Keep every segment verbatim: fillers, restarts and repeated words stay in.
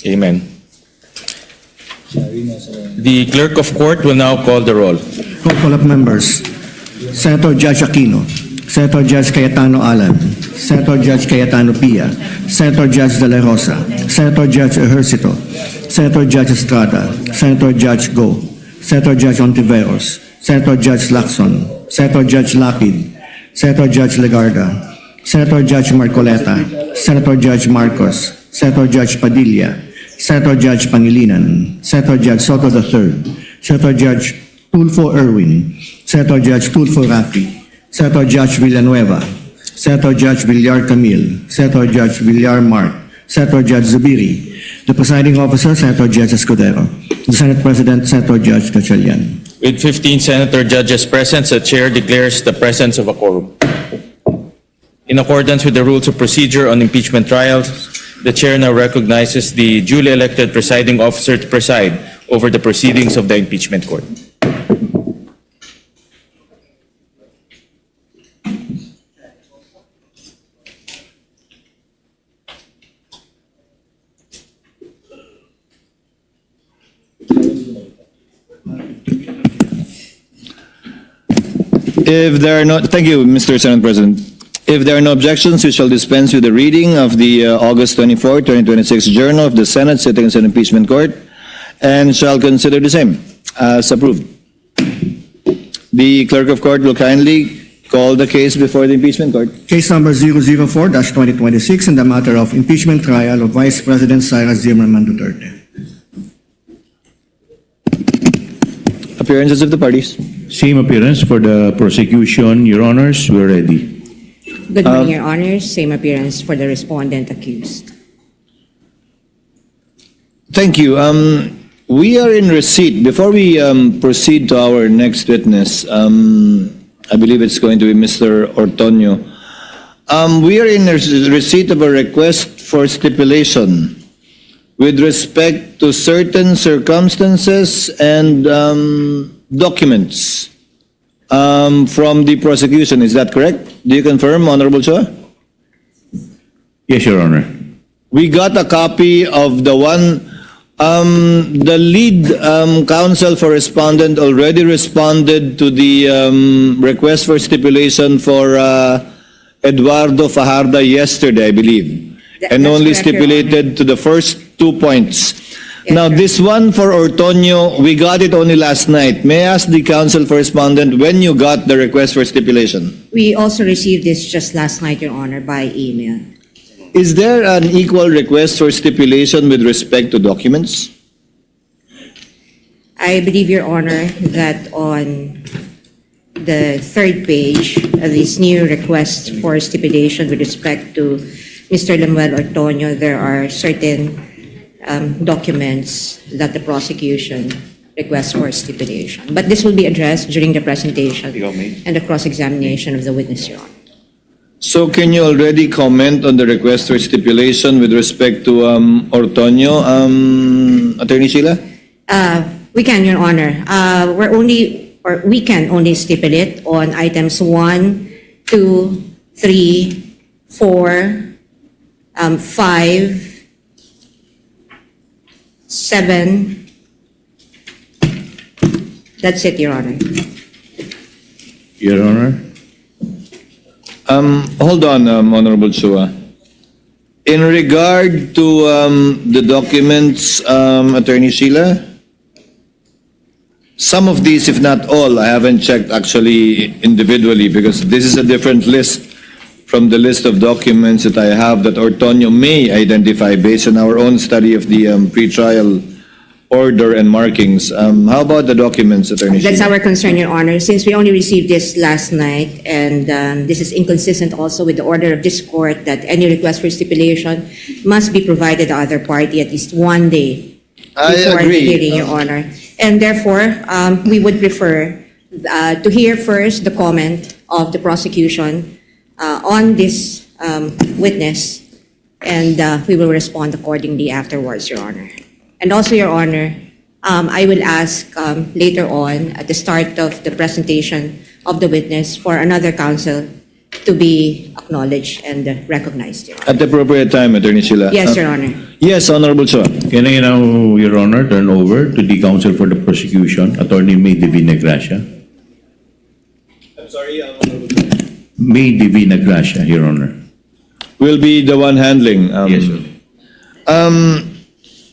Amen. The clerk of court will now call the roll. Roll call of members. Senator Judge Aquino, Senator Judge Cayetano Alan, Senator Judge Cayetano Pia, Senator Judge De La Rosa, Senator Judge Ejercito, Senator Judge Estrada, Senator Judge Go, Senator Judge Ontiveros, Senator Judge Lacson, Senator Judge Lapid, Senator Judge Legarda, Senator Judge Marcoleta, Senator Judge Marcos, Senator Judge Padilla, Senator Judge Pangilinan, Senator Judge Soto the third, Senator Judge Tulfo Erwin, Senator Judge Tulfo Rafi, Senator Judge Villanueva, Senator Judge Villar Camille, Senator Judge Villar Mark, Senator Judge Zubiri, the presiding officer, Senator Judge Escudero, the Senate President, Senator Judge Gatchalian. With fifteen senator judges present, the chair declares the presence of a quorum. In accordance with the rules of procedure on impeachment trials, the chair now recognizes the duly elected presiding officer to preside over the proceedings of the impeachment court. If there are no, thank you, Mister Senate President. If there are no objections, we shall dispense with the reading of the, uh, August twenty-fourth, twenty twenty-six Journal of the Senate Sittings and Impeachment Court and shall consider the same as approved. The clerk of court will kindly call the case before the impeachment court. Case number zero zero four dash twenty twenty-six in the matter of impeachment trial of Vice President Sara Zimmerman Duterte. Appearances of the parties. Same appearance for the prosecution, Your Honors. We're ready. Good morning, Your Honors. Same appearance for the respondent accused. Thank you. Um, we are in receipt. Before we, um, proceed to our next witness, um, I believe it's going to be Mister Ortonio. Um, we are in rec-, receipt of a request for stipulation with respect to certain circumstances and, um, documents, um, from the prosecution. Is that correct? Do you confirm, Honorable Chua? Yes, Your Honor. We got a copy of the one, um, the lead, um, counsel for respondent already responded to the, um, request for stipulation for, uh, Eduardo Fajarda yesterday, I believe, and only stipulated to the first two points. Now, this one for Ortonio, we got it only last night. May I ask the counsel for respondent when you got the request for stipulation? We also received this just last night, Your Honor, by email. Is there an equal request for stipulation with respect to documents? I believe, Your Honor, that on the third page of this new request for stipulation with respect to Mister Lemuel Ortonio, there are certain, um, documents that the prosecution requests for stipulation. But this will be addressed during the presentation and the cross-examination of the witness, Your Honor. So can you already comment on the request for stipulation with respect to, um, Ortonio, um, Attorney Sheila? Uh, we can, Your Honor. Uh, we're only, or we can only stipulate on items one, two, three, four, um, five, seven. That's it, Your Honor. Your Honor? Um, hold on, um, Honorable Chua. In regard to, um, the documents, um, Attorney Sheila, some of these, if not all, I haven't checked actually individually because this is a different list from the list of documents that I have that Ortonio may identify based on our own study of the, um, pretrial order and markings. Um, how about the documents, Attorney Sheila? That's our concern, Your Honor, since we only received this last night, and, um, this is inconsistent also with the order of this court that any request for stipulation must be provided the other party at least one day before the hearing, Your Honor. And therefore, um, we would prefer, uh, to hear first the comment of the prosecution, uh, on this, um, witness, and, uh, we will respond accordingly afterwards, Your Honor. And also, Your Honor, um, I will ask, um, later on at the start of the presentation of the witness for another counsel to be acknowledged and, uh, recognized, Your Honor. At the appropriate time, Attorney Sheila. Yes, uh, Your Honor. Yes, Honorable Chua. Can I now, Your Honor, turn over to the counsel for the prosecution, Attorney May Divina Gracia? I'm sorry, uh, Honorable Chua. May Divina Gracia, Your Honor. Will be the one handling, um, yes, sir. Um,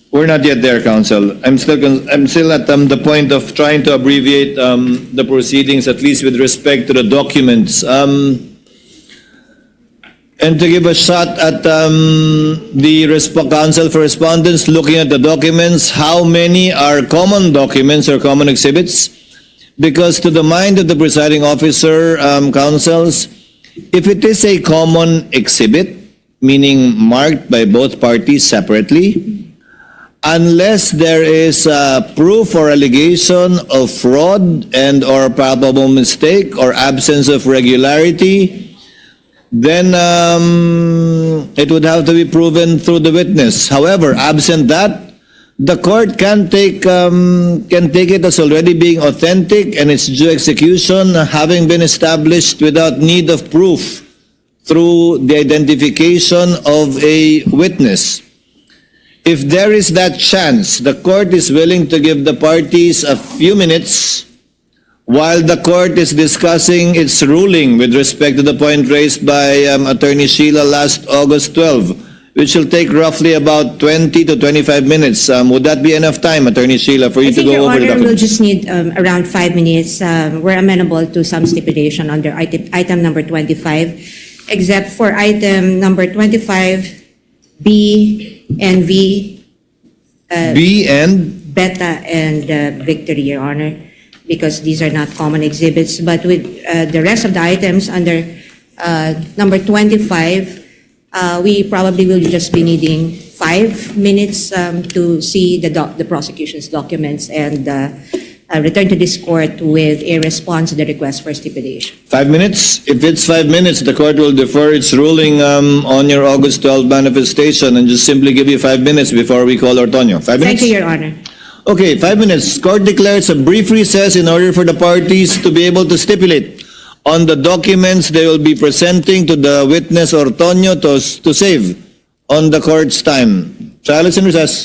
we're not yet there, counsel. I'm still con-, I'm still at, um, the point of trying to abbreviate, um, the proceedings, at least with respect to the documents. Um, and to give a shot at, um, the resp-, counsel for respondents looking at the documents, how many are common documents or common exhibits? Because to the mind of the presiding officer, um, counsels, if it is a common exhibit, meaning marked by both parties separately, unless there is, uh, proof or allegation of fraud and or palpable mistake or absence of regularity, then, um, it would have to be proven through the witness. However, absent that, the court can take, um, can take it as already being authentic and its due execution having been established without need of proof through the identification of a witness. If there is that chance, the court is willing to give the parties a few minutes while the court is discussing its ruling with respect to the point raised by, um, Attorney Sheila last August twelve, which will take roughly about twenty to twenty-five minutes. Um, would that be enough time, Attorney Sheila, for you to go over the document? I think, Your Honor, we'll just need, um, around five minutes. Um, we're amenable to some stipulation under item, item number twenty-five, except for item number twenty-five B and V, uh, B and? Beta and, uh, Victory, Your Honor, because these are not common exhibits. But with, uh, the rest of the items under, uh, number twenty-five, uh, we probably will just be needing five minutes, um, to see the doc-, the prosecution's documents and, uh, uh, return to this court with a response to the request for stipulation. Five minutes? If it's five minutes, the court will defer its ruling, um, on your August twelve manifestation and just simply give you five minutes before we call Ortonio. Five minutes? Thank you, Your Honor. Okay, five minutes. Court declares a brief recess in order for the parties to be able to stipulate on the documents they will be presenting to the witness Ortonio to, to save on the court's time. Silence in recess.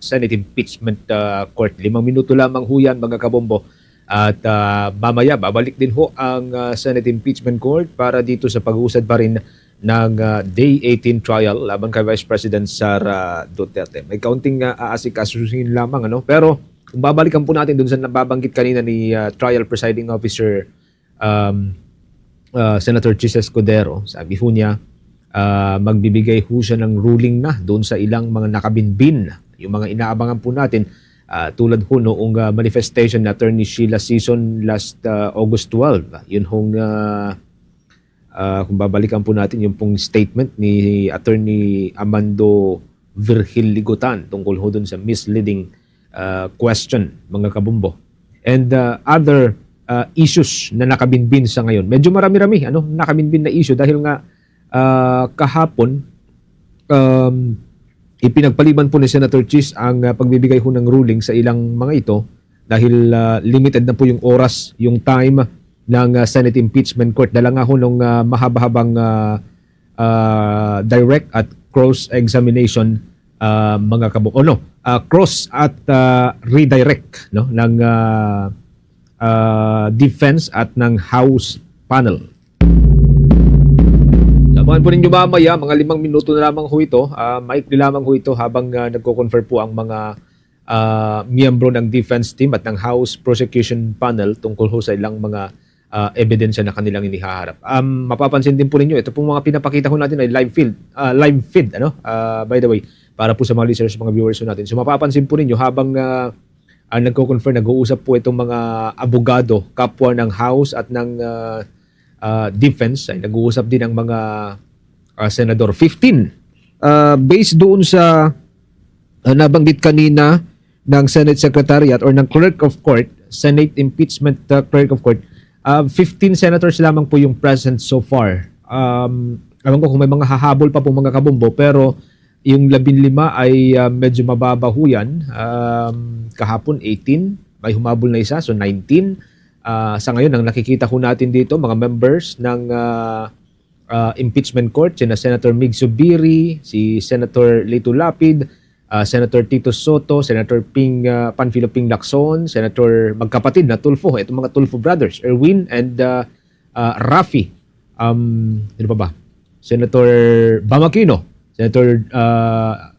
Senate Impeachment, ah, Court. Limang minuto lamang ho yan, mga kabombo. At, ah, mamaya, babalik din ho ang, ah, Senate Impeachment Court para dito sa pag-uusad pa rin ng, ah, Day eighteen trial laban kay Vice President Sara Duterte. May kaunting, ah, aasikasuhin lamang, ano? Pero kung babalikan po natin dun sa nababanggit kanina ni, ah, Trial Presiding Officer um, ah, Senator Chiz Escudero, sabi ho niya, ah, magbibigay ho siya ng ruling na doon sa ilang mga nakabinbin. Yung mga inaabangan po natin, ah, tulad ho noong, ah, manifestation ni Attorney Sheila Sison last, ah, August twelve. Yun hong, ah, ah, kung babalikan po natin yung pong statement ni Attorney Amando Virgil Ligutan tungkol ho doon sa misleading, ah, question, mga kabombo. And, ah, other, ah, issues na nakabinbin sa ngayon. Medyo marami-rami, ano, nakabinbin na issue dahil nga, ah, kahapon, um, ipinagpaliban po ni Senator Chiz ang, ah, pagbibigay ho ng ruling sa ilang mga ito dahil, ah, limited na po yung oras, yung time ng, ah, Senate Impeachment Court. Dala nga ho nung, ah, mahaba-habang, ah, ah, direct at cross-examination, ah, mga kabo-, o no, ah, cross at, ah, redirect, no, ng, ah, ah, defense at ng House panel. Abangan po ninyo mamaya, mga limang minuto na lamang ho ito. Ah, maikli lamang ho ito habang, ah, nagko-confer po ang mga, ah, miyembro ng defense team at ng House prosecution panel tungkol ho sa ilang mga, ah, ebidensya na kanilang inihaharap. Um, mapapansin din po ninyo, ito pong mga pinapakita ho natin ay live field, ah, live feed, ano? Ah, by the way, para po sa mga listeners, mga viewers ho natin. So, mapapansin po ninyo habang, ah, ah, nagko-confer, nag-uusap po itong mga abogado, kapwa ng House at ng, ah, ah, defense, ay nag-uusap din ang mga, ah, senador. Fifteen, ah, based doon sa, ah, nabanggit kanina ng Senate Secretariat or ng Clerk of Court, Senate Impeachment, ah, Clerk of Court, ah, fifteen senators lamang po yung present so far. Um, ewan ko kung may mga hahabol pa po, mga kabombo, pero Yung labinlima ay, ah, medyo mababa ho yan. Um, kahapon, eighteen. May humabol na isa, so nineteen. Ah, sa ngayon, ang nakikita ho natin dito, mga members ng, ah, ah, impeachment court, sina Senator Mig Zubiri, si Senator Lito Lapid, ah, Senator Tito Soto, Senator Ping, ah, Panfilo Ping Lacson, Senator magkapatid na Tulfo, itong mga Tulfo brothers, Erwin and, ah, ah, Raffy. Um, sino pa ba? Senator Bam Aquino, Senator, ah,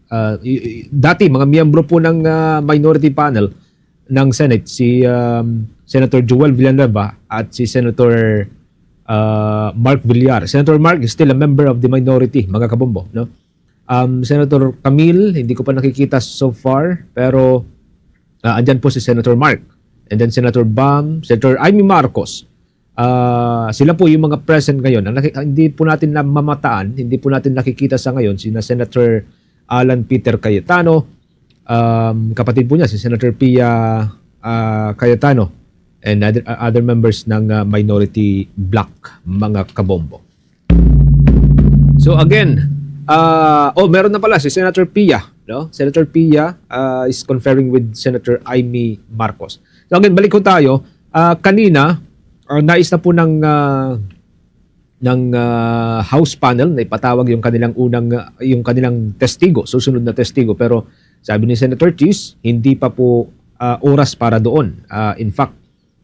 ah, y-, y-, dati mga miyembro po ng, ah, minority panel ng Senate, si, um, Senator Joel Villanueva at si Senator, ah, Mark Villar. Senator Mark is still a member of the minority, mga kabombo, no? Um, Senator Camille, hindi ko pa nakikita so far, pero, ah, andyan po si Senator Mark. And then Senator Bam, Senator Imee Marcos. Ah, sila po yung mga present ngayon. Ang naki-, hindi po natin namamataan, hindi po natin nakikita sa ngayon sina Senator Alan Peter Cayetano, um, kapatid po niya si Senator Pia, ah, Cayetano, and other, ah, other members ng, ah, minority bloc, mga kabombo. So again, ah, oh, meron na pala si Senator Pia, no? Senator Pia, ah, is conferring with Senator Imee Marcos. So again, balik ko tayo. Ah, kanina, ah, nais na po ng, ah, ng, ah, House panel na ipatawag yung kanilang unang, ah, yung kanilang testigo, susunod na testigo. Pero sabi ni Senator Chis, hindi pa po, ah, oras para doon. Ah, in fact,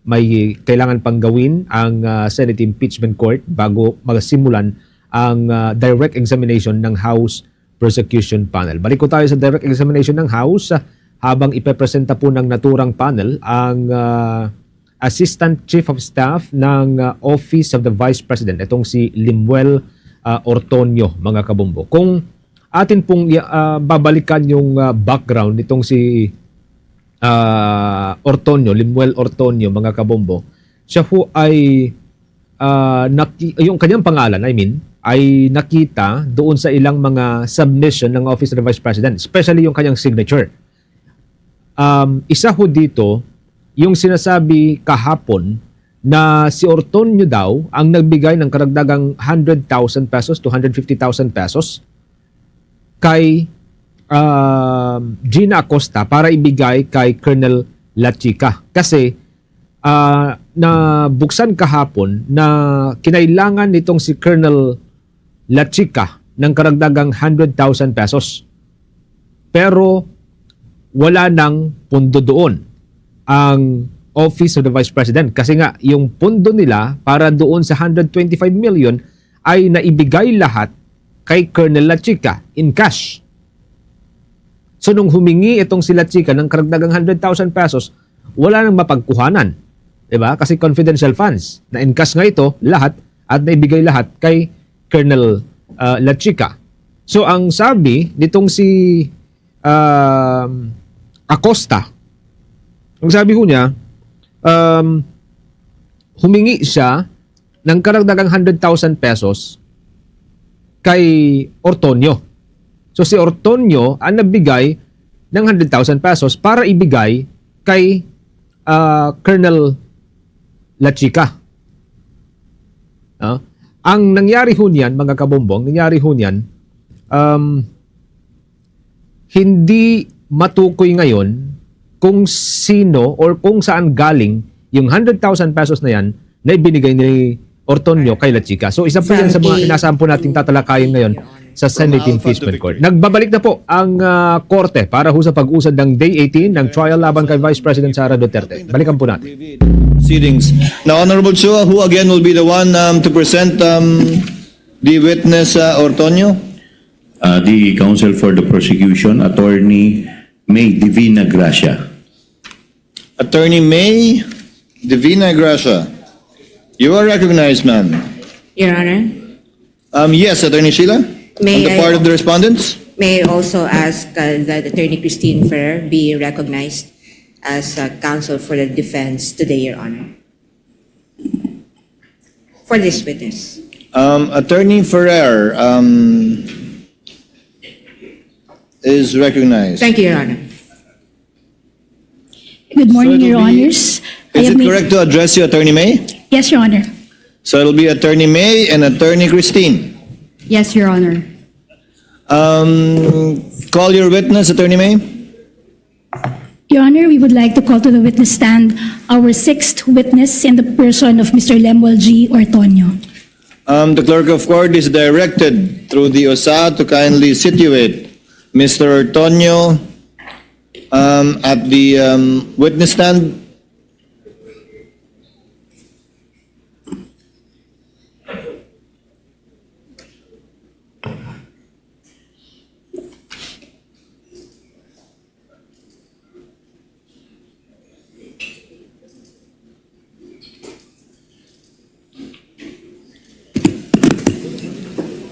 may kailangan pang gawin ang, ah, Senate Impeachment Court bago magsimulan ang, ah, direct examination ng House Prosecution Panel. Balik ko tayo sa direct examination ng House, ah, habang ipepresenta po ng naturang panel ang, ah, Assistant Chief of Staff ng, ah, Office of the Vice President, itong si Lemuel, ah, Ortonio, mga kabombo. Kung atin pong i-, ah, babalikan yung, ah, background nitong si, ah, Ortonio, Lemuel Ortonio, mga kabombo, siya ho ay, ah, naki-, yung kanyang pangalan, I mean, ay nakita doon sa ilang mga submission ng Office of the Vice President, especially yung kanyang signature. Um, isa ho dito, yung sinasabi kahapon na si Ortonio daw ang nagbigay ng karagdagang hundred thousand pesos to hundred fifty thousand pesos kay, um, Gina Acosta para ibigay kay Colonel Lachica. Kasi, ah, nabuksan kahapon na kinailangan nitong si Colonel Lachica ng karagdagang hundred thousand pesos. Pero wala nang pondo doon ang Office of the Vice President. Kasi nga, yung pondo nila para doon sa hundred twenty-five million ay naibigay lahat kay Colonel Lachica in cash. So, nung humingi itong si Lachica ng karagdagang hundred thousand pesos, wala nang mapagkuhanan. Di ba? Kasi confidential funds. Na in cash nga ito, lahat, at naibigay lahat kay Colonel, ah, Lachica. So, ang sabi nitong si, um, Acosta, ang sabi ho niya, um, humingi siya ng karagdagang hundred thousand pesos kay Ortonio. So, si Ortonio ang nagbigay ng hundred thousand pesos para ibigay kay, ah, Colonel Lachica. Ah, ang nangyari ho niyan, mga kabombo, ang nangyari ho niyan, um, hindi matukoy ngayon kung sino or kung saan galing yung hundred thousand pesos na yan na ibinigay ni Ortonio kay Lachica. So, isa po yan sa mga inaasahan po nating tatalakayin ngayon sa Senate impeachment court. Nagbabalik na po ang, ah, korte para ho sa pag-usad ng Day eighteen ng trial laban kay Vice President Sara Duterte. Balikan po natin. Proceedings. Now, Honorable Chua, who again will be the one, um, to present, um, the witness, uh, Ortonio? Uh, the counsel for the prosecution, Attorney May Divina Gracia. Attorney May Divina Gracia, you are recognized, ma'am. Your Honor. Um, yes, Attorney Sheila? May on the I part of the respondents? May I also ask, uh, that Attorney Christine Ferrer be recognized as, uh, counsel for the defense today, Your Honor? For this witness. Um, Attorney Ferrer, um, is recognized. Thank you, Your Honor. Good morning, Your Honors. Is it correct to address you, Attorney May? Yes, Your Honor. So it'll be Attorney May and Attorney Christine. Yes, Your Honor. Um, call your witness, Attorney May. Your Honor, we would like to call to the witness stand our sixth witness in the person of Mister Lemuel G. Ortonio. Um, the clerk of court is directed through the OSA to kindly situate Mister Ortonio, um, at the, um, witness stand.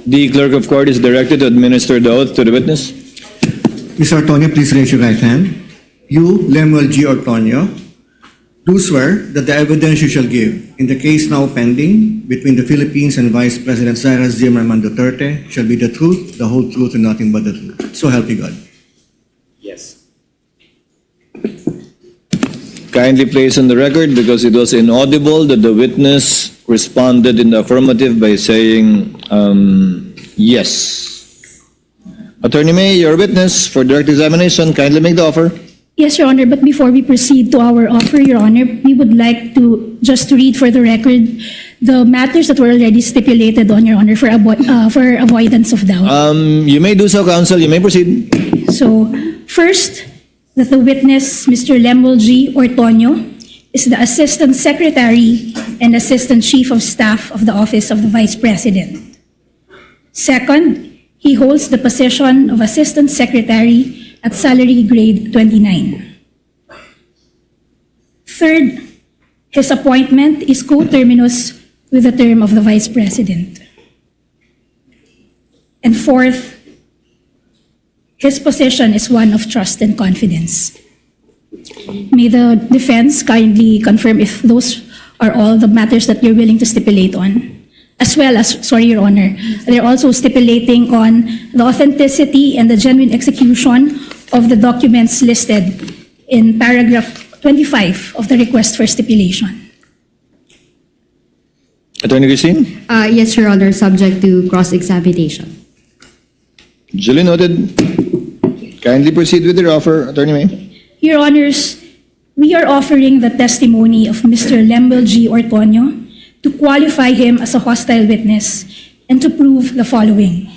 The clerk of court is directed to administer the oath to the witness. Mister Ortonio, please raise your right hand. You, Lemuel G. Ortonio, do swear that the evidence you shall give in the case now pending between the Philippines and Vice President Cyrus Zimmerman Duterte shall be the truth, the whole truth, and nothing but the truth. So help you God. Yes. Kindly place on the record, because it was inaudible, that the witness responded in the affirmative by saying, um, yes. Attorney May, your witness for direct examination, kindly make the offer. Yes, Your Honor, but before we proceed to our offer, Your Honor, we would like to just read for the record the matters that were already stipulated on, Your Honor, for avo-, uh, for avoidance of doubt. Um, you may do so, counsel. You may proceed. So, first, that the witness, Mister Lemuel G. Ortonio, is the Assistant Secretary and Assistant Chief of Staff of the Office of the Vice President. Second, he holds the position of Assistant Secretary at salary grade twenty-nine. Third, his appointment is coterminous with the term of the Vice President. And fourth, his position is one of trust and confidence. May the defense kindly confirm if those are all the matters that you're willing to stipulate on. As well as, sorry, Your Honor, they're also stipulating on the authenticity and the genuine execution of the documents listed in paragraph twenty-five of the request for stipulation. Attorney Christine? Uh, yes, Your Honor, subject to cross-examination. Duly noted. Kindly proceed with your offer, Attorney May. Your Honors, we are offering the testimony of Mister Lemuel G. Ortonio to qualify him as a hostile witness and to prove the following.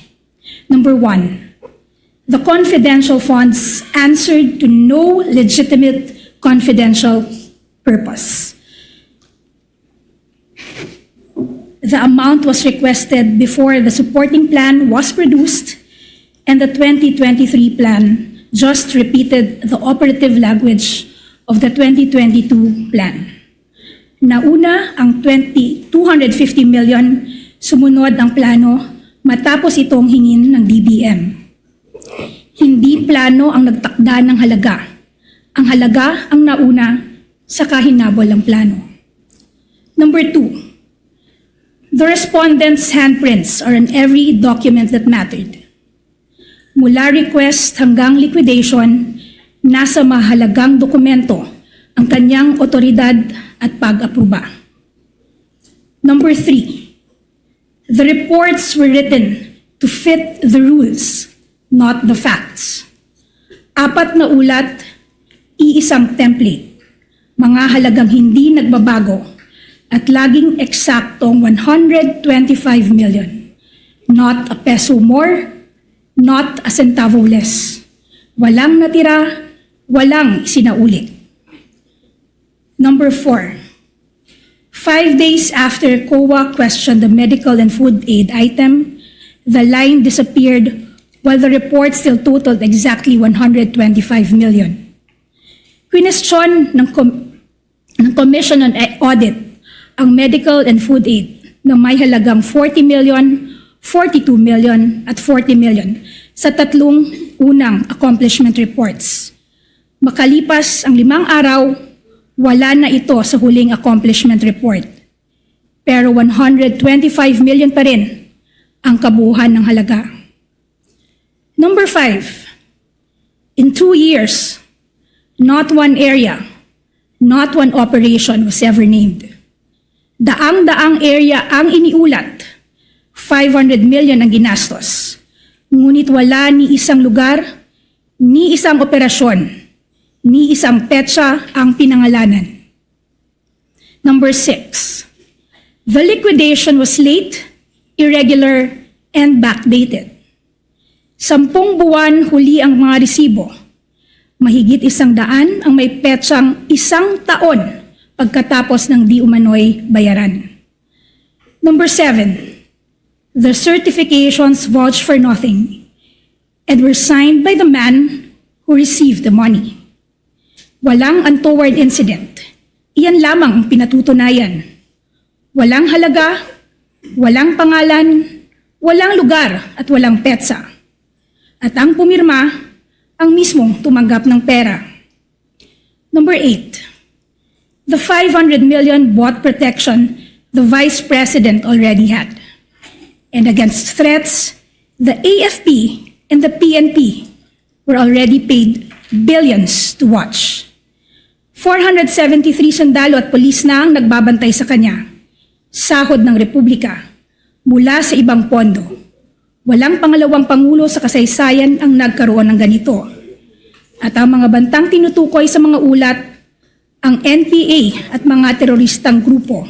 Number one, the confidential funds answered to no legitimate confidential purpose. The amount was requested before the supporting plan was produced, and the twenty twenty-three plan just repeated the operative language of the twenty twenty-two plan. Nauna ang twenty, two hundred fifty million, sumunod ang plano matapos itong hingin ng D B M. Hindi plano ang nagtakda ng halaga. Ang halaga ang nauna, saka hinabol ang plano. Number two, the respondent's handprints are on every document that mattered. Mula request hanggang liquidation, nasa mahalagang dokumento ang kanyang otoridad at pag-apruba. Number three, the reports were written to fit the rules, not the facts. Apat na ulat, iisang template. Mga halagang hindi nagbabago at laging eksaktong one hundred twenty-five million. Not a peso more, not a centavo less. Walang natira, walang isinauli. Number four, five days after COA questioned the medical and food aid item, the line disappeared while the report still totaled exactly one hundred twenty-five million. Kwinestiyon ng com-, ng Commission on Audit ang medical and food aid na may halagang forty million, forty-two million, at forty million sa tatlong unang accomplishment reports. Makalipas ang limang araw, wala na ito sa huling accomplishment report. Pero one hundred twenty-five million pa rin ang kabuuhan ng halaga. Number five, in two years, not one area, not one operation was ever named. Daang-daang area ang iniulat, five hundred million ang ginastos. Ngunit wala ni isang lugar, ni isang operasyon, ni isang petsa ang pinangalanan. Number six, the liquidation was late, irregular, and backdated. Sampung buwan huli ang mga resibo. Mahigit isang daan ang may petsang isang taon pagkatapos ng di umano'y bayaran. Number seven, the certifications vouch for nothing and were signed by the man who received the money. Walang untoward incident. Iyan lamang ang pinatutunayan. Walang halaga, walang pangalan, walang lugar at walang petsa. At ang pumirma, ang mismong tumanggap ng pera. Number eight, the five hundred million bought protection the Vice President already had. And against threats, the A F P and the P N P were already paid billions to watch. Four hundred seventy-three sundalo at pulis na ang nagbabantay sa kanya. Sahod ng Republika mula sa ibang pondo. Walang pangalawang pangulo sa kasaysayan ang nagkaroon ng ganito. At ang mga bantang tinutukoy sa mga ulat, ang N P A at mga teroristang grupo,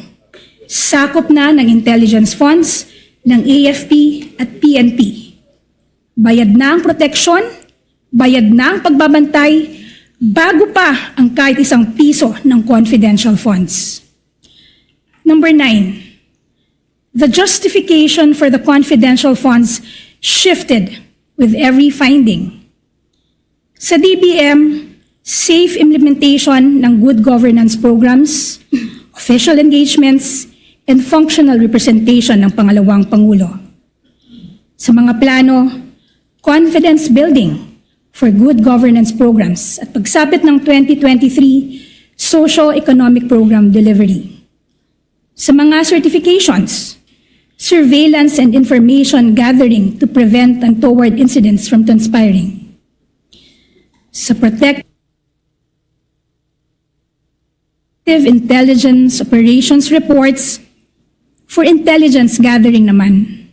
sakop na ng intelligence funds ng A F P at P N P. Bayad na ang proteksyon, bayad na ang pagbabantay, bago pa ang kahit isang piso ng confidential funds. Number nine, the justification for the confidential funds shifted with every finding. Sa D B M, safe implementation ng good governance programs, official engagements, and functional representation ng pangalawang pangulo. Sa mga plano, confidence building for good governance programs at pagsapit ng twenty twenty-three socio-economic program delivery. Sa mga certifications, surveillance and information gathering to prevent untoward incidents from transpiring. Sa protect intelligence operations reports for intelligence gathering naman.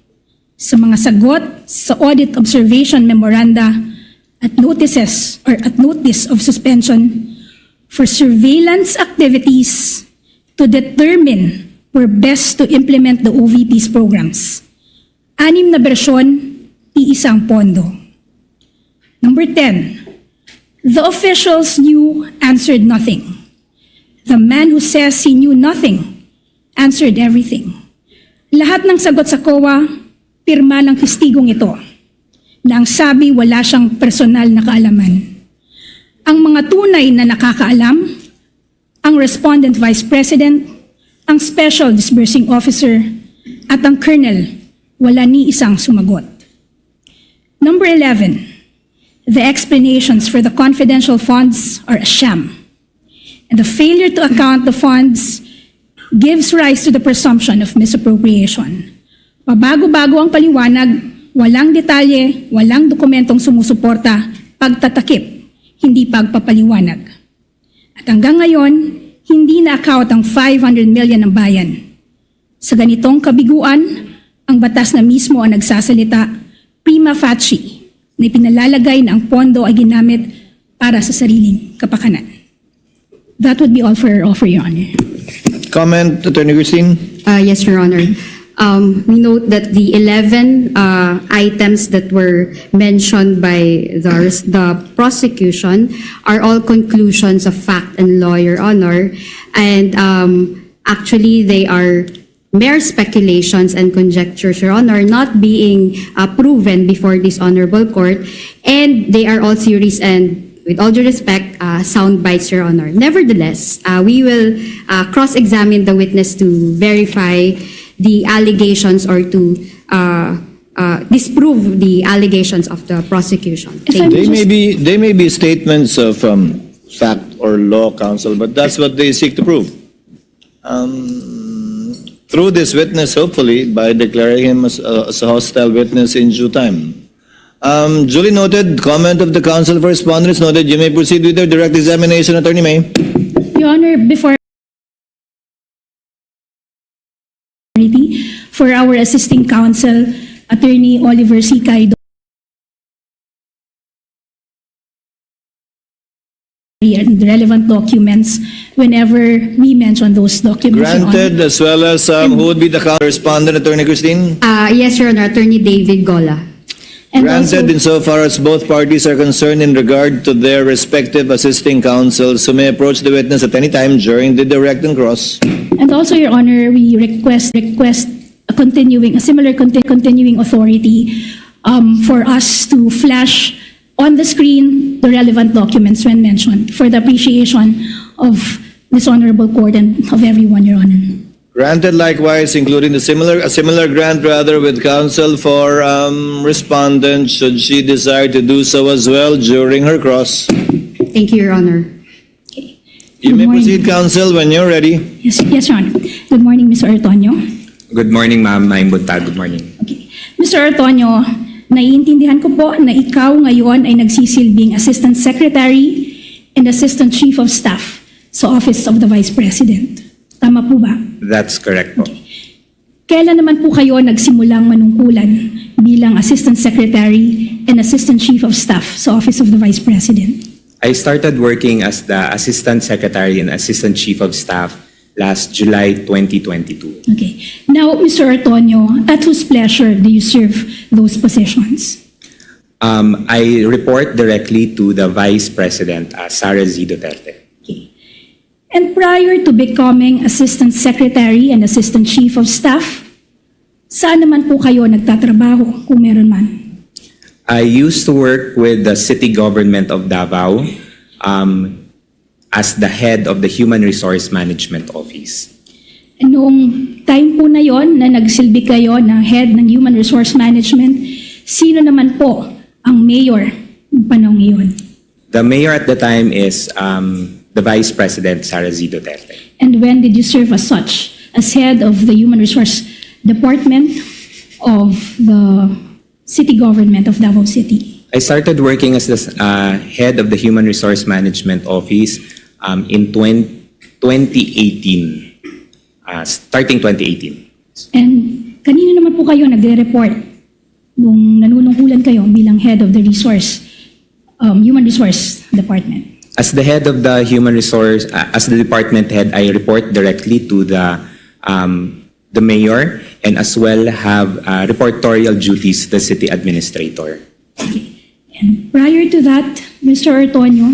Sa mga sagot sa audit observation memoranda at notices or at notice of suspension for surveillance activities to determine where best to implement the O V P's programs. Anim na bersyon, iisang pondo. Number ten, the officials knew answered nothing. The man who says he knew nothing answered everything. Lahat ng sagot sa COA, pirma ng testigong ito na ang sabi wala siyang personal na kaalaman. Ang mga tunay na nakakaalam, ang respondent vice president, ang special disbursing officer, at ang colonel, wala ni isang sumagot. Number eleven, the explanations for the confidential funds are a sham. And the failure to account the funds gives rise to the presumption of misappropriation. Pabago-bago ang paliwanag, walang detalye, walang dokumentong sumusuporta, pagtatakip, hindi pagpapaliwanag. At hanggang ngayon, hindi na-account ang five hundred million ng bayan. Sa ganitong kabiguan, ang batas na mismo ang nagsasalita, prima facie, na ipinalalagay na ang pondo ay ginamit para sa sariling kapakanan. That would be all for, for Your Honor. Comment, Attorney Christine? Uh, yes, Your Honor. Um, we note that the eleven, uh, items that were mentioned by the, the prosecution are all conclusions of fact and law, Your Honor. And, um, actually, they are mere speculations and conjectures, Your Honor, not being, uh, proven before this honorable court, and they are all theories and, with all due respect, uh, sound bites, Your Honor. Nevertheless, uh, we will, uh, cross-examine the witness to verify the allegations or to, uh, uh, disprove the allegations of the prosecution. If I may just— They may be, they may be statements of, um, fact or law, counsel, but that's what they seek to prove. Um, through this witness, hopefully, by declaring him as, uh, as a hostile witness in due time. Um, duly noted, comment of the counsel for respondents noted. You may proceed with your direct examination, Attorney May. Your Honor, before, for our assisting counsel, Attorney Oliver C. Caido. and relevant documents whenever we mention those documents, Your Honor. Granted, as well as, um, who would be the counter respondent, Attorney Christine? Uh, yes, Your Honor, Attorney David Gola. And also, granted, insofar as both parties are concerned in regard to their respective assisting counsels, who may approach the witness at any time during the direct and cross. And also, Your Honor, we request, request a continuing, a similar conti-, continuing authority, um, for us to flash on the screen the relevant documents when mentioned for the appreciation of this honorable court and of everyone, Your Honor. Granted likewise, including the similar, a similar grant rather with counsel for, um, respondent should she desire to do so as well during her cross. Thank you, Your Honor. Okay. You may proceed, counsel, when you're ready. Yes, yes, Your Honor. Good morning, Mister Artonio. Good morning, ma'am. Maayong buntag. Good morning. Okay. Mister Artonio, naiintindihan ko po na ikaw ngayon ay nagsisilbing Assistant Secretary and Assistant Chief of Staff sa Office of the Vice President. Tama po ba? That's correct po. Okay. Kailan naman po kayo nagsimulang manungkulan bilang Assistant Secretary and Assistant Chief of Staff sa Office of the Vice President? I started working as the Assistant Secretary and Assistant Chief of Staff last July twenty twenty-two. Okay. Now, Mister Artonio, at whose pleasure do you serve those positions? Um, I report directly to the Vice President, uh, Sara Z Duterte. Okay. And prior to becoming Assistant Secretary and Assistant Chief of Staff, saan naman po kayo nagtatrabaho kung meron man? I used to work with the city government of Davao, um, as the head of the Human Resource Management Office. Noong time po na yon na nagsilbi kayo na head ng Human Resource Management, sino naman po ang mayor ng panahong iyon? The mayor at the time is, um, the Vice President, Sara Z Duterte. And when did you serve as such, as head of the Human Resource Department of the city government of Davao City? I started working as the, uh, head of the Human Resource Management Office, um, in twen-, twenty eighteen, uh, starting twenty eighteen. And kanino naman po kayo nagre-report nung nanunungkulan kayo bilang head of the resource, um, human resource department? As the head of the human resource, uh, as the department head, I report directly to the, um, the mayor and as well have, uh, reportorial duties to the city administrator. Okay. And prior to that, Mister Artonio,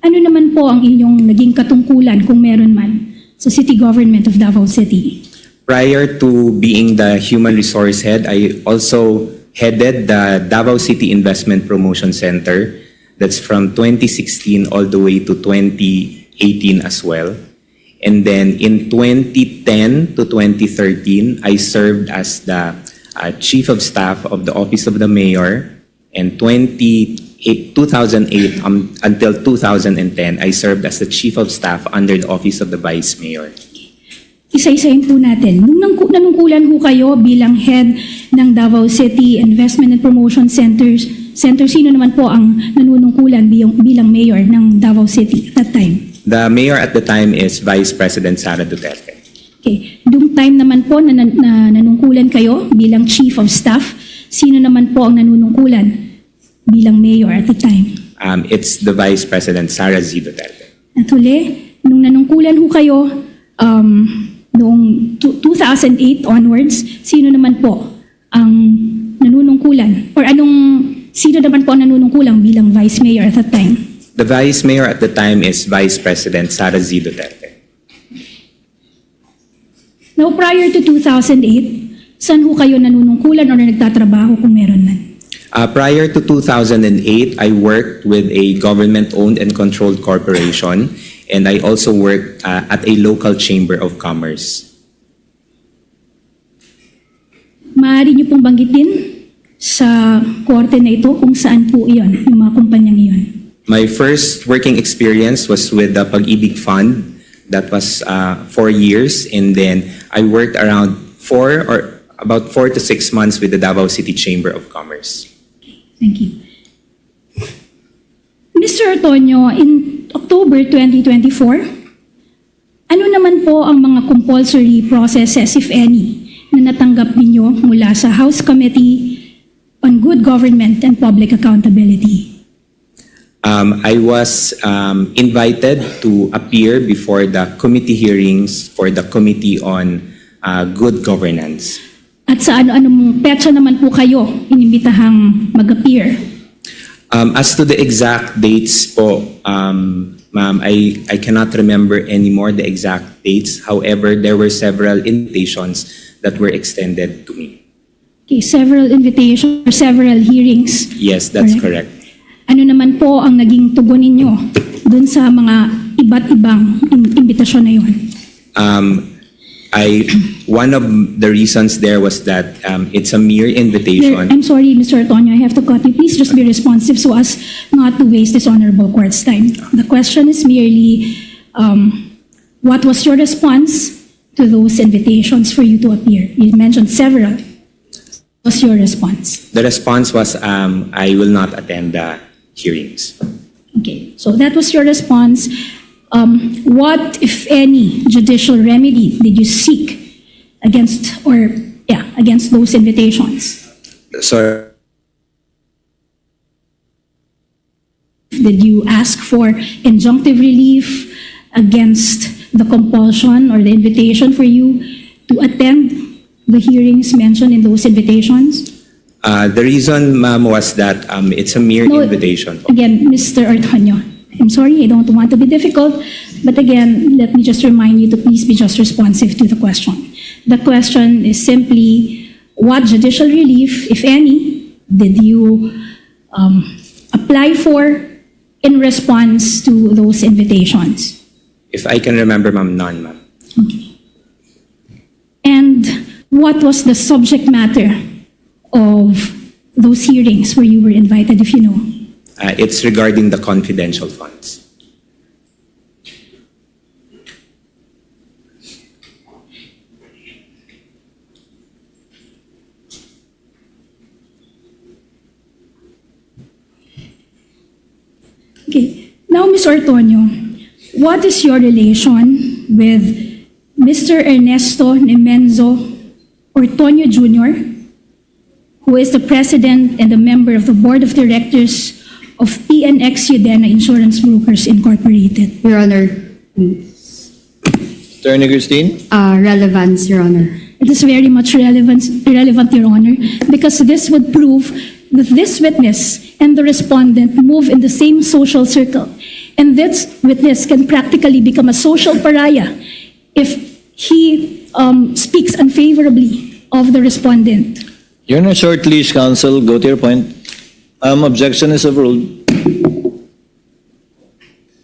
ano naman po ang inyong naging katungkulan, kung meron man, sa city government of Davao City? Prior to being the human resource head, I also headed the Davao City Investment Promotion Center. That's from twenty sixteen all the way to twenty eighteen as well. And then in twenty ten to twenty thirteen, I served as the, uh, chief of staff of the Office of the Mayor. And twenty-eight, two thousand eight, um, until two thousand ten, I served as the chief of staff under the Office of the Vice Mayor. Isa-isahin po natin. Nung nangku-, nanungkulan ho kayo bilang head ng Davao City Investment and Promotion Centers, Center, sino naman po ang nanunungkulan biyong-, bilang mayor ng Davao City at that time? The mayor at the time is Vice President Sara Duterte. Okay. Nung time naman po na, na, na nanungkulan kayo bilang chief of staff, sino naman po ang nanunungkulan bilang mayor at the time? Um, it's the Vice President, Sara Z Duterte. At huli, nung nanungkulan ho kayo, um, noong two-, two thousand eight onwards, sino naman po ang nanunungkulan? Or anong, sino naman po ang nanunungkulan bilang vice mayor at that time? The vice mayor at the time is Vice President Sara Z Duterte. Now, prior to two thousand eight, saan ho kayo nanunungkulan or nagtatrabaho kung meron man? Uh, prior to two thousand eight, I worked with a government-owned and controlled corporation, and I also worked, uh, at a local chamber of commerce. Maaari niyo pong banggitin sa korte na ito kung saan po iyon, yung mga kumpanyang iyon? My first working experience was with the Pag-ibig Fund. That was, uh, four years, and then I worked around four or about four to six months with the Davao City Chamber of Commerce. Thank you. Mister Artonio, in October twenty twenty-four, ano naman po ang mga compulsory processes, if any, na natanggap ninyo mula sa House Committee on Good Government and Public Accountability? Um, I was, um, invited to appear before the committee hearings for the Committee on, uh, Good Governance. At sa ano-anong petsa naman po kayo inimbitahang mag-appear? Um, as to the exact dates po, um, ma'am, I, I cannot remember anymore the exact dates. However, there were several invitations that were extended to me. Okay, several invitations or several hearings. Yes, that's correct. Ano naman po ang naging tugon ninyo dun sa mga iba't ibang im-, imbitasyon na yun? Um, I, one of the reasons there was that, um, it's a mere invitation. I'm sorry, Mister Ortonio, I have to cut you. Please just be responsive so as not to waste this honorable court's time. The question is merely, um, what was your response to those invitations for you to appear? You mentioned several. Was your response? The response was, um, I will not attend the hearings. Okay, so that was your response. Um, what, if any, judicial remedy did you seek against, or, yeah, against those invitations? Sir, did you ask for injunctive relief against the compulsion or the invitation for you to attend the hearings mentioned in those invitations? Uh, the reason, ma'am, was that, um, it's a mere invitation po. Again, Mister Ortonio, I'm sorry, I don't want to be difficult, but again, let me just remind you to please be just responsive to the question. The question is simply, what judicial relief, if any, did you, um, apply for in response to those invitations? If I can remember, ma'am, none, ma'am. Okay. And what was the subject matter of those hearings where you were invited, if you know? Uh, it's regarding the confidential funds. Okay. Now, Mister Ortonio, what is your relation with Mister Ernesto Nemenzo Ortonio Junior, who is the president and a member of the board of directors of P N X Yudena Insurance Brokers Incorporated? Your Honor. Attorney Christine? Uh, relevance, Your Honor. It is very much relevant, relevant, Your Honor, because this would prove that this witness and the respondent move in the same social circle. And this witness can practically become a social pariah if he, um, speaks unfavorably of the respondent. You're on a short leash, counsel. Go to your point. Um, objection is overruled.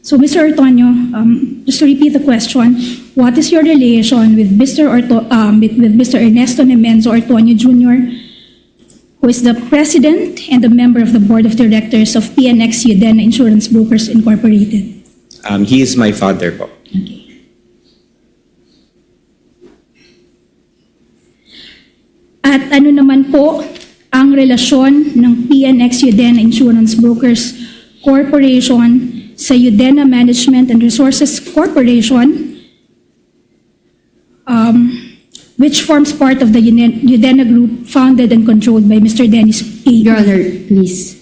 So, Mister Ortonio, um, just to repeat the question, what is your relation with Mister Orto-, um, with, with Mister Ernesto Nemenzo Ortonio Junior, who is the president and a member of the board of directors of P N X Yudena Insurance Brokers Incorporated? Um, he is my father po. Okay. At ano naman po ang relasyon ng P N X Yudena Insurance Brokers Corporation sa Yudena Management and Resources Corporation, um, which forms part of the Yune-, Yudena Group founded and controlled by Mister Dennis A. Your Honor, please.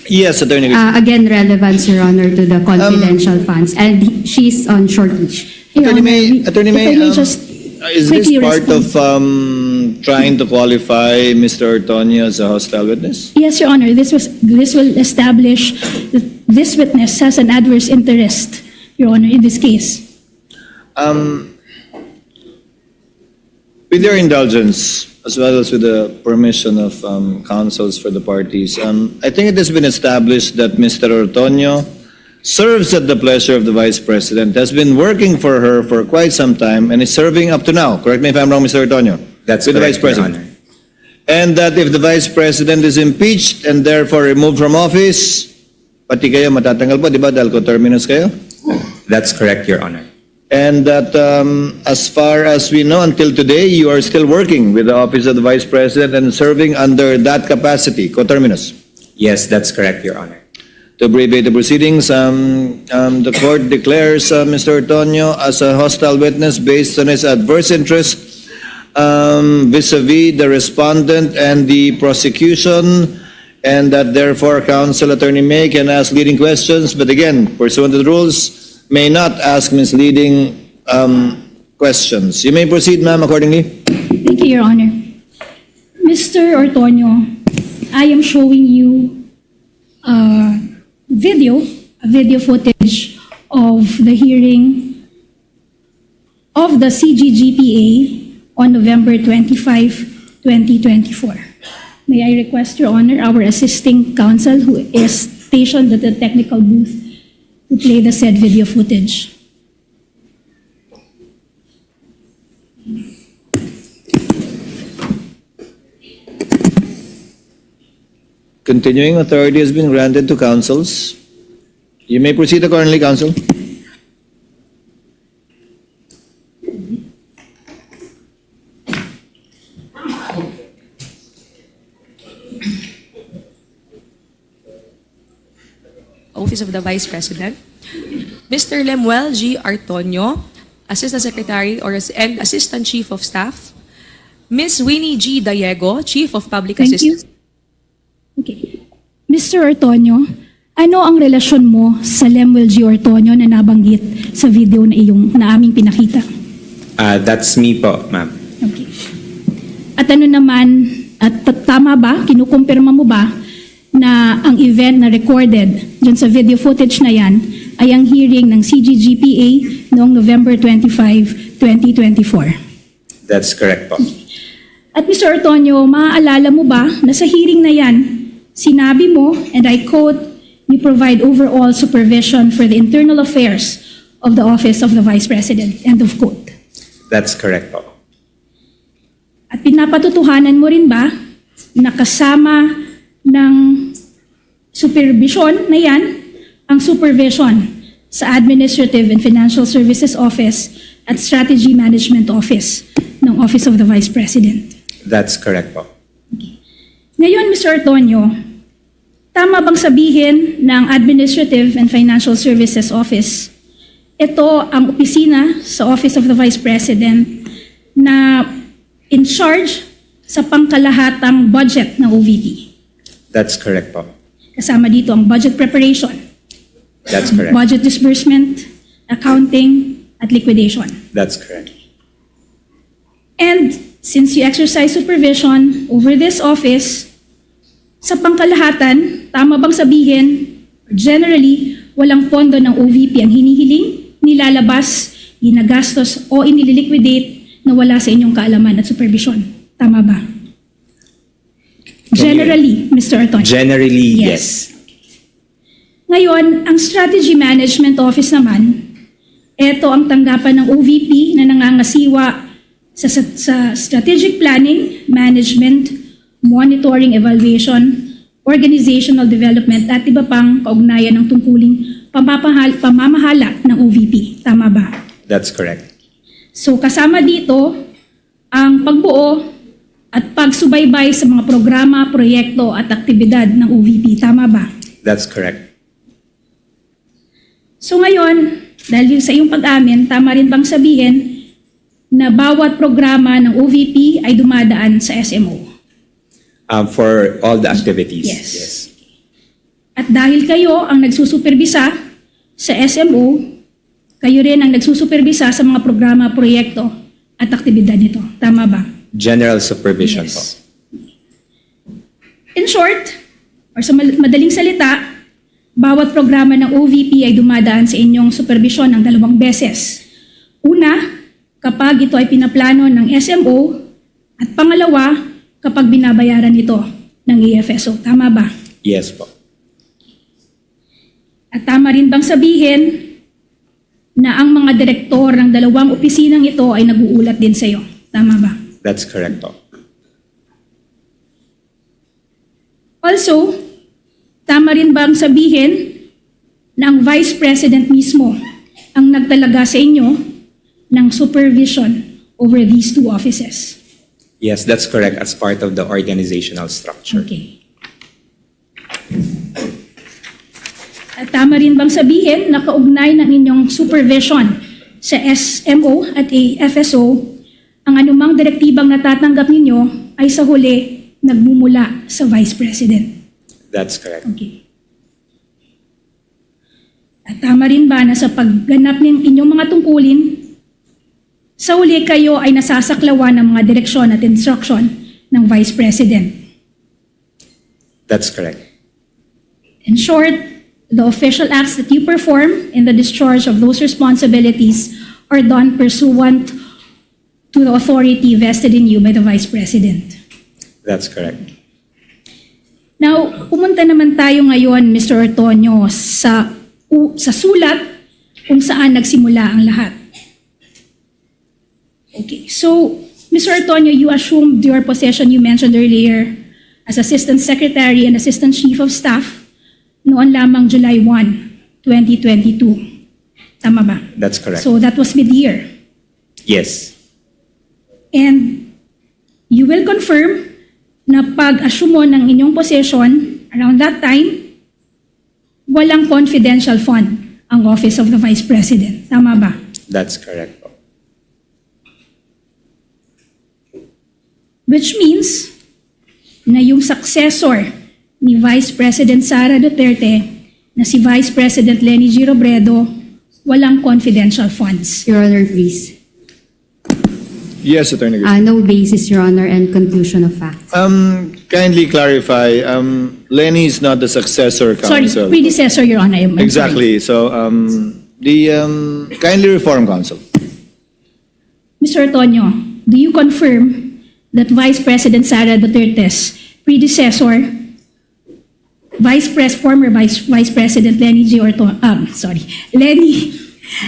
Yes, Attorney Grace. Uh, again, relevance, Your Honor, to the confidential funds. And he-, she's on short leash. Your Honor, Attorney May, we, Attorney May, um, just quickly respond. Is this part of, um, trying to qualify Mister Ortonio as a hostile witness? Yes, Your Honor. This was, this will establish that this witness has an adverse interest, Your Honor, in this case. Um, With your indulgence, as well as with the permission of, um, counsels for the parties, um, I think it has been established that Mister Ortonio serves at the pleasure of the Vice President, has been working for her for quite some time, and is serving up to now. Correct me if I'm wrong, Mister Ortonio. That's correct, Your Honor. With the Vice President. And that if the Vice President is impeached and therefore removed from office, pati kayo matatanggal po, di ba, dahil coterminous kayo? That's correct, Your Honor. And that, um, as far as we know, until today, you are still working with the Office of the Vice President and serving under that capacity, coterminous. Yes, that's correct, Your Honor. To abbreviate the proceedings, um, um, the court declares, uh, Mister Ortonio as a hostile witness based on his adverse interest, um, vis-a-vis the respondent and the prosecution, And that therefore counsel, Attorney May, can ask leading questions, but again, pursuant to the rules, may not ask misleading, um, questions. You may proceed, ma'am, accordingly. Thank you, Your Honor. Mister Ortonio, I am showing you a video, a video footage of the hearing of the C G G P A on November twenty-five, twenty twenty-four. May I request, Your Honor, our assisting counsel who is stationed at the technical booth to play the said video footage. Continuing authority has been granted to counsels. You may proceed accordingly, counsel. Office of the Vice President, Mister Lemuel G. Artonio, Assistant Secretary or ass-, and Assistant Chief of Staff, Miss Winnie G. Dayego, Chief of Public Thank you. Assistance. Okay. Mister Ortonio, ano ang relasyon mo sa Lemuel G. Ortonio na nabanggit sa video na iyong, na aming pinakita? Ah, that's me po, ma'am. Okay. At ano naman, at t-, tama ba, kinukumpirma mo ba na ang event na recorded dyan sa video footage na yan ay ang hearing ng C G G P A noong November twenty-five, twenty twenty-four? That's correct po. At Mister Ortonio, maaalala mo ba na sa hearing na yan, sinabi mo, and I quote, "You provide overall supervision for the internal affairs of the Office of the Vice President," end of quote. That's correct po. At pinapatotohanan mo rin ba na kasama ng supervision na yan ang supervision sa Administrative and Financial Services Office at Strategy Management Office ng Office of the Vice President? That's correct po. Ngayon, Mister Ortonio, tama bang sabihin na ang Administrative and Financial Services Office, ito ang opisina sa Office of the Vice President na in charge sa pangkalahatang budget ng O V P? That's correct po. Kasama dito ang budget preparation, That's correct. budget disbursement, accounting, at liquidation. That's correct. And since you exercise supervision over this office, sa pangkalahatan, tama bang sabihin, generally, walang pondo ng O V P ang hinihiling, nilalabas, ginagastos, o inililiquidate na wala sa inyong kaalaman at supervision? Tama ba? Can you- Generally, Mister Ortonio. Generally, Yes. yes. Ngayon, ang Strategy Management Office naman, ito ang tanggapan ng O V P na nangangasiwa sa, sa, sa strategic planning, management, monitoring, evaluation, organizational development, at iba pang kaugnayan ng tungkuling pamapahal-, pamamahala ng O V P. Tama ba? That's correct. So, kasama dito ang pagbuo at pagsubaybay sa mga programa, proyekto at aktibidad ng O V P. Tama ba? That's correct. So ngayon, dahil sa iyong pag-amin, tama rin bang sabihin na bawat programa ng O V P ay dumadaan sa S M O? Um, for all the activities. Yes. At dahil kayo ang nagsusuperbisa sa S M O, kayo rin ang nagsusuperbisa sa mga programa, proyekto at aktibidad nito. Tama ba? General supervision Yes. po. In short, or sa mal-, madaling salita, bawat programa ng O V P ay dumadaan sa inyong superbisyon ng dalawang beses. Una, kapag ito ay pinaplano ng S M O, at pangalawa, kapag binabayaran ito ng A F S O. Tama ba? Yes po. At tama rin bang sabihin na ang mga direktor ng dalawang opisinang ito ay nag-uulat din sa iyo? Tama ba? That's correct po. Also, tama rin bang sabihin na ang Vice President mismo ang nagtalaga sa inyo ng supervision over these two offices? Yes, that's correct, as part of the organizational structure. Okay. At tama rin bang sabihin na kaugnay ng inyong supervision sa S M O at A F S O, ang anumang direktibang natatanggap ninyo ay sa huli nagmumula sa Vice President? That's correct. Okay. At tama rin ba na sa pagganap ng inyong mga tungkulin, sa huli kayo ay nasasaklawan ng mga direksyon at instruction ng Vice President? That's correct. In short, the official acts that you perform in the discharge of those responsibilities are done pursuant to the authority vested in you by the Vice President. That's correct. Now, pumunta naman tayo ngayon, Mister Ortonio, sa, u- sa sulat kung saan nagsimula ang lahat. Okay, so, Mister Ortonio, you assumed your position, you mentioned earlier, as Assistant Secretary and Assistant Chief of Staff noon lamang July one, twenty twenty-two. Tama ba? That's correct. So, that was mid-year. Yes. And you will confirm na pag-assume mo ng inyong position around that time, walang confidential fund ang Office of the Vice President. Tama ba? That's correct po. Which means na yung successor ni Vice President Sara Duterte na si Vice President Leni G. Robredo, walang confidential funds. Your Honor, please. Yes, Attorney Grace. Uh, no basis, Your Honor, and conclusion of facts. Um, kindly clarify, um, Leni is not the successor Sorry, counsel. Predecessor, Your Honor. I'm, I'm sorry. Exactly. So, um, the, um, kindly reform counsel. Mister Ortonio, do you confirm that Vice President Sara Duterte's predecessor, Vice Pres, former Vice, Vice President Leni G. Orto, um, sorry, Leni,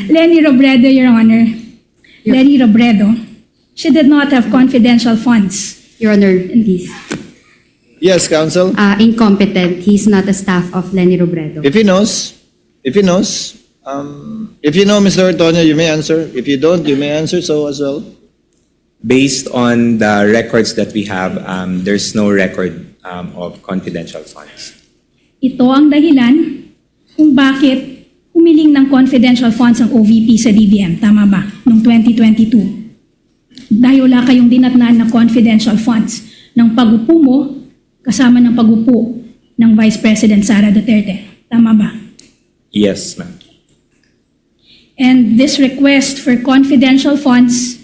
Leni Robredo, Your Honor, Leni Robredo, she did not have confidential funds? Your Honor, please. Yes, counsel. Uh, incompetent. He's not a staff of Leni Robredo. If he knows, if he knows, um, if you know, Mister Ortonio, you may answer. If you don't, you may answer so as well. Based on the records that we have, um, there's no record, um, of confidential funds. Ito ang dahilan kung bakit humiling ng confidential funds ang O V P sa D B M. Tama ba? Noong twenty twenty-two. Dahil wala kayong dinatnan na confidential funds ng pag-upo mo kasama ng pag-upo ng Vice President Sara Duterte. Tama ba? Yes, ma'am. And this request for confidential funds,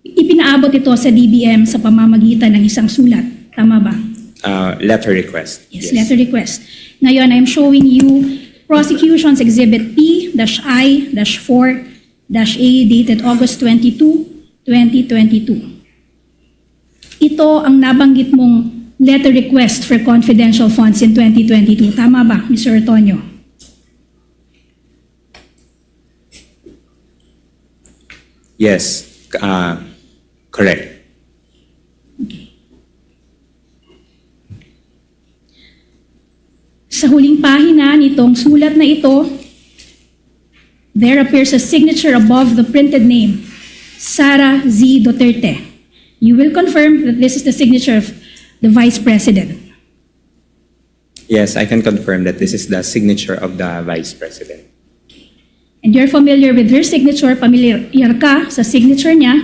ipinaabot ito sa D B M sa pamamagitan ng isang sulat. Tama ba? Uh, letter request. Yes, letter request. Ngayon, I'm showing you Prosecution's Exhibit P dash I dash four dash A dated August twenty-two, twenty twenty-two. Ito ang nabanggit mong letter request for confidential funds in twenty twenty-two. Tama ba, Mister Ortonio? Yes, uh, correct. Sa huling pahina nitong sulat na ito, there appears a signature above the printed name, Sara Z. Duterte. You will confirm that this is the signature of the Vice President. Yes, I can confirm that this is the signature of the Vice President. And you're familiar with her signature, pamilyar ka sa signature niya,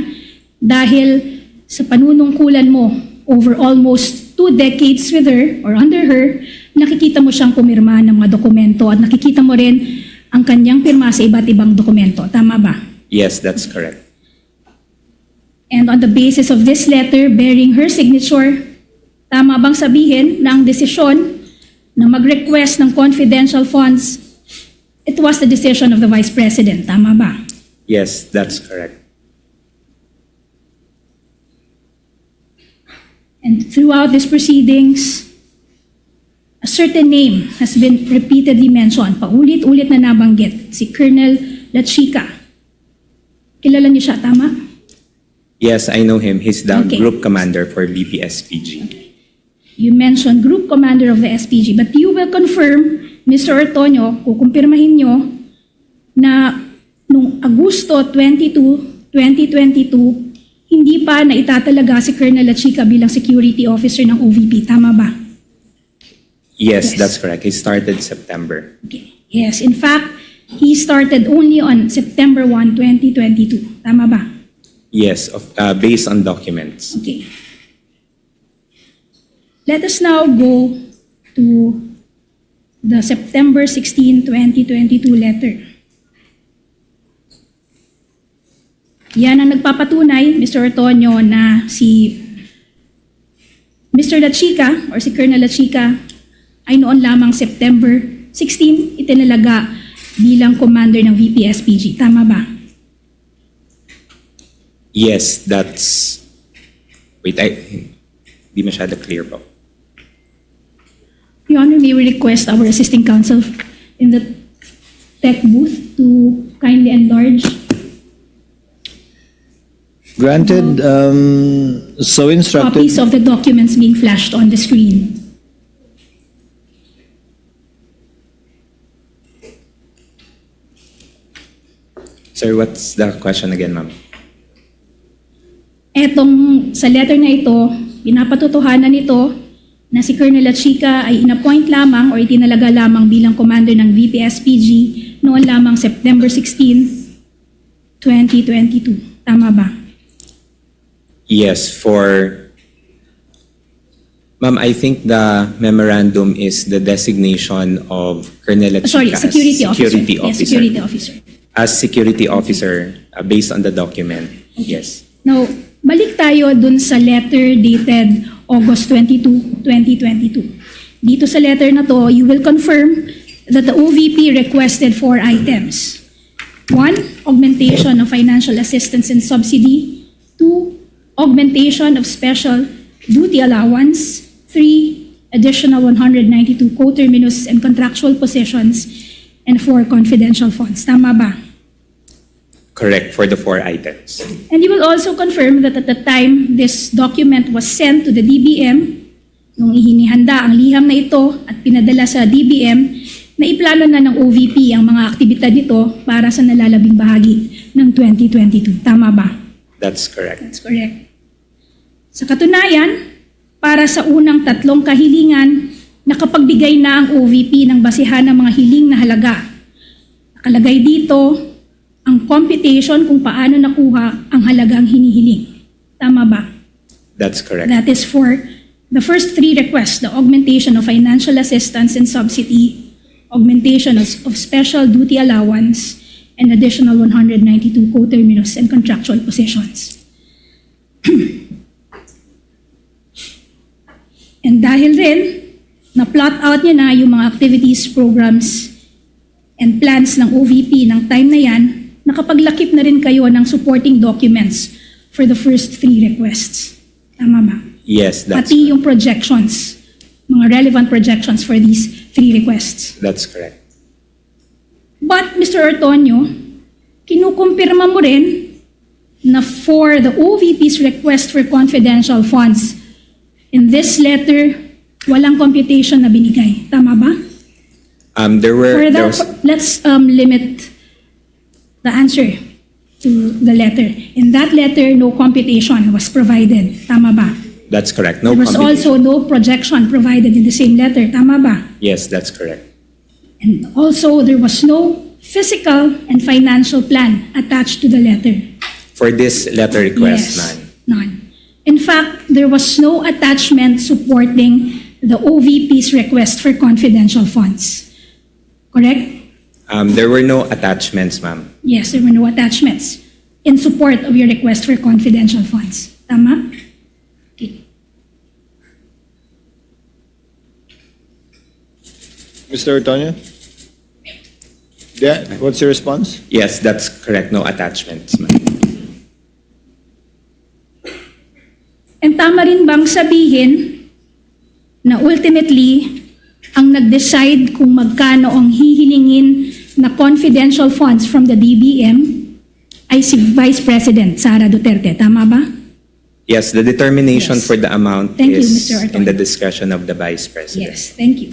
dahil sa panunungkulan mo over almost two decades with her or under her, nakikita mo siyang pumirma ng mga dokumento at nakikita mo rin ang kanyang pirma sa iba't ibang dokumento. Tama ba? Yes, that's correct. And on the basis of this letter bearing her signature, tama bang sabihin na ang desisyon na mag-request ng confidential funds, it was the decision of the Vice President? Tama ba? Yes, that's correct. And throughout these proceedings, a certain name has been repeatedly mentioned. Paulit-ulit na nabanggit si Colonel Lachica. Kilala niyo siya, tama? Yes, I know him. He's the Okay. group commander for B P S P G. You mentioned group commander of the S P G, but you will confirm, Mister Ortonio, kukumpirmahin niyo na nung Agosto twenty-two, twenty twenty-two, hindi pa naitatalaga si Colonel Lachica bilang security officer ng O V P. Tama ba? Yes, Yes. That's correct. He started September. Okay. Yes, in fact, he started only on September one, twenty twenty-two. Tama ba? Yes, of, uh, based on documents. Okay. Let us now go to the September sixteen, twenty twenty-two letter. Yan ang nagpapatunay, Mister Ortonio, na si Mister Lachica or si Colonel Lachica ay noon lamang September sixteen itinalaga bilang commander ng V P S P G. Tama ba? Yes, that's... Wait, I... Di masyado clear po. Your Honor, may we request our assisting counsel in the tech booth to kindly enlarge Granted, um, so instructed. Copies of the documents being flashed on the screen. Sir, what's the question again, ma'am? Etong sa letter na ito, pinapatotohanan nito na si Colonel Lachica ay inappoint lamang o itinalaga lamang bilang commander ng V P S P G noon lamang September sixteen, twenty twenty-two. Tama ba? Yes, for... Ma'am, I think the memorandum is the designation of Colonel Lachica Sorry, as security officer. security Yes, officer. Security officer. As security officer, uh, based on the document. Yes. Now, balik tayo dun sa letter dated August twenty-two, twenty twenty-two. Dito sa letter na to, you will confirm that the O V P requested four items. One, augmentation of financial assistance and subsidy. Two, augmentation of special duty allowance. Three, additional one hundred ninety-two coterminous and contractual positions. And four, confidential funds. Tama ba? Correct, for the four items. And you will also confirm that at the time this document was sent to the D B M, nung ihinihanda ang liham na ito at pinadala sa D B M, naiplano na ng O V P ang mga aktibidad nito para sa nalalabing bahagi ng twenty twenty-two. Tama ba? That's correct. That's correct. Sa katunayan, para sa unang tatlong kahilingan, nakapagbigay na ang O V P ng basehan ng mga hiling na halaga. Nakalagay dito ang computation kung paano nakuha ang halagang hinihiling. Tama ba? That's correct. That is for the first three requests, the augmentation of financial assistance and subsidy, augmentation of, of special duty allowance, and additional one hundred ninety-two coterminous and contractual positions. And dahil rin, na-plot out niya na yung mga activities, programs, and plans ng O V P ng time na yan, nakapaglakip na rin kayo ng supporting documents for the first three requests. Tama ba? Yes, that's Pati correct. Yung projections, mga relevant projections for these three requests. That's correct. But, Mister Ortonio, kinukumpirma mo rin na for the O V P's request for confidential funds, in this letter, walang computation na binigay. Tama ba? Um, there were... For there that, was- let's um, limit the answer to the letter. In that letter, no computation was provided. Tama ba? That's correct. No There was computation. Also no projection provided in the same letter. Tama ba? Yes, that's correct. And also, there was no physical and financial plan attached to the letter. For this letter request, Yes, none. None. In fact, there was no attachment supporting the O V P's request for confidential funds. Correct? Um, there were no attachments, ma'am. Yes, there were no attachments in support of your request for confidential funds. Tama? Okay. Mister Ortonio? Yeah, what's your response? Yes, that's correct. No attachments, ma'am. And tama rin bang sabihin na ultimately, ang nag-decide kung magkano ang hihilingin na confidential funds from the D B M ay si Vice President Sara Duterte? Tama ba? Yes, the determination Yes. for the amount Thank you, is Mister Ortonio. in the discretion of the Vice President. Yes, thank you.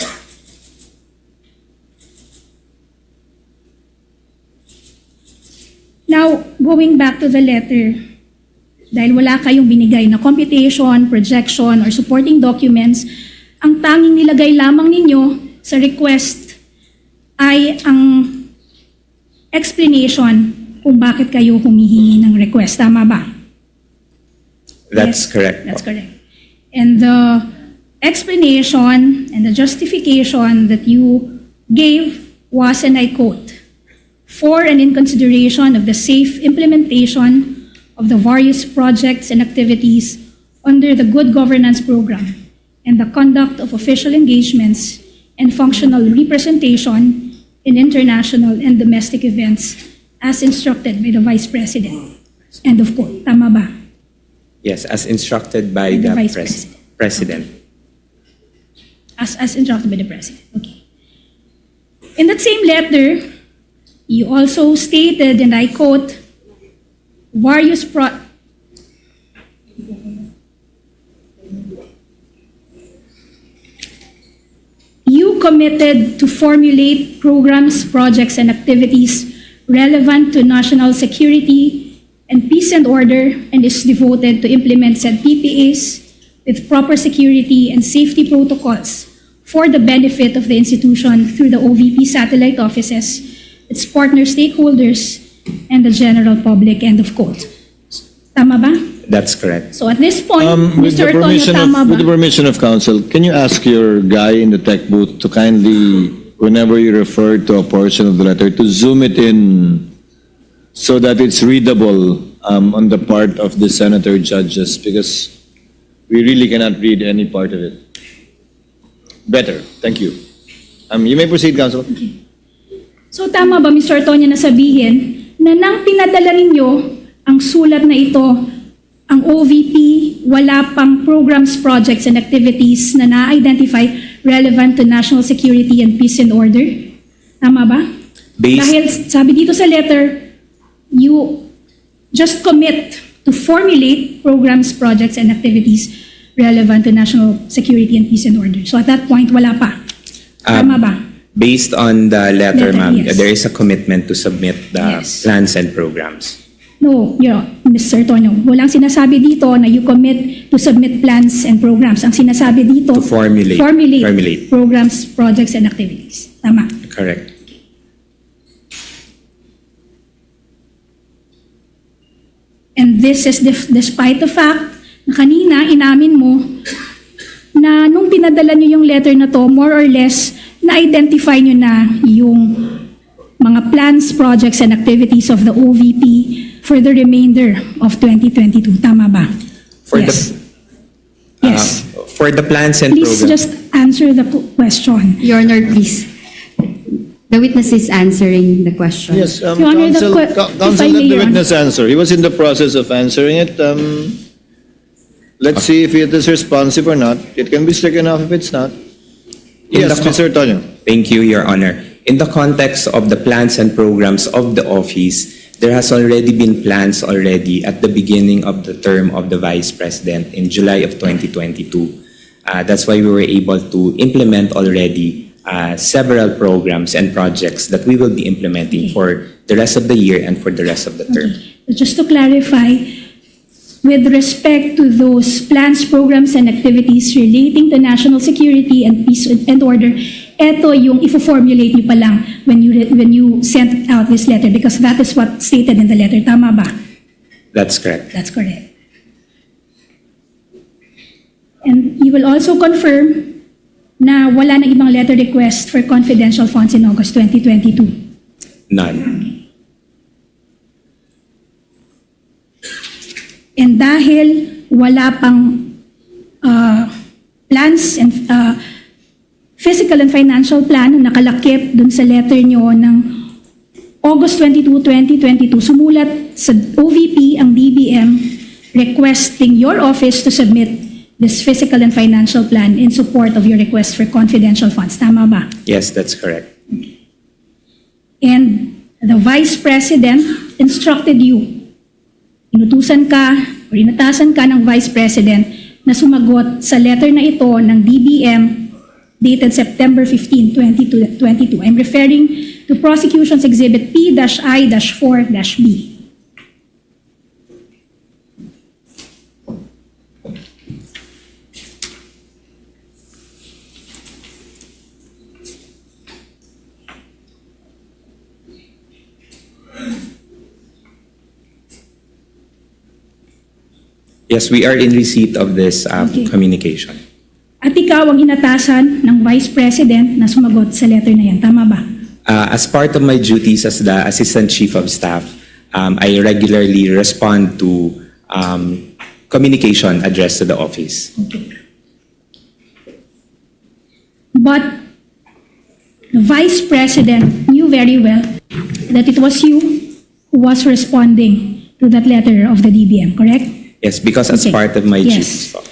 Now, going back to the letter, dahil wala kayong binigay na computation, projection, or supporting documents, ang tanging nilagay lamang ninyo sa request ay ang explanation kung bakit kayo humihingi ng request. Tama ba? That's Yes, correct. That's correct. And the explanation and the justification that you gave was, and I quote, "For and in consideration of the safe implementation of the various projects and activities under the Good Governance Program and the conduct of official engagements and functional representation in international and domestic events as instructed by the Vice President." End of quote. Tama ba? Yes, as instructed by By the the Vice pres- President. President. As, as instructed by the President. Okay. In that same letter, you also stated, and I quote, various pro- "You committed to formulate programs, projects, and activities relevant to national security and peace and order, and is devoted to implement said P P As with proper security and safety protocols for the benefit of the institution through the O V P satellite offices, its partner stakeholders, and the general public." End of quote. Tama ba? That's correct. So at this point, Um, with Mister the Artonio, permission of, tama ba? with the permission of counsel, can you ask your guy in the tech booth to kindly, whenever you refer to a portion of the letter, to zoom it in so that it's readable, um, on the part of the senator judges, because we really cannot read any part of it. Better. Thank you. Um, you may proceed, counsel. So tama ba, Mister Artonio, na sabihin na nang pinadala ninyo ang sulat na ito, ang O V P, wala pang programs, projects, and activities na na-identify relevant to national security and peace and order? Tama ba? Based- Dahil sabi dito sa letter, you just commit to formulate programs, projects, and activities relevant to national security and peace and order. So at that point, wala pa. Um, Tama ba? Based on the letter, Letter, ma'am, yes. There is a commitment to submit the Yes. plans and programs. No, you know, Mister Tonyo, walang sinasabi dito na you commit to submit plans and programs. Ang sinasabi dito, To formulate. formulate, Formulate. programs, projects, and activities. Tama. Correct. And this is def- despite the fact na kanina inamin mo na nung pinadala nyo yung letter na to, more or less, na-identify nyo na yung mga plans, projects, and activities of the O V P for the remainder of twenty twenty-two. Tama ba? For Yes. the uh, Yes. For the plans and Please programs. Just answer the qu- question. Your Honor, please. The witness is answering the question. Yes, um, Your Honor, the counsel, que- co- if counsel, I let may, the Your Honor. Witness answer. He was in the process of answering it. Um, let's see if it is responsive or not. It can be stricken off if it's not. In Yes, the co- Mister Tonyo. Thank you, Your Honor. In the context of the plans and programs of the office, there has already been plans already at the beginning of the term of the Vice President in July of twenty twenty-two. Uh, that's why we were able to implement already uh, several programs and projects that we will be implementing Okay. for the rest of the year and for the rest of the term. Okay. So just to clarify, with respect to those plans, programs, and activities relating to national security and peace and order, eto yung ifo-formulate nyo pa lang when you, when you sent out this letter, because that is what stated in the letter. Tama ba? That's correct. That's correct. And you will also confirm na wala nang ibang letter request for confidential funds in August twenty twenty-two. None. And dahil wala pang uh, plans and uh, fiscal and financial plan na nakalakip dun sa letter nyo ng August twenty-two, twenty twenty-two, sumulat sa O V P ang D B M requesting your office to submit this fiscal and financial plan in support of your request for confidential funds. Tama ba? Yes, that's correct. And the Vice President instructed you, inutusan ka or inatasan ka ng Vice President na sumagot sa letter na ito ng D B M dated September fifteen, twenty twenty-two. I'm referring to Prosecution's Exhibit P dash I dash four dash B. Yes, we are in receipt of this uh, Okay. communication. At ikaw ang inatasan ng Vice President na sumagot sa letter na yan. Tama ba? Uh, as part of my duties as the Assistant Chief of Staff, um, I regularly respond to, um, communication addressed to the office. Okay. But the Vice President knew very well that it was you who was responding to that letter of the D B M, correct? Yes, because as part of my duties po.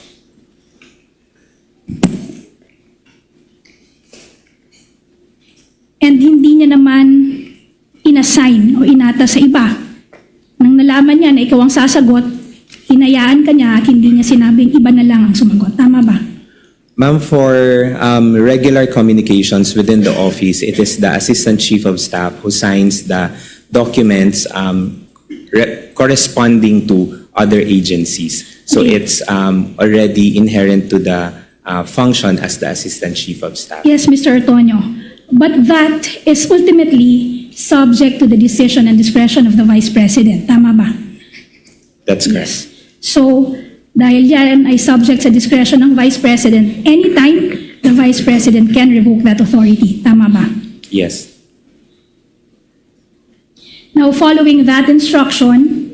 And hindi niya naman inassign o inata sa iba. Nang nalaman niya na ikaw ang sasagot, hinayaan ka niya at hindi niya sinabing iba na lang ang sumagot. Tama ba? Ma'am, for, um, regular communications within the office, it is the Assistant Chief of Staff who signs the documents, um, re-, corresponding to other agencies. So it's, um, already inherent to the, uh, function as the Assistant Chief of Staff. Yes, Mister Ortonio. But that is ultimately subject to the decision and discretion of the Vice President. Tama ba? That's correct. Yes. So, dahil yan ay subject sa discretion ng Vice President, anytime the Vice President can revoke that authority. Tama ba? Yes. Now, following that instruction,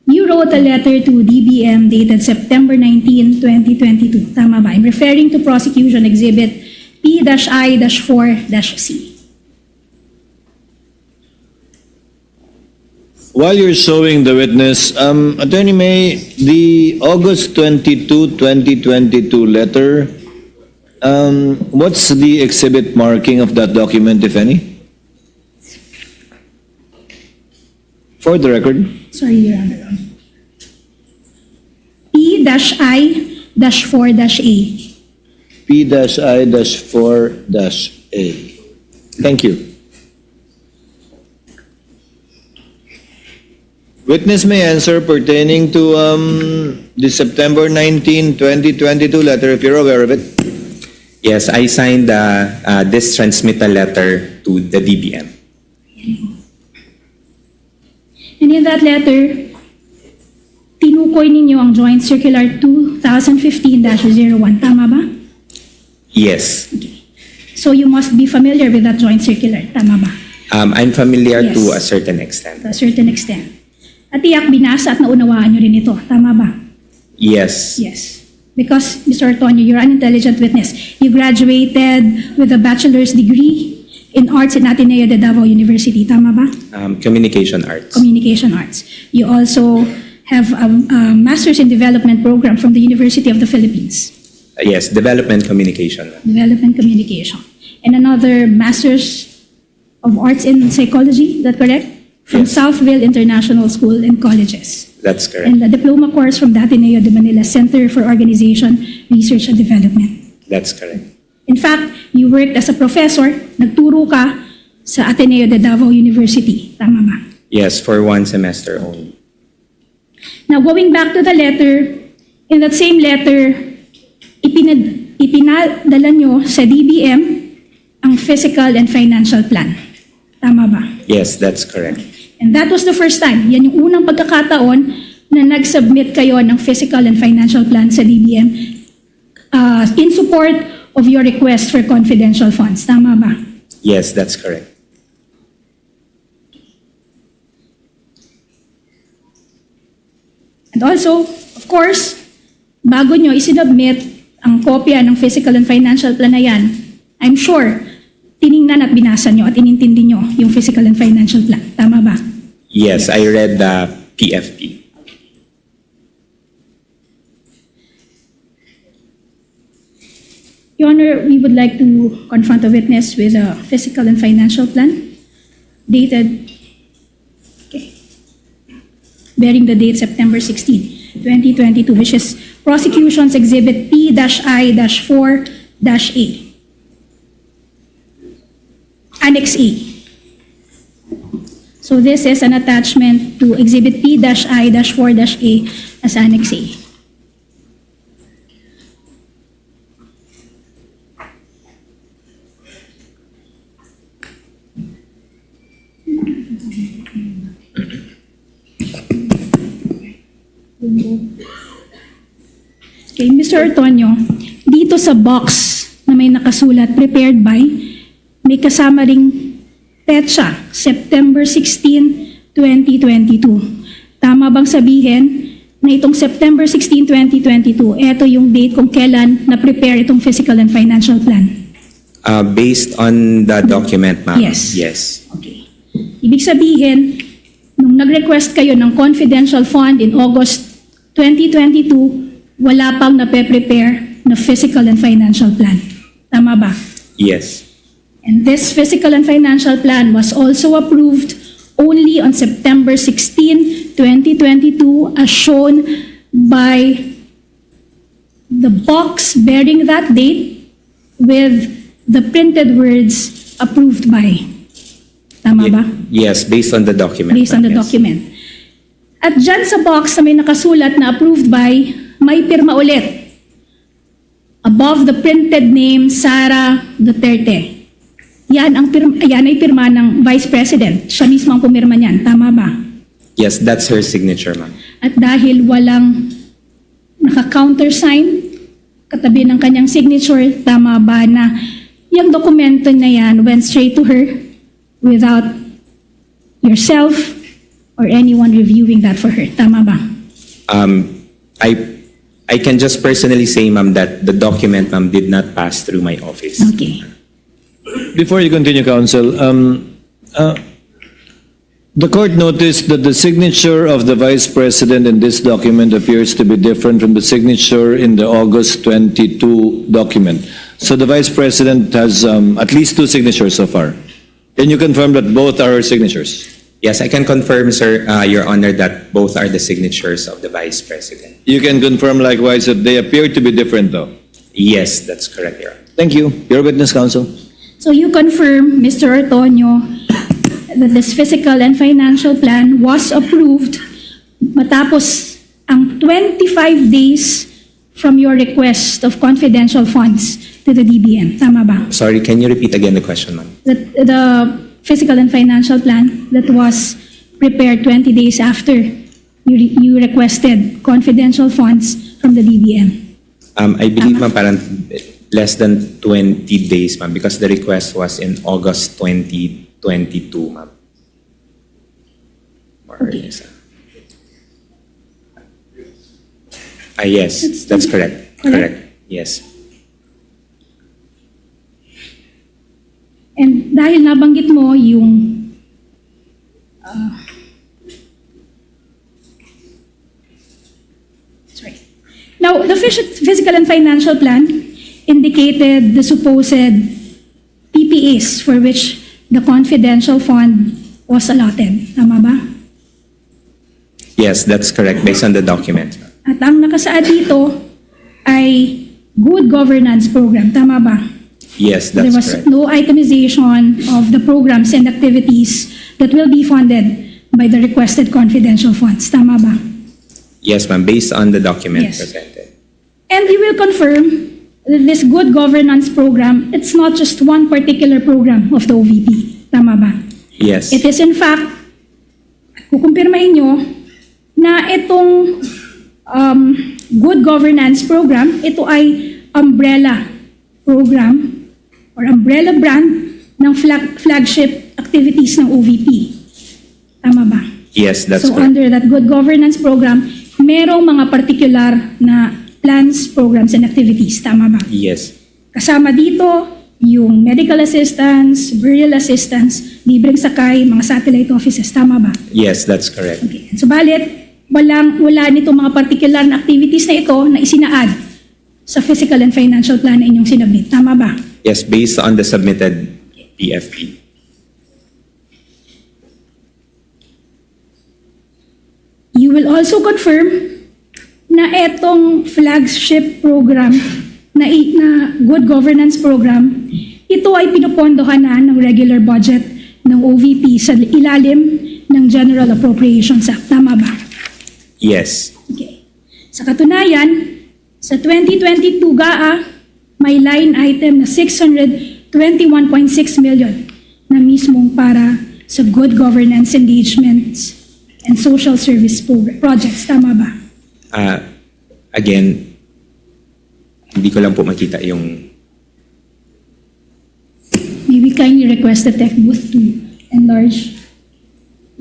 you wrote a letter to D B M dated September nineteen, twenty twenty-two. Tama ba? I'm referring to Prosecution Exhibit P dash I dash four dash C. While you're showing the witness, um, Attorney May, the August twenty-two, twenty twenty-two letter, um, what's the exhibit marking of that document, if any? For the record. Sorry, Your Honor. P dash I dash four dash A. P dash I dash four dash A. Thank you. Witness may answer pertaining to, um, the September nineteen, twenty twenty-two letter, if you're aware of it. Yes, I signed the, uh, this transmittal letter to the D B M. And in that letter, tinukoy ninyo ang Joint Circular two thousand fifteen dash zero one. Tama ba? Yes. Okay. So you must be familiar with that Joint Circular. Tama ba? Um, I'm familiar to a certain extent. To a certain extent. At tiyak binasa at naunawaan niyo rin ito. Tama ba? Yes. Yes. Because, Mister Ortonio, you're an intelligent witness. You graduated with a bachelor's degree in arts in Ateneo de Davao University. Tama ba? Um, communication arts. Communication arts. You also have a, a master's in development program from the University of the Philippines. Uh, yes, development communication. Development communication. And another master's of Arts in Psychology, is that correct? From Southville International School and Colleges. That's correct. And a diploma course from the Ateneo de Manila Center for Organization, Research and Development. That's correct. In fact, you worked as a professor, nagturo ka sa Ateneo de Davao University. Tama ba? Yes, for one semester only. Now, going back to the letter, in that same letter, ipinad-, ipinadala niyo sa D B M ang physical and financial plan. Tama ba? Yes, that's correct. And that was the first time. Yan yung unang pagkakataon na nag-submit kayo ng physical and financial plan sa D B M, uh, in support of your request for confidential funds. Tama ba? Yes, that's correct. And also, of course, bago nyo isinubmit ang kopya ng physical and financial plan na yan, I'm sure, tiningnan at binasa nyo at inintindi nyo yung physical and financial plan. Tama ba? Yes, I read the P F P. Your Honor, we would like to confront the witness with a physical and financial plan dated, okay, bearing the date September sixteen, twenty twenty-two, which is Prosecution's Exhibit P dash I dash four dash A. Annex A. So this is an attachment to Exhibit P dash I dash four dash A as Annex A. Okay, Mister Ortonio, di Ito sa box na may nakasulat, "Prepared by," may kasama ring petsa, September sixteen, twenty twenty-two. Tama bang sabihin na itong September sixteen, twenty twenty-two, eto yung date kung kailan na-prepare itong fiscal and financial plan? Uh, based on the document, ma'am. Yes. Yes. Okay. Ibig sabihin, nung nag-request kayo ng confidential fund in August twenty twenty-two, wala pang nape-prepare na fiscal and financial plan. Tama ba? Yes. And this fiscal and financial plan was also approved only on September sixteen, twenty twenty-two, as shown by the box bearing that date with the printed words, "Approved by." Tama ba? Yes, based on the document. Based on the Yes. Document. At dyan sa box na may nakasulat na "Approved by," may pirma ulit above the printed name, "Sara Duterte." Yan ang pir-, yan ay pirma ng Vice President. Siya mismo ang pumirma niyan. Tama ba? Yes, that's her signature, ma'am. At dahil walang naka-countersign katabi ng kanyang signature, tama ba na yung dokumento na yan went straight to her without yourself or anyone reviewing that for her? Tama ba? Um, I I can just personally say, ma'am, that the document, ma'am, did not pass through my office. Okay. Before you continue, Counsel, um, uh, the court noticed that the signature of the Vice President in this document appears to be different from the signature in the August twenty-two document. So the Vice President has, um, at least two signatures so far. Can you confirm that both are her signatures? Yes, I can confirm, sir, uh, Your Honor, that both are the signatures of the Vice President. You can confirm likewise that they appear to be different, though. Yes, that's correct, Your Honor. Thank you. Your witness, Counsel. So you confirm, Mister Ortonio, that this fiscal and financial plan was approved matapos ang twenty-five days from your request of confidential funds to the D B M. Tama ba? Sorry, can you repeat again the question, ma'am? The, the fiscal and financial plan that was prepared twenty days after you, re- you requested confidential funds from the D B M. Um, I believe, ma'am, parang less than twenty days, ma'am, because the request was in August twenty twenty-two, ma'am. More or less, ah. Ah, yes, That's that's twenty, correct. correct? Correct. Yes. And dahil nabanggit mo yung, ah, sorry. Now, the phys- physical and financial plan indicated the supposed P P Es for which the confidential fund was allotted. Tama ba? Yes, that's correct, based on the document. At ang nakasaad dito ay good governance program. Tama ba? Yes, There that's was correct. No itemization of the programs and activities that will be funded by the requested confidential funds. Tama ba? Yes, ma'am, based on the document Yes. presented. And you will confirm that this good governance program, it's not just one particular program of the O V P. Tama ba? Yes. It is in fact, kukumpirmahin nyo na itong, um, good governance program, ito ay umbrella program or umbrella brand ng flag, flagship activities ng O V P. Tama ba? Yes, that's So correct. Under that good governance program, merong mga partikular na plans, programs, and activities. Tama ba? Yes. Kasama dito yung medical assistance, burial assistance, libreng sakay, mga satellite offices. Tama ba? Yes, that's correct. Okay. Subalit, walang, wala nitong mga partikular na activities na ito na isinaad sa physical and financial plan na inyong sinubmit. Tama ba? Yes, based on the submitted P F P. You will also confirm na etong flagship program na, i- na good governance program, ito ay pinopondohan na ng regular budget ng O V P sa ilalim ng General Appropriations Act. Tama ba? Yes. Okay. Sa katunayan, sa twenty twenty-two GAA, may line item na six hundred twenty-one point six million na mismong para sa good governance engagements and social service pro- projects. Tama ba? Uh, again, Hindi ko lang po makita yung May we kindly request the tech booth to enlarge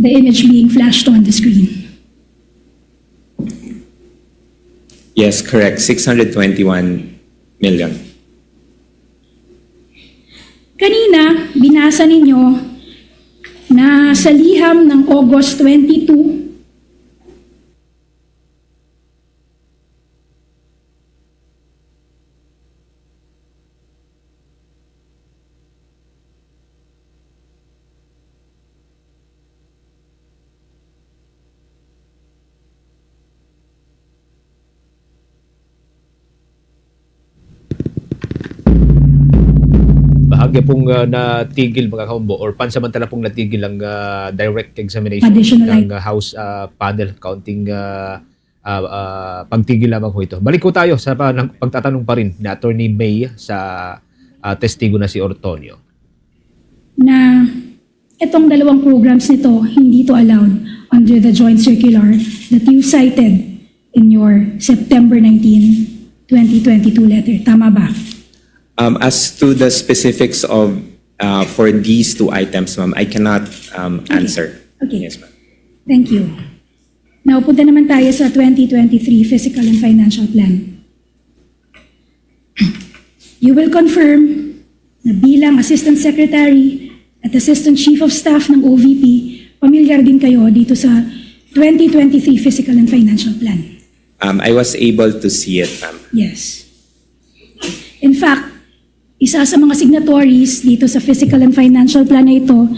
the image being flashed on the screen? Yes, correct. Six hundred twenty-one million. Kanina, binasa ninyo na sa liham ng August twenty-two, Bahagya pong, ah, natigil, mga kaumbo, or pansamantala pong natigil ang, ah, direct examination Additional ng, ah, House, ah, panel, kaunting, ah, ah, ah, pagtigil lamang ho ito. Balik ho tayo sa pa-, ng, pagtatanong pa rin ni Attorney May sa, ah, testigo na si Ortonio. Na itong dalawang programs nito, hindi ito allowed under the joint circular that you cited in your September nineteen, twenty twenty-two letter. Tama ba? Um, as to the specifics of, uh, for these two items, ma'am, I cannot, um, answer. Okay. Yes, ma'am. Thank you. Now, punta naman tayo sa twenty twenty-three Fiscal and Financial Plan. You will confirm na bilang Assistant Secretary at Assistant Chief of Staff ng O V P, pamilyar din kayo dito sa twenty twenty-three Fiscal and Financial Plan. Um, I was able to see it, ma'am. Yes. In fact, isa sa mga signatories dito sa Fiscal and Financial Plan na ito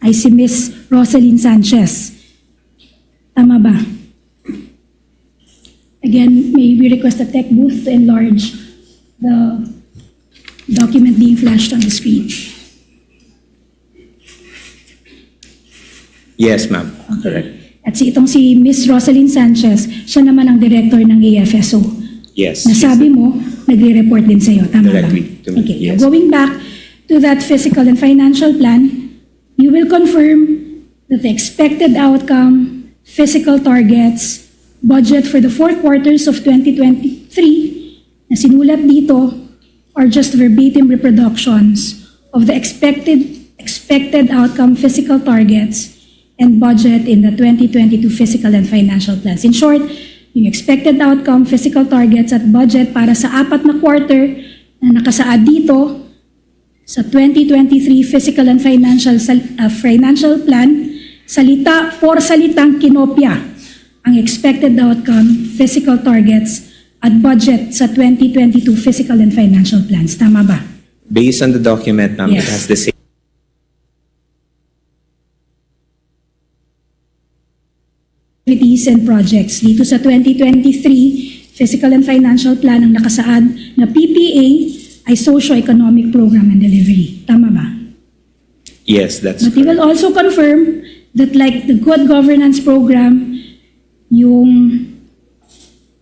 ay si Miss Rosalyn Sanchez. Tama ba? Again, may we request the tech booth to enlarge the document being flashed on the screen. Yes, ma'am. Correct. At si, itong si Miss Rosalyn Sanchez, siya naman ang director ng A F S O. Yes. Nasabi mo, nagre-report din sa'yo. Tama ba? Directly to me, Okay. Yes. Going back to that Fiscal and Financial Plan, you will confirm that the expected outcome, fiscal targets, budget for the four quarters of twenty twenty-three na sinulat dito are just verbatim reproductions of the expected expected outcome, fiscal targets, and budget in the twenty twenty-two fiscal and financial plans. In short, yung expected outcome, fiscal targets, at budget para sa apat na quarter na nakasaad dito sa twenty twenty-three fiscal and financial sal- ah, financial plan, salita por salitang kinopya ang expected outcome, fiscal targets, at budget sa twenty twenty-two fiscal and financial plans. Tama ba? Based on the document, ma'am, it Yes. has the same Activities and projects. Dito sa twenty twenty-three fiscal and financial plan, ang nakasaad na P P A ay socio-economic program and delivery. Tama ba? Yes, that's But you will correct. Also confirm that, like the good governance program, yung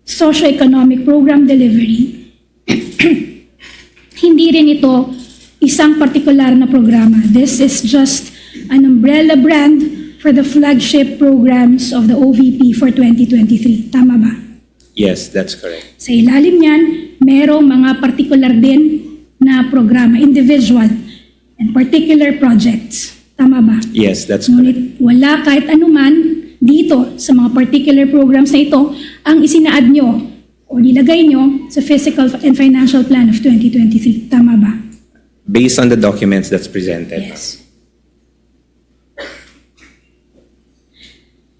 socio-economic program delivery, hindi rin ito isang partikular na programa. This is just an umbrella brand for the flagship programs of the O V P for twenty twenty-three. Tama ba? Yes, that's correct. Sa ilalim niyan, merong mga partikular din na programa, individual and particular projects. Tama ba? Yes, that's correct. Ngunit wala kahit anuman dito sa mga particular programs na ito ang isinaad nyo o nilagay nyo sa fiscal and financial plan of twenty twenty-three. Tama ba? Based on the documents that's presented. Yes.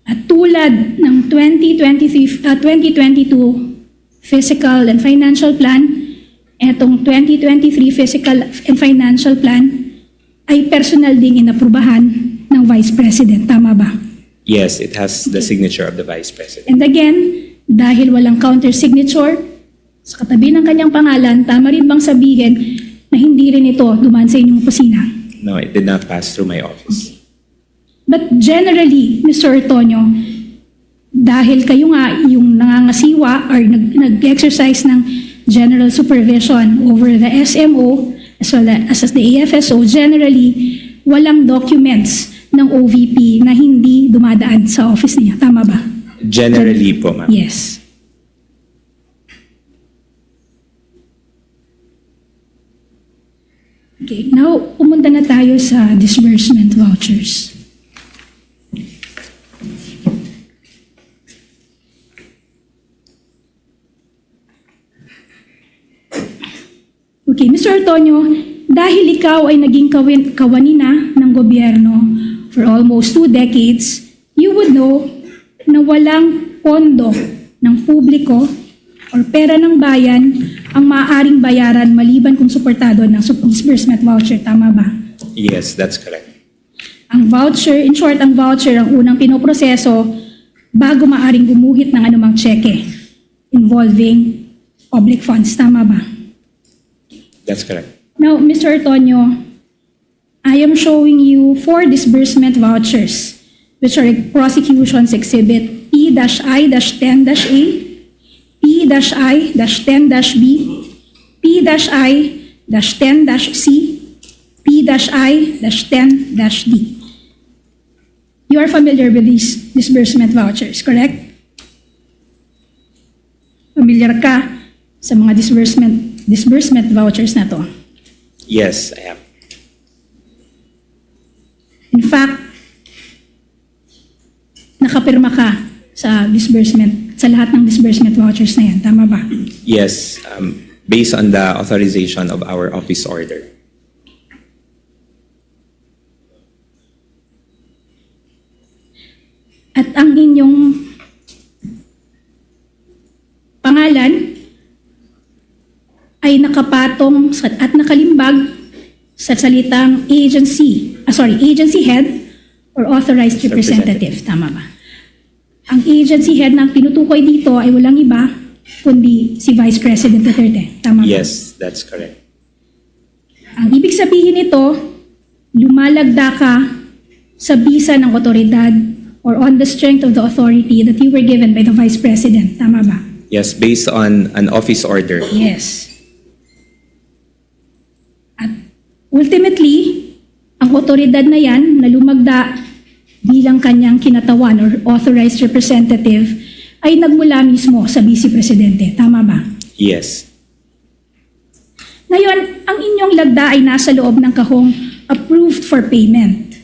At tulad ng twenty twenty-three, ah, twenty twenty-two fiscal and financial plan, etong twenty twenty-three fiscal and financial plan ay personal ding inaprubahan ng Vice President. Tama ba? Yes, it has the signature of the Vice President. And again, dahil walang counter signature sa katabi ng kanyang pangalan, tama rin bang sabihin na hindi rin ito dumaan sa inyong opisina? No, it did not pass through my office. But generally, Mister Ortonio, dahil kayo nga yung nangangasiwa or nag- nag-exercise ng general supervision over the S M O as well as the A F S O, generally, walang documents ng O V P na hindi dumadaan sa office niya. Tama ba? Generally po, ma'am. Yes. tayo sa disbursement vouchers. Okay, Mister Ortonio, dahil ikaw ay naging kawin-, kawani na ng gobyerno for almost two decades, you would know na walang pondo ng publiko or pera ng bayan ang maaaring bayaran maliban kung suportado ng sup-, disbursement voucher. Tama ba? Yes, that's correct. Ang voucher, in short, ang voucher ang unang pinoproseso bago maaring gumuhit ng anumang tseke involving public funds. Tama ba? That's correct. Now, Mister Ortonio, I am showing you four disbursement vouchers, which are prosecution's exhibit P dash I dash ten dash A, P dash I dash ten dash B, P dash I dash ten dash C, P dash I dash ten dash D. You are familiar with these disbursement vouchers, correct? Familiar ka sa mga disbursement, disbursement vouchers na to? Yes, I am. In fact, nakapirma ka sa disbursement, sa lahat ng disbursement vouchers na yan. Tama ba? Yes, um, based on the authorization of our office order. At ang inyong pangalan ay nakapatong sa, at nakalimbag sa salitang agency, ah, sorry, agency head or authorized representative. Tama ba? Ang agency head na tinutukoy dito ay walang iba kundi si Vice President Duterte. Tama ba? Yes, that's correct. Ang ibig sabihin nito, lumalagda ka sa bisa ng otoridad or on the strength of the authority that you were given by the Vice President. Tama ba? Yes, based on an office order. Yes. At ultimately, ang otoridad na yan na lumagda bilang kanyang kinatawan or authorized representative ay nagmula mismo sa Vice Presidente. Tama ba? Yes. Ngayon, ang inyong lagda ay nasa loob ng kahong approved for payment.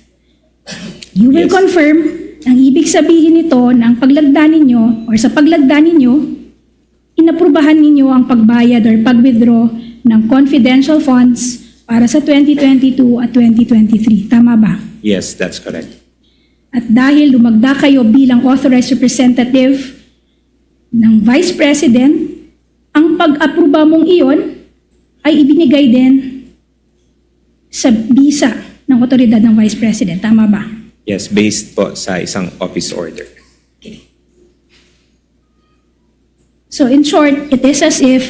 You will Yes. confirm, ang ibig sabihin nito na ang paglagda ninyo or sa paglagda ninyo, inaprubahan ninyo ang pagbayad or pag-withdraw ng confidential funds para sa twenty twenty-two at twenty twenty-three. Tama ba? Yes, that's correct. At dahil lumagda kayo bilang authorized representative ng Vice President, ang pag-apruba mong iyon ay ibinigay din sa bisa ng otoridad ng Vice President. Tama ba? Yes, based po sa isang office order. Okay. So in short, it is as if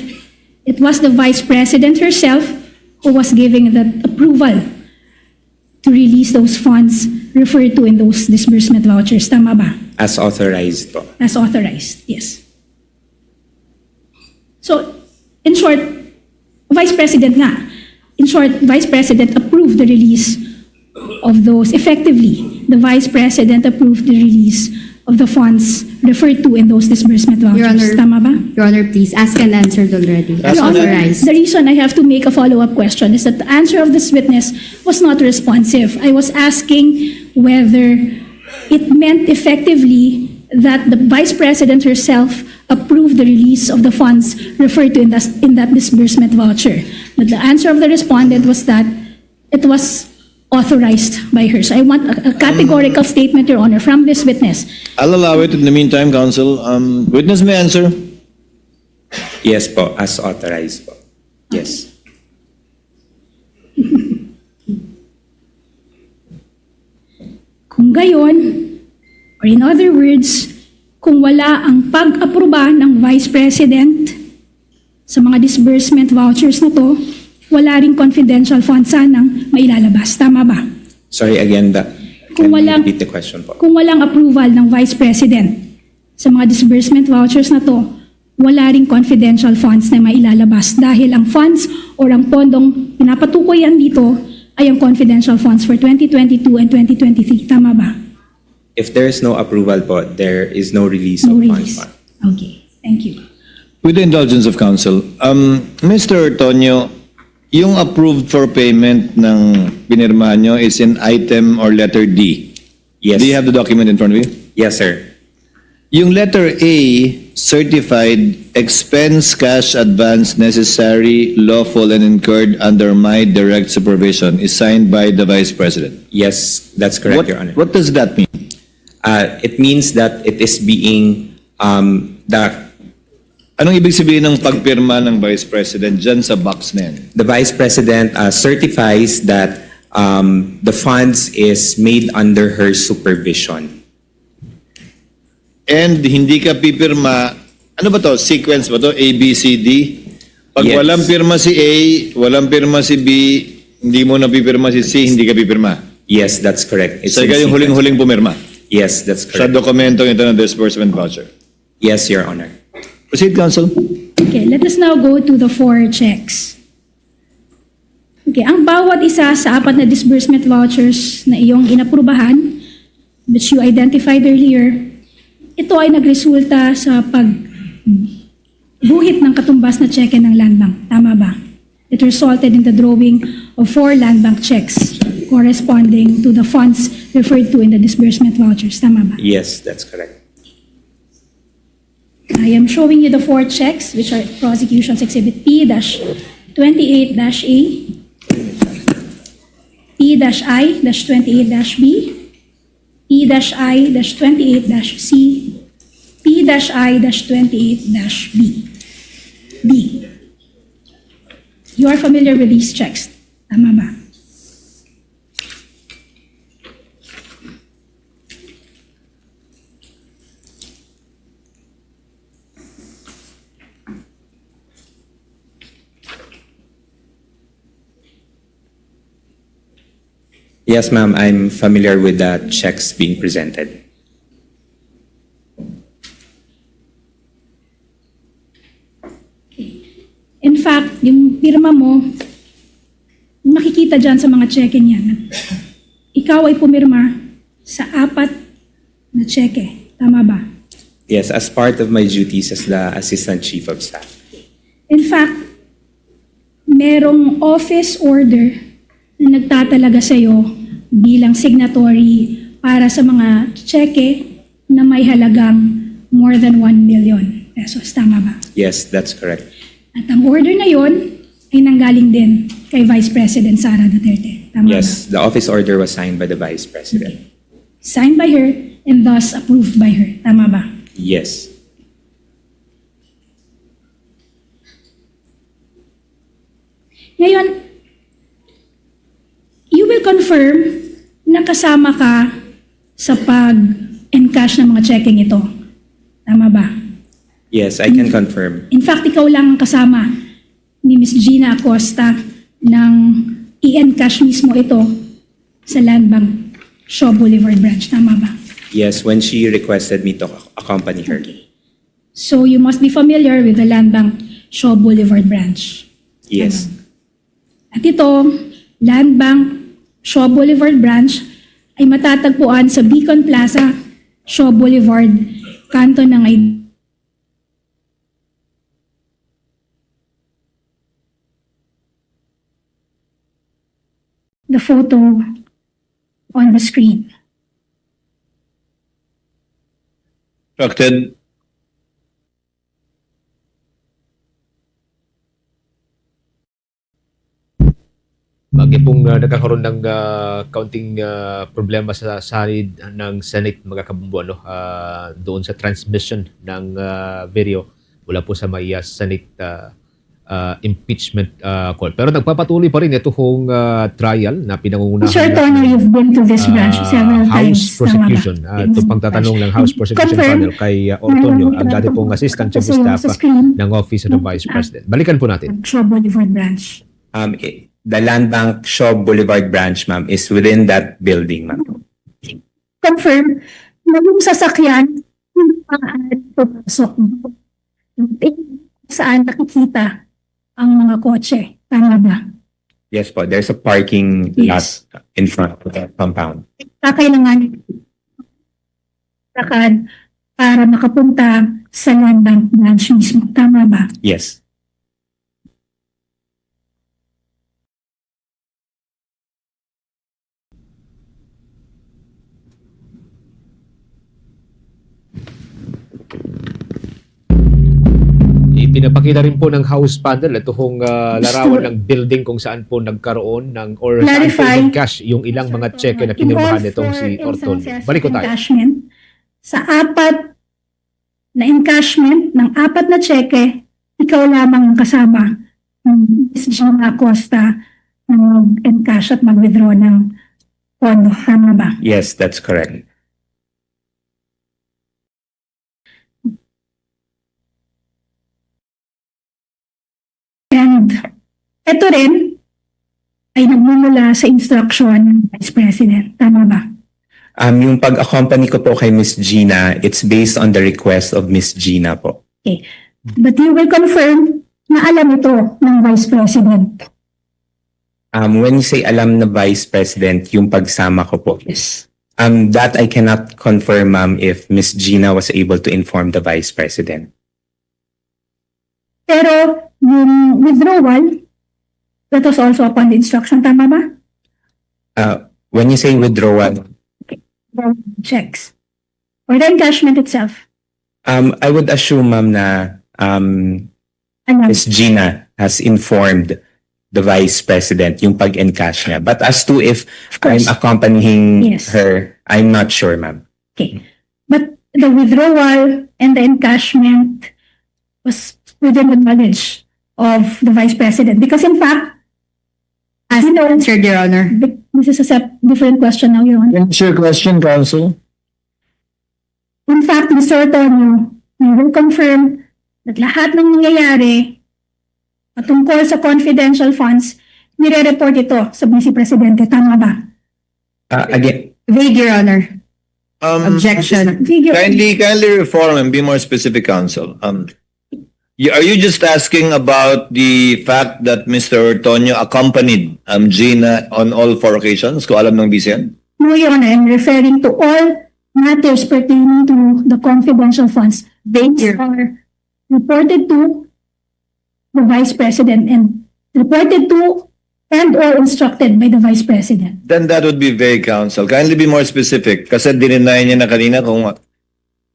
it was the Vice President herself who was giving that approval to release those funds referred to in those disbursement vouchers. Tama ba? As authorized po. As authorized, yes. So, in short, Vice President nga. In short, Vice President approved the release of those, effectively, the Vice President approved the release of the funds referred to in those disbursement vouchers. Your Honor, Tama ba? Your Honor, please, asked and answered already. As Your Honor, authorized. The reason I have to make a follow-up question is that the answer of this witness was not responsive. I was asking whether it meant effectively that the Vice President herself approved the release of the funds referred to in that, in that disbursement voucher. But the answer of the respondent was that it was authorized by her. So I want a, a categorical statement, Your Honor, from this witness. I'll allow it in the meantime, counsel. Um, witness may answer. Yes po, as authorized po. Yes. Kung gayon, or in other words, kung wala ang pag-aproba ng Vice President sa mga disbursement vouchers na to, wala ring confidential funds sanang mailalabas. Tama ba? Sorry again, the, Kung can you walang- repeat the question po? Kung walang approval ng Vice President sa mga disbursement vouchers na to, wala ring confidential funds na mailalabas dahil ang funds or ang pondong pinapatukoy yan dito ay ang confidential funds for twenty twenty-two and twenty twenty-three. Tama ba? If there is no approval po, there is no release No of release. funds po. Okay. Thank you. With the indulgence of counsel, um, Mister Ortonio, Yung approved for payment ng pinirmahan nyo is in item or letter D. Yes. Do you have the document in front of you? Yes, sir. Yung letter A, certified expense cash advance necessary, lawful, and incurred under my direct supervision, is signed by the Vice President. Yes, that's correct, Your Honor. What does that mean? Uh, it means that it is being, um, the Anong ibig sabihin ng pagpirma ng Vice President dyan sa box na yan? The Vice President, uh, certifies that, um, the funds is made under her supervision. And hindi ka pipirma, ano ba to? Sequence ba to? A, B, C, D? Pag Yes. walang pirma si A, walang pirma si B, hindi mo na pipirma si C, hindi ka pipirma. Yes, that's correct. It's So, ikaw yung in sequence. huling-huling pumirma Yes, that's sa correct. dokumentong ito ng disbursement voucher. Yes, Your Honor. Proceed, Counsel. Okay, let us now go to the four checks. Okay, ang bawat isa sa apat na disbursement vouchers na iyong inaprubahan, which you identified earlier, ito ay nagresulta sa pagguhit ng katumbas na tseke ng Land Bank. Tama ba? It resulted in the drawing of four Land Bank checks corresponding to the funds referred to in the disbursement vouchers. Tama ba? Yes, that's correct. I am showing you the four checks, which are Prosecution's Exhibit P dash twenty-eight dash A, P dash I dash twenty-eight dash B, P dash I dash twenty-eight dash C, P dash I dash twenty-eight dash B. D. You are familiar with these checks. Tama ba? Yes, ma'am. I'm familiar with the checks being presented. Okay. In fact, yung pirma mo, makikita dyan sa mga tseke niyan. Ikaw ay pumirma sa apat na tseke. Tama ba? Yes, as part of my duties as the Assistant Chief of Staff. In fact, merong office order na nagtatalaga sa'yo bilang signatory para sa mga tseke na may halagang more than one million pesos. Tama ba? Yes, that's correct. At ang order na yon ay nanggaling din kay Vice President Sara Duterte. Tama Yes, ba? The office order was signed by the Vice President. Okay. Signed by her and thus approved by her. Tama ba? Yes. Ngayon, you will confirm na kasama ka sa pag-encash ng mga checking ito. Tama ba? Yes, I can confirm. In fact, ikaw lang ang kasama ni Miss Gina Acosta nang i-encash mismo ito sa Land Bank Shaw Boulevard Branch. Tama ba? Yes, when she requested me to accompany her. Okay. So, you must be familiar with the Land Bank Shaw Boulevard Branch. Yes. Tama. At ito, Land Bank Shaw Boulevard Branch ay matatagpuan sa Beacon Plaza, Shaw Boulevard, kanto ng Ay- The photo on the screen. Instructed. Bagi pong, ah, nagkakaroon ng, ah, kaunting, ah, problema sa side ng Senate, mga kabombo, ano, ah, doon sa transmission ng, ah, video mula po sa may, ah, Senate, ah, ah, impeachment, ah, court. Pero nagpapatuloy pa rin ito hong, ah, trial na pinangungunahan Mister Antonio, ng, you've been to this branch ah, several House times. Tama ba? Prosecution, ah, ito pang tatanong ng House Prosecution Panel kay, ah, Antonio, ang dati pong Assistant Chief of Confirm. Meron po sa screen. Staff ng Office of the Vice President. Balikan po natin. Shaw Boulevard Branch. Um, i-, the Land Bank Shaw Boulevard Branch, ma'am, is within that building, ma'am. Confirm na yung sasakyan, hindi pa pumasok. Saan nakikita ang mga kotse. Tama ba? Yes po, there's a parking lot Yes. in front of the compound. Kakailangan lakad para makapunta sa Land Bank branch mismo. Tama ba? Yes. Pinapakita rin po ng House panel ito hong, ah, larawan ng building kung saan po nagkaroon ng or saan po nag-encash yung ilang mga tseke na kinirmahan nitong si Ortonio. Balik ko tayo. Encashment, sa apat na encashment ng apat na tseke, ikaw lamang ang kasama ng Miss Gina Acosta na mag-encash at mag-withdraw ng pondo. Tama ba? Yes, that's correct. And ito rin ay nagmumula sa instruction ng Vice President. Tama ba? Um, yung pag-accompany ko po kay Miss Gina, it's based on the request of Miss Gina po. Okay. But you will confirm na alam ito ng Vice President? Um, when you say alam na Vice President, yung pagsama ko po. Yes. Um, that I cannot confirm, ma'am, if Miss Gina was able to inform the Vice President. Pero yung withdrawal, that was also upon the instruction, tama ba? Uh, when you say withdrawal, checks. Or the encashment itself. Um, I would assume, ma'am, na, um, Miss Gina has informed the Vice President yung pag-encash niya. But as to if I'm accompanying her, I'm not sure, ma'am. Okay. But the withdrawal and the encashment was within the knowledge of the Vice President. Because in fact, as you know, answered, Your Honor. This is a sep-, different question now, Your Honor. What's your question, Counsel? In fact, Mister Ortonio, we will confirm that lahat ng nangyayari patungkol sa confidential funds, nire-report ito sa Vice Presidente. Tama ba? Uh, again. Vague, Your Honor. Um, objection. Vague, Your Honor. Kindly, kindly reform and be more specific, Counsel. Um, you, are you just asking about the fact that Mister Ortonio accompanied, um, Gina on all four occasions? Kung alam ng Vice yan? No, Your Honor. I'm referring to all matters pertaining to the confidential funds. These are reported to the Vice President and reported to and or instructed by the Vice President. Then that would be vague, Counsel. Kindly be more specific. Kasi dininay niya na kanina kung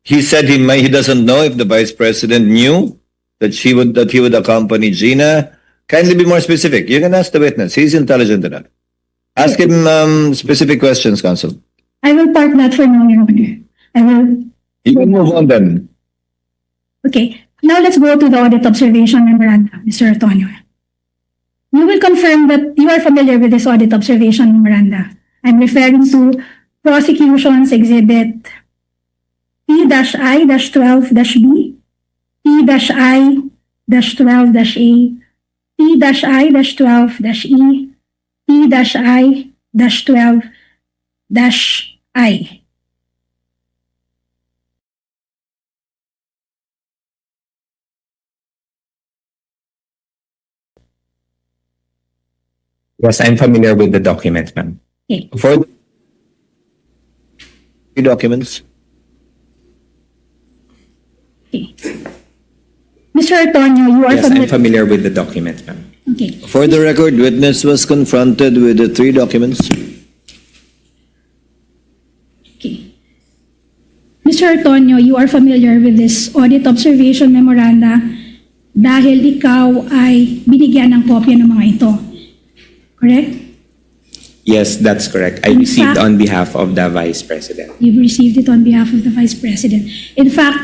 he said he may, he doesn't know if the Vice President knew that she would, that he would accompany Gina. Kindly be more specific. You can ask the witness. He's intelligent enough. Ask him, um, specific questions, Counsel. I will park that for now, Your Honor. I will. You can move on then. Okay. Now let's go to the audit observation memoranda, Mister Ortonio. You will confirm that you are familiar with this audit observation memoranda. I'm referring to Prosecution's Exhibit P dash I dash twelve dash B, P dash I dash twelve dash A, P dash I dash twelve dash E, P dash I dash twelve dash I. Yes, I'm familiar with the document, ma'am. Okay. For the documents. Okay. Mister Ortonio, you are familiar with the document, ma'am. Okay. For the record, witness was confronted with the three documents. Okay. Mister Ortonio, you are familiar with this audit observation memoranda dahil ikaw ay binigyan ng kopya ng mga ito. Correct? Yes, that's correct. I received on behalf of the Vice President. You've received it on behalf of the Vice President. In fact,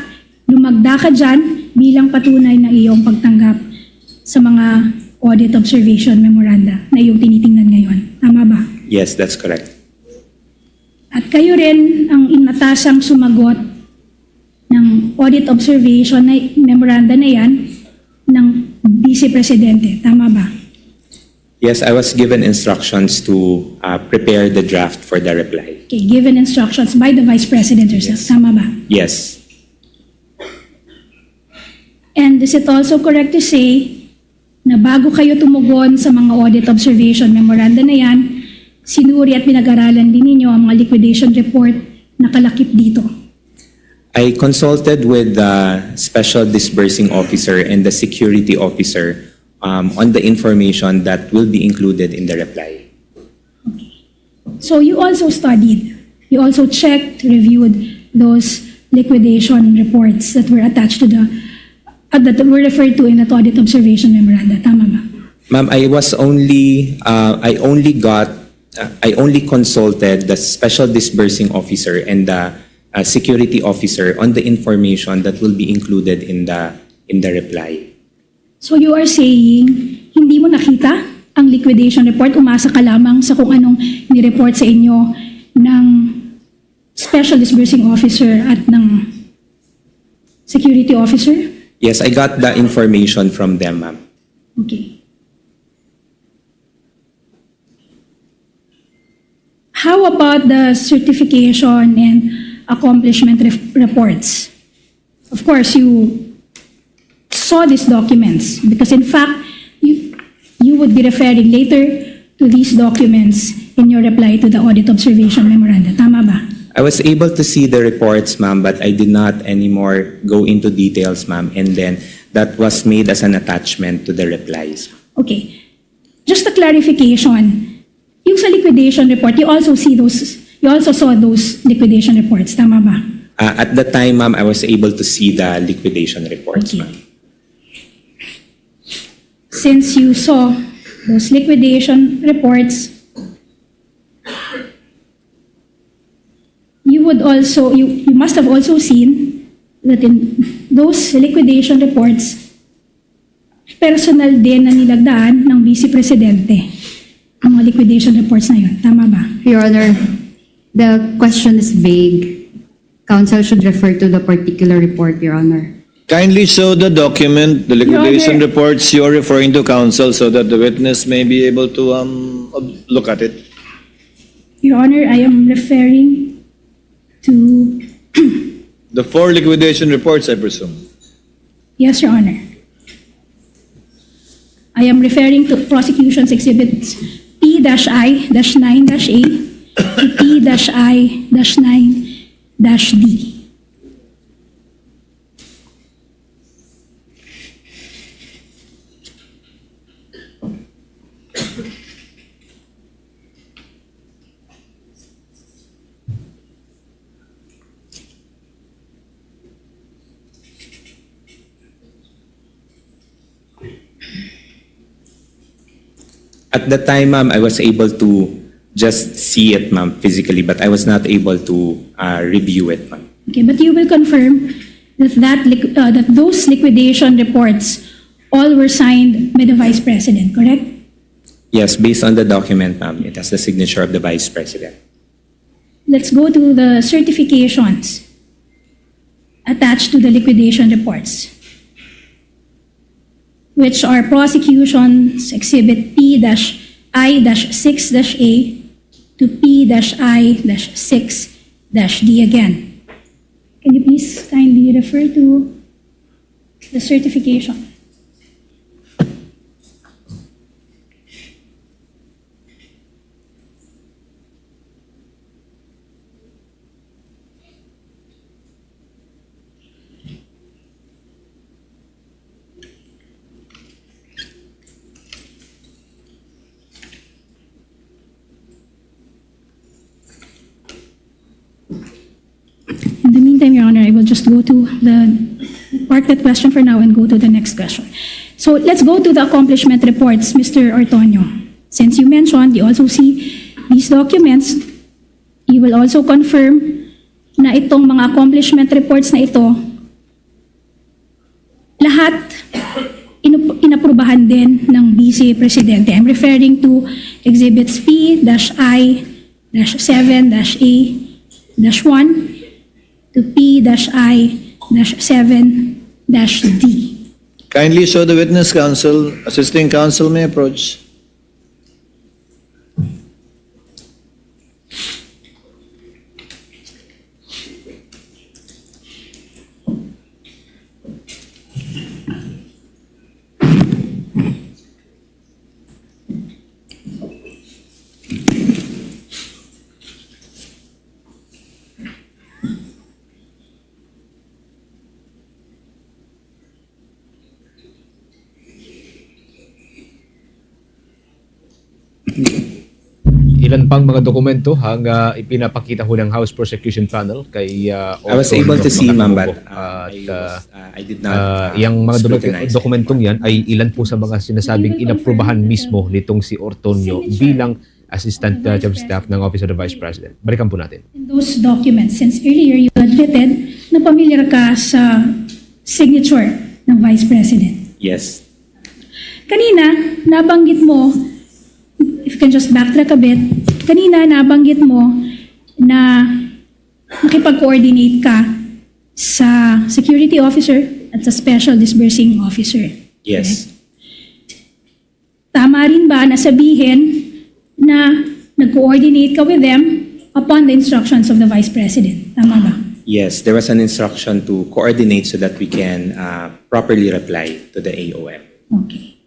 lumagda ka dyan bilang patunay ng iyong pagtanggap sa mga audit observation memoranda na iyong tinitingnan ngayon. Tama ba? Yes, that's correct. At kayo rin ang inatasang sumagot ng audit observation na memoranda na yan ng Vice Presidente. Tama ba? Yes, I was given instructions to, uh, prepare the draft for the reply. Okay, given instructions by the Vice President herself. Yes. Tama ba? Yes. And is it also correct to say na bago kayo tumugon sa mga audit observation memoranda na yan, sinuri at pinag-aralan din ninyo ang mga liquidation report na kalakip dito? I consulted with the special disbursing officer and the security officer, um, on the information that will be included in the reply. So you also studied, you also checked, reviewed those liquidation reports that were attached to the uh, that were referred to in the audit observation memoranda. Tama ba? Ma'am, I was only, uh, I only got, uh, I only consulted the special disbursing officer and the, uh, security officer on the information that will be included in the, in the reply. So you are saying, hindi mo nakita ang liquidation report, umasa ka lamang sa kung anong ni-report sa inyo ng special disbursing officer at ng security officer? Yes, I got the information from them, ma'am. Okay. How about the certification and accomplishment ref-, reports? Of course, you saw these documents because, in fact, you, you would be referring later to these documents in your reply to the audit observation memoranda. Tama ba? I was able to see the reports, ma'am, but I did not anymore go into details, ma'am. And then that was made as an attachment to the replies. Okay. Just a clarification. Yung sa liquidation report, you also see those, you also saw those liquidation reports, tama ba? Uh, at the time, ma'am, I was able to see the liquidation reports, okay, ma'am. Since you saw those liquidation reports, you would also, you, you must have also seen that in those liquidation reports, personal din na nilagdaan ng Vice Presidente ang mga liquidation reports na yun. Tama ba? Your Honor, the question is vague. Counsel should refer to the particular report, Your Honor. Kindly show the document, the liquidation reports you're referring to, counsel, so that the witness may be able to, um, ob-, look at it. Your Honor, I am referring to the four liquidation reports, I presume. Yes, Your Honor. I am referring to Prosecution's Exhibits P dash I dash nine dash A to P dash I dash nine dash D. At the time, ma'am, I was able to just see it, ma'am, physically, but I was not able to, uh, review it, ma'am. Okay, but you will confirm that that liqu-, uh, that those liquidation reports all were signed by the Vice President, correct? Yes, based on the document, ma'am, it has the signature of the Vice President. Let's go to the certifications attached to the liquidation reports, which are Prosecution's Exhibit P dash I dash six dash A to P dash I dash six dash D again. Can you please kindly refer to the certification? In the meantime, Your Honor, I will just go to the, park that question for now and go to the next question. So let's go to the accomplishment reports, Mister Ortonio. Since you mentioned, you also see these documents, you will also confirm na itong mga accomplishment reports na ito, lahat inu-, inaprubahan din ng Vice Presidente. I'm referring to Exhibits P dash I dash seven dash A dash one to P dash I dash seven dash D. Kindly show the witness, counsel. Assisting counsel may approach. Ilan pang mga dokumento ang, ah, ipinapakita ho ng House Prosecution Panel kay, ah, I was able to see, ma'am, but, uh, I was, uh, I did not, uh, scrutinize it. Yang mga dokumento, dokumentong yan ay ilan po sa mga sinasabing inaprubahan mismo nitong si Ortonio bilang Assistant, uh, Chief of Staff ng Office of the Vice President. Balikan po natin. In those documents, since earlier you admitted na pamilyar ka sa signature ng Vice President. Yes. Kanina, nabanggit mo, if you can just backtrack a bit, kanina nabanggit mo na nakipag-coordinate ka sa security officer at sa special disbursing officer. Yes. Correct? Tama rin ba na sabihin na nag-coordinate ka with them upon the instructions of the Vice President? Tama ba? Yes, there was an instruction to coordinate so that we can, uh, properly reply to the A O M. Okay.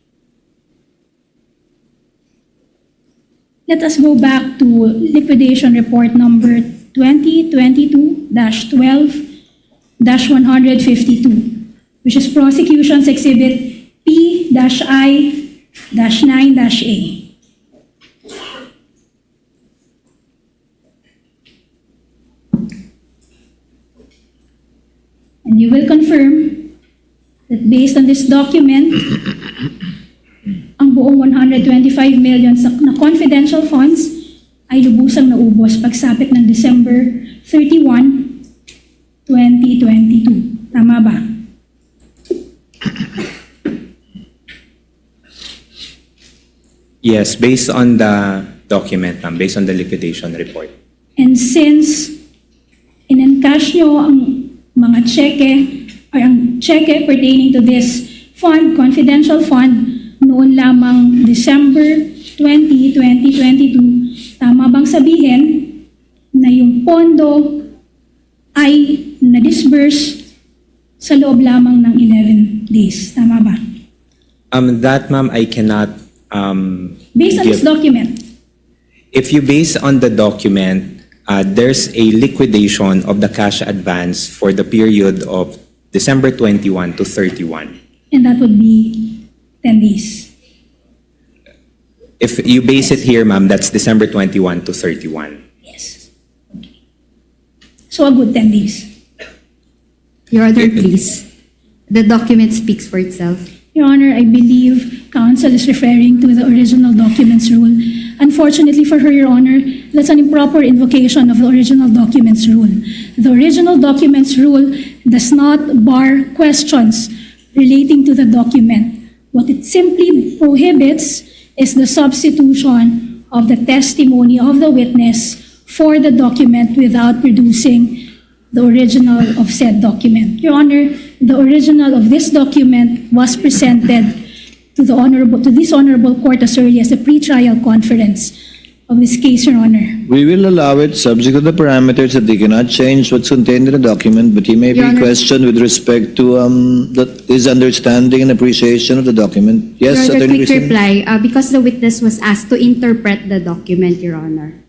Let us go back to liquidation report number twenty twenty-two dash twelve dash one hundred fifty-two, which is Prosecution's Exhibit P dash I dash nine dash A. And you will confirm that based on this document, ang buong one hundred twenty-five million sa, na confidential funds ay lubusang naubos pagsapit ng December thirty-one, twenty twenty-two. Tama ba? Yes, based on the document, ma'am, based on the liquidation report. And since in-encash nyo ang mga tseke, or ang tseke pertaining to this fund, confidential fund, noon lamang December twenty, twenty twenty-two, tama bang sabihin na yung pondo ay na-disburse sa loob lamang ng eleven days? Tama ba? Um, that, ma'am, I cannot, um, give. Based on this document? If you base on the document, uh, there's a liquidation of the cash advance for the period of December twenty-one to thirty-one. And that would be ten days? If you base it here, ma'am, that's December twenty-one to thirty-one. Yes. Okay. So a good ten days. Your Honor, please. The document speaks for itself. Your Honor, I believe counsel is referring to the original documents rule. Unfortunately for her, Your Honor, that's an improper invocation of the original documents rule. The original documents rule does not bar questions relating to the document. What it simply prohibits is the substitution of the testimony of the witness for the document without producing the original of said document. Your Honor, the original of this document was presented to the honorable, to this honorable court as early as the pretrial conference of this case, Your Honor. We will allow it subject to the parameters that they cannot change what's contained in the document, but he may be questioned with respect to, um, the, his understanding and appreciation of the document. Yes, Attorney Christine? Your Honor, quick reply, uh, because the witness was asked to interpret the document, Your Honor,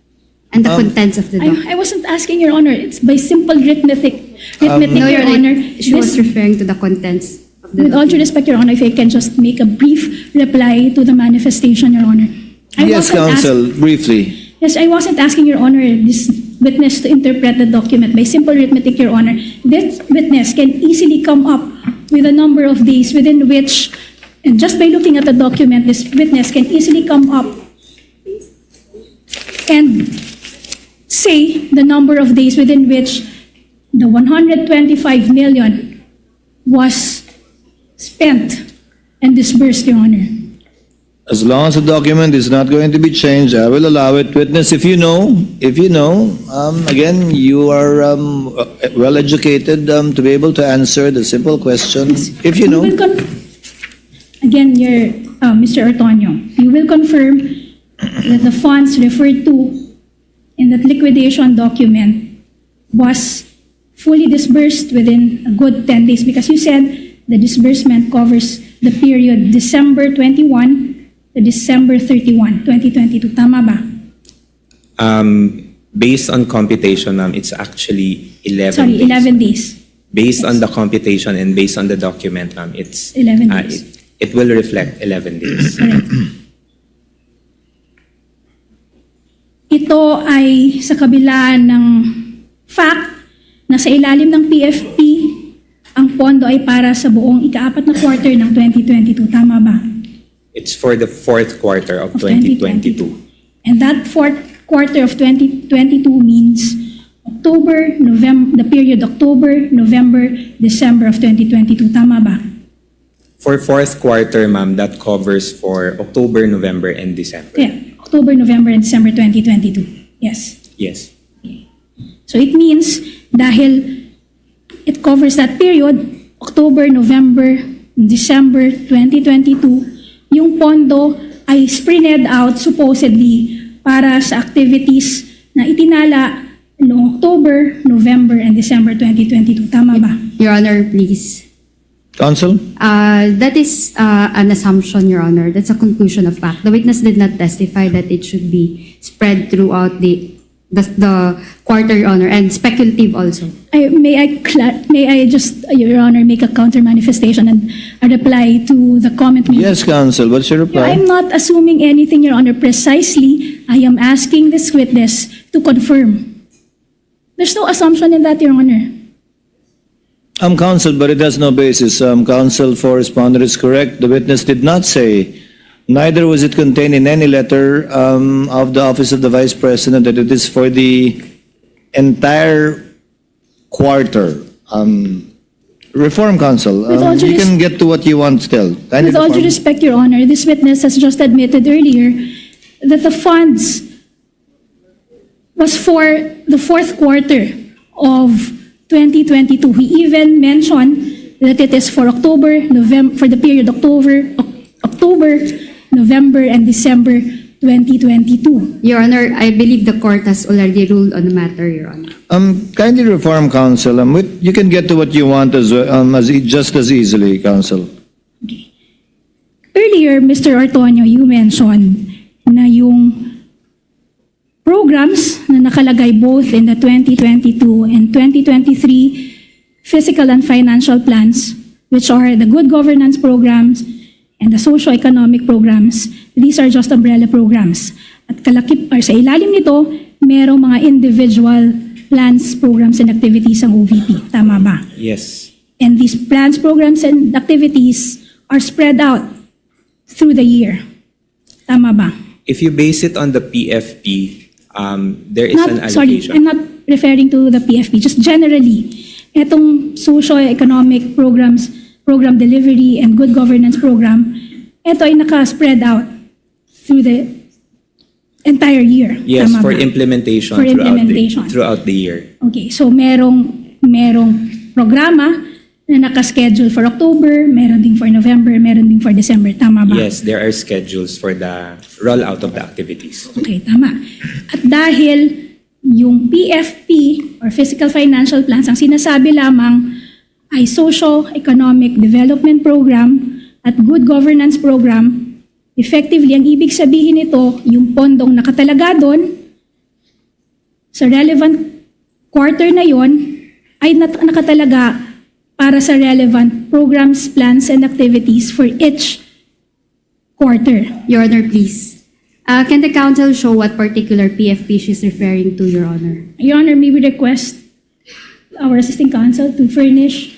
and the contents of the document. I, I wasn't asking, Your Honor. It's by simple arithmetic, arithmetic, Your Honor. No, Your Honor, she was referring to the contents of the document. With all due respect, Your Honor, if I can just make a brief reply to the manifestation, Your Honor. Yes, counsel, briefly. Yes, I wasn't asking, Your Honor, this witness to interpret the document. By simple arithmetic, Your Honor, this witness can easily come up with a number of days within which, and just by looking at the document, this witness can easily come up and say the number of days within which the one hundred twenty-five million was spent and disbursed, Your Honor. As long as the document is not going to be changed, I will allow it. Witness, if you know, if you know, um, again, you are, um, uh, well educated, um, to be able to answer the simple question. If you know. You will con-, again, your, uh, Mister Ortonio, you will confirm that the funds referred to in that liquidation document was fully disbursed within a good ten days, because you said the disbursement covers the period December twenty-one to December thirty-one, twenty twenty-two. Tama ba? Um, based on computation, ma'am, it's actually eleven days. Sorry, eleven days. Yes. Based on the computation and based on the document, ma'am, it's, uh, eleven days. It, it will reflect eleven days. Correct. Ito ay sa kabila ng fact na sa ilalim ng P F P, ang pondo ay para sa buong ikaapat na quarter ng twenty twenty-two. Tama ba? It's for the fourth quarter of twenty twenty-two. And that fourth quarter of twenty twenty-two means October, November, the period October, November, December of twenty twenty-two. Tama ba? For fourth quarter, ma'am, that covers for October, November, and December. Yeah, October, November, and December twenty twenty-two. Yes. Yes. So it means, dahil it covers that period, October, November, December twenty twenty-two, yung pondo ay spread out supposedly para sa activities na itinala noong October, November, and December twenty twenty-two. Tama ba? Your Honor, please. Counsel? Uh, that is uh, an assumption, Your Honor. That's a conclusion of fact. The witness did not testify that it should be spread throughout the the, the quarter, Your Honor, and speculative also. I, may I cla- may I just, uh, Your Honor, make a counter manifestation and a reply to the comment made? Yes, Counsel. What's your reply? I'm not assuming anything, Your Honor. Precisely, I am asking this witness to confirm. There's no assumption in that, Your Honor. Um, Counsel, but it has no basis. Um, Counsel for respondent is correct. The witness did not say, neither was it contained in any letter um, of the Office of the Vice President, that it is for the entire quarter. Um, reform, Counsel. With all Um, due you res- can get to what you want still. Kindly With all due reform. Respect, Your Honor, this witness has just admitted earlier that the funds was for the fourth quarter of twenty twenty-two. He even mentioned that it is for October, November, for the period October, Oc- October, November, and December twenty twenty-two. Your Honor, I believe the court has already ruled on the matter, Your Honor. Um, kindly reform, Counsel. Um, with, you can get to what you want as, well, um, as e- just as easily, Counsel. Earlier, Mister Ortonio, you mentioned na yung programs na nakalagay both in the twenty twenty-two and twenty twenty-three fiscal and financial plans, which are the good governance programs and the socio-economic programs, these are just umbrella programs. At kalakip, or sa ilalim nito, merong mga individual plans, programs, and activities ang O V P. Tama ba? Yes. And these plans, programs, and activities are spread out through the year. Tama ba? If you base it on the P F P, um, there is an Not, sorry, allocation. I'm not referring to the P F P. Just generally, itong socio-economic programs, program delivery, and good governance program, ito ay naka-spread out through the entire year. Yes, Tama for ba? implementation, For throughout, implementation. The, throughout the year. Okay, so merong merong programa na naka-schedule for October, meron din for November, meron din for December. Tama ba? Yes, there are schedules for the rollout of the activities. Okay, tama. At dahil yung P F P or Fiscal Financial Plans, ang sinasabi lamang ay Socio-Economic Development Program at Good Governance Program, effectively, ang ibig sabihin nito, yung pondong nakatalaga doon, sa relevant quarter na yon ay nat- nakatalaga para sa relevant programs, plans, and activities for each quarter. Your Honor, please. Uh, can the counsel show what particular P F P she's referring to, Your Honor? Your Honor, may we request our assisting counsel to furnish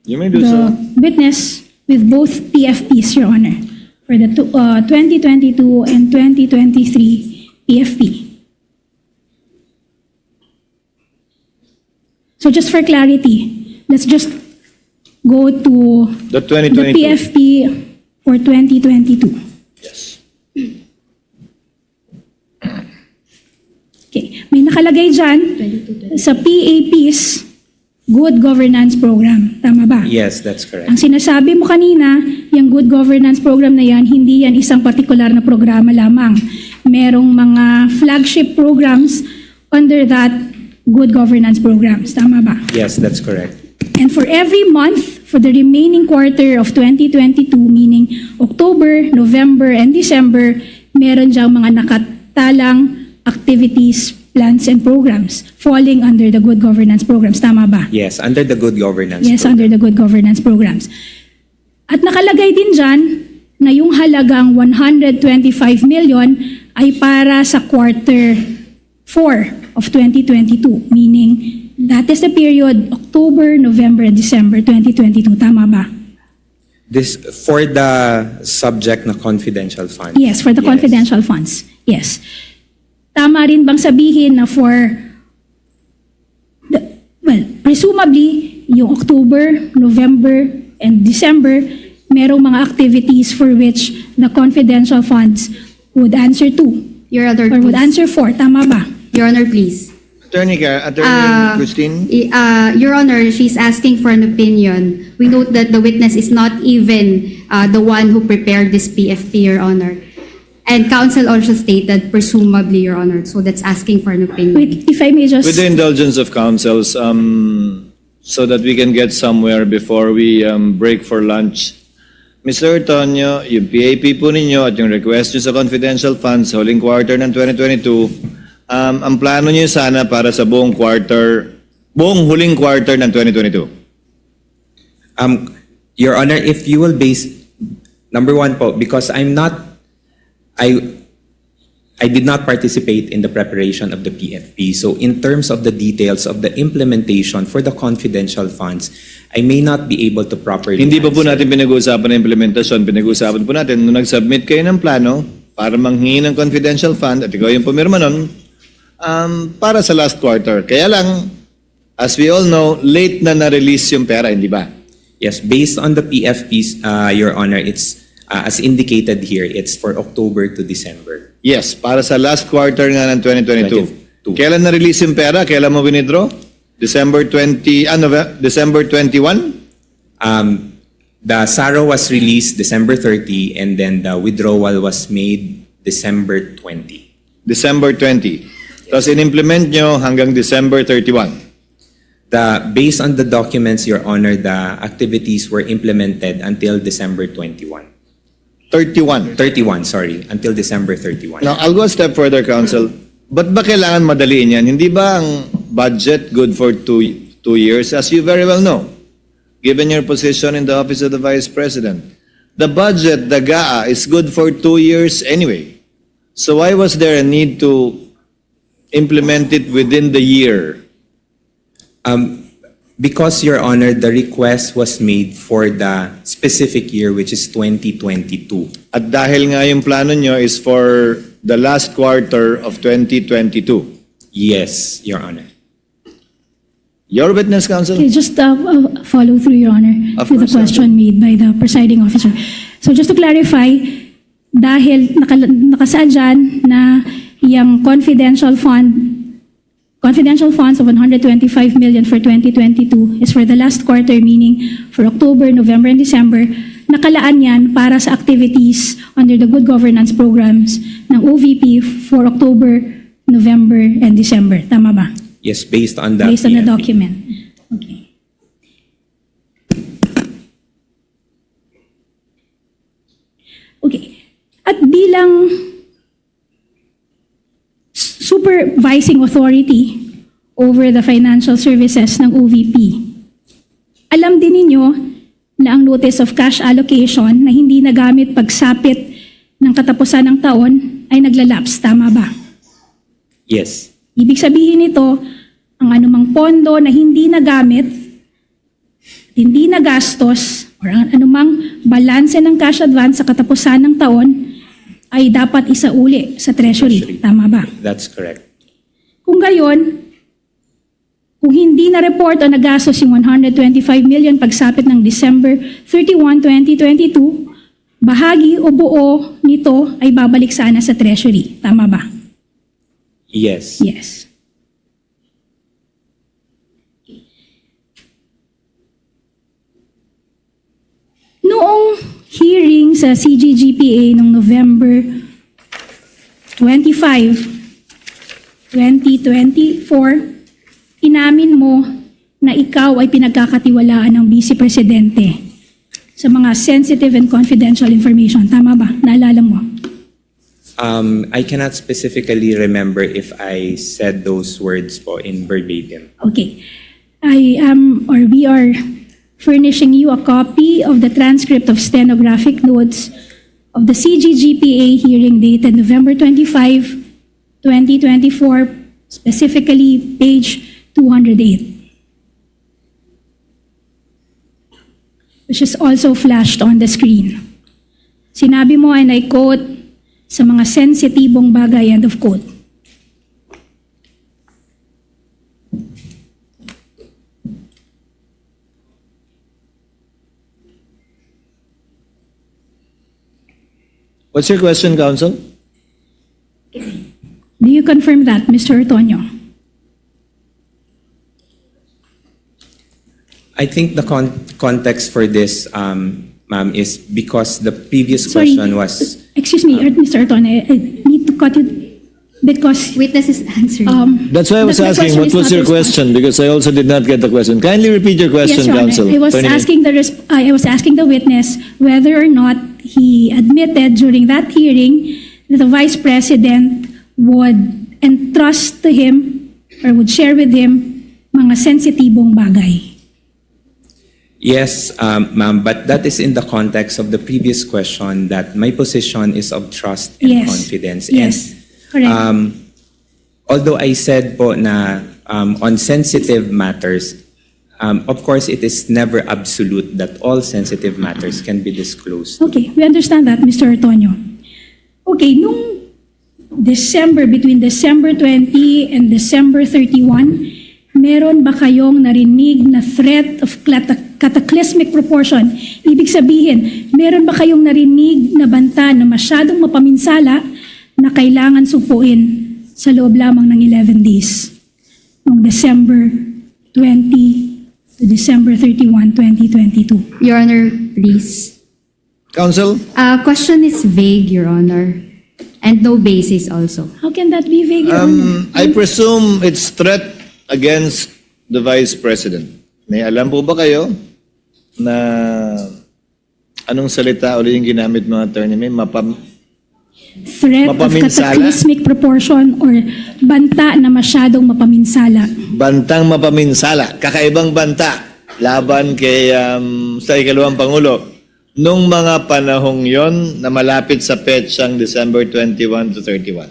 You may do the so. Witness with both P F Ps, Your Honor, for the two, uh, twenty twenty-two and twenty twenty-three P F P. So just for clarity, let's just go to The the twenty twenty-two. P F P for twenty twenty-two. Yes. Okay. May nakalagay dyan sa P A P's Good Governance Program. Tama ba? Yes, that's correct. Ang sinasabi mo kanina, yung Good Governance Program na yan, hindi yan isang partikular na programa lamang. Merong mga flagship programs under that Good Governance Programs. Tama ba? Yes, that's correct. And for every month, for the remaining quarter of twenty twenty-two, meaning October, November, and December, meron diyang mga nakatalang activities, plans, and programs falling under the good governance programs. Tama ba? Yes, under the good governance. Yes, Program. Under the good governance programs. At nakalagay din dyan na yung halagang one hundred twenty-five million ay para sa quarter four of twenty twenty-two, meaning that is the period October, November, and December twenty twenty-two. Tama ba? This for the subject na confidential funds. Yes, for the confidential funds. Yes. Tama rin bang sabihin na for the, well, presumably, yung October, November, and December, merong mga activities for which the confidential funds would answer to Your Honor, or would please. answer for. Tama ba? Your Honor, please. Attorney Ka, Attorney Uh, Christine? i- uh, Your Honor, she's asking for an opinion. We note that the witness is not even uh, the one who prepared this P F P, Your Honor. And counsel also stated, presumably, Your Honor. So that's asking for an opinion. Wait, if I may just... With the indulgence of counsels, um, so that we can get somewhere before we um, break for lunch. Mister Antonio, yung P A P po ninyo at yung request nyo sa confidential funds sa huling quarter ng twenty twenty-two, um, ang plano nyo sana para sa buong quarter, buong huling quarter ng twenty twenty-two? Um, Your Honor, if you will base, number one po, because I'm not, I, I did not participate in the preparation of the P F P. So in terms of the details of the implementation for the confidential funds, I may not be able to properly Hindi pa po answer. Natin pinag-uusapan ang implementasyon. Pinag-uusapan po natin nung nag-submit kayo ng plano para manghingi ng confidential fund at ikaw yung pumirma nun, um, para sa last quarter. Kaya lang, as we all know, late na na-release yung pera, hindi ba? Yes, based on the P F Ps, uh, Your Honor, it's, uh, as indicated here, it's for October to December. Yes, para sa last quarter nga ng twenty twenty-two. Twenty-two. Kailan na-release yung pera? Kailan mo winidraw? December twenty, ano ba? December twenty-one? Um, the SARO was released December thirty, and then the withdrawal was made December twenty. December twenty. Tapos in-implement nyo hanggang December thirty-one. The, based on the documents, Your Honor, the activities were implemented until December twenty-one. Thirty-one. Thirty-one, sorry, until December thirty-one. Now, I'll go a step further, Counsel. Ba't ba kailangan madaliin yan? Hindi ba ang budget good for two, two years? As you very well know, given your position in the Office of the Vice President, the budget, the GAA, is good for two years anyway. So why was there a need to implement it within the year? Um, because, Your Honor, the request was made for the specific year, which is twenty twenty-two. At dahil nga yung plano nyo is for the last quarter of twenty twenty-two. Yes, Your Honor. Your witness, Counsel? Okay, just uh, uh, follow through, Your Honor, Of with the course, Your question made by the presiding officer. So just to clarify, dahil naka, nakasaad dyan na yung confidential fund, confidential funds of one hundred twenty-five million for twenty twenty-two is for the last quarter, meaning for October, November, and December, nakalaan yan para sa activities under the good governance programs ng O V P for October, November, and December. Tama ba? Yes, based on the Based on the P F P. Document. Okay. Okay. At bilang s- supervising authority over the financial services ng O V P, alam din ninyo na ang notice of cash allocation na hindi nagamit pagsapit ng katapusan ng taon ay naglalapse, tama ba? Yes. Ibig sabihin nito, ang anumang pondo na hindi nagamit, hindi nagastos, or ang anumang balanse ng cash advance sa katapusan ng taon ay dapat isauli sa Treasury. Tama ba? That's correct. Kung gayon, kung hindi na-report o nagastos yung one hundred twenty-five million pagsapit ng December thirty-one, twenty twenty-two, bahagi o buo nito ay babalik sana sa Treasury. Tama ba? Yes. Yes. Noong hearing sa C G G P A noong November twenty-five, twenty twenty-four, inamin mo na ikaw ay pinagkakatiwalaan ng Vice Presidente sa mga sensitive and confidential information. Tama ba? Naalala mo? Um, I cannot specifically remember if I said those words po in verbatim. Okay. I am, or we are furnishing you a copy of the transcript of stenographic notes of the C G G P A hearing dated November twenty-five, twenty twenty-four, specifically page two hundred eight, which is also flashed on the screen. Sinabi mo, and I quote, "Sa mga sensitibong bagay," end of quote. What's your question, Counsel? Do you confirm that, Mister Ortonio? I think the con- context for this, um, ma'am, is because the previous Sorry, question was excuse me, Mister Ortonio, I, I need to cut you because Witness is answering. um, That's why I was the- the asking, question what is was not your responsive. Question? Because I also did not get the question. Kindly repeat your question, Yes, Your Honor. Counsel. I was Attorney May. Asking the resp- I was asking the witness whether or not he admitted during that hearing that the Vice President would entrust to him or would share with him mga sensitibong bagay. Yes, um, ma'am, but that is in the context of the previous question that my position is of trust and Yes. Confidence. Yes. And, Correct. Um, although I said po na, um, on sensitive matters, um, of course, it is never absolute that all sensitive matters can be disclosed. Okay, we understand that, Mister Ortonio. Okay, nung December, between December twenty and December thirty-one, meron ba kayong narinig na threat of cata- cataclysmic proportion? Ibig sabihin, meron ba kayong narinig na banta na masyadong mapaminsala na kailangan sugpuin sa loob lamang ng eleven days? Noong December twenty to December thirty-one, twenty twenty-two. Your Honor, please. Counsel? Uh, question is vague, Your Honor. And no basis also. How can that be vague, Your Honor? Um, I presume it's threat against the Vice President. May alam po ba kayo na anong salita uli yung ginamit, mga attorney? May mapam- Threat of Mapaminsala? Cataclysmic proportion or banta na masyadong mapaminsala. Bantang mapaminsala, kakaibang banta laban kay, um, sa ikalawang Pangulo nung mga panahong yon na malapit sa petsang December twenty-one to thirty-one.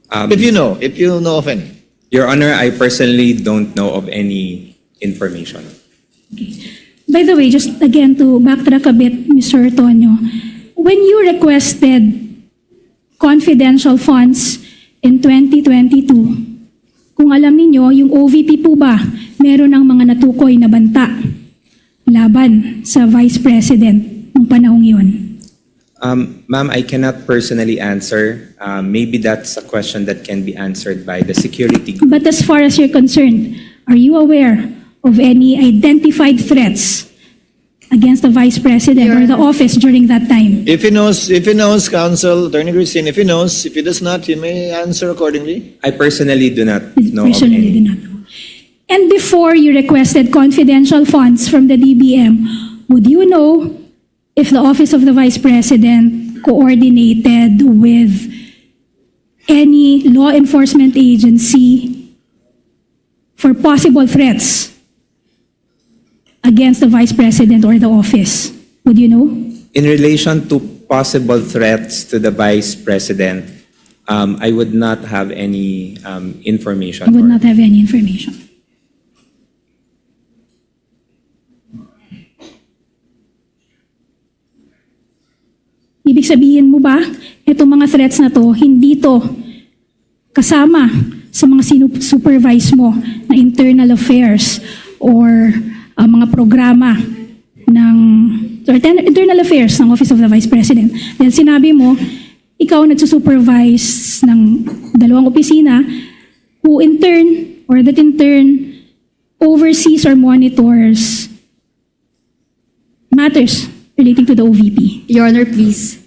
Um, If you know, if you know of any. Your Honor, I personally don't know of any information. By the way, just again to backtrack a bit, Mister Ortonio, when you requested confidential funds in twenty twenty-two, kung alam ninyo, yung O V P po ba, meron ng mga natukoy na banta laban sa Vice President nung panahong yon? Um, ma'am, I cannot personally answer. Um, maybe that's a question that can be answered by the security group. But as far as you're concerned, are you aware of any identified threats against the Vice President or the office during that time? If he knows, if he knows, Counsel, Attorney Christine, if he knows, if he does not, he may answer accordingly. I personally do not know of Personally, any. Do not know. And before you requested confidential funds from the D B M, would you know if the Office of the Vice President coordinated with any law enforcement agency for possible threats against the Vice President or the office? Would you know? In relation to possible threats to the Vice President, um, I would not have any, um, information. I would or- not have any information. Ibig sabihin mo ba, itong mga threats na to, hindi to kasama sa mga sinupervise mo na internal affairs or, ah, mga programa ng, or ten- internal affairs ng Office of the Vice President? Dahil sinabi mo, ikaw nagsusupervise ng dalawang opisina who in turn, or that in turn, oversees or monitors matters relating to the O V P. Your Honor, please.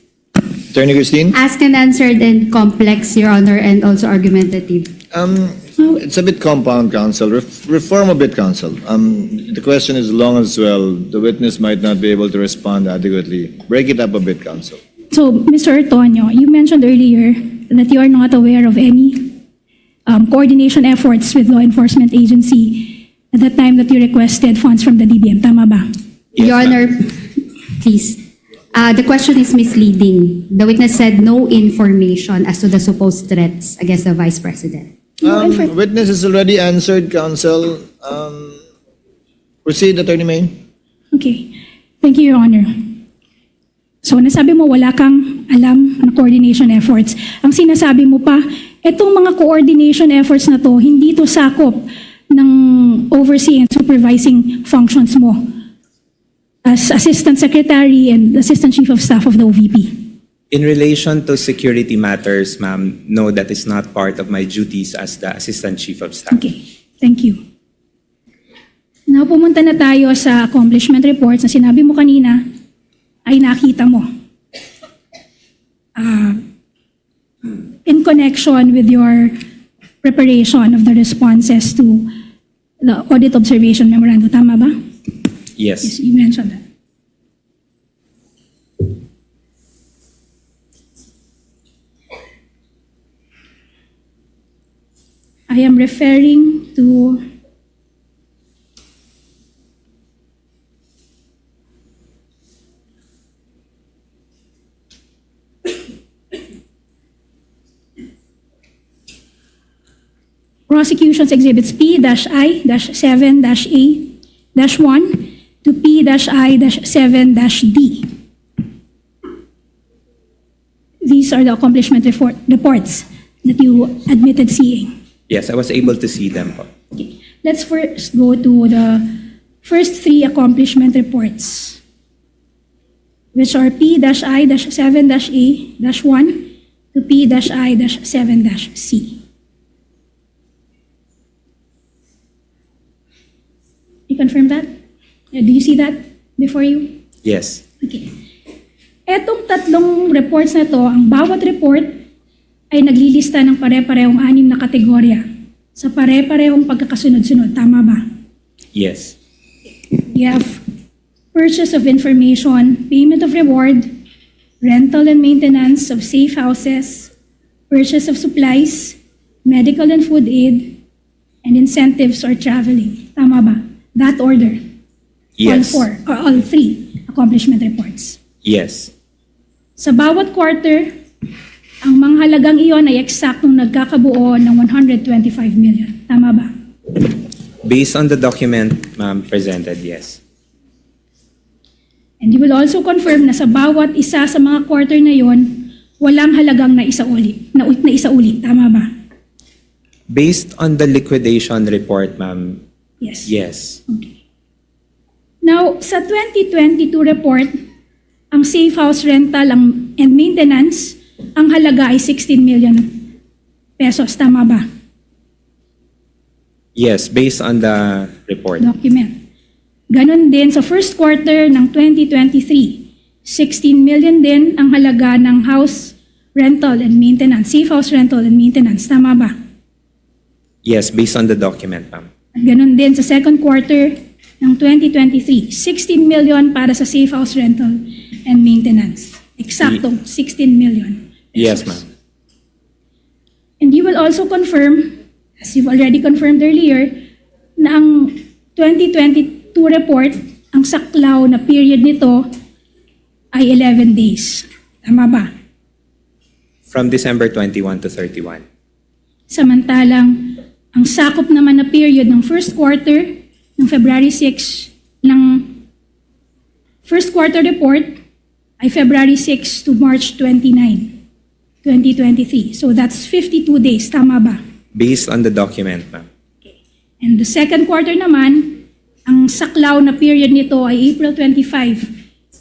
Attorney Christine? Asked and answered and complex, Your Honor, and also argumentative. Um, it's a bit compound, Counsel. Ref- reform a bit, Counsel. Um, the question is long as well. The witness might not be able to respond adequately. Break it up a bit, Counsel. So, Mister Ortonio, you mentioned earlier that you are not aware of any, um, coordination efforts with law enforcement agency at the time that you requested funds from the D B M. Tama ba? Yes, Your ma'am. Honor, please. Uh, the question is misleading. The witness said no information as to the supposed threats against the Vice President. No Um, infor- witness has already answered, counsel. Um, proceed, Attorney May. Okay. Thank you, Your Honor. So, nasabi mo wala kang alam ng coordination efforts. Ang sinasabi mo pa, itong mga coordination efforts na 'to, hindi 'to sakop ng overseeing and supervising functions mo as Assistant Secretary and Assistant Chief of Staff of the O V P. In relation to security matters, ma'am, no, that is not part of my duties as the Assistant Chief of Staff. Okay. Thank you. Now, pumunta na tayo sa accomplishment reports na sinabi mo kanina ay nakita mo. Ah, in connection with your preparation of the responses to the audit observation memorandum. Tama ba? Yes. Yes, you mentioned that. I am referring to Prosecution's Exhibits P dash I dash seven dash A dash one to P dash I dash seven dash D. These are the accomplishment report, reports that you admitted seeing. Yes, I was able to see them po. Okay. Let's first go to the first three accomplishment reports, which are P dash I dash seven dash A dash one to P dash I dash seven dash C. You confirm that? Uh, do you see that before you? Yes. Okay. Etong tatlong reports na 'to, ang bawat report ay naglilista ng pare-parehong anim na kategorya sa pare-parehong pagkakasunod-sunod. Tama ba? Yes. You have purchase of information, payment of reward, rental and maintenance of safe houses, purchase of supplies, medical and food aid, and incentives or traveling. Tama ba? That order. Yes. All four, or all three accomplishment reports. Yes. Sa bawat quarter, ang mga halagang iyon ay eksaktong nagkakabuo ng one hundred twenty-five million. Tama ba? Based on the document, ma'am, presented, yes. And you will also confirm na sa bawat isa sa mga quarter na yon, walang halagang naisauli. Na, naisauli. Tama ba? Based on the liquidation report, ma'am, yes. Yes. Okay. Now, sa twenty twenty-two report, ang safe house rental ang, and maintenance, ang halaga ay sixteen million pesos. Tama ba? Yes, based on the report. Document. Ganun din sa first quarter ng twenty twenty-three, sixteen million din ang halaga ng house rental and maintenance, safe house rental and maintenance. Tama ba? Yes, based on the document, ma'am. At ganun din sa second quarter ng twenty twenty-three, sixteen million para sa safe house rental and maintenance. Eksaktong sixteen million pesos. Yes, ma'am. And you will also confirm, as you've already confirmed earlier, na ang twenty twenty-two report, ang saklaw na period nito ay eleven days. Tama ba? From December twenty-one to thirty-one. Samantalang, ang sakop naman na period ng first quarter, ng February six, ng first quarter report, ay February six to March twenty-nine, twenty twenty-three. So that's fifty-two days, tama ba? Based on the document, ma'am. Okay. And the second quarter naman, ang saklaw na period nito ay April twenty-five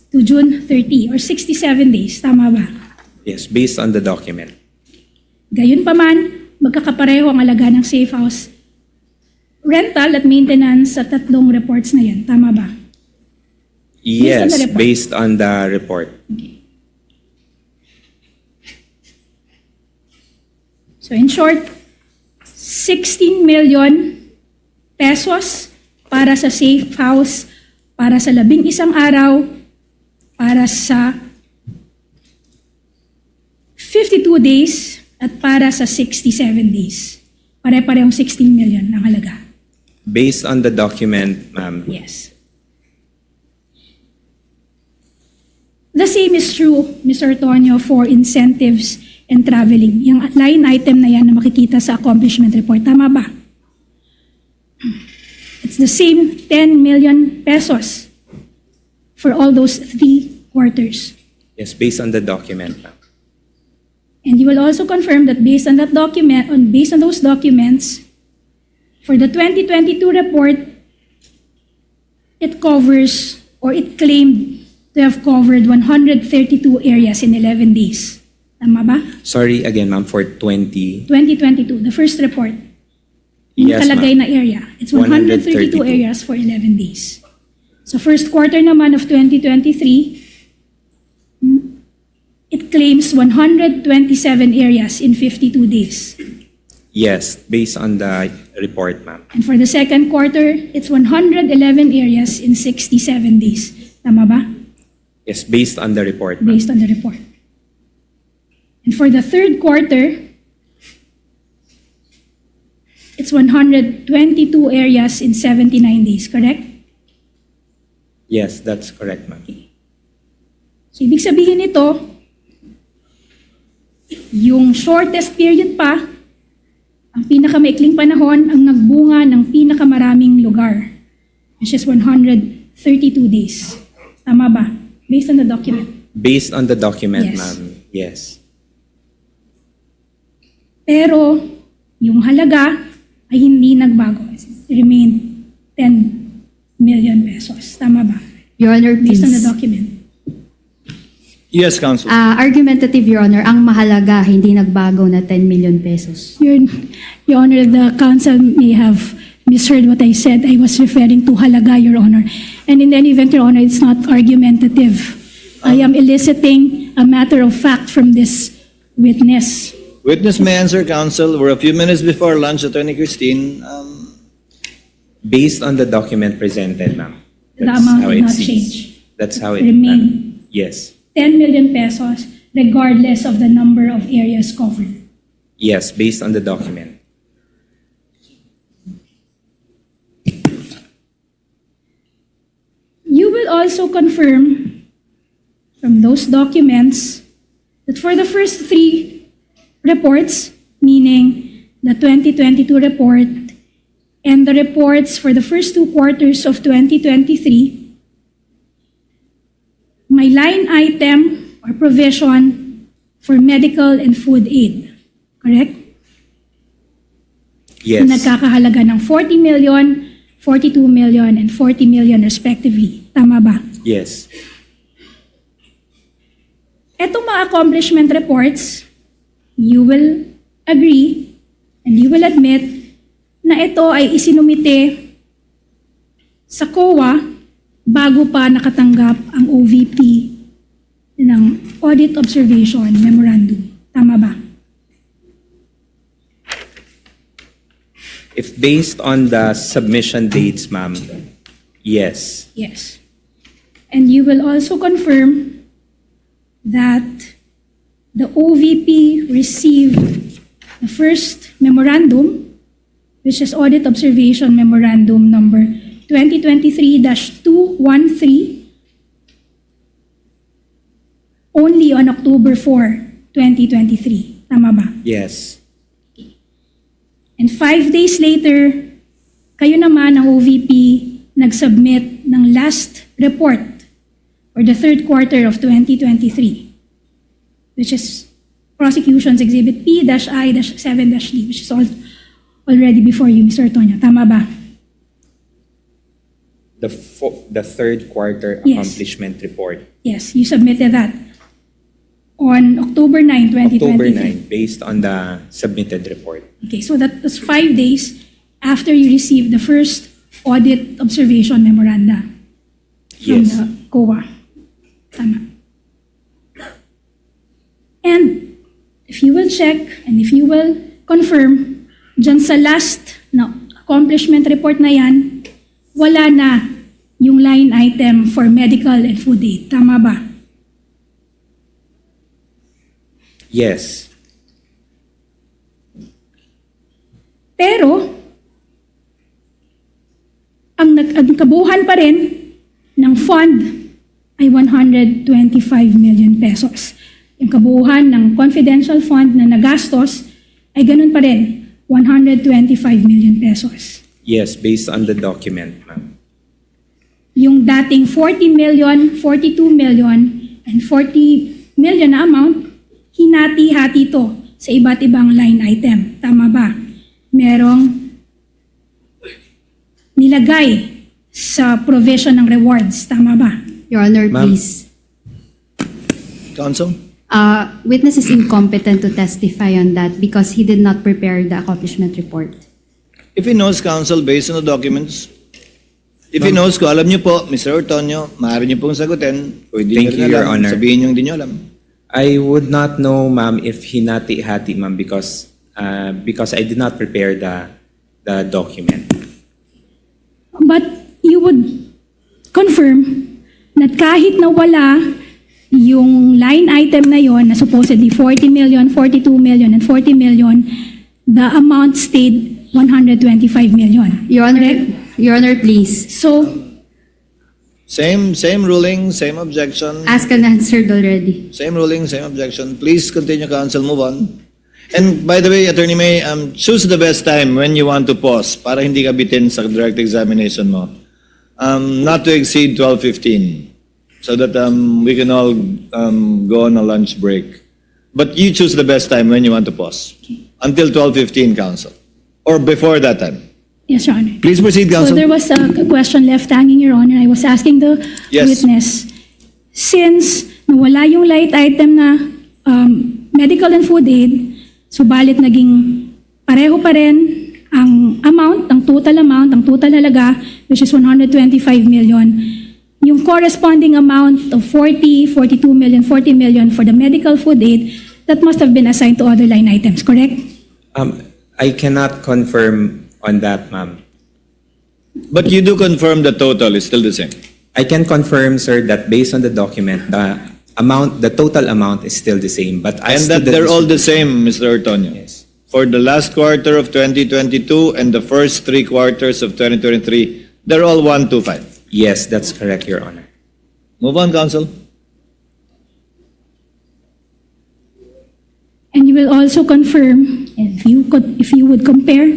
to June thirty, or sixty-seven days, tama ba? Yes, based on the document. Gayunpaman, magkakapareho ang alaga ng safe house rental at maintenance sa tatlong reports na yan. Tama ba? Yes, based on the report. Based on the report. Okay. So in short, sixteen million pesos para sa safe house, para sa labing isang araw, para sa fifty-two days, at para sa sixty-seven days. Pare-parehong sixteen million ang halaga. Based on the document, ma'am. Yes. The same is true, Mister Tonyo, for incentives and traveling. Yung line item na yan na makikita sa accomplishment report. Tama ba? It's the same ten million pesos for all those three quarters. Yes, based on the document, ma'am. And you will also confirm that based on that document, on, based on those documents, for the twenty twenty-two report, it covers or it claimed to have covered one hundred thirty-two areas in eleven days. Tama ba? Sorry, again, ma'am, for twenty. Twenty twenty-two, the first report. Yung Yes, nakalagay ma'am. na area. It's one hundred thirty-two One hundred thirty-two. areas for eleven days. So first quarter naman of twenty twenty-three, mm, it claims one hundred twenty-seven areas in fifty-two days. Yes, based on the report, ma'am. And for the second quarter, it's one hundred eleven areas in sixty-seven days. Tama ba? Yes, based on the report, ma'am. Based on the report. And for the third quarter, it's one hundred twenty-two areas in seventy-nine days, correct? Yes, that's correct, ma'am. So, ibig sabihin nito, yung shortest period pa, ang pinakamaikling panahon, ang nagbunga ng pinakamaraming lugar, which is one hundred thirty-two days. Tama ba? Based on the document. Based on the document, Yes. ma'am. Yes. Pero yung halaga ay hindi nagbago. It remained ten million pesos. Tama ba? Your Honor, Based on the please. Document. Yes, Counsel. Ah, argumentative, Your Honor, ang mahalaga hindi nagbago na ten million pesos. Your, Your Honor, the counsel may have misheard what I said. I was referring to halaga, Your Honor. And in any event, Your Honor, it's not argumentative. I am eliciting a matter of fact from this witness. Witness may answer, Counsel. We're a few minutes before lunch, Attorney Christine. Um, Based on the document presented, ma'am. The That's amount how did it not seems. Change. That's how it Remain. Yes. Ten million pesos regardless of the number of areas covered. Yes, based on the document. You will also confirm from those documents that for the first three reports, meaning the twenty twenty-two report and the reports for the first two quarters of twenty twenty-three, may line item or provision for medical and food aid. Correct? Yes. Nagkakahalaga ng forty million, forty-two million, and forty million respectively. Tama ba? Yes. Etong mga accomplishment reports, you will agree and you will admit na ito ay isinumite sa COA bago pa nakatanggap ang O V P ng Audit Observation Memorandum. Tama ba? If based on the submission dates, ma'am, yes. Yes. And you will also confirm that the O V P received the first memorandum, which is Audit Observation Memorandum number twenty twenty-three dash two one three, only on October four, twenty twenty-three. Tama ba? Yes. And five days later, kayo naman ang O V P nag-submit ng last report for the third quarter of twenty twenty-three, which is Prosecution's Exhibit P dash I dash seven dash D, which is al-, already before you, Mister Tonyo. Tama ba? The fo- the third quarter Yes. Accomplishment report. Yes, you submitted that on October nine, twenty twenty-three. October nine, based on the submitted report. Okay, so that was five days after you received the first audit observation memoranda from Yes. the COA. Tama. And if you will check and if you will confirm, dyan sa last na accomplishment report na yan, wala na yung line item for medical and food aid. Tama ba? Yes. Pero, ang, nag- ang kabuuhan pa rin ng fund ay one hundred twenty-five million pesos. Yung kabuuhan ng confidential fund na nagastos ay ganun pa rin, one hundred twenty-five million pesos. Yes, based on the document, ma'am. Yung dating forty million, forty-two million, and forty million na amount, hinati-hati ito sa iba't ibang line item. Tama ba? Merong nilagay sa provision ng rewards. Tama ba? Your Honor, Ma'am. Please. Counsel? Uh, witness is incompetent to testify on that because he did not prepare the accomplishment report. If he knows, counsel, based on the documents, if he knows, kung alam niyo po, Mister Ortonio, maaari niyo pong sagutin. Kung hindi Thank niyo you, rin Your alam, Honor. Sabihin niyo hindi niyo alam. I would not know, ma'am, if hinati-hati, ma'am, because uh, because I did not prepare the the document. But you would confirm na kahit na wala yung line item na yon na supposedly forty million, forty-two million, and forty million, the amount stayed one hundred twenty-five million. Your Honor, Correct? Your Honor, please. So, Same, same ruling, same objection. Asked and answered already. Same ruling, same objection. Please continue, counsel. Move on. And by the way, Attorney May, um, choose the best time when you want to pause para hindi ka bitin sa direct examination mo. Um, not to exceed twelve fifteen so that um, we can all um, go on a lunch break. But you choose the best time when you want to pause. Until twelve fifteen, counsel. Or before that time. Yes, Your Honor. Please proceed, So counsel. There was a question left hanging, Your Honor. I was asking the Yes. witness, since nawala yung light item na um, medical and food aid, subalit naging pareho pa rin ang amount, ang total amount, ang total halaga, which is one hundred twenty-five million, yung corresponding amount of forty, forty-two million, forty million for the medical food aid, that must have been assigned to other line items, correct? Um, I cannot confirm on that, ma'am. But you do confirm the total is still the same. I can confirm, sir, that based on the document, the amount, the total amount is still the same. But And as to that the they're all the distribution- same, Mister Ortonio. Yes. For the last quarter of twenty twenty-two and the first three quarters of twenty twenty-three, they're all one two five. Yes, that's correct, Your Honor. Move on, counsel. And you will also confirm, if you could, if you would compare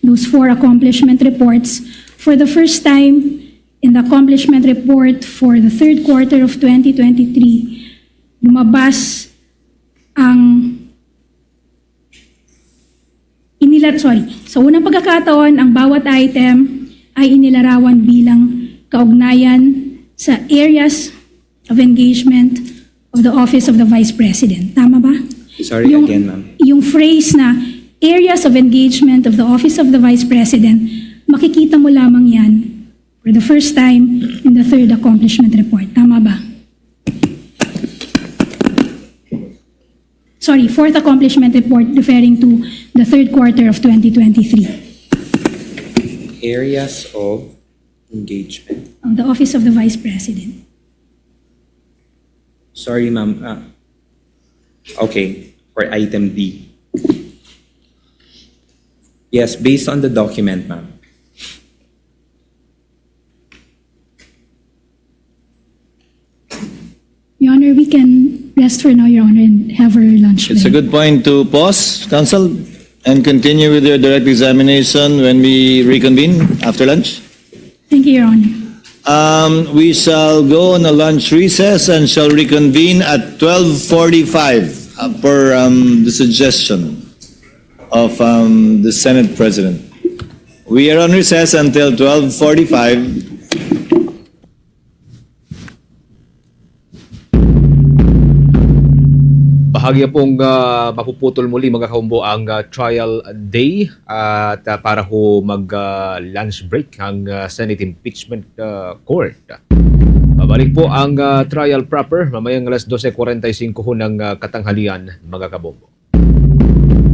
those four accomplishment reports, for the first time in the accomplishment report for the third quarter of twenty twenty-three, lumabas ang inilar-, sorry, sa unang pagkakataon, ang bawat item ay inilarawan bilang kaugnayan sa areas of engagement of the Office of the Vice President. Tama ba? Sorry, Yung, again, ma'am. Yung phrase na areas of engagement of the Office of the Vice President, makikita mo lamang yan for the first time in the third accomplishment report. Tama ba? Sorry, fourth accomplishment report referring to the third quarter of twenty twenty-three. Areas of engagement. Of the Office of the Vice President. Sorry, ma'am. Ah, okay, for item D. Yes, based on the document, ma'am. Your Honor, we can rest for now, Your Honor, and have our lunch It's a break. Good point to pause, counsel, and continue with your direct examination when we reconvene after lunch. Thank you, Your Honor. Um, we shall go on a lunch recess and shall reconvene at twelve forty-five, uh, per um, the suggestion of um, the Senate President. We are on recess until twelve forty-five. Bahagya pong ah, mapuputol muli, mga kabombo, ang ah, trial day at ah, para ho mag ah, lunch break ang ah, Senate Impeachment ah, Court. Babalik po ang ah, trial proper mamayang alas dose kuwarenta y singko ho ng ah, katanghalian, mga kabombo.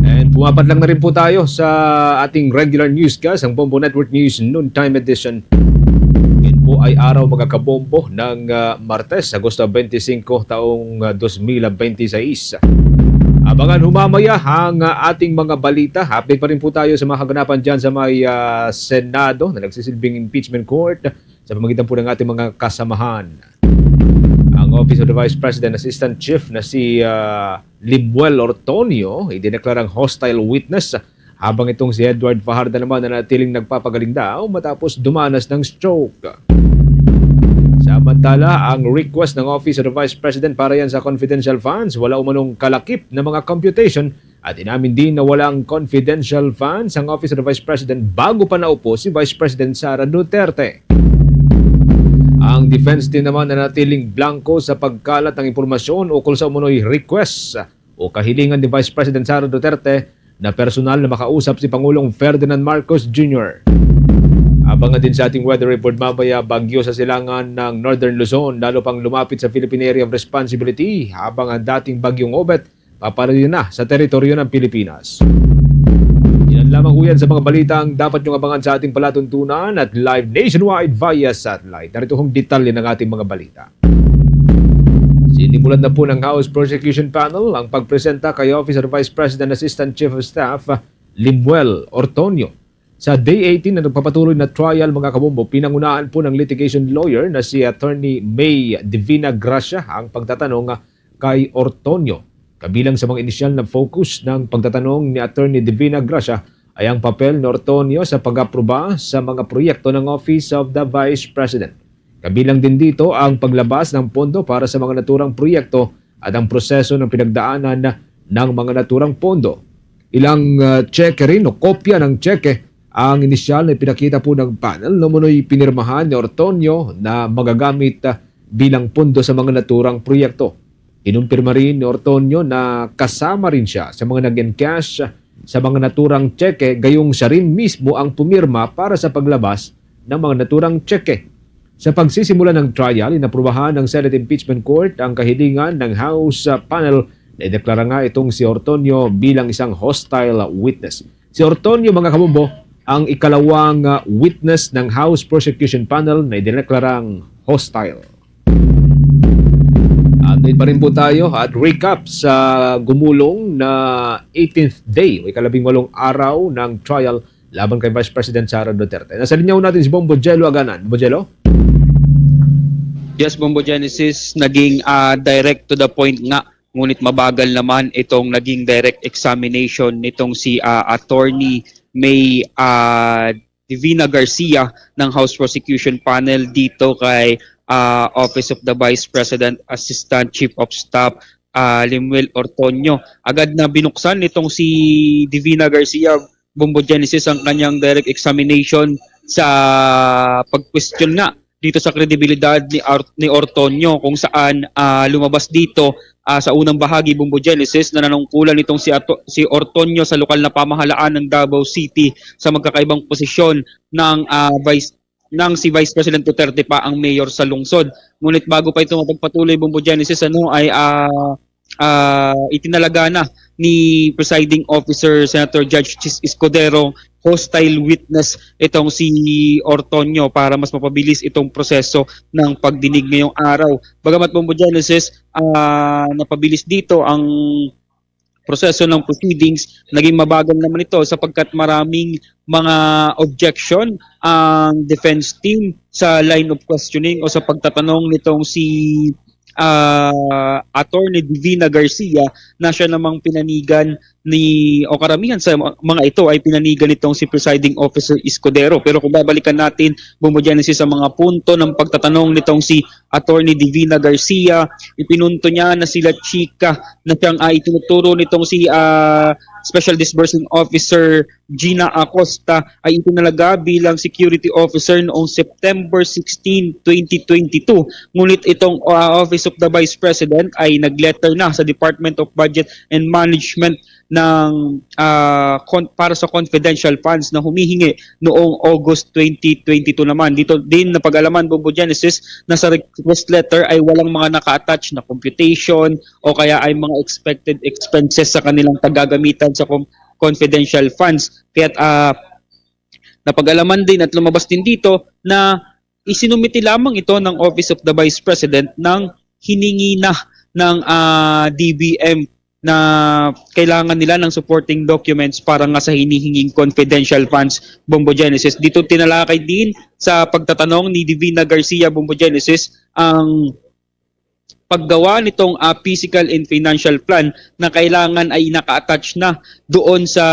And pumapad lang na rin po tayo sa ating regular newscast, ang Bombo Network News Noontime Edition. Yan po ay araw, mga kabombo, ng ah, Martes, Agosto twenty-five, taong ah, twenty twenty-six. Abangan ho mamaya ang ah, ating mga balita. Update pa rin po tayo sa mga kaganapan dyan sa may ah, Senado na nagsisilbing impeachment court sa pamamagitan po ng ating mga kasamahan. Office of the Vice President Assistant Chief na si, ah, Limuel Ortonio, idineklarang hostile witness, habang itong si Edward Fajarda naman nanatiling nagpapagaling daw matapos dumanas ng stroke. Samantala, ang request ng Office of the Vice President para yan sa confidential funds, wala umanong kalakip na mga computation at inamin din na walang confidential funds ang Office of the Vice President bago pa naupo si Vice President Sara Duterte. Ang defense team naman nanatiling blanco sa pagkalat ng impormasyon ukol sa umano'y request o kahilingan ni Vice President Sara Duterte na personal na makausap si Pangulong Ferdinand Marcos Junior. Abangan din sa ating weather report mamaya, bagyo sa silangan ng Northern Luzon, lalo pang lumapit sa Philippine Area of Responsibility, habang ang dating bagyong Obet papalayo na sa teritoryo ng Pilipinas. Yan lamang ho yan sa mga balitang dapat niyong abangan sa ating palatuntunan at live nationwide via satellite. Narito hong detalye ng ating mga balita. Sinimulan na po ng House Prosecution Panel ang pagpresenta kay Office of the Vice President Assistant Chief of Staff Limuel Ortonio sa day eighteen na nagpapatuloy na trial, mga kabombo. Pinangunahan po ng litigation lawyer na si Attorney May Divina Gracia ang pagtatanong kay Ortonio. Kabilang sa mga inisyal na focus ng pagtatanong ni Attorney Divina Gracia ay ang papel ni Ortonio sa pag-aproba sa mga proyekto ng Office of the Vice President. Kabilang din dito ang paglabas ng pondo para sa mga naturang proyekto at ang proseso ng pinagdaanan ng mga naturang pondo. Ilang, ah, tseke rin o kopya ng tseke ang inisyal na ipinakita po ng panel na umano'y pinirmahan ni Ortonio na magagamit, ah, bilang pondo sa mga naturang proyekto. Kinumpirma rin ni Ortonio na kasama rin siya sa mga nag-encash sa mga naturang tseke, gayong siya rin mismo ang pumirma para sa paglabas ng mga naturang tseke. Sa pagsisimula ng trial, inaprubahan ng Senate Impeachment Court ang kahilingan ng House, ah, panel na ideklara nga itong si Ortonio bilang isang hostile witness. Si Ortonio, mga kabombo, ang ikalawang, ah, witness ng House Prosecution Panel na idineklarang hostile. Update pa rin po tayo at recap sa gumulong na eighteenth day o ikalabing walong araw ng trial laban kay Vice President Sara Duterte. Nasa linya ho natin si Bombo Jello Aganan. Bombo Jello? Yes, Bombo Genesis, naging, ah, direct to the point nga, ngunit mabagal naman itong naging direct examination nitong si, ah, Attorney May, ah, Divina Garcia ng House Prosecution Panel dito kay, ah, Office of the Vice President Assistant Chief of Staff, ah, Limuel Ortonio. Agad na binuksan nitong si Divina Garcia, Bombo Genesis, ang kanyang direct examination sa pag-question nga dito sa kredibilidad ni Ar-, ni Ortonio, kung saan, ah, lumabas dito, ah, sa unang bahagi, Bombo Genesis, na nanungkulan itong si Ato-, si Ortonio sa lokal na pamahalaan ng Davao City sa magkakaibang posisyon ng, ah, vice, nang si Vice President Duterte pa ang mayor sa lungsod. Ngunit bago pa ito mapagpatuloy, Bombo Genesis, ano, ay, ah, ah, itinalaga na ni Presiding Officer Senator Judge Chiz Escudero, hostile witness itong si Ortonio para mas mapabilis itong proseso ng pagdinig ngayong araw. Bagamat, Bombo Genesis, ah, napabilis dito ang proseso ng proceedings, naging mabagal naman ito sapagkat maraming mga objection ang defense team sa line of questioning o sa pagtatanong nitong si, ah, Attorney Divina Garcia na siya namang pinanigan ni, o karamihan sa ma-, mga ito ay pinanigan nitong si Presiding Officer Escudero. Pero kung babalikan natin, Bombo Genesis, sa mga punto ng pagtatanong nitong si Attorney Divina Garcia, ipinunto niya na sila chika na siyang, ah, itinuturo nitong si, ah, Special Disbursing Officer Gina Acosta ay itinalaga bilang security officer noong September sixteen, twenty twenty-two. Ngunit itong, ah, Office of the Vice President ay nag-letter na sa Department of Budget and Management ng, ah, con-, para sa confidential funds na humihingi noong August twenty twenty-two naman. Dito din napag-alaman, Bombo Genesis, na sa request letter ay walang mga naka-attach na computation o kaya ay mga expected expenses sa kanilang paggagamitan sa com-, confidential funds. Kaya't, ah, napag-alaman din at lumabas din dito na isinumite lamang ito ng Office of the Vice President ng hiningi na ng, ah, D B M na kailangan nila ng supporting documents para nga sa hinihinging confidential funds, Bombo Genesis. Dito tinalakay din sa pagtatanong ni Divina Garcia, Bombo Genesis, ang paggawa nitong, ah, physical and financial plan na kailangan ay naka-attach na doon sa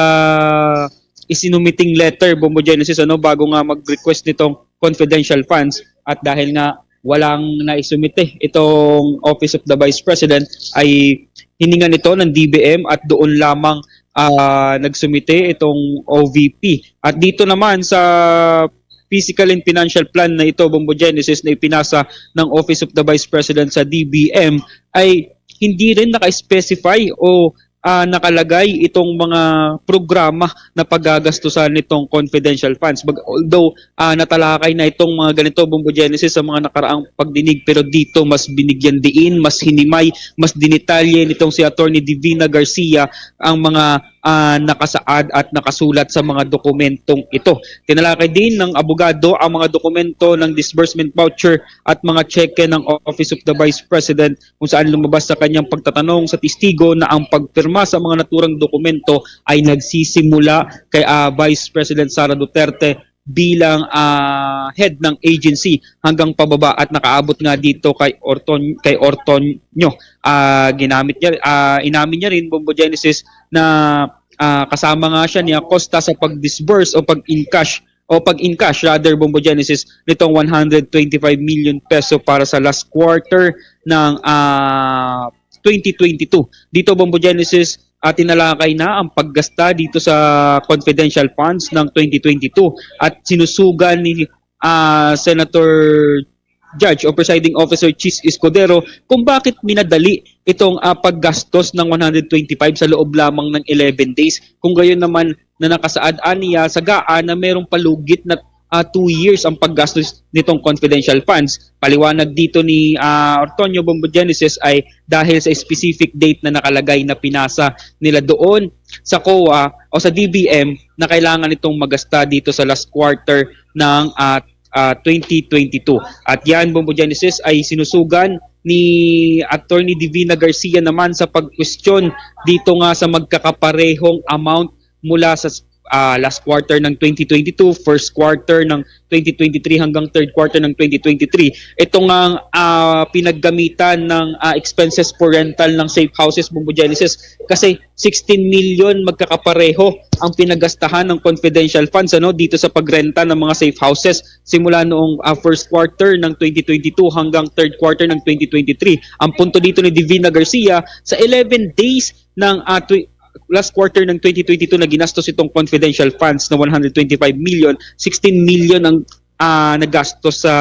isinumiting letter, Bombo Genesis, ano, bago nga mag-request nitong confidential funds. At dahil nga walang naisumite itong Office of the Vice President, ay hiningan ito ng D B M at doon lamang, ah, nagsumite itong O V P. At dito naman sa physical and financial plan na ito, Bombo Genesis, na ipinasa ng Office of the Vice President sa D B M, ay hindi rin naka-specify o, ah, nakalagay itong mga programa na paggagastusan nitong confidential funds. Bag-, although, ah, natalakay na itong mga ganito, Bombo Genesis, sa mga nakaraang pagdinig, pero dito mas binigyan diin, mas hinimay, mas dinitalye nitong si Attorney Divina Garcia ang mga, ah, nakasaad at nakasulat sa mga dokumentong ito. Tinalakay din ng abogado ang mga dokumento ng disbursement voucher at mga tseke ng Office of the Vice President, kung saan lumabas sa kanyang pagtatanong sa testigo na ang pagpirma sa mga naturang dokumento ay nagsisimula kay, ah, Vice President Sara Duterte bilang, ah, head ng agency hanggang pababa at nakaabot nga dito kay Orton-, kay Ortonio. Ah, ginamit niya, ah, inamin niya rin, Bombo Genesis, na, ah, kasama nga siya ni Acosta sa pag-disburse o pag-encash, o pag-encash rather, Bombo Genesis, nitong one hundred twenty-five million peso para sa last quarter ng, ah, twenty twenty-two. Dito, Bombo Genesis, ah, tinalakay na ang paggasta dito sa confidential funds ng twenty twenty-two at sinusugan ni, ah, Senator Judge o Presiding Officer Chiz Escudero kung bakit minadali itong, ah, paggastos ng one hundred twenty-five sa loob lamang ng eleven days. Kung gayon naman na nakasaad aniya sa GAA na merong palugit na, ah, two years ang paggastos nitong confidential funds. Paliwanag dito ni, ah, Ortonio, Bombo Genesis, ay dahil sa specific date na nakalagay na pinasa nila doon sa COA o sa D B M na kailangan itong magasta dito sa last quarter ng, ah, ah, twenty twenty-two. At yan, Bombo Genesis, ay sinusugan ni Attorney Divina Garcia naman sa pagkwestiyon dito nga sa magkakaparehong amount mula sa, ah, last quarter ng twenty twenty-two, first quarter ng twenty twenty-three hanggang third quarter ng twenty twenty-three. Ito nga, ah, pinaggamitan ng, ah, expenses for rental ng safe houses, Bombo Genesis, kasi sixteen million magkakapareho ang pinagastahan ng confidential funds, ano, dito sa pagrenta ng mga safe houses simula noong, ah, first quarter ng twenty twenty-two hanggang third quarter ng twenty twenty-three. Ang punto dito ni Divina Garcia, sa eleven days ng, ah, tw-, last quarter ng twenty twenty-two na ginastos itong confidential funds na one hundred twenty-five million, sixteen million ang, ah, nagastos sa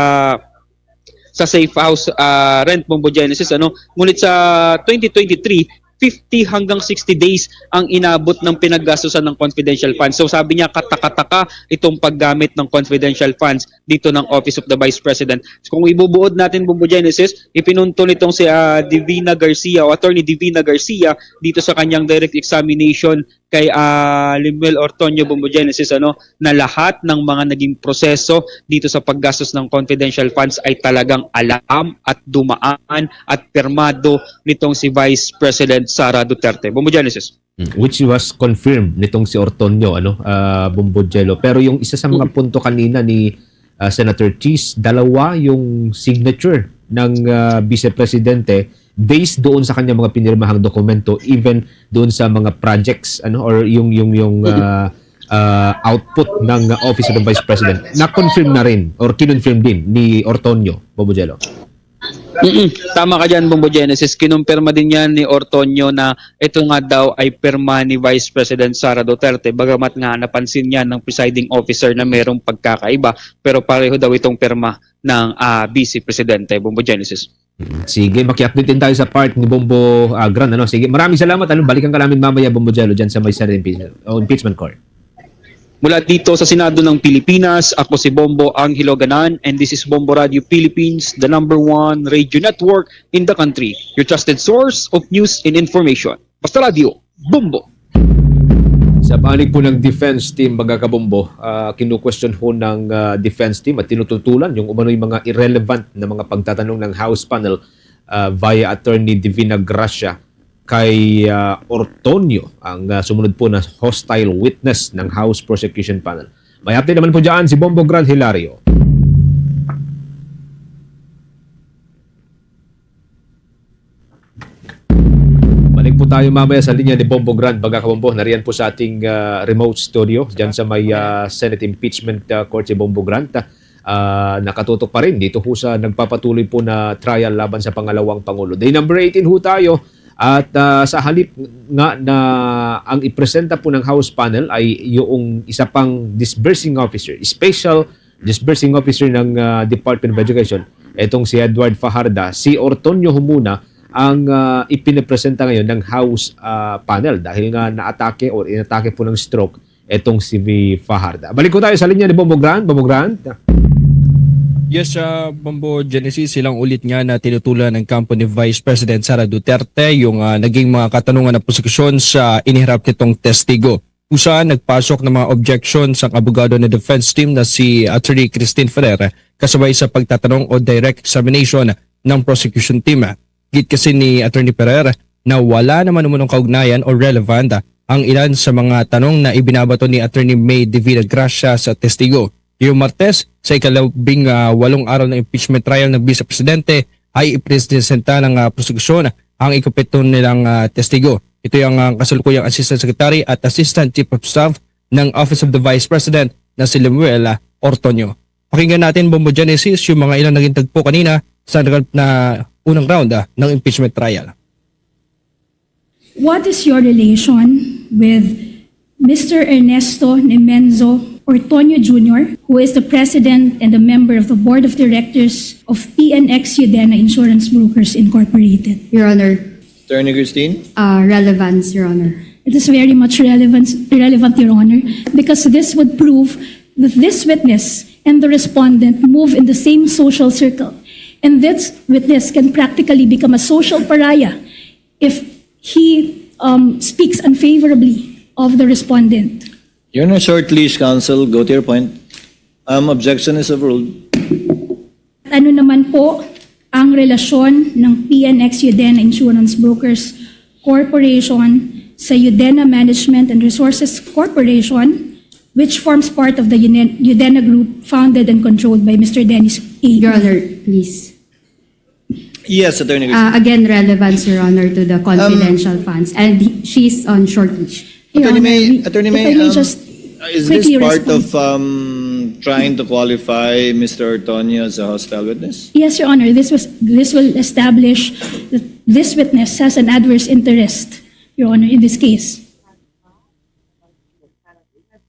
sa safe house, ah, rent, Bombo Genesis, ano. Ngunit sa twenty twenty-three, fifty hanggang sixty days ang inabot ng pinaggastusan ng confidential funds. So sabi niya, kataka-taka itong paggamit ng confidential funds dito ng Office of the Vice President. So, kung ibubuod natin, Bombo Genesis, ipinunto nitong si, ah, Divina Garcia o Attorney Divina Garcia dito sa kanyang direct examination kay, ah, Lemuel Ortonio, Bombo Genesis, ano, na lahat ng mga naging proseso dito sa paggastos ng confidential funds ay talagang alam at dumaan at pirmado nitong si Vice President Sara Duterte. Bombo Genesis. Mm, which was confirmed nitong si Ortonio, ano, ah, Bombo Jello. Pero yung isa sa mga punto kanina ni, ah, Senator Chiz, dalawa yung signature ng, ah, Vice Presidente based doon sa kanyang mga pinirmahang dokumento, even doon sa mga projects, ano, or yung, yung, yung, ah, ah, output ng Office of the Vice President, na-confirm na rin or kinonfirm din ni Ortonio, Bombo Jello. Mm, tama ka diyan, Bombo Genesis. Kinumpirma din yan ni Ortonio na ito nga daw ay pirma ni Vice President Sara Duterte. Bagamat nga napansin niya ng presiding officer na merong pagkakaiba, pero pareho daw itong pirma ng, ah, Vice Presidente, Bombo Genesis. Mm, sige, maki-update din tayo sa part ni Bombo, ah, Gran, ano? Sige, maraming salamat. Ano, balikan ka namin mamaya, Bombo Jello, dyan sa may Senate impeach-, o impeachment court. Mula dito sa Senado ng Pilipinas, ako si Bombo Angelo Ganan, and this is Bombo Radio Philippines, the number one radio network in the country. Your trusted source of news and information. Basta Radio, Bombo! Sa panig po ng defense team, mga kabombo, ah, kinu-question ho ng, ah, defense team at tinututulan yung umano'y mga irrelevant na mga pagtatanong ng House panel, ah, via Attorney Divina Gracia kay, ah, Ortonio, ang, ah, sumunod po na hostile witness ng House Prosecution Panel. May update naman po dyan si Bombo Gran Hilario. Tayo mamaya sa linya ni Bombo Grant. Baga ka, Bombo, nariyan po sa ating, ah, remote studio, dyan sa may, ah, Senate impeachment, ah, court si Bombo Grant. Ah, nakatutok pa rin dito po sa nagpapatuloy po na trial laban sa pangalawang Pangulo. Day number eighteen ho tayo. At, ah, sa halip nga na ang ipresenta po ng House panel ay yung isa pang disbursing officer, special disbursing officer ng, ah, Department of Education, etong si Edward Fajarda, si Ortonio ho muna ang, ah, ipinapresenta ngayon ng House, ah, panel dahil nga naatake o inatake po ng stroke etong si Fajarda. Balik po tayo sa linya ni Bombo Grant. Bombo Grant. Yes, ah, Bombo Genesis, silang ulit nga na tinutulan ng kampo ni Vice President Sara Duterte yung, ah, naging mga katanungan ng prosekusyon sa iniharap nitong testigo. Usa, nagpasok ng mga objection sa abogado ng defense team na si Attorney Christine Ferrer kasabay sa pagtatanong o direct examination ng prosecution team. Git kasi ni Attorney Ferrer na wala naman umunong kaugnayan o relevant ang ilan sa mga tanong na ibinabato ni Attorney May Divina Gracia sa testigo. Yung Martes, sa ikalabing, ah, walong araw ng impeachment trial ng Vice Presidente, ay ipresenta ng, ah, prosekusyon ang ikapito nilang, ah, testigo. Ito yung, ah, kasalukuyang Assistant Secretary at Assistant Chief of Staff ng Office of the Vice President na si Lemuel, ah, Ortonio. Pakinggan natin, Bombo Genesis, yung mga ilang naging tagpo kanina sa naganap na unang round, ah, ng impeachment trial. What is your relation with Mister Ernesto Nemenzo Ortonio Junior, who is the president and a member of the board of directors of P N X Yudena Insurance Brokers Incorporated? Your Honor. Attorney Christine? Uh, relevance, Your Honor. It is very much relevant, relevant, Your Honor, because this would prove that this witness and the respondent move in the same social circle. And this witness can practically become a social pariah if he, um, speaks unfavorably of the respondent. You're on a short leash, counsel. Go to your point. Um, objection is overruled. Ano naman po ang relasyon ng P N X Yudena Insurance Brokers Corporation sa Yudena Management and Resources Corporation, which forms part of the Yune-, Yudena Group founded and controlled by Mister Dennis A. Your Honor, please. Yes, Attorney Grace. Uh, again, relevance, Your Honor, to the confidential funds. And he, she's on short leash. Your Honor, Attorney May, we, Attorney if May, I may um, just uh, is this quickly part respond. of, um, trying to qualify Mister Ortonio as a hostile witness? Yes, Your Honor. This was, this will establish that this witness has an adverse interest, Your Honor, in this case.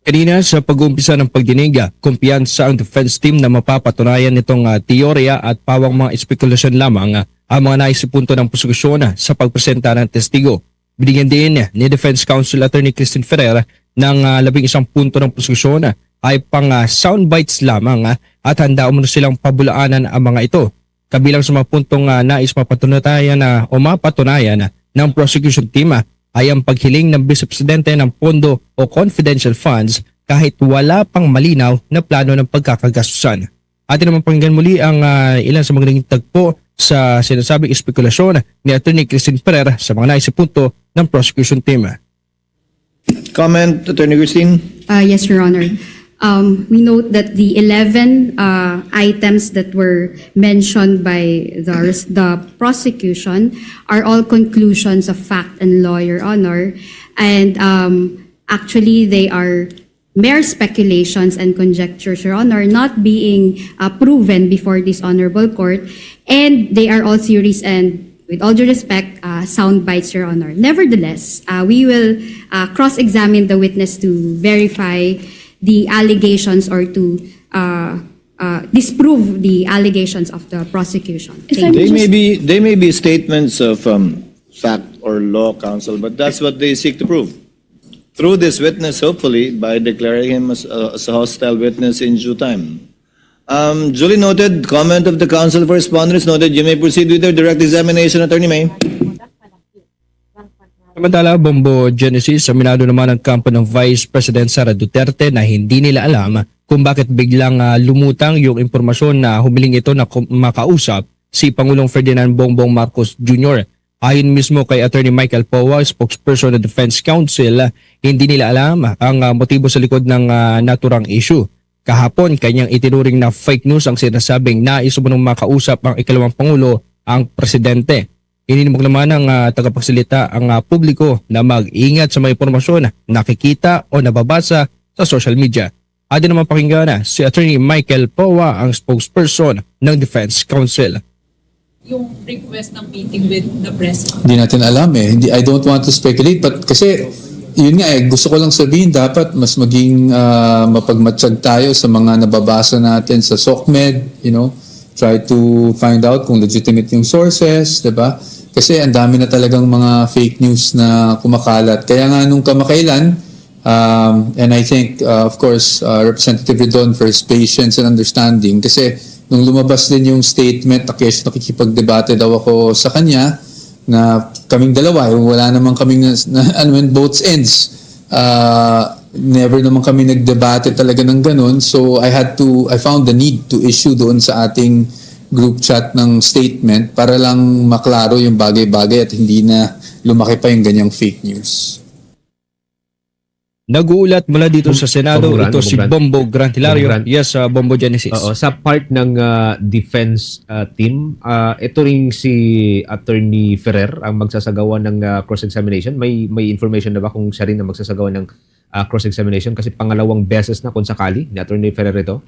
Kanina, sa pag-uumpisa ng pagdinig, kumpiyansa ang defense team na mapapatunayan nitong, ah, teorya at pawang mga espekulasyon lamang, ah, ang mga naisapunto ng prosekusyon, ah, sa pagpresenta ng testigo. Binigyan din ni Defense Counsel Attorney Christine Ferrer ng, ah, labing isang punto ng prosekusyon, ah, ay pang, ah, sound bites lamang, ah, at handa umano silang pabulaanan ang mga ito. Kabilang sa mga puntong, ah, nais mapatunayan na o mapatunayan ng prosecution team, ah, ay ang paghiling ng Vice Presidente ng pondo o confidential funds kahit wala pang malinaw na plano ng pagkakagastusan. Atin naman pakinggan muli ang, ah, ilan sa mga naging tagpo sa sinasabing espekulasyon ni Attorney Christine Ferrer sa mga naisapunto ng prosecution team. Comment, Attorney Christine? Uh, yes, Your Honor. Um, we note that the eleven, uh, items that were mentioned by the res-, the prosecution are all conclusions of fact and law, Your Honor. And, um, actually, they are mere speculations and conjectures, Your Honor, not being, uh, proven before this honorable court. And they are all theories and, with all due respect, uh, sound bites, Your Honor. Nevertheless, uh, we will, uh, cross-examine the witness to verify the allegations or to, uh, uh, disprove the allegations of the prosecution. If I Thank may you. They may just be, they may be statements of, um, fact or law, counsel, but that's what they seek to prove through this witness, hopefully, by declaring him as, uh, as a hostile witness in due time. Um, duly noted. Comment of the counsel for respondents noted. You may proceed with your direct examination, Attorney May. Samantala, Bombo Genesis, aminado naman ang kampo ng Vice President Sara Duterte na hindi nila alam kung bakit biglang, ah, lumutang yung impormasyon na humiling ito na ku-, makausap si Pangulong Ferdinand Bongbong Marcos Junior. Ayon mismo kay Attorney Michael Poa, spokesperson ng Defense Counsel, hindi nila alam ang, ah, motibo sa likod ng, ah, naturang issue. Kahapon, kanyang itinuring na fake news ang sinasabing nais umunong makausap ang ikalawang pangulo, ang presidente. Hininumdom naman ng, ah, tagapagsalita ang, ah, publiko na mag-ingat sa mga impormasyona nakikita o nababasa sa social media. Atin naman pakinggan na si Attorney Michael Poa, ang spokesperson ng Defense Counsel. Yung request ng meeting with the press? Hindi natin alam eh. Hindi, I don't want to speculate, but kasi, yun nga eh, gusto ko lang sabihin, dapat mas maging, ah, mapagmatyag tayo sa mga nababasa natin sa SOCMED, you know, try to find out kung legitimate yung sources, di ba? Kasi ang dami na talagang mga fake news na kumakalat. Kaya nga nung kamakailan, um, and I think, uh, of course, uh, Representative Ridon, for his patience and understanding, kasi nung lumabas din yung statement, na kesyo nakikipagdebate daw ako sa kanya, na kaming dalawa, eh, wala naman kaming na, na, ano yun, both ends. Ah, never naman kami nagdebate talaga ng ganun. So, I had to, I found the need to issue doon sa ating group chat ng statement para lang maklaro yung bagay-bagay at hindi na lumaki pa yung ganyang fake news. Nag-uulat mula dito Bom-, sa Senado, Bombo Grant, ito si Bombo Grant. Bombo Grant Hilario. Bombo Grant. Yes, ah, Bombo Genesis. Oo, sa part ng, ah, defense, ah, team, ah, ito rin si Attorney Ferrer ang magsasagawa ng, ah, cross-examination. May, may information na ba kung siya rin ang magsasagawa ng, ah, cross-examination? Kasi pangalawang beses na kung sakali ni Attorney Ferrer ito.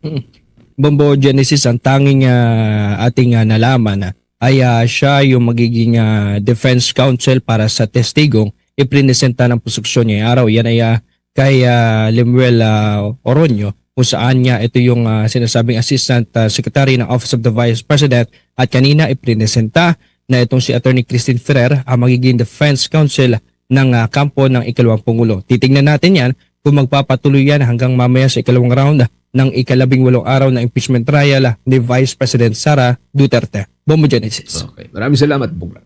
Mm. Bombo Genesis, ang tanging, ah, ating, ah, nalaman, ah, ay, ah, siya yung magiging, ah, defense counsel para sa testigong iprinesenta ng prosekusyon ngayong araw. Yan ay, ah, kay, ah, Lemuel, ah, Oroño, kung saan niya ito yung, ah, sinasabing Assistant, ah, Secretary ng Office of the Vice President at kanina iprinesenta na itong si Attorney Christine Ferrer ang magiging defense counsel ng, ah, kampo ng ikalawang Pangulo. Titingnan natin yan kung magpapatuloy yan hanggang mamaya sa ikalawang round ng ikalabing walong araw ng impeachment trial ni Vice President Sara Duterte. Bombo Genesis. Okay. Maraming salamat, Bombo Grant.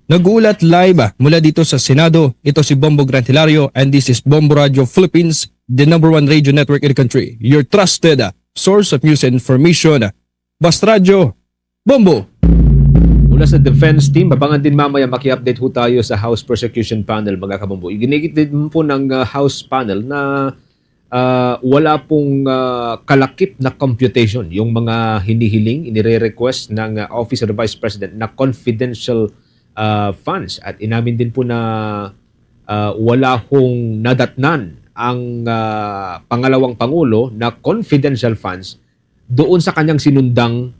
Nag-uulat live, ah, mula dito sa Senado. Ito si Bombo Grant Hilario, and this is Bombo Radio Philippines, the number one radio network in the country. Your trusted, ah, source of news and information. Basta Radyo, Bombo! Mula sa defense team, abangan din mamaya, maki-update ho tayo sa House Prosecution Panel, mga kabombo. Iginiit din po ng, ah, House Panel na, ah, wala pong, ah, kalakip na computation yung mga hinihiling, inire-request ng, ah, Office of the Vice President na confidential, ah, funds. At inamin din po na, ah, wala hong nadatnan ang, ah, pangalawang Pangulo na confidential funds doon sa kanyang sinundang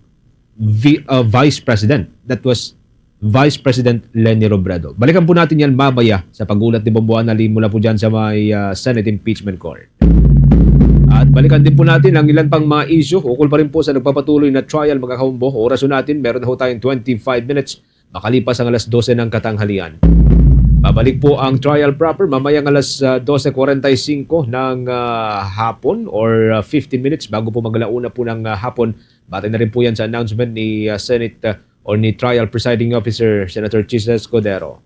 vi-, uh, Vice President. That was Vice President Leni Robredo. Balikan po natin yan mamaya sa pag-uulat ni Bombo Anali mula po dyan sa may, uh, Senate Impeachment Court. At balikan din po natin ang ilan pang mga issue ukol pa rin po sa nagpapatuloy na trial, mga kabombo. Oras po natin, meron na ho tayong twenty-five minutes makalipas ang alas dose ng katanghalian. Babalik po ang trial proper mamayang alas, ah, dose kwarenta y singko ng, ah, hapon or, ah, fifteen minutes bago po mag-ala una po ng, ah, hapon. Batay na rin po yan sa announcement ni, ah, Senate, ah, or ni Trial Presiding Officer Senator Chiz Escudero.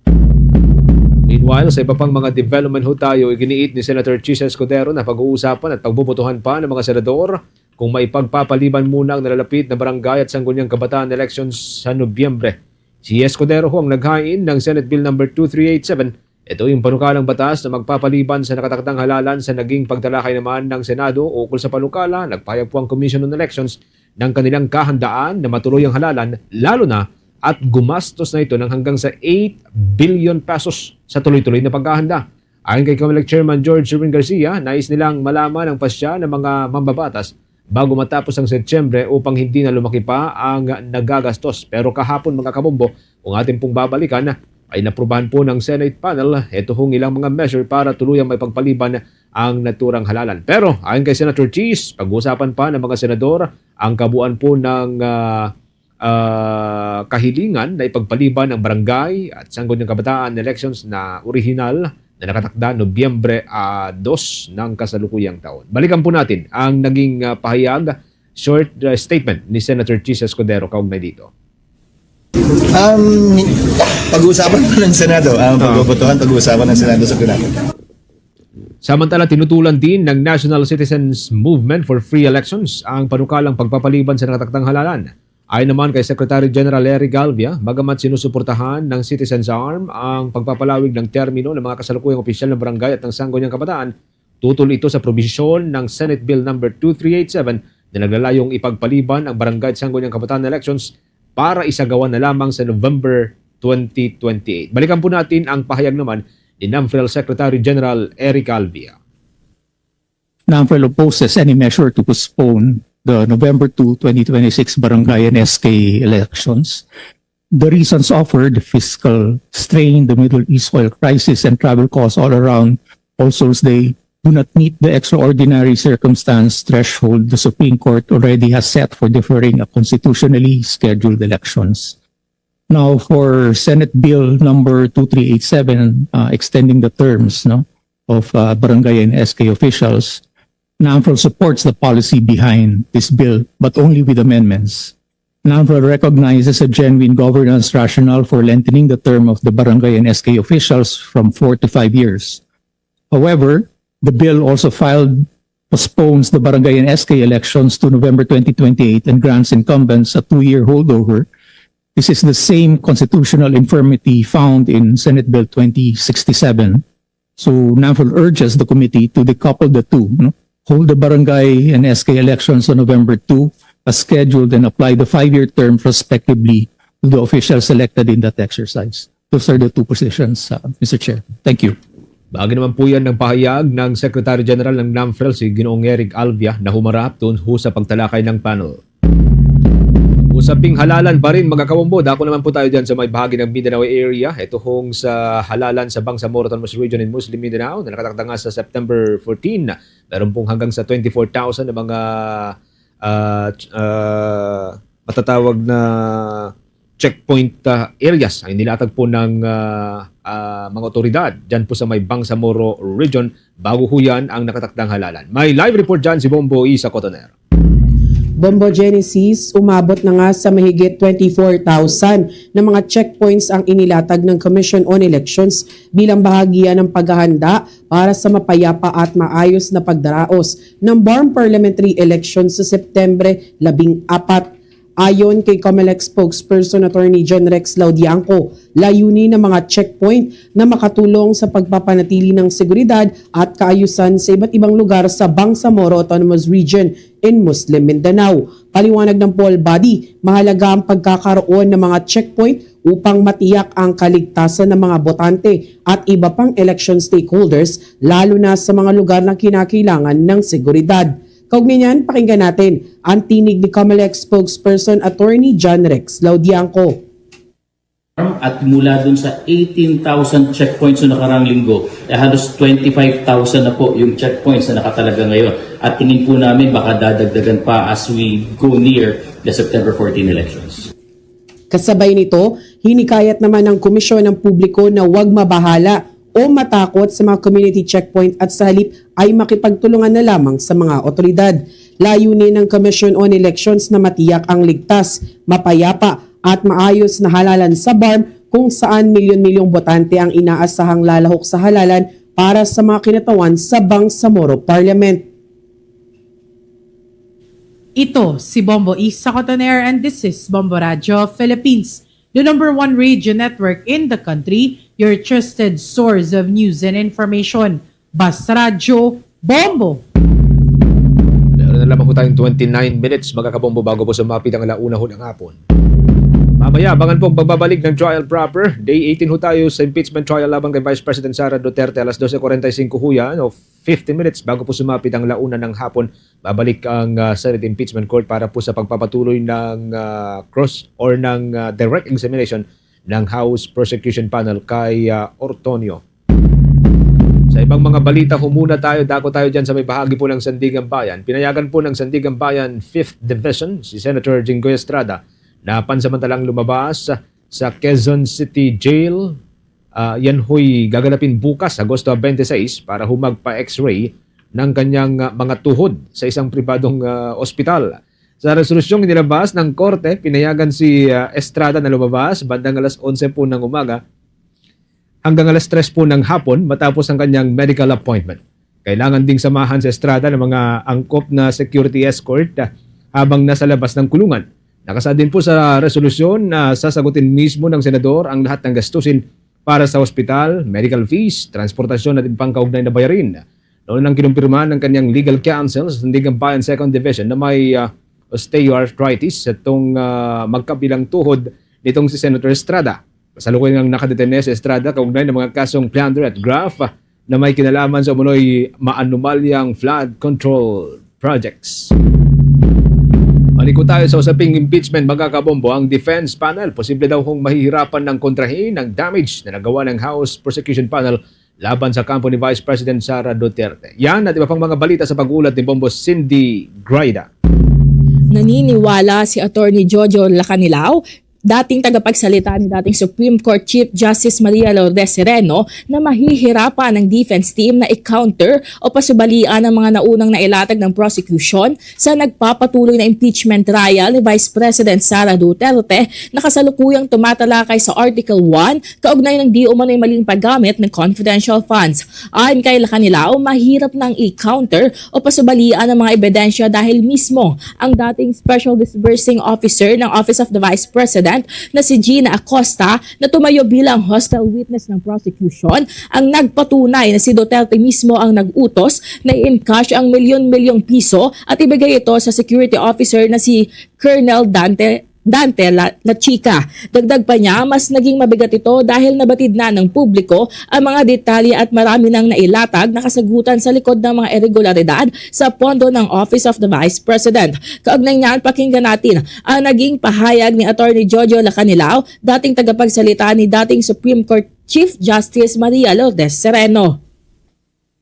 Meanwhile, sa iba pang mga development ho tayo, iginiit ni Senator Chiz Escudero na pag-uusapan at pagbobotohan pa ng mga senador kung maipagpapaliban muna ang nalalapit na barangay at sangguniang kabataan elections sa Nobyembre. Si Escudero ho ang naghain ng Senate Bill number two three eight seven. Ito yung panukalang batas na magpapaliban sa nakatakdang halalan sa naging pagtalakay naman ng Senado ukol sa panukala. Nagpahayag po ang Commission on Elections ng kanilang kahandaan na matuloy ang halalan, lalo na at gumastos na ito ng hanggang sa eight billion pesos sa tuloy-tuloy na paghahanda. Ayon kay Comelec Chairman George Erwin Garcia, nais nilang malaman ang pasya ng mga mambabatas bago matapos ang Setyembre upang hindi na lumaki pa ang nagagastos. Pero kahapon, mga kabombo, kung atin pong babalikan, ay inaprubahan po ng Senate panel ito hong ilang mga measure para tuluyang maipagpaliban ang naturang halalan. Pero ayon kay Senator Chiz, pag-uusapan pa ng mga senador ang kabuuan po ng, ah, ah, kahilingan na ipagpaliban ang barangay at sangguniang kabataan elections na orihinal na nakatakda Nobyembre, ah, dos ng kasalukuyang taon. Balikan po natin ang naging, ah, pahayag, short, ah, statement ni Senator Chiz Escudero kaugnay dito. Um, pag-uusapan pa ng Senado, ang pagbobotohan, pag-uusapan ng Senado sa Senado. Samantala, tinutulan din ng National Citizens Movement for Free Elections ang panukalang pagpapaliban sa nakatakdang halalan. Ayon naman kay Secretary General Larry Galvia, bagamat sinusuportahan ng Citizens Arm ang pagpapalawig ng termino ng mga kasalukuyang opisyal ng barangay at ng sangguniang kabataan, tutol ito sa probisyon ng Senate Bill number two three eight seven na naglalayong ipagpaliban ang barangay at sangguniang kabataan elections para isagawa na lamang sa November twenty twenty-eight. Balikan po natin ang pahayag naman ni NAMFREL Secretary General Eric Alvia. NAMFREL opposes any measure to postpone the November two, twenty twenty-six barangay and S K elections. The reasons offered, fiscal strain, the Middle East oil crisis, and travel costs all around, all souls day, do not meet the extraordinary circumstance threshold the Supreme Court already has set for deferring a constitutionally scheduled elections. Now, for Senate Bill number two three eight seven, uh, extending the terms, no, of, uh, barangay and S K officials, NAMFREL supports the policy behind this bill, but only with amendments. NAMFREL recognizes a genuine governance rationale for lengthening the term of the barangay and S K officials from four to five years. However, the bill also filed postpones the barangay and S K elections to November twenty twenty-eight and grants incumbents a two-year holdover. This is the same constitutional infirmity found in Senate Bill twenty sixty-seven. So NAMFREL urges the committee to decouple the two, no? Hold the barangay and S K elections on November two as scheduled and apply the five-year term prospectively to the officials selected in that exercise. Those are the two positions, uh, Mister Chair. Thank you. Bahagi naman po yan ng pahayag ng Secretary General ng NAMFREL, si Ginoong Eric Alvia, na humarap doon ho sa pagtalakay ng panel. Usaping halalan pa rin, mga kabombo. Dako naman po tayo dyan sa may bahagi ng Mindanao area. Ito hong sa halalan sa Bangsamoro Autonomous Region in Muslim Mindanao na nakatakda nga sa September fourteen. Meron pong hanggang sa twenty-four thousand na mga, ah, ch-, ah, matatawag na checkpoint, ah, areas ang inilatag po ng, ah, ah, mga otoridad dyan po sa may Bangsamoro Region. Bago ho yan ang nakatakdang halalan. May live report dyan si Bombo Isa Cotoner. Bombo Genesis, umabot na nga sa mahigit twenty-four thousand na mga checkpoints ang inilatag ng Commission on Elections bilang bahagi ng paghahanda para sa mapayapa at maayos na pagdaraos ng BARMM parliamentary election sa September labing apat. Ayon kay Comelec spokesperson Attorney John Rex Laudiangco, layunin ng mga checkpoint na makatulong sa pagpapanatili ng seguridad at kaayusan sa iba't ibang lugar sa Bangsamoro Autonomous Region in Muslim Mindanao. Paliwanag ng poll body, mahalaga ang pagkakaroon ng mga checkpoint upang matiyak ang kaligtasan ng mga botante at iba pang election stakeholders, lalo na sa mga lugar na kinakailangan ng seguridad. Kaugnay niyan, pakinggan natin ang tinig ni Comelec spokesperson Attorney John Rex Laudiangco. At mula dun sa eighteen thousand checkpoints noong nakaraang linggo, eh, halos twenty-five thousand na po yung checkpoints na nakatalaga ngayon. At tingin po namin baka dadagdagan pa as we go near the September fourteen elections. Kasabay nito, hinikayat naman ng komisyon ang publiko na huwag mabahala o matakot sa mga community checkpoint at sa halip ay makipagtulungan na lamang sa mga otoridad. Layunin ng Commission on Elections na matiyak ang ligtas, mapayapa at maayos na halalan sa BARMM kung saan milyon-milyong botante ang inaasahang lalahok sa halalan para sa mga kinatawan sa Bangsamoro Parliament. Ito si Bombo Isa Cotoner and this is Bombo Radyo Philippines, the number one radio network in the country, your trusted source of news and information. Basta Radyo, Bombo! Meron na lamang ho tayong twenty-nine minutes, mga kabombo, bago po sumapit ang ala una ho ng hapon. Mamaya, abangan po ang pagbabalik ng trial proper. Day eighteen ho tayo sa impeachment trial laban kay Vice President Sara Duterte. Alas dose kwarenta y singko ho yan, o fifteen minutes bago po sumapit ang ala una ng hapon. Babalik ang, ah, Senate Impeachment Court para po sa pagpapatuloy ng, ah, cross or ng, ah, direct examination ng House Prosecution Panel kay, ah, Ortonio. Sa ibang mga balita, humuna tayo, dako tayo dyan sa may bahagi po ng Sandiganbayan. Pinayagan po ng Sandiganbayan Fifth Division si Senator Jinggoy Estrada na pansamantalang lumabas sa Quezon City Jail. Ah, yan ho'y gaganapin bukas, Agosto twenty-six, para ho magpa-X-ray ng kanyang, ah, mga tuhod sa isang pribadong, ah, ospital. Sa resolusyong inilabas ng korte, pinayagan si, ah, Estrada na lumabas bandang alas onse po ng umaga hanggang alas tres po ng hapon matapos ang kanyang medical appointment. Kailangan ding samahan si Estrada ng mga angkop na security escort, ah, habang nasa labas ng kulungan. Nakasaad din po sa resolusyon na sasagutin mismo ng senador ang lahat ng gastusin para sa ospital, medical fees, transportasyon at iba pang kaugnay na bayarin. Noon nang kinumpirma ng kanyang legal counsel sa Sandiganbayan Second Division na may, ah, osteoarthritis itong, ah, magkabilang tuhod nitong si Senator Estrada. Kasalukuyan ngang nakadetene si Estrada kaugnay ng mga kasong plunder at graft na may kinalaman sa umunoy maanomalyang flood control projects. Balik po tayo sa usaping impeachment, mga kabombo. Ang defense panel, posible daw hong mahihirapan ng kontrahin ang damage na nagawa ng House Prosecution Panel laban sa kampo ni Vice President Sara Duterte. Yan at iba pang mga balita sa pag-uulat ni Bombo Cindy Grida. Naniniwala si Attorney Jojo Lacanilao, dating tagapagsalita ni dating Supreme Court Chief Justice Maria Lourdes Sereno, na mahihirapan ang defense team na i-counter o pasubalian ang mga naunang nailatag ng prosecution sa nagpapatuloy na impeachment trial ni Vice President Sara Duterte na kasalukuyang tumatalakay sa Article one kaugnay ng di umano'y maling paggamit ng confidential funds. Ayon kay Lacanilao, mahirap nang i-counter o pasubalian ang mga ebidensya dahil mismo ang dating Special Disbursing Officer ng Office of the Vice President na si Gina Acosta na tumayo bilang hostile witness ng prosecution ang nagpatunay na si Duterte mismo ang nag-utos na i-encash ang milyon-milyong piso at ibigay ito sa security officer na si Colonel Dante Dante La, La Chica. Dagdag pa niya, mas naging mabigat ito dahil nabatid na ng publiko ang mga detalye at marami nang nailatag na kasagutan sa likod ng mga iregularidad sa pondo ng Office of the Vice President. Kaugnay niyan, pakinggan natin ang naging pahayag ni Attorney Jojo Lacanilao, dating tagapagsalita ni dating Supreme Court Chief Justice Maria Lourdes Sereno.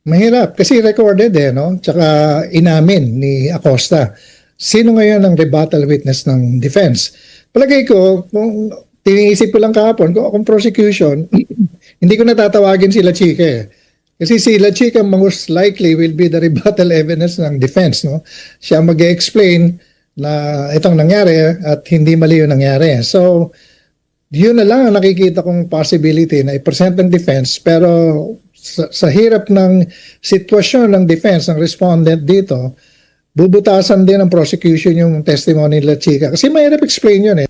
Mahirap kasi recorded eh, no? Tsaka inamin ni Acosta. Sino ngayon ang rebuttal witness ng defense? Palagay ko, kung tiniisip ko lang kahapon, kung akong prosecution, hindi ko natatawagin si La Chica eh. Kasi si La Chica most likely will be the rebuttal evidence ng defense, no? Siya mag-explain na itong nangyari at hindi mali yung nangyari. So, yun na lang ang nakikita kong possibility na i-present ng defense, pero sa, sa hirap ng sitwasyon ng defense, ng respondent dito, bubutasan din ng prosecution yung testimony nila Chica. Kasi mahirap explain yun eh.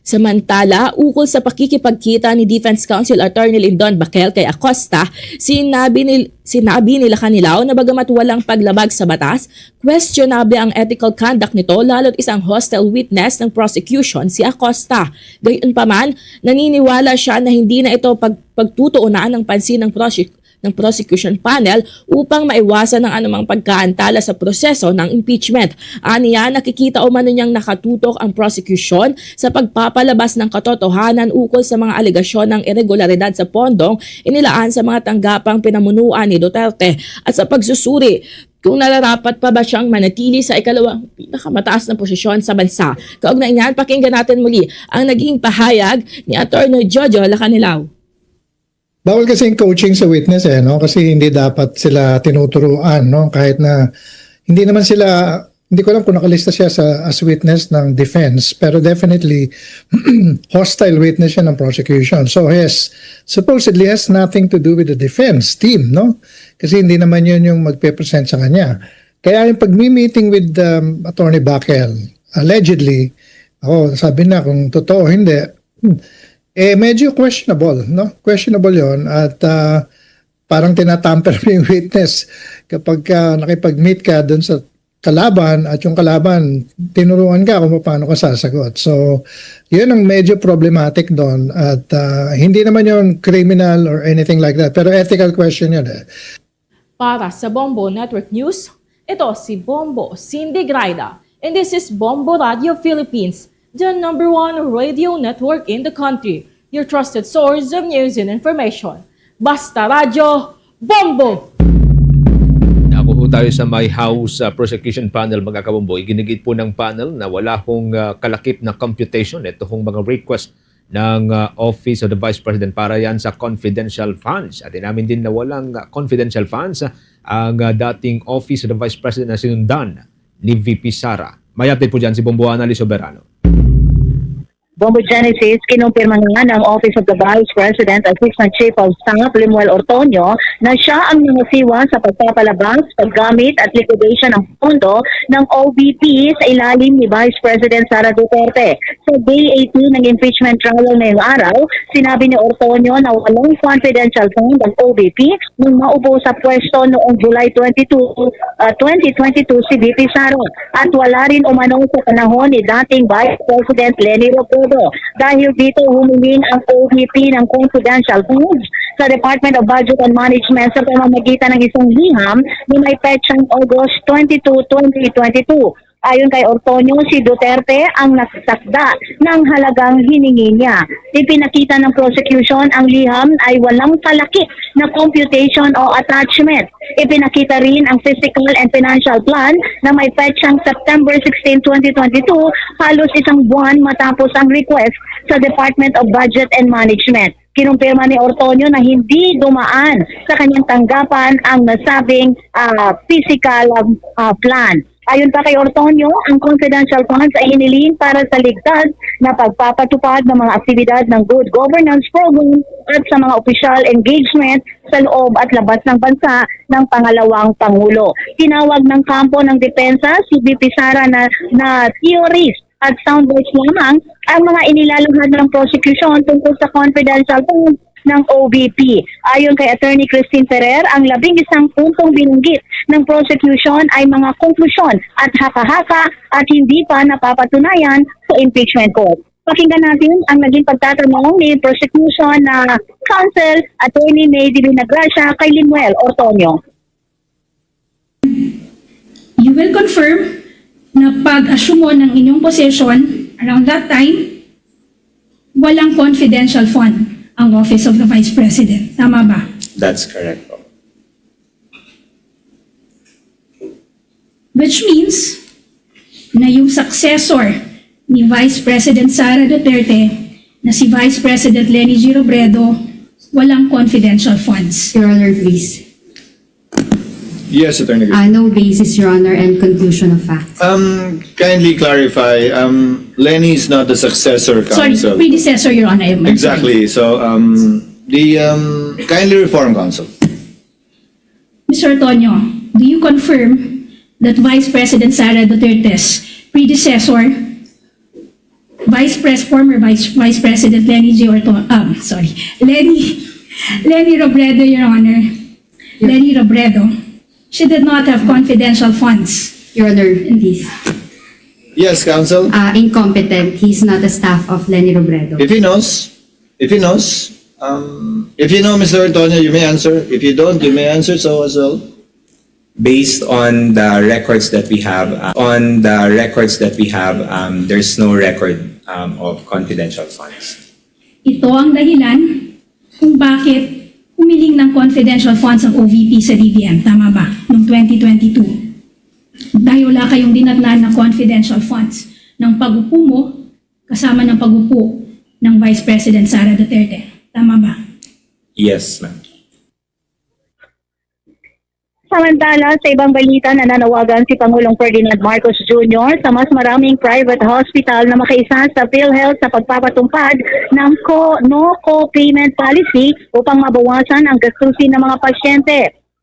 Samantala, ukol sa pakikipagkita ni Defense Counsel Attorney Lindon Baquel kay Acosta, sinabi ni, sinabi ni Lacanilao na bagamat walang paglabag sa batas, questionable ang ethical conduct nito lalo't isang hostile witness ng prosecution si Acosta. Gayunpaman, naniniwala siya na hindi na ito pag, pagtutuunan ng pansin ng prosec, ng prosecution panel upang maiwasan ang anumang pagkaantala sa proseso ng impeachment. Aniya, nakikita umano niyang nakatutok ang prosecution sa pagpapalabas ng katotohanan ukol sa mga alegasyon ng iregularidad sa pondong inilaan sa mga tanggapang pinamunuan ni Duterte at sa pagsusuri kung nararapat pa ba siyang manatili sa ikalawang pinakamataas na posisyon sa bansa. Kaugnay niyan, pakinggan natin muli ang naging pahayag ni Attorney Jojo Lacanilao. Bawal kasi yung coaching sa witness eh, no? Kasi hindi dapat sila tinuturuan, no? Kahit na hindi naman sila, hindi ko alam kung nakalista siya sa, as witness ng defense, pero definitely hostile witness siya ng prosecution. So he has, supposedly has nothing to do with the defense team, no? Kasi hindi naman yun yung magpe-present sa kanya. Kaya yung pagmi-meeting with, um, Attorney Baquel, allegedly, ako, sabi na kung totoo o hindi, hmm, eh, medyo questionable, no? Questionable yon at, ah, parang tinatamper mo yung witness kapag, ah, nakipag-meet ka dun sa kalaban at yung kalaban, tinuruan ka kung paano ka sasagot. So, yun ang medyo problematic doon at, ah, hindi naman yun criminal or anything like that, pero ethical question yun eh. Para sa Bombo Network News, ito si Bombo Cindy Graida, and this is Bombo Radio Philippines, the number one radio network in the country, your trusted source of news and information. Basta Radyo, Bombo! Nakuha tayo sa may House, ah, Prosecution Panel, mga kabombo. Iginigit po ng panel na wala hong, ah, kalakip na computation ito hong mga request ng, ah, Office of the Vice President para yan sa confidential funds. At inamin din na walang, ah, confidential funds, ah, ang, ah, dating Office of the Vice President na sinundan ni V P Sara. May update po dyan si Bombo Annalyn Soberano. Bombo Genesis, kinumpirma nga ng Office of the Vice President Assistant Chief of Staff Lemuel Ortoño na siya ang nangasiwa sa pagpapalabas, paggamit at liquidation ng pondo ng O V P sa ilalim ni Vice President Sara Duterte. Sa day eighteen ng impeachment trial ngayong araw, sinabi ni Ortoño na walang confidential fund ang O V P nang maupo sa pwesto noong July twenty-two, ah, twenty twenty-two si V P Sara at wala rin umano sa panahon ni dating Vice President Leni Robredo. Dahil dito, humiling ang O V P ng confidential funds sa Department of Budget and Management sa pamamagitan ng isang liham na may petsang August twenty-two, twenty twenty-two. Ayon kay Ortoño, si Duterte ang nagtakda ng halagang hiningi niya. Ipinakita ng prosecution ang liham ay walang kalakip na computation o attachment. Ipinakita rin ang physical and financial plan na may petsang September sixteen, twenty twenty-two, halos isang buwan matapos ang request sa Department of Budget and Management. Kinumpirma ni Ortoño na hindi dumaan sa kanyang tanggapan ang nasabing, ah, physical, ah, plan. Ayon pa kay Ortoño, ang confidential funds ay hiniling para sa ligtas na pagpapatupad ng mga aktibidad ng good governance program at sa mga official engagement sa loob at labas ng bansa ng pangalawang pangulo. Tinawag ng kampo ng depensa si V P Sara na, na theories at soundbites lamang ang mga inilalahad ng prosecution tungkol sa confidential funds ng O V P. Ayon kay Attorney Christine Ferrer, ang labing isang puntong binanggit ng prosecution ay mga konklusyon at haka-haka at hindi pa napapatunayan sa impeachment court. Pakinggan natin ang naging pagtatanong ni prosecution na counsel, Attorney May Divina Gracia, kay Lemuel Ortoño. You will confirm na pag-assume mo ng inyong position around that time, walang confidential fund ang Office of the Vice President. Tama ba? That's correct po. Which means na yung successor ni Vice President Sara Duterte na si Vice President Leni G. Robredo, walang confidential funds. Your Honor, please. Yes, Attorney. Uh, no basis, Your Honor, and conclusion of facts. Um, kindly clarify, um, Leni is not the successor Sorry, counsel. Predecessor, Your Honor. I'm sorry. Exactly. So, um, the, um, kindly reform counsel. Mister Ortoño, do you confirm that Vice President Sara Duterte's predecessor, Vice Pres, former Vice, Vice President Leni G. Orto, um, sorry, Leni, Leni Robredo, Your Honor, Leni Robredo, she did not have confidential funds? Your Honor, please. Yes, counsel. Uh, incompetent. He's not a staff of Leni Robredo. If he knows, if he knows, um, if you know, Mister Ortoño, you may answer. If you don't, you may answer so as well. Based on the records that we have, uh, on the records that we have, um, there's no record, um, of confidential funds. Ito ang dahilan kung bakit humiling ng confidential funds ang O V P sa D B M. Tama ba? Noong twenty twenty-two. Dahil wala kayong dinatnan na confidential funds ng pag-upo mo kasama ng pag-upo ng Vice President Sara Duterte. Tama ba? Yes, ma'am. Samantala, sa ibang balita, nananawagan si Pangulong Ferdinand Marcos Junior sa mas maraming private hospital na makiisa sa PhilHealth sa pagpapatupad ng co-, no co-payment policy upang mabawasan ang gastusin ng mga pasyente.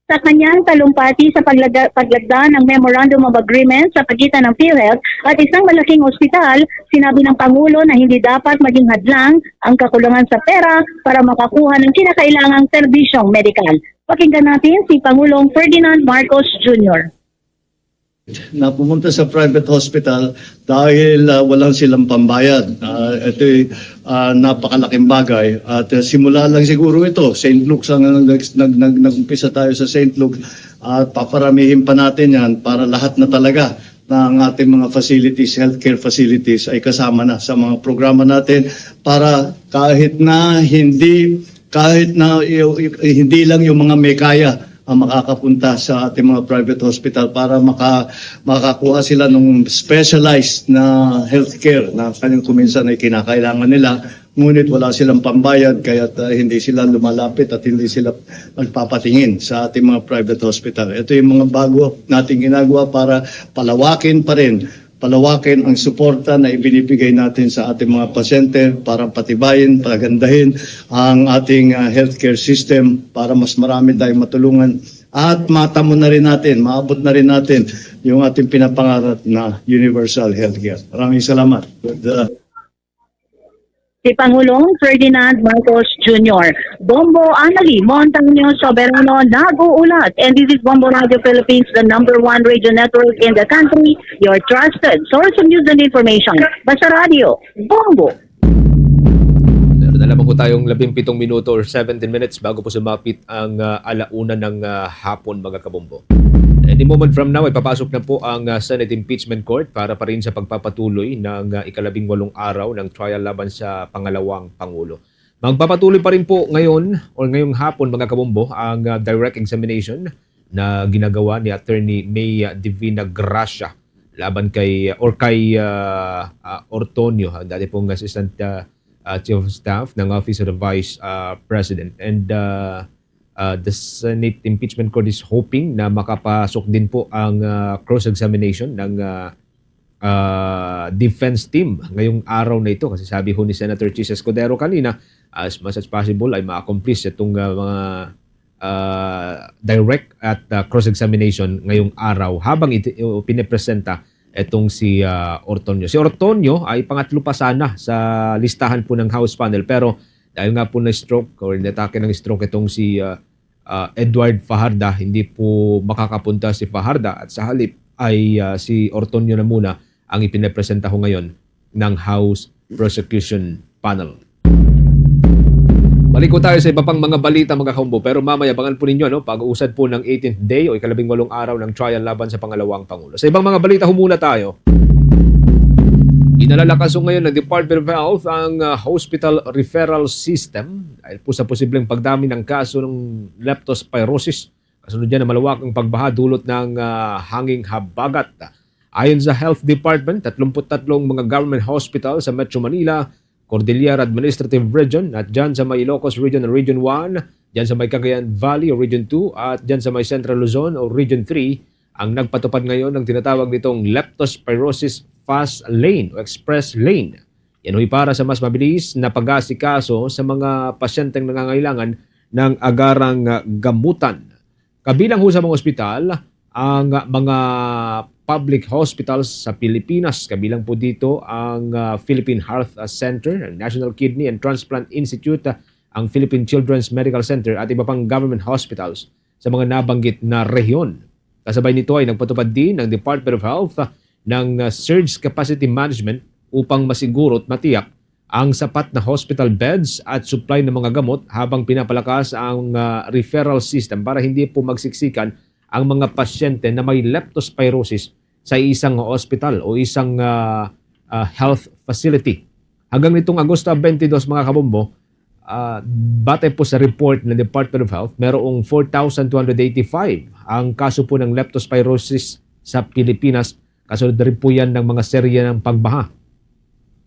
Sa kanyang talumpati sa paglaga-, paglagda ng Memorandum of Agreement sa pagitan ng PhilHealth at isang malaking ospital, sinabi ng Pangulo na hindi dapat maging hadlang ang kakulangan sa pera para makakuha ng kinakailangang serbisyong medikal. Pakinggan natin si Pangulong Ferdinand Marcos Junior. Na pumunta sa private hospital dahil, ah, walang silang pambayad. Ah, ito'y, ah, napakalaking bagay. At, ah, simula lang siguro ito, Saint Luke's ang nag-, nag-, nag-, nag-umpisa tayo sa Saint Luke at paparamihin pa natin 'yan para lahat na talaga ng ating mga facilities, healthcare facilities ay kasama na sa mga programa natin para kahit na hindi, kahit na i-, i-, hindi lang yung mga may kaya ang makakapunta sa ating mga private hospital para maka-, makakuha sila ng specialized na healthcare na kanyang kuminsan ay kinakailangan nila, ngunit wala silang pambayad, kaya, uh, hindi sila lumalapit at hindi sila nagpapatingin sa ating mga private hospital. Ito yung mga bago nating ginagawa para palawakin pa rin palawakin ang suporta na ibinibigay natin sa ating mga pasyente para patibayin, pagandahin ang ating, ah, healthcare system para mas marami tayong matulungan at matamo na rin natin, maabot na rin natin yung ating pinapangarap na universal healthcare. Maraming salamat. Good, ah, Si Pangulong Ferdinand Marcos Junior Bombo Annalie Montaño Soberano nag-uulat. And this is Bombo Radio Philippines, the number one radio network in the country. Your trusted source of news and information. Basta Radio, Bombo. Meron na lamang po tayong labing pitong minuto or seventeen minutes bago po sumapit ang, ah, ala una ng, ah, hapon, mga kabombo. Any moment from now, ay papasok na po ang, ah, Senate Impeachment Court para pa rin sa pagpapatuloy ng, ah, ikalabing walong araw ng trial laban sa pangalawang Pangulo. Magpapatuloy pa rin po ngayon or ngayong hapon, mga kabombo, ang, ah, direct examination na ginagawa ni Attorney May, ah, Divina Gracia laban kay, ah, or kay, ah, ah, Ortonio, ang dati pong Assistant, ah, ah, Chief of Staff ng Office of the Vice, ah, President. And, ah, ah, the Senate Impeachment Court is hoping na makapasok din po ang, ah, cross-examination ng, ah, ah, defense team ngayong araw na ito. Kasi sabi ho ni Senator Chiz Escudero kanina, as much as possible ay ma-accomplish itong, ah, mga, ah, direct at, ah, cross-examination ngayong araw habang iti-, o, pinipresenta itong si, ah, Ortonio. Si Ortonio ay pangatlo pa sana sa listahan po ng House panel, pero dahil nga po na-stroke or inatake ng stroke itong si, ah, ah, Edward Fajarda, hindi po makakapunta si Fajarda at sa halip ay, ah, si Ortonio na muna ang ipinapresenta ho ngayon ng House Prosecution Panel. Balik po tayo sa iba pang mga balita, mga kaumbo, pero mamaya abangan po ninyo, no, pag-uusad po ng eighteenth day o ikalabing walong araw ng trial laban sa pangalawang Pangulo. Sa ibang mga balita ho muna tayo. Inalalakas ho ngayon ng Department of Health ang, ah, hospital referral system dahil po sa posibleng pagdami ng kaso ng leptospirosis. Kasunod niyan ng malawakang pagbaha dulot ng, ah, hanging habagat. Ayon sa Health Department, tatlumpu't tatlong mga government hospital sa Metro Manila, Cordillera Administrative Region, at dyan sa may Ilocos Region o Region one, dyan sa may Cagayan Valley o Region two, at dyan sa may Central Luzon o Region three, ang nagpatupad ngayon ng tinatawag nitong leptospirosis fast lane o express lane. Yan ho'y para sa mas mabilis na pag-aasikaso sa mga pasyenteng nangangailangan ng agarang, ah, gamutan. Kabilang ho sa mga ospital, ang, ah, mga public hospitals sa Pilipinas. Kabilang po dito ang, ah, Philippine Heart, ah, Center, ang National Kidney and Transplant Institute, ah, ang Philippine Children's Medical Center at iba pang government hospitals sa mga nabanggit na rehiyon. Kasabay nito ay nagpatupad din ang Department of Health, ah, ng, ah, surge capacity management upang masiguro at matiyak ang sapat na hospital beds at supply ng mga gamot habang pinapalakas ang, ah, referral system para hindi po magsiksikan ang mga pasyente na may leptospirosis sa isang ospital o isang, ah, ah, health facility. Hanggang nitong Agosto twenty-two, mga kabombo, ah, batay po sa report ng Department of Health, merong four thousand two hundred eighty-five ang kaso po ng leptospirosis sa Pilipinas. Kasunod na rin po yan ng mga serye ng pagbaha.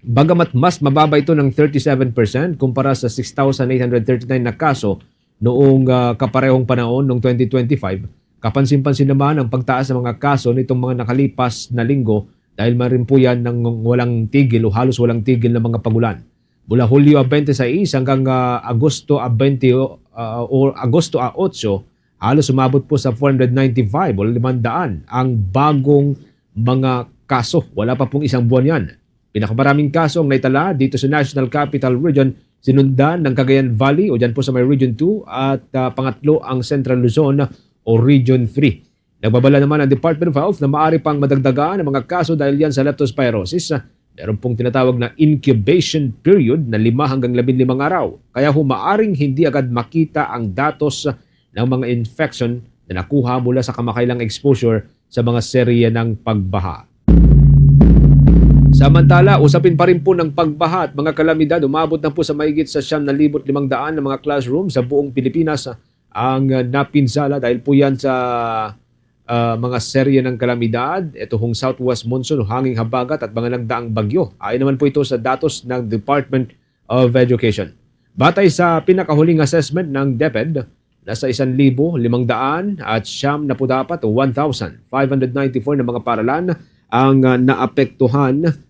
Bagamat mas mababa ito ng thirty-seven percent kumpara sa six thousand eight hundred thirty-nine na kaso noong, ah, kaparehong panahon noong twenty twenty-five, kapansin-pansin naman ang pagtaas ng mga kaso nitong mga nakalipas na linggo dahil man rin po yan ng walang tigil o halos walang tigil na mga pagulan. Mula Hulyo twenty-six hanggang, ah, Agosto twenty, ah, o Agosto otso, halos umabot po sa four hundred ninety-five o limandaan ang bagong mga kaso. Wala pa pong isang buwan yan. Pinakamaraming kaso ang naitala dito sa National Capital Region, sinundan ng Cagayan Valley o dyan po sa may Region two at, ah, pangatlo ang Central Luzon o Region three. Nagbabala naman ang Department of Health na maaari pang madagdagan ang mga kaso dahil yan sa leptospirosis. Meron pong tinatawag na incubation period na lima hanggang labinlimang araw. Kaya ho maaring hindi agad makita ang datos ng mga infection na nakuha mula sa kamakailang exposure sa mga serye ng pagbaha. Samantala, usapin pa rin po ng pagbaha at mga kalamidad, umabot na po sa mahigit sa siyam na libo't limang daan na mga classroom sa buong Pilipinas ang, ah, napinsala dahil po yan sa, ah, mga serye ng kalamidad. Ito hong southwest monsoon, hanging habagat at mga nagdaang bagyo. Ayon naman po ito sa datos ng Department of Education. Batay sa pinakahuling assessment ng DepEd, nasa isan libo limang daan at siyam na put apat o one thousand five hundred ninety-four na mga paaralan ang, ah, naapektuhan,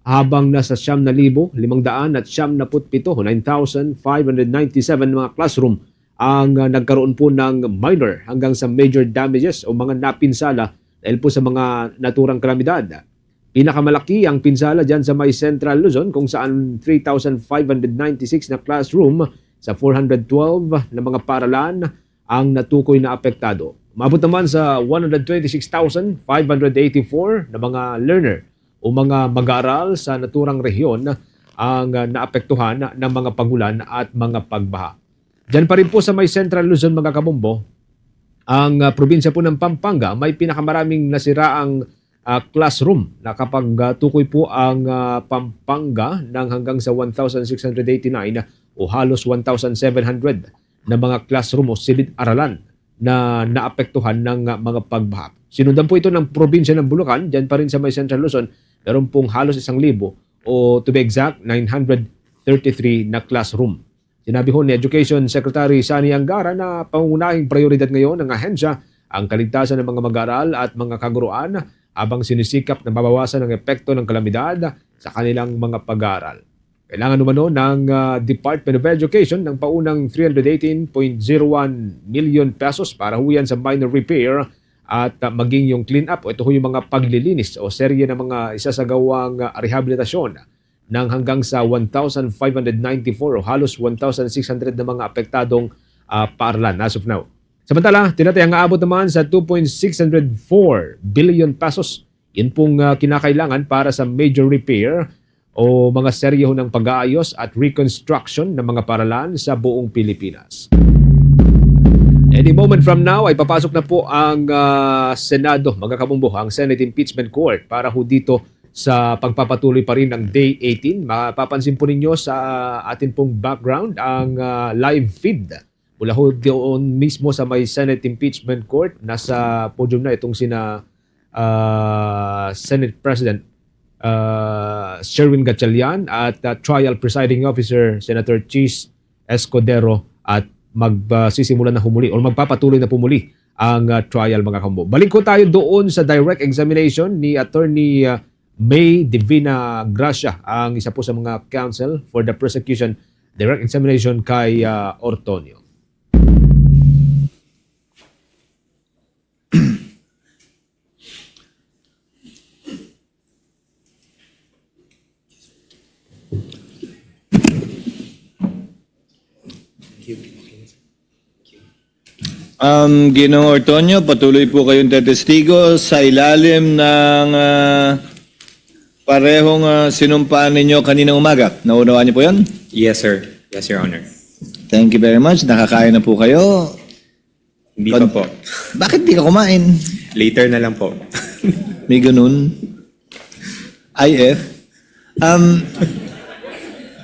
habang nasa siyam na libo limang daan at siyam na put pito, nine thousand five hundred ninety-seven, mga classroom ang, ah, nagkaroon po ng minor hanggang sa major damages o mga napinsala dahil po sa mga naturang kalamidad. Pinakamalaki ang pinsala diyan sa may Central Luzon, kung saan three thousand five hundred ninety-six na classroom sa four hundred twelve na mga paaralan ang natukoy na apektado. Umabot naman sa one hundred twenty-six thousand five hundred eighty-four na mga learner o mga mag-aaral sa naturang rehiyon ang, ah, naapektuhan ng mga pag-ulan at mga pagbaha. Diyan pa rin po sa may Central Luzon, mga kabombo, ang, ah, probinsya po ng Pampanga may pinakamaraming nasiraang, ah, classroom. Nakapagtukoy po ang, ah, Pampanga ng hanggang sa one thousand six hundred eighty-nine o halos one thousand seven hundred na mga classroom o silid-aralan na naapektuhan ng, ah, mga pagbaha. Sinundan po ito ng probinsya ng Bulacan, diyan pa rin sa may Central Luzon, meron pong halos isang libo o, to be exact, nine hundred thirty-three na classroom. Sinabi ho ni Education Secretary Sonny Angara na pangunahing prioridad ngayon ng ahensya ang kaligtasan ng mga mag-aaral at mga kaguruan habang sinisikap na mabawasan ang epekto ng kalamidad sa kanilang mga pag-aaral. Kailangan umano ng, ah, Department of Education ng paunang three hundred eighteen point zero one million pesos para ho yan sa minor repair at, ah, maging yung clean up o ito ho yung mga paglilinis o serye ng mga isasagawang, ah, rehabilitasyon ng hanggang sa one thousand five hundred ninety-four o halos one thousand six hundred na mga apektadong, ah, paaralan as of now. Samantala, tinatayang aabot naman sa two point six hundred four billion pesos. Yun pong, ah, kinakailangan para sa major repair o mga serye ho ng pag-aayos at reconstruction ng mga paaralan sa buong Pilipinas. Any moment from now ay papasok na po ang, ah, Senado, mga kabombo, ang Senate Impeachment Court para ho dito sa pagpapatuloy pa rin ng Day eighteen. Mapapansin po ninyo sa atin pong background ang, ah, live feed mula ho doon mismo sa may Senate Impeachment Court. Nasa podium na itong sina, ah, Senate President, ah, Sherwin Gatchalian at, ah, Trial Presiding Officer Senator Chiz Escudero at magsisimula na ho muli or magpapatuloy na po muli ang, ah, trial, mga kabombo. Balik ho tayo doon sa direct examination ni Attorney, ah, May Divina Gracia, ang isa po sa mga counsel for the prosecution, direct examination kay, ah, Ortonio. Um, Ginoong Ortonio, patuloy po kayong tetestigo sa ilalim ng, ah, parehong, ah, sinumpaan ninyo kaninang umaga. Naunawaan niyo po yun? Yes, sir. Yes, Your Honor. Thank you very much. Nakakain na po kayo. Hindi pa po. Bakit di ka kumain? Later na lang po. May ganun? I F? Um,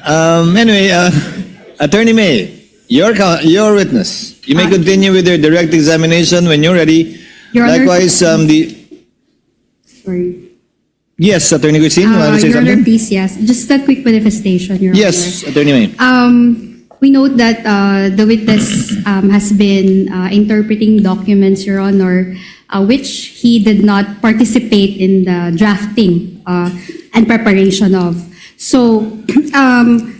um, anyway, uh, Attorney May, your co-, your witness. You may continue with your direct examination when you're ready. Your Honor, likewise, um, the Sorry. Yes, Attorney Christine, you want to say something? Uh, Your Honor, please, yes. Just a quick manifestation, Your Honor. Yes, Attorney May. Um, we note that, uh, the witness, um, has been, uh, interpreting documents, Your Honor, uh, which he did not participate in the drafting, uh, and preparation of. So, um,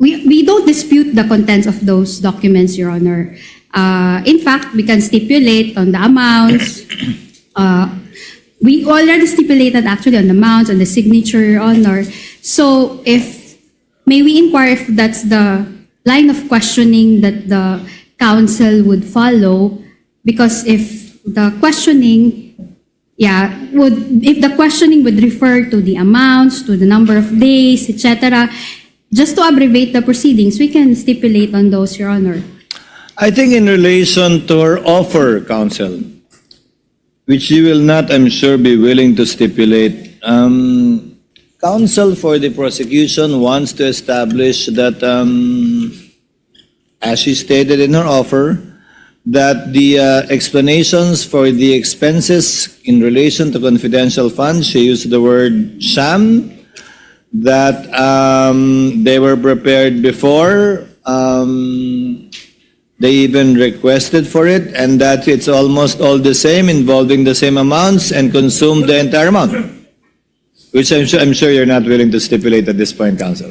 We, we don't dispute the contents of those documents, Your Honor. Uh, in fact, we can stipulate on the amounts. Uh, we already stipulated actually on the amounts, on the signature, Your Honor. So if, may we inquire if that's the line of questioning that the counsel would follow? Because if the questioning Yeah, would, if the questioning would refer to the amounts, to the number of days, et cetera, just to abbreviate the proceedings, we can stipulate on those, Your Honor. I think in relation to her offer, counsel, which you will not, I'm sure, be willing to stipulate, um, counsel for the prosecution wants to establish that, um, as she stated in her offer, that the, uh, explanations for the expenses in relation to confidential funds, she used the word sham, that, um, they were prepared before, um, They even requested for it, and that it's almost all the same, involving the same amounts, and consumed the entire amount, which I'm sure, I'm sure you're not willing to stipulate at this point, Counsel.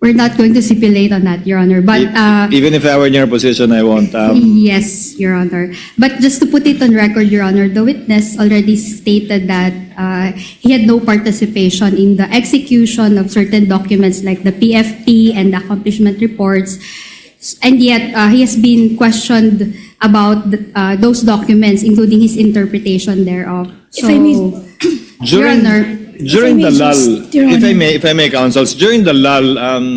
We're not going to stipulate on that, Your Honor. But, E- uh, even if I were in your position, I won't. Um, Yes, Your Honor. But just to put it on record, Your Honor, the witness already stated that, uh, he had no participation in the execution of certain documents like the P F P and the accomplishment reports. S- And yet, uh, he has been questioned about the, uh, those documents, including his interpretation thereof. If I may, So, Your during Honor. During If I the may lull, just, Your if I Honor. May, if I may, Counsels, during the lull, um,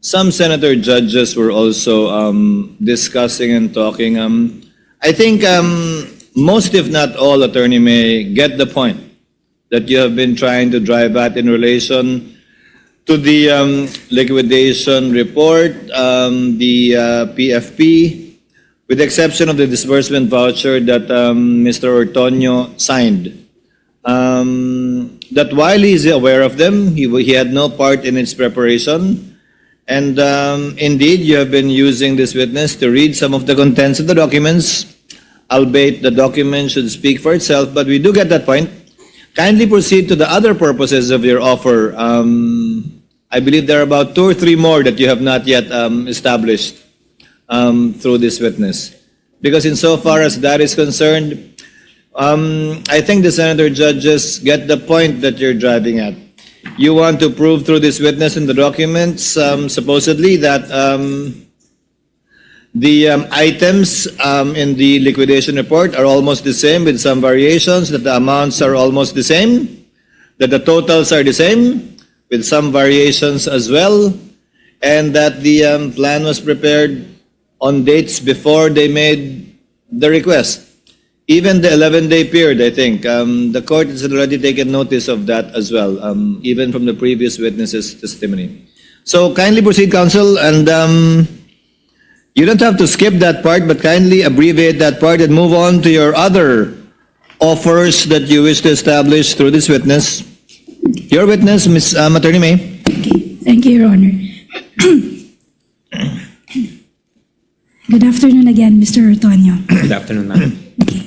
some senator judges were also, um, discussing and talking. Um, I think, um, most, if not all, Attorney May, get the point that you have been trying to drive at in relation to the, um, liquidation report, um, the, uh, P F P, with the exception of the disbursement voucher that, um, Mister Ortonio signed. Um, that while he's aware of them, he, w- he had no part in its preparation. And, um, indeed, you have been using this witness to read some of the contents of the documents, albeit the document should speak for itself, but we do get that point. Kindly proceed to the other purposes of your offer. Um, I believe there are about two or three more that you have not yet, um, established, um, through this witness. Because insofar as that is concerned, um, I think the senator judges get the point that you're driving at. You want to prove through this witness in the documents, um, supposedly that, um, the, um, items, um, in the liquidation report are almost the same with some variations, that the amounts are almost the same, that the totals are the same with some variations as well, and that the, um, plan was prepared on dates before they made the request. Even the eleven-day period, I think, um, the court has already taken notice of that as well, um, even from the previous witness's testimony. So kindly proceed, Counsel, and, um, you don't have to skip that part, but kindly abbreviate that part and move on to your other offers that you wish to establish through this witness. Your witness, Miss, um, Attorney May. Okay. Thank you, Your Honor. Good afternoon again, Mister Ortonio. Good afternoon, ma'am. Okay.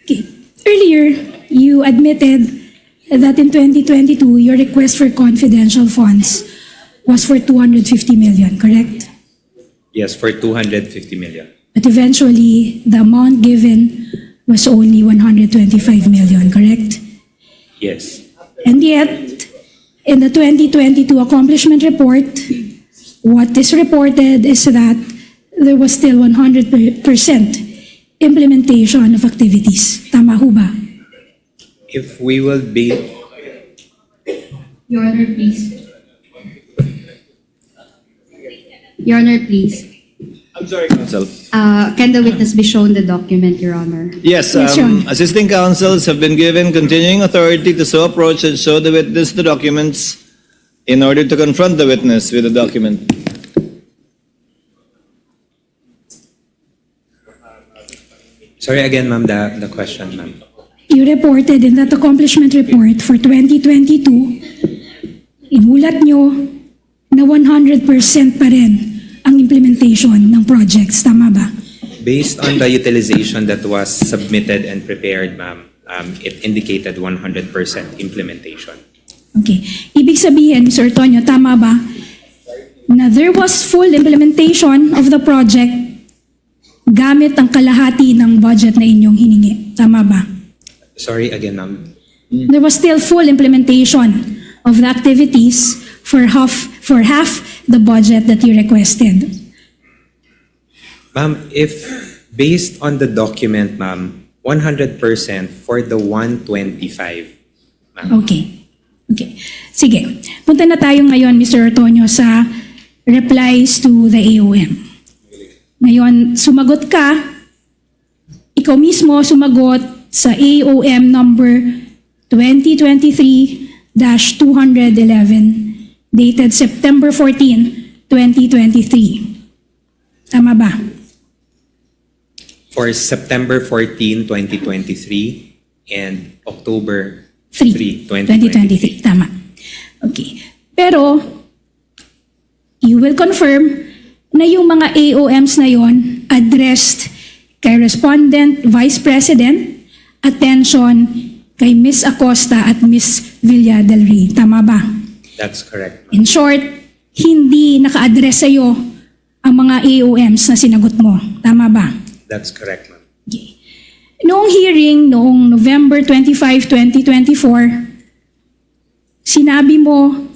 Okay. Earlier, you admitted that in twenty twenty-two, your request for confidential funds was for two hundred fifty million, correct? Yes, for two hundred fifty million. But eventually, the amount given was only one hundred twenty-five million, correct? Yes. And yet, in the twenty twenty-two accomplishment report, what is reported is that there was still one hundred percent implementation of activities. Tama ho ba? If we will be Your Honor, please. Your Honor, please. I'm sorry, Counsel. Uh, can the witness be shown the document, Your Honor? Yes, Yes, Your um, Honor. Assisting counsels have been given continuing authority to so approach and show the witness the documents in order to confront the witness with the document. Sorry again, ma'am, the, the question, ma'am. You reported in that accomplishment report for twenty twenty-two, inulat nyo na one hundred percent pa rin ang implementation ng projects. Tama ba? Based on the utilization that was submitted and prepared, ma'am, um, it indicated one hundred percent implementation. Okay. Ibig sabihin, Mister Ortonio, tama ba na there was full implementation of the project gamit ang kalahati ng budget na inyong hiningi? Tama ba? Sorry again, ma'am. There was still full implementation of the activities for half, for half the budget that you requested. Ma'am, if based on the document, ma'am, one hundred percent for the one twenty-five, ma'am. Okay. Okay. Sige. Punta na tayo ngayon, Mister Ortonio, sa replies to the A O M. Ngayon, sumagot ka, ikaw mismo sumagot sa A O M number twenty twenty-three dash two hundred eleven, dated September fourteen, twenty twenty-three. Tama ba? For September fourteen, twenty twenty-three and October three, three, twenty twenty-three. Tama. Okay. Pero, you will confirm na yung mga A O Ms na yon addressed kay Respondent Vice President, attention kay Miss Acosta at Miss Villa del Rey. Tama ba? That's correct. In short, hindi naka-address sa'yo ang mga A O Ms na sinagot mo. Tama ba? That's correct, ma'am. Okay. Noong hearing, noong November twenty-five, twenty twenty-four, sinabi mo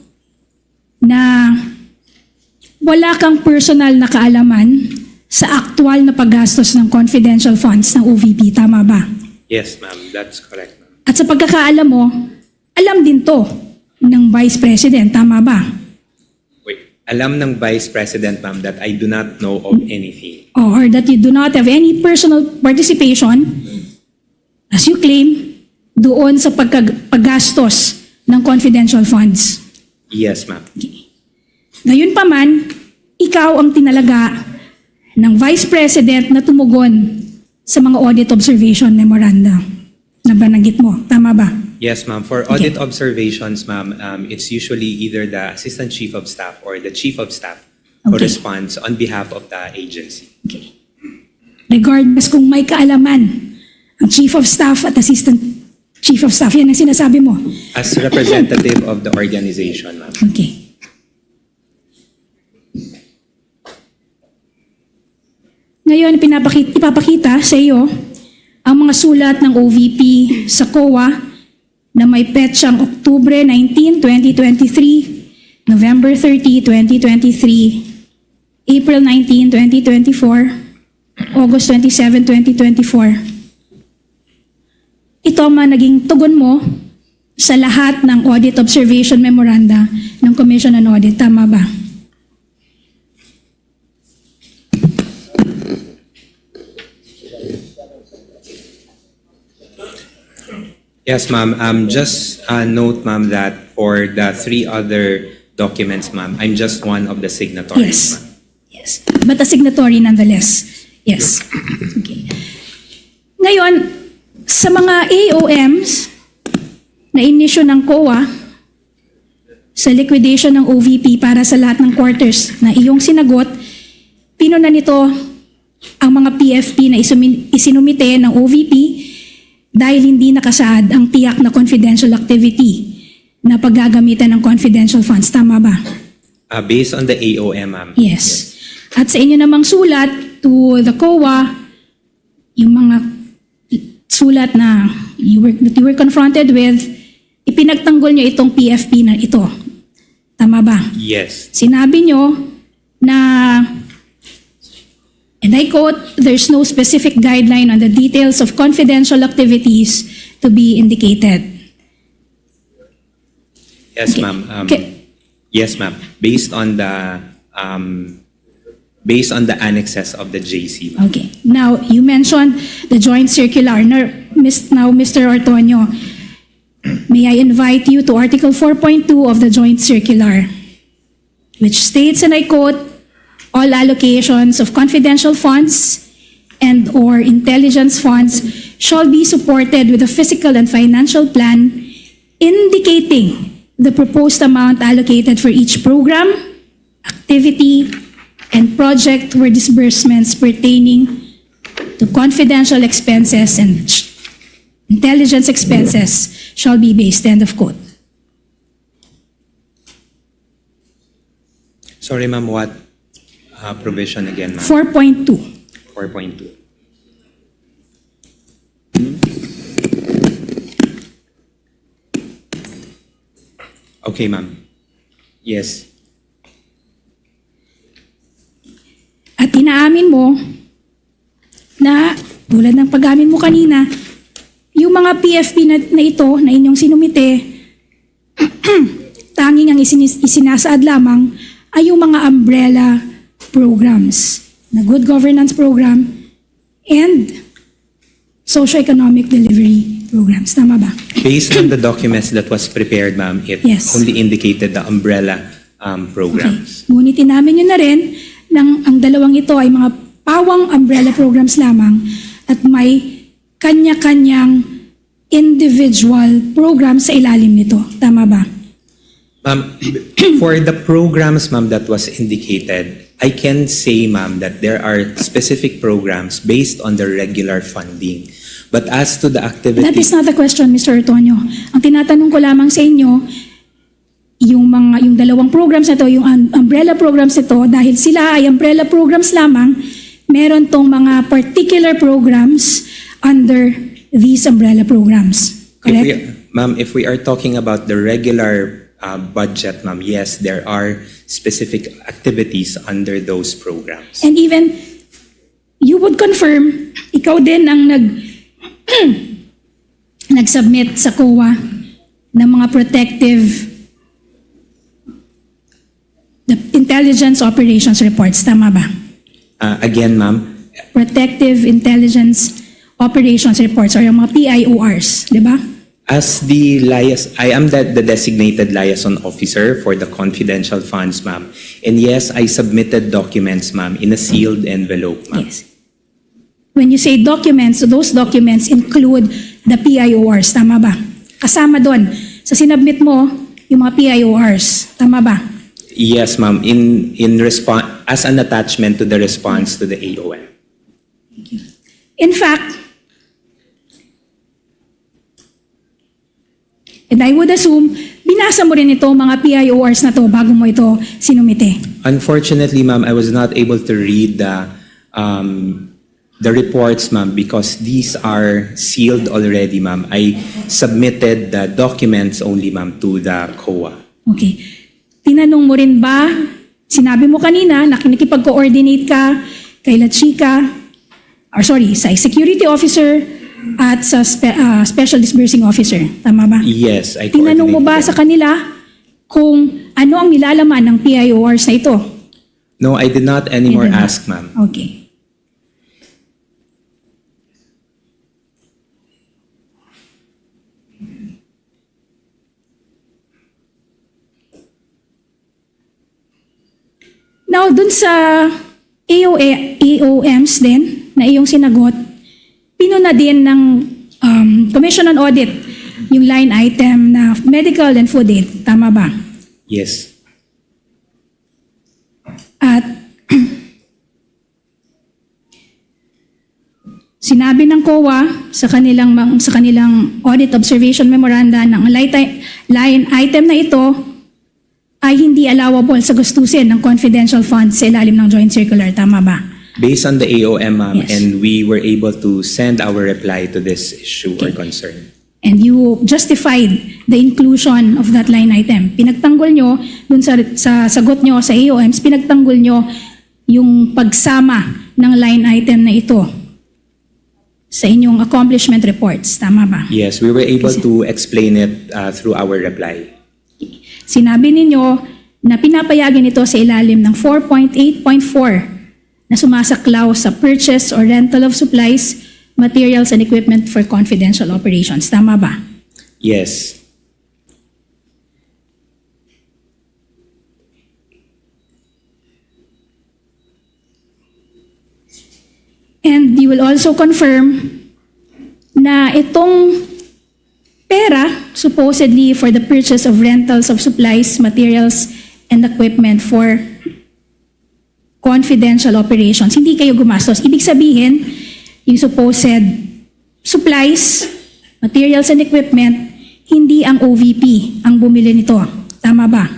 na wala kang personal na kaalaman sa aktual na paggastos ng confidential funds ng O V P. Tama ba? Yes, ma'am. That's correct, ma'am. At sa pagkakaalam mo, alam din to ng Vice President. Tama ba? Wait, alam ng Vice President, ma'am, that I do not know of anything. Or that you do not have any personal participation, as you claim, doon sa pagkag- paggastos ng confidential funds. Yes, ma'am. Gayunpaman, ikaw ang tinalaga ng Vice President na tumugon sa mga audit observation memoranda na bananggit mo. Tama ba? Yes, ma'am. For audit observations, ma'am, um, it's usually either the Assistant Chief of Staff or the Chief of Staff who Okay. responds on behalf of the agency. Okay. Regardless kung may kaalaman ang Chief of Staff at Assistant Chief of Staff, yan ang sinasabi mo. As representative of the organization, ma'am. Okay. Ngayon, pinapakit, ipapakita sa iyo ang mga sulat ng O V P sa COA na may petsang Oktubre nineteen, twenty twenty-three, November thirty, twenty twenty-three, April nineteen, twenty twenty-four, August twenty-seven, twenty twenty-four. Ito ang mga naging tugon mo sa lahat ng audit observation memoranda ng Commission on Audit. Tama ba? Yes, ma'am. Um, just uh, note, ma'am, that for the three other documents, ma'am, I'm just one of the signatories. Yes. Yes. But a signatory nonetheless. Yes. Okay. Ngayon, sa mga A O Ms na inisyu ng COA sa liquidation ng O V P para sa lahat ng quarters na iyong sinagot, pinuna nito ang mga P F P na isumi- isinumite ng O V P dahil hindi nakasaad ang tiyak na confidential activity na paggagamitan ng confidential funds. Tama ba? Uh, based on the A O M, ma'am. Yes. At sa inyo namang sulat to the COA, yung mga sulat na you were, that you were confronted with, ipinagtanggol nyo itong P F P na ito. Tama ba? Yes. Sinabi nyo na, and I quote, "There's no specific guideline on the details of confidential activities to be indicated." Yes, Okay. ma'am. Um, Okay. Yes, ma'am. Based on the um, based on the annexes of the J C, ma'am. Okay. Now, you mentioned the joint circular. Now, Mis- now, Mister Ortonio, may I invite you to Article four point two of the joint circular, which states, and I quote, "All allocations of confidential funds and or intelligence funds shall be supported with a fiscal and financial plan indicating the proposed amount allocated for each program, activity, and project where disbursements pertaining to confidential expenses and ch- intelligence expenses shall be based." End of quote. Sorry, ma'am. What uh, provision again, ma'am? Four point two. Four point two. Okay, ma'am. Yes. At inaamin mo na, tulad ng pag-amin mo kanina, yung mga P F P na, na ito na inyong sinumite, tanging ang isinis- isinasaad lamang ay yung mga umbrella programs na good governance program and socio-economic delivery programs. Tama ba? Based on the documents that was prepared, ma'am, it Yes. only indicated the umbrella um, programs. Okay. Ngunit inamin nyo na rin na ang dalawang ito ay mga pawang umbrella programs lamang at may kanya-kanyang individual programs sa ilalim nito. Tama ba? Ma'am, for the programs, ma'am, that was indicated, I can say, ma'am, that there are specific programs based on the regular funding. But as to the activity... That is not the question, Mister Ortonio. Ang tinatanong ko lamang sa inyo, yung mga, yung dalawang programs na to, yung um, umbrella programs na to, dahil sila ay umbrella programs lamang, meron tong mga particular programs under these umbrella programs. Correct? If we, ma'am, if we are talking about the regular uh, budget, ma'am, yes, there are specific activities under those programs. And even, you would confirm, ikaw din ang nag, nag-submit sa COA ng mga protective, the intelligence operations reports, tama ba? Uh, again, ma'am? Protective intelligence operations reports or yung mga P I O Rs, di ba? As the liais-, I am the, the designated liaison officer for the confidential funds, ma'am. And yes, I submitted documents, ma'am, in a sealed envelope, ma'am. Yes. When you say documents, those documents include the P I O Rs, tama ba? Kasama doon, sa sinubmit mo, yung mga P I O Rs, tama ba? Yes, ma'am. In, in response, as an attachment to the response to the A O M. In fact, and I would assume, binasa mo rin ito, mga P I O Rs na to, bago mo ito sinumite. Unfortunately, ma'am, I was not able to read the, um, the reports, ma'am, because these are sealed already, ma'am. I submitted the documents only, ma'am, to the COA. Okay. Tinanong mo rin ba, sinabi mo kanina na nakikipag-coordinate ka kay La Chica, or sorry, sa security officer at sa spe- ah, special disbursing officer. Tama ba? Yes, I coordinate with them. Tinanong mo ba sa kanila kung ano ang nilalaman ng P I O Rs na ito? No, I did not anymore ask, ma'am. Okay. Now, dun sa A O A, A O Ms din na iyong sinagot, pinuna din ng, um, Commission on Audit yung line item na medical and food aid. Tama ba? Yes. At sinabi ng COA sa kanilang mang-, sa kanilang audit observation memoranda ng line ti-, line item na ito ay hindi allowable sa gastusin ng confidential funds sa ilalim ng joint circular. Tama ba? Based on the A O M, ma'am, yes, and we were able to send our reply to this issue or concern. And you justified the inclusion of that line item. Pinagtanggol nyo, dun sa, sa sagot nyo sa A O Ms, pinagtanggol nyo yung pagsama ng line item na ito sa inyong accomplishment reports. Tama ba? Yes, we were able to explain it, uh, through our reply. Sinabi ninyo na pinapayagan ito sa ilalim ng four point eight point four na sumasaklaw sa purchase or rental of supplies, materials, and equipment for confidential operations. Tama ba? Yes. And you will also confirm na itong pera, supposedly for the purchase of rentals of supplies, materials, and equipment for confidential operations, hindi kayo gumastos. Ibig sabihin, yung supposed supplies, materials, and equipment, hindi ang O V P ang bumili nito. Tama ba?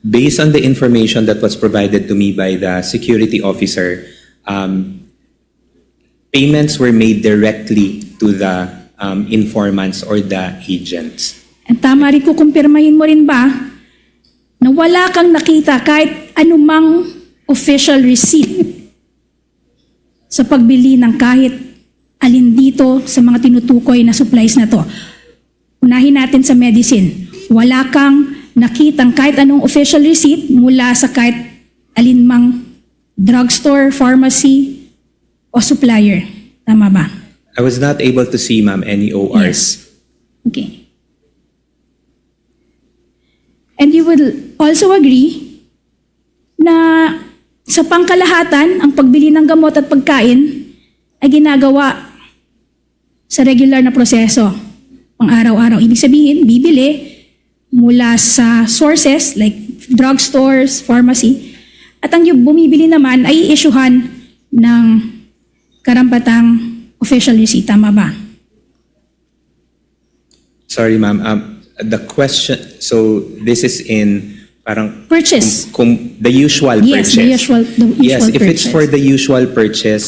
Based on the information that was provided to me by the security officer, um, payments were made directly to the, um, informants or the agents. At tama rin, kukumpirmahin mo rin ba na wala kang nakita kahit anumang official receipt sa pagbili ng kahit alin dito sa mga tinutukoy na supplies na to? Unahin natin sa medicine. Wala kang nakitang kahit anong official receipt mula sa kahit alinmang drugstore, pharmacy, o supplier. Tama ba? I was not able to see, ma'am, any O Rs. Yes. Okay. And you will also agree na sa pangkalahatan, ang pagbili ng gamot at pagkain ay ginagawa sa regular na proseso, pang-araw-araw. Ibig sabihin, bibili, mula sa sources like drugstores, pharmacy, at ang bumibili naman ay i-issuehan ng karampatang official receipt. Tama ba? Sorry, ma'am. Um, the question, so this is in parang Purchase. Kung, kung the usual Yes, purchase. The usual, the usual Yes, if it's purchase. For the usual purchase,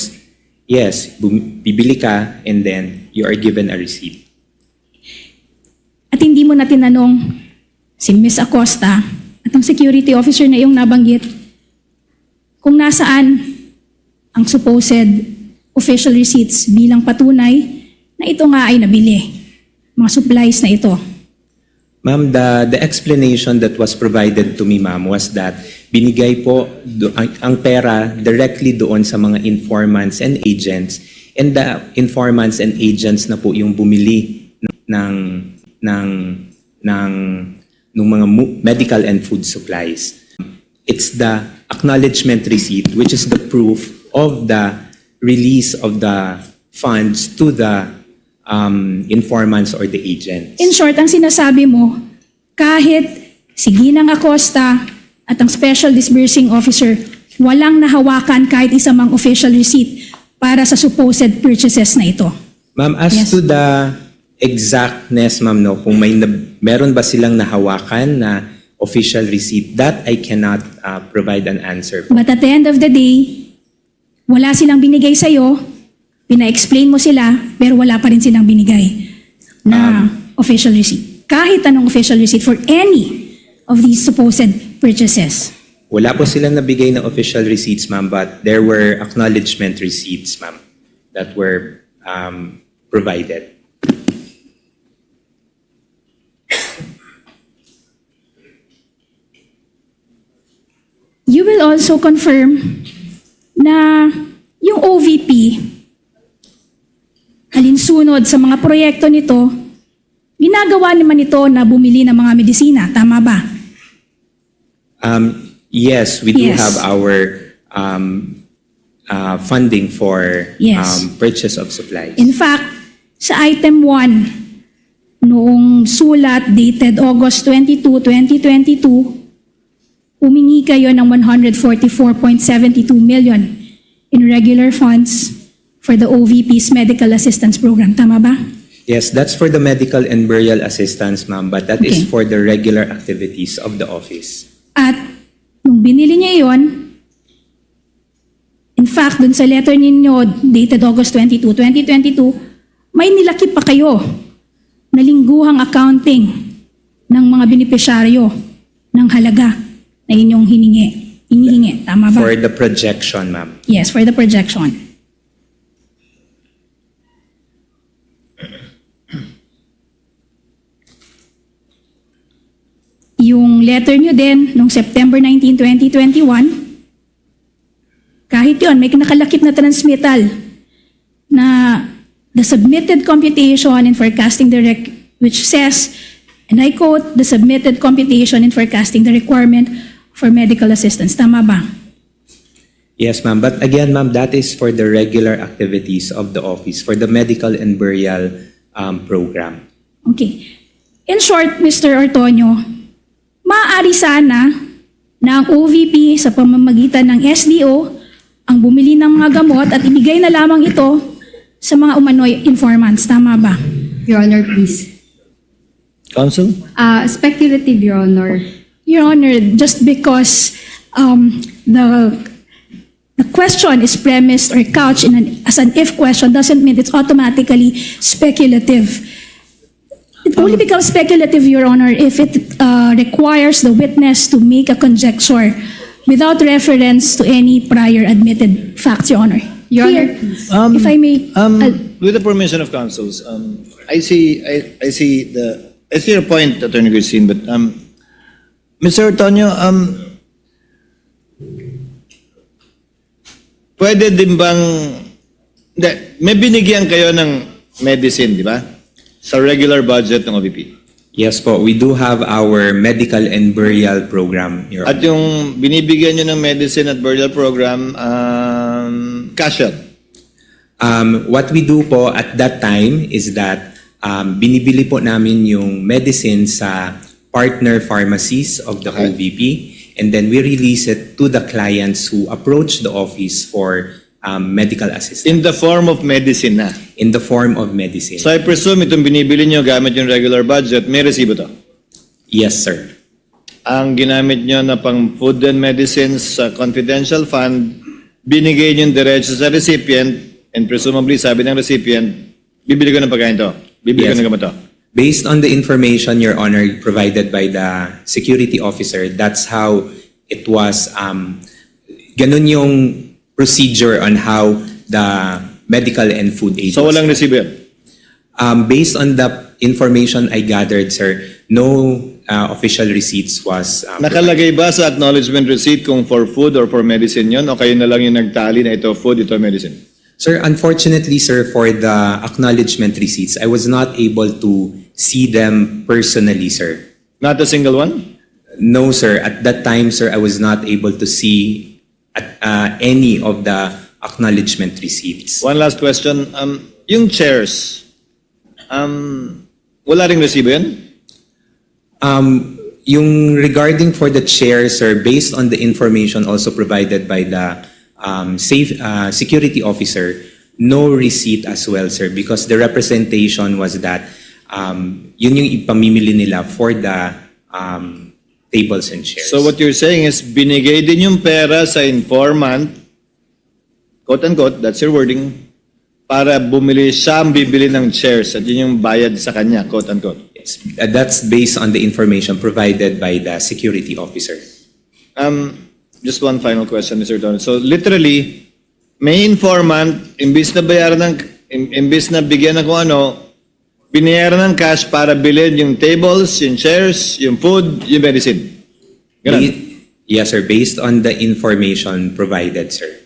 yes, bum- bibili ka and then you are given a receipt. At hindi mo na tinanong si Miss Acosta at ang security officer na iyong nabanggit kung nasaan ang supposed official receipts bilang patunay na ito nga ay nabili, mga supplies na ito. Ma'am, the, the explanation that was provided to me, ma'am, was that binigay po do, ang, ang pera directly doon sa mga informants and agents, and the informants and agents na po yung bumili ng ng ng ng mga mu- medical and food supplies. It's the acknowledgement receipt, which is the proof of the release of the funds to the um, informants or the agents. In short, ang sinasabi mo, kahit si Ginang Acosta at ang Special Disbursing Officer, walang nahawakan kahit isa mang official receipt para sa supposed purchases na ito. Ma'am, as Yes. To the exactness, ma'am, no, kung may na- meron ba silang nahawakan na official receipt, that I cannot uh, provide an answer po. But at the end of the day, wala silang binigay sa'yo, pina-explain mo sila, pero wala pa rin silang binigay na Um, official receipt. Kahit anong official receipt for any of these supposed purchases. Wala po silang nabigay na official receipts, ma'am, but there were acknowledgement receipts, ma'am, that were um, provided. You will also confirm na yung O V P, alinsunod sa mga proyekto nito, ginagawa naman ito na bumili ng mga medisina. Tama ba? Um, yes, we do Yes. have our um, uh, funding for Yes. um, purchase of supplies. In fact, sa item one, noong sulat dated August twenty-two, twenty twenty-two, humingi kayo ng one hundred forty-four point seven two million in regular funds for the O V P's medical assistance program. Tama ba? Yes, that's for the medical and burial assistance, ma'am, but that is Okay. For the regular activities of the office. At nung binili niyo yon, in fact, dun sa letter ninyo dated August twenty-two, twenty twenty-two, may nilakip pa kayo na lingguhang accounting ng mga benepisyaryo ng halaga na inyong hiningi, hinihingi. Tama ba? For the projection, ma'am. Yes, for the projection. Yung letter nyo din nung September nineteen, twenty twenty-one, kahit yon, may nakalakip na transmittal na the submitted computation and forecasting direct, which says, and I quote, "The submitted computation and forecasting the requirement for medical assistance." Tama ba? Yes, ma'am. But again, ma'am, that is for the regular activities of the office, for the medical and burial um, program. Okay. In short, Mister Ortonio, maaari sana na ang O V P sa pamamagitan ng S D O ang bumili ng mga gamot at ibigay na lamang ito sa mga umano'y informants. Tama ba? Your Honor, please. Counsel? Uh, speculative, Your Honor. Your Honor, just because um, the the question is premised or couched in an, as an if question doesn't mean it's automatically speculative. It only becomes speculative, Your Honor, if it uh, requires the witness to make a conjecture without reference to any prior admitted facts, Your Honor. Your Honor, Here, please. Um, if I may, um, uh, with the permission of counsels, um, I see, I, I see the, I see your point, Attorney Christine, but um, Mister Ortonio, um, pwede din bang, hindi, may binigyan kayo ng medicine, di ba? Sa regular budget ng O V P. Yes po, we do have our medical and burial program, Your At Honor. Yung binibigyan nyo ng medicine at burial program, um, cash yun? Um, what we do po at that time is that um, binibili po namin yung medicine sa partner pharmacies of the O V P, and then we release it to the clients who approach the office for, um, medical assistance. In the form of medicine na? In the form of medicine. So I presume itong binibili niyo gamit yung regular budget, may resibo to? Yes, sir. Ang ginamit niyo na pang food and medicines sa confidential fund, binigay niyo diretso sa recipient, and presumably, sabi ng recipient, "Bibili ko ng pagkain to. Bibili ko ng gamot to." Based on the information, Your Honor, provided by the security officer, that's how it was, um, ganun yung procedure on how the medical and food aid was. So, walang resibo yan? Um, based on the information I gathered, sir, no, uh, official receipts was, uh, provided. Nakalagay ba sa acknowledgement receipt kung for food or for medicine yon, o kayo na lang yung nagtali na ito food, ito medicine? Sir, unfortunately, sir, for the acknowledgement receipts, I was not able to see them personally, sir. Not a single one? No, sir. At that time, sir, I was not able to see at, uh, any of the acknowledgement receipts. One last question. Um, yung chairs, um, wala ring resibo yan? Um, yung regarding for the chair, sir, based on the information also provided by the, um, safe, uh, security officer, no receipt as well, sir, because the representation was that, um, yun yung ipamimili nila for the, um, tables and chairs. So what you're saying is, binigay din yung pera sa informant, quote unquote, that's your wording, para bumili, siya ang bibili ng chairs at yun yung bayad sa kanya, quote unquote. Yes. Uh, that's based on the information provided by the security officer. Um, just one final question, Mister Don. So literally, may informant, imbis na bayaran ng, im-, imbis na bigyan ng kung ano, binayaran ng cash para bilhin yung tables, yung chairs, yung food, yung medicine. Ganun. Ba-, yes, sir. Based on the information provided, sir.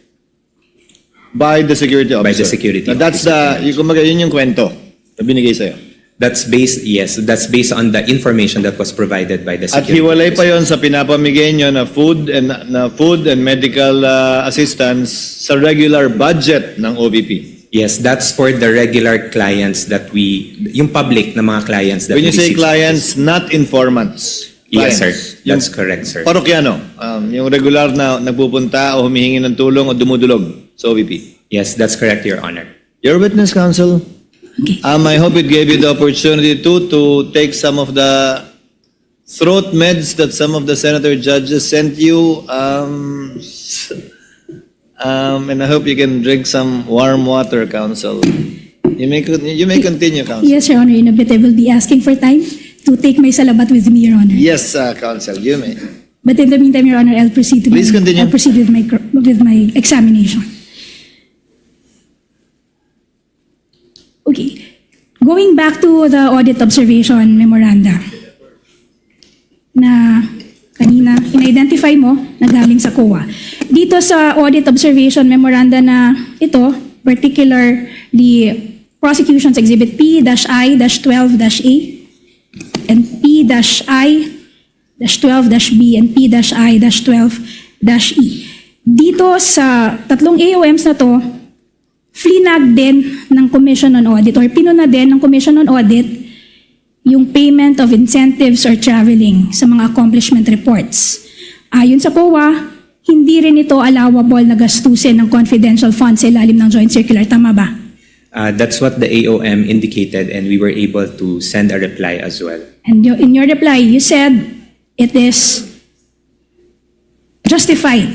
By the security officer. By the security officer. Now, that's the, yung, kumbaga, yun yung kwento na binigay sa'yo. That's based, yes, that's based on the information that was provided by the security officer. At hiwalay pa yon sa pinapamigay nyo na food and, na food and medical, uh, assistance sa regular budget ng O V P. Yes, that's for the regular clients that we, yung public na mga clients that we receive. When you say clients, not informants. Yes, sir. Clients. That's correct, sir. Yung parokyano, um, yung regular na nagpupunta o humihingi ng tulong o dumudulog sa O V P. Yes, that's correct, Your Honor. Your witness, counsel. Okay. Um, I hope it gave you the opportunity too to take some of the throat meds that some of the senator judges sent you. Um, um, and I hope you can drink some warm water, counsel. You may con-, you may continue, counsel. Yes, Your Honor. In a bit, I will be asking for time to take my salabat with me, Your Honor. Yes, uh, counsel, you may. But in the meantime, Your Honor, I'll proceed to my, Please continue. I'll proceed with my cr-, with my examination. Okay. Going back to the audit observation memoranda na kanina in-identify mo na galing sa COA. Dito sa audit observation memoranda na ito, particularly Prosecutions Exhibit P dash I dash twelve dash A and P dash I dash twelve dash B and P dash I dash twelve dash E. Dito sa tatlong A O Ms na 'to, flinag din ng Commission on Audit or pinuna din ng Commission on Audit yung payment of incentives or traveling sa mga accomplishment reports. Ayon sa COA, hindi rin ito allowable na gastusin ng confidential fund sa ilalim ng Joint Circular. Tama ba? Uh, that's what the A O M indicated, and we were able to send a reply as well. And you, in your reply, you said it is justified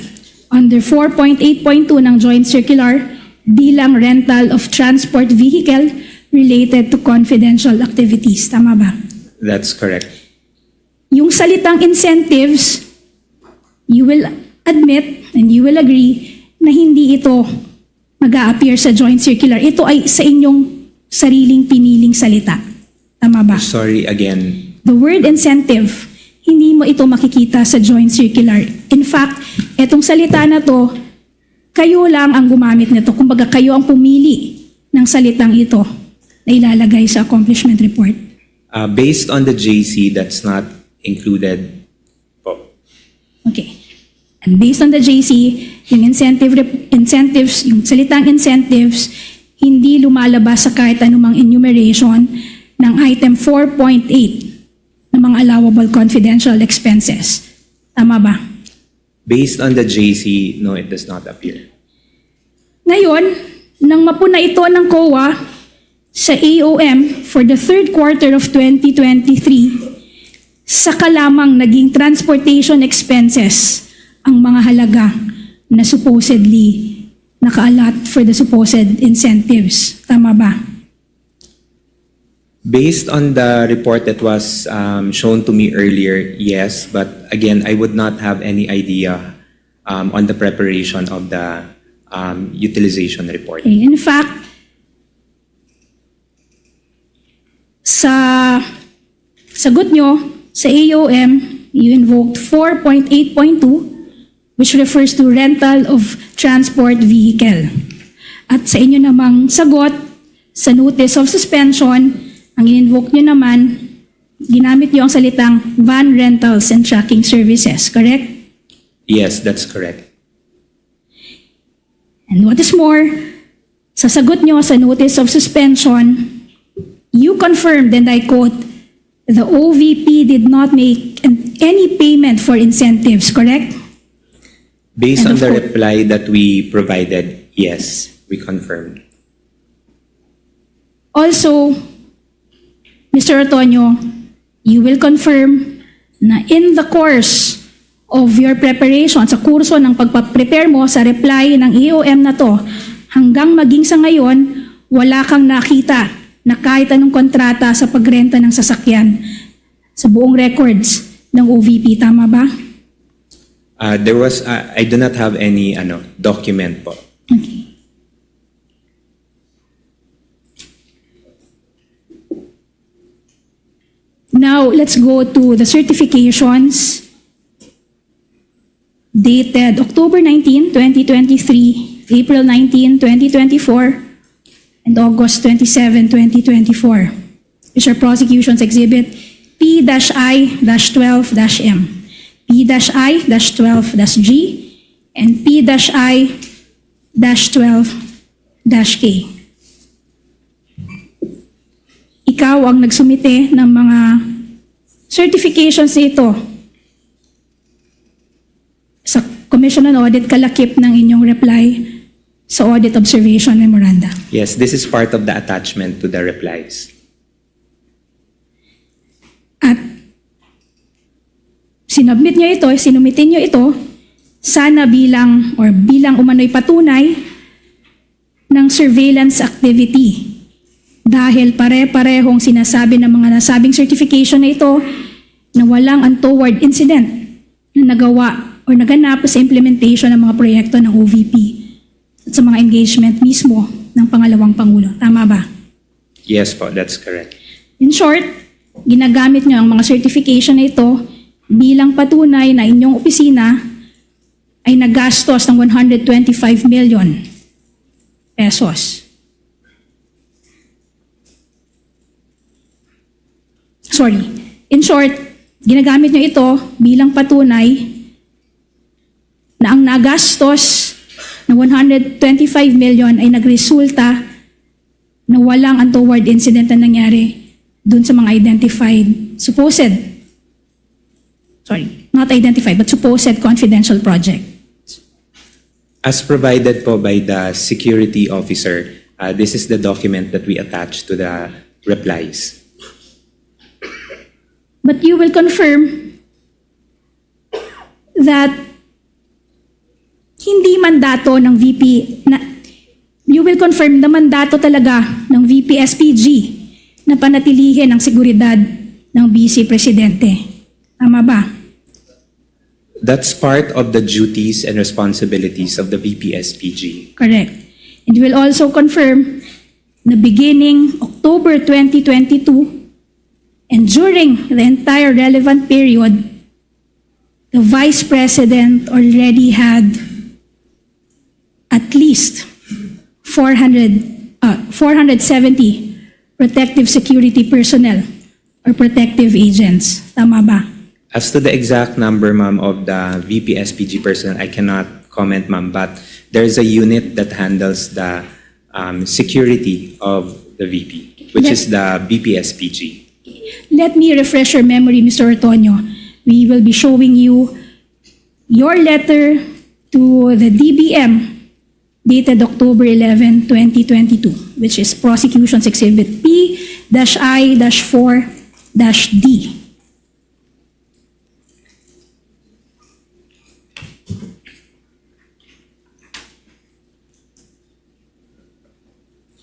under four point eight point two ng Joint Circular bilang rental of transport vehicle related to confidential activities. Tama ba? That's correct. Yung salitang incentives, you will admit and you will agree na hindi ito mag-a-appear sa Joint Circular. Ito ay sa inyong sariling piniling salita. Tama ba? Sorry, again. The word incentive, hindi mo ito makikita sa Joint Circular. In fact, itong salita na 'to, kayo lang ang gumamit nito. Kumbaga, kayo ang pumili ng salitang ito na ilalagay sa accomplishment report. Uh, based on the J C, that's not included po. Okay. And based on the J C, yung incentive rep-, incentives, yung salitang incentives, hindi lumalabas sa kahit anumang enumeration ng item four point eight. ng mga allowable confidential expenses. Tama ba? Based on the J C, no, it does not appear. Ngayon, nang mapuna ito ng COA sa A O M for the third quarter of twenty twenty-three, saka lamang naging transportation expenses ang mga halaga na supposedly naka-allot for the supposed incentives. Tama ba? Based on the report that was, um, shown to me earlier, yes. But again, I would not have any idea, um, on the preparation of the, um, utilization report. Okay. In fact, sa sagot nyo sa A O M, you invoked four point eight point two, which refers to rental of transport vehicle. At sa inyo namang sagot, sa notice of suspension, ang in-invoke nyo naman, ginamit nyo ang salitang van rentals and trucking services, correct? Yes, that's correct. And what is more, sa sagot nyo sa notice of suspension, you confirmed, and I quote, "The O V P did not make an, any payment for incentives," correct? Based on the reply that we provided, yes, we confirmed. Also, Mister Otonio, you will confirm na in the course of your preparation, sa kurso ng pagpa-prepare mo sa reply ng A O M na 'to, hanggang maging sa ngayon, wala kang nakita na kahit anong kontrata sa pagrenta ng sasakyan sa buong records ng O V P. Tama ba? Uh, there was, uh, I do not have any, ano, document po. Okay. Now, let's go to the certifications dated October nineteen, twenty twenty-three, April nineteen, twenty twenty-four, and August twenty-seven, twenty twenty-four, which are prosecution's exhibit P dash I dash twelve dash M, P dash I dash twelve dash G, and P dash I dash twelve dash K. Ikaw ang nagsumite ng mga certifications na ito sa Commission on Audit kalakip ng inyong reply sa audit observation memoranda. Yes, this is part of the attachment to the replies. At sinubmit niyo ito, sinumite niyo ito, sana bilang, or bilang umano'y patunay ng surveillance activity. Dahil pare-parehong sinasabi ng mga nasabing certification na ito na walang untoward incident na nagawa o naganap sa implementation ng mga proyekto ng O V P at sa mga engagement mismo ng pangalawang Pangulo. Tama ba? Yes po, that's correct. In short, ginagamit niyo ang mga certification na ito bilang patunay na inyong opisina ay nagastos ng one hundred twenty-five million pesos. Sorry. In short, ginagamit niyo ito bilang patunay na ang nagastos na one hundred twenty-five million ay nagresulta na walang untoward incident na nangyari dun sa mga identified, supposed, sorry, not identified, but supposed confidential project. As provided po by the security officer, uh, this is the document that we attach to the replies. But you will confirm that hindi mandato ng V P na, you will confirm na mandato talaga ng V P S P G na panatilihin ang seguridad ng Vice Presidente. Tama ba? That's part of the duties and responsibilities of the V P S P G. Correct. And you will also confirm na beginning October twenty twenty-two and during the entire relevant period, the Vice President already had at least four hundred, uh, four hundred seventy protective security personnel or protective agents. Tama ba? As to the exact number, ma'am, of the V P S P G personnel, I cannot comment, ma'am, but there's a unit that handles the, um, security of the V P, which is the V P S P G. Let me refresh your memory, Mister Ortonio. We will be showing you your letter to the D B M dated October eleven, twenty twenty-two, which is Prosecution's Exhibit P dash I dash four dash D.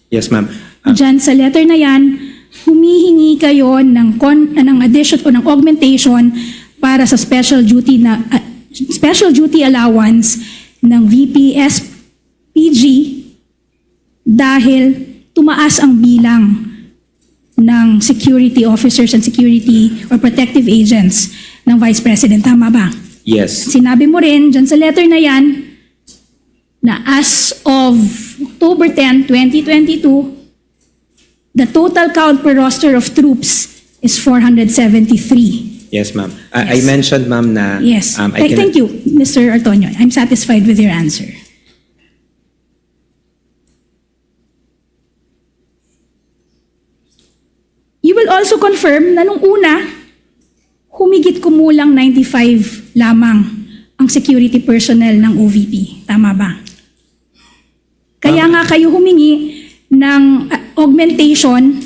Yes, ma'am. Ah, diyan sa letter na yan, humihingi kayo ng con-, ng addition o ng augmentation para sa special duty na, ah, special duty allowance ng V P S P G dahil tumaas ang bilang ng security officers and security or protective agents ng Vice President. Tama ba? Yes. Sinabi mo rin dyan sa letter na yan na as of October ten, twenty twenty-two, the total count per roster of troops is four hundred seventy-three. Yes, ma'am. I, I Yes. mentioned, ma'am, na, Yes. um, I Th-, cannot thank you, Mister Ortonio. I'm satisfied with your answer. You will also confirm na nung una, humigit kumulang ninety-five lamang ang security personnel ng O V P. Tama ba? Kaya Ma'am, nga kayo humingi ng, ah, augmentation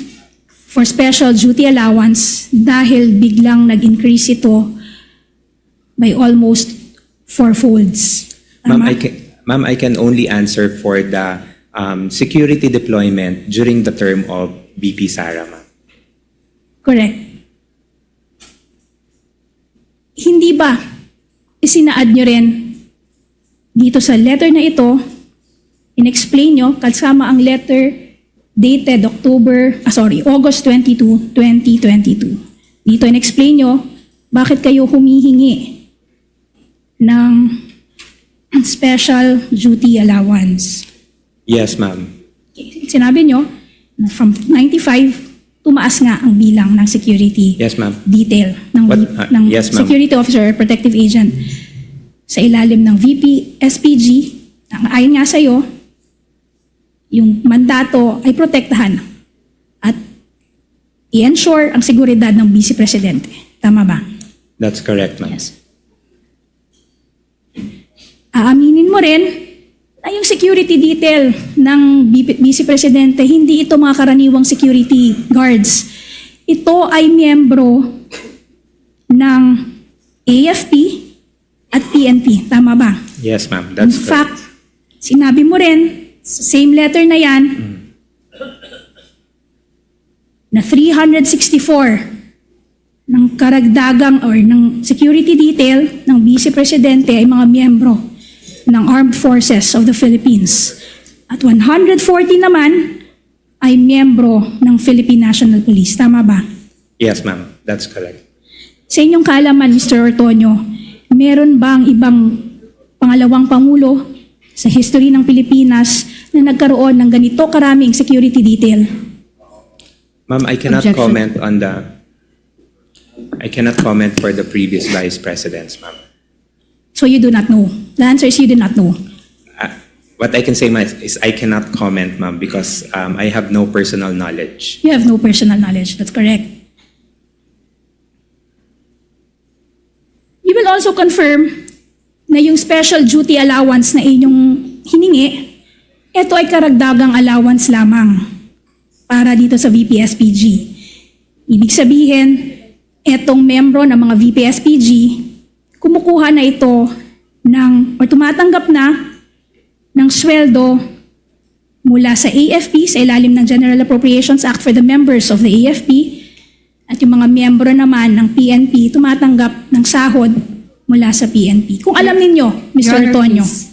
for special duty allowance dahil biglang nag-increase ito by almost fourfolds. Ma'am, Tama? I can, ma'am, I can only answer for the, um, security deployment during the term of V P Sara, ma'am. Correct. Hindi ba isinaad nyo rin dito sa letter na ito, in-explain nyo, kasama ang letter dated October, ah, sorry, August twenty-two, twenty twenty-two. Dito in-explain nyo bakit kayo humihingi ng special duty allowance. Yes, ma'am. Okay. Sinabi nyo na from ninety-five, tumaas nga ang bilang ng security Yes, ma'am. detail ng, What, ah, ng yes, ma'am. security officer or protective agent sa ilalim ng V P S P G. Ang ayon nga sa'yo, yung mandato ay protektahan at i-ensure ang seguridad ng Vice Presidente. Tama ba? That's correct, ma'am. Yes. Aaminin mo rin na yung security detail ng Bi-, Vice Presidente, hindi ito mga karaniwang security guards. Ito ay miyembro ng A F P at P N P. Tama ba? Yes, ma'am. In That's correct. fact, sinabi mo rin sa same letter na yan Mm. na three hundred sixty-four ng karagdagang or ng security detail ng Vice Presidente ay mga miyembro ng Armed Forces of the Philippines. At one hundred forty naman ay miyembro ng Philippine National Police. Tama ba? Yes, ma'am. That's correct. Sa inyong kaalaman, Mister Ortonio, meron bang ibang pangalawang pangulo sa history ng Pilipinas na nagkaroon ng ganito karaming security detail? Ma'am, I cannot Objection. comment on the, I cannot comment for the previous vice presidents, ma'am. So you do not know. The answer is you do not know. Uh, what I can say, ma'am, is I cannot comment, ma'am, because, um, I have no personal knowledge. You have no personal knowledge. That's correct. You will also confirm na yung special duty allowance na inyong hiningi, ito ay karagdagang allowance lamang para dito sa V P S P G. Ibig sabihin, etong miyembro ng mga V P S P G, kumukuha na ito ng, or tumatanggap na ng sweldo mula sa A F P sa ilalim ng General Appropriations Act for the members of the A F P, at yung mga miyembro naman ng P N P tumatanggap ng sahod mula sa P N P. Kung alam ninyo, Mister Your Honor, Antonio. Please.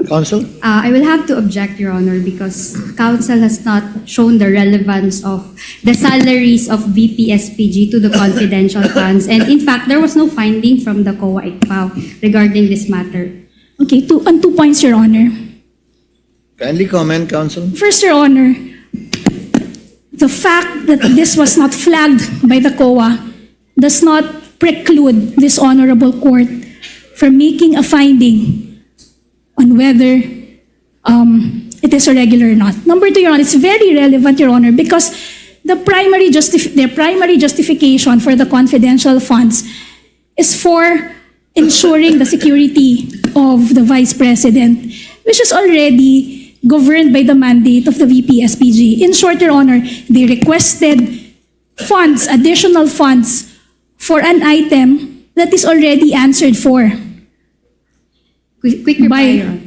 Counsel? Uh, I will have to object, Your Honor, because counsel has not shown the relevance of the salaries of V P S P G to the confidential funds. And in fact, there was no finding from the COA-ICFAO regarding this matter. Okay, two, on two points, Your Honor. Kindly comment, Counsel. First, Your Honor, the fact that this was not flagged by the COA does not preclude this honorable court from making a finding on whether, um, it is irregular or not. Number two, Your Honor, it's very relevant, Your Honor, because the primary justif- the primary justification for the confidential funds is for ensuring the security of the vice president, which is already governed by the mandate of the V P S P G. In short, Your Honor, they requested funds, additional funds for an item that is already answered for. Quick, quick reply, Your Honor.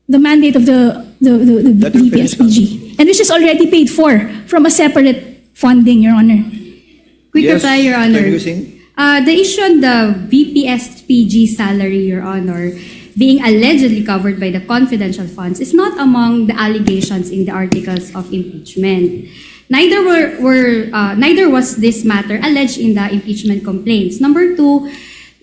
The mandate of the, the, the, the V P S P G, and which is already paid for from a separate funding, Your Honor. Quick reply, Your Honor. Uh, the issue on the V P S P G salary, Your Honor, being allegedly covered by the confidential funds is not among the allegations in the articles of impeachment. Neither were, were uh, neither was this matter alleged in the impeachment complaints. Number two,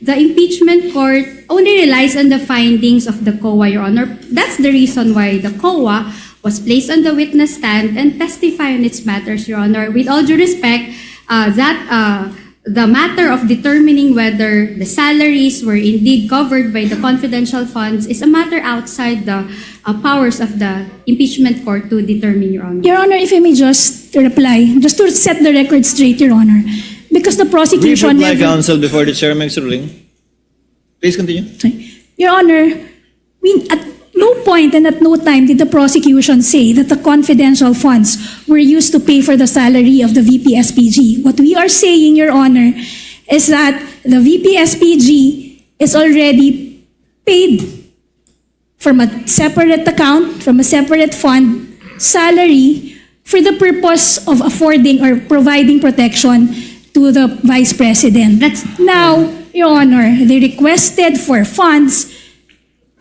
the impeachment court only relies on the findings of the COA, Your Honor. That's the reason why the COA was placed on the witness stand and testify on its matters, Your Honor. With all due respect, uh, that uh, the matter of determining whether the salaries were indeed covered by the confidential funds is a matter outside the uh, powers of the impeachment court to determine, Your Honor. Your Honor, if I may just reply, just to set the record straight, Your Honor, because the prosecution never... Brief reply, counsel, before the chair makes a ruling. Please continue. Sorry. Your Honor, we, at no point and at no time did the prosecution say that the confidential funds were used to pay for the salary of the V P S P G. What we are saying, Your Honor, is that the V P S P G is already paid from a separate account, from a separate fund, salary for the purpose of affording or providing protection to the Vice President. Now, Your Honor, they requested for funds,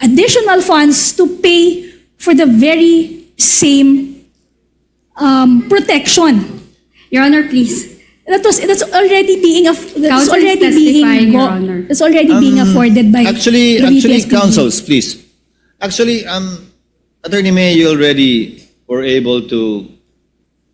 additional funds to pay for the very same um, protection. Your Honor, please. That was, that's already being aff- that's already being, Your Honor, that's already being afforded by the V P S P G. Actually, actually, counsels, please. Actually, um, Attorney May, you already were able to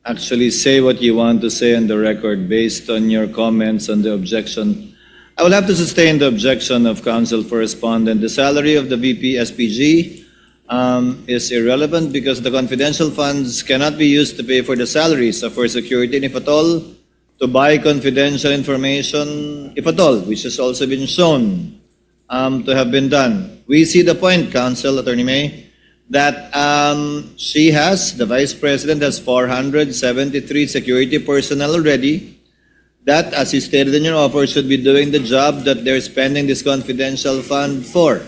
actually say what you want to say on the record based on your comments on the objection. I will have to sustain the objection of counsel for respondent. The salary of the V P S P G um, is irrelevant because the confidential funds cannot be used to pay for the salaries of her security, and if at all, to buy confidential information, if at all, which has also been shown um, to have been done. We see the point, counsel, Attorney May, that um, she has, the vice president has four hundred seventy-three security personnel already that, as you stated in your offer, should be doing the job that they're spending this confidential fund for.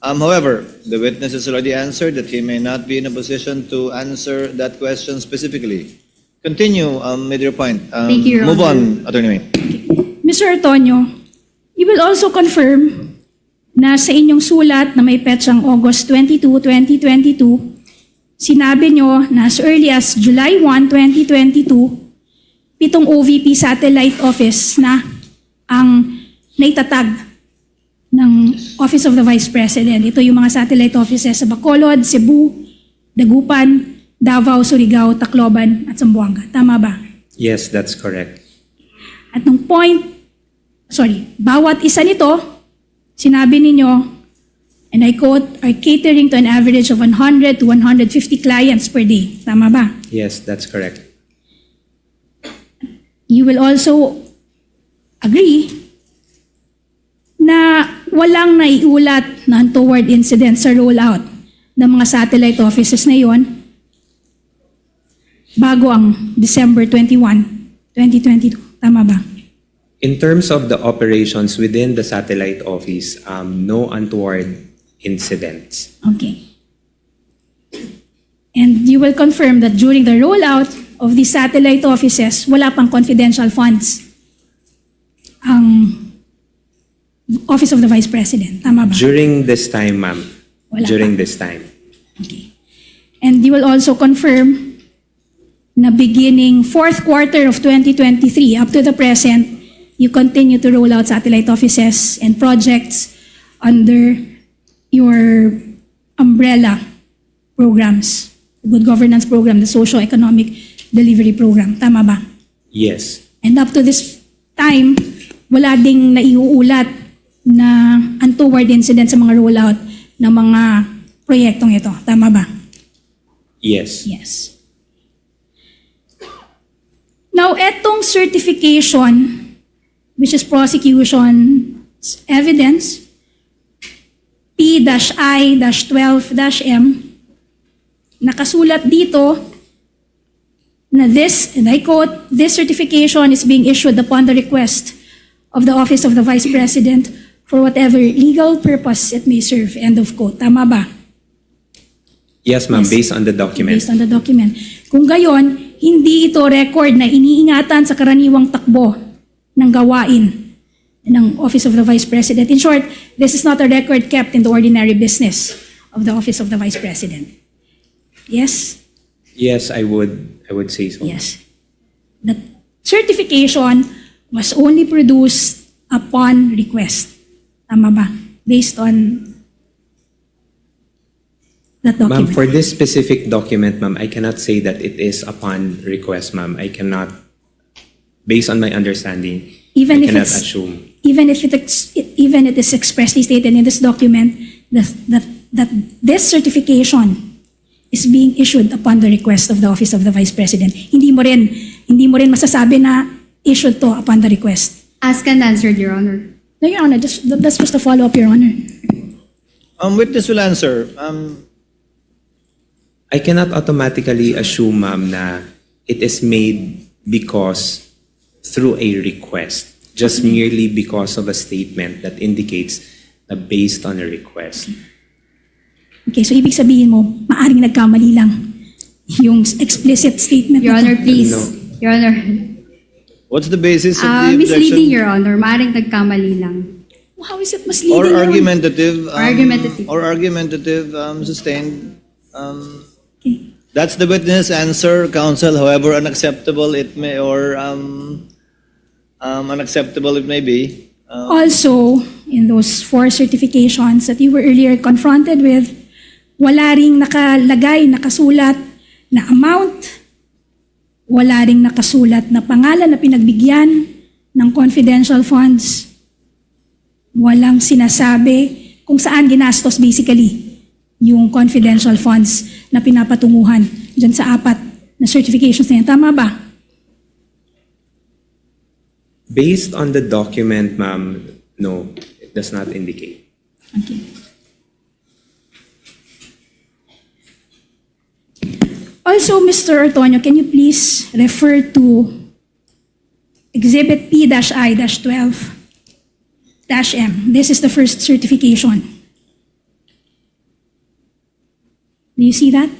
Um, however, the witness has already answered that he may not be in a position to answer that question specifically. Continue um, with your point. Um, Thank you, Your Honor. Move on, Attorney May. Mister Antonio, you will also confirm na sa inyong sulat na may petsang August twenty-two, twenty twenty-two, sinabi niyo na as early as July one, twenty twenty-two, pitong O V P satellite office na ang naitatag ng Office of the Vice President. Ito yung mga satellite offices sa Bacolod, Cebu, Dagupan, Davao, Surigao, Tacloban, at Zamboanga. Tama ba? Yes, that's correct. At nung point, sorry, bawat isa nito, sinabi ninyo, and I quote, "are catering to an average of one hundred to one hundred fifty clients per day." Tama ba? Yes, that's correct. You will also agree na walang naiulat na untoward incident sa rollout ng mga satellite offices na yon bago ang December twenty-one, twenty twenty-two. Tama ba? In terms of the operations within the satellite office, um, no untoward incidents. Okay. And you will confirm that during the rollout of the satellite offices, wala pang confidential funds ang Office of the Vice President. Tama ba? During this time, ma'am. Wala pa. During this time. Okay. And you will also confirm na beginning fourth quarter of twenty twenty-three up to the present, you continue to roll out satellite offices and projects under your umbrella programs, the good governance program, the socio-economic delivery program. Tama ba? Yes. And up to this time, wala ding naiuulat na untoward incident sa mga rollout ng mga proyektong ito. Tama ba? Yes. Yes. So, etong certification, which is prosecution's evidence, P dash I dash twelve dash M, nakasulat dito na this, and I quote, "This certification is being issued upon the request of the Office of the Vice President for whatever legal purpose it may serve," end of quote. Tama ba? Yes, ma'am, based on the document. Based on the document. Kung gayon, hindi ito record na iniingatan sa karaniwang takbo ng gawain ng Office of the Vice President. In short, this is not a record kept in the ordinary business of the Office of the Vice President. Yes? Yes, I would, I would say so. Yes. The certification was only produced upon request. Tama ba? Based on that Ma'am, document. For this specific document, ma'am, I cannot say that it is upon request, ma'am. I cannot, based on my understanding, Even I if cannot it's, assume. Even if it ex-, even it is expressly stated in this document that, that, that this certification is being issued upon the request of the Office of the Vice President. Hindi mo rin, hindi mo rin masasabi na issued to upon the request. Asked and answered, Your Honor. No, Your Honor, just, that- that's just a follow-up, Your Honor. Um, witness will answer. Um, I cannot automatically assume, ma'am, na it is made because through a request, just merely because of a statement that indicates na based on a request. Okay, so ibig sabihin mo, maaring nagkamali lang yung explicit statement Your na to. Honor, please. No. Your Honor. What's the basis of Ah, the misleading, objection? Your Honor. Maaaring nagkamali lang. How is it misleading? Or Your Honor? argumentative? Um, Argumentative. Or argumentative, um, sustained? Um, Okay. That's the witness answer, counsel. However unacceptable it may, or um, um, unacceptable it may be. Um, Also, in those four certifications that you were earlier confronted with, wala ring nakalagay, nakasulat na amount, wala ring nakasulat na pangalan na pinagbigyan ng confidential funds. Walang sinasabi kung saan ginastos, basically, yung confidential funds na pinapatunguhan dyan sa apat na certifications na yan. Tama ba? Based on the document, ma'am, no, it does not indicate. Okay. Also, Mister Ortonio, can you please refer to Exhibit P dash I dash twelve dash M? This is the first certification. Do you see that?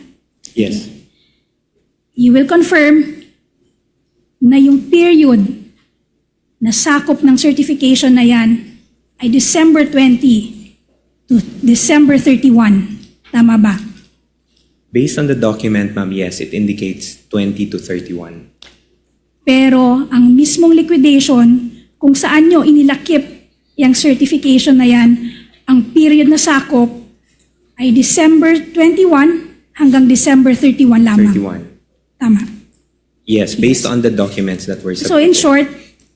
Yes. You will confirm na yung period na sakop ng certification na yan ay December twenty to December thirty-one. Tama ba? Based on the document, ma'am, yes, it indicates twenty to thirty-one. Pero ang mismong liquidation, kung saan nyo inilakip yung certification na yan, ang period na sakop ay December twenty-one hanggang December thirty-one lamang. Thirty-one. Tama. Yes, based on the documents that were So in submitted. Short,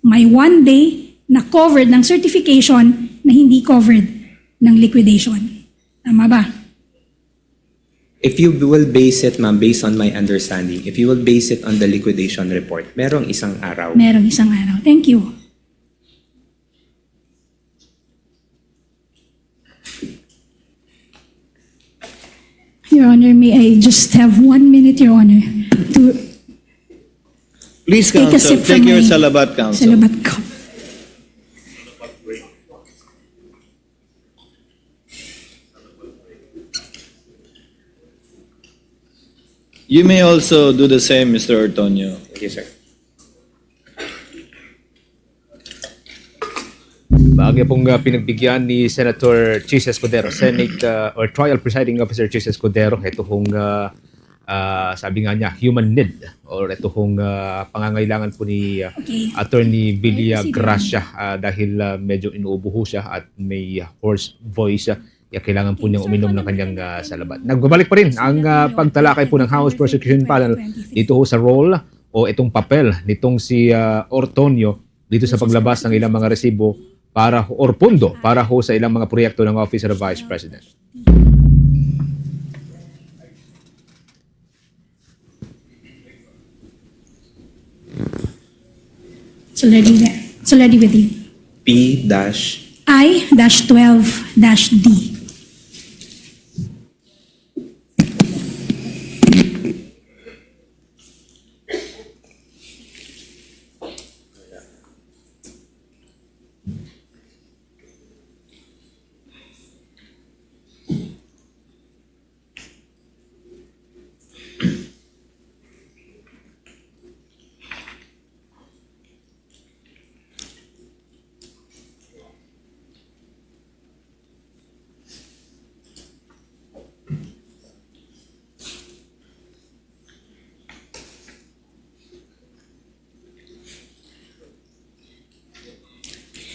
may one day na covered ng certification na hindi covered ng liquidation. Tama ba? If you will base it, ma'am, based on my understanding, if you will base it on the liquidation report, merong isang araw. Merong isang araw. Thank you. Your Honor, may I just have one minute, Your Honor, to Please, take a counsel, sip from take your my salabat, counsel. Salabat cup. You may also do the same, Mister Ortonio. Thank you, sir. Baagya pong ah, pinagbigyan ni Senator Chiz Escudero, Senate ah, or Trial Presiding Officer Chiz Escudero, ito hong ah, ah, sabi nga niya, human need or ito hong ah, pangangailangan po ni ah, Okay. Attorney Billy Ay, kasi Gracia ah, dahil ah, medyo inuubo ho siya at may ah, hoarse voice. Ah, kaya kailangan po niyang uminom ng kanyang ah, salabat. Nagbabalik pa rin ang ah, pagtalakay po ng House Prosecution Panel dito ho sa role o itong papel nitong si ah, Ortonio dito sa paglabas ng ilang mga resibo para or pondo para ho sa ilang mga proyekto ng Office of the Vice President. It's already there. It's already with you. P dash I dash twelve dash D.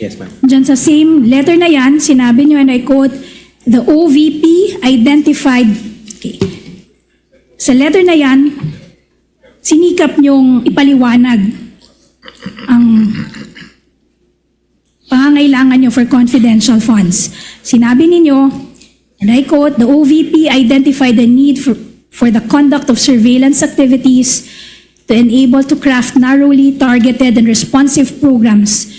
Yes, ma'am. Diyan sa same letter na yan, sinabi niyo, and I quote, "The O V P identified." Okay. Sa letter na yan, sinikap niyong ipaliwanag ang pangangailangan niyo for confidential funds. Sinabi ninyo, and I quote, "The O V P identified the need for, for the conduct of surveillance activities to enable to craft narrowly targeted and responsive programs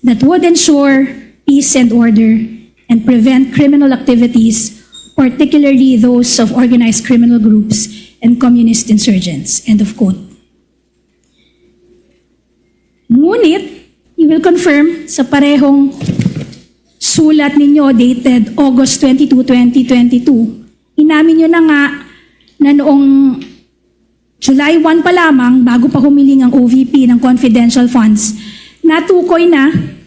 that would ensure peace and order and prevent criminal activities, particularly those of organized criminal groups and communist insurgents." End of quote. Ngunit, you will confirm sa parehong sulat ninyo dated August twenty-two, twenty twenty-two, inamin nyo na nga na noong July one pa lamang, bago pa humiling ang O V P ng confidential funds, natukoy na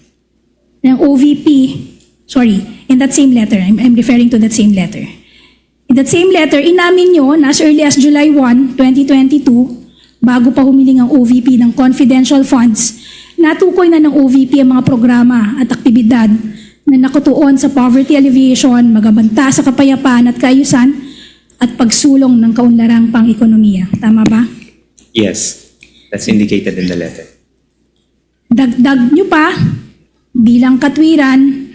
ng O V P, sorry, in that same letter, I'm, I'm referring to that same letter. In that same letter, inamin nyo na as early as July one, twenty twenty-two, bago pa humiling ang O V P ng confidential funds, natukoy na ng O V P ang mga programa at aktibidad na nakatuon sa poverty alleviation, magabanta sa kapayapaan at kaayusan, at pagsulong ng kaunlarang pang-ekonomiya. Tama ba? Yes, that's indicated in the letter. Dagdag nyo pa, bilang katwiran,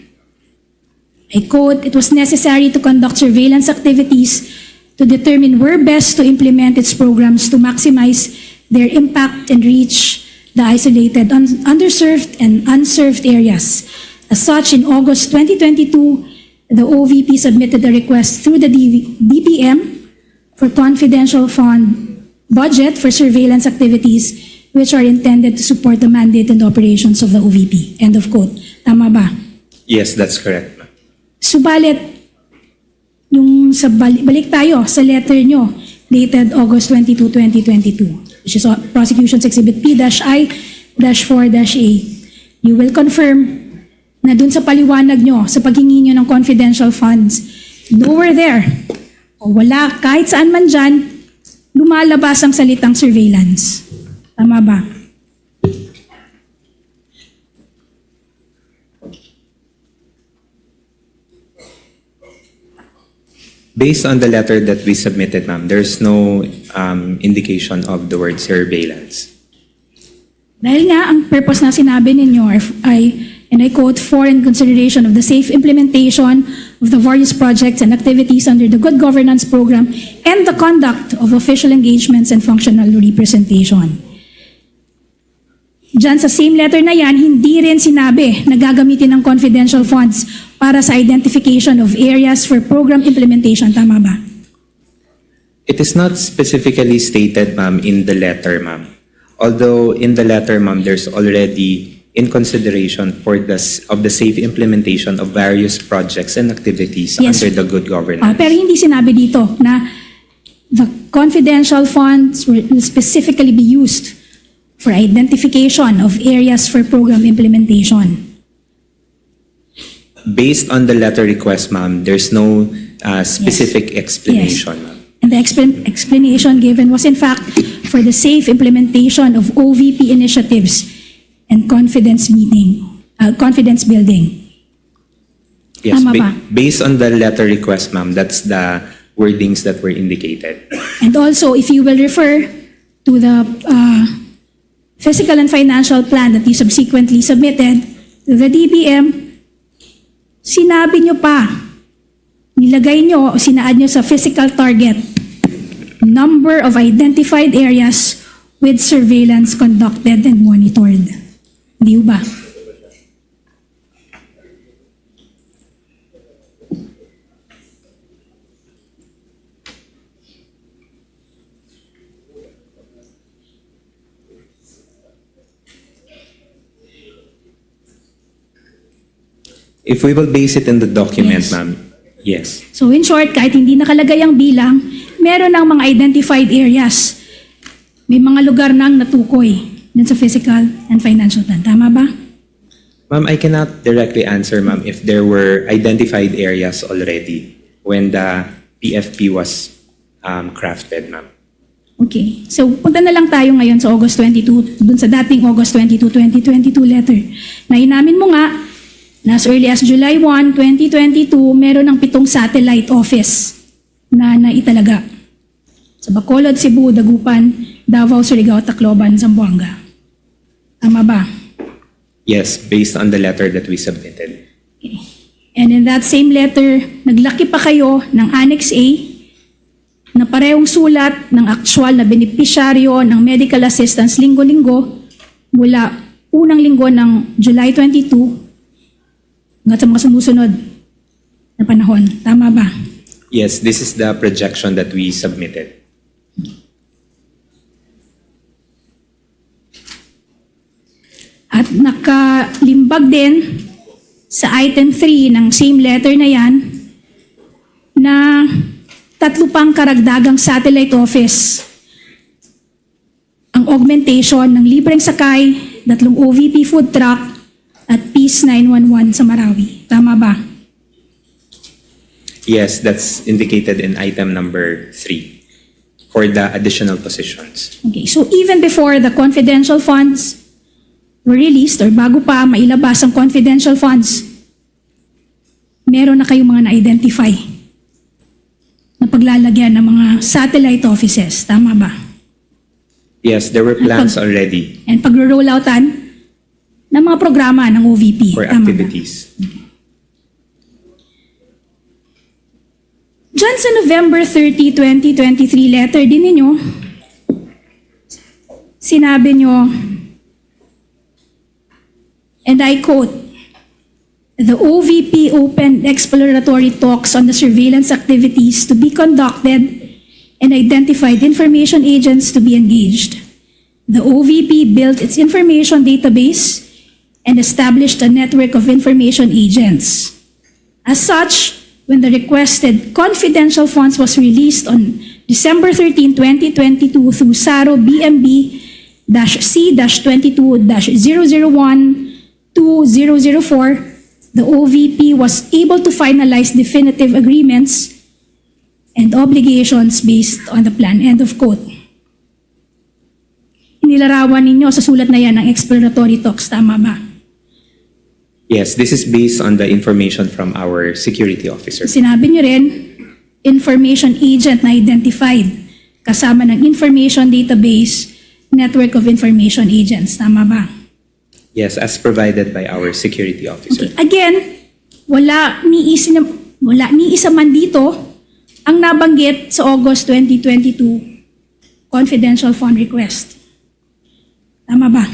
I quote, "It was necessary to conduct surveillance activities to determine where best to implement its programs to maximize their impact and reach the isolated, un-, underserved, and unserved areas." As such, in August twenty twenty-two, the O V P submitted a request through the D V, D P M for confidential fund budget for surveillance activities which are intended to support the mandate and operations of the O V P. End of quote. Tama ba? Yes, that's correct, ma'am. Subalit, yung sa bali-, balik tayo sa letter nyo dated August twenty-two, twenty twenty-two, which is, uh, Prosecution's Exhibit P dash I dash four dash A. You will confirm na dun sa paliwanag nyo, sa paghingi nyo ng confidential funds, nowhere there, o wala, kahit saan man dyan, lumalabas ang salitang surveillance. Tama ba? Based on the letter that we submitted, ma'am, there's no, um, indication of the word surveillance. Dahil nga, ang purpose na sinabi ninyo ay, ay, and I quote, "For in consideration of the safe implementation of the various projects and activities under the Good Governance Program and the conduct of official engagements and functional representation." Diyan sa same letter na yan, hindi rin sinabi na gagamitin ang confidential funds para sa identification of areas for program implementation. Tama ba? It is not specifically stated, ma'am, in the letter, ma'am. Although in the letter, ma'am, there's already in consideration for the s-, of the safe implementation of various projects and activities, yes, under the good governance. Ah, pero hindi sinabi dito na the confidential funds will specifically be used for identification of areas for program implementation. Based on the letter request, ma'am, there's no, uh, specific explanation, ma'am. And the explan-, explanation given was, in fact, for the safe implementation of O V P initiatives and confidence meeting, uh, confidence building. Yes, tama ba? Ba-, based on the letter request, ma'am, that's the wordings that were indicated. And also, if you will refer to the, uh, fiscal and financial plan that you subsequently submitted to the D B M, sinabi nyo pa, nilagay nyo o sinaad nyo sa fiscal target, number of identified areas with surveillance conducted and monitored. Di ho ba? If we will base it in the document, Yes. Ma'am, yes. So in short, kahit hindi nakalagay ang bilang, meron ng mga identified areas. May mga lugar nang natukoy dun sa physical and financial plan. Tama ba? Ma'am, I cannot directly answer, ma'am, if there were identified areas already when the P F P was um, crafted, ma'am. Okay. So, punta na lang tayo ngayon sa August twenty-two, dun sa dating August twenty-two, twenty twenty-two letter. Na inamin mo nga, na as early as July one, twenty twenty-two, meron ng pitong satellite office na naitalaga. Sa Bacolod, Cebu, Dagupan, Davao, Surigao, Tacloban, Zamboanga. Tama ba? Yes, based on the letter that we submitted. Okay. And in that same letter, naglaki pa kayo ng Annex A na parehong sulat ng aktual na benepisyaryo ng medical assistance linggo-linggo mula unang linggo ng July twenty-two hanggang sa mga sumusunod na panahon. Tama ba? Yes, this is the projection that we submitted. At nakalimbag din sa item three ng same letter na yan na tatlo pang karagdagang satellite office ang augmentation ng libreng sakay, tatlong O V P food truck, at Peace nine one one sa Marawi. Tama ba? Yes, that's indicated in item number three for the additional positions. Okay, so even before the confidential funds were released or bago pa mailabas ang confidential funds, meron na kayong mga na-identify na paglalagyan ng mga satellite offices. Tama ba? Yes, there were plans already. And pagro-rolloutan ng mga programa ng O V P. For Tama ba? Activities. Diyan sa November thirty, twenty twenty-three letter din ninyo, sinabi nyo, and I quote, "The O V P opened exploratory talks on the surveillance activities to be conducted and identified information agents to be engaged. The O V P built its information database and established a network of information agents. As such, when the requested confidential funds was released on December thirteen, twenty twenty-two through SARO B M B dash C dash twenty-two dash zero zero one to zero zero four, the O V P was able to finalize definitive agreements and obligations based on the plan." End of quote. Inilarawan ninyo sa sulat na yan ang exploratory talks, tama ba? Yes, this is based on the information from our security officer. Sinabi niyo rin, information agent na identified, kasama ng information database, network of information agents. Tama ba? Yes, as provided by our security officer. Okay. Again, wala ni isa, wala ni isa man dito ang nabanggit sa August twenty twenty-two confidential fund request. Tama ba?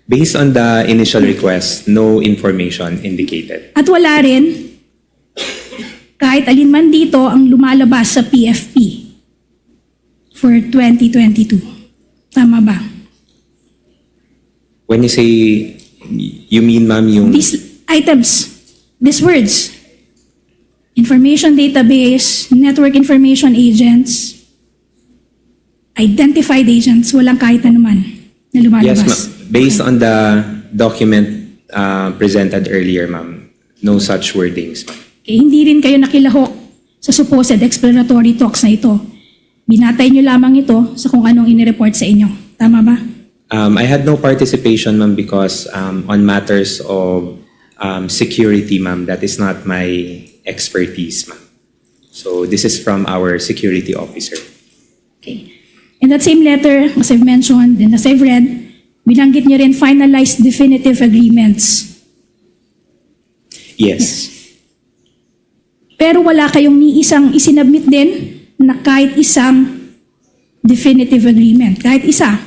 Based on the initial request, no information indicated. At wala rin kahit alin man dito ang lumalabas sa P F P for twenty twenty-two. Tama ba? When you say, you mean, ma'am, yung... These items, these words, information database, network information agents, identified agents, walang kahit ano man na lumalabas. Yes, ma'am. Based on the document uh, presented earlier, ma'am, no such wordings, ma'am. Okay, hindi rin kayo nakilahok sa supposed exploratory talks na ito. Binatay niyo lamang ito sa kung anong inireport sa inyo. Tama ba? Um, I had no participation, ma'am, because um, on matters of um, security, ma'am, that is not my expertise, ma'am. So this is from our security officer. Okay. In that same letter, as I've mentioned and as I've read, binanggit niyo rin finalized definitive agreements. Yes. Pero wala kayong ni isang isinabmit din na kahit isang definitive agreement. Kahit isa.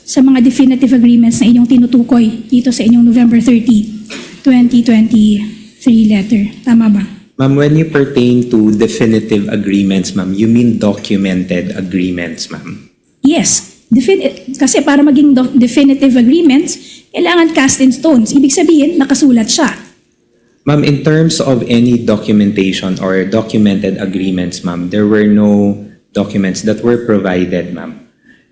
sa mga definitive agreements na inyong tinutukoy dito sa inyong November thirty, twenty twenty-three letter. Tama ba? Ma'am, when you pertain to definitive agreements, ma'am, you mean documented agreements, ma'am? Yes. Defin- kasi para maging do- definitive agreements, kailangan cast in stones. Ibig sabihin, nakasulat siya. Ma'am, in terms of any documentation or documented agreements, ma'am, there were no documents that were provided, ma'am.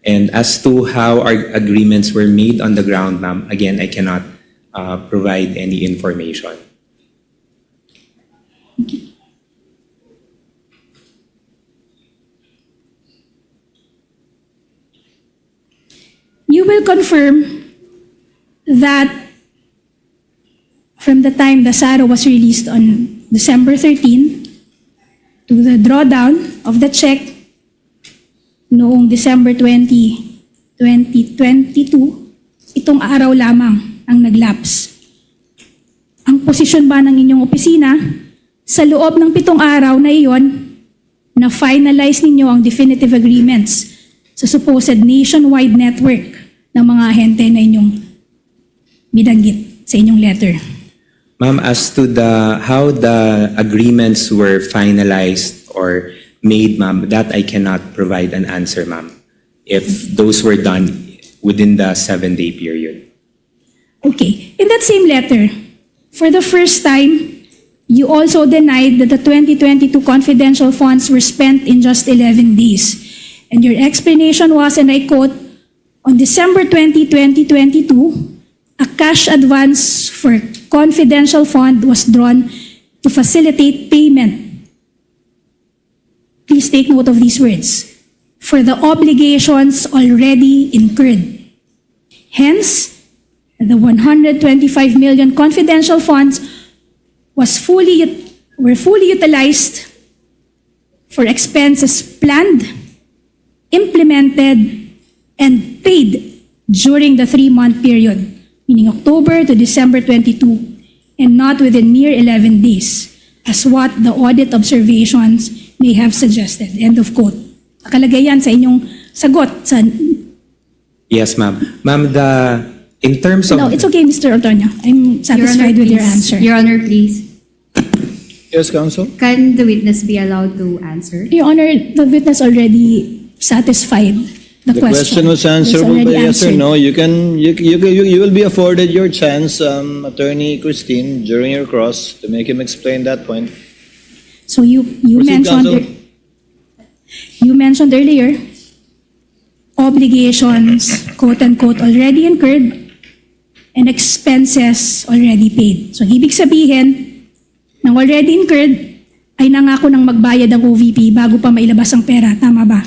And as to how our agreements were made on the ground, ma'am, again, I cannot uh, provide any information. You will confirm that from the time the SARO was released on December thirteen to the drawdown of the check noong December twenty, twenty twenty-two, pitong araw lamang ang nag-lapse. Ang posisyon ba ng inyong opisina sa loob ng pitong araw na iyon, na-finalize ninyo ang definitive agreements sa supposed nationwide network ng mga ahente na inyong binanggit sa inyong letter? Ma'am, as to the how the agreements were finalized or made, ma'am, that I cannot provide an answer, ma'am, if those were done within the seven-day period. Okay. In that same letter, for the first time, you also denied that the twenty twenty-two confidential funds were spent in just eleven days. And your explanation was, and I quote, "On December twenty, twenty twenty-two, a cash advance for confidential fund was drawn to facilitate payment." Please take note of these words. "For the obligations already incurred." Hence, the one hundred twenty-five million confidential funds was fully ut- were fully utilized for expenses planned, implemented, and paid during the three-month period, meaning October to December twenty-two, and not within mere eleven days, as what the audit observations may have suggested. End of quote. Nakalagay yan sa inyong sagot sa Yes, ma'am. Ma'am, the, in terms of No, it's okay, Mister Ortoño. I'm satisfied with your answer. Your Honor, please. Yes, counsel? Can the witness be allowed to answer? Your Honor, the witness already satisfied the question. The question was answerable by yes or no. You can, you, you, you, you will be afforded your chance, um, Attorney Christine, during your cross to make him explain that point. So you, you Proceed, mentioned counsel. You mentioned earlier, obligations, quote-unquote, already incurred and expenses already paid. So, ibig sabihin, ng already incurred, ay nangako ng magbayad ang O V P bago pa mailabas ang pera. Tama ba?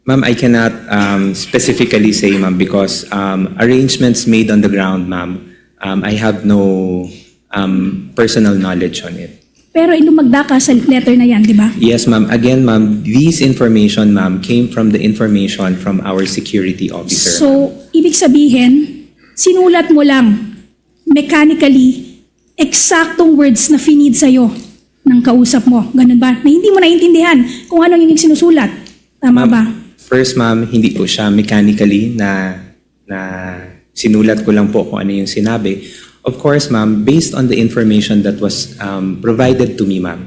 Ma'am, I cannot, um, specifically say, ma'am, because, um, arrangements made on the ground, ma'am, um, I have no, um, personal knowledge on it. Pero lumagda ka sa letter na yan, di ba? Yes, ma'am. Again, ma'am, this information, ma'am, came from the information from our security officer, ma'am. So, ibig sabihin, sinulat mo lang mechanically, eksaktong words na finid sa'yo ng kausap mo. Ganun ba? Na hindi mo naintindihan kung ano yung sinusulat. Tama ba? Ma'am, first, ma'am, hindi po siya mechanically na, na sinulat ko lang po kung ano yung sinabi. Of course, ma'am, based on the information that was, um, provided to me, ma'am,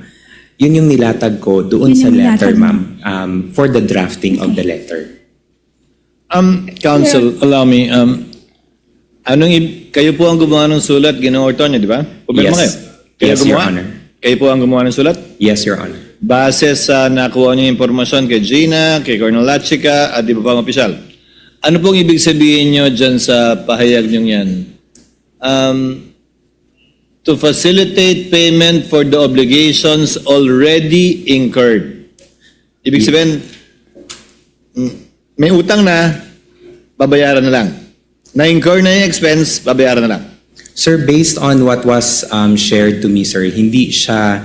yun yung nilatag ko doon sa letter, ma'am, um, for the drafting of the letter. Um, counsel, allow me, um, anong ib- kayo po ang gumawa ng sulat, Ginoong Ortoño, di ba? Pumirma kayo. Yes. Kayo gumawa? Yes, Your Honor. Kayo po ang gumawa ng sulat? Yes, Your Honor. Base sa nakuha niyo impormasyon kay Gina, kay Colonel Lachica, at iba pang opisyal, ano pong ibig sabihin niyo dyan sa pahayag niyong yan? Um, to facilitate payment for the obligations already incurred. Ibig sabihin, mm, may utang na, babayaran na lang. Na-incur na yung expense, babayaran na lang. Sir, based on what was, um, shared to me, sir, hindi siya,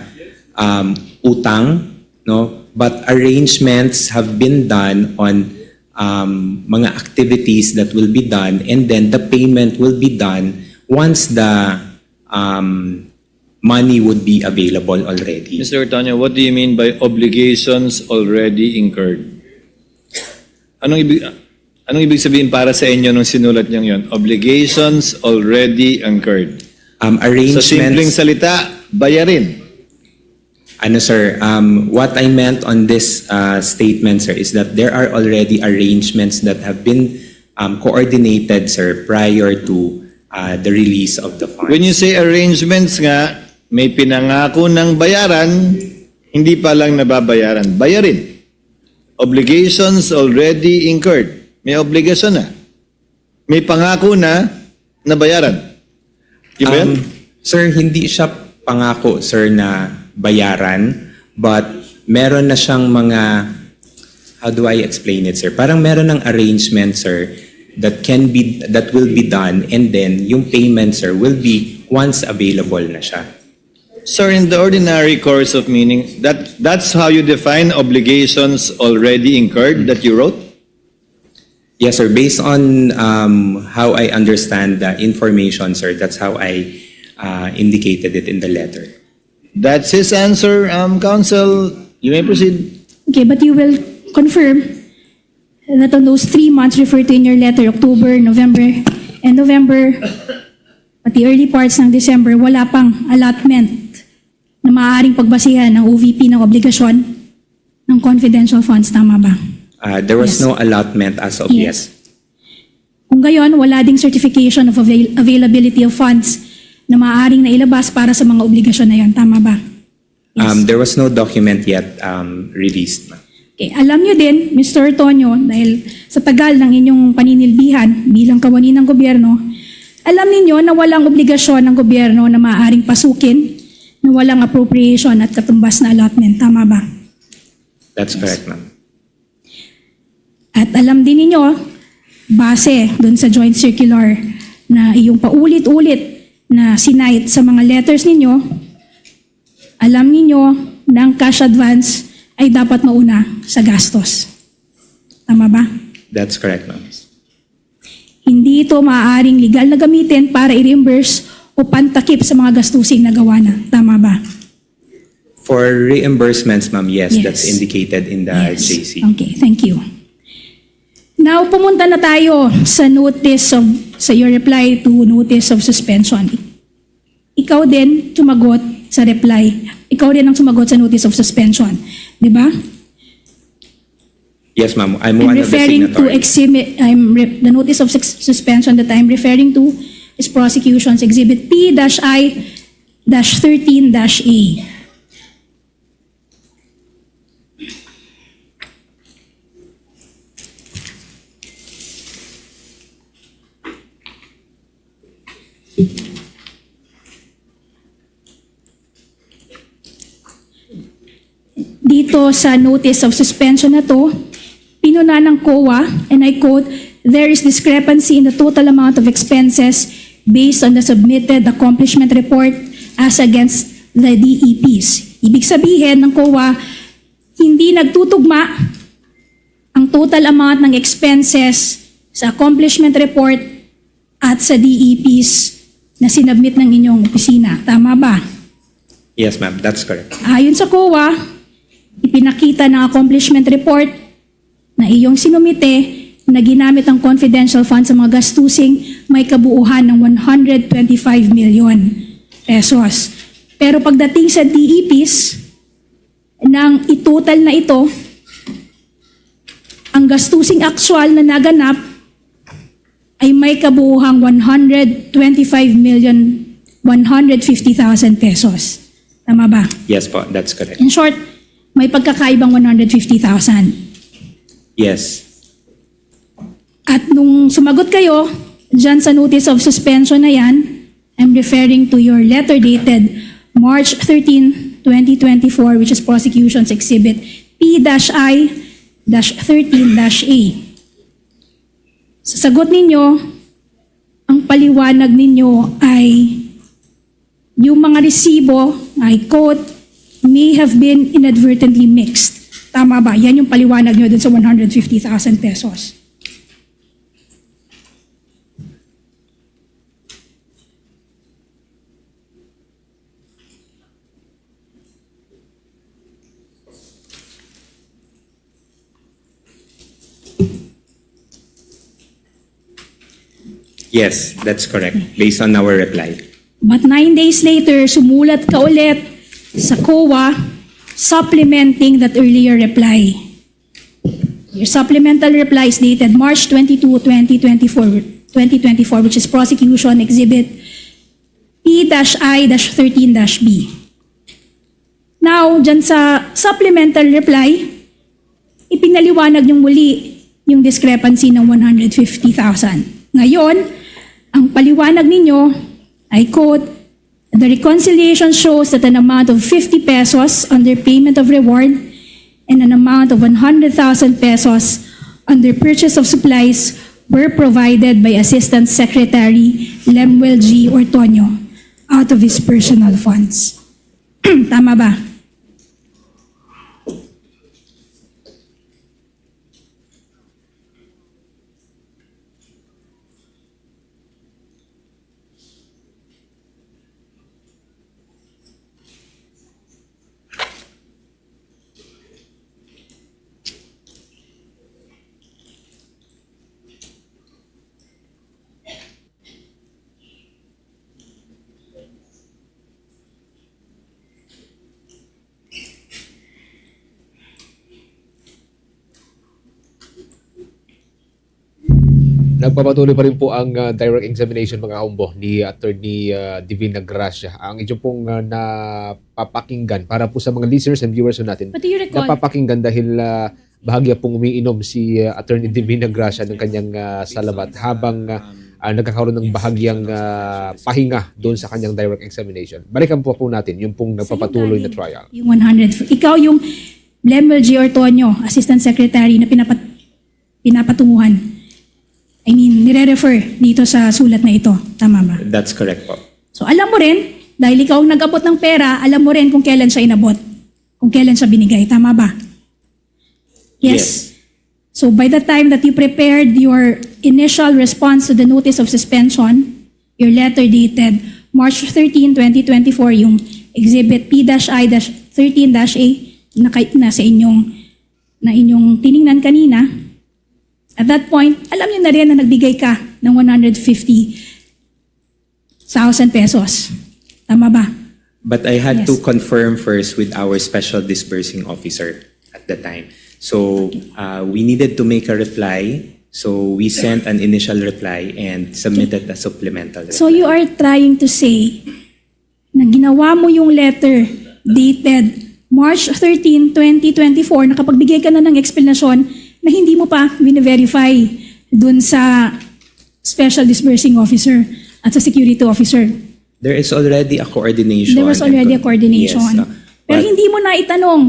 um, utang, no? But arrangements have been done on, um, mga activities that will be done, and then the payment will be done once the, um, money would be available already. Mister Ortoño, what do you mean by obligations already incurred? Anong ibig, Anong ibig sabihin para sa inyo nung sinulat niyong yon? Obligations already incurred. Um, Sa simpleng arrangements. Salita, bayarin. Ano, sir, um, what I meant on this, uh, statement, sir, is that there are already arrangements that have been, um, coordinated, sir, prior to, uh, the release of the funds. When you say arrangements nga, may pinangako ng bayaran, hindi pa lang nababayaran. Bayarin. Obligations already incurred. May obligasyon na. May pangako na nabayaran. Di ba yan? Um, sir, hindi siya pangako, sir, na bayaran, but meron na siyang mga, how do I explain it, sir? Parang meron ng arrangement, sir, that can be, that will be done, and then yung payment, sir, will be once available na siya. Sir, in the ordinary course of meaning, that, that's how you define obligations already incurred that you wrote? Yes, sir. Based on, um, how I understand the information, sir, that's how I, uh, indicated it in the letter. That's his answer, um, Counsel. You may proceed. Okay, but you will confirm that on those three months referred to in your letter, October, November, and November, pati early parts ng December, wala pang allotment na maaaring pagbasihan ng O V P ng obligasyon ng confidential funds, tama ba? Uh, there was Yes. no allotment as of Yes. yet. Kung gayon, wala ding certification of avail-, availability of funds na maaaring nailabas para sa mga obligasyon na yon, tama ba? Yes. Um, there was no document yet, um, released, ma'am. Okay, alam niyo din, Mister Tonyo, dahil sa tagal ng inyong paninilbihan bilang kawani ng gobyerno, alam ninyo na walang obligasyon ng gobyerno na maaaring pasukin na walang appropriation at katumbas na allotment. Tama ba? That's Yes. correct, ma'am. At alam din ninyo, base dun sa joint circular na iyong paulit-ulit na sinite sa mga letters ninyo, alam ninyo na ang cash advance ay dapat mauna sa gastos. Tama ba? That's correct, ma'am. Hindi ito maaaring legal na gamitin para i-reimburse o pantakip sa mga gastusing nagawa na. Tama ba? For reimbursements, ma'am, yes, Yes. that's indicated in the Yes. J C. Okay, thank you. Now, pumunta na tayo sa notice of, sa your reply to notice of suspension. Ikaw din sumagot sa reply. Ikaw din ang sumagot sa notice of suspension. Di ba? Yes, ma'am. I'm I'm one of the referring to signatory. exhibit, I'm re-, the notice of sus-, suspension that I'm referring to is prosecution's exhibit P dash I dash thirteen dash A. Dito sa notice of suspension na to, pinuna ng COA, and I quote, "There is discrepancy in the total amount of expenses based on the submitted accomplishment report as against the D E Ps." Ibig sabihin ng COA, hindi nagtutugma ang total amount ng expenses sa accomplishment report at sa D E Ps na sinubmit ng inyong opisina. Tama ba? Yes, ma'am. That's correct. Ayon sa COA, ipinakita ng accomplishment report na iyong sinumite na ginamit ang confidential fund sa mga gastusing may kabuuhan ng one hundred twenty-five million pesos. Pero pagdating sa D E Ps, nang itotal na ito, ang gastusing aktuwal na naganap ay may kabuuhang one hundred twenty-five million one hundred fifty thousand pesos. Tama ba? Yes po, that's correct. In short, may pagkakaibang one hundred fifty thousand. Yes. At nung sumagot kayo dyan sa notice of suspension na yan, I'm referring to your letter dated March thirteen, twenty twenty-four, which is Prosecution's Exhibit P dash I dash thirteen dash A. Sa sagot ninyo, ang paliwanag ninyo ay yung mga resibo, I quote, "may have been inadvertently mixed." Tama ba? Yan yung paliwanag nyo dun sa one hundred fifty thousand pesos. Yes, that's correct. Based on our reply. But nine days later, sumulat ka ulit sa COA supplementing that earlier reply. Your supplemental reply is dated March twenty-two, twenty twenty-four, twenty twenty-four, which is Prosecution Exhibit P dash I dash thirteen dash B. Now, dyan sa supplemental reply, ipinaliwanag niyong muli yung discrepancy ng one hundred fifty thousand. Ngayon, ang paliwanag ninyo, I quote, "The reconciliation shows that an amount of fifty pesos under payment of reward and an amount of one hundred thousand pesos under purchase of supplies were provided by Assistant Secretary Lemuel G. Ortonio out of his personal funds." Tama ba? Nagpapatuloy pa rin po ang, ah, direct examination, mga kaumbo, ni Attorney, ah, Divina Gracia. Ang inyo pong, ah, napapakinggan, para po sa mga listeners and viewers po natin, What do you recall? Napapakinggan dahil, ah, bahagya pong umiinom si, ah, Attorney Divina Gracia ng kanyang, ah, salabat habang, ah, ah, nagkakaroon ng bahagyang, ah, pahinga doon sa kanyang direct examination. Balikan po po natin yung pong nagpapatuloy na trial. Yung one hundred, ikaw yung Lemuel G. Ortonio, Assistant Secretary na pinapat-, pinapatunguhan. I mean, nire-refer dito sa sulat na ito. Tama ba? That's correct po. So, alam mo rin, dahil ikaw ang nag-abot ng pera, alam mo rin kung kailan siya inabot, kung kailan siya binigay. Tama ba? Yes. Yes. So, by the time that you prepared your initial response to the notice of suspension, your letter dated March thirteen, twenty twenty-four, yung Exhibit P dash I dash thirteen dash A, na, kay, na sa inyong, na inyong tiningnan kanina, at that point, alam niyo na rin na nagbigay ka ng one hundred fifty thousand pesos. Tama ba? But I had to confirm first with our special disbursing officer at the time. So, uh, we needed to make a reply. So, we sent an initial reply and submitted a supplemental reply. So, you are trying to say na ginawa mo yung letter dated March thirteen, twenty twenty-four, nakapagbigay ka na ng explanation na hindi mo pa vine-verify dun sa special disbursing officer at sa security officer. There is already a coordination. There was already a coordination. Yes, uh, pero hindi mo naitanong.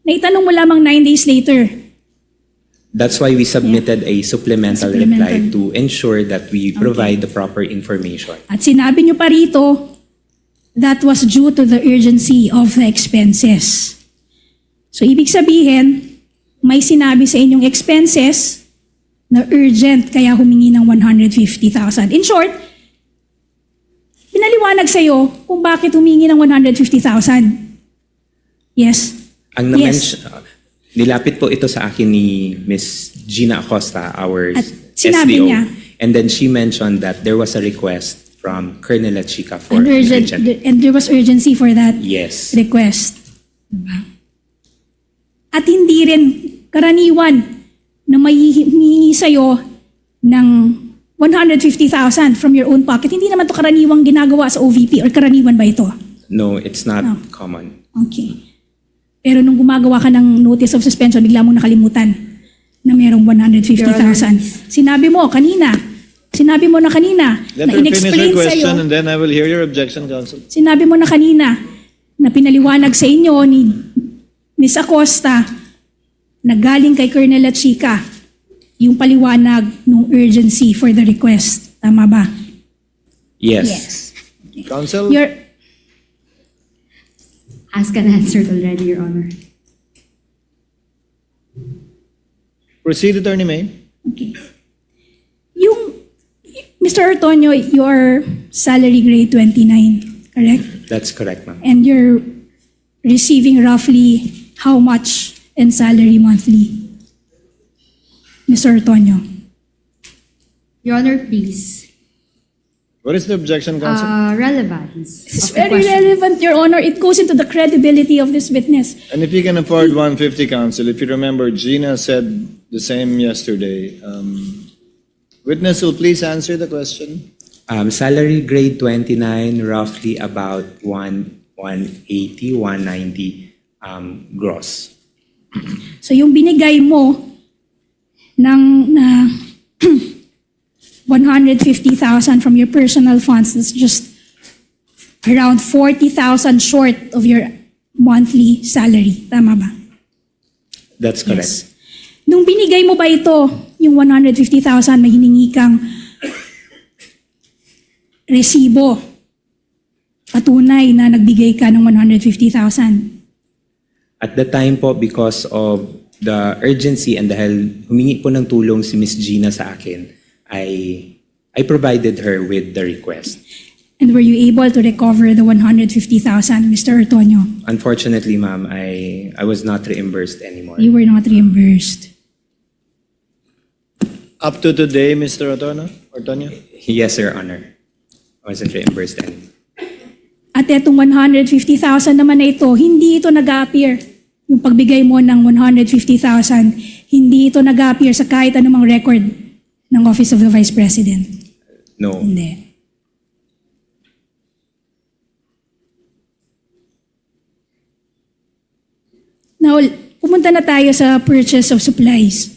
Naitanong mo lamang nine days later. That's why we submitted a supplemental reply to ensure that we provide the proper information. At sinabi niyo pa rito, that was due to the urgency of the expenses. So, ibig sabihin, may sinabi sa inyong expenses na urgent, kaya humingi ng one hundred fifty thousand. In short, pinaliwanag sa'yo kung bakit humingi ng one hundred fifty thousand. Yes. Ang na-mention, uh, nilapit po ito sa akin ni Miss Gina Acosta, our S D O. At sinabi niya. And then she mentioned that there was a request from Colonel Lachica for an urgent, and there was urgency for that request. Yes. Diba? At hindi rin karaniwan na may hihingi sa'yo ng one hundred fifty thousand from your own pocket. Hindi naman 'to karaniwang ginagawa sa O V P, or karaniwan ba ito? No, it's not common. Okay. Pero nung gumagawa ka ng notice of suspension, bigla mong nakalimutan na merong one hundred fifty thousand. Your Honor. Sinabi mo kanina, sinabi mo na kanina na in-explain sa'yo. Let her finish her question and then I will hear your objection, counsel. Sinabi mo na kanina na pinaliwanag sa inyo ni Miss Acosta na galing kay Colonel Lachica yung paliwanag ng urgency for the request. Tama ba? Yes. Yes. Counsel? Your ask and answered already, Your Honor. Proceed, Attorney May. Okay. Yung, Mister Ortonio, your salary grade twenty-nine, correct? That's correct, ma'am. And you're receiving roughly how much in salary monthly, Mister Ortonio? Your Honor, please. What is the objection, counsel? Uh, relevance This is of the very question. Relevant, Your Honor. It goes into the credibility of this witness. And if you can afford one fifty, counsel, if you remember, Gina said the same yesterday. Um, witness will please answer the question. Um, salary grade twenty-nine, roughly about one, one eighty, one ninety, um, gross. So yung binigay mo ng na one hundred fifty thousand from your personal funds, that's just around forty thousand short of your monthly salary. Tama ba? That's correct. Yes. Nung binigay mo ba ito, yung one hundred fifty thousand, may hiningi kang resibo, patunay na nagbigay ka ng one hundred fifty thousand? At the time po, because of the urgency and dahil humingi po ng tulong si Miss Gina sa akin, I, I provided her with the request. And were you able to recover the one hundred fifty thousand, Mister Ortonio? Unfortunately, ma'am, I, I was not reimbursed anymore. You were not reimbursed. Up to today, Mister Ortonio? Ortonio? Yes, Your Honor. I wasn't reimbursed anymore. At etong one hundred fifty thousand naman na ito, hindi ito nag-a-appear. Yung pagbigay mo ng one hundred fifty thousand, hindi ito nag-a-appear sa kahit anumang record ng Office of the Vice President. No. Hindi. Now, pumunta na tayo sa purchase of supplies.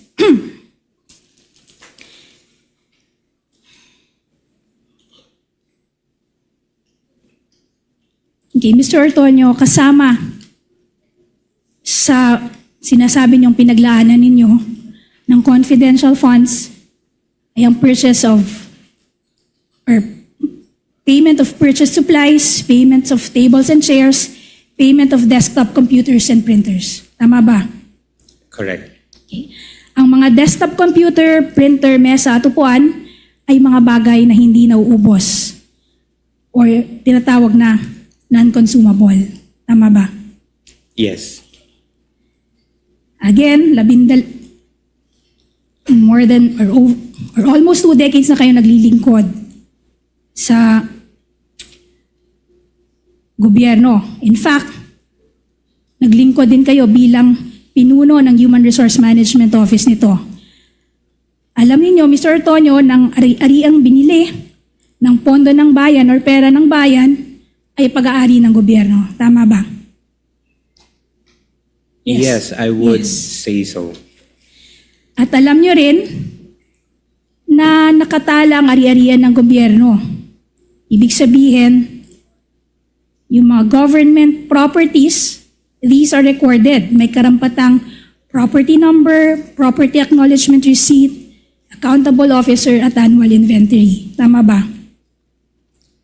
Okay, Mister Ortonio, kasama sa sinasabi niyong pinaglaanan ninyo ng confidential funds ay ang purchase of or payment of purchase supplies, payments of tables and chairs, payment of desktop computers and printers. Tama ba? Correct. Okay. Ang mga desktop computer, printer, mesa at upuan ay mga bagay na hindi nauubos or tinatawag na non-consumable. Tama ba? Yes. Again, labindal, more than or, ov- or almost two decades na kayo naglilingkod sa gobyerno. In fact, naglingkod din kayo bilang pinuno ng Human Resource Management Office nito. Alam ninyo, Mister Ortonio, ng ari-ariang binili ng pondo ng bayan or pera ng bayan ay pag-aari ng gobyerno. Tama ba? Yes, I would Yes. say so. At alam nyo rin na nakatala ang ari-arian ng gobyerno. Ibig sabihin, yung mga government properties, these are recorded. May karampatang property number, property acknowledgement receipt, accountable officer at annual inventory. Tama ba?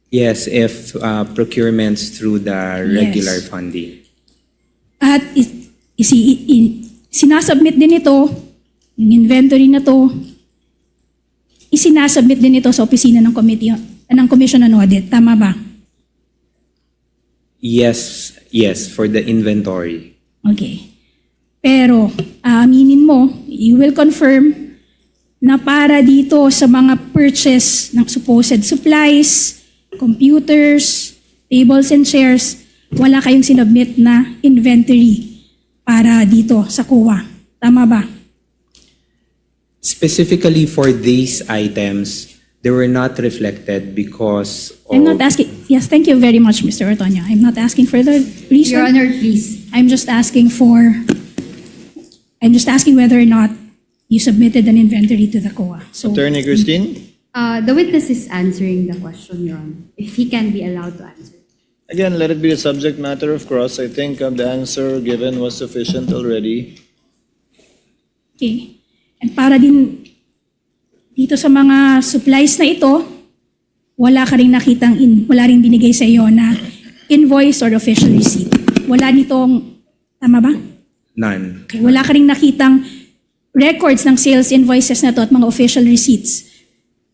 Yes, if uh, procurements through the Yes. regular funding. At is, isi, i, i, sinasubmit din ito, yung inventory na to, isinasubmit din ito sa opisina ng committee, ng Commission on Audit. Tama ba? Yes, yes, for the inventory. Okay. Pero, aaminin mo, you will confirm na para dito sa mga purchase ng supposed supplies, computers, tables and chairs, wala kayong sinubmit na inventory para dito sa COA. Tama ba? Specifically for these items, they were not reflected because of... I'm not asking. Yes, thank you very much, Mister Ortonio. I'm not asking for the reason. Your Honor, please. I'm just asking for, I'm just asking whether or not you submitted an inventory to the COA. So, Attorney Christine? Uh, the witness is answering the question, Your Honor, if he can be allowed to answer. Again, let it be a subject matter of cross. I think uh, the answer given was sufficient already. Okay. And para din dito sa mga supplies na ito, wala ka rin nakitang, in, wala rin binigay sa iyo na invoice or official receipt. Wala nitong, tama ba? None. Okay, wala ka rin nakitang records ng sales invoices na to at mga official receipts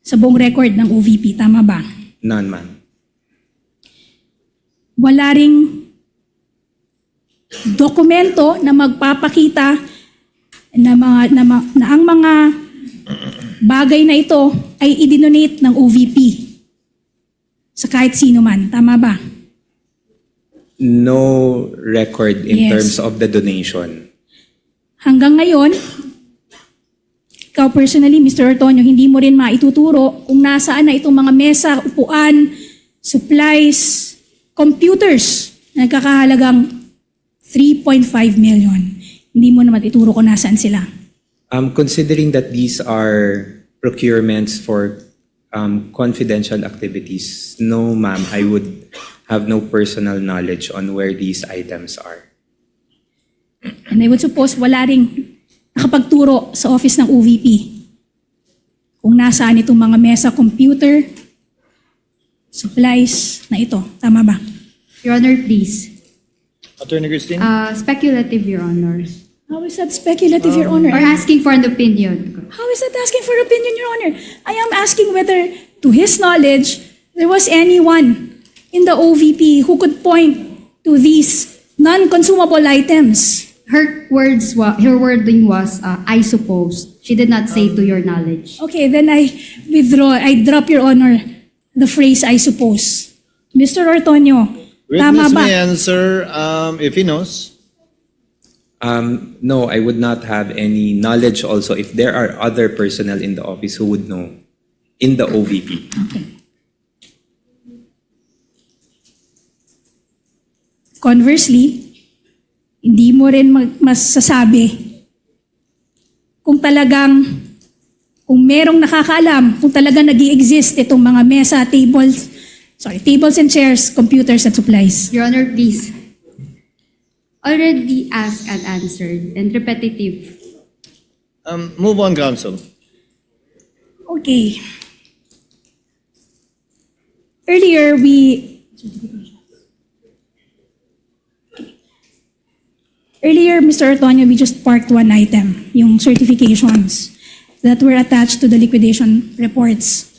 sa buong record ng O V P, tama ba? None, ma'am. Wala ring dokumento na magpapakita na, mga, na, ma- na ang mga bagay na ito ay idinonate ng O V P. sa kahit sino man. Tama ba? No record in Yes. terms of the donation. Hanggang ngayon, ikaw personally, Mister Ortonio, hindi mo rin maituturo kung nasaan na itong mga mesa, upuan, supplies, computers na nagkakahalagang three point five million. Hindi mo naman ituro kung nasaan sila. Um, considering that these are procurements for, um, confidential activities, no, ma'am, I would have no personal knowledge on where these items are. And I would suppose wala ring nakapagturo sa office ng O V P kung nasaan itong mga mesa, computer, supplies na ito. Tama ba? Your Honor, please. Attorney Christine? Uh, speculative, Your Honor. How is that speculative, Your Honor? Or asking for an opinion. How is that asking for opinion, Your Honor? I am asking whether, to his knowledge, there was anyone in the O V P who could point to these non-consumable items. Her words wa-, her wording was, uh, "I suppose." She did not say, "To your knowledge." Okay, then I withdraw. I drop, Your Honor, the phrase "I suppose." Mister Ortonio, tama ba? Witness may answer, um, if he knows. Um, no, I would not have any knowledge also if there are other personnel in the office who would know in the O V P. Okay. Conversely, hindi mo rin mag-, masasabi kung talagang, kung merong nakakaalam, kung talagang nag-i-exist itong mga mesa, tables, sorry, tables and chairs, computers at supplies. Your Honor, please. Already asked and answered and repetitive. Um, move on, counsel. Okay. Earlier, we, earlier, Mister Ortonio, we just parked one item, yung certifications that were attached to the liquidation reports.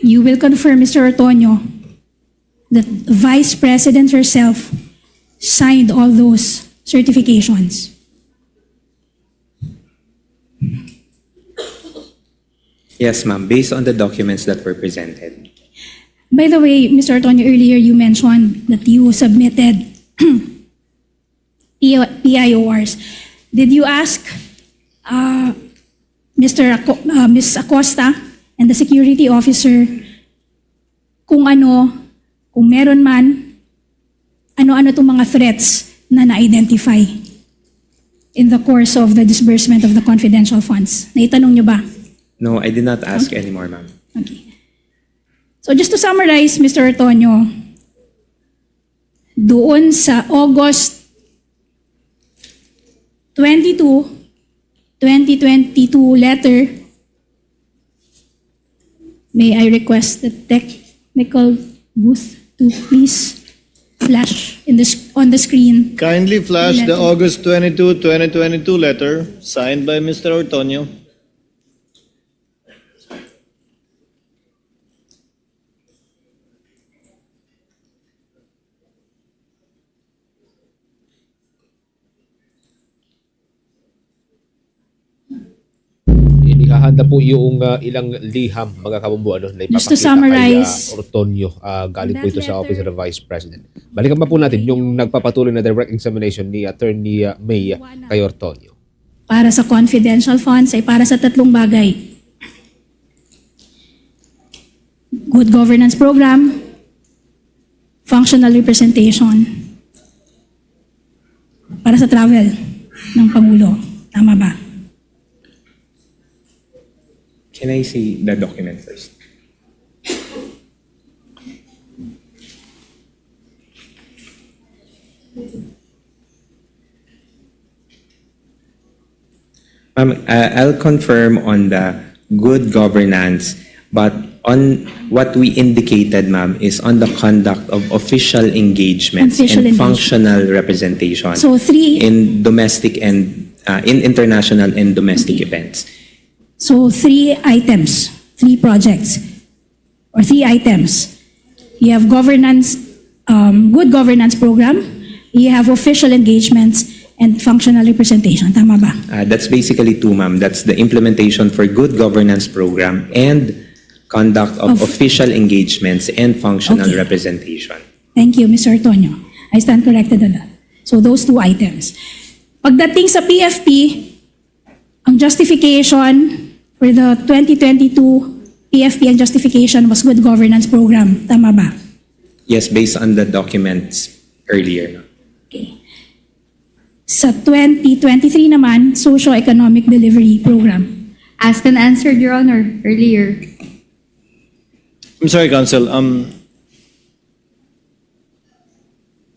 You will confirm, Mister Ortonio, that Vice President herself signed all those certifications? Yes, ma'am, based on the documents that were presented. By the way, Mister Ortonio, earlier you mentioned that you submitted P-, P I O Rs. Did you ask, uh, Mister Aco-, uh, Miss Acosta and the security officer kung ano, kung meron man, ano-ano itong mga threats na na-identify in the course of the disbursement of the confidential funds? Naitanong niyo ba? No, I did not ask anymore, ma'am. Okay. So just to summarize, Mister Ortonio, doon sa August twenty-two, twenty twenty-two letter, may I request the technical booth to please flash in the sc-, on the screen? Kindly flash the August twenty-two, twenty twenty-two letter signed by Mister Ortonio. Inihahanda po yung, ah, ilang liham, mga kabombo, ano, na ipapakita kay, ah, Ortonio. Ah, galing po ito sa Office of the Vice President. Balikan pa po natin yung nagpapatuloy na direct examination ni Attorney, ah, May, ah, kay Ortonio. Para sa confidential funds ay para sa tatlong bagay. Good governance program, functional representation, para sa travel ng Pangulo. Tama ba? Can I see the document first? Ma'am, uh, I'll confirm on the good governance, but on what we indicated, ma'am, is on the conduct of official engagements Official and engagement. functional representation So three in domestic and, uh, in international and domestic events. So three items, three projects, or three items. You have governance, um, good governance program, you have official engagements, and functional representation. Tama ba? Uh, that's basically two, ma'am. That's the implementation for good governance program and conduct of Of official engagements and functional Okay. representation. Thank you, Mister Tonyo. I stand corrected on that. So those two items. Pagdating sa P F P, ang justification for the twenty twenty-two P F P, ang justification was good governance program. Tama ba? Yes, based on the documents earlier. Okay. Sa twenty twenty-three naman, socio-economic delivery program. Asked and answered, Your Honor, earlier. I'm sorry, Counsel. Um,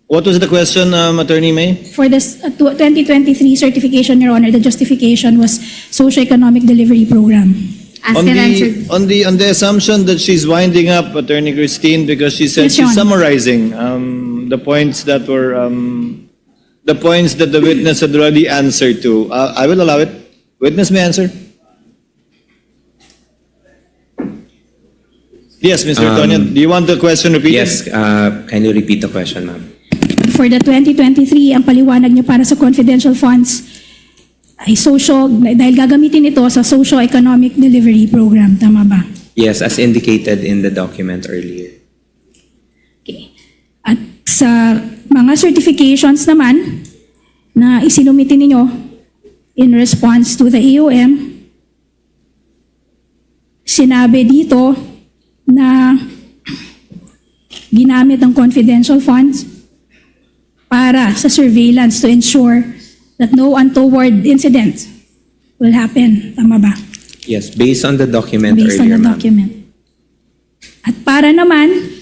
what was the question, um, Attorney May? For this, uh, tw-, twenty twenty-three certification, Your Honor, the justification was socio-economic delivery program. Asked On and the, answered. on the, on the assumption that she's winding up, Attorney Christine, because she said Yes, Your she's Honor. summarizing, um, the points that were, um, the points that the witness had already answered to. Uh, I will allow it. Witness may answer. Yes, Mister Um, Tonyo, do you want the question repeated? Yes, uh, kindly repeat the question, ma'am. For the twenty twenty-three, ang paliwanag niyo para sa confidential funds ay socio, dahil gagamitin ito sa socio-economic delivery program. Tama ba? Yes, as indicated in the document earlier. Okay. At sa mga certifications naman na isinumite ninyo in response to the A O M, sinabi dito na ginamit ang confidential funds para sa surveillance to ensure that no untoward incidents will happen. Tama ba? Yes, based on the document Based on earlier, the ma'am. document. At para naman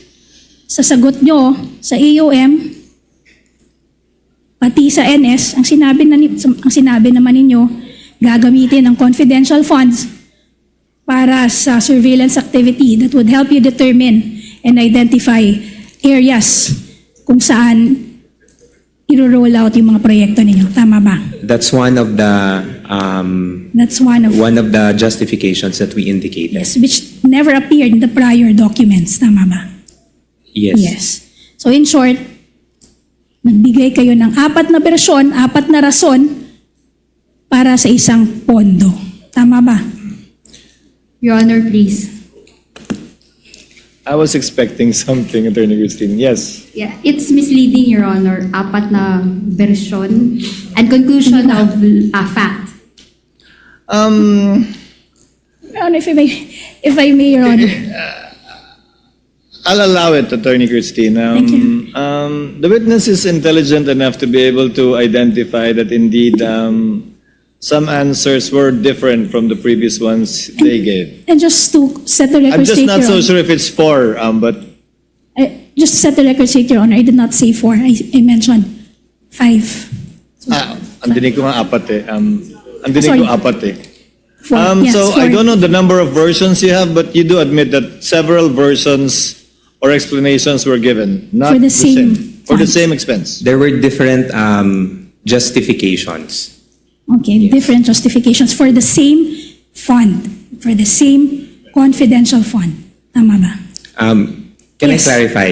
sa sagot nyo sa A O M, pati sa N S, ang sinabi, na ni, ang sinabi naman ninyo, gagamitin ang confidential funds para sa surveillance activity that would help you determine and identify areas kung saan iro-roll out yung mga proyekto ninyo. Tama ba? That's one of the, um, That's one of one of the justifications that we indicated. Yes, which never appeared in the prior documents. Tama ba? Yes. Yes. So in short, nagbigay kayo ng apat na bersyon, apat na rason para sa isang pondo. Tama ba? Your Honor, please. I was expecting something, Attorney Christine. Yes. Yeah, it's misleading, Your Honor. Apat na bersyon and conclusion of, uh, fact. Um, Your Honor, if I may, if I may, Your Honor. I'll allow it, Attorney Christine. Um, Thank you. um, the witness is intelligent enough to be able to identify that indeed, um, some answers were different from the previous ones they gave. And just to set the record I'm just straight, not Your so Honor. sure if it's four, um, but Uh, just to set the record straight, Your Honor, I did not say four. I, I mentioned five. So, Ah, an dinig ko nga apat eh. Um, an dinig ko Sorry. apat eh. Four. Um, Yes, so I four. don't know the number of versions you have, but you do admit that several versions or explanations were given, not For the the same same. For the fund. same expense. There were different, um, justifications. Okay, Yes. different justifications for the same fund, for the same confidential fund. Tama ba? Um, can I Yes. clarify?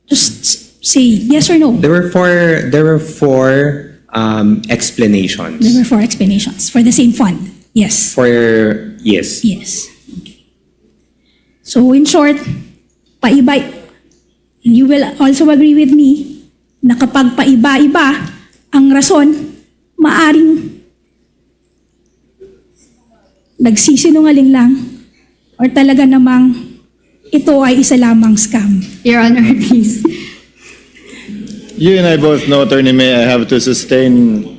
Just say yes or no. There were four, there were four, um, explanations. There were four explanations for the same fund. Yes. For, yes. Yes. Okay. So in short, paiba, you will also agree with me na kapag paiba-iba ang rason, maaring nagsisinungaling lang or talaga namang ito ay isa lamang scam. Your Honor, please. You and I both know, Attorney May, I have to sustain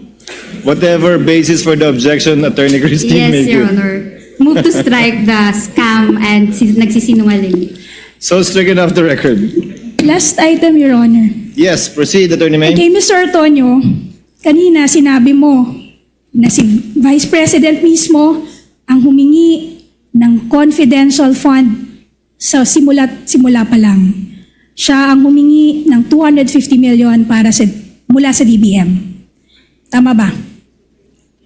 whatever basis for the objection Attorney Christine Yes, may Your give. Honor. Move to strike the scam and si-, nagsisinungaling. So stricken off the record. Last item, Your Honor. Yes, proceed, Attorney May. Okay, Mister Antonio, kanina sinabi mo na si Vice President mismo ang humingi confidential fund sa simula, simula pa lang. Siya ang humingi ng two hundred fifty million para sa, mula sa D B M. Tama ba?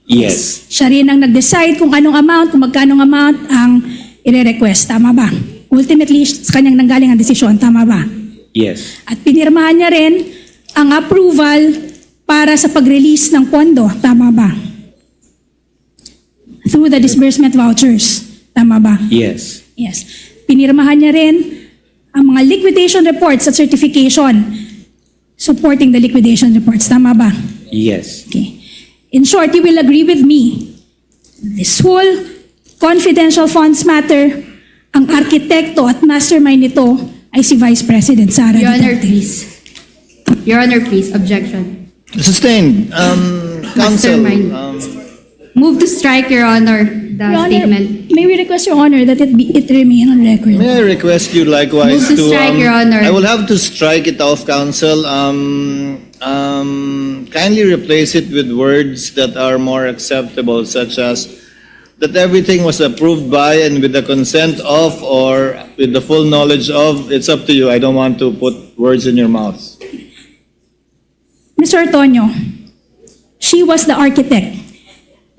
Yes. Siya rin ang nag-decide kung anong amount, kung magkanong amount ang ire-request. Tama ba? Ultimately, sa kanyang nanggaling ang desisyon. Tama ba? Yes. At pinirmahan niya rin ang approval para sa pag-release ng pondo. Tama ba? Through the disbursement vouchers. Tama ba? Yes. Yes. Pinirmahan niya rin ang mga liquidation reports at certification supporting the liquidation reports. Tama ba? Yes. Okay. In short, you will agree with me. This whole confidential funds matter, ang arkitekto at mastermind nito ay si Vice President Sara Your Honor, Duterte. Please. Your Honor, please. Objection. Sustained. Um, counsel, Mastermind. Um, Move to strike, Your Honor, the Your Honor, statement. May we request, Your Honor, that it be, it remain on record? May I request you likewise Move to to, strike, um, Your Honor. I will have to strike it off, counsel. Um, um, kindly replace it with words that are more acceptable, such as that everything was approved by and with the consent of or with the full knowledge of. It's up to you. I don't want to put words in your mouth. Mister Tonyo, she was the architect.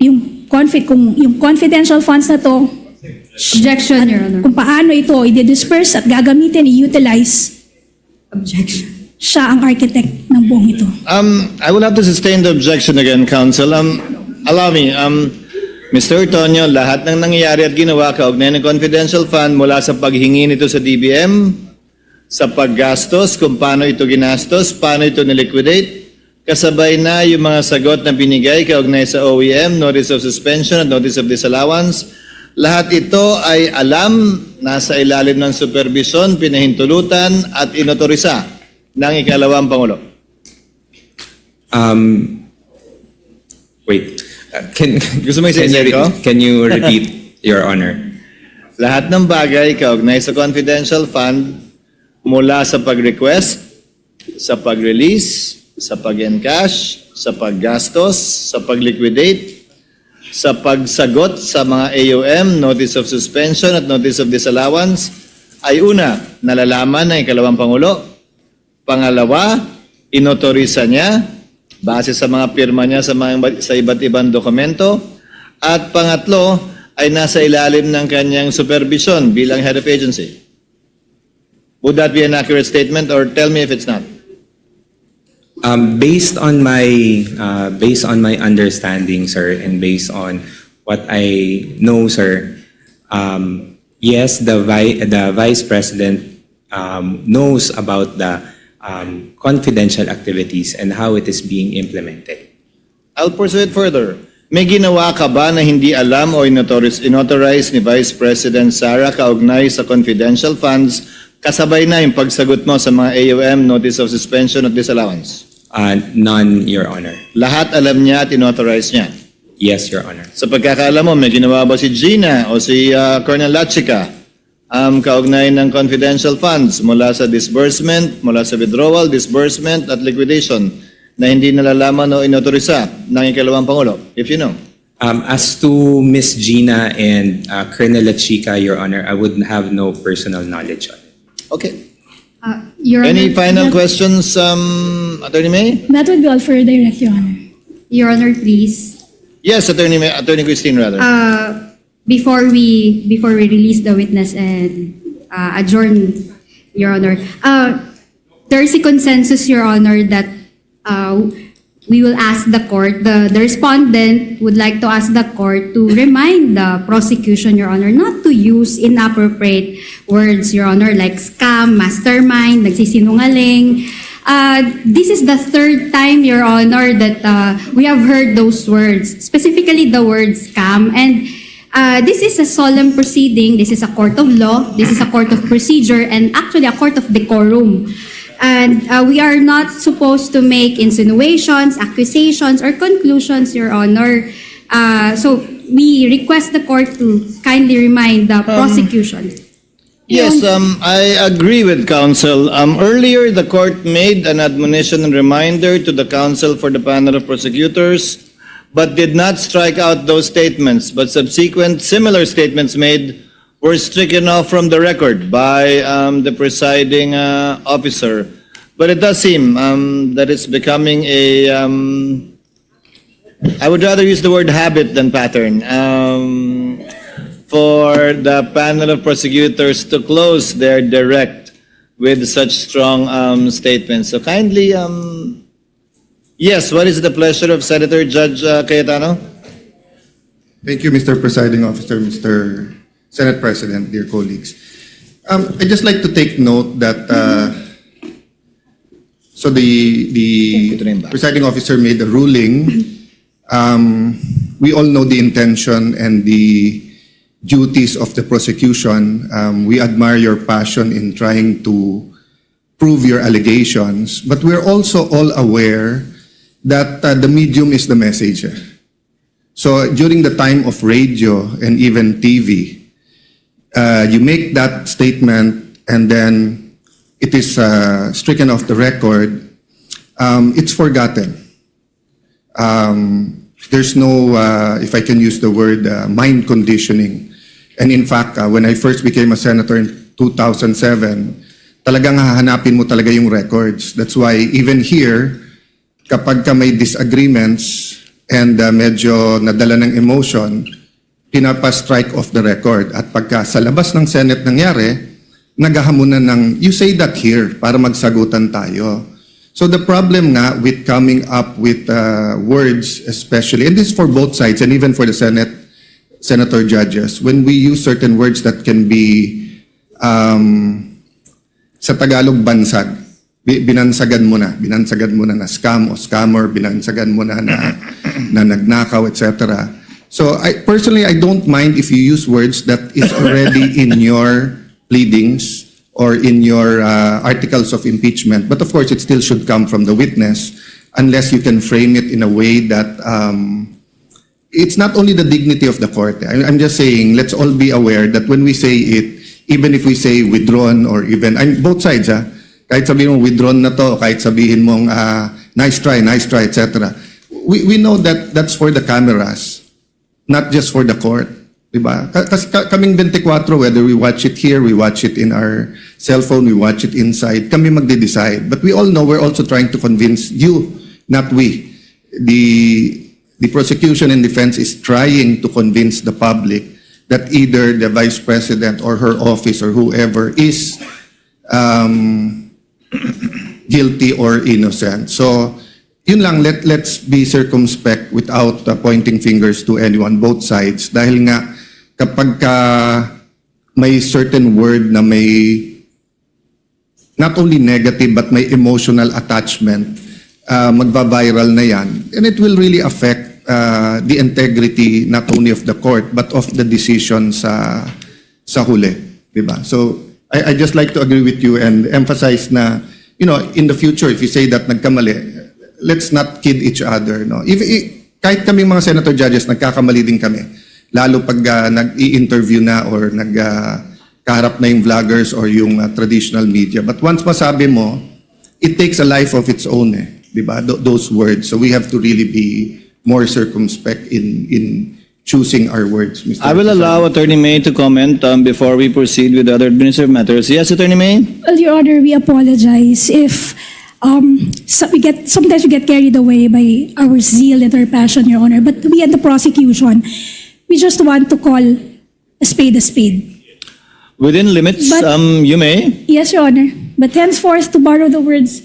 Yung, confi- kung, yung confidential funds na to, Objection, Your Honor. Kung paano ito i-disperse at gagamitin, i-utilize, Objection. Siya ang architect ng buong ito. Um, I will have to sustain the objection again, counsel. Um, allow me, um, Mister Tonyo, lahat ng nangyayari at ginawa kaugnay ng confidential fund mula sa paghingi nito sa D B M, sa paggastos, kung paano ito ginastos, paano ito niliquidate, kasabay na yung mga sagot na binigay kaugnay sa O E M, notice of suspension at notice of disallowance, lahat ito ay alam, nasa ilalim ng superbisyon, pinahintulutan at inotorisa ng ikalawang Pangulo. Um, wait. Uh, can, Gusto mo can you, isa-isa ko? re- can you repeat, Your Honor? Lahat ng bagay kaugnay sa confidential fund, mula sa pag-request, sa pag-release, sa pag-encash, sa paggastos, sa pag-liquidate, sa pagsagot sa mga A O M, notice of suspension at notice of disallowance, ay una, nalalaman ng ikalawang Pangulo. Pangalawa, inotorisa niya base sa mga pirma niya sa, mga, sa iba't ibang dokumento. At pangatlo, ay nasa ilalim ng kanyang supervision bilang head of agency. Would that be an accurate statement, or tell me if it's not? Um, based on my uh, based on my understanding, sir, and based on what I know, sir, um, yes, the vi- the vice president um, knows about the um, confidential activities and how it is being implemented. I'll pursue it further. May ginawa ka ba na hindi alam o inotoris- inauthorize ni Vice President Sara kaugnay sa confidential funds, kasabay na yung pagsagot mo sa mga A O M notice of suspension at disallowance? Uh, none, Your Honor. Lahat alam niya at inauthorize niya. Yes, Your Honor. Sa pagkakaalam mo, may ginawa ba si Gina o si ah, Colonel Lachica, um, kaugnay ng confidential funds mula sa disbursement, mula sa withdrawal, disbursement at liquidation na hindi nalalaman o inotorisa ng ikalawang Pangulo, if you know? Um, as to Miss Gina and uh, Colonel Lachica, Your Honor, I would have no personal knowledge on it. Okay. Uh, Your Any Honor, final questions, um, Attorney May? That would be all for direct, Your Honor. Your Honor, please. Yes, Attorney May, Attorney Christine, rather. Uh, before we before we release the witness and uh, adjourn, Your Honor, uh, there is a consensus, Your Honor, that uh, we will ask the court, the, the respondent would like to ask the court to remind the prosecution, Your Honor, not to use inappropriate words, Your Honor, like scam, mastermind, nagsisinungaling. Uh, this is the third time, Your Honor, that uh, we have heard those words, specifically the word scam. And uh, this is a solemn proceeding. This is a court of law. This is a court of procedure and actually a court of decorum. And uh, we are not supposed to make insinuations, accusations, or conclusions, Your Honor. Uh, so we request the court to kindly remind the prosecution. Yes, um, I agree with counsel. Um, earlier, the court made an admonition and reminder to the counsel for the panel of prosecutors, but did not strike out those statements. But subsequent similar statements made were stricken off from the record by, um, the presiding, uh, officer. But it does seem, um, that it's becoming a, um, I would rather use the word habit than pattern, um, for the panel of prosecutors to close their direct with such strong, um, statements. So kindly, um, yes, what is the pleasure of Senator Judge, uh, Cayetano? Thank you, Mister Presiding Officer, Mister Senate President, dear colleagues. Um, I'd just like to take note that, uh, so the, the presiding officer made a ruling. Um, we all know the intention and the duties of the prosecution. Um, we admire your passion in trying to prove your allegations, but we're also all aware that, uh, the medium is the message. So during the time of radio and even T V, uh, you make that statement and then it is, uh, stricken off the record. Um, it's forgotten. Um, there's no, uh, if I can use the word, uh, mind conditioning. And in fact, uh, when I first became a senator in two thousand seven, talagang hahanapin mo talaga yung records. That's why even here, kapag ka may disagreements and, uh, medyo nadala ng emotion, pinapa-strike off the record. At pagka sa labas ng Senate nangyari, naghahamunan ng, "You say that here para magsagutan tayo." So the problem nga with coming up with, uh, words, especially, and this is for both sides and even for the Senate, senator judges, when we use certain words that can be, um, sa Tagalog, bansag, bi-, binansagan mo na, binansagan mo na na scam o scammer, binansagan mo na na, na nagnakaw, et cetera. So I personally, I don't mind if you use words that is already in your pleadings or in your, uh, articles of impeachment. But of course, it still should come from the witness unless you can frame it in a way that, um, it's not only the dignity of the court. I, I'm just saying, let's all be aware that when we say it, even if we say withdrawn or even, I'm both sides, ha? Kahit sabihin mo withdrawn na to, kahit sabihin mong, ah, "Nice try, nice try," et cetera. We, we know that that's for the cameras, not just for the court. Di ba? Ka-, kas-, ka-, kaming twenty-four, whether we watch it here, we watch it in our cellphone, we watch it inside, kami magde-decide. But we all know we're also trying to convince you, not we. The, the prosecution and defense is trying to convince the public that either the vice president or her office or whoever is, um, guilty or innocent. So, yun lang, let, let's be circumspect without, uh, pointing fingers to anyone, both sides. Dahil nga, kapag ka may certain word na may not only negative but may emotional attachment, uh, magva-viral na yan. And it will really affect, uh, the integrity not only of the court but of the decision sa, sa huli, di ba? So, I, I just like to agree with you and emphasize na, you know, in the future, if you say that nagkamali, let's not kid each other, no? If, i-, kahit kami mga senator judges, nagkakamali din kami. Lalo pag, ah, nag-i-interview na or nag, ah, kaharap na yung vloggers or yung, ah, traditional media. But once masabi mo, it takes a life of its own, eh, di ba? Tho-, those words. So we have to really be more circumspect in, in choosing our words, Mister I will President. Allow Attorney May to comment, um, before we proceed with other administrative matters. Yes, Attorney May? Well, Your Honor, we apologize if, um, so we get, sometimes we get carried away by our zeal and our passion, Your Honor. But we at the prosecution, we just want to call a spade a spade. Within limits, but, um, you may. Yes, Your Honor. But henceforth, to borrow the words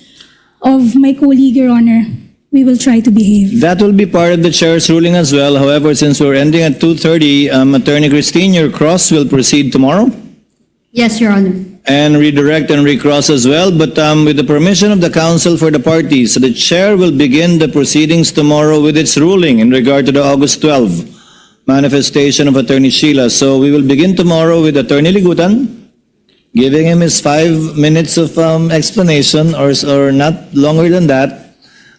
of my colleague, Your Honor, we will try to behave. That will be part of the chair's ruling as well. However, since we're ending at two thirty, um, Attorney Christine, your cross will proceed tomorrow. Yes, Your Honor. And redirect and recross as well. But, um, with the permission of the counsel for the parties, the chair will begin the proceedings tomorrow with its ruling in regard to the August twelve manifestation of Attorney Sheila. So we will begin tomorrow with Attorney Ligutan, giving him his five minutes of, um, explanation or, or not longer than that,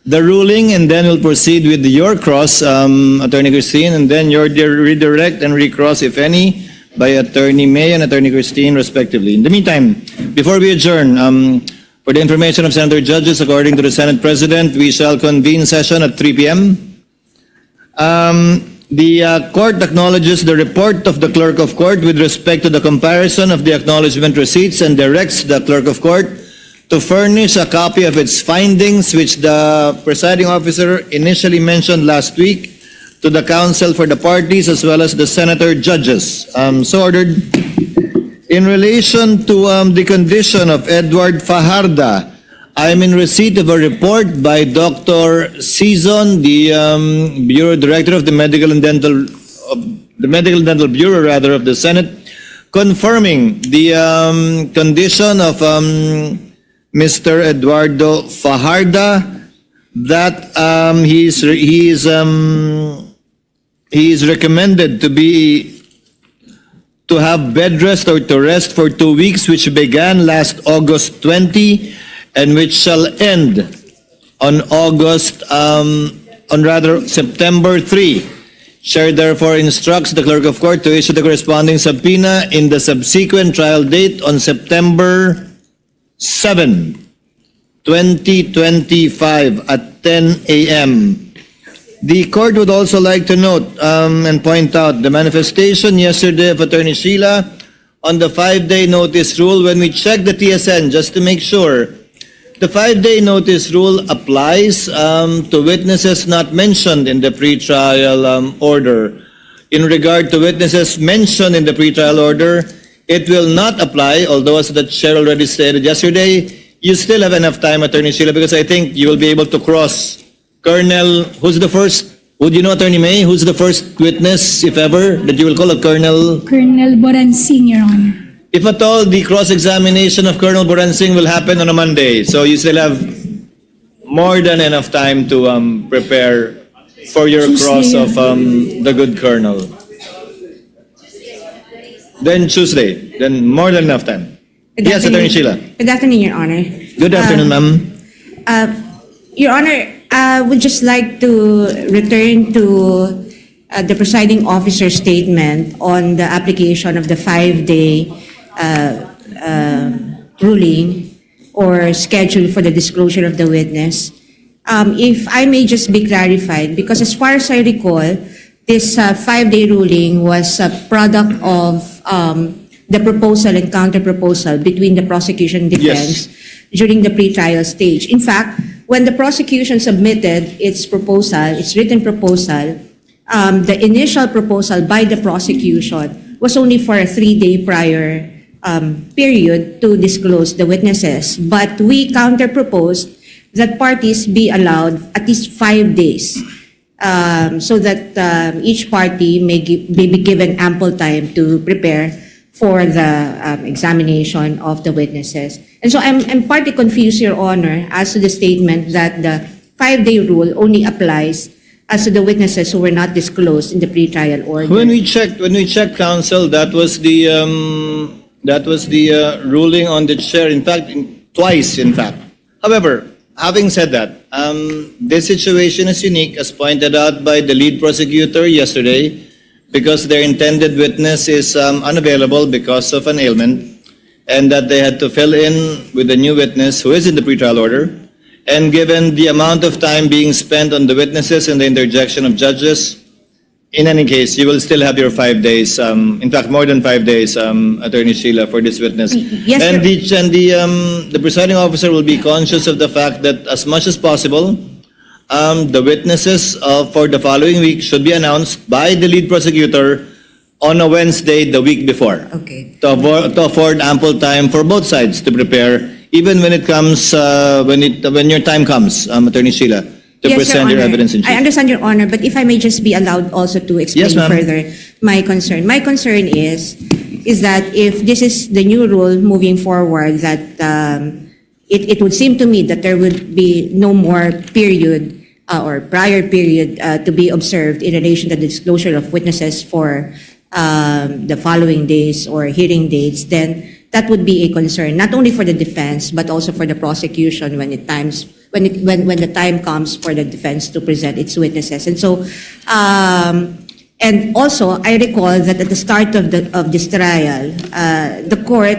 the ruling, and then we'll proceed with your cross, um, Attorney Christine, and then your di-, redirect and recross, if any, by Attorney May and Attorney Christine, respectively. In the meantime, before we adjourn, um, for the information of Senator Judges, according to the Senate President, we shall convene session at three p.m. Um, The uh, court acknowledges the report of the clerk of court with respect to the comparison of the acknowledgement receipts and directs the clerk of court to furnish a copy of its findings, which the presiding officer initially mentioned last week, to the counsel for the parties as well as the senator judges. Um, so ordered. In relation to um, the condition of Edward Fajarda, I am in receipt of a report by Doctor Season, the um, bureau director of the medical and dental, of the medical and dental bureau, rather, of the Senate, confirming the um, condition of um, Mister Eduardo Fajarda, that um, he is he is um, he is recommended to be to have bed rest or to rest for two weeks, which began last August twenty and which shall end on August, um, on rather September three. Chair therefore instructs the clerk of court to issue the corresponding subpoena in the subsequent trial date on September seven, twenty twenty-five at ten a m. The court would also like to note um, and point out the manifestation yesterday of Attorney Sheila on the five-day notice rule. When we check the T S N, just to make sure, the five-day notice rule applies um, to witnesses not mentioned in the pretrial um, order. In regard to witnesses mentioned in the pretrial order, it will not apply, although as the chair already stated yesterday, you still have enough time, Attorney Sheila, because I think you will be able to cross Colonel, who's the first? Would you know, Attorney May, who's the first witness, if ever, that you will call a Colonel? Colonel Boransing, Your Honor. If at all, the cross-examination of Colonel Boransing will happen on a Monday, so you still have more than enough time to um, prepare for your cross of um, the good colonel. Then Tuesday, then more than enough time. Yes, Attorney Sheila. Good afternoon, Your Honor. Good afternoon, ma'am. Uh, Your Honor, I would just like to return to uh, the presiding officer's statement on the application of the five-day uh, uh, ruling or schedule for the disclosure of the witness. Um, if I may just be clarified, because as far as I recall, this uh, five-day ruling was a product of um, the proposal and counter-proposal between the prosecution and defense during the pretrial stage. In fact, when the prosecution submitted its proposal, its written proposal, um, the initial proposal by the prosecution was only for a three-day prior um, period to disclose the witnesses. But we counter-proposed that parties be allowed at least five days um, so that um, each party may, gi- may be given ample time to prepare for the um, examination of the witnesses. And so I'm, I'm partly confused, Your Honor, as to the statement that the five-day rule only applies as to the witnesses who were not disclosed in the pretrial order. When we checked, when we checked, counsel, that was the um, that was the uh, ruling on the chair. In fact, in, twice, in fact. However, having said that, um, this situation is unique, as pointed out by the lead prosecutor yesterday, because their intended witness is um, unavailable because of an ailment, and that they had to fill in with a new witness who is in the pretrial order. And given the amount of time being spent on the witnesses and the interjection of judges, in any case, you will still have your five days, um, in fact, more than five days, um, Attorney Sheila, for this witness. Y- yes, and sir. The, and the, um, the presiding officer will be conscious of the fact that as much as possible, um, the witnesses uh, for the following week should be announced by the lead prosecutor on a Wednesday the week before. Okay. To, avo- to afford ample time for both sides to prepare, even when it comes, uh, when it, when your time comes, um, Attorney Sheila, to Yes, Your present your Honor. Evidence in I chief. Understand, Your Honor, but if I may just be allowed also to explain Yes, ma'am. Further my concern. My concern is, is that if this is the new rule moving forward, that um, it, it would seem to me that there would be no more period uh, or prior period uh, to be observed in relation to the disclosure of witnesses for um, the following days or hearing dates, then that would be a concern, not only for the defense, but also for the prosecution when it times, when it, when, when the time comes for the defense to present its witnesses. And so, um, and also, I recall that at the start of the, of this trial, uh, the court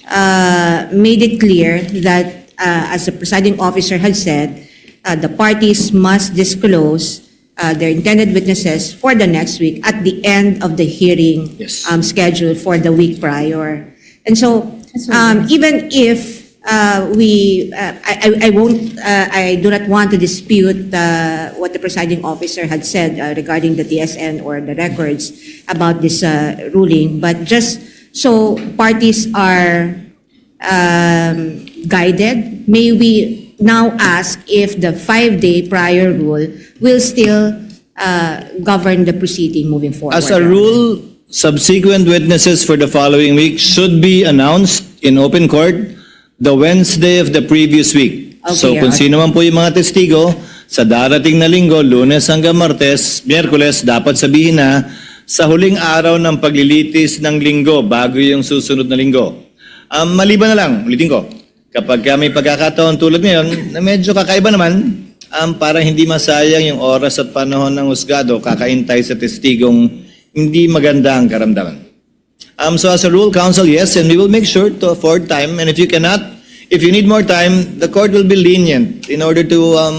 uh, made it clear that, uh, as the presiding officer had said, uh, the parties must disclose uh, their intended witnesses for the next week at the end of the hearing, yes, um, scheduled for the week prior. And so, um, even if, uh, we, uh, I, I, I won't, uh, I do not want to dispute, uh, what the presiding officer had said, uh, regarding the T S N or the records about this, uh, ruling, but just so parties are, um, guided, may we now ask if the five-day prior rule will still, uh, govern the proceeding moving forward? As a rule, subsequent witnesses for the following week should be announced in open court the Wednesday of the previous week. So, okay, kung sino man po yung mga testigo, sa darating na linggo, Lunes hanggang Martes, Miyerkules, dapat sabihin na sa huling araw ng paglilitis ng linggo, bago yung susunod na linggo. Um, maliban na lang, ulitin ko, kapag ka may pagkakataon tulad ngayon, na medyo kakaiba naman, um, para hindi masayang yung oras at panahon ng husgado, kakahintay sa testigong hindi maganda ang karamdaman. Um, so as a rule, counsel, yes, and we will make sure to afford time. And if you cannot, if you need more time, the court will be lenient in order to, um,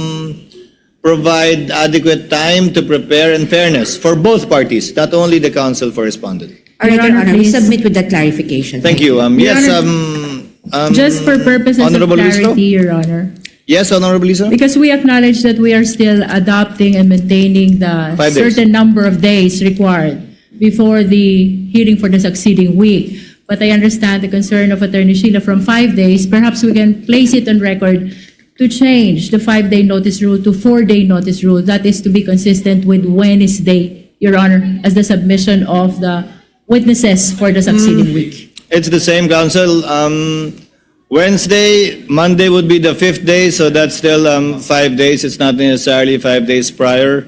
provide adequate time to prepare and fairness for both parties, not only the counsel for respondent. All right, Your Honor, we submit with that clarification. Thank you. Um, yes, um, um, just for purposes of clarity, Your Honor. Yes, Honorable Lisa. Because we acknowledge that we are still adopting and maintaining the certain number of days required before the hearing for the succeeding week. But I understand the concern of Attorney Sheila from five days. Perhaps we can place it on record to change the five-day notice rule to four-day notice rule. That is to be consistent with Wednesday, Your Honor, as the submission of the witnesses for the succeeding week. It's the same, counsel. Um, Wednesday, Monday would be the fifth day, so that's still, um, five days. It's not necessarily five days prior.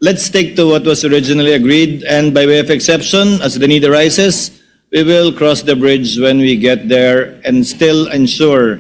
Let's stick to what was originally agreed, and by way of exception, as the need arises, we will cross the bridge when we get there and still ensure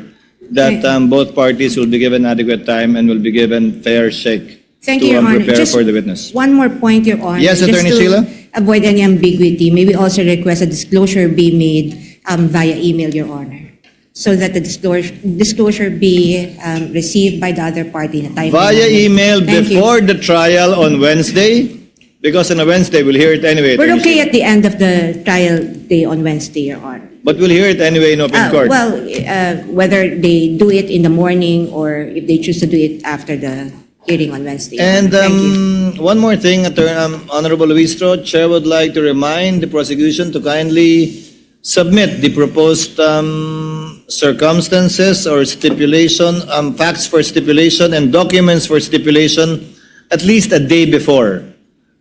that, um, both parties will be given adequate time and will be given fair shake to, um, prepare for the witness. Thank you, Your Honor. Just one more point, Your Honor. Yes, Attorney Sheila? Just to avoid any ambiguity, may we also request a disclosure be made, um, via email, Your Honor, so that the disclosure, disclosure be, um, received by the other party in a timely manner. Via email before the trial on Wednesday, because on a Wednesday, we'll hear it anyway, Attorney Sheila. We're okay at the end of the trial day on Wednesday, Your Honor. But we'll hear it anyway in open court. Ah, well, uh, whether they do it in the morning or if they choose to do it after the hearing on Wednesday. And, um, one more thing, Attor-, um, Honorable Luistro, Chair would like to remind the prosecution to kindly submit the proposed, um, circumstances or stipulation, um, facts for stipulation and documents for stipulation at least a day before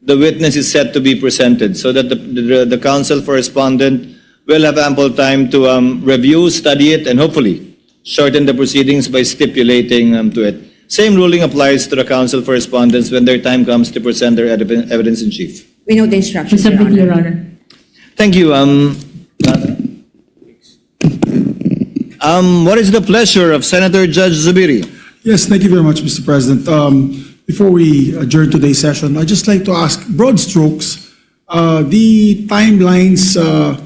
the witness is set to be presented, so that the, the, the counsel for respondent will have ample time to, um, review, study it, and hopefully shorten the proceedings by stipulating, um, to it. Same ruling applies to the counsel for respondents when their time comes to present their evi-, evidence in chief. We know the instructions, Your Honor. Thank you. Um, um, what is the pleasure of Senator Judge Zubiri? Yes, thank you very much, Mister President. Um, before we adjourn today's session, I'd just like to ask, broad strokes, uh, the timelines, uh,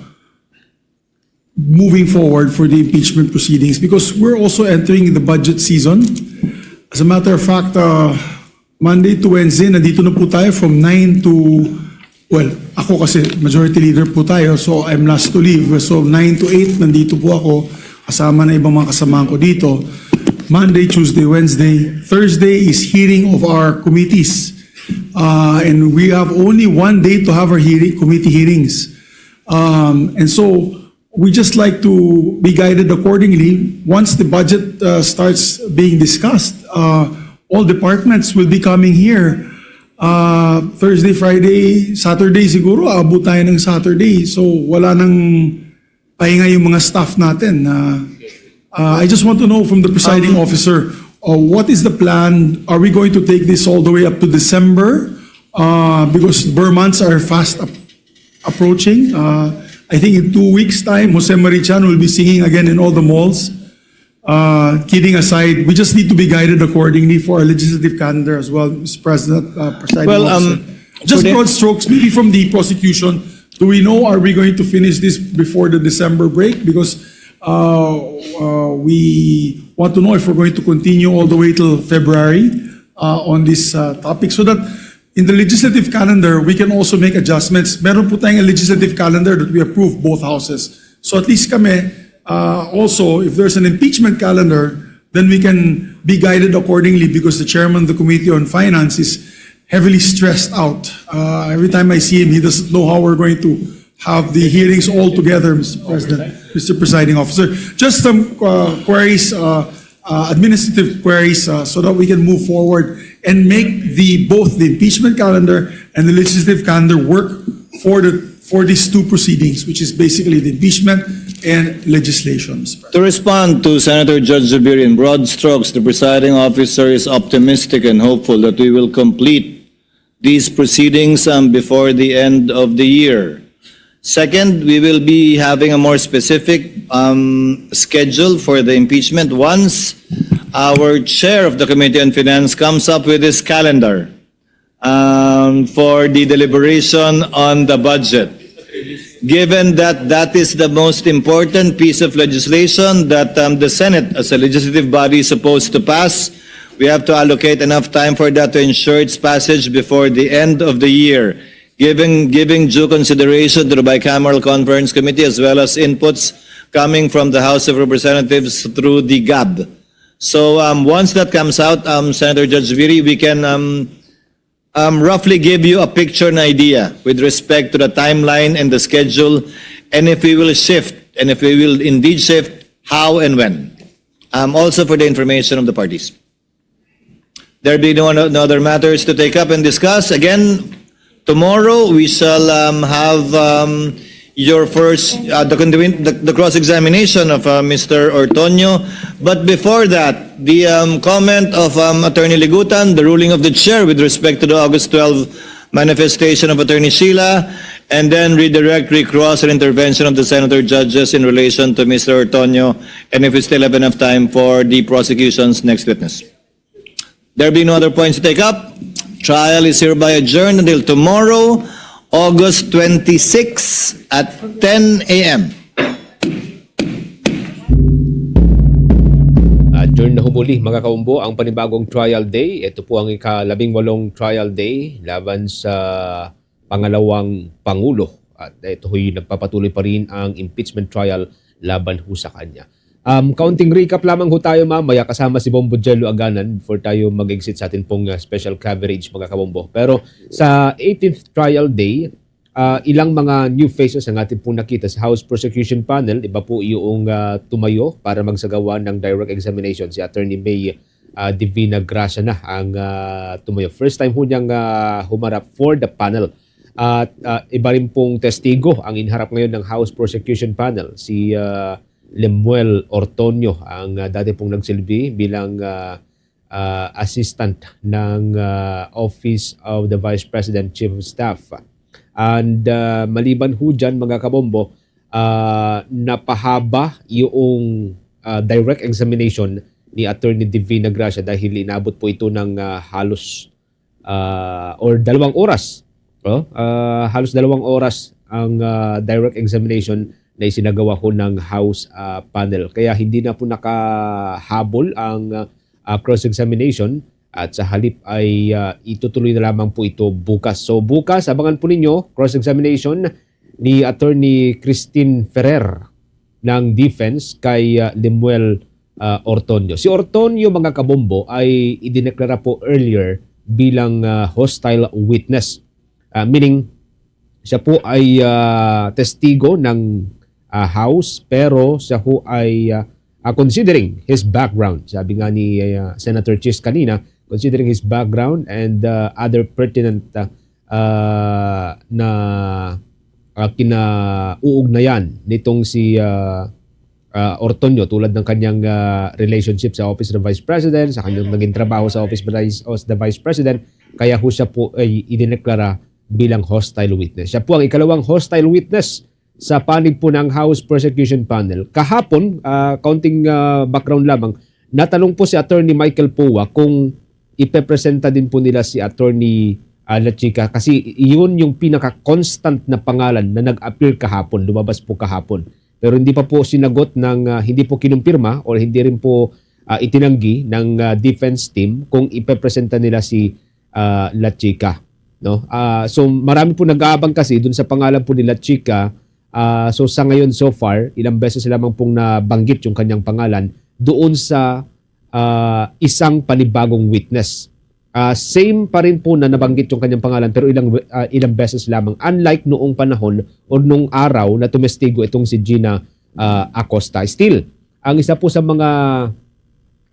moving forward for the impeachment proceedings, because we're also entering the budget season. As a matter of fact, uh, Monday to Wednesday, nandito na po tayo from nine to, well, ako kasi majority leader po tayo, so I'm last to leave. So nine to eight, nandito po ako, kasama na ibang mga kasamahan ko dito. Monday, Tuesday, Wednesday, Thursday is hearing of our committees. Uh, and we have only one day to have our hearing, committee hearings. Um, and so, we just like to be guided accordingly. Once the budget, uh, starts being discussed, uh, all departments will be coming here. Uh, Thursday, Friday, Saturday siguro, aabot tayo ng Saturday. So, wala nang pahinga yung mga staff natin. Uh, uh, I just want to know from the presiding officer, uh, what is the plan? Are we going to take this all the way up to December? Uh, because Burr months are fast ap-, approaching. Uh, I think in two weeks' time, Jose Marichan will be singing again in all the malls. Uh, kidding aside, we just need to be guided accordingly for our legislative calendar as well, Mister President, uh, Presiding Officer. Well, um, just broad strokes, maybe from the prosecution, do we know, are we going to finish this before the December break? Because, uh, uh, we want to know if we're going to continue all the way till February, uh, on this, uh, topic, so that in the legislative calendar, we can also make adjustments. Meron po tayong legislative calendar that we approve both houses. So at least kami, uh, also, if there's an impeachment calendar, then we can be guided accordingly because the chairman of the Committee on Finance is heavily stressed out. Uh, every time I see him, he doesn't know how we're going to have the hearings all together, Mister President, Mister Presiding Officer. Just some, uh, queries, uh, uh, administrative queries, uh, so that we can move forward and make the, both the impeachment calendar and the legislative calendar work for the, for these two proceedings, which is basically the impeachment and legislation, Mister President. To respond to Senator Judge Zubiri, in broad strokes, the presiding officer is optimistic and hopeful that we will complete these proceedings, um, before the end of the year. Second, we will be having a more specific, um, schedule for the impeachment once our chair of the Committee on Finance comes up with his calendar, um, for the deliberation on the budget. Given that that is the most important piece of legislation that, um, the Senate as a legislative body is supposed to pass, we have to allocate enough time for that to ensure its passage before the end of the year, giving, giving due consideration to the Bicameral Conference Committee as well as inputs coming from the House of Representatives through the gab. So, um, once that comes out, um, Senator Judge Zubiri, we can, um, um, roughly give you a picture and idea with respect to the timeline and the schedule, and if we will shift, and if we will indeed shift, how and when. Um, also for the information of the parties. There be no, no other matters to take up and discuss. Again, tomorrow we shall, um, have, um, your first, uh, the, continu- the, the cross-examination of, uh, Mister Ortonio. But before that, the, um, comment of, um, Attorney Ligutan, the ruling of the chair with respect to the August twelve manifestation of Attorney Sheila, and then redirect, recross, and intervention of the senator judges in relation to Mister Ortonio, and if we still have enough time for the prosecution's next witness. There being no other points to take up, trial is hereby adjourned until tomorrow, August twenty-six at ten a m. Adjourn na humuli, mga kaumbo, ang panibagong trial day. Ito po ang ika-labing walong trial day laban sa pangalawang pangulo. At ito ho'y nagpapatuloy pa rin ang impeachment trial laban ho sa kanya. Um, kaunting recap lamang ho tayo mamaya kasama si Bombo Jello Aganan before tayo mag-exit sa atin pong, uh, special coverage, mga kabombo. Pero sa eighteenth trial day, uh, ilang mga new faces ang atin pong nakita sa House Prosecution Panel. Iba po yung, uh, tumayo para magsagawa ng direct examination. Si Attorney May, uh, Divina Gracia na ang, uh, tumayo. First time ho niyang, uh, humarap for the panel. At, ah, iba rin pong testigo ang inharap ngayon ng House Prosecution Panel, si, ah, Lemuel Ortonio, ang, ah, dati pong nagsilbi bilang, ah, ah, assistant ng, ah, Office of the Vice President Chief of Staff. And, ah, maliban ho dyan, mga kabombo, ah, napahaba yung, ah, direct examination ni Attorney Divina Gracia dahil inabot po ito ng, ah, halos ah, or dalawang oras. Oh, ah, halos dalawang oras ang, ah, direct examination na isinagawa ho ng House, ah, panel. Kaya hindi na po nakahabol ang, ah, cross-examination at sa halip ay, ah, itutuloy na lamang po ito bukas. So bukas, abangan po ninyo, cross-examination ni Attorney Christine Ferrer ng defense kay, ah, Lemuel, ah, Ortonio. Si Ortonio, mga kabombo, ay idineklara po earlier bilang, ah, hostile witness. Ah, meaning, siya po ay, ah, testigo ng, ah, House, pero siya ho ay, ah, ah, considering his background, sabi nga ni, ah, Senator Chis kanina, considering his background and, ah, other pertinent, ah, ah, na, ah, kinauugnayan nitong si, ah, ah, Ortonio, tulad ng kanyang, ah, relationship sa Office of the Vice President, sa kanyang naging trabaho sa Office of the Vice, of the Vice President, kaya ho siya po ay idineklara bilang hostile witness. Siya po ang ikalawang hostile witness sa panig po ng House Prosecution Panel. Kahapon, ah, kaunting, ah, background lamang, natanong po si Attorney Michael Poa kung ipepresenta din po nila si Attorney, ah, Lachica kasi iyon yung pinaka-constant na pangalan na nag-appear kahapon, lumabas po kahapon. Pero hindi pa po sinagot ng, ah, hindi po kinumpirma or hindi rin po, ah, itinanggi ng, ah, defense team kung ipepresenta nila si, ah, Lachica. no? Ah, so marami po nag-aabang kasi dun sa pangalan po nila Chica. Ah, so sa ngayon, so far, ilang beses lamang pong nabanggit yung kanyang pangalan doon sa, ah, isang panibagong witness. Ah, same pa rin po na nabanggit yung kanyang pangalan, pero ilang, ah, ilang beses lamang. Unlike noong panahon o nung araw na tumestigo itong si Gina, ah, Acosta. Still, ang isa po sa mga,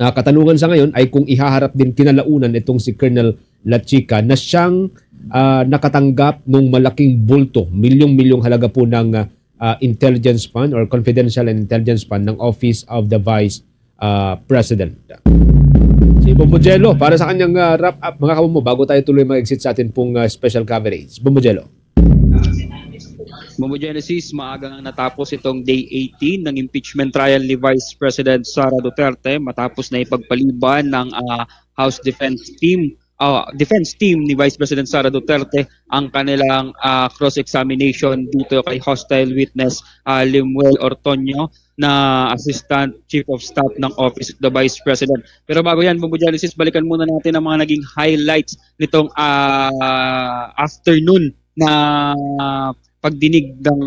ah, katanungan sa ngayon ay kung ihaharap din kinalaunan itong si Colonel Lachica na siyang, ah, nakatanggap ng malaking bulto, milyong-milyong halaga po ng, ah, ah, intelligence fund or confidential and intelligence fund ng Office of the Vice, ah, President. Si Bombo Jello, para sa kanyang, ah, wrap up, mga kabombo, bago tayo tuloy mag-exit sa atin pong, ah, special coverage. Bombo Jello. Bombo Genesis, maaga nga natapos itong day eighteen ng impeachment trial ni Vice President Sara Duterte matapos na ipagpaliban ng, ah, House Defense Team, ah, Defense Team ni Vice President Sara Duterte ang kanilang, ah, cross-examination dito kay hostile witness, ah, Lemuel Ortoño na Assistant Chief of Staff ng Office of the Vice President. Pero bago yan, Bombo Genesis, balikan muna natin ang mga naging highlights nitong, ah, afternoon na pagdinig ng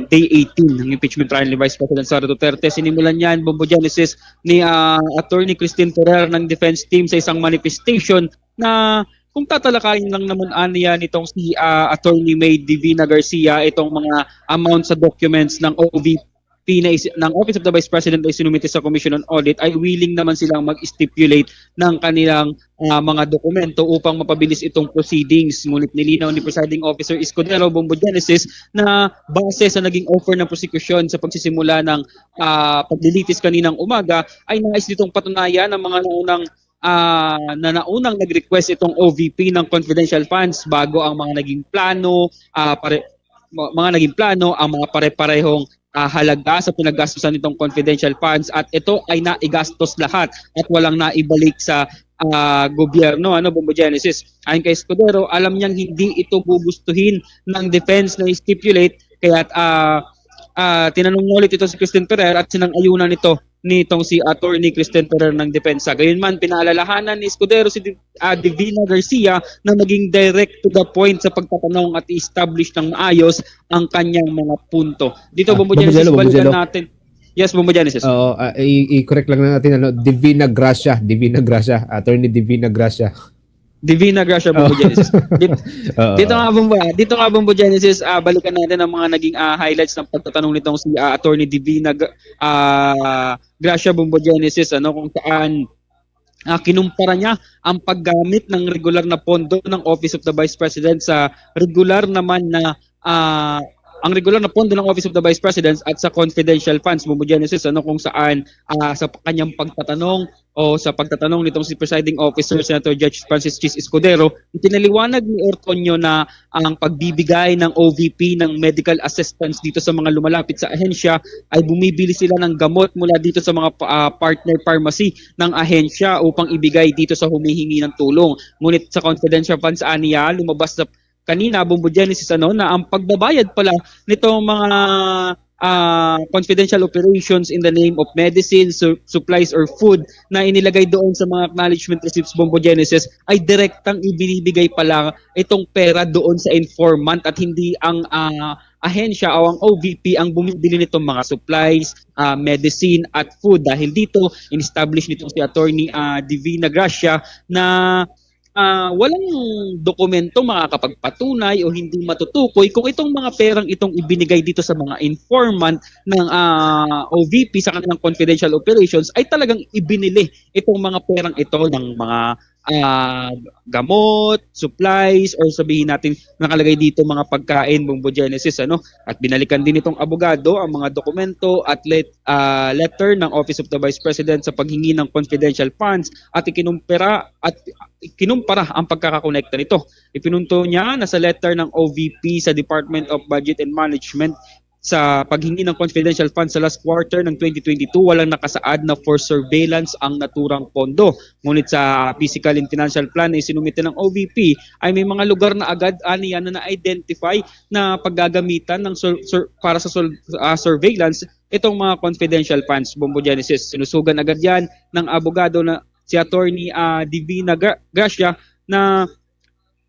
day eighteen ng impeachment trial ni Vice President Sara Duterte. Sinimulan yan, Bombo Genesis, ni, ah, Attorney Christine Ferrer ng defense team sa isang manifestation na kung tatalakayin lang naman aniya nitong si, ah, Attorney May Divina Garcia, itong mga amount sa documents ng O V P na is-, ng Office of the Vice President ay sinumite sa Commission on Audit, ay willing naman silang mag-stipulate ng kanilang, ah, mga dokumento upang mapabilis itong proceedings. Ngunit nilinaw ni Presiding Officer Escudero, Bombo Genesis, na base sa naging offer ng prosekusyon sa pagsisimula ng, ah, paglilitis kaninang umaga, ay nais nitong patunayan ang mga naunang, ah, na naunang nag-request itong O V P ng confidential funds bago ang mga naging plano, ah, pare-, ma-, mga naging plano, ang mga pare-parehong, ah, halaga sa pinaggastusan nitong confidential funds at ito ay naigastos lahat at walang naibalik sa, ah, gobyerno, ano, Bombo Genesis. Ayon kay Escudero, alam niyang hindi ito gugustuhin ng defense na stipulate, kaya, ah, ah, tinanong niya ulit ito si Christine Ferrer at sinang-ayunan ito nitong si Attorney Christine Ferrer ng depensa. Gayunman, pinaalalahanan ni Escudero si Di-, ah, Divina Garcia na maging direct to the point sa pagtatanong at i-establish ng maayos ang kanyang mga punto. Dito, ah, Bombo Genesis, Jello, Bombo balikan Jello. Natin. Yes, Bombo Genesis. Oo, ah, i-, i-correct lang natin, ano, Divina Gracia, Divina Gracia, Attorney Divina Gracia. Divina Gracia, Bombo Genesis. Dit-, oo. Dito nga, Bombo, dito nga, Bombo Genesis, ah, balikan natin ang mga naging, ah, highlights ng pagtatanong nitong si, ah, Attorney Divina Gra-, ah, Gracia, Bombo Genesis, ano, kung saan, ah, kinumpara niya ang paggamit ng regular na pondo ng Office of the Vice President sa regular naman na, ah, ang regular na pondo ng Office of the Vice President at sa confidential funds, Bombo Genesis, ano, kung saan, ah, sa kanyang pagtatanong o sa pagtatanong nitong si Presiding Officer Senator Judge Francis Chiz Escudero, ipinaliwanag ni Ortoño na ang pagbibigay ng O V P ng medical assistance dito sa mga lumalapit sa ahensya ay bumibili sila ng gamot mula dito sa mga pa-, ah, partner pharmacy ng ahensya upang ibigay dito sa humihingi ng tulong. Ngunit sa confidential funds, aniya, lumabas sa kanina, Bombo Genesis, ano, na ang pagbabayad pala nitong mga, ah, confidential operations in the name of medicine, su-, supplies or food na inilagay doon sa mga acknowledgement receipts, Bombo Genesis, ay direktang ibinibigay pala itong pera doon sa informant at hindi ang, ah, ahensya o ang O V P ang bumibili nitong mga supplies, ah, medicine at food. Dahil dito, in-establish nitong si Attorney, ah, Divina Gracia na ah, walang dokumento makakapagpatunay o hindi matutukoy kung itong mga perang itong ibinigay dito sa mga informant ng, ah, O V P sa kanilang confidential operations ay talagang ibinili itong mga perang ito ng mga, ah, gamot, supplies, or sabihin natin nakalagay dito mga pagkain, Bombo Genesis, ano? At binalikan din nitong abogado ang mga dokumento at let-, ah, letter ng Office of the Vice President sa paghingi ng confidential funds at ikinumpara, at ikinumpara ang pagkakakonekta nito. Ipinunto niya na sa letter ng O V P sa Department of Budget and Management sa paghingi ng confidential funds sa last quarter ng twenty twenty-two, walang nakasaad na for surveillance ang naturang pondo. Ngunit sa physical and financial plan na isinumite ng O V P ay may mga lugar na agad aniya na na-identify na paggagamitan ng sur-, sur-, para sa sul-, ah, surveillance itong mga confidential funds, Bombo Genesis. Sinusugan agad yan ng abogado na si Attorney, ah, Divina Gra-, Gracia na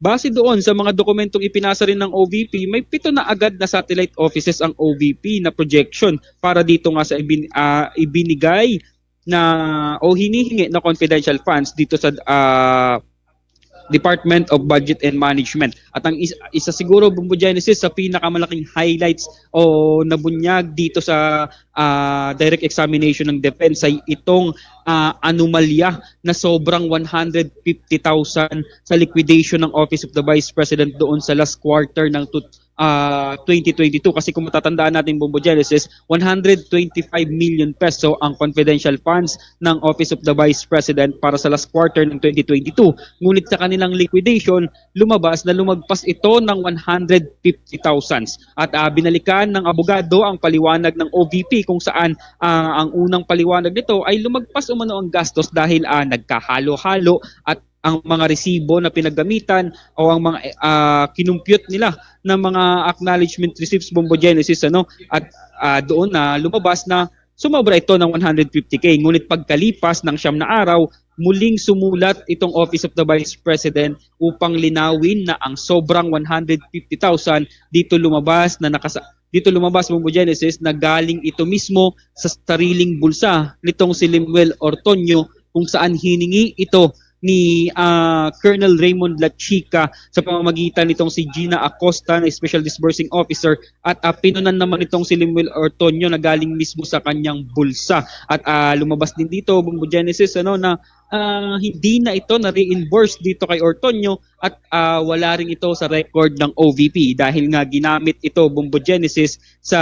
Base doon sa mga dokumentong ipinasa rin ng O V P, may pito na agad na satellite offices ang O V P na projection para dito nga sa ibin-, ah, ibinigay na o hinihingi na confidential funds dito sa, ah, Department of Budget and Management. At ang is-, isa siguro, Bombo Genesis, sa pinakamalaking highlights o nabunyag dito sa, ah, direct examination ng defense ay itong, ah, anomalya na sobrang one hundred fifty thousand sa liquidation ng Office of the Vice President doon sa last quarter ng tut-, ah, twenty twenty-two. Kasi kung matatandaan natin, Bombo Genesis, one hundred twenty-five million peso ang confidential funds ng Office of the Vice President para sa last quarter ng twenty twenty-two. Ngunit sa kanilang liquidation, lumabas na lumagpas ito ng one hundred fifty thousand. At, ah, binalikan ng abogado ang paliwanag ng O V P kung saan, ah, ang unang paliwanag nito ay lumagpas umano ang gastos dahil, ah, nagkahalo-halo at ang mga resibo na pinaggamitan o ang mga, ah, kinumpyut nila ng mga acknowledgement receipts, Bombo Genesis, ano, at, ah, doon na lumabas na sumobra ito ng one hundred fifty K. Ngunit pagkalipas ng siyam na araw, muling sumulat itong Office of the Vice President upang linawin na ang sobrang one hundred fifty thousand dito lumabas na nakasa-, dito lumabas, Bombo Genesis, na galing ito mismo sa sariling bulsa nitong si Lemuel Ortoño, kung saan hiningi ito ni, ah, Colonel Raymond Lachica sa pamamagitan nitong si Gina Acosta na Special Disbursing Officer at, ah, pinunan naman itong si Lemuel Ortoño na galing mismo sa kanyang bulsa. At, ah, lumabas din dito, Bombo Genesis, ano, na, ah, hindi na ito na-reimburse dito kay Ortoño at, ah, wala rin ito sa record ng O V P dahil nga ginamit ito, Bombo Genesis, sa,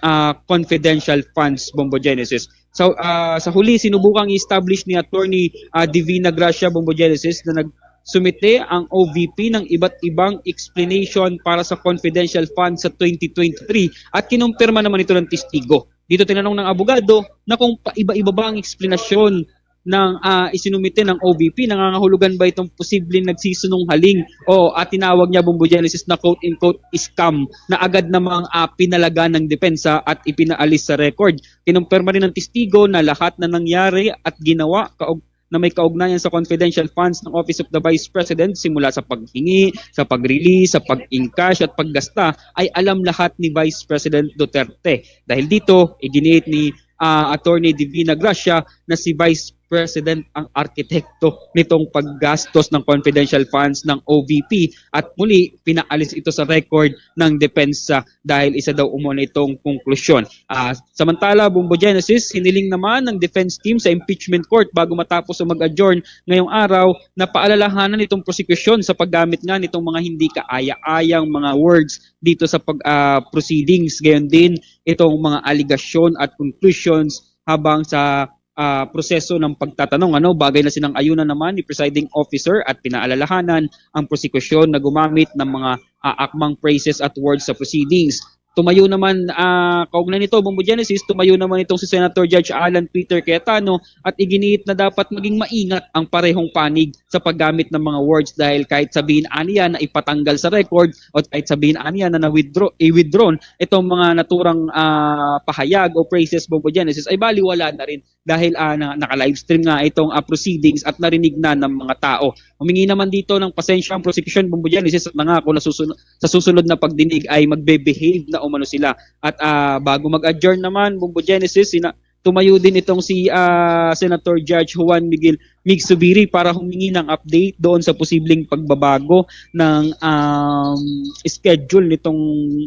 ah, confidential funds, Bombo Genesis. So, ah, sa huli, sinubukang i-establish ni Attorney, ah, Divina Gracia, Bombo Genesis, na nagsumite ang O V P ng iba't ibang explanation para sa confidential funds sa twenty twenty-three at kinumpirma naman ito ng testigo. Dito tinanong ng abogado na kung paiba-iba ba ang eksplanasyon ng, ah, isinumite ng O V P, nangangahulugan ba itong posibleng nagsisinungaling o, ah, tinawag niya, Bombo Genesis, na quote-unquote scam na agad namang, ah, pinalaga ng depensa at ipinaalis sa record. Kinumpirma rin ng testigo na lahat na nangyari at ginawa kaug-, na may kaugnayan sa confidential funds ng Office of the Vice President, simula sa paghingi, sa pag-release, sa pag-encash at paggasta, ay alam lahat ni Vice President Duterte. Dahil dito, iginiit ni, ah, Attorney Divina Gracia na si Vice President ang arkitekto nitong paggastos ng confidential funds ng O V P at muli pinaalis ito sa record ng depensa dahil isa daw umano itong konklusyon. Ah, samantala, Bombo Genesis, hiniling naman ng defense team sa impeachment court bago matapos o mag-adjourn ngayong araw na paalalahanan itong prosekusyon sa paggamit nga nitong mga hindi kaaya-ayang mga words dito sa pag-, ah, proceedings. Gayon din, itong mga alegasyon at conclusions habang sa, ah, proseso ng pagtatanong, ano, bagay na sinang-ayunan naman ni presiding officer at pinaalalahanan ang prosekusyon na gumamit ng mga, ah, akmang phrases at words sa proceedings. Tumayo naman, ah, kaugnay nito, Bombo Genesis, tumayo naman itong si Senator Judge Alan Peter Cayetano at iginiit na dapat maging maingat ang parehong panig sa paggamit ng mga words dahil kahit sabihin aniya na ipatanggal sa record o kahit sabihin aniya na na-withdraw, i-withdrawn itong mga naturang, ah, pahayag o phrases, Bombo Genesis, ay baliwala na rin dahil, ah, na, naka-livestream nga itong, ah, proceedings at narinig na ng mga tao. Humingi naman dito ng pasensya ang prosecution, Bombo Genesis, at nangako na susunod, sa susunod na pagdinig ay magbe-behave na umano sila. At, ah, bago mag-adjourn naman, Bombo Genesis, sina-, tumayo din itong si, ah, Senator Judge Juan Miguel Mig Zubiri para humingi ng update doon sa posibleng pagbabago ng, um, schedule nitong,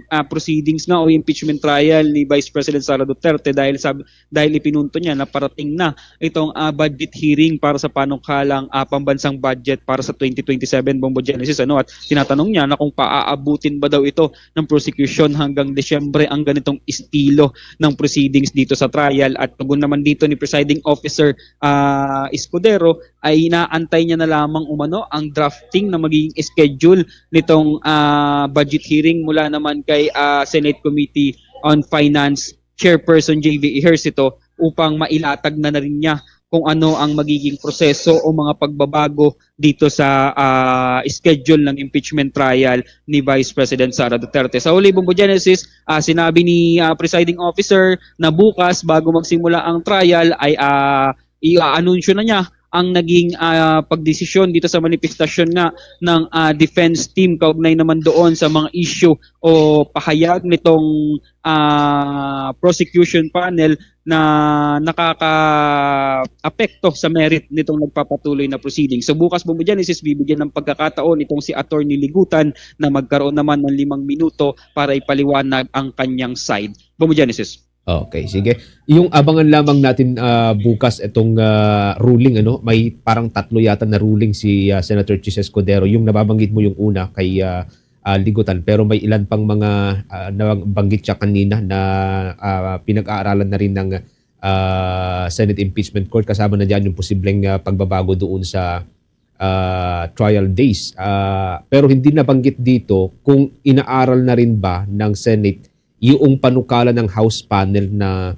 ah, proceedings nga o impeachment trial ni Vice President Sara Duterte dahil sab-, dahil ipinunto niya na parating na itong, ah, budget hearing para sa panukalang, ah, pambansang budget para sa twenty twenty-seven, Bombo Genesis, ano, at tinatanong niya na kung paaabutin ba daw ito ng prosecution hanggang Disyembre ang ganitong estilo ng proceedings dito sa trial. At tugon naman dito ni Presiding Officer, ah, Escudero, ay inaantay niya na lamang umano ang drafting na magiging schedule nitong, ah, budget hearing mula naman kay, ah, Senate Committee on Finance Chairperson J V Ejercito upang mailatag na, na rin niya kung ano ang magiging proseso o mga pagbabago dito sa, ah, schedule ng impeachment trial ni Vice President Sara Duterte. Sa huli, Bombo Genesis, ah, sinabi ni, ah, presiding officer na bukas, bago magsimula ang trial, ay, ah, i-aanunsyo na niya ang naging, ah, pagdesisyon dito sa manifestasyon nga ng, ah, defense team kaugnay naman doon sa mga issue o pahayag nitong, ah, prosecution panel na nakakaapekto sa merit nitong nagpapatuloy na proceeding. So bukas, Bombo Genesis, bibigyan ng pagkakataon itong si Attorney Ligutan na magkaroon naman ng limang minuto para ipaliwanag ang kanyang side. Bombo Genesis. Okay, sige. Yung abangan lamang natin, ah, bukas itong, ah, ruling, ano? May parang tatlo yata na ruling si, ah, Senator Chiz Escudero. Yung nababanggit mo yung una kay, ah, ah, Ligutan, pero may ilan pang mga, ah, nabanggit siya kanina na, ah, pinag-aaralan na rin ng, ah, Senate Impeachment Court, kasama na diyan yung posibleng, ah, pagbabago doon sa, ah, trial days. Ah, pero hindi nabanggit dito kung inaaral na rin ba ng Senate yung panukala ng House panel na,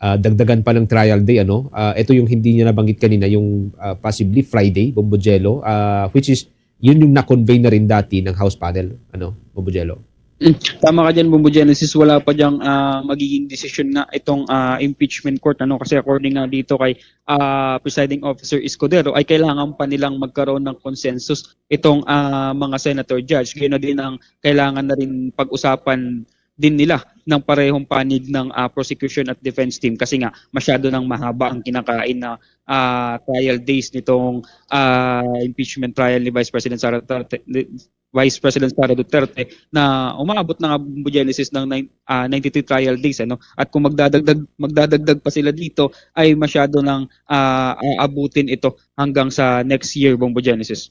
ah, dagdagan pa ng trial day, ano? Ah, ito yung hindi niya nabanggit kanina, yung, ah, possibly Friday, Bombo Jello, ah, which is, yun yung na-convey na rin dati ng House panel, ano, Bombo Jello? Mm, tama ka diyan, Bombo Genesis. Wala pa diyang, ah, magiging desisyon nga itong, ah, impeachment court, ano, kasi according nga dito kay, ah, Presiding Officer Escudero, ay kailangan pa nilang magkaroon ng consensus itong, ah, mga senator judge. Gayon na din ang kailangan na rin pag-usapan din nila ng parehong panig ng, ah, prosecution at defense team kasi nga masyado nang mahaba ang kinakain na, ah, trial days nitong, ah, impeachment trial ni Vice President Sara Duterte, ni Vice President Sara Duterte na umaabot na nga, Bombo Genesis, ng nine-, ah, ninety-three trial days, ano? At kung magdadagdag, magdadagdag pa sila dito, ay masyado nang, ah, aabutin ito hanggang sa next year, Bombo Genesis.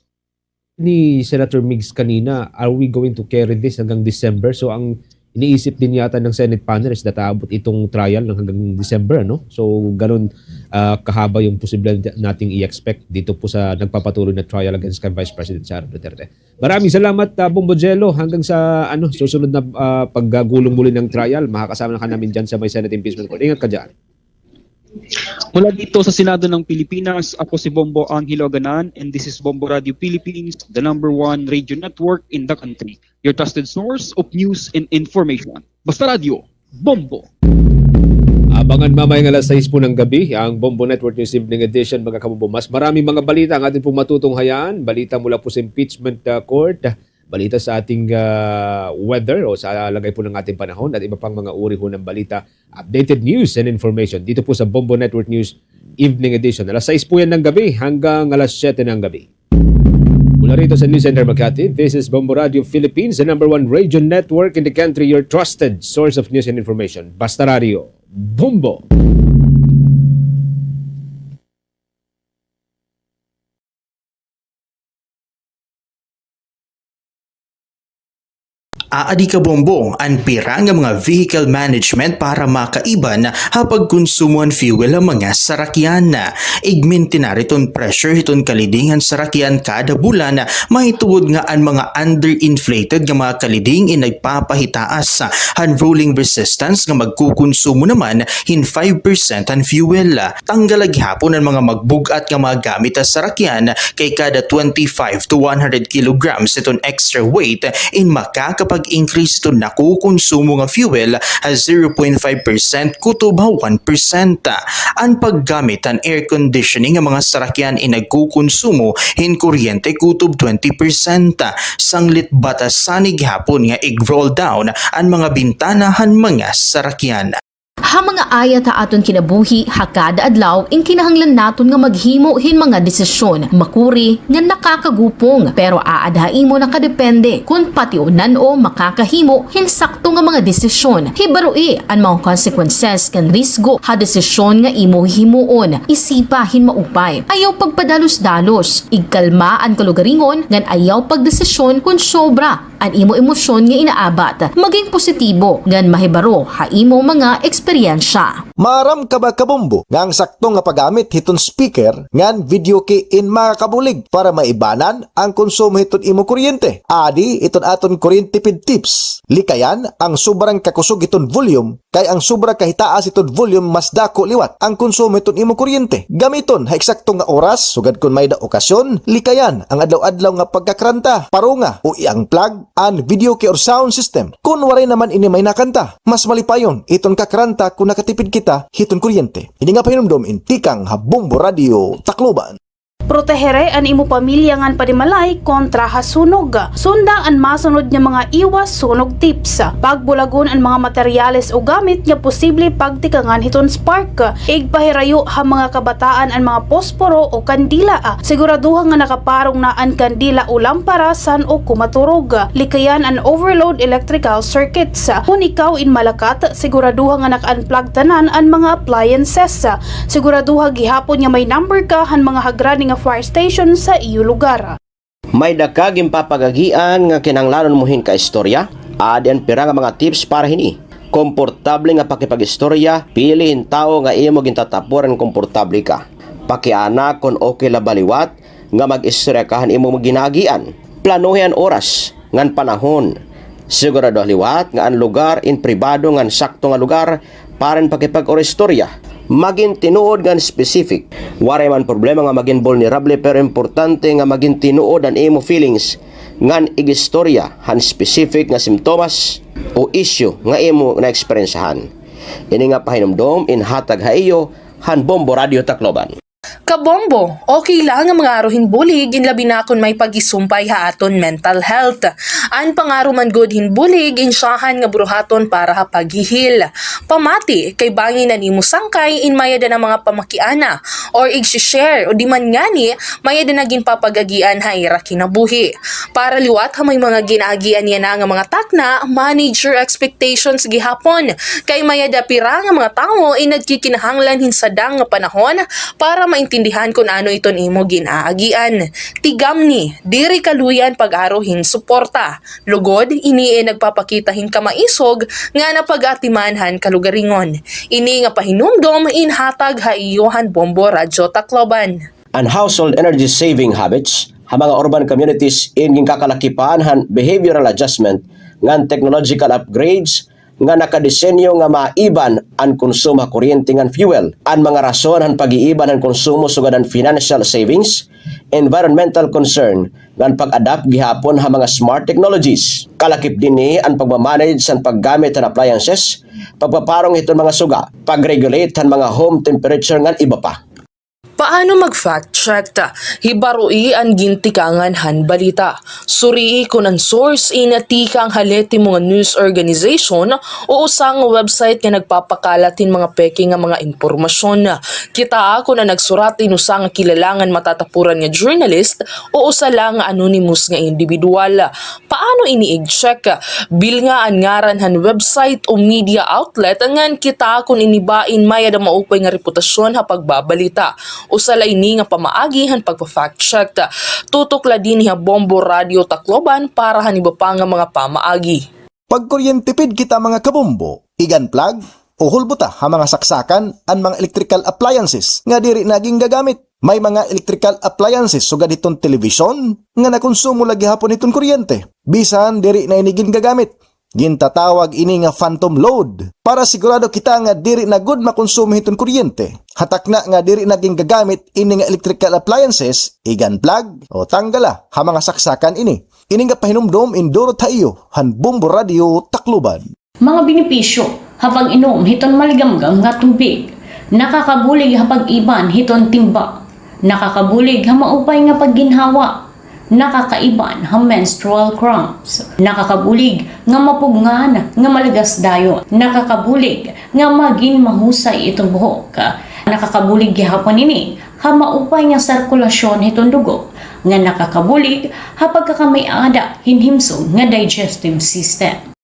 Ni Senator Migs kanina, are we going to carry this hanggang December? So, ang iniisip din yata ng Senate panel is that aabot itong trial ng hanggang December, ano? So, ganun, ah, kahaba yung posible nating i-expect dito po sa nagpapatuloy na trial against kay Vice President Sara Duterte. Maraming salamat, ah, Bombo Jello. Hanggang sa, ano, susunod na, ah, paggulong muli ng trial, makakasama na ka namin dyan sa may Senate Impeachment Court. Ingat ka dyan. Mula dito sa Senado ng Pilipinas, ako si Bombo Angelo Aganan, and this is Bombo Radio Philippines, the number one radio network in the country. Your trusted source of news and information. Basta Radio, Bombo! Abangan mamaya ng alas sais po ng gabi ang Bombo Network News Evening Edition, mga kabombo. Mas maraming mga balita ang atin pong matutunghayan. Balita mula po sa impeachment, ah, court, balita sa ating, ah, weather o sa lagay po ng ating panahon at iba pang mga uri ho ng balita. Updated news and information dito po sa Bombo Network News Evening Edition. Alas sais po yan ng gabi hanggang alas siyete ng gabi. Mula rito sa News Center Makati, this is Bombo Radio Philippines, the number one radio network in the country, your trusted source of news and information. Basta Radio, Bombo! Aadi kabombo, an pira nga mga vehicle management para makaiban ha pagkonsumo han fuel han mga sarakyan. Igmintinar iton pressure hiton kaliding han sarakyan kada bulan, mahitungod nga an mga underinflated nga mga kaliding in nagpapahitaas han rolling resistance nga magkukonsumo naman hin five percent han fuel. Tanggal la gihapon an mga magbug-at nga mga gamit ha sarakyan, kay kada twenty-five to one hundred kilograms iton extra weight in makakapag-increase iton nakukonsumo nga fuel ha zero point five percent kutob ha one percent. An paggamit han air conditioning nga mga sarakyan in nagkukonsumo hin kuryente kutob twenty percent. Sanglit batasan ini gihapon nga ig-roll down an mga bintana han mga sarakyan. Ha mga ayat ha aton kinabuhi ha kada adlaw, in kinahanglan naton nga maghimo hin mga desisyon, makuri nga nakakagupong, pero aada ha imo nakadepende kon pationan o makakahimo hin sakto nga mga desisyon. Hibaroi an mga consequences ngan risgo ha desisyon nga imo hihimuon. Isipa hin maupay. Ayaw pagpadalos-dalos. Igkalma an kalugaringon ngan ayaw pagdesisyon kon sobra an imo emosyon nga inaabat. Maging positibo ngan mahibaro ha imo mga eksperyensya. Maaram ka ba, kabombo, nga ang sakto nga paggamit hiton speaker ngan video key in makakabulig para maibanan ang konsumo hiton imo kuryente? Adi iton aton kuryente tipid tips. Likayan ang sobrang kakusog hiton volume, kay ang sobra kahitaas hiton volume mas dako liwat ang konsumo hiton imo kuryente. Gamiton ha eksakto nga oras, sugad kon may-ada okasyon. Likayan ang adlaw-adlaw nga pagkakranta, parunga o i-unplug an video key or sound system. Kon waray naman ini may nakanta, mas malipayon iton kakranta kon nakatipid kita hiton kuryente. Ini nga pahinumdom in tikang ha Bombo Radio Tacloban. Protehere an imo pamilya ngan panimalay kontra ha sunog. Sunda an masunod nga mga iwas sunog tips. Pagbulagon an mga materyales o gamit nga posible pagtikangan hiton spark. Igpahirayo ha mga kabataan an mga posporo o kandila. Siguraduha nga nakaparong na an kandila o lampara san-o ko maturog. Likayan an overload electrical circuits. Kon ikaw in malakat, siguraduha nga naka-unplug tanan an mga appliances. Siguraduha gihapon nga may number ka han mga hagrani nga fire station sa iyo lugar. May-ada ka ginpapag-agian nga kinahanglanon mo hin kaistorya? Adi an pira nga mga tips para hini. Komportable nga pakipag-istorya, pili hin tawo nga imo gintatapuran nga komportable ka. Pakiana kon okay la ba liwat nga mag-istorya ka han imo ginaagian. Planohi an oras ngan panahon. Siguraduha liwat nga an lugar in pribado ngan sakto nga lugar para hin pakipag-istorya. Magin tinuod ngan specific. Waray man problema nga magin bulnerable, pero importante nga magin tinuod an imo feelings ngan igistorya han specific nga simptomas o issue nga imo naeksperyensyahan. Ini nga pahinumdom in hatag ha iyo han Bombo Radio Tacloban. Kabombo, okay la nga mangaro hin bulig in labi na kon may pagisumpay ha aton mental health. An pangaro man gud hin bulig in syahan nga buruhaton para ha paghihil. Pamati, kay bangin an imo sangkay in may-ada na mga pamakiana or igsi-share o di man ngani may-ada na ginpapag-agian ha ira kinabuhi. Para liwat ha may mga ginaagian yana nga mga takna, manage your expectations gihapon. Kay may-ada pira nga mga tawo in nagkikinahanglan hin sadang nga panahon para maintindihan kon ano iton imo ginaagian. Tigamni, diri kaluyan pag-aro hin suporta. Lugod, ini in nagpapakita hin kamaisog nga napag-atiman han kalugaringon. Ini nga pahinumdom in hatag ha iyo han Bombo Radyo Tacloban. An household energy saving habits ha mga urban communities in ginkakalakipan han behavioral adjustment ngan technological upgrades nga nakadesenyo nga maiban an konsumo ha kuryente ngan fuel. An mga rason han pag-iiban han konsumo sugad an financial savings, environmental concern, ngan pag-adapt gihapon ha mga smart technologies. Kalakip dinhi an pagmamanage han paggamit han appliances, pagpaparong hiton mga suga, pag-regulate han mga home temperature ngan iba pa. Paano mag-fact check? Hibaroi an gintikangan han balita. Surii kon an source in tikang ha lehitimo nga news organization o usa nga website nga nagpapakalat hin mga peke nga mga impormasyon. Kitaa kon an nagsurat in usa nga kilala ngan matatapuran nga journalist o usa la nga anonymous nga indibidwal. Paano ini i-check? Bilnga an ngaran han website o media outlet ngan kitaa kon ini ba in may-ada maupay nga reputasyon ha pagbabalita. Usa la ini nga pamaagi han pagpa-fact check. Tutok la dinhi ha Bombo Radio Tacloban para han iba pa nga mga pamaagi. Pagkuryentipid kita, mga kabombo, ig-unplug o hulbota ha mga saksakan an mga electrical appliances nga diri na gingagamit. May mga electrical appliances sugad hiton telebisyon nga nakonsumo la gihapon hiton kuryente. Bisan diri na ini gingagamit. Gintatawag ini nga phantom load. Para sigurado kita nga diri na gud makonsumo hiton kuryente, ha takna nga diri na gingagamit ini nga electrical appliances, ig-unplug o tanggala ha mga saksakan ini. Ini nga pahinumdom in durot ha iyo han Bombo Radio Tacloban. Mga benepisyo ha pag-inom hiton maligamgam nga tubig. Nakakabulig ha pag-iban hiton timba. Nakakabulig ha maupay nga pagginhawa. Nakakaiban ha menstrual cramps. Nakakabulig nga mapugngan nga malagas dayon. Nakakabulig nga magin mahusay iton buhok. Nakakabulig gihapon ini ha maupay nga sirkulasyon hiton dugo, nga nakakabulig ha pagkakamay-ada hin himsog nga digestive system.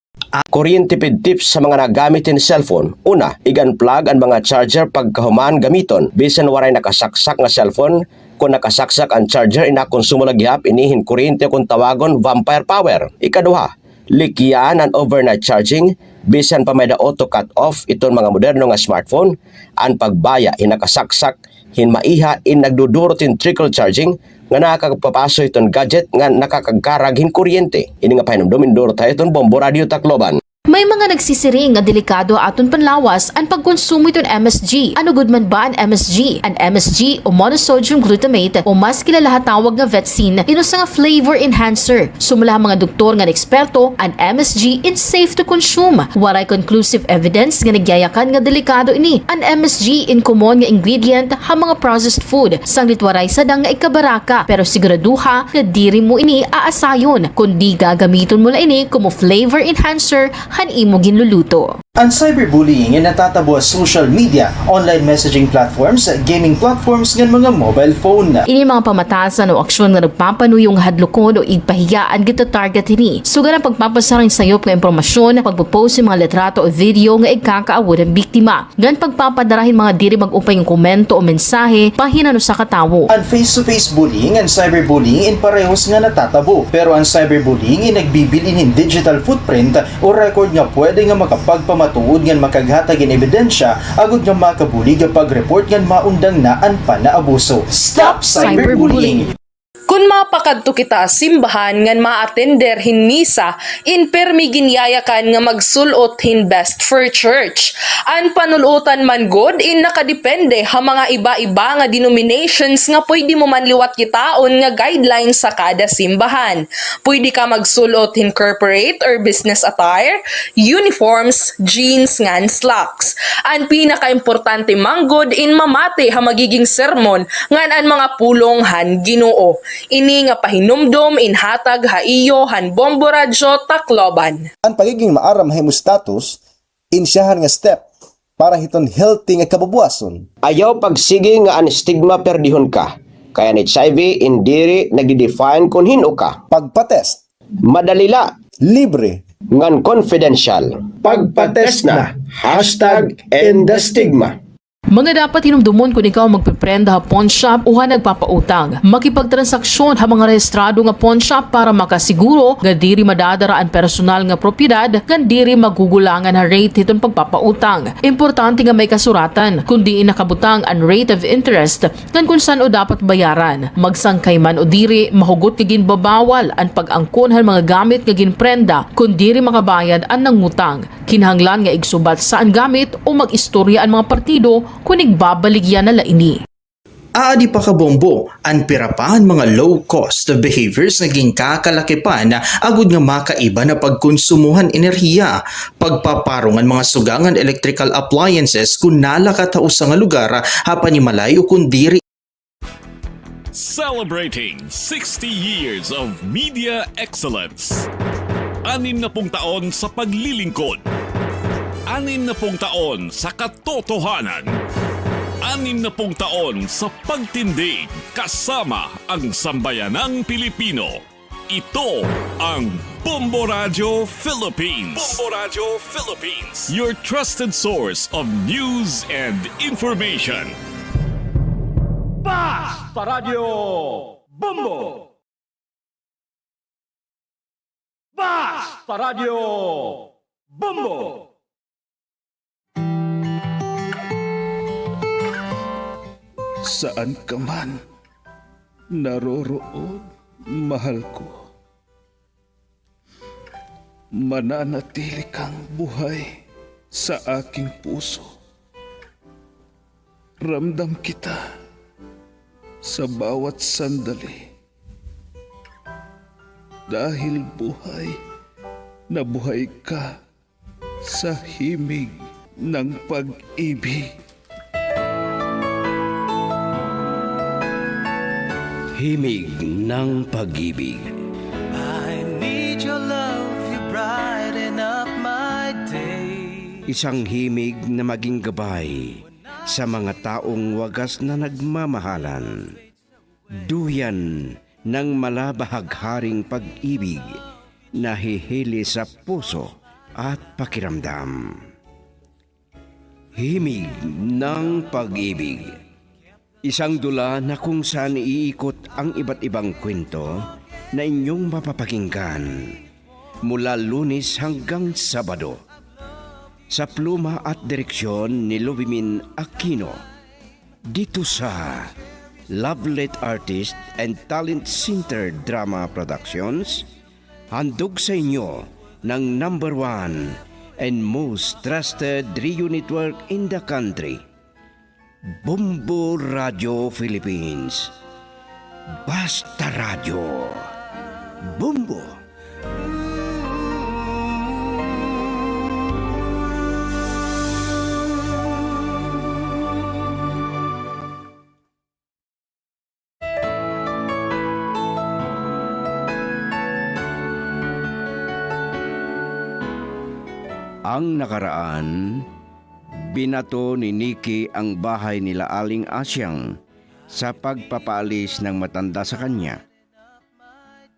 Kuryentipid tips sa mga nagagamit hin cellphone. Una, ig-unplug an mga charger pagkahuman gamiton. Bisan waray nakasaksak nga cellphone, kon nakasaksak an charger, in nakonsumo la gihap ini hin kuryente, kon tawagon vampire power. Ikaduha, likyan an overnight charging. Bisan pa may-ada auto cut off iton mga moderno nga smartphone, an pagbaya hin nakasaksak hin maiha in nagdudurot hin trickle charging nga nakakapapaso hiton gadget nga nakakagkarag hin kuryente. Ini nga pahinumdom in durot ha iyo hiton Bombo Radio Tacloban. May mga nagsisiring nga delikado ha aton panlawas an pagkonsumo hiton M S G. Ano gud man ba an M S G? An M S G o monosodium glutamate o mas kilala ha tawag nga vetsin, in usa nga flavor enhancer. Sumala ha mga doktor ngan eksperto, an M S G in safe to consume. Waray conclusive evidence nga nagyayakan nga delikado ini. An M S G in common nga ingredient ha mga processed food, sanglit waray sadang nga ikabaraka, pero siguraduha nga diri mo ini aasayon, kundi gagamiton mo la ini komo flavor enhancer han imo ginluluto. An cyberbullying in natatabo ha social media, online messaging platforms, gaming platforms, ngan mga mobile phone. Ini mga pamatasan o aksyon nga nagpapanuyo nga hadlukon o igpahiya an gita-target hini. Sugad han pagpapasar hin sayop nga impormasyon, pagpo-post hin mga litrato o video nga igkakaawod han biktima, ngan pagpapadara hin mga diri mag-upay nga komento o mensahe bahin han usa ka tawo. An face-to-face bullying ngan cyberbullying in parehos nga natatabo, pero an cyberbullying in nagbibilin hin digital footprint o record nga pwede nga makapagpamatuod ngan makaghatag hin ebidensya agod nga makabulig ha pag-report ngan maundang na an panaabuso. Stop cyberbullying! Kon mapakadto kita ha simbahan ngan maatender hin misa, in pirmi ginyayakan nga magsul-ot hin best for church. An panul-otan man gud in nakadepende ha mga iba-iba nga denominations nga pwede mo man liwat kitaon nga guidelines sa kada simbahan. Pwede ka magsul-ot hin corporate or business attire, uniforms, jeans ngan slacks. An pinakaimportante man gud in mamati ha magiging sermon ngan an mga pulong han Ginoo. Ini nga pahinumdom in hatag ha iyo han Bombo Radyo Tacloban. An pagiging maaram ha imo status, in siyahan nga step para hiton healthy nga kabubuwason. Ayaw pagsigi nga an stigma perdihon ka, kay an H I V in diri nagde-define kon hin-o ka. Pagpa-test. Madali la. Libre. Ngan confidential. Pagpa-test na. Hashtag end the stigma. Mga dapat hinumdomon kon ikaw magpeprenda ha pawnshop o ha nagpapautang. Makipagtransaksyon ha mga rehistrado nga pawnshop para makasiguro nga diri madadara an personal nga propiedad ngan diri magugulangan ha rate hiton pagpapautang. Importante nga may kasuratan kon diin nakabutang an rate of interest ngan kon san-o dapat bayaran. Magsangkay man o diri, mahugot nga ginbabawal an pag-angkon han mga gamit nga ginprenda kon diri makabayad an nangutang. Kinahanglan nga igsubat sa an gamit o mag-istorya an mga partido kon igbabaligya na la ini. Aadi pa, kabombo, an pira pa an mga low-cost behaviors nga ginkakalakipan agod nga makaiba na pagkonsumo han enerhiya, pagpaparong han mga suga ngan electrical appliances kon nalakat ha usa nga lugar ha panimalay o kon diri. Celebrating sixty years of media excellence. Anim na pung taon sa paglilingkod. Anim na pung taon sa katotohanan. Anim na pung taon sa pagtindig kasama ang sambayanang Pilipino. Ito ang Bombo Radyo Philippines. Bombo Radyo Philippines, your trusted source of news and information. Basta Radyo Bombo! Basta Radyo Bombo! Saan ka man naroroon, mahal ko, mananatili kang buhay sa aking puso. Ramdam kita sa bawat sandali. Dahil buhay na buhay ka sa himig ng pag-ibig. Himig ng pag-ibig. I need your love, you brighten up my day. Isang himig na maging gabay sa mga taong wagas na nagmamahalan. Duyan ng malabahagharing pag-ibig na hihili sa puso at pakiramdam. Himig ng Pag-ibig. Isang dula na kung saan iikot ang iba't ibang kwento na inyong mapapakinggan mula Lunes hanggang Sabado. Sa pluma at direksyon ni Lovimin Aquino. Dito sa Lovelet Artist and Talent Center Drama Productions, handog sa inyo ng number one and most trusted radio network in the country. Bombo Radio Philippines. Basta Radio. Bombo! Ang nakaraan, binato ni Nikki ang bahay nila Aling Asyang sa pagpapaalis ng matanda sa kanya.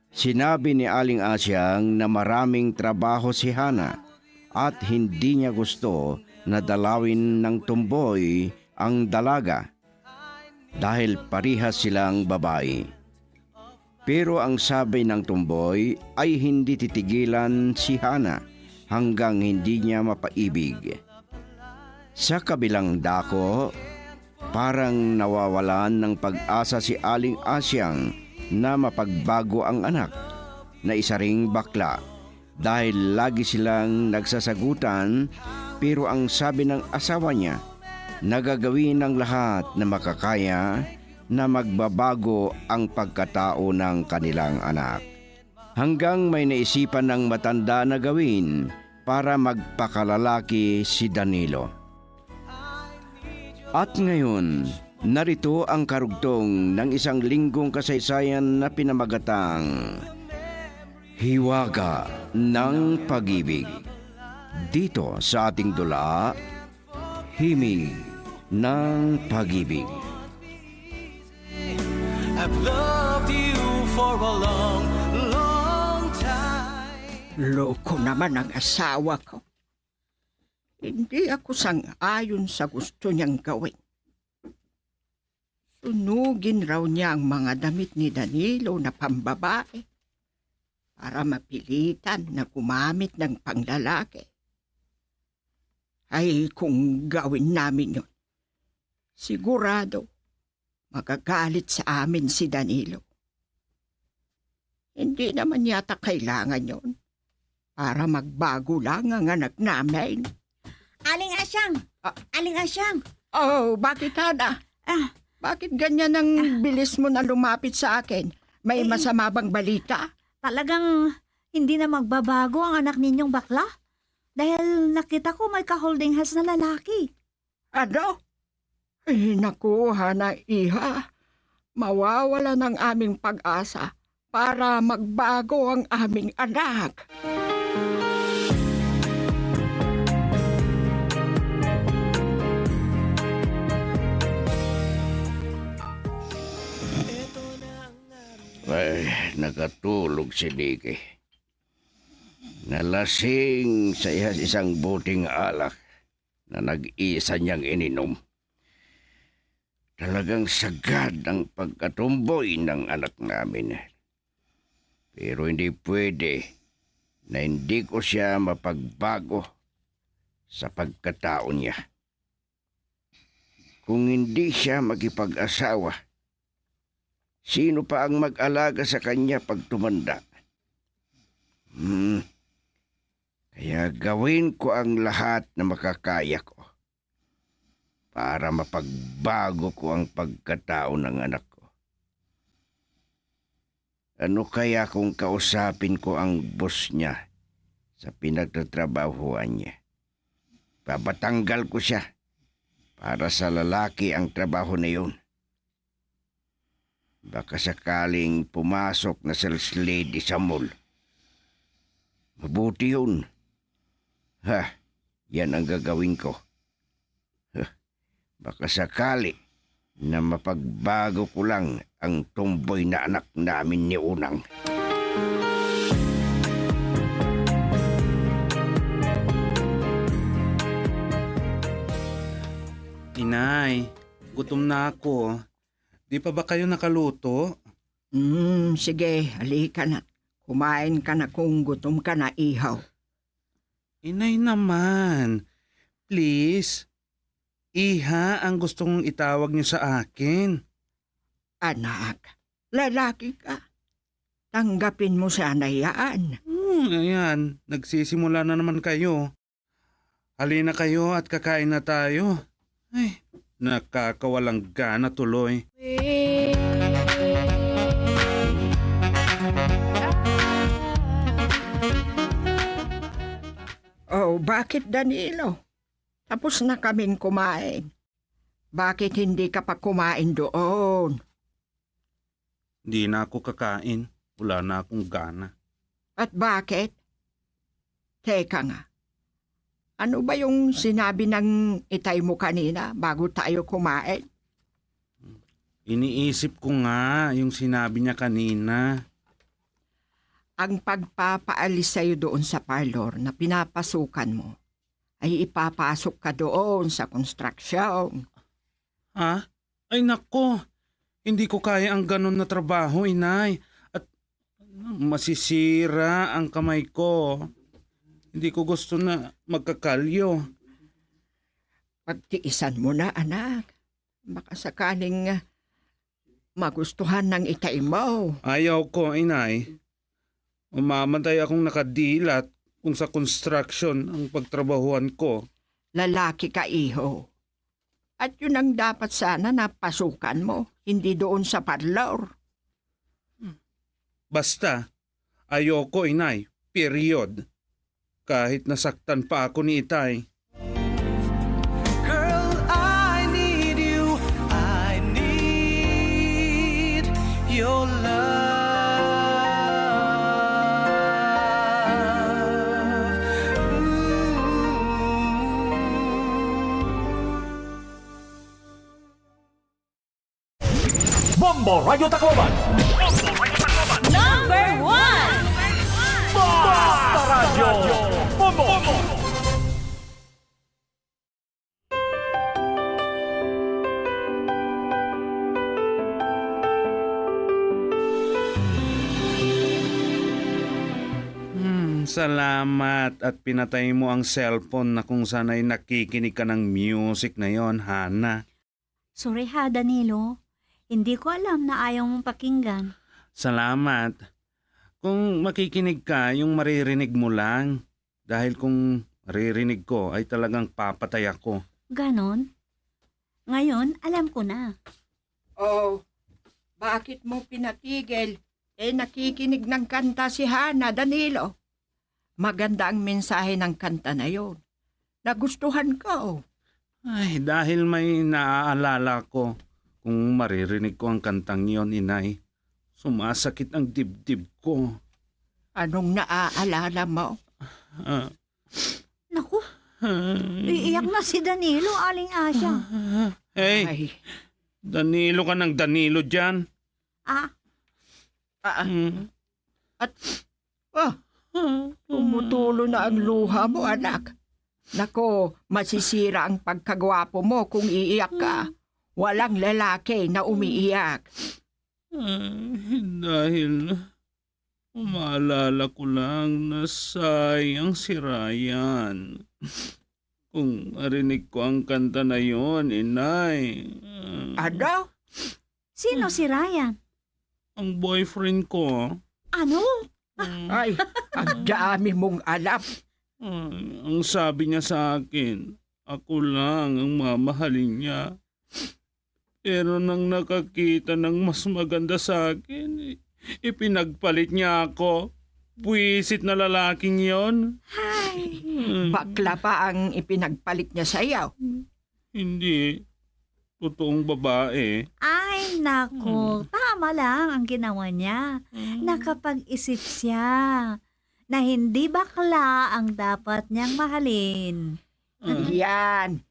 Sinabi ni Aling Asyang na maraming trabaho si Hana at hindi niya gusto na dalawin ng tumboy ang dalaga dahil parehas silang babae. Pero ang sabi ng tumboy ay hindi titigilan si Hana hanggang hindi niya mapaibig. Sa kabilang dako, parang nawawalan ng pag-asa si Aling Asyang na mapagbago ang anak na isa ring bakla dahil lagi silang nagsasagutan, pero ang sabi ng asawa niya, na gagawin ang lahat na makakaya na magbabago ang pagkatao ng kanilang anak. Hanggang may naisipan ng matanda na gawin para magpakalalaki si Danilo. At ngayon, narito ang karugtong ng isang linggong kasaysayan na pinamagatang Hiwaga ng Pag-ibig. Dito sa ating dula, Himig ng Pag-ibig. I've loved you for a long, long time. Loko naman ang asawa ko. Hindi ako sang-ayon sa gusto niyang gawin. Sunugin raw niya ang mga damit ni Danilo na pambabae para mapilitan na gumamit ng panglalaki. Ay, kung gawin namin yun, sigurado magagalit sa amin si Danilo. Hindi naman yata kailangan yon para magbago lang ang anak namin. Aling Asyang! Ah. Aling Asyang! Oh, bakit, Hana? Ah. Bakit ganyan ang bilis mo na lumapit sa akin? May masama bang balita? Talagang hindi na magbabago ang anak ninyong bakla? Dahil nakita ko may ka-holding hands na lalaki. Ano? Ay, naku, Hana, iha. Mawawalan ang aming pag-asa para magbago ang aming anak. Ay, nakatulog si Nikki. Nalasing sa iya isang boteng alak na nag-isa niyang ininom. Talagang sagad ang pagkatumboy ng anak namin. Pero hindi pwede na hindi ko siya mapagbago sa pagkatao niya. Kung hindi siya makipag-asawa, sino pa ang mag-alaga sa kanya pag tumanda? Hmm. Kaya gawin ko ang lahat na makakaya ko para mapagbago ko ang pagkatao ng anak ko. Ano kaya kung kausapin ko ang boss niya sa pinagtatrabahuan niya? Papatanggal ko siya para sa lalaki ang trabaho na yun. Baka sakaling pumasok na sales lady sa mall. Mabuti yun. Ha, yan ang gagawin ko. Huh, baka sakali na mapagbago ko lang ang tumboy na anak namin ni Unang. Inay, gutom na ako. Di pa ba kayo nakaluto? Hmm, sige, halika na. Kumain ka na kung gutom ka na, ihaw. Inay naman, please. Iha ang gusto kong itawag niyo sa akin. Anak, lalaki ka. Tanggapin mo sana yan. Hmm, ayan, nagsisimula na naman kayo. Halina kayo at kakain na tayo. Ay, nakakawalang gana tuloy. Oh, bakit, Danilo? Tapos na kaming kumain. Bakit hindi ka pa kumain doon? Di na ako kakain. Wala na akong gana. At bakit? Teka nga. Ano ba yung sinabi ng itay mo kanina bago tayo kumain? Iniisip ko nga yung sinabi niya kanina. Ang pagpapaalis sa'yo doon sa parlor na pinapasukan mo, ay ipapasok ka doon sa construction. Ha? Ay, nako. Hindi ko kaya ang ganon na trabaho, inay. At masisira ang kamay ko. Hindi ko gusto na magkakalyo. Pagtiisan mo na, anak. Baka sakaling, ah, magustuhan ng itay mo. Ayaw ko, inay. Mamamatay akong nakadilat kung sa construction ang pagtrabahuhan ko. Lalaki ka, iho. At yun ang dapat sana na pasukan mo, hindi doon sa parlor. Basta, ayoko, inay. Period. Kahit nasaktan pa ako ni itay. Girl, I need you. I need your love. Ooh. Bombo Radyo Tacloban. Number one. Basta Radyo Bombo. Hmm, salamat at pinatay mo ang cellphone na kung sana'y nakikinig ka ng music na yon, Hana. Sorry ha, Danilo. Hindi ko alam na ayaw mong pakinggan. Salamat. Kung makikinig ka, yung maririnig mo lang. Dahil kung maririnig ko, ay talagang papatay ako. Ganon? Ngayon, alam ko na. Oh, bakit mo pinatigil? Eh, nakikinig ng kanta si Hana, Danilo. Maganda ang mensahe ng kanta na yon. Nagustuhan ko. Ay, dahil may naaalala ko. Kung maririnig ko ang kantang yon, inay, sumasakit ang dibdib ko. Anong naaalala mo? Ah. Naku, ah, iiyak na si Danilo, Aling Asya. Hey, ay. Danilo ka ng Danilo dyan. Ah? Ah, ah. Hmm. At, ah, tumutulo na ang luha mo, anak. Nako, masisira ang pagkagwapo mo kung iiyak ka. Walang lalaki na umiiyak. Ay, dahil umaalala ko lang na sayang si Ryan. Kung marinig ko ang kanta na yon, inay. Ano? Sino si Ryan? Ang boyfriend ko. Ano? Mm. Ay, ang dami mong alam. Ay, ang sabi niya sa akin, ako lang ang mamahalin niya. Pero nang nakakita ng mas maganda sa akin, i-, ipinagpalit niya ako. Buwisit na lalaking yon. Ay, hmm. Bakla pa ang ipinagpalit niya sa iyo. Hindi. Totoong babae. Ay, nako. Hmm. Tama lang ang ginawa niya. Hmm. Nakapag-isip siya na hindi bakla ang dapat niyang mahalin. Hmm. Yan.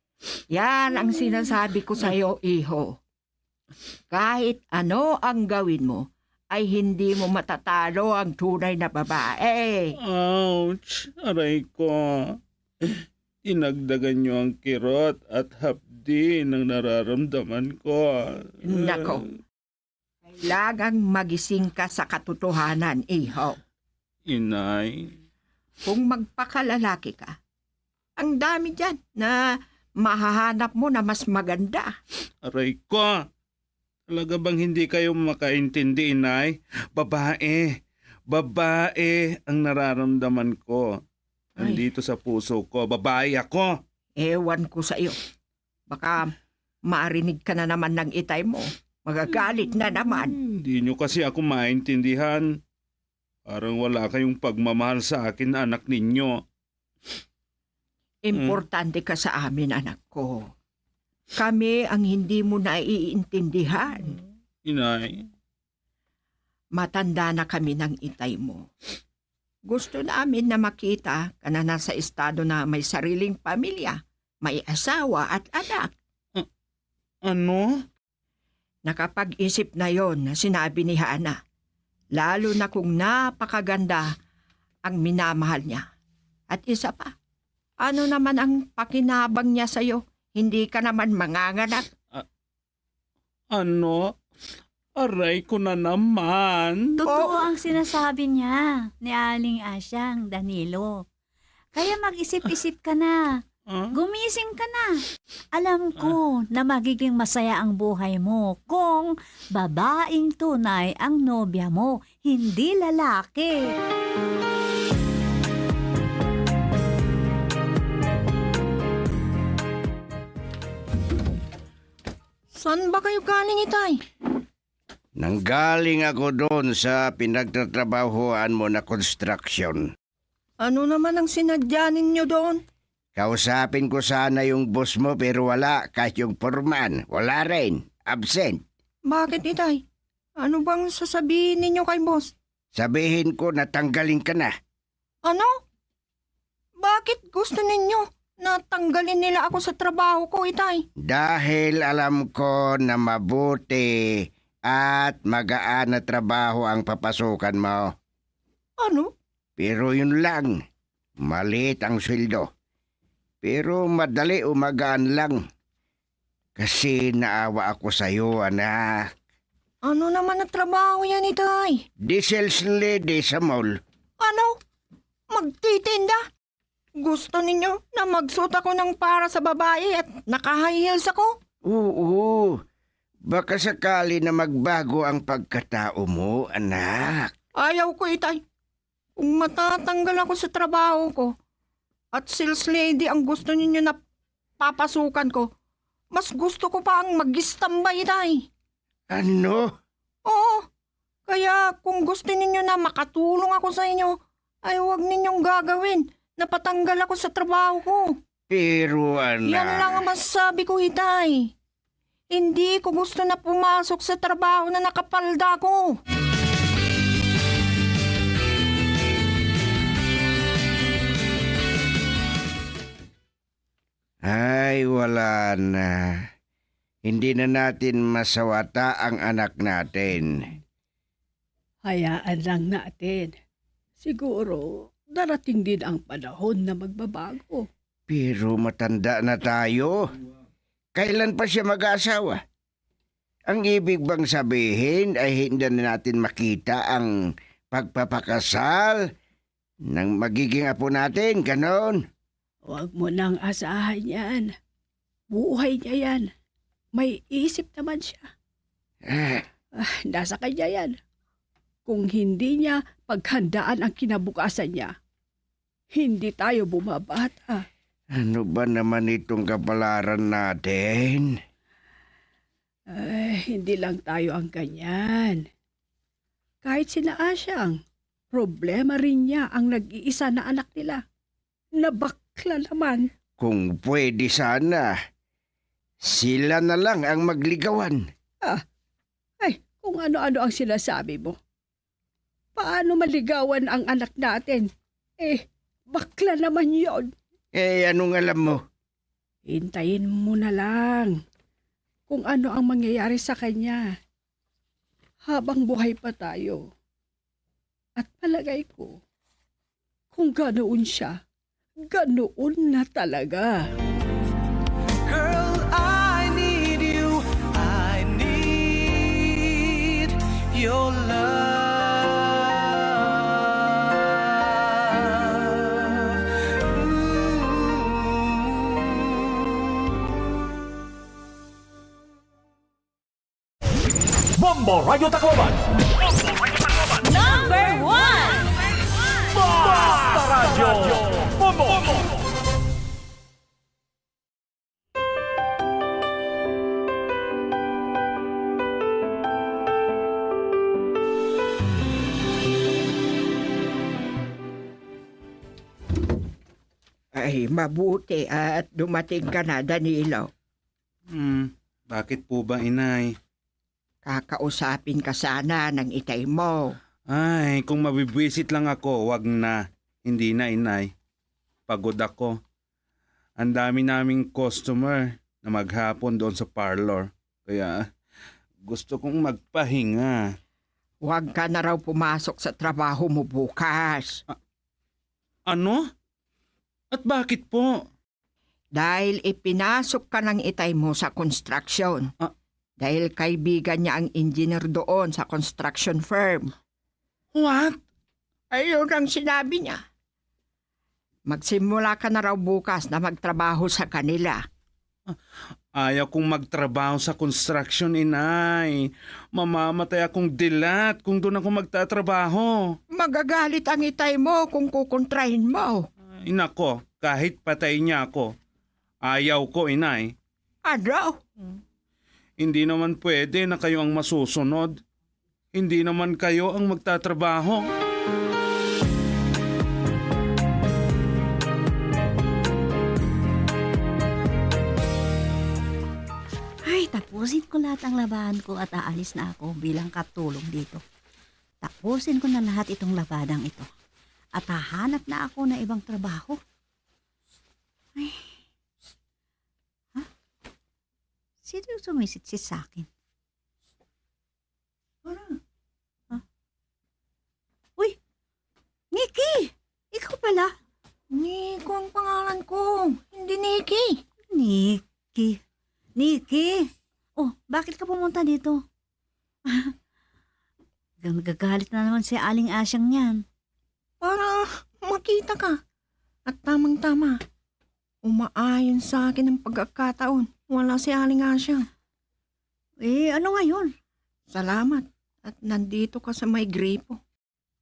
Yan ang sinasabi ko sa iyo, iho. Kahit ano ang gawin mo, ay hindi mo matatalo ang tunay na babae. Ouch! Aray ko. Dinagdagan niyo ang kirot at hapdi ng nararamdaman ko. Nako. Kailangang magising ka sa katotohanan, iho. Inay. Kung magpakalalaki ka, ang dami diyan na mahahanap mo na mas maganda. Aray ko! Talaga bang hindi kayo makaintindi, inay? Babae. Babae ang nararamdaman ko. Ay. Nandito sa puso ko, babae ako. Ewan ko sa iyo. Baka marinig ka na naman ng itay mo. Magagalit na naman. Hmm, di niyo kasi ako maintindihan. Parang wala kayong pagmamahal sa akin, anak ninyo. Importante ka sa amin, anak ko. Kami ang hindi mo naiintindihan. Inay. Matanda na kami ng itay mo. Gusto namin na makita ka na nasa estado na may sariling pamilya, may asawa at anak. A-, ano? Nakapag-isip na yon na sinabi ni Hana, lalo na kung napakaganda ang minamahal niya. At isa pa, ano naman ang pakinabang niya sa'yo? Hindi ka naman manganganak. A-, ano? Aray ko na naman. Totoo ang sinasabi niya ni Aling Asyang, Danilo. Kaya mag-isip-isip ka na. Huh? Gumising ka na. Alam ko na magiging masaya ang buhay mo kung babaeng tunay ang nobya mo, hindi lalaki. Saan ba kayo galing, Itay? Nanggaling ako doon sa pinagtatrabahoan mo na construction. Ano naman ang sinadya ninyo doon? Kausapin ko sana yung boss mo, pero wala, kahit yung foreman, wala rin. Absent. Bakit, Itay? Ano bang sasabihin ninyo kay boss? Sabihin ko na tanggalin ka na. Ano? Bakit gusto ninyo na tanggalin nila ako sa trabaho ko, Itay? Dahil alam ko na mabuti at magaan na trabaho ang papasukan mo. Ano? Pero yun lang, maliit ang sweldo. Pero madali o magaan lang. Kasi naawa ako sa'yo, anak. Ano naman na trabaho yan, Itay? Di sales lady sa mall. Ano? Magtitinda? Gusto ninyo na magsuot ako ng para sa babae at naka-high heels ako? Oo. Baka sakali na magbago ang pagkatao mo, anak. Ayaw ko, Itay. Kung matatanggal ako sa trabaho ko at sales lady ang gusto ninyo na papasukan ko, mas gusto ko pa ang mag-istambay, Itay. Ano? Oo. Kaya kung gusto ninyo na makatulong ako sa inyo, ay huwag ninyong gagawin na patanggal ako sa trabaho ko. Pero, anak. Yan lang ang masasabi ko, Itay. Hindi ko gusto na pumasok sa trabaho na nakapalda ko. Ay, wala na. Hindi na natin masawata ang anak natin. Hayaan lang natin. Siguro, darating din ang panahon na magbabago. Pero matanda na tayo. Kailan pa siya mag-aasawa? Ang ibig bang sabihin ay hindi na natin makita ang pagpapakasal ng magiging apo natin, ganon? Huwag mo nang asahan yan. Buhay niya yan. May isip naman siya. Ah. Ah, nasa kanya yan. Kung hindi niya paghandaan ang kinabukasan niya, hindi tayo bumabata. Ano ba naman itong kapalaran natin? Ay, hindi lang tayo ang ganyan. Kahit sina Asyang, problema rin niya ang nag-iisa na anak nila. Na bakla naman. Kung pwede sana, sila na lang ang magligawan. Ah, ay, kung ano-ano ang sinasabi mo. Paano maligawan ang anak natin? Eh, bakla naman yon. Eh, anong alam mo? Hintayin mo na lang kung ano ang mangyayari sa kanya habang buhay pa tayo. At palagay ko, kung ganoon siya, ganoon na talaga. Girl, I need you. I need your love. Ooh. Bombo Radyo Tacloban. Number one. Basta Radyo. Bobo! Ay, mabuti at dumating ka na, Danilo. Hmm, bakit po ba, Inay? Kakausapin ka sana ng itay mo. Ay, kung mabibwisit lang ako, wag na. Hindi na, Inay. Pagod ako. Ang dami naming customer na maghapon doon sa parlor. Kaya gusto kong magpahinga. Huwag ka na raw pumasok sa trabaho mo bukas. A-, ano? At bakit po? Dahil ipinasok ka ng itay mo sa construction. Ah. Dahil kaibigan niya ang engineer doon sa construction firm. What? Ayun ang sinabi niya. Magsimula ka na raw bukas na magtrabaho sa kanila. Ayaw kong magtrabaho sa construction, Inay. Mamamatay akong dilat kung doon ako magtatrabaho. Magagalit ang itay mo kung kukontrahin mo. Ay, nako, kahit patay niya ako. Ayaw ko, Inay. Ano? Hindi naman pwede na kayo ang masusunod. Hindi naman kayo ang magtatrabaho. Ay, tapusin ko lahat ng labahan ko at aalis na ako bilang katulong dito. Tapusin ko na lahat itong labadang ito. At hahanap na ako ng ibang trabaho. Ay. Ha? Sino yung sumisitsit sa akin? Ano? Ha? Uy! Nikki! Ikaw pala? Nico ang pangalan ko. Hindi Nikki. Nikki. Nikki! Oh, bakit ka pumunta dito? Nagagalit na naman si Aling Asyang niyan. Para makita ka. At tamang-tama. Umaayon sa akin ang pagkakataon. Wala si Aling Asyang. Eh, ano ngayon? Salamat. At nandito ka sa may gripo.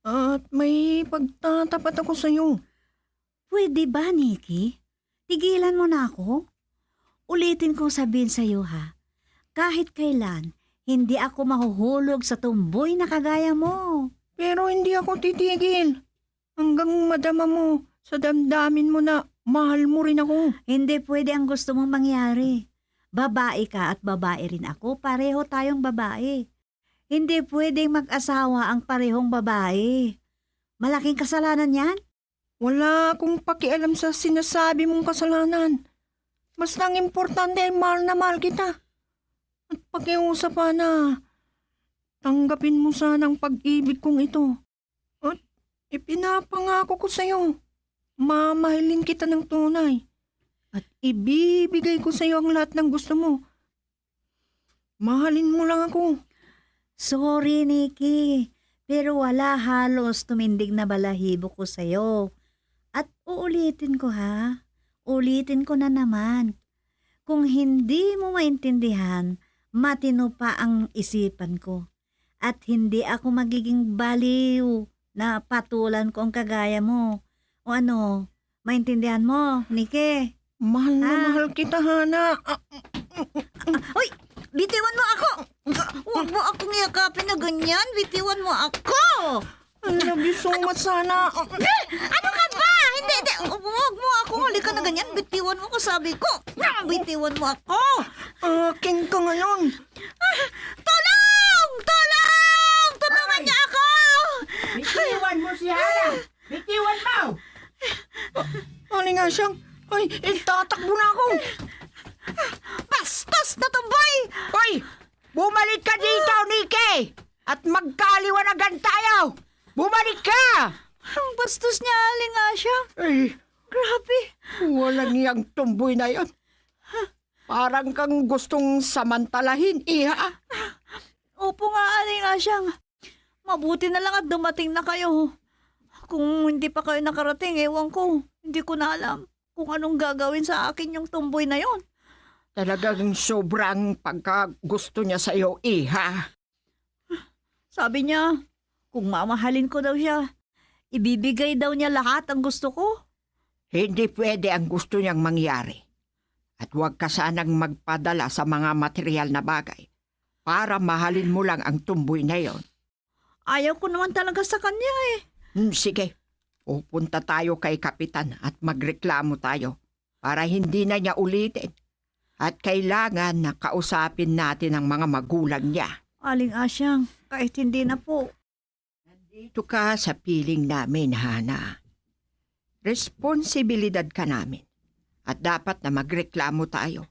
At may pagtatapat ako sa'yo. Pwede ba, Nikki? Tigilan mo na ako? Ulitin kong sabihin sa'yo, ha? Kahit kailan, hindi ako mahuhulog sa tomboy na kagaya mo. Pero hindi ako titigil. Hanggang madama mo sa damdamin mo na mahal mo rin ako. Hindi pwede ang gusto mong mangyari. Babae ka at babae rin ako. Pareho tayong babae. Hindi pwedeng mag-asawa ang parehong babae. Malaking kasalanan yan. Wala akong pakialam sa sinasabi mong kasalanan. Basta ang importante ay mahal na mahal kita. At pakiusap, Hana, tanggapin mo sana ang pag-ibig kong ito. At ipinapangako ko sa'yo, mamahalin kita ng tunay. At ibibigay ko sa'yo ang lahat ng gusto mo. Mahalin mo lang ako. Sorry, Nikki, pero wala halos tumindig na balahibo ko sa'yo. At uulitin ko, ha? Ulitin ko na naman. Kung hindi mo maintindihan, matino pa ang isipan ko. At hindi ako magiging baliw na patulan ko ang kagaya mo. O ano, maintindihan mo, Nikki? Mahal na mahal kita, Hana. Ah, uy! Bitiwan mo ako! Huwag mo akong yakapin na ganyan. Bitiwan mo ako! I love you so much, Hana. Ano ka ba? Hindi, hindi. Huwag mo ako. Halika na ganyan. Bitiwan mo ako, sabi ko. Bitiwan mo ako. Akin ka ngayon. Ah, tulong! Tulong! Tulungan niyo ako! Bitiwan mo si Hana! Bitiwan mo! Aling Asyang, ay, itatakbo na ako. Bastos na tomboy! Hoy! Bumalik ka dito, Nikki! At magkaliwanagan tayo! Bumalik ka! Ang bastos niya, Aling Asyang. Ay. Grabe. Walang iyang tomboy na yon. Parang kang gustong samantalahin, iha. Opo nga, Aling Asyang. Mabuti na lang at dumating na kayo. Kung hindi pa kayo nakarating, ewan ko. Hindi ko na alam kung anong gagawin sa akin yung tomboy na yon. Talagang sobrang pagkagusto niya sa'yo, iha. Sabi niya, kung mamahalin ko daw siya, ibibigay daw niya lahat ang gusto ko. Hindi pwede ang gusto niyang mangyari. At huwag ka sanang magpadala sa mga material na bagay para mahalin mo lang ang tumboy na yon. Ayaw ko naman talaga sa kanya eh. Hmm, sige, pupunta tayo kay Kapitan at magreklamo tayo para hindi na niya ulitin. At kailangan na kausapin natin ang mga magulang niya. Aling Asyang, kahit hindi na po. Nandito ka sa piling namin, Hana. Responsibilidad ka namin. At dapat na magreklamo tayo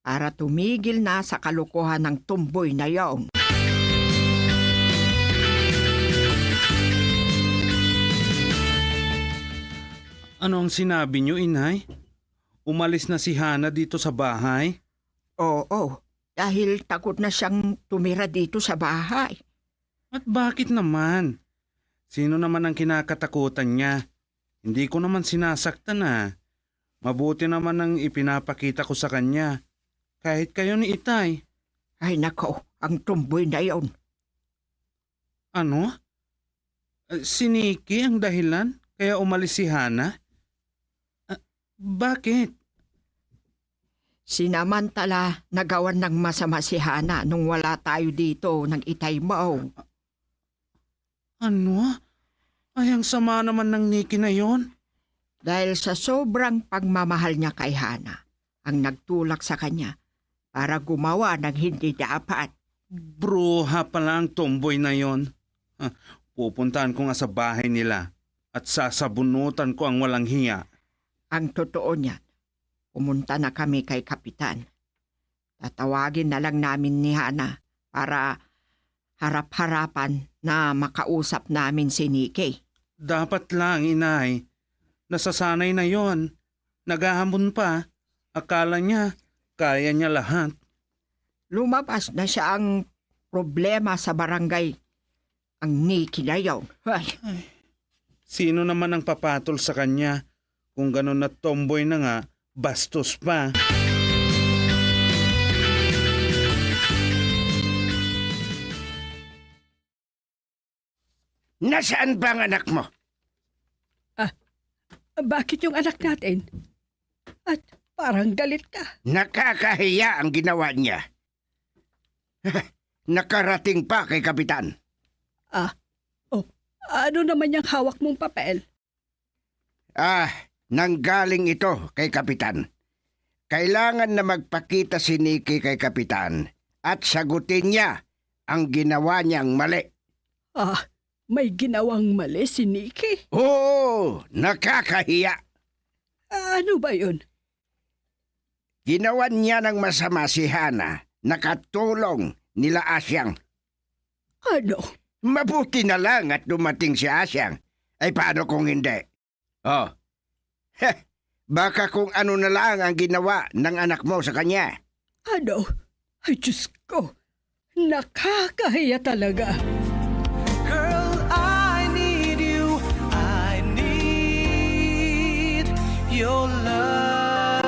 para tumigil na sa kalokohan ng tumboy na yaon. Ano ang sinabi niyo, Inay? Umalis na si Hana dito sa bahay? Oo, dahil takot na siyang tumira dito sa bahay. At bakit naman? Sino naman ang kinakatakutan niya? Hindi ko naman sinasaktan, ah. Mabuti naman ang ipinapakita ko sa kanya. Kahit kayo ni Itay. Ay nako, ang tumboy na yon. Ano? Eh, si Nikki ang dahilan kaya umalis si Hana? Ah, bakit? Sinamantala, nagawan ng masama si Hana nung wala tayo dito ng Itay mo. Ano? Ay, ang sama naman ng Nikki na yon. Dahil sa sobrang pagmamahal niya kay Hana, ang nagtulak sa kanya para gumawa ng hindi dapat. Bruha pala ang tomboy na yon. Ah, pupuntahan ko nga sa bahay nila at sasabunutan ko ang walang hiya. Ang totoo niyan, pumunta na kami kay Kapitan. Tatawagin na lang namin ni Hana para harap-harapan na makausap namin si Nikki. Dapat lang, Inay. Nasasanay na yon. Naghahamon pa. Akala niya, kaya niya lahat. Lumabas na siya ang problema sa barangay. Ang Nikki na yon. Ay. Ay. Sino naman ang papatol sa kanya? Kung ganun na tomboy na nga, bastos pa. Nasaan ba ang anak mo? Ah, bakit yung anak natin? At parang galit ka. Nakakahiya ang ginawa niya. Nakarating pa kay Kapitan. Ah, oh, ano naman yung hawak mong papel? Ah, nanggaling ito kay Kapitan. Kailangan na magpakita si Nikki kay Kapitan at sagutin niya ang ginawa niyang mali. Ah, may ginawang mali si Nikki? Oo, nakakahiya. Ano ba yun? Ginawan niya ng masama si Hana, nakatulong nila Asyang. Ano? Mabuti na lang at dumating si Asyang. Ay, paano kung hindi? Oh. Heh, baka kung ano na lang ang ginawa ng anak mo sa kanya. Ano? Ay, Diyos ko. Nakakahiya talaga. Girl, I need you. I need your love.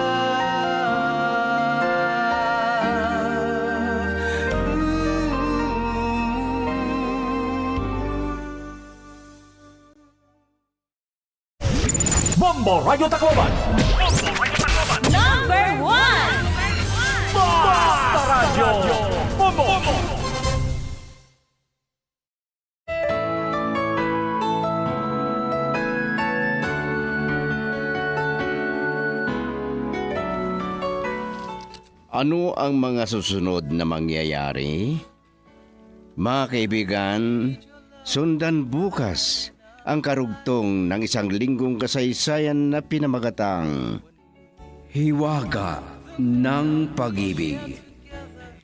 Ooh. Bombo Radyo Tacloban. Number one. Basta Radyo Bombo. Ano ang mga susunod na mangyayari? Mga kaibigan, sundan bukas ang karugtong ng isang linggong kasaysayan na pinamagatang Hiwaga ng Pag-ibig.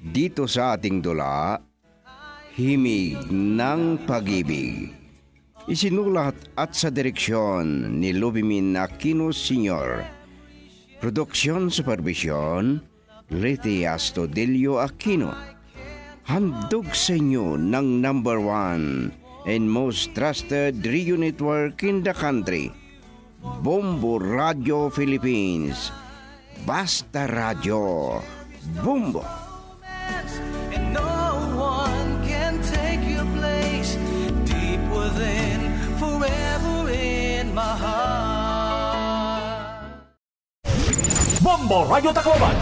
Dito sa ating dula, Himig ng Pag-ibig. Isinulat at sa direksyon ni Lubimin Aquino Senior. Production supervision, Leti Astudillo Aquino. Handog sa inyo ng number one and most trusted radio network in the country, Bombo Radio Philippines. Basta Radyo Bombo. And no one can take your place. Deep within, forever in my heart. Bombo Radyo Tacloban.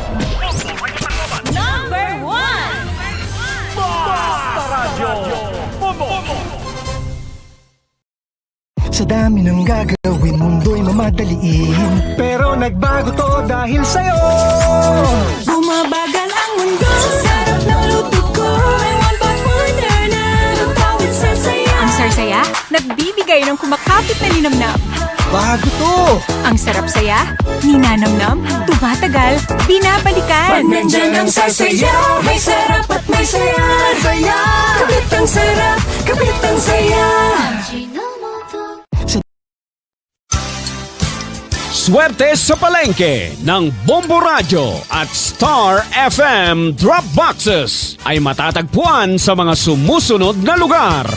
Number one. Basta Radyo Bombo. Sa dami ng gagawin, mundo'y mamadaliin. Pero nagbago 'to dahil sa'yo. Bumabagal ang mundo. Sa sarap ng luto ko, may one pot wonder na. Lutaw with Sarsaya. Ang Sarsaya, nagbibigay ng kumakapit na linamnam. Bago 'to. Ang sarap saya, ninanamnam, tumatagal, binabalikan. Pag nandiyan ang Sarsaya, may sarap at may saya. Saya! Kapit ang sarap, kapit ang saya. Swerte sa palengke ng Bombo Radyo at Star F M Drop Boxes ay matatagpuan sa mga sumusunod na lugar.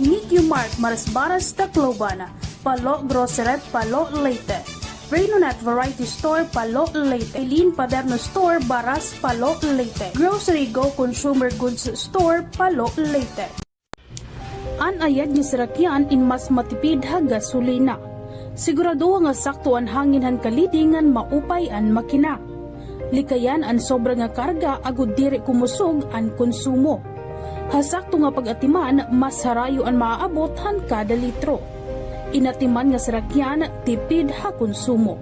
Nikyo Mart, Marasbaras, Tacloban. Palo Grocery, Palo, Leyte. Renonet Variety Store, Palo, Leyte. Eileen Paderno Store, Baras, Palo, Leyte. Grocery Go Consumer Goods Store, Palo, Leyte. An ayad nga sarakyan in mas matipid ha gasolina. Siguradoha nga sakto an hangin han kaliding ngan maupay an makina. Likayan an sobra nga karga agod diri kumusog an konsumo. Ha sakto nga pag-atiman, mas harayo an maaabot han kada litro. In atiman nga sarakyan, tipid ha konsumo.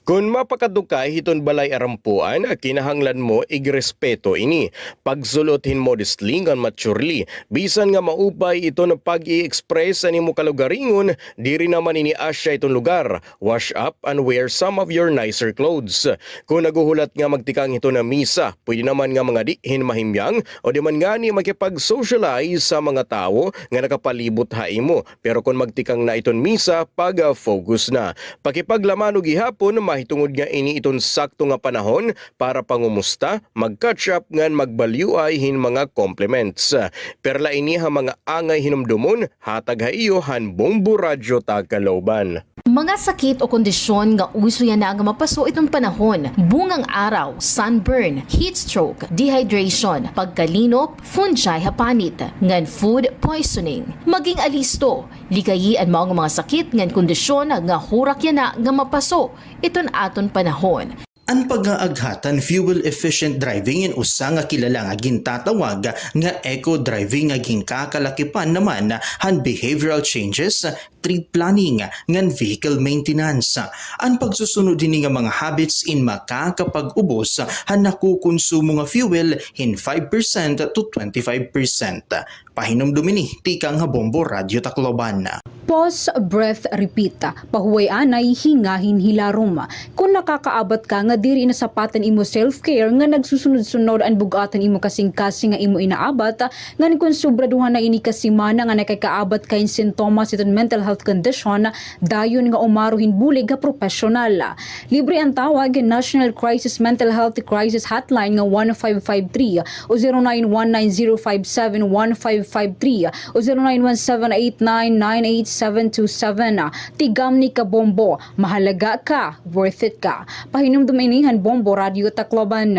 Kon mapakadto ka hiton balay arampuan, kinahanglan mo igrespeto ini. Pagsul-ot hin modestly ngan maturely. Bisan nga maupay iton pag-i-express an imo kalugaringon, diri naman ini asya iton lugar. Wash up and wear some of your nicer clothes. Kon naghuhulat nga magtikang hiton misa, pwede naman nga mangadi hin mahimyang o di man ngani makipag-socialize sa mga tawo nga nakapalibot ha imo. Pero kon magtikang na iton misa, pag-focus na. Pakipaglamano gihapon, mahitungod nga ini iton sakto nga panahon para pangumusta, mag-catch up ngan magbalyuay hin mga compliments. Perla ini ha mga angay hinumdomon, hatag ha iyo han Bombo Radyo Tacloban. Mga sakit o kondisyon nga uso yana nga mapaso iton panahon, bungang araw, sunburn, heat stroke, dehydration, pagkalinop, fungi ha panit, ngan food poisoning. Maging alisto, likayi an mao nga mga sakit ngan kondisyon nga hurak yana nga mapaso iton aton panahon. An pag-aaghat han fuel-efficient driving in usa nga kilala nga gintatawag nga eco-driving nga ginkakalakipan naman han behavioral changes, trip planning, ngan vehicle maintenance. An pagsusunod hini nga mga habits in makakapag-ubos han nakukonsumo nga fuel hin five percent to twenty-five percent. Pahinumdom ini tikang ha Bombo Radyo Tacloban. Pause, breath, repeat. Pahuway anay, hingahin hilarom. Kon nakakaabat ka nga diri nasapat an imo self-care, nga nagsusunod-sunod an bug-at han imo kasingkasing nga imo inaabat, ngan kon sobra duha na ini ka semana nga nakakaabat ka hin sintomas hiton mental health condition, dayon nga umaro hin bulig ha propesyonal. Libre an tawag ha National Crisis Mental Health Crisis Hotline nga one five five three o zero nine one nine zero five seven one five five three o zero nine one seven eight nine nine eight seven two seven. Tigamni ka, Bombo. Mahalaga ka. Worth it ka. Pahinumdom ini han Bombo Radyo Tacloban.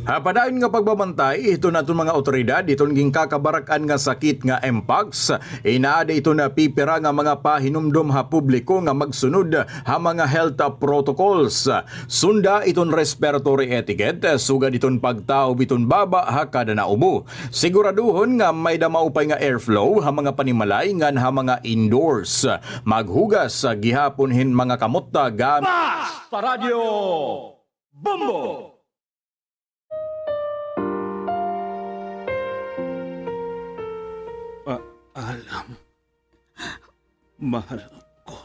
Ha padayon nga pagbabantay hiton aton mga awtoridad hiton ginkakabarak-an nga sakit nga mpox, inaada iton pipira nga mga pahinumdom ha publiko nga magsunod ha mga health protocols. Sunda iton respiratory etiquette, sugad iton pagtaob iton baba ha kada naubo. Siguraduhon nga may-ada maupay nga airflow ha mga panimalay ngan ha mga indoors. Maghugas gihapon hin mga kamot ta gam- Basta Radyo Bombo! Paalam, mahal ko.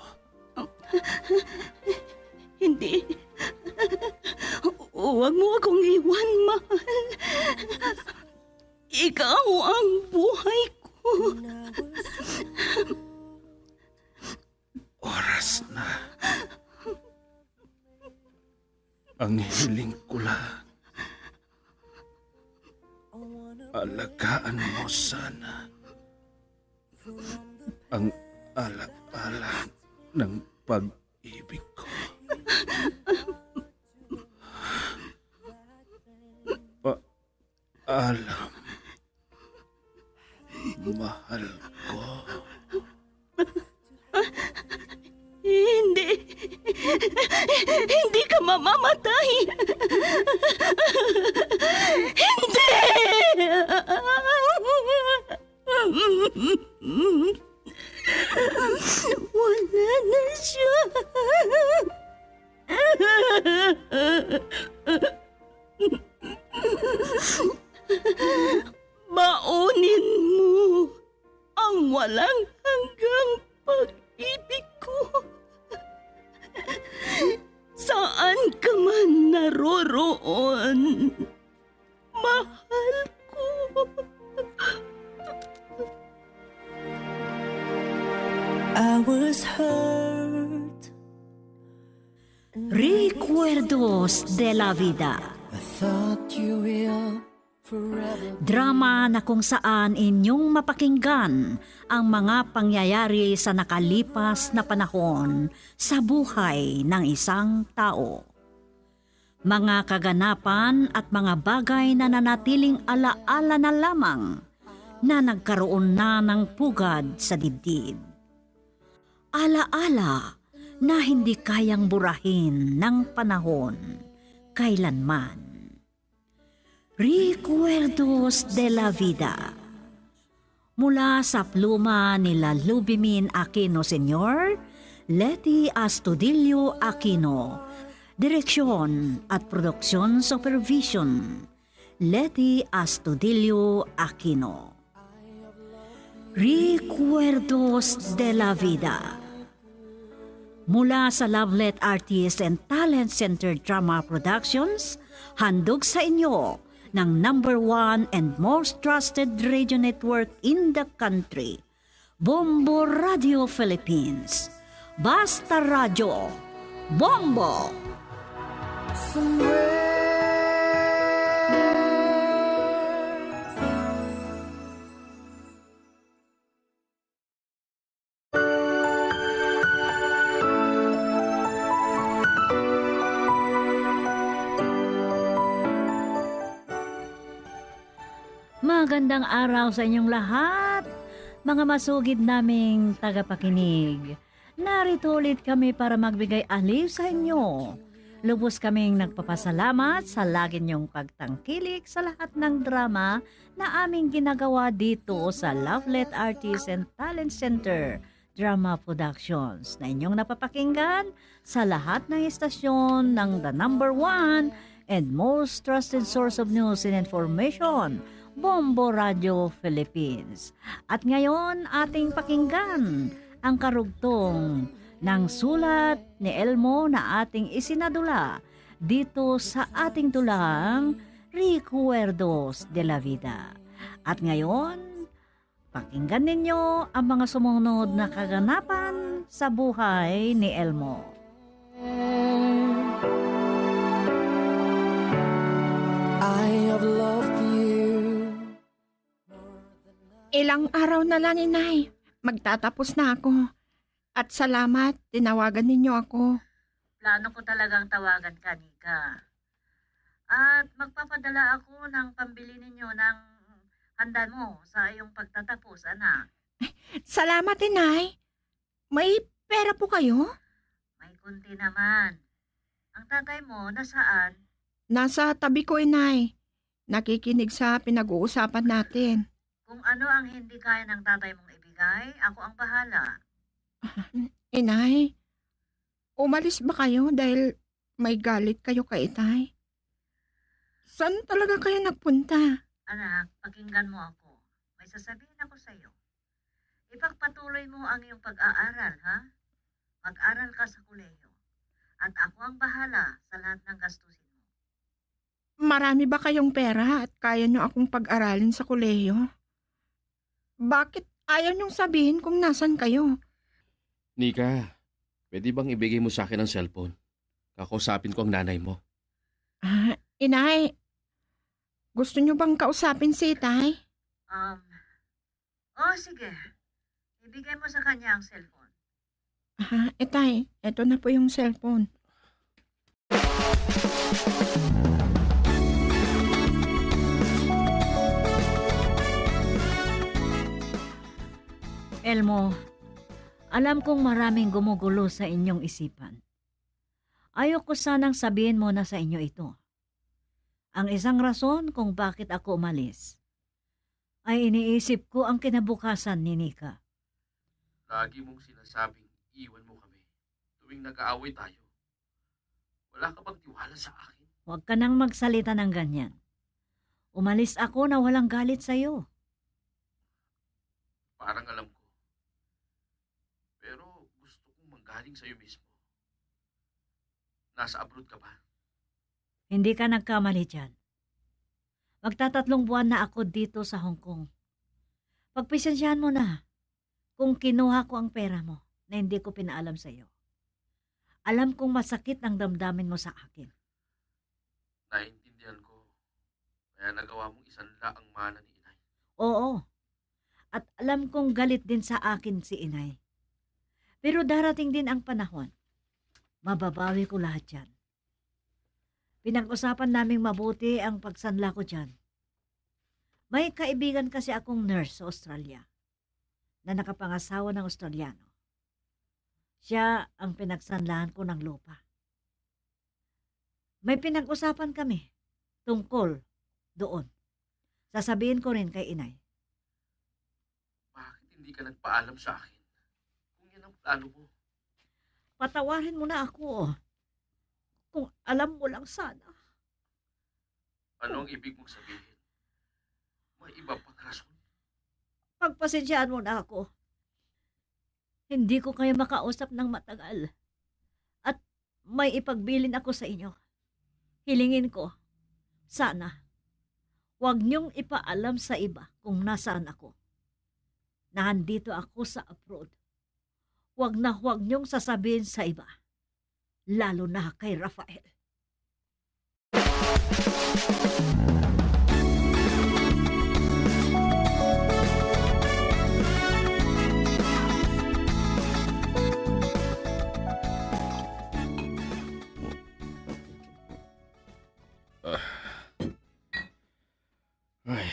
Hindi. Huwag mo akong iwan, mahal. Ikaw ang buhay ko. Oras na. Ang hiling ko lang, alagaan mo sana ang ala-ala ng pag-ibig ko. Pa- Alam, mahal ko. Hindi. Hindi ka mamamatay. Hindi! Wala na siya. Baunin mo ang walang hanggang pag-ibig ko. Saan ka man naroroon, mahal ko. I was hurt. Recuerdos de la Vida. I thought you will Drama na kung saan inyong mapakinggan ang mga pangyayari sa nakalipas na panahon sa buhay ng isang tao. Mga kaganapan at mga bagay na nanatiling ala-ala na lamang na nagkaroon na ng pugad sa dibdib. Ala-ala na hindi kayang burahin ng panahon kailanman. Recuerdos de la Vida. Mula sa pluma nila Lubimin Aquino Senior, Leti Astudillo Aquino. Direksyon at production supervision, Leti Astudillo Aquino. Recuerdos de la Vida. Mula sa Lovelet Artist and Talent Center Drama Productions, handog sa inyo ng number one and most trusted radio network in the country, Bombo Radio Philippines. Basta Radyo, Bombo! Magandang araw sa inyong lahat, mga masugid naming tagapakinig. Narito ulit kami para magbigay aliw sa inyo. Lubos kaming nagpapasalamat sa lagi niyong pagtangkilik sa lahat ng drama na aming ginagawa dito sa Lovelet Artist and Talent Center Drama Productions na inyong napapakinggan sa lahat ng istasyon ng the number one and most trusted source of news and information, Bombo Radio Philippines. At ngayon, ating pakinggan ang karugtong ng sulat ni Elmo na ating isinadula dito sa ating dulang Recuerdos de la Vida. At ngayon, pakinggan ninyo ang mga sumunod na kaganapan sa buhay ni Elmo. I have loved you. Ilang araw na lang, Inay. Magtatapos na ako. At salamat, tinawagan ninyo ako. Plano ko talagang tawagan ka, Nika. At magpapadala ako ng pambili ninyo ng handa mo sa iyong pagtatapos, anak. Salamat, Inay. May pera po kayo? May konti naman. Ang tatay mo, nasaan? Nasa tabi ko, Inay. Nakikinig sa pinag-uusapan natin. Kung ano ang hindi kaya ng tatay mong ibigay, ako ang bahala. Inay, umalis ba kayo dahil may galit kayo kay Itay? Saan talaga kayo nagpunta? Anak, pakinggan mo ako. May sasabihin ako sa iyo. Ipagpatuloy mo ang iyong pag-aaral, ha? Mag-aral ka sa kolehiyo. At ako ang bahala sa lahat ng gastusin mo. Marami ba kayong pera at kaya niyo akong pag-aralin sa kolehiyo? Bakit ayaw niyong sabihin kung nasan kayo? Nika, pwede bang ibigay mo sa akin ang cellphone? Kakausapin ko ang nanay mo. Ah, Inay, gusto niyo bang kausapin si Itay? Um, oh, sige. Ibigay mo sa kanya ang cellphone. Ah, Itay, eto na po yung cellphone. Elmo, alam kong maraming gumugulo sa inyong isipan. Ayaw ko sanang sabihin muna sa inyo ito. Ang isang rason kung bakit ako umalis ay iniisip ko ang kinabukasan ni Nika. Lagi mong sinasabing iwan mo kami tuwing nag-aaway tayo. Wala ka bang tiwala sa akin? Huwag ka nang magsalita ng ganyan. Umalis ako na walang galit sa'yo. Parang alam ko. Pero gusto kong manggaling sa'yo mismo. Nasa abroad ka ba? Hindi ka nagkamali diyan. Magtatatlong buwan na ako dito sa Hong Kong. Pagpasensyahan mo na kung kinuha ko ang pera mo na hindi ko pinaalam sa iyo. Alam kong masakit ang damdamin mo sa akin. Naiintindihan ko. Kaya nagawa mong isanla ang mana ni Inay. Oo. At alam kong galit din sa akin si Inay. Pero darating din ang panahon. Mababawi ko lahat yan. Pinag-usapan naming mabuti ang pagsanla ko diyan. May kaibigan kasi akong nurse sa Australia na nakapangasawa ng Australiano. Siya ang pinagsanlahan ko ng lupa. May pinag-usapan kami tungkol doon. Sasabihin ko rin kay Inay. Bakit hindi ka nagpaalam sa akin kung yan ang plano mo? Patawarin mo na ako. Kung alam mo lang sana. Ano ang ibig mong sabihin? May iba pang rason? Pagpasensyahan mo na ako. Hindi ko kayo makausap ng matagal. At may ipagbilin ako sa inyo. Hilingin ko, sana, huwag niyong ipaalam sa iba kung nasaan ako. Nandito ako sa abroad. Huwag na huwag niyong sasabihin sa iba, lalo na kay Rafael. Ah. Ay.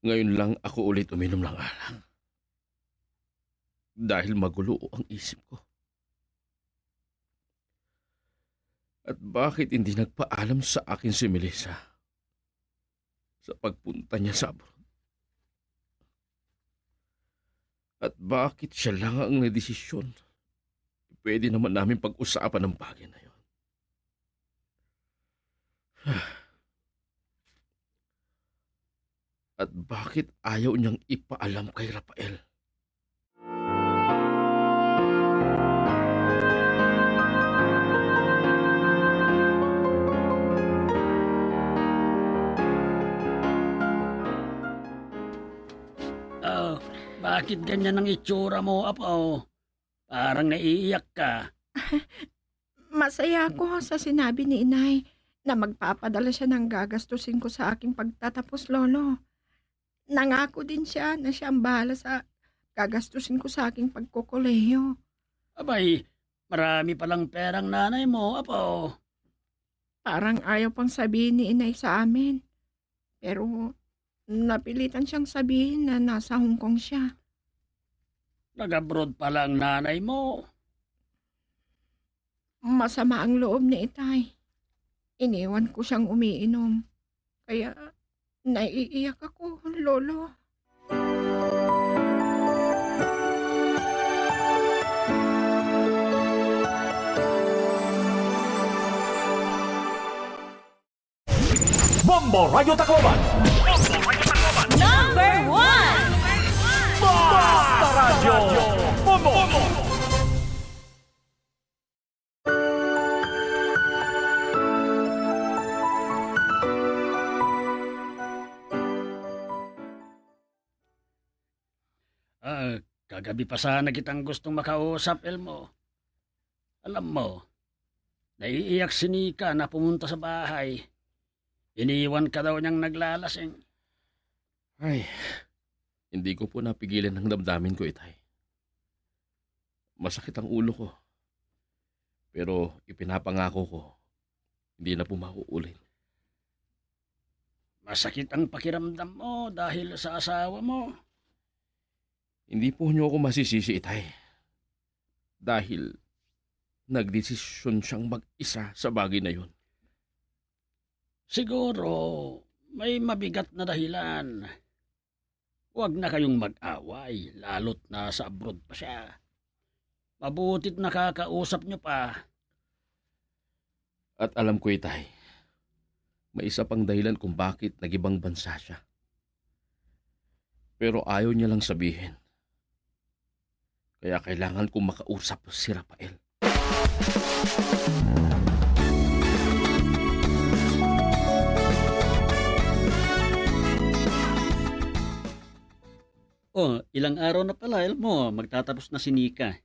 Ngayon lang ako ulit uminom ng alak. Dahil magulo ang isip ko. At bakit hindi nagpaalam sa akin si Melissa sa pagpunta niya sa abroad? At bakit siya lang ang nadesisyon? Pwede naman namin pag-usapan ang bagay na yon. At bakit ayaw niyang ipaalam kay Rafael? Oh, bakit ganyan ang itsura mo, Apo? Parang naiiyak ka. Masaya ako sa sinabi ni Inay na magpapadala siya ng gagastusin ko sa aking pagtatapos, Lolo. Nangako din siya na siya ang bahala sa gagastusin ko sa aking pagkokolehiyo. Abay, marami palang perang nanay mo, Apo. Parang ayaw pang sabihin ni Inay sa amin. Pero napilitan siyang sabihin na nasa Hong Kong siya. Nag-abroad pala ang nanay mo. Masama ang loob ni Itay. Iniwan ko siyang umiinom. Kaya naiiyak ako, Lolo. Bombo Radyo Tacloban. Number one. Basta Radyo. Bombo. Ah, kagabi pa sana kitang gustong makausap, Elmo. Alam mo, naiiyak si Nika na pumunta sa bahay. Iniwan ka daw niyang naglalasing. Ay, hindi ko po napigilan ang damdamin ko, Itay. Masakit ang ulo ko. Pero ipinapangako ko, hindi na po mauulit. Masakit ang pakiramdam mo dahil sa asawa mo. Hindi po niyo ako masisisi, Itay. Dahil nagdesisyon siyang mag-isa sa bagay na yun. Siguro, may mabigat na dahilan. Huwag na kayong mag-away, lalo't nasa abroad pa siya. Mabuti't nakakausap niyo pa. At alam ko, Itay, may isa pang dahilan kung bakit nag-ibang bansa siya. Pero ayaw niya lang sabihin. Kaya kailangan kong makausap si Rafael. Oh, ilang araw na pala, Elmo, magtatapos na si Nika.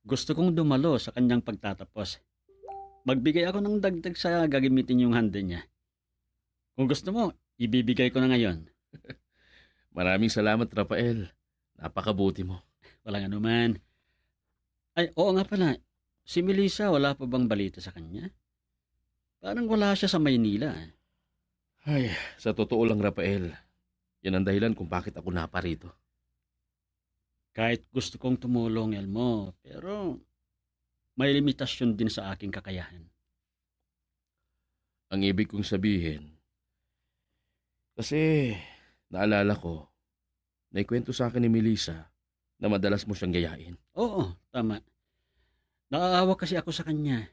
Gusto kong dumalo sa kanyang pagtatapos. Magbigay ako ng dagdag sa gagamitin niyong handa niya. Kung gusto mo, ibibigay ko na ngayon. Maraming salamat, Rafael. Napakabuti mo. Walang anuman. Ay, oo nga pala. Si Melissa, wala pa bang balita sa kanya? Parang wala siya sa Maynila, eh. Ay, sa totoo lang, Rafael, yan ang dahilan kung bakit ako naparito. Kahit gusto kong tumulong, Elmo, pero may limitasyon din sa aking kakayahan. Ang ibig kong sabihin, kasi naalala ko, naikwento sa akin ni Melissa na madalas mo siyang gayain. Oo, tama. Naaawa kasi ako sa kanya.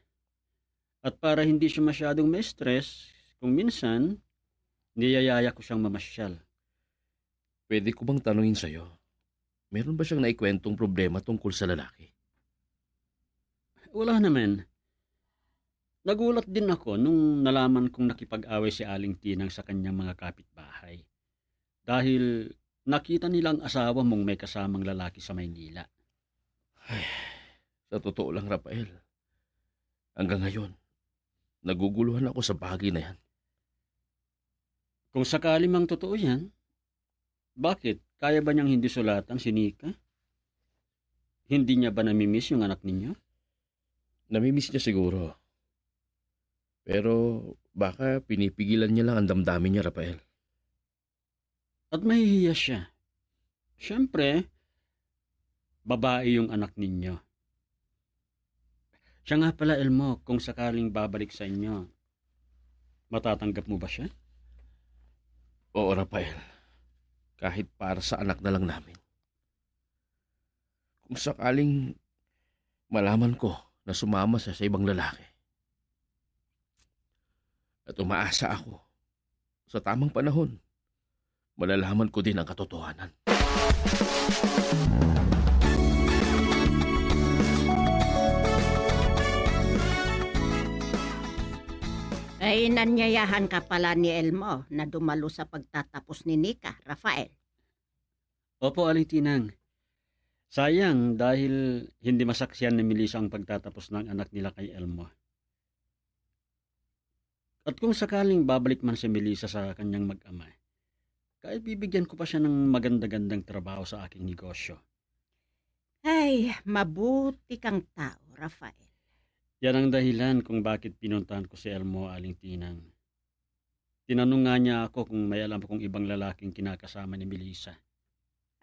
At para hindi siya masyadong ma-stress, kung minsan, niyayaya ko siyang mamasyal. Pwede ko bang tanungin sa'yo, meron ba siyang naikwentong problema tungkol sa lalaki? Wala naman. Nagulat din ako nung nalaman kong nakipag-away si Aling Tinang sa kanyang mga kapitbahay. Dahil nakita nilang asawa mong may kasamang lalaki sa Maynila. Ay, sa totoo lang, Rafael, hanggang ngayon, naguguluhan ako sa bagay na yan. Kung sakali mang totoo yan, bakit? Kaya ba niyang hindi sulatan si Nika? Hindi niya ba namimiss yung anak ninyo? Namimiss niya siguro. Pero baka pinipigilan niya lang ang damdamin niya, Rafael. At mahihiya siya. Siyempre, babae yung anak ninyo. Siya nga pala, Elmo, kung sakaling babalik sa inyo, matatanggap mo ba siya? Oo, Rafael. Kahit para sa anak na lang namin. Kung sakaling malaman ko na sumama siya sa ibang lalaki. At umaasa ako, sa tamang panahon, malalaman ko din ang katotohanan. Ay, inanyayahan ka pala ni Elmo na dumalo sa pagtatapos ni Nika, Rafael. Opo, Aling Tinang. Sayang dahil hindi masaksihan ni Melissa ang pagtatapos ng anak nila kay Elmo. At kung sakaling babalik man si Melissa sa kanyang mag-ama, kaya bibigyan ko pa siya ng maganda-gandang trabaho sa aking negosyo. Ay, mabuti kang tao, Rafael. Yan ang dahilan kung bakit pinuntahan ko si Elmo, Aling Tinang. Tinanong nga niya ako kung may alam akong ibang lalaking kinakasama ni Melissa.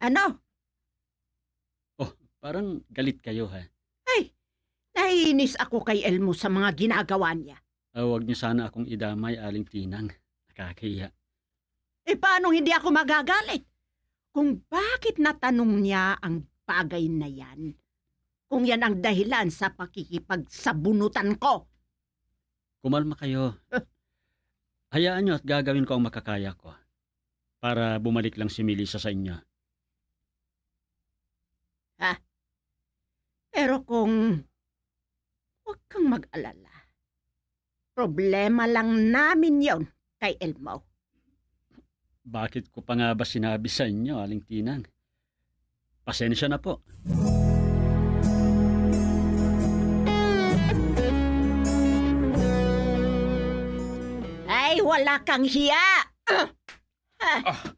Ano? Oh, parang galit kayo, ha? Ay, naiinis ako kay Elmo sa mga ginagawa niya. Ah, huwag niyo sana akong idamay, Aling Tinang. Nakakahiya. Eh, paano hindi ako magagalit? Kung bakit natanong niya ang bagay na yan? Kung yan ang dahilan sa pakikipagsabunutan ko. Kumalma kayo. Hayaan niyo at gagawin ko ang makakaya ko para bumalik lang si Melissa sa inyo. Ha? Pero kung, huwag kang mag-alala. Problema lang namin yon kay Elmo. Bakit ko pa nga ba sinabi sa inyo, Aling Tinang? Pasensya na po. Ay, wala kang hiya! Ah,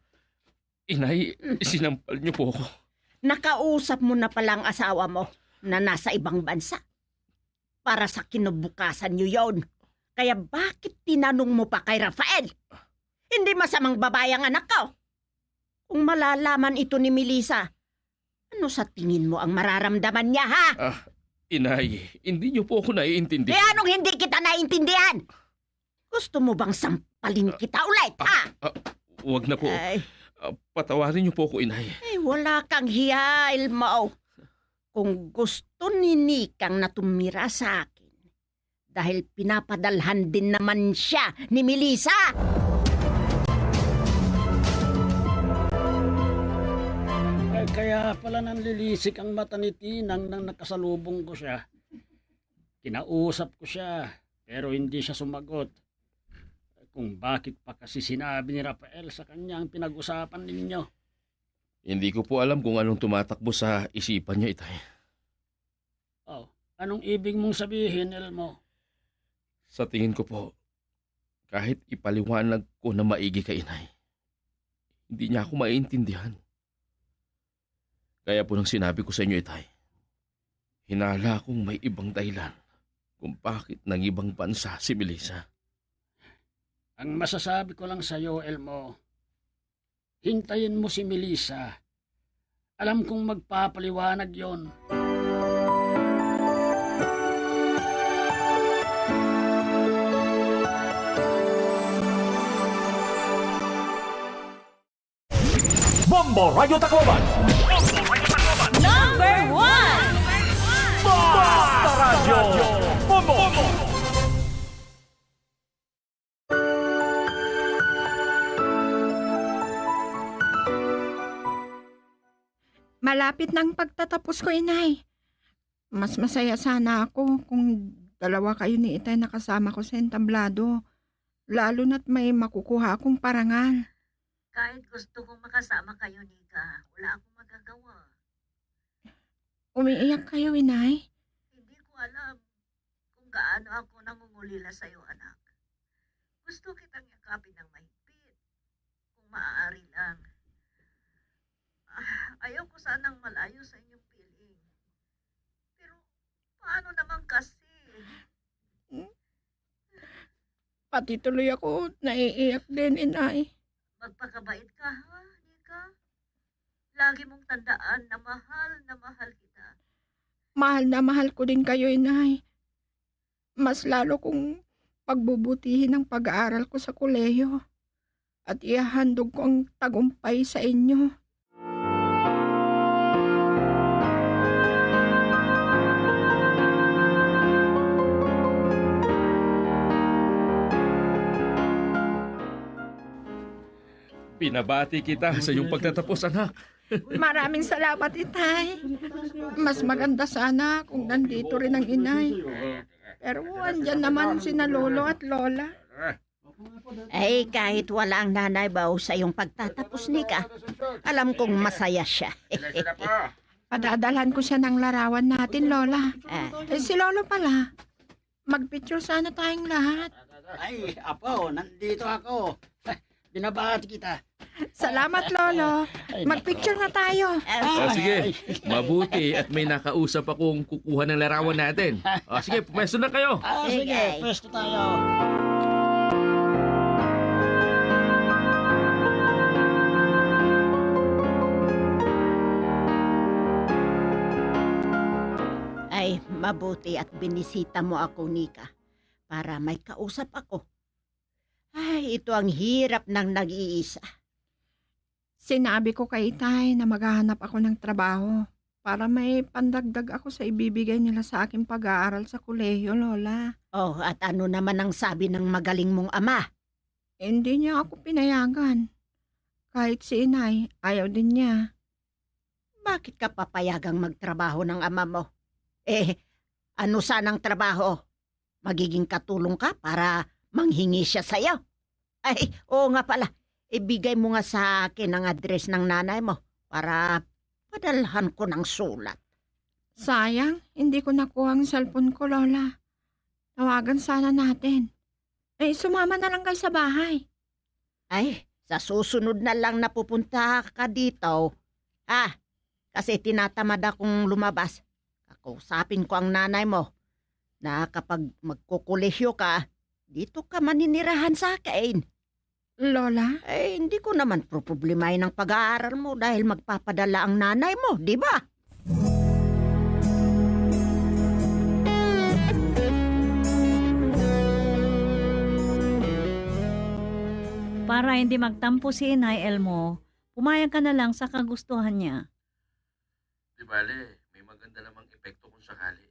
Inay, sinampal niyo po ako. Nakausap mo na pala ang asawa mo na nasa ibang bansa. Para sa kinabukasan niyo yon. Kaya bakit tinanong mo pa kay Rafael? Hindi masamang babae ang anak ko. Kung malalaman ito ni Melissa, ano sa tingin mo ang mararamdaman niya, ha? Ah, Inay, hindi niyo po ako naiintindihan. Eh, anong hindi kita naiintindihan? Gusto mo bang sampalin kita ulit, ha? Ah, wag na po. Ay. Ah, patawarin niyo po ako, Inay. Ay, wala kang hiya, Elmo. Kung gusto ni Nikang na tumira sa akin, dahil pinapadalhan din naman siya ni Melissa. Eh, kaya pala nanlilisik ang mata ni Tinang nang nakasalubong ko siya. Kinausap ko siya, pero hindi siya sumagot. Kung bakit pa kasi sinabi ni Rafael sa kanya ang pinag-usapan ninyo? Hindi ko po alam kung anong tumatakbo sa isipan niya, Itay. Oh, anong ibig mong sabihin, Elmo? Sa tingin ko po, kahit ipaliwanag ko na maigi kay Inay, hindi niya ako maiintindihan. Kaya po nang sinabi ko sa inyo, Itay, hinala kong may ibang dahilan kung bakit nangibang bansa si Melissa. Ang masasabi ko lang sa'yo, Elmo, hintayin mo si Melissa. Alam kong magpapaliwanag yon. Bombo Radyo Tacloban. Number one. Basta Radyo. Bombo. Malapit na ang pagtatapos ko, Inay. Mas masaya sana ako kung dalawa kayo ni Itay nakasama ko sa entablado, lalo na't may makukuha akong parangal. Kahit gusto kong makasama kayo, Nika, wala akong magagawa. Umiiyak kayo, Inay? Hindi ko alam kung gaano ako nangungulila sa'yo, anak. Gusto kitang yakapin ng mahigpit, kung maaari lang. Ah, ayaw ko sanang malayo sa inyong piling. Pero paano naman kasi? Hmm? Pati tuloy ako naiiyak din, Inay. Magpakabait ka, ha, Nika? Lagi mong tandaan na mahal na mahal kita. Mahal na mahal ko din kayo, Inay. Mas lalo kong pagbubutihin ang pag-aaral ko sa kolehiyo at ihahandog ko ang tagumpay sa inyo. Binabati kita sa iyong pagtatapos, anak. Maraming salamat, Itay. Mas maganda sana kung nandito rin ang Inay. Pero andiyan naman sina Lolo at Lola. Ay, kahit wala ang nanay mo sa iyong pagtatapos, Nika, alam kong masaya siya. Padadalhan ko siya ng larawan natin, Lola. Ah. Eh, si Lolo pala. Mag-picture sana tayong lahat. Ay, apo, nandito ako. Binabati kita. Salamat, Lolo. Ay, nako. Mag-picture na tayo. Ah, sige. Ay. Mabuti at may nakausap akong kukuha ng larawan natin. O, sige, pwesto na kayo. Ah, sige, pwesto tayo. Ay, mabuti at binisita mo ako, Nika, para may kausap ako. Ay, ito ang hirap ng nag-iisa. Sinabi ko kay Itay na maghahanap ako ng trabaho para may pandagdag ako sa ibibigay nila sa aking pag-aaral sa kolehiyo, Lola. Oh, at ano naman ang sabi ng magaling mong ama? Hindi niya ako pinayagan. Kahit si Inay, ayaw din niya. Bakit ka papayagang magtrabaho ng ama mo? Eh, ano sanang trabaho? Magiging katulong ka para manghingi siya sa'yo. Ay, oo nga pala. Ibigay mo nga sa akin ang address ng nanay mo para padalhan ko ng sulat. Sayang, hindi ko nakuha ang cellphone ko, Lola. Tawagan sana natin. Eh, sumama na lang kayo sa bahay. Ay, sa susunod na lang na pupunta ka dito, ha? Kasi tinatamad akong lumabas. Kakausapin ko ang nanay mo na kapag magkokolehiyo ka, dito ka maninirahan sa akin. Lola? Eh, hindi ko naman poproblemahin ang pag-aaral mo dahil magpapadala ang nanay mo, di ba? Para hindi magtampo si Inay, Elmo, pumayag ka na lang sa kagustuhan niya. Di bale, may maganda namang epekto kung sakali.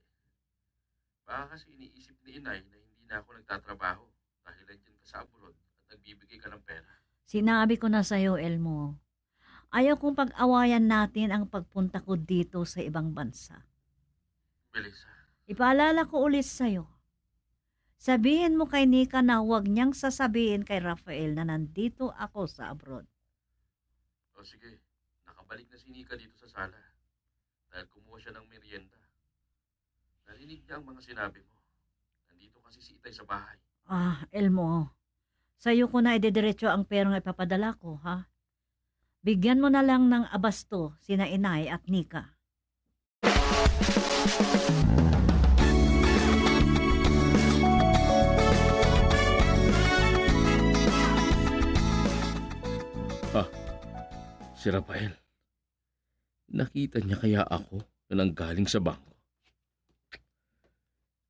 Baka kasi iniisip ni Inay na hindi na ako nagtatrabaho dahil nandiyan ka sa abroad at nagbibigay ka ng pera. Sinabi ko na sa'yo, Elmo. Ayaw kong pag-awayan natin ang pagpunta ko dito sa ibang bansa. Melissa. Ipaalala ko ulit sa'yo. Sabihin mo kay Nika na huwag niyang sasabihin kay Rafael na nandito ako sa abroad. O sige, nakabalik na si Nika dito sa sala dahil kumuha siya ng merienda. Narinig niya ang mga sinabi mo. Nandito kasi si Itay sa bahay. Ah, Elmo, sa'yo ko na idediretso ang perang ipapadala ko, ha? Bigyan mo na lang ng abasto sina Inay at Nika. Ah, si Rafael. Nakita niya kaya ako na nanggaling sa bangko?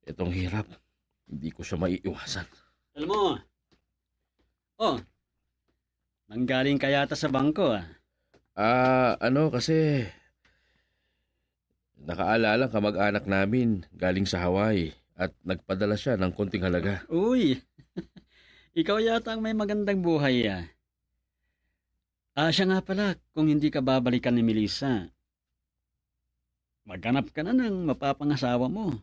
Itong hirap, hindi ko siya maiiwasan. Alam mo, oh, nanggaling ka yata sa bangko, ah. Ah, ano, kasi nakaalala ang kamag-anak namin galing sa Hawaii at nagpadala siya ng konting halaga. Uy, ikaw yata ang may magandang buhay, ah. Ah, siya nga pala, kung hindi ka babalikan ni Melissa, maghanap ka na ng mapapangasawa mo.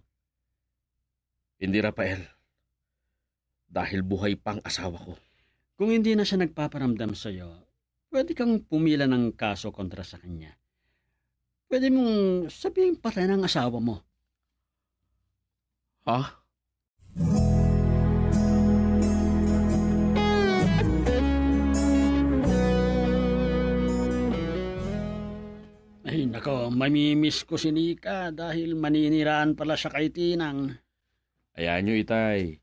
Hindi, Rafael. Dahil buhay pa ang asawa ko. Kung hindi na siya nagpaparamdam sa'yo, pwede kang pumila ng kaso kontra sa kanya. Pwede mong sabihing patay na ang asawa mo. Ha? Ay, nako, mamimiss ko si Nika dahil maninirahan pala siya kay Tinang. Hayaan niyo, Itay.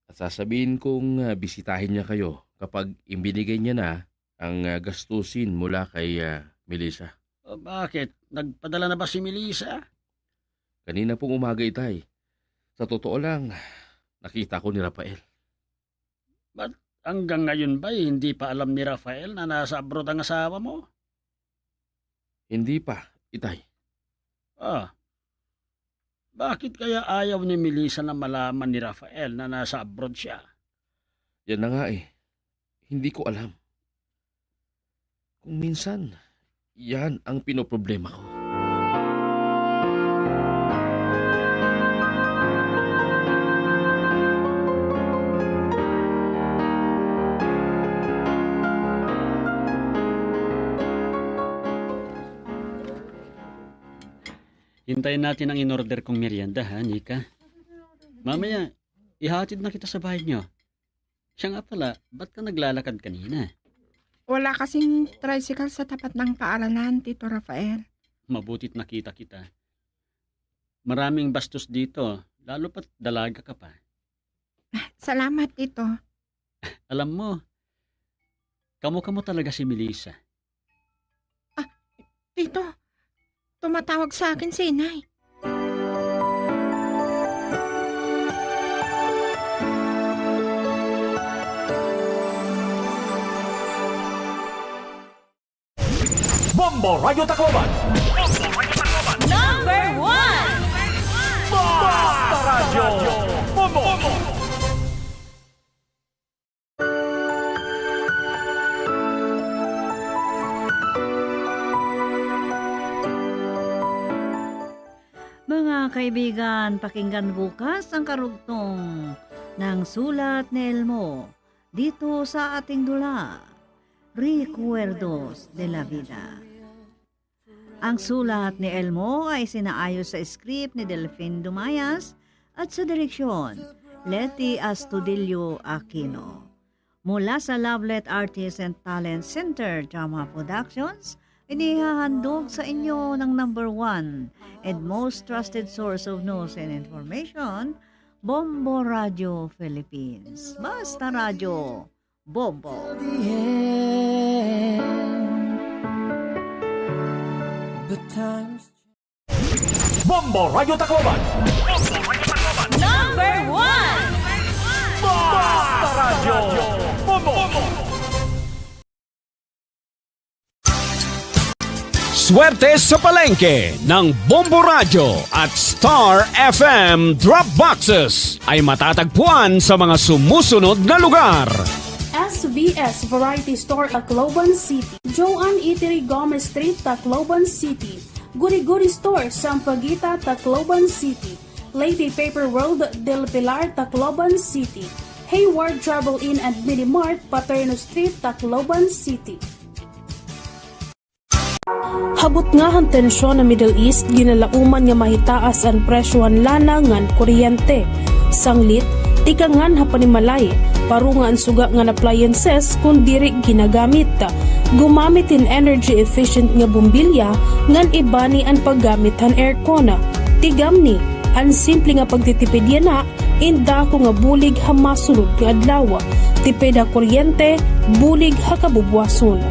At sasabihin kong, ah, bisitahin niya kayo kapag ibinigay niya na ang, ah, gastusin mula kay, ah, Melissa. O, bakit? Nagpadala na ba si Melissa? Kanina pong umaga, Itay. Sa totoo lang, nakita ko ni Rafael. Ba't hanggang ngayon ba'y hindi pa alam ni Rafael na nasa abroad ang asawa mo? Hindi pa, Itay. Ah, bakit kaya ayaw ni Melissa na malaman ni Rafael na nasa abroad siya? Yan na nga eh. Hindi ko alam. Kung minsan, yan ang pinoproblema ko. Hintayin natin ang in-order kong merienda, ha, Nika? Mamaya, ihatid na kita sa bahay niyo. Siya nga pala, ba't ka naglalakad kanina? Wala kasing tricycle sa tapat ng paaralan, Tito Rafael. Mabuti't nakita kita. Maraming bastos dito, lalo pa't dalaga ka pa. Salamat, Tito. Alam mo, kamo-kamo talaga si Melissa. Ah, Tito, tumatawag sa akin si Inay. Bombo Radyo Tacloban. Number one. Basta Radyo Bombo. Mga kaibigan, pakinggan bukas ang karugtong ng sulat ni Elmo dito sa ating dula, Recuerdos de la Vida. Ang sulat ni Elmo ay sinaayos sa script ni Delfin Dumayas at sa direksyon, Leti Astudillo Aquino. Mula sa Lovelet Artists and Talent Center Drama Productions, inihahandog sa inyo ng number one and most trusted source of news and information, Bombo Radio Philippines. Basta Radyo, Bombo. Bombo Radyo Tacloban. Number one. Basta Radyo Bombo. Swerte sa Palengke ng Bombo Radyo at Star F M Drop Boxes ay matatagpuan sa mga sumusunod na lugar. S V S Variety Store, Tacloban City. Joan Eatery, Gomez Street, Tacloban City. Guri Guri Store, Sampaguita, Tacloban City. Lady Paper World, Del Pilar, Tacloban City. Hayward Travel Inn and Mini Mart, Paterno Street, Tacloban City. Ha butnga han tensyon ha Middle East, ginalauman nga mahitaas an presyo han lana ngan kuryente. Sanglit, tikangan ha panimalay, parunga an suga ngan appliances kon diri ginagamit. Gumamit hin energy efficient nga bombilya ngan ibani an paggamit han aircon. Tigamni, an simple nga pagtitipid yana in dako nga bulig ha masunod nga adlaw. Tipid ha kuryente, bulig ha kabubuwason.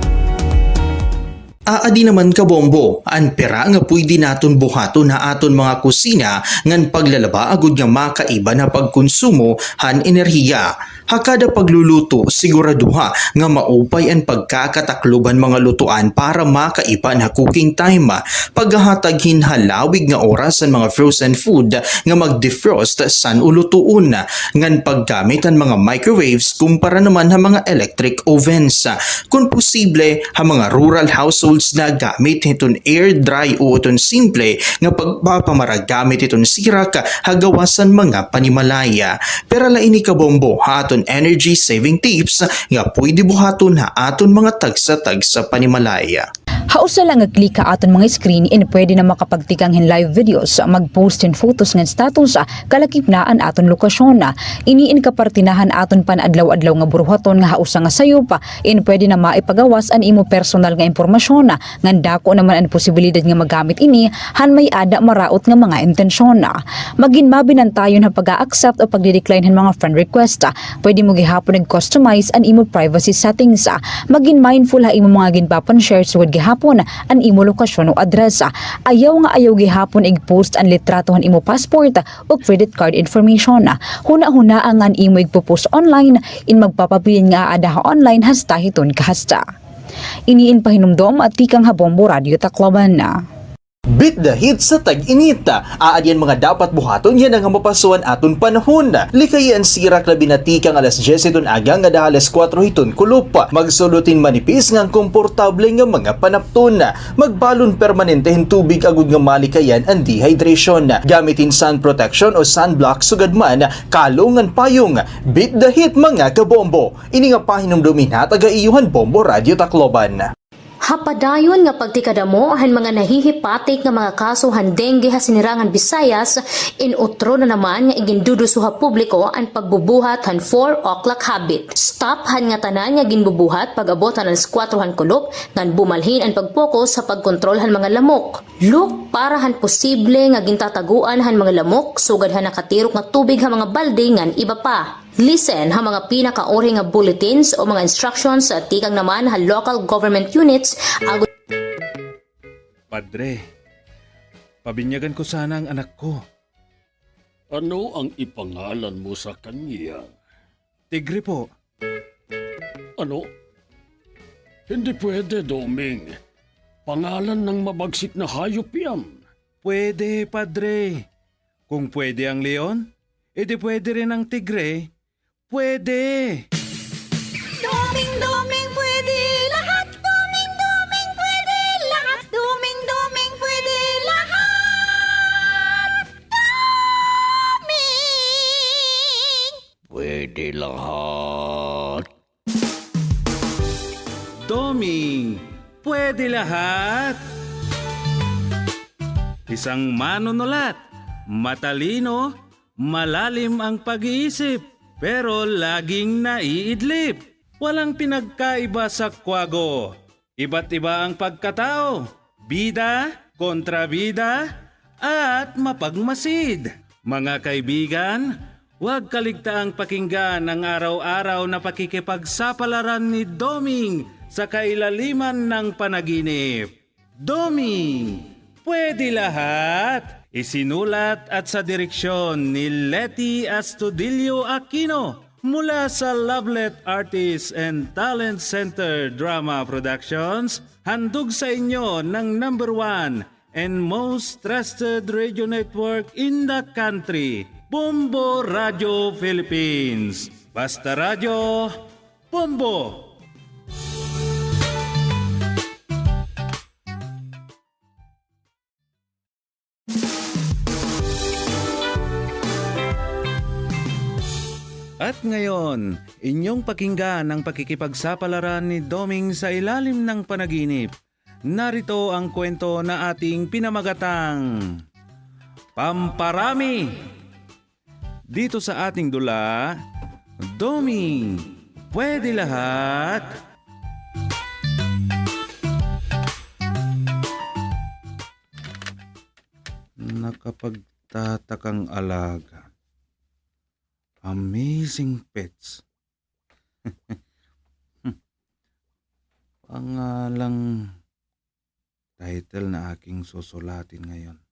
Aadi naman, kabombo, an pira nga pwede naton buhaton ha aton mga kusina ngan paglalaba agod nga makaiba na pagkonsumo han enerhiya. Ha kada pagluluto, siguraduha nga maupay an pagkakataklob han mga lutuan para makaiba na cooking time. Paghahatag hin halawig nga oras han mga frozen food nga mag-defrost san-o lutuon, ngan paggamit han mga microwaves kumpara naman ha mga electric ovens. Kon posible, ha mga rural households na gamit hiton air dry o iton simple nga pagpapamara gamit hiton sirak ha gawas han mga panimalay. Pira la ini kabombo ha aton energy saving tips nga pwede buhaton ha aton mga tagsa-tagsa panimalay. Ha usa la nga click ha aton mga screen in pwede na makapagtikang hin live videos, mag-post hin photos ngan status, kalakip na an aton lokasyon. Ini in kaparte na han aton pan-adlaw-adlaw nga buruhaton nga ha usa nga sayop in pwede na maipagawas an imo personal nga impormasyon, ngan dako naman an posibilidad nga magamit ini han may-ada maraot nga mga intensyon. Magin mabinantayon ha pag-a-accept o pagdi-decline han mga friend request. Pwede mo gihapon ig-customize an imo privacy settings. Magin mindful ha imo mga ginpapan-share sugad gihapon an imo lokasyon o address. Ayaw nga ayaw gihapon ig-post an litrato han imo passport o credit card information. Hunahunaa nga an imo igpo-post online in magpapabilin nga aada ha online hasta hiton kahasta. Ini in pahinumdom tikang ha Bombo Radyo Tacloban. Beat the heat sa tag-init. Aadi an mga dapat buhaton yana nga mapaso an aton panahon. Likayi an sirak labi na tikang alas dyes hiton aga ngada ha alas kuwatro hiton kulop. Magsulot hin manipis ngan komportable nga mga panapton. Magbalon permanente hin tubig agod nga malikayan an dehydration. Gamit hin sun protection o sunblock sugad man, kalong ngan payong. Beat the heat, mga kabombo. Ini nga pahinumdom in hatag ha iyo han Bombo Radyo Tacloban. Ha padayon nga pagtikadamo han mga nahihipatik nga mga kaso han dengue ha Sinirangan Visayas, in utro na naman nga iginduduso ha publiko an pagbubuhat han four o'clock habit. Stop han ngatanan nga ginbubuhat pag-abot han alas kuwatro han kulop, ngan bumalhin an pag-focus ha pagkontrol han mga lamok. Look para han posible nga gintatagoan han mga lamok sugad han nakatirok nga tubig ha mga balde ngan iba pa. Listen ha mga pinakauri nga bulletins o mga instructions tikang naman ha local government units agod. Padre, pabinyagan ko sana ang anak ko. Ano ang ipangalan mo sa kanya? Tigre po. Ano? Hindi pwede, Doming. Pangalan ng mabagsik na hayop yan. Pwede, Padre. Kung pwede ang leon, edi pwede rin ang tigre. Pwede! Doming, Doming, pwede lahat! Doming, Doming, pwede lahat! Doming, Doming, pwede lahat! Doming! Pwede lahat. Doming, pwede lahat! Isang manunulat, matalino, malalim ang pag-iisip, pero laging naiidlip. Walang pinagkaiba sa kwago. Iba't iba ang pagkatao, bida, kontrabida, at mapagmasid. Mga kaibigan, huwag kaligtaang pakinggan ang araw-araw na pakikipagsapalaran ni Doming sa kailaliman ng panaginip. Doming, pwede lahat! Isinulat at sa direksyon ni Leti Astudillo Aquino. Mula sa Lovelet Artists and Talent Center Drama Productions, handog sa inyo ng number one and most trusted radio network in the country, Bombo Radio Philippines. Basta Radyo, Bombo! At ngayon, inyong pakinggan ang pakikipagsapalaran ni Doming sa ilalim ng panaginip. Narito ang kwento na ating pinamagatang Pamparami. Dito sa ating dula, Doming, pwede lahat. Nakapagtatakang alaga. Amazing pets. Pangalang title na aking susulatin ngayon.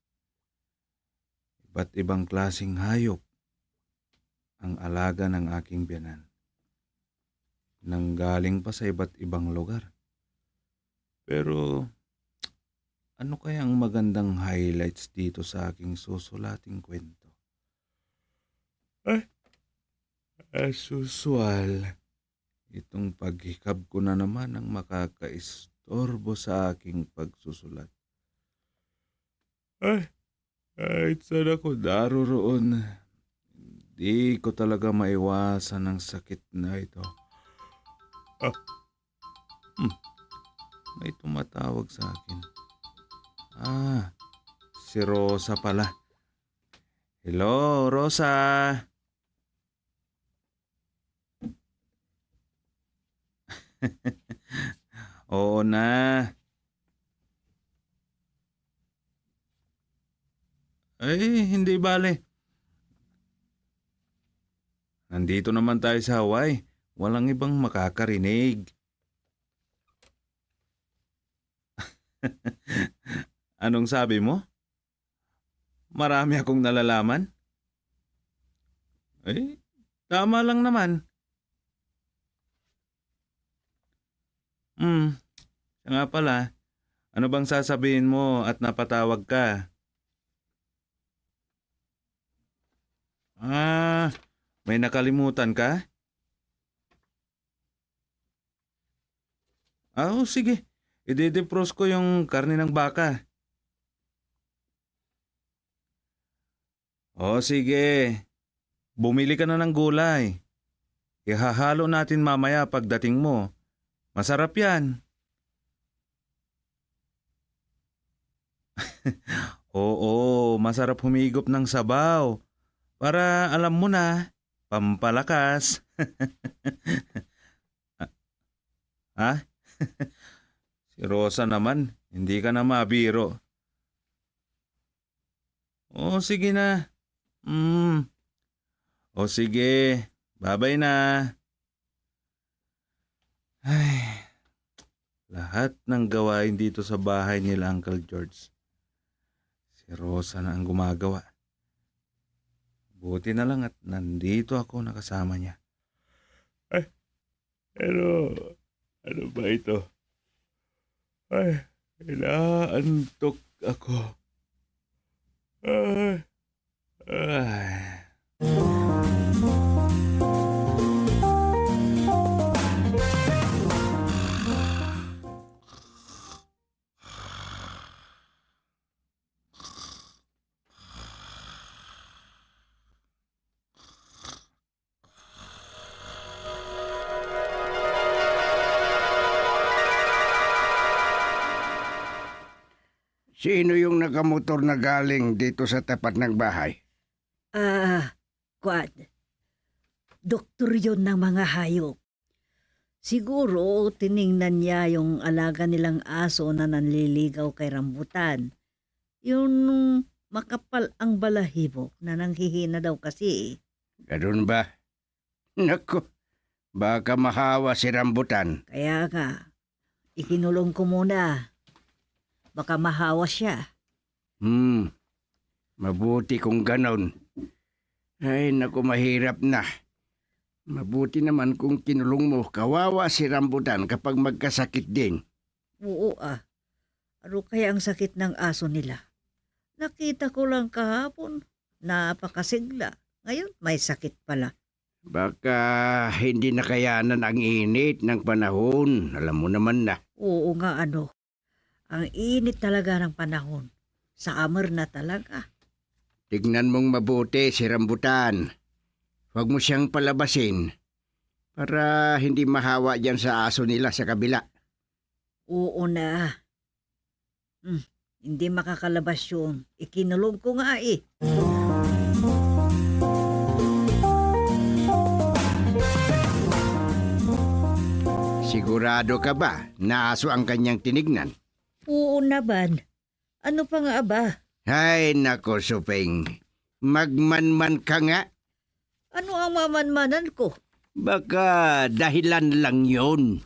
Iba't ibang klaseng hayop ang alaga ng aking biyanan. Nanggaling pa sa iba't ibang lugar. Pero, ano kaya ang magandang highlights dito sa aking susulating kwento? Ay, as usual, itong paghikab ko na naman ang makakaistorbo sa aking pagsusulat. Ay, kahit saan ako naroroon, hindi ko talaga maiwasan ang sakit na ito. Ah, hmm. May tumatawag sa akin. Ah, si Rosa pala. Hello, Rosa. Oo na. Ay, hindi bale. Nandito naman tayo sa Hawaii. Walang ibang makakarinig. Anong sabi mo? Marami akong nalalaman? Eh, tama lang naman. Hmm, siya nga pala. Ano bang sasabihin mo at napatawag ka? Ah, may nakalimutan ka? Ah, o, sige. Ididipros ko yung karne ng baka. O, sige. Bumili ka na ng gulay. Ihahalo natin mamaya pagdating mo. Masarap yan. Oo, masarap humigop ng sabaw. Para alam mo na, pampalakas. Ha? Si Rosa naman, hindi ka na mabiro. O, sige na. Mm. O, sige. Babay na. Ay, lahat ng gawain dito sa bahay nila Uncle George, si Rosa na ang gumagawa. Buti na lang at nandito ako nakasama niya. Ay, pero ano ba ito? Ay, inaantok ako. Ay, ay. Sino yung nakamotor na galing dito sa tapat ng bahay? Ah, kuwan. Doktor yun ng mga hayop. Siguro tiningnan niya yung alaga nilang aso na nanliligaw kay Rambutan. Yung makapal ang balahibo na nanghihina daw kasi. Ganun ba? Naku, baka mahawa si Rambutan. Kaya nga, ikinulong ko muna. Baka mahawa siya. Hmm, mabuti kung ganon. Ay, naku, mahirap na. Mabuti naman kung kinulong mo. Kawawa si Rambutan kapag magkasakit din. Oo, ah. Ano kaya ang sakit ng aso nila? Nakita ko lang kahapon, napakasigla. Ngayon, may sakit pala. Baka hindi na kayanan ang init ng panahon. Alam mo naman na. Oo nga, ano. Ang init talaga ng panahon. Summer na talaga. Tignan mong mabuti si Rambutan. Huwag mo siyang palabasin para hindi mahawa diyan sa aso nila sa kabila. Oo na. Hmm, hindi makakalabas yun. Ikinulong ko nga eh. Sigurado ka ba na aso ang kanyang tinignan? Oo naman. Ano pa nga ba? Ay, nako, Suping. Magmanman ka nga. Ano ang mamanmanan ko? Baka dahilan lang yun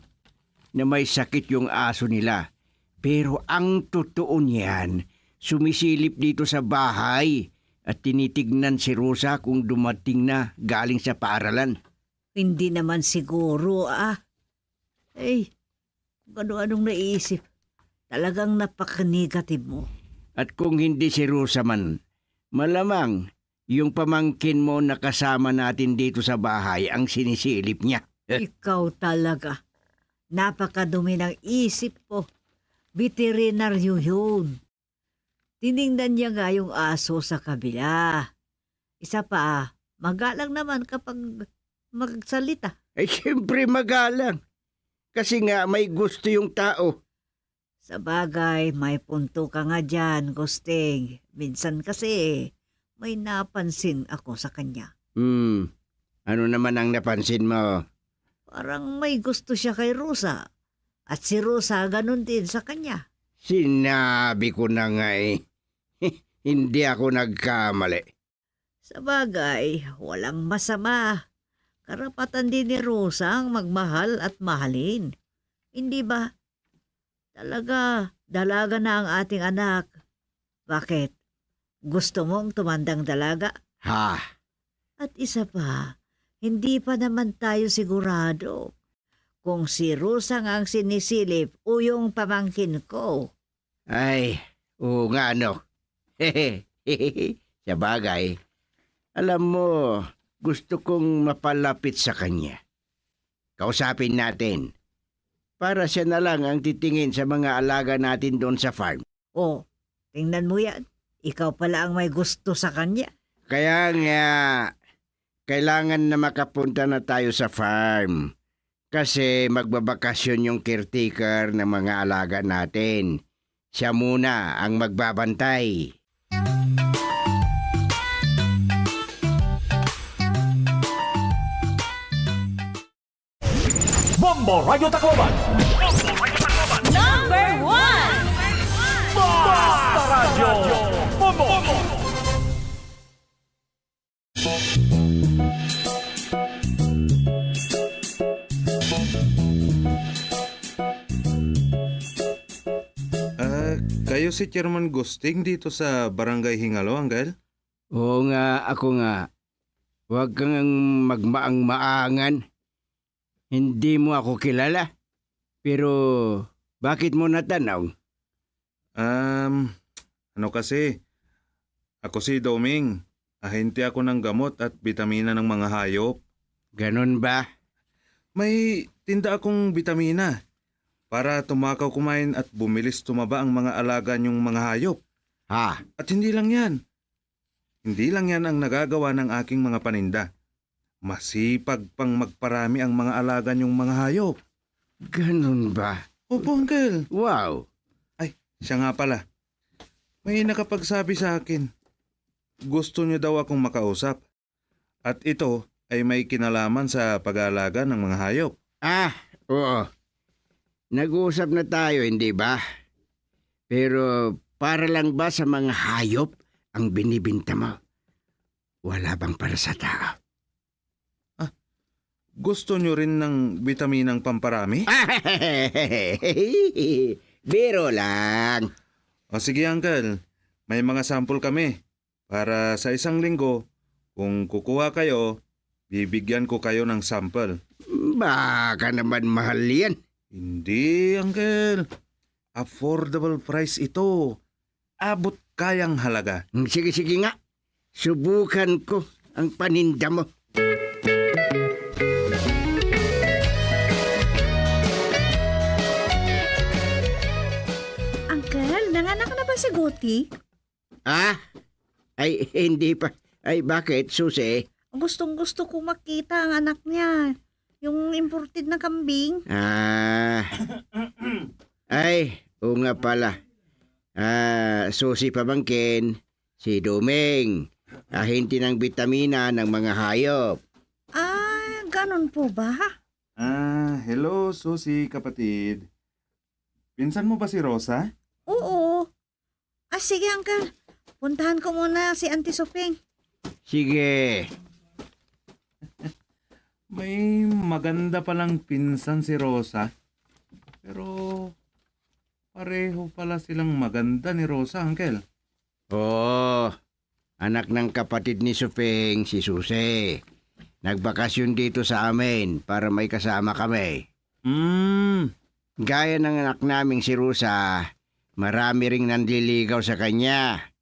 na may sakit yung aso nila. Pero ang totoo niyan, sumisilip dito sa bahay at tinitignan si Rosa kung dumating na galing sa paaralan. Hindi naman siguro, ah. Ay, kung ano-anong naisip. Talagang napaka-negative mo. At kung hindi si Rosa man, malamang yung pamangkin mo na kasama natin dito sa bahay ang sinisilip niya. Ikaw talaga. Napakadumi ng isip mo. Veterinaryo yun. Tiningnan niya nga yung aso sa kabila. Isa pa, magalang naman kapag magsalita. Ay, siyempre magalang. Kasi nga may gusto yung tao. Sabagay, may punto ka nga diyan, Gusting. Minsan kasi, may napansin ako sa kanya. Hmm. Ano naman ang napansin mo? Parang may gusto siya kay Rosa. At si Rosa ganun din sa kanya. Sinabi ko na nga eh. Hindi ako nagkamali. Sabagay, walang masama. Karapatan din ni Rosa ang magmahal at mahalin. Hindi ba? Talaga, dalaga na ang ating anak. Bakit? Gusto mong tumandang dalaga? Ha? At isa pa, hindi pa naman tayo sigurado kung si Rosa nga ang sinisilip o yung pamangkin ko. Ay, oo nga, ano. Sabagay, alam mo, gusto kong mapalapit sa kanya. Kausapin natin. Para siya na lang ang titingin sa mga alaga natin doon sa farm. Oh, tingnan mo yan. Ikaw pala ang may gusto sa kanya. Kaya nga, kailangan na makapunta na tayo sa farm. Kasi magbabakasyon yung caretaker ng mga alaga natin. Siya muna ang magbabantay. Bombo Radyo Tacloban. Number one. Basta Radyo Bombo. Ah, kayo si Chairman Gusting dito sa Barangay Hingalo, Uncle? Oo nga, ako nga. Huwag kang magmaang-maangan. Hindi mo ako kilala. Pero bakit mo natanaw? Um, ano kasi, ako si Doming. Ahente ako ng gamot at bitamina ng mga hayop. Ganun ba? May tinda akong bitamina para tumakaw kumain at bumilis tumaba ang mga alaga niyong mga hayop. Ha? At hindi lang yan. Hindi lang yan ang nagagawa ng aking mga paninda. Masipag pang magparami ang mga alaga niyong mga hayop. Ganun ba? Opo, Uncle. Wow! Ay, siya nga pala. May nakapagsabi sa akin. Gusto niyo daw akong makausap. At ito ay may kinalaman sa pag-aalaga ng mga hayop. Ah, oo. Nag-uusap na tayo, hindi ba? Pero para lang ba sa mga hayop ang binibinta mo? Wala bang para sa tao? Ah, gusto niyo rin ng bitaminang pamparami? Biro lang. O sige, Uncle. May mga sample kami. Para sa isang linggo, kung kukuha kayo, Bibigyan ko kayo ng sample. Baka naman mahal yan. Hindi, Uncle. Affordable price ito. Abot kayang halaga. Hmm, sige, sige nga. Subukan ko ang paninda mo. Uncle, nanganak na ba si Guti? Ah? Ay, hindi pa. Ay, bakit, Susi? Gustong-gusto ko makita ang anak niya. Yung imported na kambing. Ah. Ay, oo nga pala. Ah, Susi pamangkin, si Duming. Ahente ng bitamina ng mga hayop. Ah, ganun po ba? Ah, hello, Susi, kapatid. Pinsan mo ba si Rosa? Oo. Ah, sige, Uncle. Puntahan ko muna si Auntie Suping. Sige. May maganda palang pinsan si Rosa. Pero pareho pala silang maganda ni Rosa, Uncle. Oo. Anak ng kapatid ni Suping, si Susi. Nagbakasyon dito sa amin para may kasama kami. Hmm. Gaya ng anak naming si Rosa, marami ring nanliligaw sa kanya.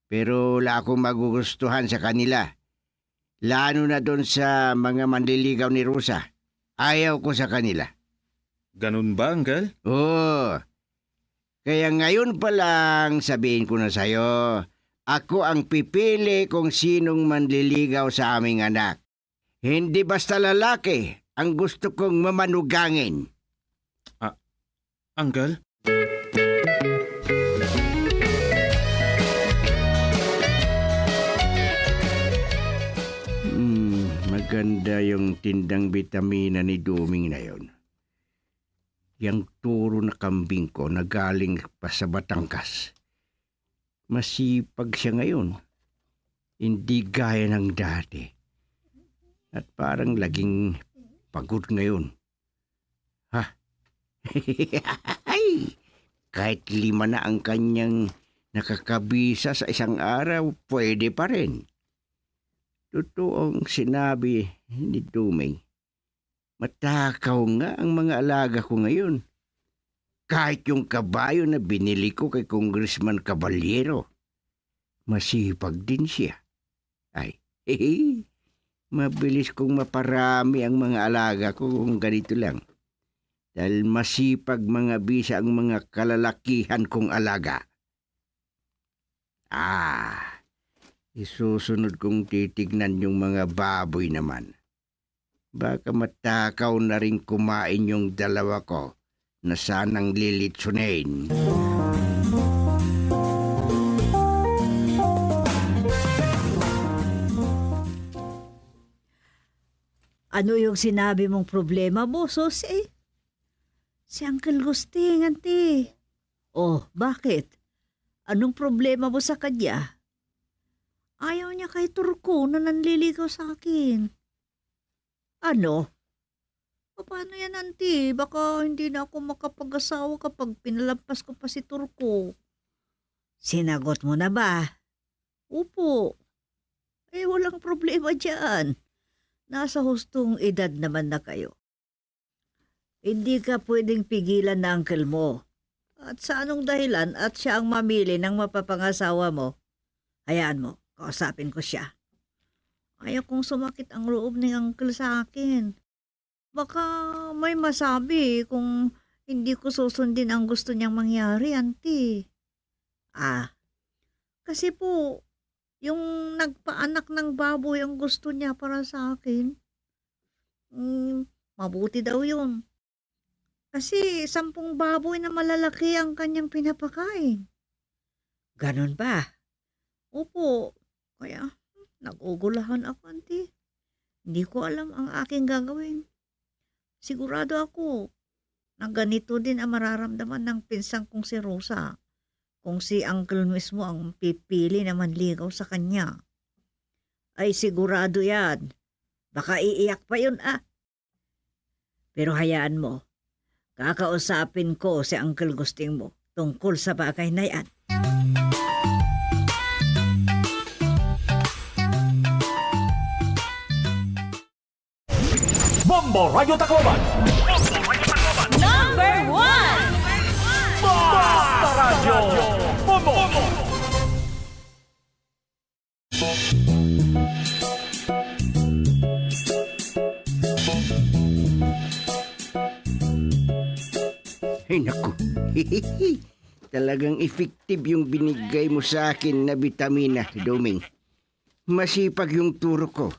Pero wala akong magugustuhan sa kanila. Lalo na doon sa mga manliligaw ni Rosa. Ayaw ko sa kanila. Ganun ba, Uncle? Oo. Kaya ngayon pa lang, sabihin ko na sa'yo, ako ang pipili kung sinong manliligaw sa aming anak. Hindi basta lalaki ang gusto kong mamanugangin. Ah, Uncle? Hmm, maganda yung tindang bitamina ni Duming na yun. Yang turo na kambing ko na galing pa sa Batangas. Masipag siya ngayon. Hindi gaya ng dati. At parang laging pagod ngayon. Ha? Ay, kahit lima na ang kanyang nakakabisa sa isang araw, pwede pa rin. Totoo ang sinabi ni Duming. Matakaw nga ang mga alaga ko ngayon. Kahit yung kabayo na binili ko kay Congressman Caballero, masipag din siya. Ay, mabilis kong maparami ang mga alaga ko kung ganito lang. Dahil masipag mangabisa ang mga kalalakihan kong alaga. Ah, isusunod kong titignan yung mga baboy naman. Baka matakaw na rin kumain yung dalawa ko na sanang lilitsunin. Ano yung sinabi mong problema mo, Susi? Si Uncle Gusting, Auntie. Oh, bakit? Anong problema mo sa kanya? Ayaw niya kay Turko na nanliligaw sa akin. Ano? Paano yan, Auntie? Baka hindi na ako makapag-asawa kapag pinalampas ko pa si Turko. Sinagot mo na ba? Opo. Eh, walang problema diyan. Nasa hustong edad naman na kayo. Hindi ka pwedeng pigilan ng uncle mo. At sa anong dahilan at siya ang mamili ng mapapangasawa mo? Hayaan mo, kausapin ko siya. Ayaw kong sumakit ang loob ni uncle sa akin. Baka may masabi kung hindi ko susundin ang gusto niyang mangyari, Auntie. Ah, kasi po, yung nagpaanak ng baboy ang gusto niya para sa akin. Mm, mabuti daw yun. Kasi sampung baboy na malalaki ang kanyang pinapakain. Ganun ba? Opo. Kaya, nagugulahan ako, Auntie. Hindi ko alam ang aking gagawin. Sigurado ako na ganito din ang mararamdaman ng pinsan kong si Rosa kung si Uncle mismo ang pipili na manligaw sa kanya. Ay, sigurado yan. Baka iiyak pa yun, ah. Pero hayaan mo, kakausapin ko si Uncle Gusting mo tungkol sa bagay na yan. Bombo Radyo Tacloban. Number one. Basta Radyo Bombo. Ay, naku. Talagang effective yung binigay mo sa akin na bitamina, Doming. Masipag yung turo ko.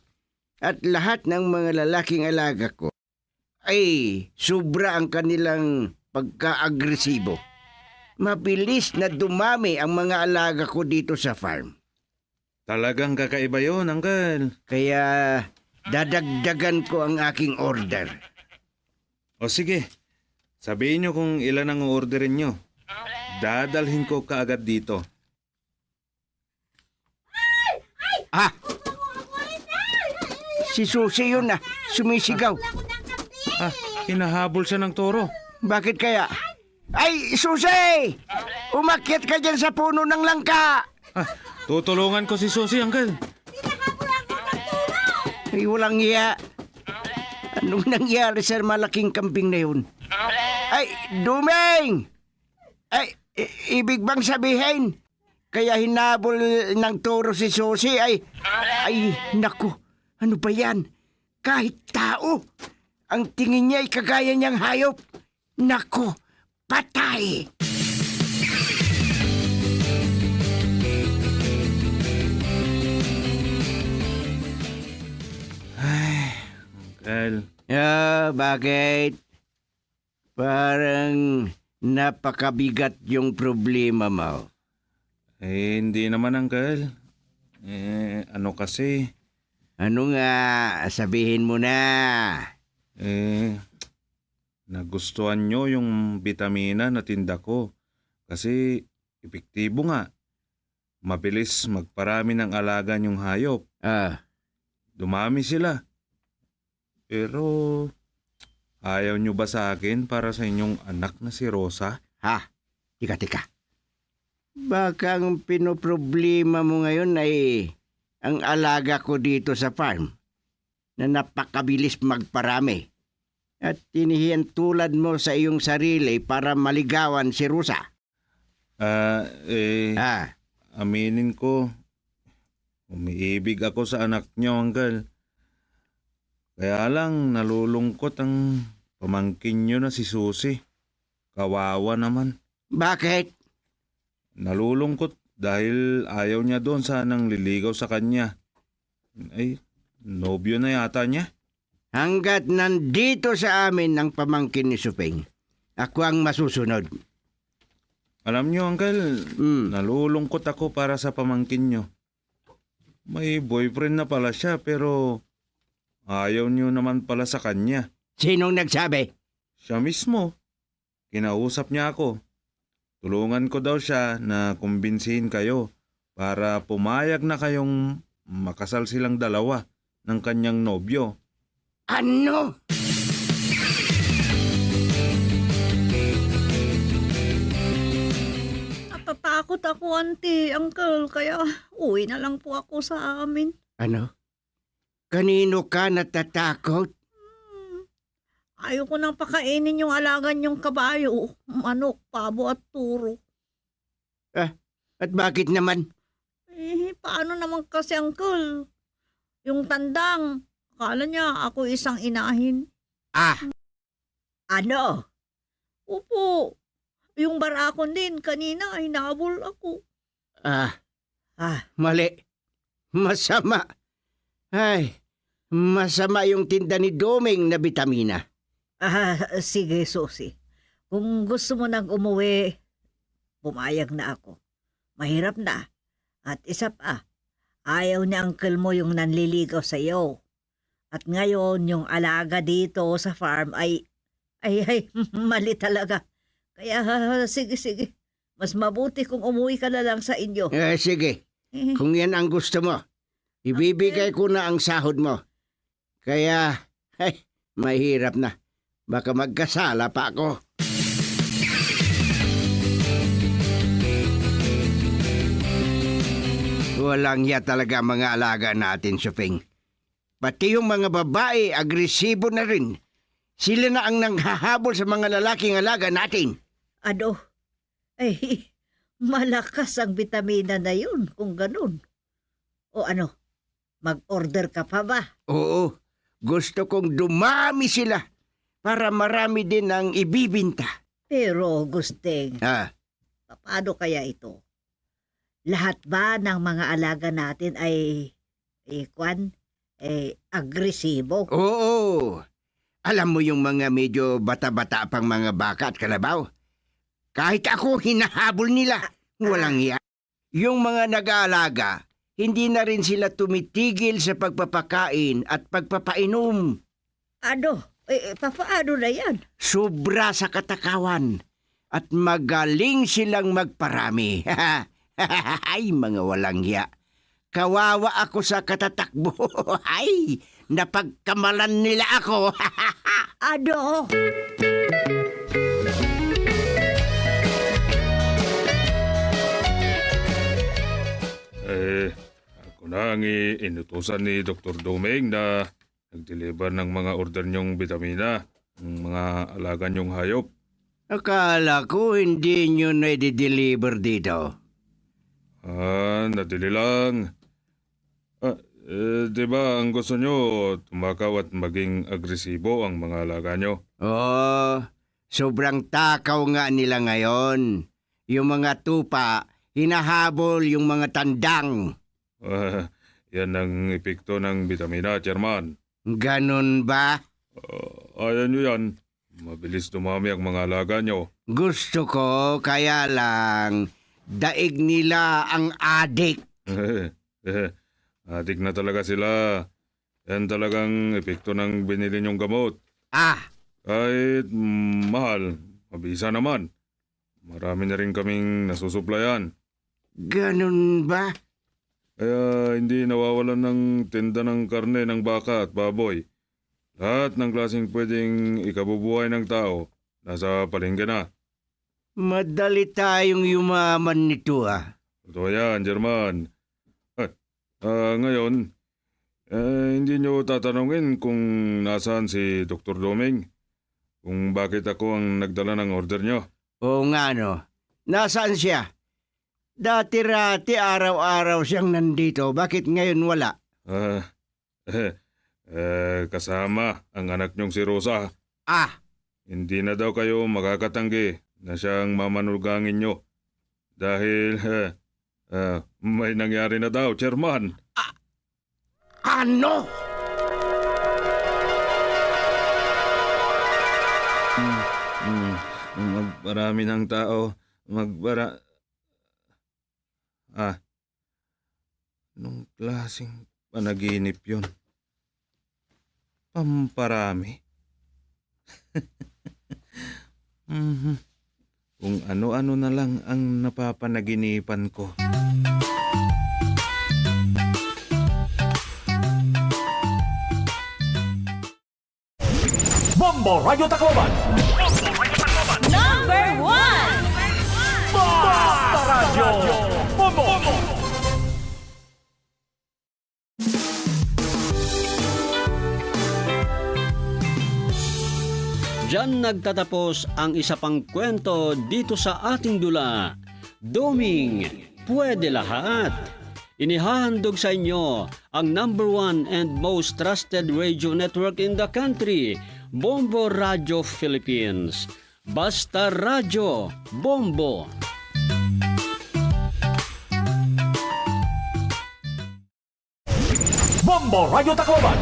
At lahat ng mga lalaking alaga ko ay sobra ang kanilang pagkaagresibo. Mabilis na dumami ang mga alaga ko dito sa farm. Talagang kakaiba yun, Uncle. Kaya dadagdagan ko ang aking order. O sige, sabihin niyo kung ilan ang orderin niyo. Dadalhin ko kaagad dito. Ah! Si Susi yun, ah. Sumisigaw. Ah, hinahabol siya ng toro. Bakit kaya? Ay, Susi! Umakyat ka dyan sa puno ng langka! Ah, tutulungan ko si Susi, Uncle. Ay, walang iya. Anong nangyari sa malaking kambing na yun? Ay, Duming! Ay, i- ibig bang sabihin, kaya hinabol ng toro si Susi? Ay, ay, naku, ano ba yan? Kahit tao, ang tingin niya ay kagaya niyang hayop. Naku, patay! Ay, Uncle. Ah, bakit? Parang napakabigat yung problema mo. Eh, hindi naman, Uncle. Eh, ano kasi? Ano nga? Sabihin mo na. Eh, nagustuhan niyo yung bitamina na tinda ko. Kasi epektibo nga. Mabilis magparami ng alaga niyong hayop. Ah. Dumami sila. Pero ayaw niyo ba sa akin para sa inyong anak na si Rosa? Ha? Tika, tika. Baka ang pinoproblema mo ngayon ay ang alaga ko dito sa farm na napakabilis magparami at hinihintulad mo sa iyong sarili para maligawan si Rosa. Ah, eh, Ah. aminin ko, umiibig ako sa anak niyo, Uncle. Kaya lang, nalulungkot ang pamangkin niyo na si Susi. Kawawa naman. Bakit? Nalulungkot dahil ayaw niya doon sa nangliligaw sa kanya. Ay, nobyo na yata niya. Hanggat nandito sa amin ang pamangkin ni Suping, ako ang masusunod. Alam niyo, Uncle, Mm. nalulungkot ako para sa pamangkin niyo. May boyfriend na pala siya, pero ayaw niyo naman pala sa kanya. Sinong nagsabi? Siya mismo. Kinausap niya ako. Tulungan ko daw siya na kumbinsihin kayo para pumayag na kayong makasal silang dalawa ng kanyang nobyo. Ano? Natatakot ako, Auntie, Uncle, kaya uwi na lang po ako sa amin. Ano? Kanino ka natatakot? Hmm. Ayoko nang pakainin yung alaga niyong kabayo, manok, pabo at turo. Ah, at bakit naman? Eh, paano naman kasi, Uncle? Yung tandang, akala niya ako isang inahin. Ah. Ano? Opo. Yung barakon din, kanina hinabol ako. Ah. Ah. Mali. Masama. Ay, masama yung tinda ni Doming na bitamina. Ah, sige, Susi. Kung gusto mo nang umuwi, pumayag na ako. Mahirap na. At isa pa, ayaw ni uncle mo yung nanliligaw sa'yo. At ngayon, yung alaga dito sa farm ay, ay, ay, mali talaga. Kaya, sige, sige. Mas mabuti kung umuwi ka na lang sa inyo. Eh, sige. Eh. Kung yan ang gusto mo, ibibigay ko na ang sahod mo. Kaya, ay, mahirap na. Baka magkasala pa ako. Walang hiya talaga ang mga alaga natin, Suping. Pati yung mga babae, agresibo na rin. Sila na ang nanghahabol sa mga lalaking alaga natin. Ano? Ay, malakas ang bitamina na yun kung ganun. O ano, mag-order ka pa ba? Oo, gusto kong dumami sila para marami din ang ibibinta. Pero, Gusting, ah, paano kaya ito? Lahat ba ng mga alaga natin ay, eh, kwan, eh, agresibo? Oo. Alam mo yung mga medyo bata-bata pang mga baka at kalabaw? Kahit ako, hinahabol nila. Ah, walang hiya. Yung mga nag-aalaga, hindi na rin sila tumitigil sa pagpapakain at pagpapainom. Ano? Eh, eh, papaano na yan? Sobra sa katakawan at magaling silang magparami. Ay, mga walang hiya. Kawawa ako sa katatakbo. Ay, napagkamalan nila ako. Ano? Eh, ako na ang i-, inutusan ni Doktor Doming na nag-deliver ng mga order niyong bitamina, ng mga alaga niyong hayop. Akala ko hindi niyo na i-deliver dito. Ah, nadali lang. Ah, eh, di ba ang gusto niyo, tumakaw at maging agresibo ang mga alaga niyo? Oo, sobrang takaw nga nila ngayon. Yung mga tupa, hinahabol yung mga tandang. Ah, yan ang epekto ng bitamina, Chairman. Ganun ba? Ah, ayaw niyo yan. Mabilis dumami ang mga alaga niyo. Gusto ko, kaya lang, daig nila ang adik. Adik na talaga sila. Yan talagang epekto ng binili niyong gamot. Ah! Kahit, mm, mahal, mabisa naman. Marami na rin kaming nasusuplayan. Ganun ba? Kaya hindi nawawalan ng tinda ng karne ng baka at baboy. Lahat ng klaseng pwedeng ikabubuhay ng tao, nasa palengke na. Madali tayong yumaman nito, ah. Totoo yan, German. Ah, ah, ngayon, eh, hindi niyo tatanungin kung nasaan si Doktor Doming? Kung bakit ako ang nagdala ng order niyo? Oo nga, no. Nasaan siya? Dati-rati, araw-araw siyang nandito. Bakit ngayon wala? Ah, eh, eh, kasama ang anak niyong si Rosa. Ah! Hindi na daw kayo makakatanggi na siya ang mamanugangin niyo. Dahil, eh, eh, may nangyari na daw, Chairman. Ah! Ano? Mm, mm, magparami ng tao, magpara-, ah, anong klaseng panaginip yun? Pamparami? Mhm. Kung ano-ano na lang ang napapanaginipan ko. Bombo Radyo Tacloban. Number one. Basta Radyo Bombo. Diyan nagtatapos ang isa pang kwento dito sa ating dula. Doming, pwede lahat. Inihahandog sa inyo ang number one and most trusted radio network in the country, Bombo Radio Philippines. Basta Radyo, Bombo. Bombo Radyo Tacloban.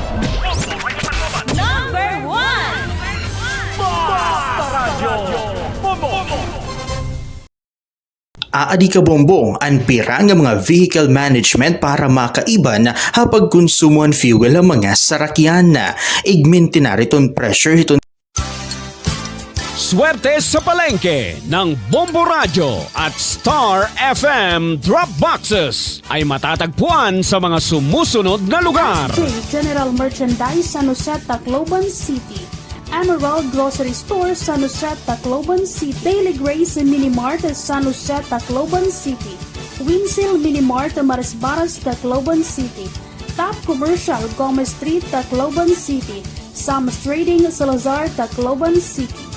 Number one. Basta Radyo, Bombo. Aadi ka, Bombo, an pira nga mga vehicle management para makaiban ha pagkonsumo han fuel ha mga sarakyan. Igmintinar iton pressure hiton Swerte sa palengke ng Bombo Radyo at Star F M Drop Boxes ay matatagpuan sa mga sumusunod na lugar. General Merchandise, San Jose, Tacloban City. Emerald Grocery Store, San Jose, Tacloban City. Daily Grace Mini Mart, San Jose, Tacloban City. Winsil Mini Mart, Marisbaras, Tacloban City. Top Commercial, Gomez Street, Tacloban City. Sam's Trading, Salazar, Tacloban City.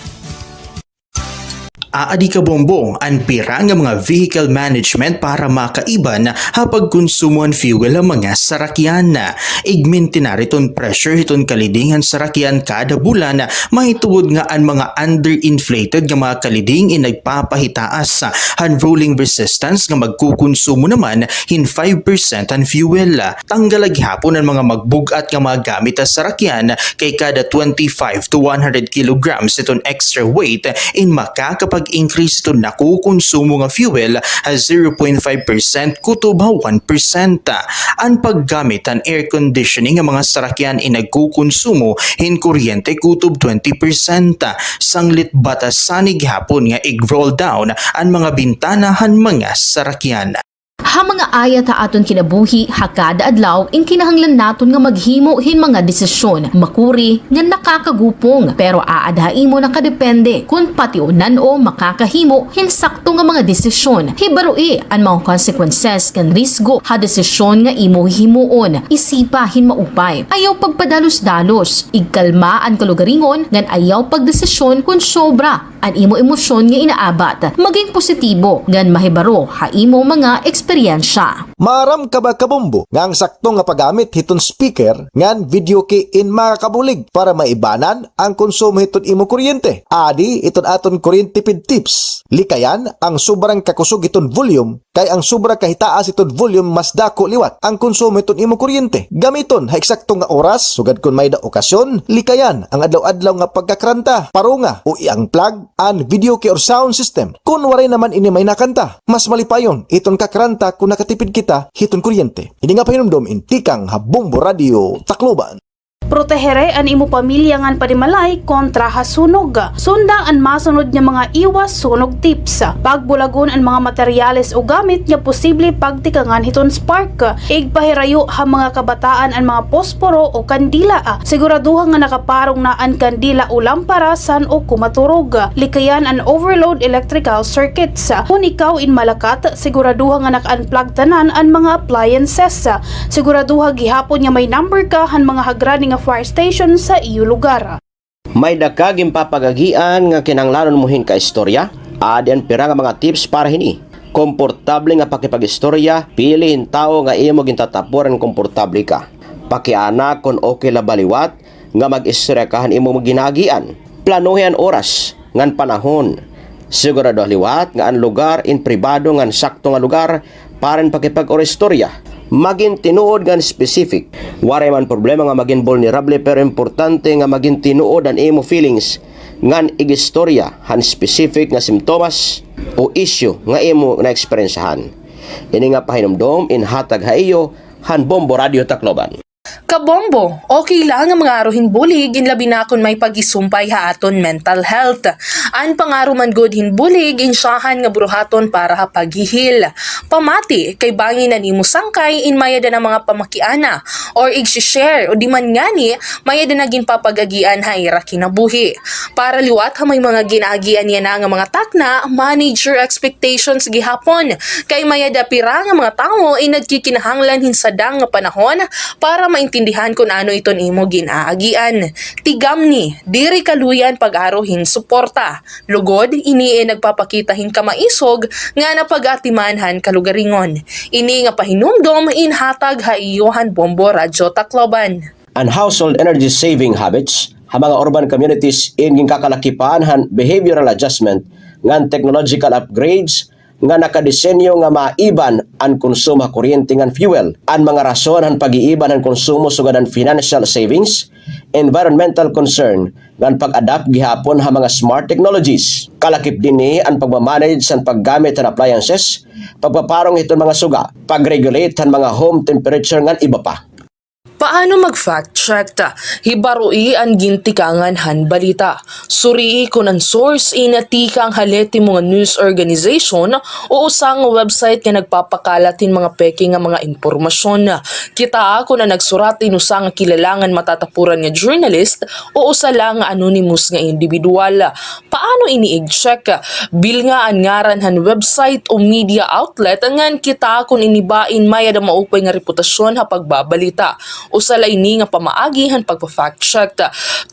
Aadi kabombo, an pira nga mga vehicle management para makaiban ha pagkonsumo han fuel ha mga sarakyan. Igmintinar iton pressure hiton kaliding han sarakyan kada bulan, mahitungod nga an mga underinflated nga mga kaliding in nagpapahitaas han rolling resistance nga magkukonsumo naman hin five percent han fuel. Tanggal la gihapon an mga magbug-at nga mga gamit ha sarakyan, kay kada twenty-five to one hundred kilograms iton extra weight in makakapag-increase iton nakukonsumo nga fuel ha zero point five percent kutob ha one percent. An paggamit han air conditioning nga mga sarakyan in nagkukonsumo hin kuryente kutob twenty percent. Sanglit batasan ini gihapon nga ig-roll down an mga bintana han mga sarakyan. Ha mga ayat ha aton kinabuhi ha kada adlaw, in kinahanglan naton nga maghimo hin mga desisyon, makuri nga nakakagupong, pero aada ha imo nakadepende kon pationan o makakahimo hin sakto nga mga desisyon. Hibaroi an mga consequences ngan risgo ha desisyon nga imo hihimuon. Isipa hin maupay. Ayaw pagpadalos-dalos. Igkalma an kalugaringon ngan ayaw pagdesisyon kon sobra an imo emosyon nga inaabat. Maging positibo ngan mahibaro ha imo mga eksperyensya. Maaram ka ba, kabombo, nga ang sakto nga paggamit hiton speaker ngan video key in makakabulig para maibanan ang konsumo hiton imo kuryente? Adi iton aton kuryente tipid tips. Likayan ang sobrang kakusog hiton volume, kay ang sobra kahitaas hiton volume mas dako liwat ang konsumo hiton imo kuryente. Gamiton ha eksakto nga oras, sugad kon may-ada okasyon. Likayan ang adlaw-adlaw nga pagkakranta, parunga o i-unplug an video key or sound system. Kon waray naman ini may nakanta, mas malipayon iton kakranta kon nakatipid kita hiton kuryente. Ini nga pahinumdom in tikang ha Bombo Radio Tacloban. Protehere an imo pamilya ngan panimalay kontra ha sunog. Sunda an masunod nga mga iwas sunog tips. Pagbulagon an mga materyales o gamit nga posible pagtikangan hiton spark. Igpahirayo ha mga kabataan an mga posporo o kandila. Siguraduha nga nakaparong na an kandila o lampara san-o ko maturog. Likayan an overload electrical circuits. Kon ikaw in malakat, siguraduha nga naka-unplug tanan an mga appliances. Siguraduha gihapon nga may number ka han mga hagrani nga fire station sa iyo lugar. May-ada ka ginpapag-agian nga kinahanglanon mo hin kaistorya? Adi an pira nga mga tips para hini. Komportable nga pakipag-istorya, pili hin tawo nga imo gintatapuran, komportable ka. Pakiana kon okay la ba liwat nga mag-istorya ka han imo ginaagian. Planuhi an oras ngan panahon. Siguraduha liwat nga an lugar in pribado ngan sakto nga lugar para hin pakipag-istorya. Magin tinuod ngan specific. Waray man problema nga magin vulnerable, pero importante nga magin tinuod an imo feelings ngan ig-istorya han specific nga simptomas o issue nga imo naeksperyensyahan. Ini nga pahinumdom in hatag ha iyo han Bombo Radio Tacloban. Kabombo, okay la nga mangaro hin bulig, in labi na kon may pagisumpay ha aton mental health. An pangaro man gud hin bulig, in syahan nga buruhaton para ha paghihil. Pamati, kay bangin an imo sangkay in may-ada na mga pamakiana, or igsi-share, o di man ngani, may-ada na ginpapag-agian ha ira kinabuhi. Para liwat ha may mga ginaagian yana nga mga takna, manage your expectations gihapon. Kay may-ada pira nga mga tawo in nagkikinahanglan hin sadang nga panahon para maintindihan kon ano iton imo ginaagian. Tigamni, diri kaluyan pag-aro hin suporta. Lugod, ini in nagpapakita hin kamaisog nga napag-atiman han kalugaringon. Ini nga pahinumdom in hatag ha iyo han Bombo Radyo Tacloban. An household energy saving habits ha mga urban communities in ginkakalakipan han behavioral adjustment ngan technological upgrades nga nakadesenyo nga maiban an konsumo ha kuryente ngan fuel. An mga rason han pag-iiban han konsumo sugad han financial savings, environmental concern, ngan pag-adapt gihapon ha mga smart technologies. Kalakip dinhi an pagmamanage han paggamit han appliances, pagpaparong hiton mga suga, pag-regulate han mga home temperature ngan iba pa. Paano mag-fact check? Hibaroi an gintikangan han balita. Surii kon an source ini tikang ha lehitimo nga news organization o usa nga website nga nagpapakalat hin mga peke nga mga impormasyon. Kitaa kon an nagsurat in usa nga kilala ngan matatapuran nga journalist o usa la nga anonymous nga indibidwal. Paano ini i-check? Bilnga an ngaran han website o media outlet ngan kitaa kon ini ba in may-ada maupay nga reputasyon ha pagbabalita. Usa la ini nga pamaagi han pagpa-fact check.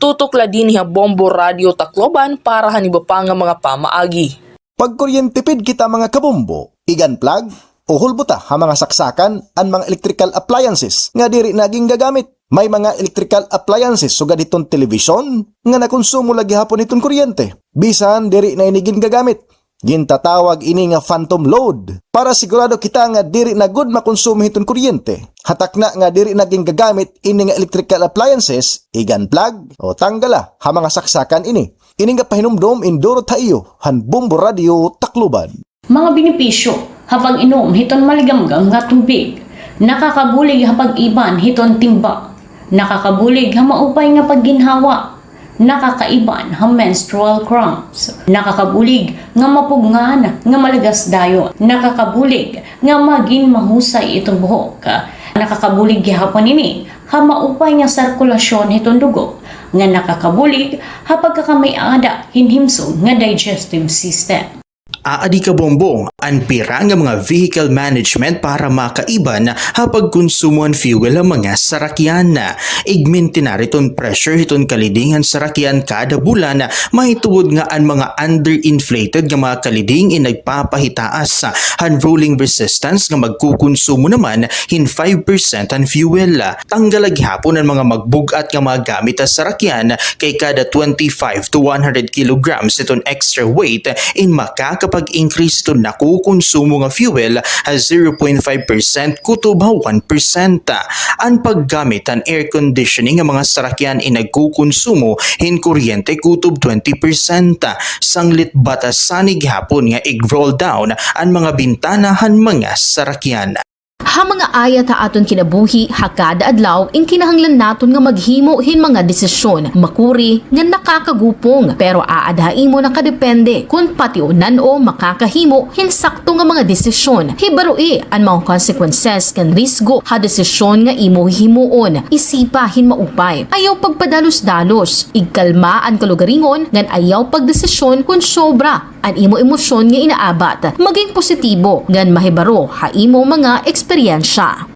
Tutok la dinhi ha Bombo Radio Tacloban para han iba pa nga mga pamaagi. Pagkuryentipid kita, mga kabombo, ig-unplug o hulbota ha mga saksakan an mga electrical appliances nga diri na gingagamit. May mga electrical appliances sugad hiton telebisyon nga nakonsumo la gihapon hiton kuryente bisan diri na ini gingagamit. Gintatawag ini nga phantom load. Para sigurado kita nga diri na gud makonsumo hiton kuryente, ha takna nga diri na gingagamit ini nga electrical appliances, ig-unplug o tanggala ha mga saksakan ini. Ini nga pahinumdom indurot ha iyo han Bombo Radio Tacloban. Mga benepisyo ha pag-inom hiton maligamgam nga tubig. Nakakabulig ha pag-iban hiton timba. Nakakabulig ha maupay nga pagginhawa. Nakakaiban ha menstrual cramps. Nakakabulig nga mapugngan nga malagas dayon. Nakakabulig nga magin mahusay iton buhok. Nakakabulig gihapon ini ha maupay nga sirkulasyon hiton dugo, nga nakakabulig ha pagkakamay-ada hin himsog nga digestive system. Aadi kabombo, an pira nga mga vehicle management para makaiban ha pagkonsumo han fuel ha mga sarakyan. Igmintinar iton pressure hiton kaliding han sarakyan kada bulan, mahitungod nga an mga underinflated nga mga kaliding in nagpapahitaas han rolling resistance nga magkukonsumo naman hin five percent han fuel. Tanggala gihapon an mga magbug-at nga mga gamit ha sarakyan, kay kada twenty-five to one hundred kilograms iton extra weight in makakapag-increase iton nakukonsumo nga fuel ha zero point five percent kutob ha one percent. An paggamit han air conditioning nga mga sarakyan in nagkukonsumo hin kuryente kutob twenty percent. Sanglit batasan ini gihapon nga ig-roll down an mga bintana han mga sarakyan. Ha mga ayat ha aton kinabuhi ha kada adlaw, in kinahanglan naton nga maghimo hin mga desisyon, makuri nga nakakagupong, pero aada ha imo nakadepende kon pationan o makakahimo hin sakto nga mga desisyon. Hibaroi an mga consequences ngan risgo ha desisyon nga imo hihimuon. Isipa hin maupay. Ayaw pagpadalos-dalos. Igkalma an kalugaringon ngan ayaw pagdesisyon kon sobra an imo emosyon nga inaabat. Maging positibo ngan mahibaro ha imo mga eksperyensya.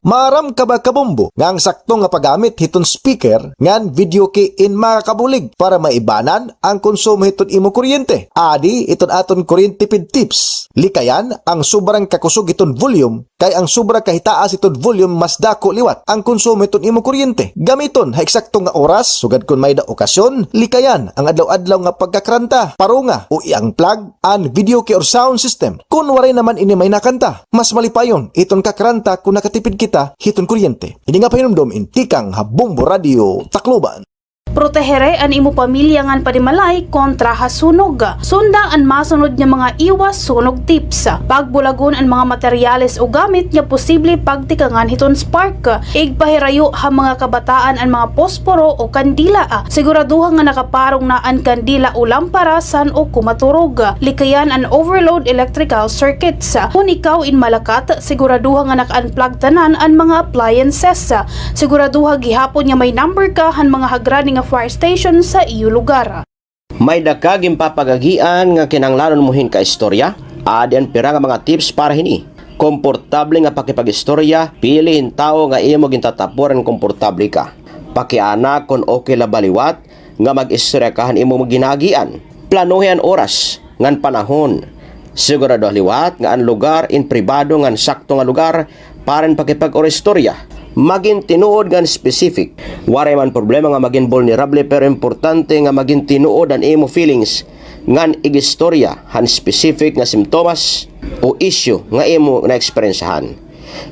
Maaram ka ba, kabombo, nga ang sakto nga paggamit hiton speaker ngan video key in makakabulig para maibanan ang konsumo hiton imo kuryente? Adi iton aton kuryentipid tips. Likayan ang sobrang kakusog hiton volume, kay ang sobra kahitaas hiton volume mas dako liwat ang konsumo hiton imo kuryente. Gamiton ha eksakto nga oras, sugad kon may-ada okasyon. Likayan ang adlaw-adlaw nga pagkakranta, parunga o i-unplug an video key or sound system kon waray naman ini may nakanta. Mas malipayon iton kakranta kon nakatipid kita hiton kuryente. Ini nga pahinumdom in tikang ha Bombo Radio Tacloban. Protehere an imo pamilya ngan panimalay kontra ha sunog. Sunda an masunod nga mga iwas sunog tips. Pagbulagon an mga materyales o gamit nga posible pagtikangan hiton spark. Igpahirayo ha mga kabataan an mga posporo o kandila. Siguraduha nga nakaparong na an kandila o lampara san-o ko maturog. Likayan an overload electrical circuits. Kon ikaw in malakat, siguraduha nga naka-unplug tanan an mga appliances. Siguraduha gihapon nga may number ka han mga hagrani nga fire station sa iyo lugar. May-ada ka ginpapagagian nga kinahanglanon mo hin kaistorya? Adi an pira nga mga tips para hini. Komportable nga pakipag-istorya, pili hin tawo nga imo gintatapuran nga komportable ka. Pakiana kon okay la ba liwat nga mag-istorya ka han imo ginaagian. Planuhi an oras ngan panahon. Siguraduha liwat nga an lugar in pribado ngan sakto nga lugar para hin pakipag-istorya. Magin tinuod ngan specific. Waray man problema nga magin vulnerable, pero importante nga magin tinuod an imo feelings ngan ig-istorya han specific nga simptomas o issue nga imo naeksperyensyahan.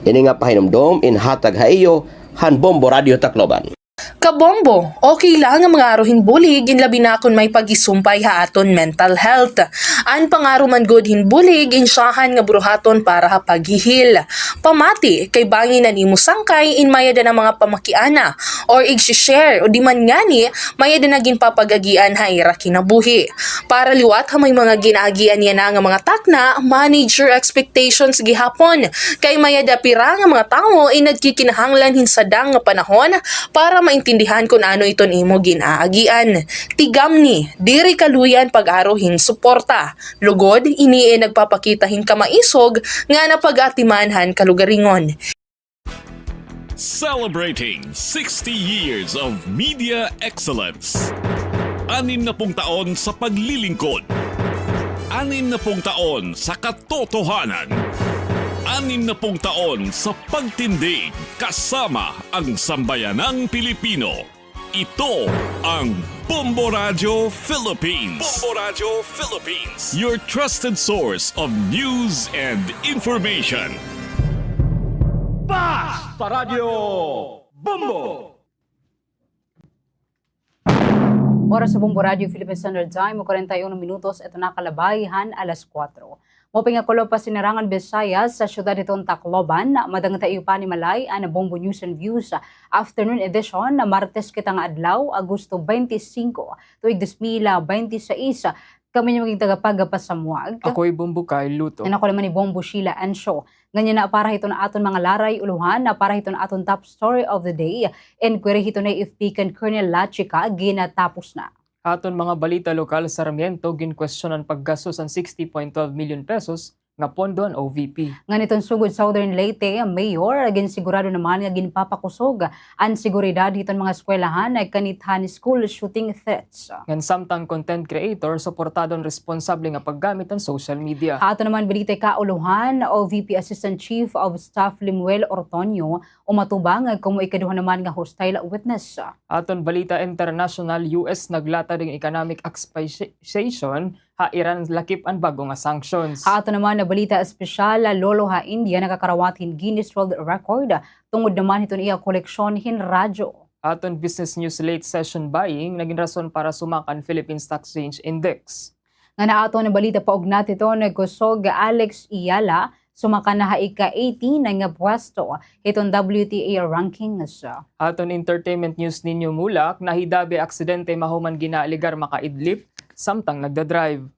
Ini nga pahinumdom in hatag ha iyo han Bombo Radio Tacloban. Kabombo, okay la nga mangaro hin bulig, in labi na kon may paghisumpay ha aton mental health. An pangaro man gud hin bulig, in syahan nga buruhaton para ha paghihil. Pamati, kay bangin an imo sangkay in may-ada na mga pamakiana or igsi-share, o di man ngani may-ada na ginpapag-agian ha ira kinabuhi. Para liwat ha may mga gin-aagian yana nga mga takna, manage your expectations gihapon. Kay may-ada pira nga mga tawo in nagkikinahanglan hin sadang nga panahon para maintindihan kon ano iton imo gin-aagian. Tigamni, diri kaluyan pag-aro hin suporta. Lugod, ini in nagpapakita hin kamaisog nga napag-atiman han kalugaringon. Celebrating sixty years of media excellence. Anim na pung taon sa paglilingkod. Anim na pung taon sa katotohanan. Anim na pung taon sa pagtindig kasama ang sambayanang Pilipino. Ito ang Bombo Radyo Philippines. Bombo Radyo Philippines. Your trusted source of news and information. Basta Radyo Bombo! Oras sa Bombo Radyo Philippine Standard Time, kwarenta y uno minutos, ito na kalabay han alas kuwatro. Maupay nga kulop pa sinarangan Bisayas sa siyudad hiton Tacloban, madangta iyo panimalay an Bombo News and Views Afternoon Edition, Martes kita nga adlaw, Agosto twenty-five, tuig dos mil binte y seis. Kami niyo maging tagapagapasamuag. Ako'y Bombo Kyle Luto. Ngan ako naman ni Bombo Sheila Ancio. Nganyan na para hiton aton mga laray-ulohan, na para hiton aton top story of the day, inquiry hiton A F P kan Colonel Lachica, ginatapos na. Aton mga balita lokal, Sarmiento, ginkwestiyon an paggastos an sixty point twelve million pesos nga pondo an O V P. Ngan hiton sugod Southern Leyte, Mayor, ginsigurado naman nga ginpapakusog an seguridad hiton mga eskwelahan kanit han school shooting threats. Ngan samtang content creator, suportado an responsable nga paggamit han social media. Ha aton naman balita kaulohan, O V P Assistant Chief of Staff Lemuel Ortoño umatubang komo ikaduha naman nga hostile witness. Aton balita international, U S naglatad hin economic asphyxiation ha Iran lakip an bag-o nga sanctions. Ha aton naman nga balita espesyal, lolo ha India nakakarawat hin Guinness World Record tungod naman hiton iya koleksyon hin radyo. Aton business news, late session buying nagin rason para sumaka an Philippine Stock Exchange Index. Ngan ha aton balita paugnat hiton, kusog Alex Eala, sumaka na ha ika-eighty-nine nga pwesto hiton W T A rankings. Aton entertainment news, Nino Mulak nahidabi aksidente mahuman ginaaligar makaidlip samtang nagdadrive.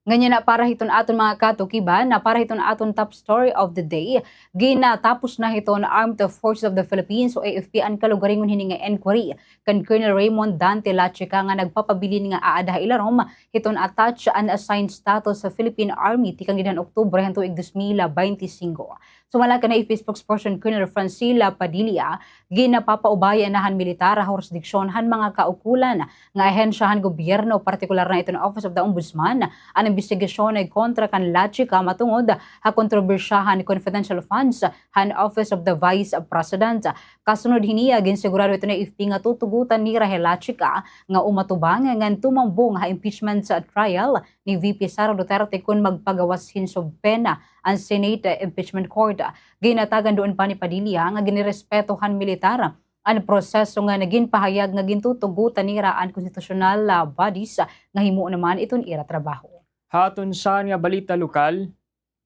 Nganyan na para hiton aton mga katukiban, na para hiton aton top story of the day, ginatapos na hiton Armed Forces of the Philippines o A F P an kalugaringon hini nga inquiry kan Colonel Raymond Dante Lachica nga nagpapabilin nga aada ha ilarom hiton attached and assigned status sa Philippine Army tikang dinhan Oktubre han tuig dos mil baynte singko. Sumala kan A F P spokesperson Colonel Francila Padilla, ginapapaubaya na han militar ha hurisdiksyon han mga kaukulan nga ahensya han gobyerno, partikular na iton Office of the Ombudsman, an imbestigasyon kontra kan Lachica matungod ha kontrobersya han confidential funds han Office of the Vice President. Kasunod hini, ginsigurado hiton A F P nga tutugotan nira hi Lachica nga umatubang ngan tumambong ha impeachment trial ni V P Sara Duterte kon magpagawas hin subpoena an Senate Impeachment Court. Ginatagan duon pa ni Padilla nga ginirespeto han militar an proseso ngan ginpahayag nga gintutugotan nira an konstitusyonal, ah, bodies nga himo naman iton ira trabaho. Ha aton syahan nga balita lokal,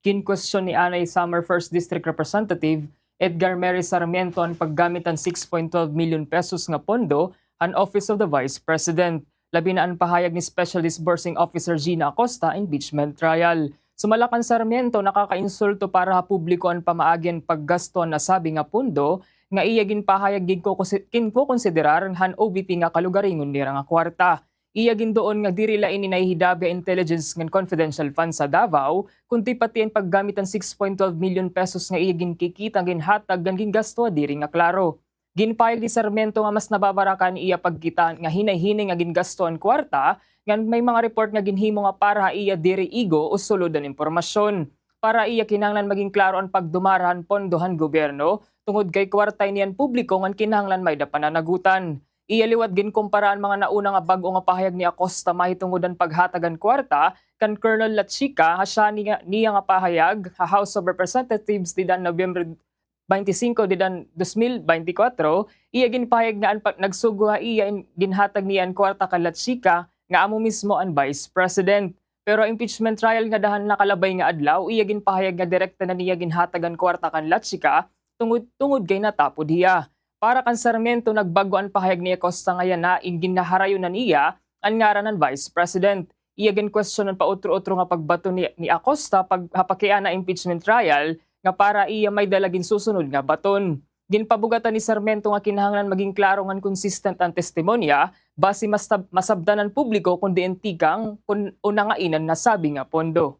ginkwestiyon ni anay Samar First District Representative Edgar Mary Sarmiento an paggamit han six point twelve million pesos nga pondo han Office of the Vice President, labi na an pahayag ni Special Disbursing Officer Gina Acosta, impeachment trial. Sumala kan Sarmiento, nakakainsulto para ha publiko an pamaagi han paggasto han nasabi nga pondo nga iya ginpahayag ginkokonsi-, ginkokonsiderar han O V P nga kalugaringon nira nga kwarta. Iya ginduon nga diri la ini nahihidabi ha intelligence ngan confidential funds sa Davao, kundi pati an paggamit han six point twelve million pesos nga iya ginkikita ginhatag ngan gingasto ha diri nga klaro. Ginpahayag ni Sarmiento nga mas nababarakan an iya pagkita nga hinay-hinay nga gingasto an kwarta, ngan may mga report nga ginhimo nga para ha iya diri igo o sulod an impormasyon. Para iya, kinahanglan maging klaro an pagdumara han pondo han gobyerno, tungod kay kwarta ini han publiko ngan kinahanglan may-ada pananagutan. Iya liwat ginkumpara an mga nauna nga bag-o nga pahayag ni Acosta mahitungod han paghatag han kwarta kan Colonel Lachica ha syahan niya, niya nga pahayag ha House of Representatives dida han Nobyembre baynte singko dida han dos mil baynte kwatro, iya ginpahayag nga an pag-, nagsugo ha iya in ginhatag niya an kwarta kan La Chica nga amo mismo an Vice President. Pero impeachment trial ngada han nakalabay nga adlaw, iya ginpahayag nga direkta na niya ginhatag an kwarta kan La Chica tungod, tungod kay natapod hiya. Para kan Sarmiento, nagbag-o an pahayag ni Acosta nga yana in ginhaharayo na niya an ngaran han Vice President. Iya ginkwestiyon an pautro-utro nga pagbaton ni, ni Acosta pag, ha pakiana impeachment trial nga para iya may-ada la ginsusunod nga baton. Ginpabugatan ni Sarmiento nga kinahanglan maging klaro ngan consistent an testimonya basi mas tab-, masabtan an publiko kon diin tikang kon o nangain an nasabi nga pondo.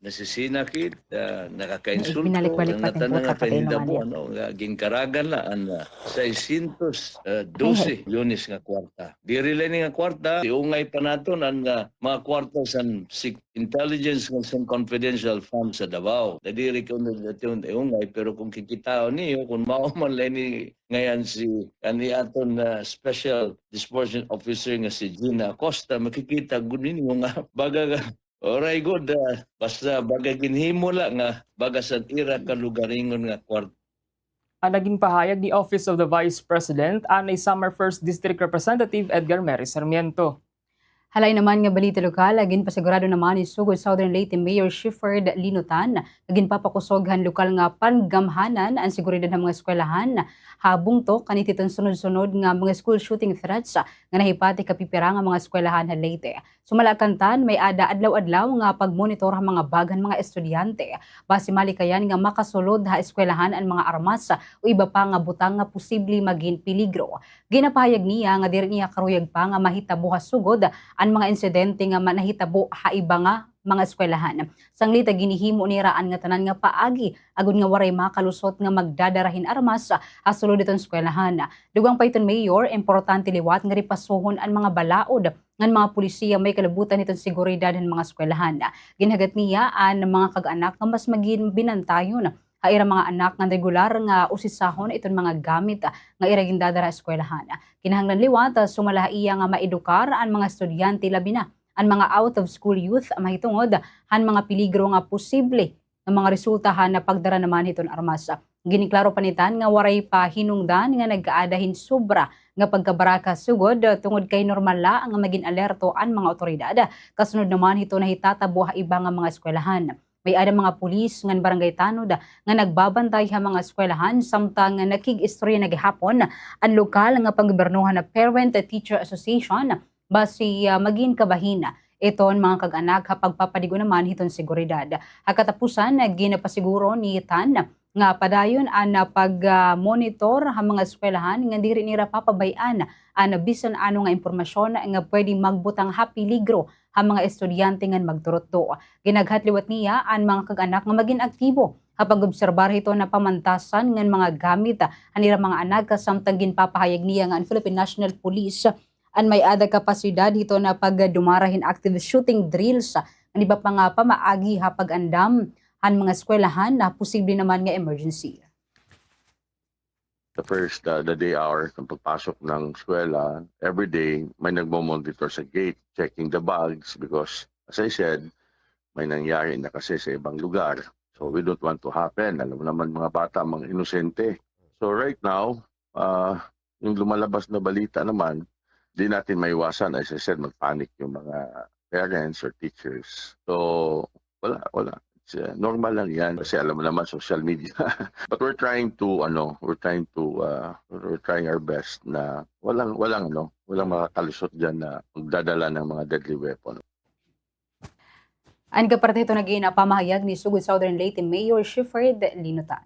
Nasisina kit, ah, nakakainsulto, binalik-balik an ngatanan nga pahinitabo, ano, nga ginkaragan la an, ah, seiscientos dose milyones nga kwarta. Diri la ini nga kwarta, iungay pa naton an, ah, mga kwarta san sik-, intelligence ngan san confidential fund sa Davao. Nadiri ko na dati iungay, pero kung kikitaon niyo, kung mao man la ini ngayan si, ani aton, ah, special disbursement officer nga si Gina Acosta, makikita gud ninyo nga baga Oray gud, ah, basta baga ginhimo la nga baga san ira kalugaringon nga kwarta. An nagin pahayag ni Office of the Vice President, anay Samar First District Representative Edgar Mary Sarmiento. Ha lain naman nga balita lokal, ginpasigurado naman ni Sugod Southern Leyte Mayor Shepherd Linutan nga ginpapakusog han lokal nga panggamhanan an seguridad han mga eskwelahan ha bungto kanhi hiton sunod-sunod nga mga school shooting threats nga nahipatik ha pipira nga mga eskwelahan ha Leyte. Sumala kan tan, may-ada adlaw-adlaw nga pagmonitor ha mga bag han mga estudyante. Basi malikayan nga makasulod ha eskwelahan an mga armas o iba pa nga butang nga posible magin peligro. Ginapahayag niya nga diri niya karuyag pa nga mahitabo ha sugod an mga insidente nga ma-, nahitabo ha iba nga mga eskwelahan. Sanglit, ginhihimo nira an ngatanan nga paagi agod nga waray makalusot nga magdadara hin armas ha sulod hiton eskwelahan. Dugang pa hiton mayor, importante liwat nga repasohon an mga balaod ngan mga pulisiya may kalabutan hiton seguridad han mga eskwelahan. Ginhagat niya an mga kag-anak nga mas magin binantayon ha ira mga anak ngan regular nga usisahon iton mga gamit nga ira gindadara ha eskwelahan. Kinahanglan liwat, sumala ha iya nga maedukar an mga estudyante, labi na an mga out-of-school youth, mahitungod han mga peligro nga posible nga mga resulta han pagdara naman hiton armas. Giniklaro pa ni tan nga waray pa hinungdan nga nag-aada hin sobra nga pagkabaraka sugod, tungod kay normal la nga magin alerto an mga awtoridad. Kasunod naman hito nahitatabo ha iba nga mga eskwelahan. May-ada mga pulis ngan barangay tanod nga nagbabantay ha mga eskwelahan, samtang nakig-istorya na gihapon an lokal nga panggobyernohan na Parent Teacher Association, basi, ah, magin kabahin iton mga kag-anak ha pagpapadigo naman hiton seguridad. Ha katapusan, ginapasiguro ni tan nga padayon an, ah, pag, ah, monitor ha mga eskwelahan nga diri nira papabay-an an bisan ano nga impormasyon nga pwede magbutang ha peligro ha mga estudyante ngan magturutdo. Ginaghat liwat niya an mga kag-anak nga magin aktibo ha pag-obserbar hiton pamantasan ngan mga gamit han ira mga anak, samtang ginpapahayag niya nga an Philippine National Police an may-ada kapasidad hiton pagdumara hin active shooting drills ngan iba pa nga pamaagi ha pag-andam han mga eskwelahan ha posible naman nga emergency. The first, uh, the day hour, ng pagpasok ng eskwela, every day may nagmo-monitor sa gate, checking the bags because, as I said, may nangyari na kasi sa ibang lugar. So we don't want to happen. Alam mo naman mga bata, mga inosente. So right now, uh, yung lumalabas na balita naman, di natin maiwasan, as I said, mag-panic yung mga parents or teachers. So wala, wala. It's, uh, normal lang yan. Kasi alam mo naman, social media. But we're trying to, ano, we're trying to, uh, we're trying our best na walang, walang, ano, walang makakalusot dyan na magdadala ng mga deadly weapon. An kaparte hito nagin pamahayag ni Sugod Southern Leyte Mayor Shepherd Linutan.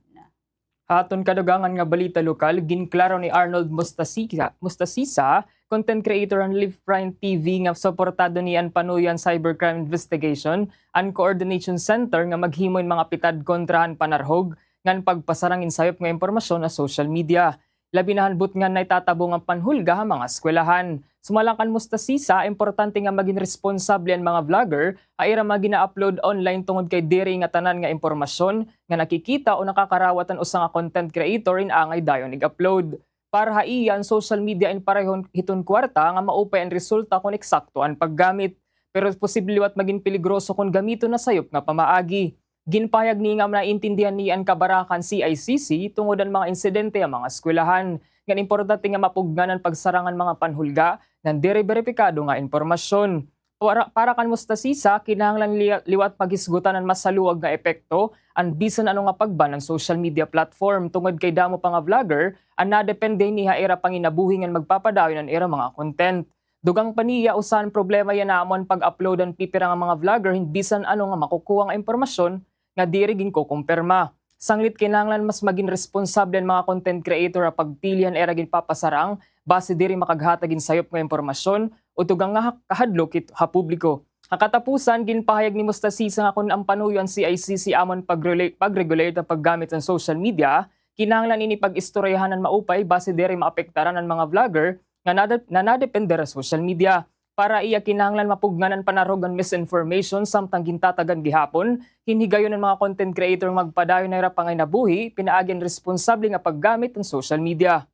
Ha aton kadugangan nga balita lokal, ginklaro ni Arnold Mostasisa, Mostasisa, content creator han Left Front T V nga suportado niya an Panuyan Cybercrime Investigation and Coordination Center nga maghimo hin mga pitad kontra han panarhog ngan pagpasarang hin sayop nga impormasyon ha social media, labi na han butngan nga itatabo nga panhulga ha mga eskwelahan. Sumala kan Mostasisa, importante nga magin responsable an mga vlogger ha ira mga gina-upload online tungod kay diri ngatanan nga impormasyon nga nakikita o nakakarawat han usa nga content creator in angay dayon ig-upload. Para ha iya, an social media in pareho hiton kwarta nga maupay an resulta kon eksakto an paggamit. Pero posible liwat magin peligroso kon gamiton ha sayop nga pamaagi. Ginpahayag niya nga naiintindihan niya an kabaraka han C I C C tungod han mga insidente ha mga eskwelahan, ngan importante nga mapugngan an pagsarang han mga panhulga ngan diri beripikado nga impormasyon. Para, para kan Mostasisa, kinahanglan liya-, liwat paghisgutan an mas haluag nga epekto an bisan ano nga pag-ban han social media platform tungod kay damo pa nga vlogger an nadepende hini ha ira panginabuhi ngan magpapadayon an ira mga content. Dugang pa niya, usa han problema yana amo an pag-upload han pipira nga mga vlogger hin bisan ano nga makukuha nga impormasyon nga diri ginkukumpirma. Sanglit, kinahanglan mas magin responsable an mga content creator ha pagpili han ira ginpapasarang base diri makaghatag hin sayop nga impormasyon o dugang nga ha-, kahadlok hit-, ha publiko. Ha katapusan, ginpahayag ni Mostasisa nga kon an panuyo han C I C C amo an pag-rela-, pag-regulate han paggamit han social media, kinahanglan ini pag-istoryahan han maupay base diri maapektaran an mga vlogger nga nade-, nga nadepende ha social media. Para iya, kinahanglan mapugngan an panarhog han misinformation samtang gintatagan gihapon hin higayon an mga content creator nga magpadayon ha ira panginabuhi pinaagi han responsable nga paggamit han social media.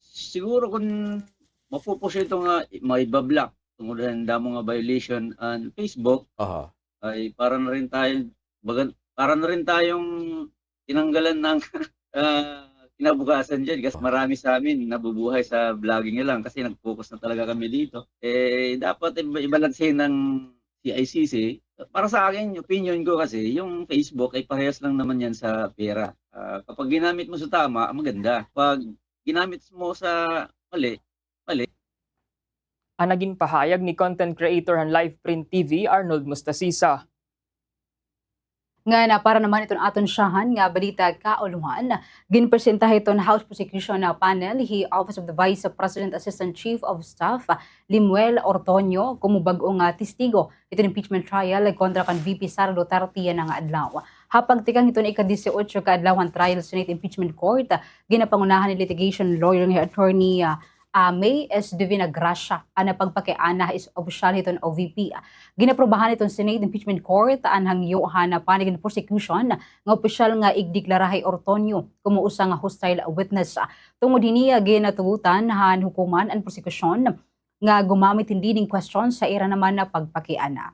Siguro kon mapo-post ito nga maiba-block tungod han damo nga violation an Facebook, Aha. ay para na rin tayo, bagan-, para na rin tayong tinanggalan ng, ah, kinabukasan diyan kasi marami sa amin nabubuhay sa vlogging na lang kasi nag-focus na talaga kami dito. Eh, dapat iba-, ibalanse ng C I C C. Para sa akin, opinion ko kasi, yung Facebook ay parehas lang naman yan sa pera. Ah, kapag ginamit mo sa tama, maganda. Pag ginamit mo sa mali, mali. An nagin pahayag ni content creator han Live Print T V, Arnold Mostasisa. Ngan para naman iton aton syahan nga balita kaulohan, ginpresenta hiton House Prosecution, ah, Panel hi Office of the Vice President Assistant Chief of Staff, Lemuel Ortonio, komo bag-o nga testigo hiton impeachment trial kontra kan V P Sara Duterte yana nga adlaw. Ha pagtikang hiton ika-disiotso ka adlaw han trial sa Senate Impeachment Court, ginapangunahan ni litigation lawyer nga hi Attorney, ah, ah, May S. Divina Gracia an pagpakiana ha is-, opisyal hiton O V P. Ginaprubahan hiton Senate Impeachment Court an hangyo han panig han prosecution nga opisyal nga igdeklara hi Ortonio komo usa nga hostile witness. Tungod hini, ginatugutan han hukuman an prosecution nga gumamit hin leading question sa ira naman nga pagpakiana.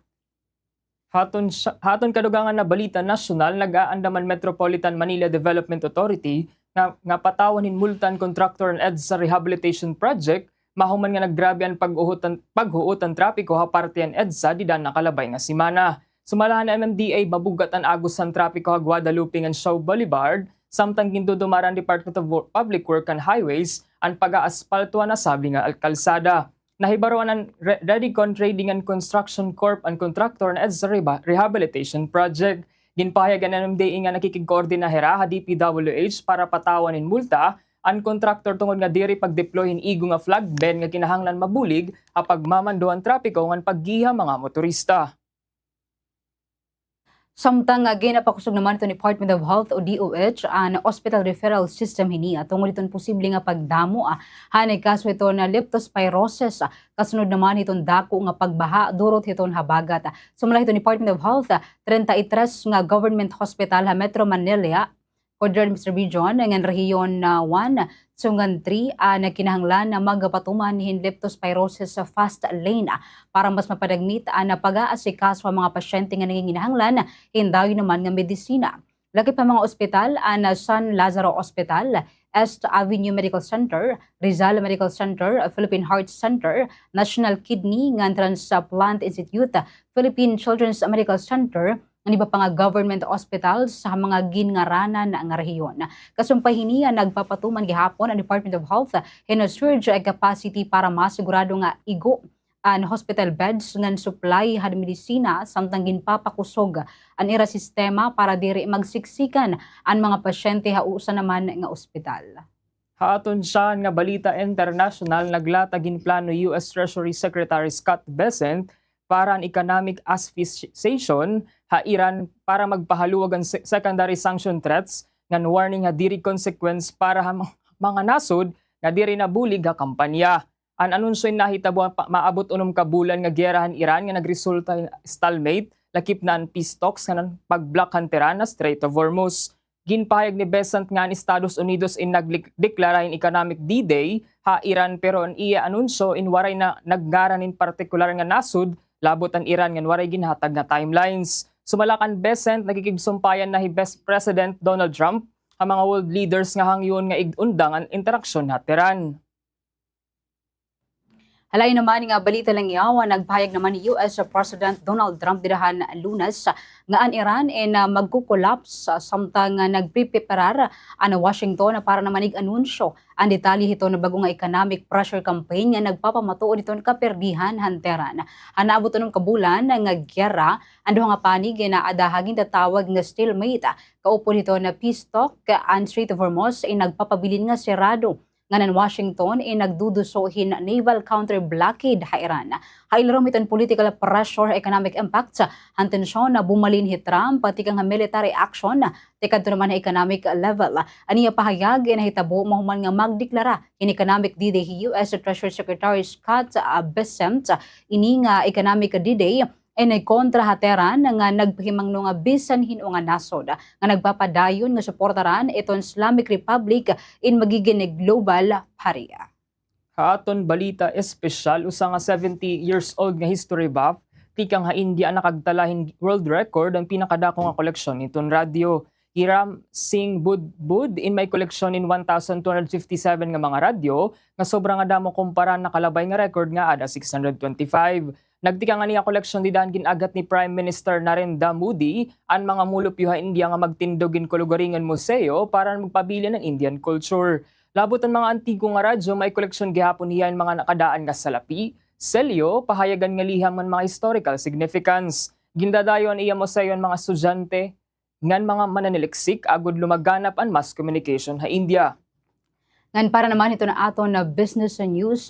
Haton sya-, haton kadugangan nga balita nasyonal, nag-aandam an Metropolitan Manila Development Authority nga, nga patawan hin multa an kontraktor han EDSA Rehabilitation Project, mahuman nga naggrabe an paghuot han, paghuot han trapiko ha parte han EDSA dida han nakalabay nga semana. Sumala han M M D A, mabug-at an agos han trapiko ha Guadalupe ngan Shaw Boulevard, samtang gindudumara han Department of Wo-, Public Work and Highways an pag-aaspalto han nasabing nga al-, kalsada. Nahibaroan han Re-, Redicon Trading and Construction Corp an kontraktor han EDSA Reba-, Rehabilitation Project. Ginpahayag han M M D A nga nakikigkoordina hira ha D P W H para patawan hin multa an kontraktor tungod nga diri pag-deploy hin igo nga flag beam nga kinahanglan mabulig ha pagmamando han trapiko ngan paggihi ha mga motorista. Samtang, ah, ginapakusog naman hiton Department of Health o D O H an hospital referral system hini, ah, tungod hiton posible nga pagdamo, ah, han kaso hiton, ah, leptospirosis, ah, kasunod naman hiton dako nga pagbaha durot hiton habagat. Sumala hiton Department of Health, ah, treinta y tres nga government hospital ha Metro Manila, Cordillera Region ngan Rehiyon, ah, one, Sungan three, ah, an kinahanglan nga magpatuman hin leptospirosis fast lane, ah, para mas mapadagmit an pag-aasikaso ha mga pasyente nga nanginginahanglan hin dayon naman nga medisina. Lakip ha mga ospital an San Lazaro Hospital, East Avenue Medical Center, Rizal Medical Center, Philippine Heart Center, National Kidney ngan Transplant Institute, Philippine Children's Medical Center, ngan iba pa nga government hospitals ha mga ginngaranan nga rehiyon. Kasumpay hini, nagpapatuman gihapon an Department of Health hin surge capacity para masigurado nga igo an hospital beds ngan supply han medisina, samtang ginpapakusog an ira sistema para diri magsiksikan an mga pasyente ha usa naman nga ospital. Ha aton syahan nga balita internasyonal, naglatag hin plano U S Treasury Secretary Scott Bessent para an economic asphyxiation ha Iran para magpahaluag an se-, secondary sanction threats ngan warning ha diri consequence para ha ma-, mga nasod nga diri nabulig ha kampanya. An anunsyo in nahitabo pa-, maabot unom ka bulan nga giyera han Iran nga nagresulta hin stalemate, lakip na an peace talks ngan an pag-block han Tehran ha Strait of Hormuz. Ginpahayag ni Bessent nga an Estados Unidos in nagdeklara hin economic D-Day ha Iran, pero an iya anunsyo in waray na nagngaran hin partikular nga nasod labot an Iran ngan waray ginhatag nga timelines. Sumala kan Besant, nakikigsumpayan na hi Bes-, President Donald Trump ha mga world leaders nga hangyoon nga ig-undang an interaksyon ha Tehran. Ha lain naman nga balita, langyaw, nagpahayag naman hi U S President Donald Trump dida han Lunes nga an Iran in, ah, magko-collapse, ah, samtang, ah, nagpreparar an Washington para naman ig-anunsyo an detalye hiton bag-o nga economic pressure campaign nga nagpapamatuod hiton kaperdihan han Tehran. Han naabot unom ka bulan nga giyera, an duha nga panig in aada ha gintatawag nga stalemate, kaupod hiton peace talk, an Strait of Hormuz in nagpapabilin nga serado, ngan an Washington in nagduduso hin naval counter blockade ha Iran. Ha ilarom hiton political pressure, economic impact han tensyon, bumalin hi Trump tikang ha military action, tikadto naman ha economic level. An iya pahayag in nahitabo mahuman nga magdeklara hin economic D-Day hi U S Treasury Secretary Scott, ah, Bessent. Ini nga economic D-Day in kontra ha Tehran nga nagpahimangno nga bisan hin-o nga nasod nga nagpapadayon nga suportaran iton Islamic Republic in magigin global pariya. Ha aton balita espesyal, usa nga seventy years old nga history buff tikang ha India an nakagtala hin world record, an pinakadako nga koleksyon hiton radyo. Hi Ram Singh Bud-, Bud in may koleksyon hin one thousand two hundred fifty-seven nga mga radyo, nga sobra nga damo kumpara han nakalabay nga record nga aada six hundred twenty-five. Nagtikang an iya koleksyon dida han gin-aghat ni Prime Minister Narendra Modi an mga mulupyo ha India nga magtindog hin kalugaringon museo para magpabilin han Indian culture. Labot an mga antiko nga radyo, may koleksyon gihapon hiya hin mga nakadaan nga salapi, selyo, pahayagan nga liham ngan mga historical significance. Gindadayo han iya museo an mga estudyante ngan mga mananaliksik agod lumaganap an mass communication ha India. Ngan para naman hiton aton business news,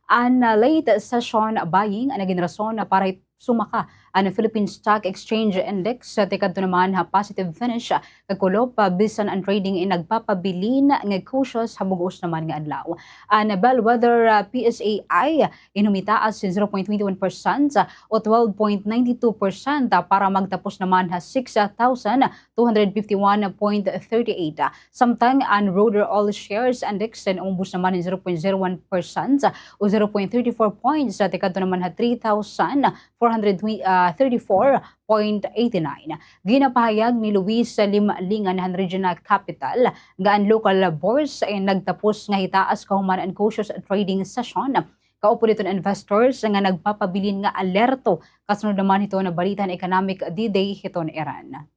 an late session buying an nagin rason para sumaka an Philippine Stock Exchange Index, tikadto naman ha positive finish kakulop, bisan an trading in nagpapabilin nga cautious ha bug-os naman nga adlaw. An bellwether, ah, P S A I in humitaas hin zero point twenty one percent o twelve point ninety two percent para magtapos naman ha six thousand two hundred fifty-one point thirty-eight. Samtang an Rohde All Shares Index in umubos naman hin zero point zero one percent o zero point thirty-four points, tikadto naman ha three thousand four hundred thirty-four point eighty-nine. Ginapahayag ni Luis Limlingan han Regional Capital nga an local bourse in nagtapos nga hitaas kahuman an cautious trading session. Kaupod hiton investors nga nagpapabilin nga alerto kasunod naman hiton balita han economic D-Day hiton Iran.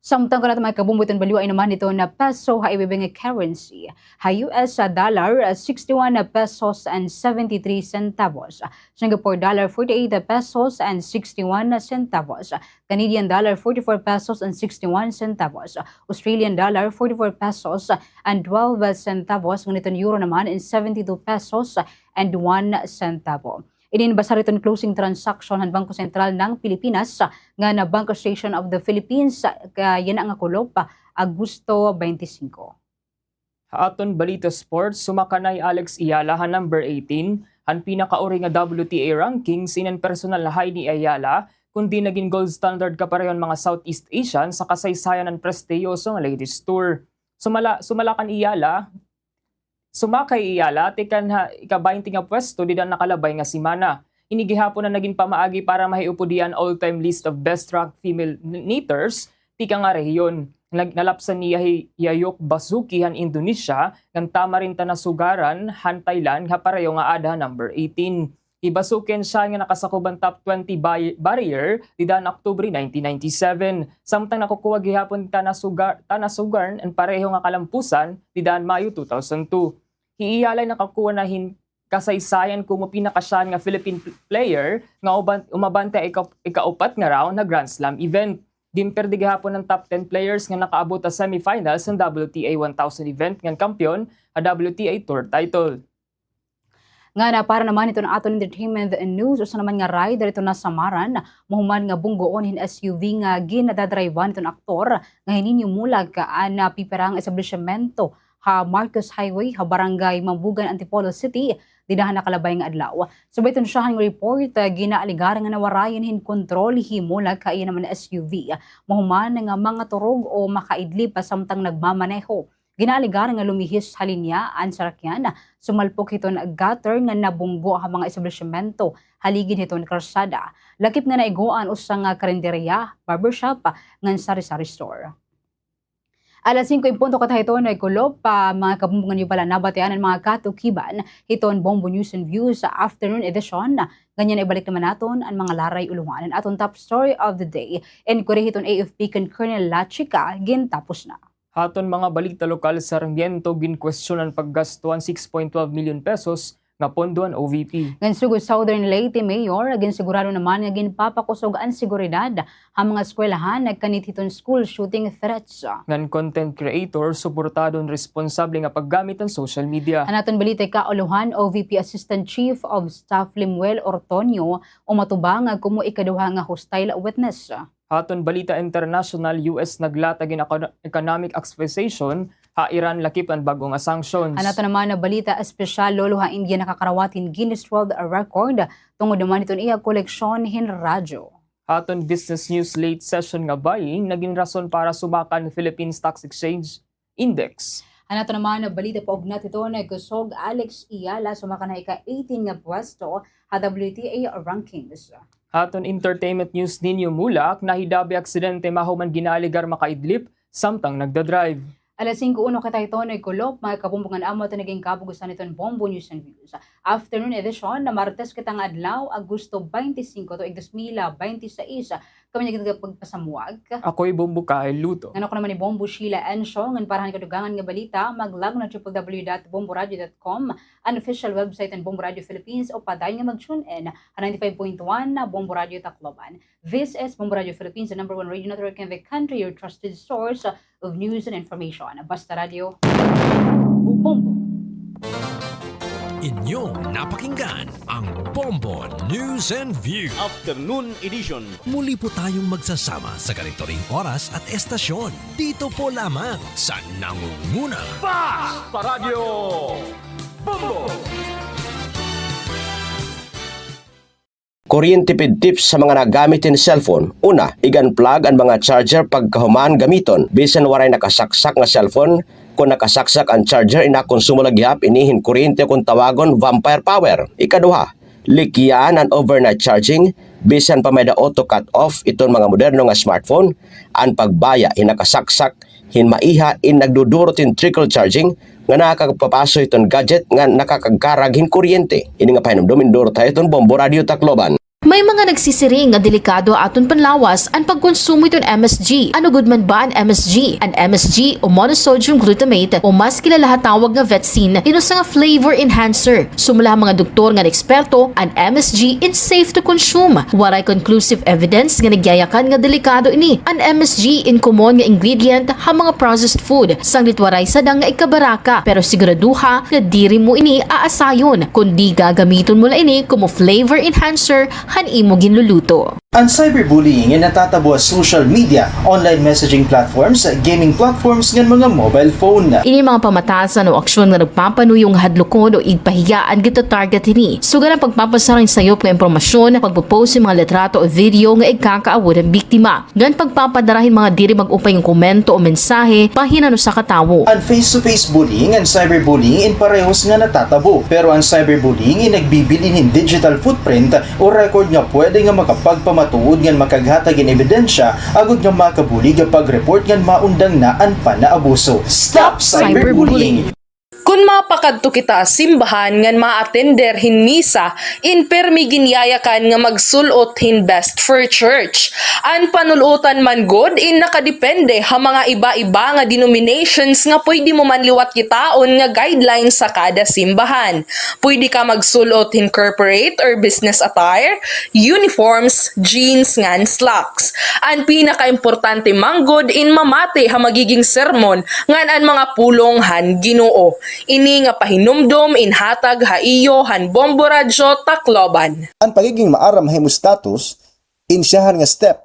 Samtang kanat mga kabumbuiton, baliwai naman hiton peso ha iba-iba nga currency. Ha U S dollar, sixty-one pesos and seventy-three centavos. Singapore dollar, forty-eight pesos and sixty-one centavos. Canadian dollar, forty-four pesos and sixty-one centavos. Australian dollar, forty-four pesos and twelve centavos. Ngan hiton euro naman in seventy-two pesos and one centavo. Inin basar hiton closing transaction han Bangko Sentral ng Pilipinas ngan Bank Association of the Philippines, ah, yana nga kulop, Agosto twenty-five. Ha aton balita sports, sumaka na hi Alex Eala ha number eighteen han pinakauri nga W T A rankings. Inin personal na high ni Eala, kundi nagin gold standard kapareho han mga Southeast Asian sa kasaysayan han prestihiyoso nga ladies tour. Sumala, sumala kan Eala, Sumaka hi Eala tikang ha ika-baynte nga pwesto dida han nakalabay nga semana. Ini gihapon an nagin pamaagi para mahiupod hiya han all-time list of best track female n-, neeters tikang ha rehiyon. Nag-, nalapsan niya hi Yayuk Basuki han Indonesia ngan Tamarin Tanasugaran han Thailand nga pareho nga aada ha number eighteen. Hi Basuki an siya nga nakasakob han top twenty bar-, barrier dida han Oktubre nineteen ninety-seven, samtang nakakuha gihapon hi Tanasuga-, Tanasugaran an pareho nga kalampusan dida han Mayo two thousand two. Hi Eala nakakuha na hin kasaysayan komo pinakasiyahan nga Philippine pl-, player nga uban-, umabante ha ika-, ikaupat nga round ha Grand Slam event. Ginperde gihapon han top ten players nga nakaabot ha semifinals han W T A one thousand event ngan kampeon ha W T A Tour title. Ngan para naman hiton aton entertainment news, usa naman nga rider hiton nasamaran, mahuman nga bunggoon hin S U V nga ginadadrivean hiton aktor nga hi Nino Mulak an, ah, pipirang establisyemento ha Marcos Highway ha Barangay Mambugan, Antipolo City, dida han nakalabay nga adlaw. Subay hiton syahan nga report, ah, ginaalegar nga nawarayan hin kontrol hi Mulak ha iya naman S U V, mahuman nga mangaturog o makaidlip samtang nagmamaneho. Ginaalegar nga lumihis ha linya an sarakyan, sumalpok hiton gutter nga nabunggo ha mga establisimento ha ligid hiton karsada. Lakip nga naigo an usa nga karinderya, barbershop, ngan sari-sari store. Alas singko en punto katahiton, Kulob, pa mga kabombo, ngan iyo bala nabatian an mga katukiban hiton Bombo News and Views afternoon edition. Nganhi, ibalik naman naton an mga laray ulohan. An aton top story of the day, inquiry hiton A F P kan Colonel Lachica, gintapos na. Haton mga balita lokal, Sarmiento, ginkwestiyon an paggasto an six point twelve million pesos nga pondo an O V P. Ngan sugod Southern Leyte Mayor, ginsigurado naman nga ginpapakusog an seguridad ha mga eskwelahan kanit hiton school shooting threats. Ngan content creator, suportado an responsable nga paggamit han social media. An aton balita ikaulohan, O V P Assistant Chief of Staff Lemuel Ortonio umatubang komo ikaduha nga hostile witness. Haton balita international, U S naglatag hin econo-, economic asphyxiation ha Iran lakip an bag-o nga sanctions. An aton naman nga balita espesyal, lolo ha India nakakarawat hin Guinness World Record tungod naman hiton iya koleksyon hin radyo. Haton business news, late session nga buying nagin rason para sumakan Philippine Stocks Exchange Index. An aton naman nga balita paugnat hiton, kusog Alex Eala, sumakan ha ika-eighteen nga pwesto ha W T A rankings. Haton entertainment news, Nino Mulak nahidabi aksidente mahuman ginaalegar makaidlip samtang nagdadrive. Alas singko uno katahiton, Kulob, mga kabombo, ngan amo ito nagin kabugusan hiton Bombo News and Views afternoon edition, nga Martes kita nga adlaw, Agosto twenty-five, tuig dos mil binte y seis. Kami nagin pagpasamuwag. Ako hi Bombo Kyle Luto. Ngan ako naman hi Bombo Sheila Encio, ngan para han kadugangan nga balita, mag-log on ha triple W dot bomboradio dot com, an official website han Bombo Radio Philippines, o padayon nga mag-tune in ha ninety-five point one na Bombo Radio Tacloban. This is Bombo Radio Philippines, the number one radio network in the country, your trusted source of news and information. Basta Radio, Bombo. Inyong napakinggan ang Bombo News and View Afternoon Edition. Muli po tayong magsasama sa ganito ring oras at estasyon. Dito po lamang sa nangungunang Basta Radio Bombo. Kuryente pid tips sa mga nagamit hin cellphone. Una, ig-unplug an mga charger pagkahuman gamiton. Bisan waray nakasaksak nga cellphone, kon nakasaksak an charger, inakonsumo la gihap ini hin kuryente, kon tawagon, vampire power. Ikaduha, likyan an overnight charging, bisan pa may-ada auto cut off iton mga moderno nga smartphone. An pagbaya hin nakasaksak hin maiha in nagdudurot hin trickle charging nga nakakagpapaso hiton gadget nga nakakagkarag hin kuryente. Ini nga pahinumdom in duro ta hiton Bombo Radio Tacloban. May mga nagsisiring nga delikado ha aton panlawas an pagkonsumo hiton M S G. Ano gud man ba an M S G? An M S G o monosodium glutamate o mas kilala ha tawag nga vetsin, in usa nga flavor enhancer. Sumala ha mga doktor ngan eksperto, an M S G in safe to consume. Waray conclusive evidence nga nagyayakan nga delikado ini. An M S G in common nga ingredient ha mga processed food, sanglit waray sadang nga ikabaraka, pero siguraduha nga diri mo ini aasayon, kundi gagamiton mo la ini komo flavor enhancer han imo ginluluto. An cyberbullying in natatabo ha social media, online messaging platforms, gaming platforms, ngan mga mobile phone. Ini mga pamatasan o aksyon nga nagpapanuyo nga hadlokon o igpahiya an gitatarget hini. Sugad an pagpapasara hin sayop nga impormasyon, pagpo-post hin mga litrato o video nga igkakaawod han biktima, ngan pagpapadara hin mga diri mag-upay nga komento o mensahe bahin han usa ka tawo. An face-to-face bullying ngan cyberbullying in parehos nga natatabo, pero an cyberbullying in nagbibilin hin digital footprint o record nga pwede nga makapagpamatuod ngan makaghatag hin ebidensya agod nga makabulig ha pag-report ngan maundang na an panaabuso. Stop cyberbullying! Kon mapakadto kita ha simbahan ngan maatender hin misa, in pirmi ginyayakan nga magsul-ot hin best for church. An panul-otan man gud in nakadepende ha mga iba-iba nga denominations nga pwede mo man liwat kitaon nga guidelines ha kada simbahan. Pwede ka magsul-ot hin corporate or business attire, uniforms, jeans ngan slacks. An pinakaimportante man gud in mamati ha magiging sermon ngan an mga pulong han Ginoo. Ini nga pahinumdom in hatag ha iyo han Bombo Radyo Tacloban. An pagiging maaram ha imo status, in siyahan nga step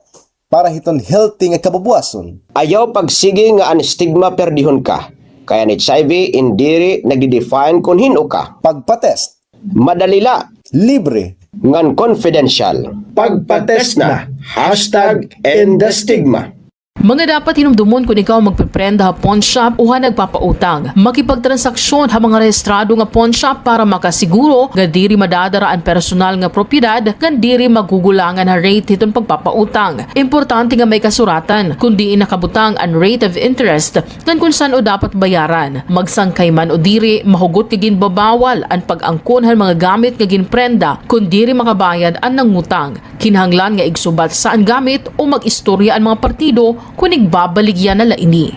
para hiton healthy nga kabubuwason. Ayaw pagsigi nga an stigma perdihon ka, kay an H I V in diri nagde-define kon hin-o ka. Pagpa-test. Madali la. Libre. Ngan confidential. Pagpa-test na. Hashtag end the stigma. Mga dapat hinumdomon kon ikaw magpiprenda ha pawnshop o ha nagpapautang. Makipagtransaksyon ha mga rehistrado nga pawnshop para makasiguro nga diri madadara an personal nga propiedad ngan diri magugulangan ha rate hiton pagpapautang. Importante nga may kasuratan kon diin nakabutang an rate of interest ngan kon san-o dapat bayaran. Magsangkay man o diri, mahugot nga ginbabawal an pag-angkon han mga gamit nga ginprenda kon diri makabayad an nangutang. Kinahanglan nga igsubat sa an gamit o mag-istorya an mga partido kon igbabaligya na la ini.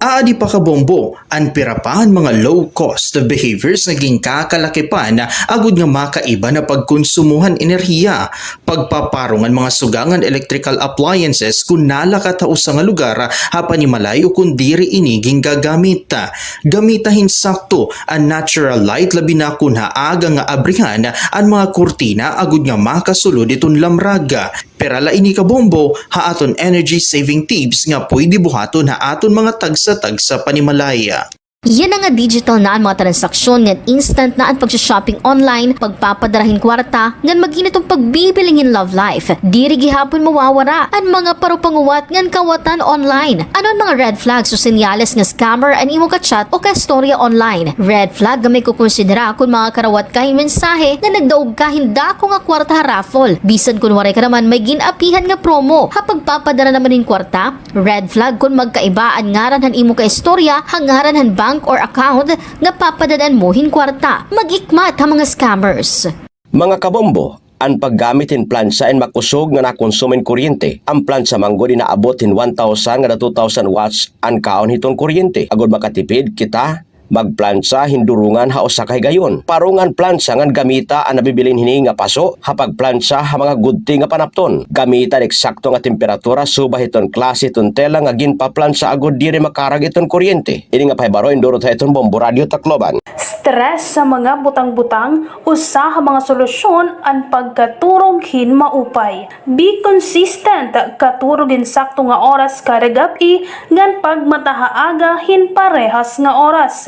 Aadi pa kabombo an pira pa han mga low-cost behaviors nga ginkakalakipan agod nga makaiba na pagkonsumo han enerhiya, pagpaparong han mga suga ngan electrical appliances kon nalakat ha usa nga lugar ha panimalay o kon diri ini gingagamit. Gamita hin sakto an natural light, labi na kon ha aga nga abrihan an mga kurtina agod nga makasulod iton lamrag. Pira la ini kabombo ha aton energy saving tips nga pwede buhaton ha aton mga tagsa-tagsa panimalay. Yana nga digital na an mga transaksyon ngan instant na an pagsha-shopping online, pagpapadara hin kwarta, ngan mag-init an pagbibiling hin love life. Diri gihapon mawawara an mga parupanguwat ngan kawatan online. Ano an mga red flags o senyales nga scammer an imo ka-chat o ka-istorya online? Red flag nga may kukonsidera kon mangakarawat ka hin mensahe nga nagdaog ka hin dako nga kwarta ha raffle, bisan kon waray ka naman may gin-apihan nga promo. Ha pagpapadara naman hin kwarta, red flag kon magkaiba an ngaran han imo ka-istorya ha ngaran han bank or account nga papadad-an mo hin kwarta. Mag-ikmat ha mga scammers. Mga kabombo, an paggamit hin plantsa in makusog nga nakonsumo hin kuryente. An plantsa man gud inaabot hin one thousand ngada two thousand watts an kaon hiton kuryente. Agod makatipid kita, magplantsa hin durungan ha usa ka higayon. Parunga an plantsa ngan gamita an nabibilin hini nga paso ha pagplantsa ha mga gudti nga panapton. Gamita an eksakto nga temperatura subay hiton klase hiton tela nga ginpaplantsa agod diri makarag iton kuryente. Ini nga pahibaro indurot ha iton Bombo Radyo Tacloban. Stress sa mga butang-butang, usa ha mga solusyon an pagkaturog hin maupay. Be consistent, katurog hin sakto nga oras kada gab-i ngan pagmata ha aga hin parehas nga oras.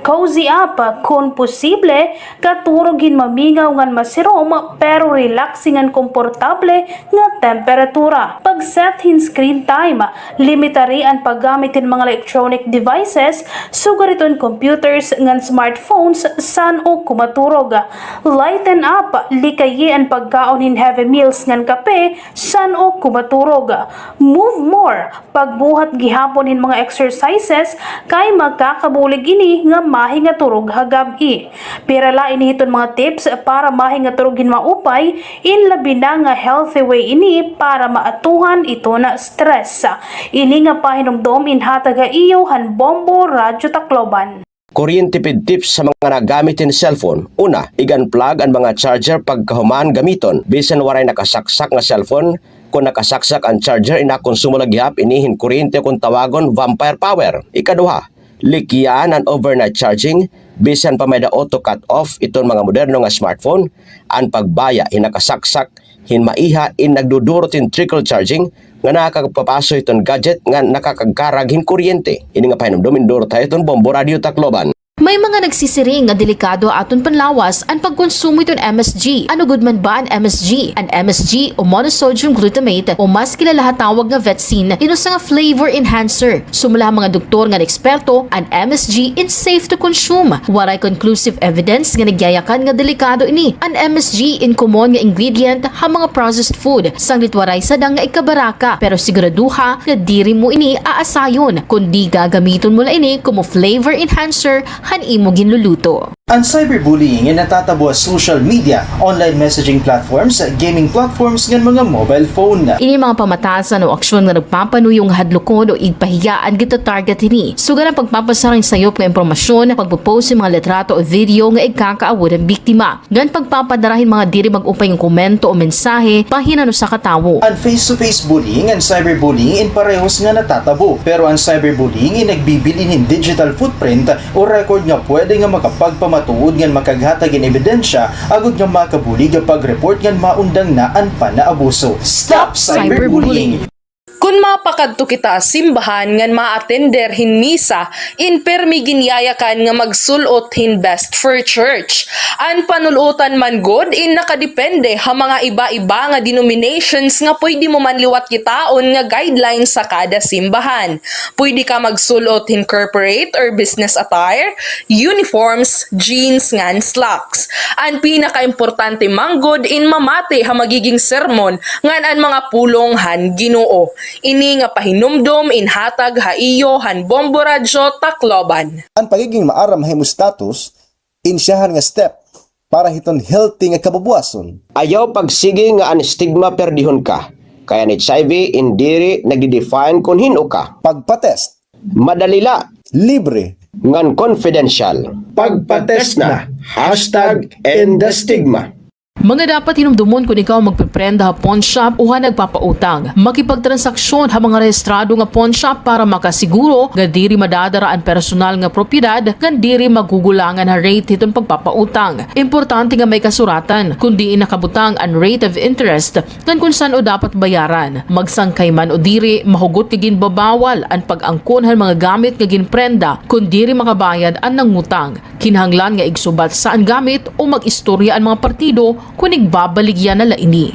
Cozy up, kon posible, katurog hin mamingaw ngan masirom pero relaxing ngan komportable nga temperatura. Pag-set hin screen time, limitari an paggamit hin mga electronic devices, sugad hiton computers ngan smartphones, san-o kumaturog. Lighten up, likayi an pagkaon hin heavy meals ngan kape, san-o kumaturog. Move more, pagbuhat gihapon hin mga exercises, kay makakabulig ini nga mahingaturog ha gab-i. Pira la ini hiton mga tips para mahingaturog hin maupay, in labi na nga healthy way ini para maatuhan iton stress. Ini nga pahinumdom inhatag ha iyo han Bombo Radyo Tacloban. Kuryente pid tips sa mga nagamit hin cellphone. Una, ig-unplug an mga charger pagkahuman gamiton. Bisan waray nakasaksak nga cellphone, kon nakasaksak an charger, inakonsumo la gihap ini hin kuryente, kon tawagon vampire power. Ikaduha, likian an overnight charging. Bisan pa may-ada auto cut off iton mga moderno nga smartphone, an pagbaya hin nakasaksak hin maiha in nagdudurot hin trickle charging nga nakakapapaso hiton gadget nga nakakagkarag hin kuryente. Ini nga pahinumdom indurot ha iton Bombo Radyo Tacloban. May mga nagsisiring nga delikado ha aton panlawas an pagkonsumo hiton M S G. Ano gud man ba an M S G? An M S G o monosodium glutamate o mas kilala ha tawag nga vetsin, in usa nga flavor enhancer. Sumala ha mga doktor ngan eksperto, an M S G in safe to consume. Waray conclusive evidence nga nagyayakan nga delikado ini. An M S G in common nga ingredient ha mga processed food, sanglit waray sadang nga ikabaraka, pero siguraduha nga diri mo ini aasayon, kundi gagamiton mo la ini komo flavor enhancer han imo ginluluto. An cyberbullying in natatabo ha social media, online messaging platforms, gaming platforms, ngan mga mobile phone. Ini mga pamatasan o aksyon nga nagpapanuyo nga hadlokon o igpahiya an gita-target hini. Sugad an pagpapasara hin sayop nga impormasyon, pagpo-post hin mga litrato o video nga igkakaawod han biktima, ngan pagpapadara hin mga diri mag-upay nga komento o mensahe bahin han usa ka tawo. An face-to-face bullying ngan cyberbullying in parehos nga natatabo, pero an cyberbullying in nagbibilin hin digital footprint o record nga pwede nga makapagpamatuod ngan makaghatag hin ebidensya agod nga makabulig ha pag-report ngan maundang na an panaabuso. Stop cyberbullying! Kon Kon mapakadto kita ha simbahan ngan ma-attender hin misa, in pirmi ginyayakan nga magsul-ot hin best for church. An panul-otan man gud in nakadepende ha mga iba-iba nga denominations nga pwede mo man liwat kitaon nga guidelines sa kada simbahan. Pwede ka magsul-ot hin corporate or business attire, uniforms, jeans ngan slacks. An pinakaimportante man gud in mamati ha magiging sermon ngan an mga pulong han Ginoo. Ini nga pahinumdom in hatag ha iyo han Bombo Radyo Tacloban. An pagiging maaram ha imo status, in siyahan nga step para hiton healthy nga kabubuwason. Ayaw pagsigi nga an stigma perdihon ka. Kay an H I V in diri nagde-define kon hin-o ka. Pagpa-test. Madali la. Libre. Ngan confidential. Pagpa-test na. Hashtag end the stigma. Mga dapat hinumdomon kon ikaw magpiprenda ha pawnshop o ha nagpapautang. Makipagtransaksyon ha mga rehistrado nga pawnshop para makasiguro nga diri madadara an personal nga propiedad ngan diri magugulangan ha rate hiton pagpapautang. Importante nga may kasuratan kon diin nakabutang an rate of interest ngan kon san-o dapat bayaran. Magsangkay man o diri, mahugot nga ginbabawal an pag-angkon han mga gamit nga ginprenda kon diri makabayad an nangutang. Kinahanglan nga igsubat sa an gamit o mag-istorya an mga partido kon igbabaligya na la ini.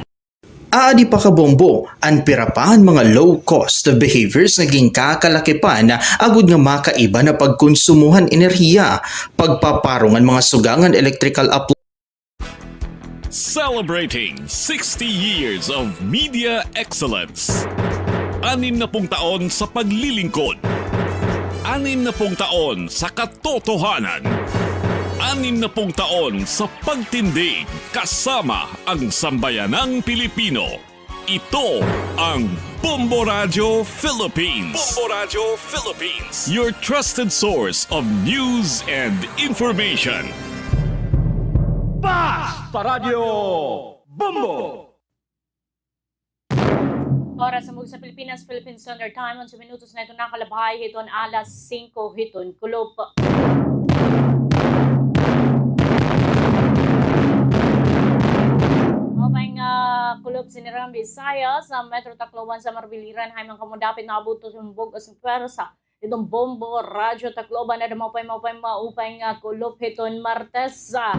Aadi pa, kabombo, an pira pa han mga low cost of behaviors nga ginkakalakipan agod nga makaiba na pagkonsumo han enerhiya, pagpaparong han mga suga ngan electrical appliances. Celebrating sixty years of media excellence. Anim na pung taon sa paglilingkod. Anim na pung taon sa katotohanan. Anim na pung taon sa pagtindig kasama ang sambayanang Pilipino. Ito ang Bombo Radyo Philippines. Bombo Radyo Philippines, your trusted source of news and information. Basta Radyo Bombo! Oras sa Mug sa Pilipinas, Philippine Standard Time, onse minutos na iton nakalabay hiton alas singko hiton kulop. Maupay nga kulop, Sinirangan Visayas, sa Metro Tacloban, sa Marbiliran, hay man kamo dapit naabot hiton bug-os nga pwersa hiton Bombo Radyo Tacloban. Ada maupay, maupay, maupay nga kulop hiton Martes, ah,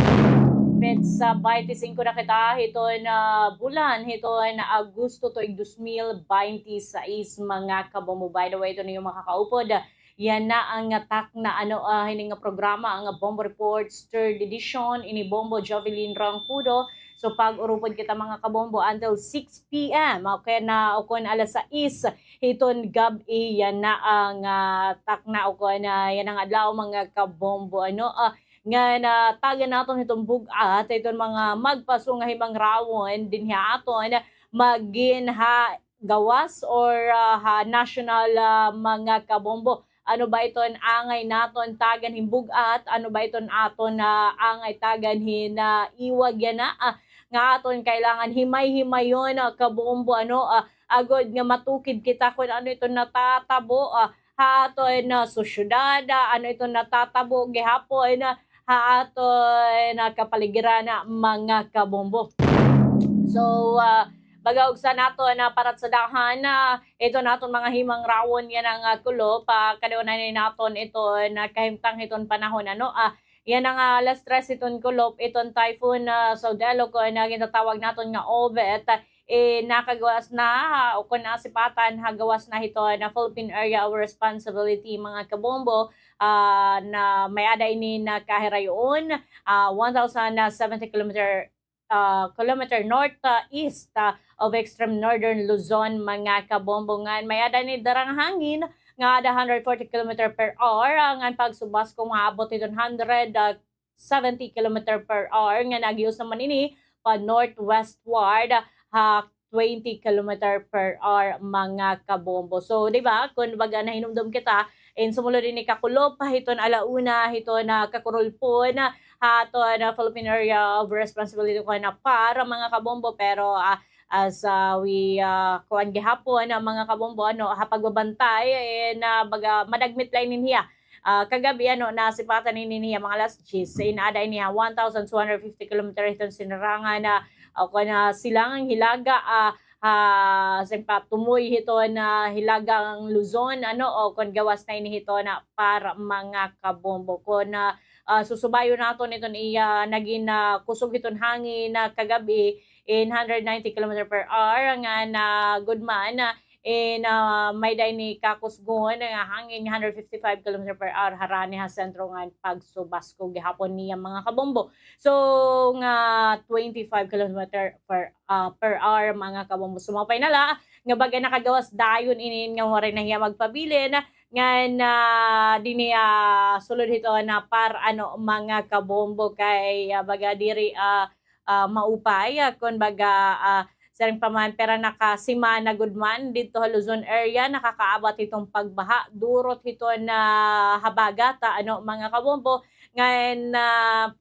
petsa baynte singko na kita hiton, ah, bulan hiton Agosto, tuig dos mil baynte sais, mga kabombo. By the way, iton iyo makakaupod, yana nga takna, ano, ah, hini nga programa, an Bombo Reports, third edition, ini Bombo Jovelyn Roncudo. So, pag-urupod kita, mga kabombo, until six p.m., okay na, o kon alas sais hiton gab-i, yana nga, ah, takna, o kon, ah, yana nga adlaw, mga kabombo, ano, ah, nga natagan naton hiton bug-at hiton mga magpaso nga himangrawon dinhi ha aton, magin ha gawas or, ah, ha national, ah, mga kabombo. Ano ba iton angay naton tagan hin bug-at? Ano ba iton aton, ah, angay tagan hin, ah, iwag yana, ah, nga aton kailangan himay-himayon, ah, kabombo, ano, ah, agod nga matukid kita kon ano iton natatabo, ah, ha aton, ah, sosyedad, ah, ano iton natatabo gihapon, ah, ha aton, ah, kapaligiran, ah, mga kabombo. So, ah, baga ugsa naton, ah, paratsadahan, ah, iton aton mga himangrawon yana nga kulop, ah, kadto na ini naton iton, ah, kahimtang hiton panahon, ano, ah, yana nga alas tres hiton kulop, iton Typhoon, ah, Soudelor, kon, ah, gintatawag naton nga Orbit, eh, nakagawas na, ha, o kon nasipatan ha gawas na hiton Philippine Area of Responsibility, mga kabombo, ah, na may-ada ini nakahirayoon, ah, one thousand seventy kilometer, ah, kilometer north, ah, east, ah, of extreme northern Luzon, mga kabombo, ngan may-ada ini dara nga hangin nga ada hundred forty kilometer per hour, ah, ngan pagsubasko maabot hiton hundred, ah, seventy kilometer per hour, nga naghiusab man ini pa northwestward ha twenty kilometer per hour, mga kabombo. So, di ba, kon baga nahinumdom kita, in sumulod ini kakulop, hiton ala una, hiton, ah, kakurulpon, ha aton, ah, Philippine Area of Responsibility, kon na PAR, mga kabombo, pero, ah, as, ah, we, ah, kuan gihapon, ah, mga kabombo, ano, ha pagbabantay, eh, na baga madagmit la ini hiya. Ah, kagab-i, ano, nasipatan ini niya mga alas diyes, in-ada ini ha one thousand two hundred fifty kilometer hiton Sinirangan, ah, o kon, ah, Silangang Hilaga, ah, ha, siyempre, tumoy hiton, ah, Hilagang Luzon, ano, o kon gawas na ini hiton, ah, par, mga kabombo. Kon, ah, ah, susubayon naton iton iya nagin, ah, kusog hiton hangin na kagab-i in hundred ninety kilometer per hour ngan, ah, gud man, ah, in, ah, may-ada ini kakusgon nga hangin nga hundred fifty-five kilometer per hour harani ha sentro ngan pagsubasko gihapon niya, mga kabombo. So, nga twenty-five kilometer per, ah, per hour, mga kabombo. So, maupay na la nga baga nakagawas dayon inin nga waray na hiya magpabilin ngan, ah, dinhi, ah, sulod hiton, ah, par, ano, mga kabombo, kay, ah, baga diri, ah, ah, maupay, ah, kon baga, ah, siring pa man, pira na ka semana gud man didto ha Luzon area nakakaabat hiton pagbaha, durot hiton, ah, habagat, ah, ano, mga kabombo, ngan, ah,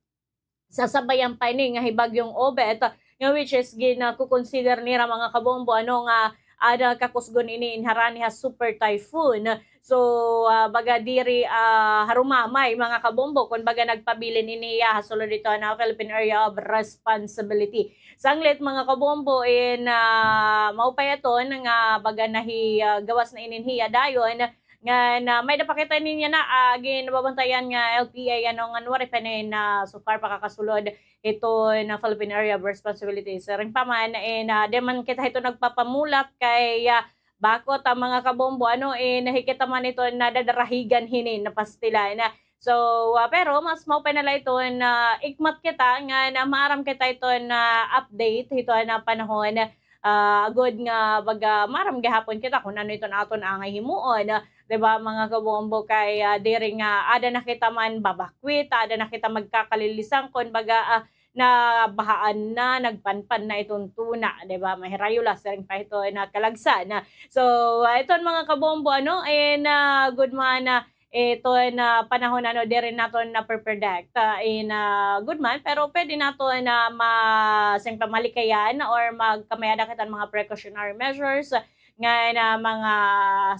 sasabayan pa ini nga hi Bagyong Obet, nga which is ginakukonsider nira, mga kabombo, ano, nga ada kakusgon ini in harani ha super typhoon. So, ah, baga diri, ah, harumamay, mga kabombo, kon baga nagpabilin ini hiya ha sulod hiton, ah, Philippine Area of Responsibility. Sanglit, mga kabombo, in, ah, maupay aton nga baga nahi, ah, gawas na inin hiya dayon, ngan, ah, may-ada pa kita niya na, ah, ginbabantayan nga L P A, ano, ngan waray pa ini, ah, so far pakakasulod hiton, ah, Philippine Area of Responsibility. Siring pa man, in, ah, di man kita hiton nagpapamulat kay, ah, bakot, ah, mga kabombo, ano, in, hi kita man hiton nadadarahigan hinin nga pastilan. So, ah, pero mas maupay na la iton nga ikmat kita ngan maaram kita hiton nga update hiton nga panahon, ah, agod nga baga maaram gihapon kita kon ano iton aton angay himuon, ah, di ba, mga kabombo, kay, ah, diri nga ada na kita man babakwit, ada na kita magkakalilisan kon baga, ah, nabahaan na, nagpanpan na iton tuna, di ba? Mahirayo la, siring pa hiton nga kalagsan. So, ah, iton, mga kabombo, ano, in, ah, gud man, ah, iton, ah, panahon, ano, diri naton nape-predict. Ah, in, ah, gud man, pero pwede naton na ma-, siring pa, malikayan or magkamay-ada kita hin mga precautionary measures, ngan, ah, mga,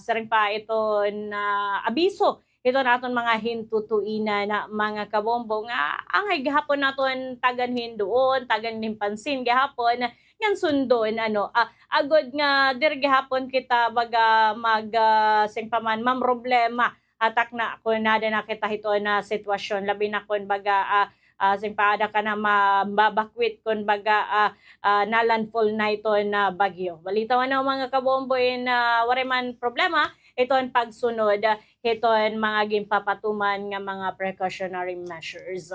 siring pa, iton, ah, abiso hiton aton mga hintutuinan, mga kabombo, nga angay gihapon naton tagan hin duon, tagan hin pansin gihapon, ngan sundon, ano, ah, agod nga diri gihapon kita baga mag, ah, siring pa man, mamroblema ha takna kon ada na kita hiton nga sitwasyon, labi na kon baga, ah, ah, siring pa, ada ka na mababakwit kon baga, ah, ah, na-landfall na iton nga bagyo. Balitaw, ano, mga kabombo, in, ah, waray man problema iton pagsunod, ah, hiton mga ginpapatuman nga mga precautionary measures.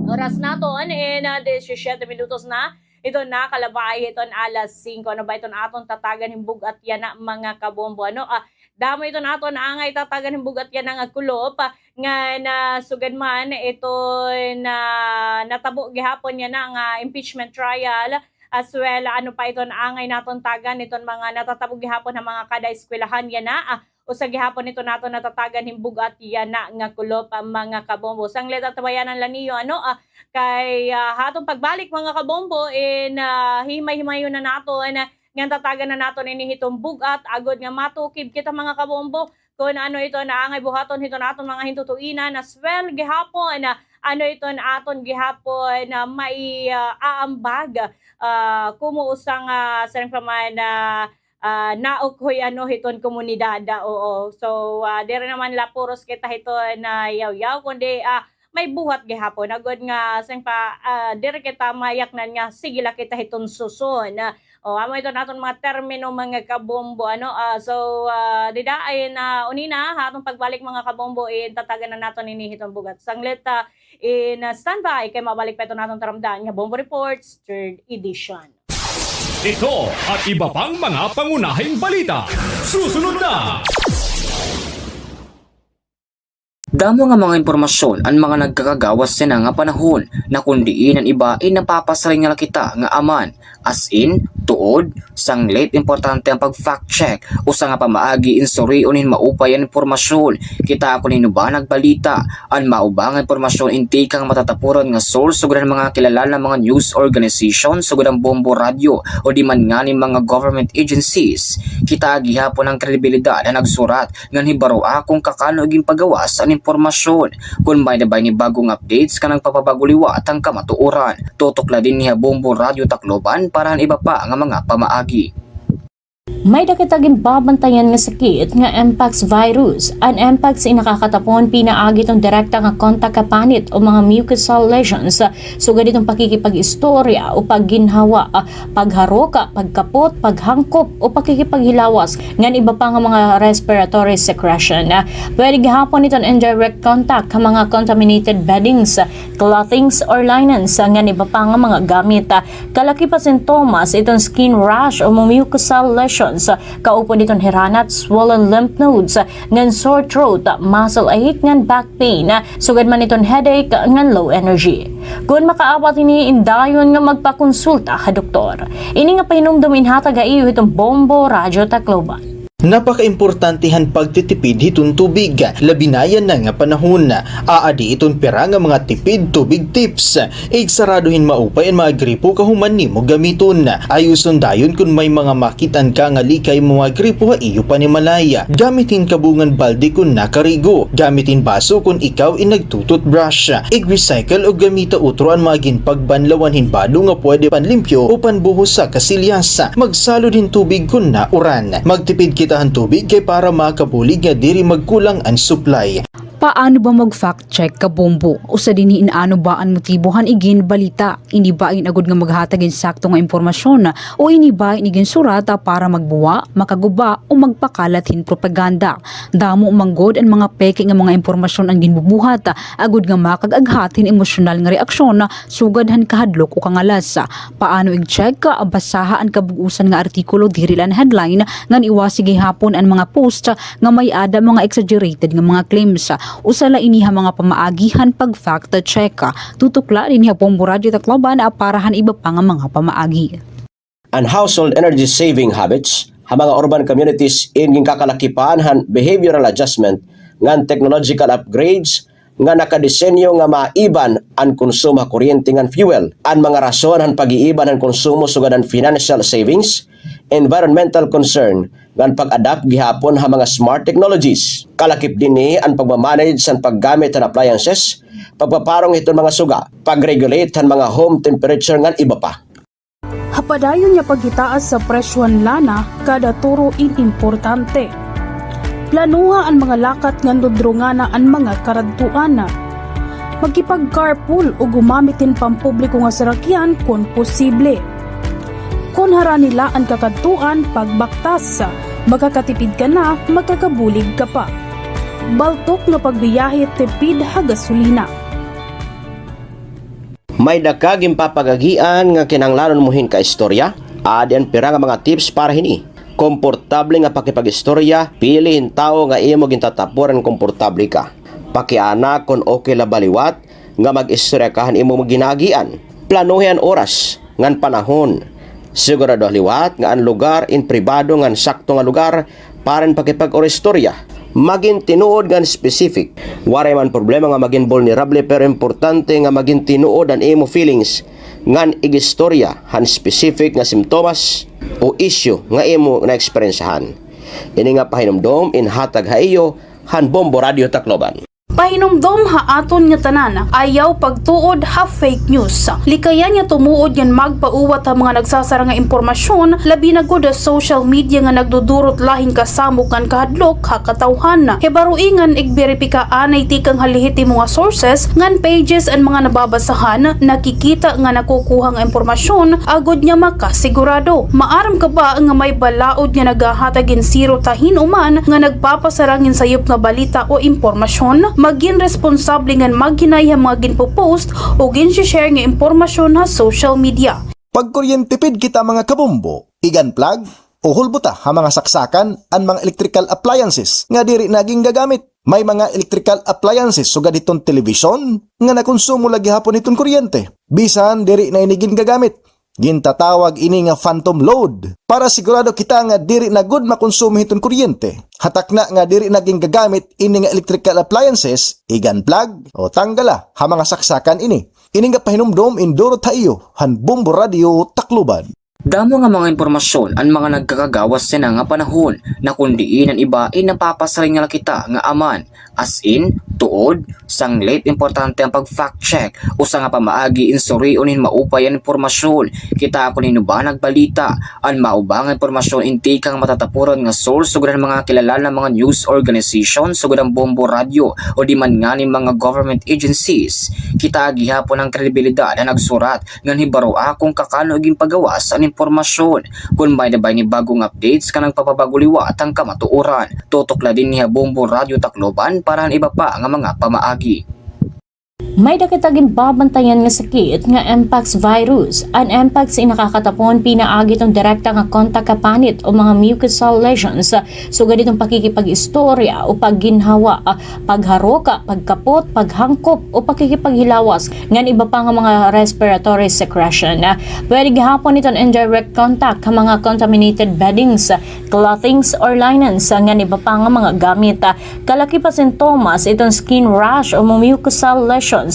Oras naton in, ah, disisyete minutos na iton nakalabay hiton alas singko. Ano ba iton aton tatagan hin bug-at yana, mga kabombo? Ano, ah, damo iton aton angay tatagan hin bug-at yana nga kulop, ah, ngan sugad man iton natabo gihapon yana nga impeachment trial, as well, ano pa iton angay naton tagan iton mga natatabo gihapon ha mga kada eskwelahan yana, ah, usa gihapon iton aton natatagan hin bug-at yana nga kulop, ah, mga kabombo. Sanglit, tabayanan la niyo, ano, ah, kay, ah, ha aton pagbalik, mga kabombo, in, ah, hihimay-himayon na naton ngan tatagan na naton ini hiton bug-at, agod nga matukib kita, mga kabombo, kon ano iton angay buhaton hiton aton mga hintutuinan, as well gihapon, ah, ano iton aton gihapon nga mai-, ah, aambag, ah, komo usa nga, siring pa man, ah, ah, naukhoy, ano, hiton komunidad, ah, oo. So, ah, diri naman la puros kita hiton nga yawyaw, kundi, ah, may buhat gihapon. Agod nga, siring pa, ah, diri kita mayaknan nga sige la kita hiton suson. O, amo iton aton mga termino, mga kabombo, ano. Ah, so, ah, dida in, ah, unina, ha aton pagbalik, mga kabombo, in tatagan na naton ini hiton bug-at. Sanglit, ah, in, ah, standby, kay mabalik pa iton aton taramdan nga Bombo Reports, third edition. Ito at iba pang mga pangunahing balita. Susunod na! Damo nga mga impormasyon an mga nagkakagawas yana nga panahon, na kon diin an iba in napapasiring na la kita nga aman, as in, tuod, sanglit importante an pag-fact check, usa nga pamaagi in surion hin maupay an impormasyon. Kita kon hin-o ba nagbalita, an mao ba nga impormasyon in tikang matatapuran nga source sugad han mga kilala nga mga news organization sugad han Bombo Radyo o di man ngani mga government agencies. Kita gihapon an kredibilidad han nagsurat ngan hibaroa kon kakano ginpagawas an impormasyon. impormasyon. Kon may-ada ba ini bag-o nga updates, kanang papabago liwat han kamatuoran. Tutok la dinhi ha Bombo Radyo Tacloban para han iba pa nga mga pamaagi. May-ada kita ginbabantayan nga sakit nga mpox virus. An mpox ini nakakatapon pinaagi hiton direkta nga kontak ha panit o mga mucosal lesions, sugad hiton pakikipag-istorya o pagginhawa, pagharok, pagkapot, paghangkop o pakikipaghilawas, ngan iba pa nga mga respiratory secretion. Pwede gihapon hiton indirect contact ha mga contaminated beddings, clothings or linens, ngan iba pa nga mga gamit. Kalakip ha sintomas hiton skin rash o mucosal lesions, kaupod hiton hiranat, swollen lymph nodes, ngan sore throat, muscle ache, ngan back pain, sugad man hiton headache, ngan low energy. Kon makaawat hini, indayon nga magpakonsulta ha doktor. Ini nga pahinumdom inhatag ha iyo hiton Bombo Radyo Tacloban. Napakaimportante han pagtitipid hiton tubig, labi na yana nga panahon. Aadi iton pira nga mga tipid tubig tips. Igsarado hin maupay an mga gripo kahuman nimo gamiton. Ayuson dayon kon may mga makit-an ka nga likay mga gripo ha iyo panimalay. Gamit hin kabungan balde kon nakarigo. Gamit hin baso kon ikaw in nagtu-toothbrush. Ig-recycle o gamita utro an mga ginpagbanlawan hin bado nga pwede panlimpyo o panbuhos ha kasilyas. Magsalod hin tubig kon nauran. Magtipid kita han tubig kay para makabulig nga diri magkulang an supply. Paano ba mag-fact check, kabombo? Usa dinhi in ano ba an motibo han iginbalita? Ini ba in agod nga maghatag hin sakto nga impormasyon, o ini ba in iginsurat para magbuwa, makaguba, o magpakalat hin propaganda? Damo man gud an mga peke nga mga impormasyon an ginbubuhat, agod nga makag-aghat hin emosyonal nga reaksyon, sugad han kahadlok o kangalas. Paano ig-check? Basaha an kabug-osan nga artikulo, diri la an headline, ngan iwasi gihapon an mga post nga may-ada mga exaggerated nga mga claims. Usa la ini ha mga pamaagi han pag-fact check. Tutok la dinhi ha Bombo Radyo Tacloban para han iba pa nga mga pamaagi. An household energy saving habits ha mga urban communities in ginkakalakipan han behavioral adjustment ngan technological upgrades nga nakadesenyo nga maiban an konsumo ha kuryente ngan fuel. An mga rason han pag-iiban han konsumo sugad han financial savings, environmental concern, ngan pag-adapt gihapon ha mga smart technologies. Kalakip dinhi an pagma-manage han paggamit han appliances, pagpaparong hiton mga suga, pag-regulate han mga home temperature ngan iba pa. Ha padayon nga paghitaas sa presyo han lana kada turo in importante. Planuha an mga lakat ngan dudrungana an mga karadtuan. Makipag-carpool o gumamit hin pampubliko nga sarakyan kon posible. Kon harani la an kakadtuan, pagbaktas, makakatipid ka na, makakabulig ka pa. Baltok nga pagbiyahe, tipid ha gasolina. May-ada ka ginpapag-agian nga kinahanglanon mo hin kaistorya? Aadi an pira nga mga tips para hini. Komportable nga pakipag-istorya, pili hin tawo nga imo gintatapor ngan komportable ka. Pakiana kon okay la ba liwat nga mag-istorya ka han imo ginaagian. Planuhi an oras ngan panahon. Sigurado liwat nga an lugar in pribado ngan sakto nga lugar para hin pakipag-istorya. Magin tinuod ngan specific. Waray man problema nga magin vulnerable, pero importante nga magin tinuod an imo feelings ngan ig-istorya han specific nga simptomas o issue nga imo naeksperyensyahan. Ini nga pahinumdom inhatag ha iyo han Bombo Radyo Tacloban. Pahinumdom ha aton nga tanan, ayaw pagtuod ha fake news. Likayan nga tumuod ngan magpauwat ha mga nagsasara nga impormasyon, labi na gud ha social media nga nagdudurot la hin kasamok ngan kahadlok ha katawhan. Hibaroy ngan igberipika anay tikang ha lehitimo nga sources ngan pages an mga nababasahan, nakikita ngan nakukuha nga impormasyon, agod nga makasigurado. Maaram ka ba nga may balaod nga naghahatag hin sirot ha hin-o man nga nagpapasarang hin sayop nga balita o impormasyon? Magin responsable ngan maghinay ha mga ginpo-post o gin-share nga impormasyon ha social media. Pagkuryentipid kita, mga kabombo, ig-unplug o hulbota ha mga saksakan an mga electrical appliances nga diri na gingagamit. May mga electrical appliances sugad hiton telebisyon nga nakonsumo la gihapon hiton kuryente bisan diri na ini gingagamit. Gintatawag ini nga phantom load. Para sigurado kita nga diri na gud makonsumo hiton kuryente, ha takna nga diri na gingagamit ini nga electrical appliances, ig-unplug o tanggala ha mga saksakan ini. Ini nga pahinumdom in durot ha iyo han Bombo Radyo Tacloban. Damo nga mga impormasyon an mga nagkakagawas yana nga panahon, na kon diin an iba in napapasiring na la kita nga aman, as in, tuod, sanglit importante an pag-fact check, usa nga pamaagi in surion hin maupay an impormasyon. Kita kon hin-o ba nagbalita, an mao ba nga impormasyon in tikang matatapuran nga source sugad han mga kilala nga mga news organization sugad han Bombo Radyo o di man ngani mga government agencies. Kita gihapon an kredibilidad han nagsurat ngan hibaroa kon kakano ginpagawas an impormasyon. Kon may-ada ba ini bag-ong updates nga nagpapabag-o liwat han kamatuoran, tutok la dinhi ha Bombo Radyo Tacloban para han iba pa nga mga pamaagi. May-ada kita ginbabantayan nga sakit nga mpox virus. An mpox in nakakatapon pinaagi hiton direkta nga kontak ha panit o mga mucosal lesions, sugad hiton pakikipag-istorya o pagginhawa, pagharok, pagkapot, paghangkop o pakikipaghilawas, ngan iba pa nga mga respiratory secretion. Pwede gihapon iton indirect contact ha mga contaminated beddings, clothings or linens, ngan iba pa nga mga gamit. Kalaki pa sintomas iton skin rash o mucosal lesions,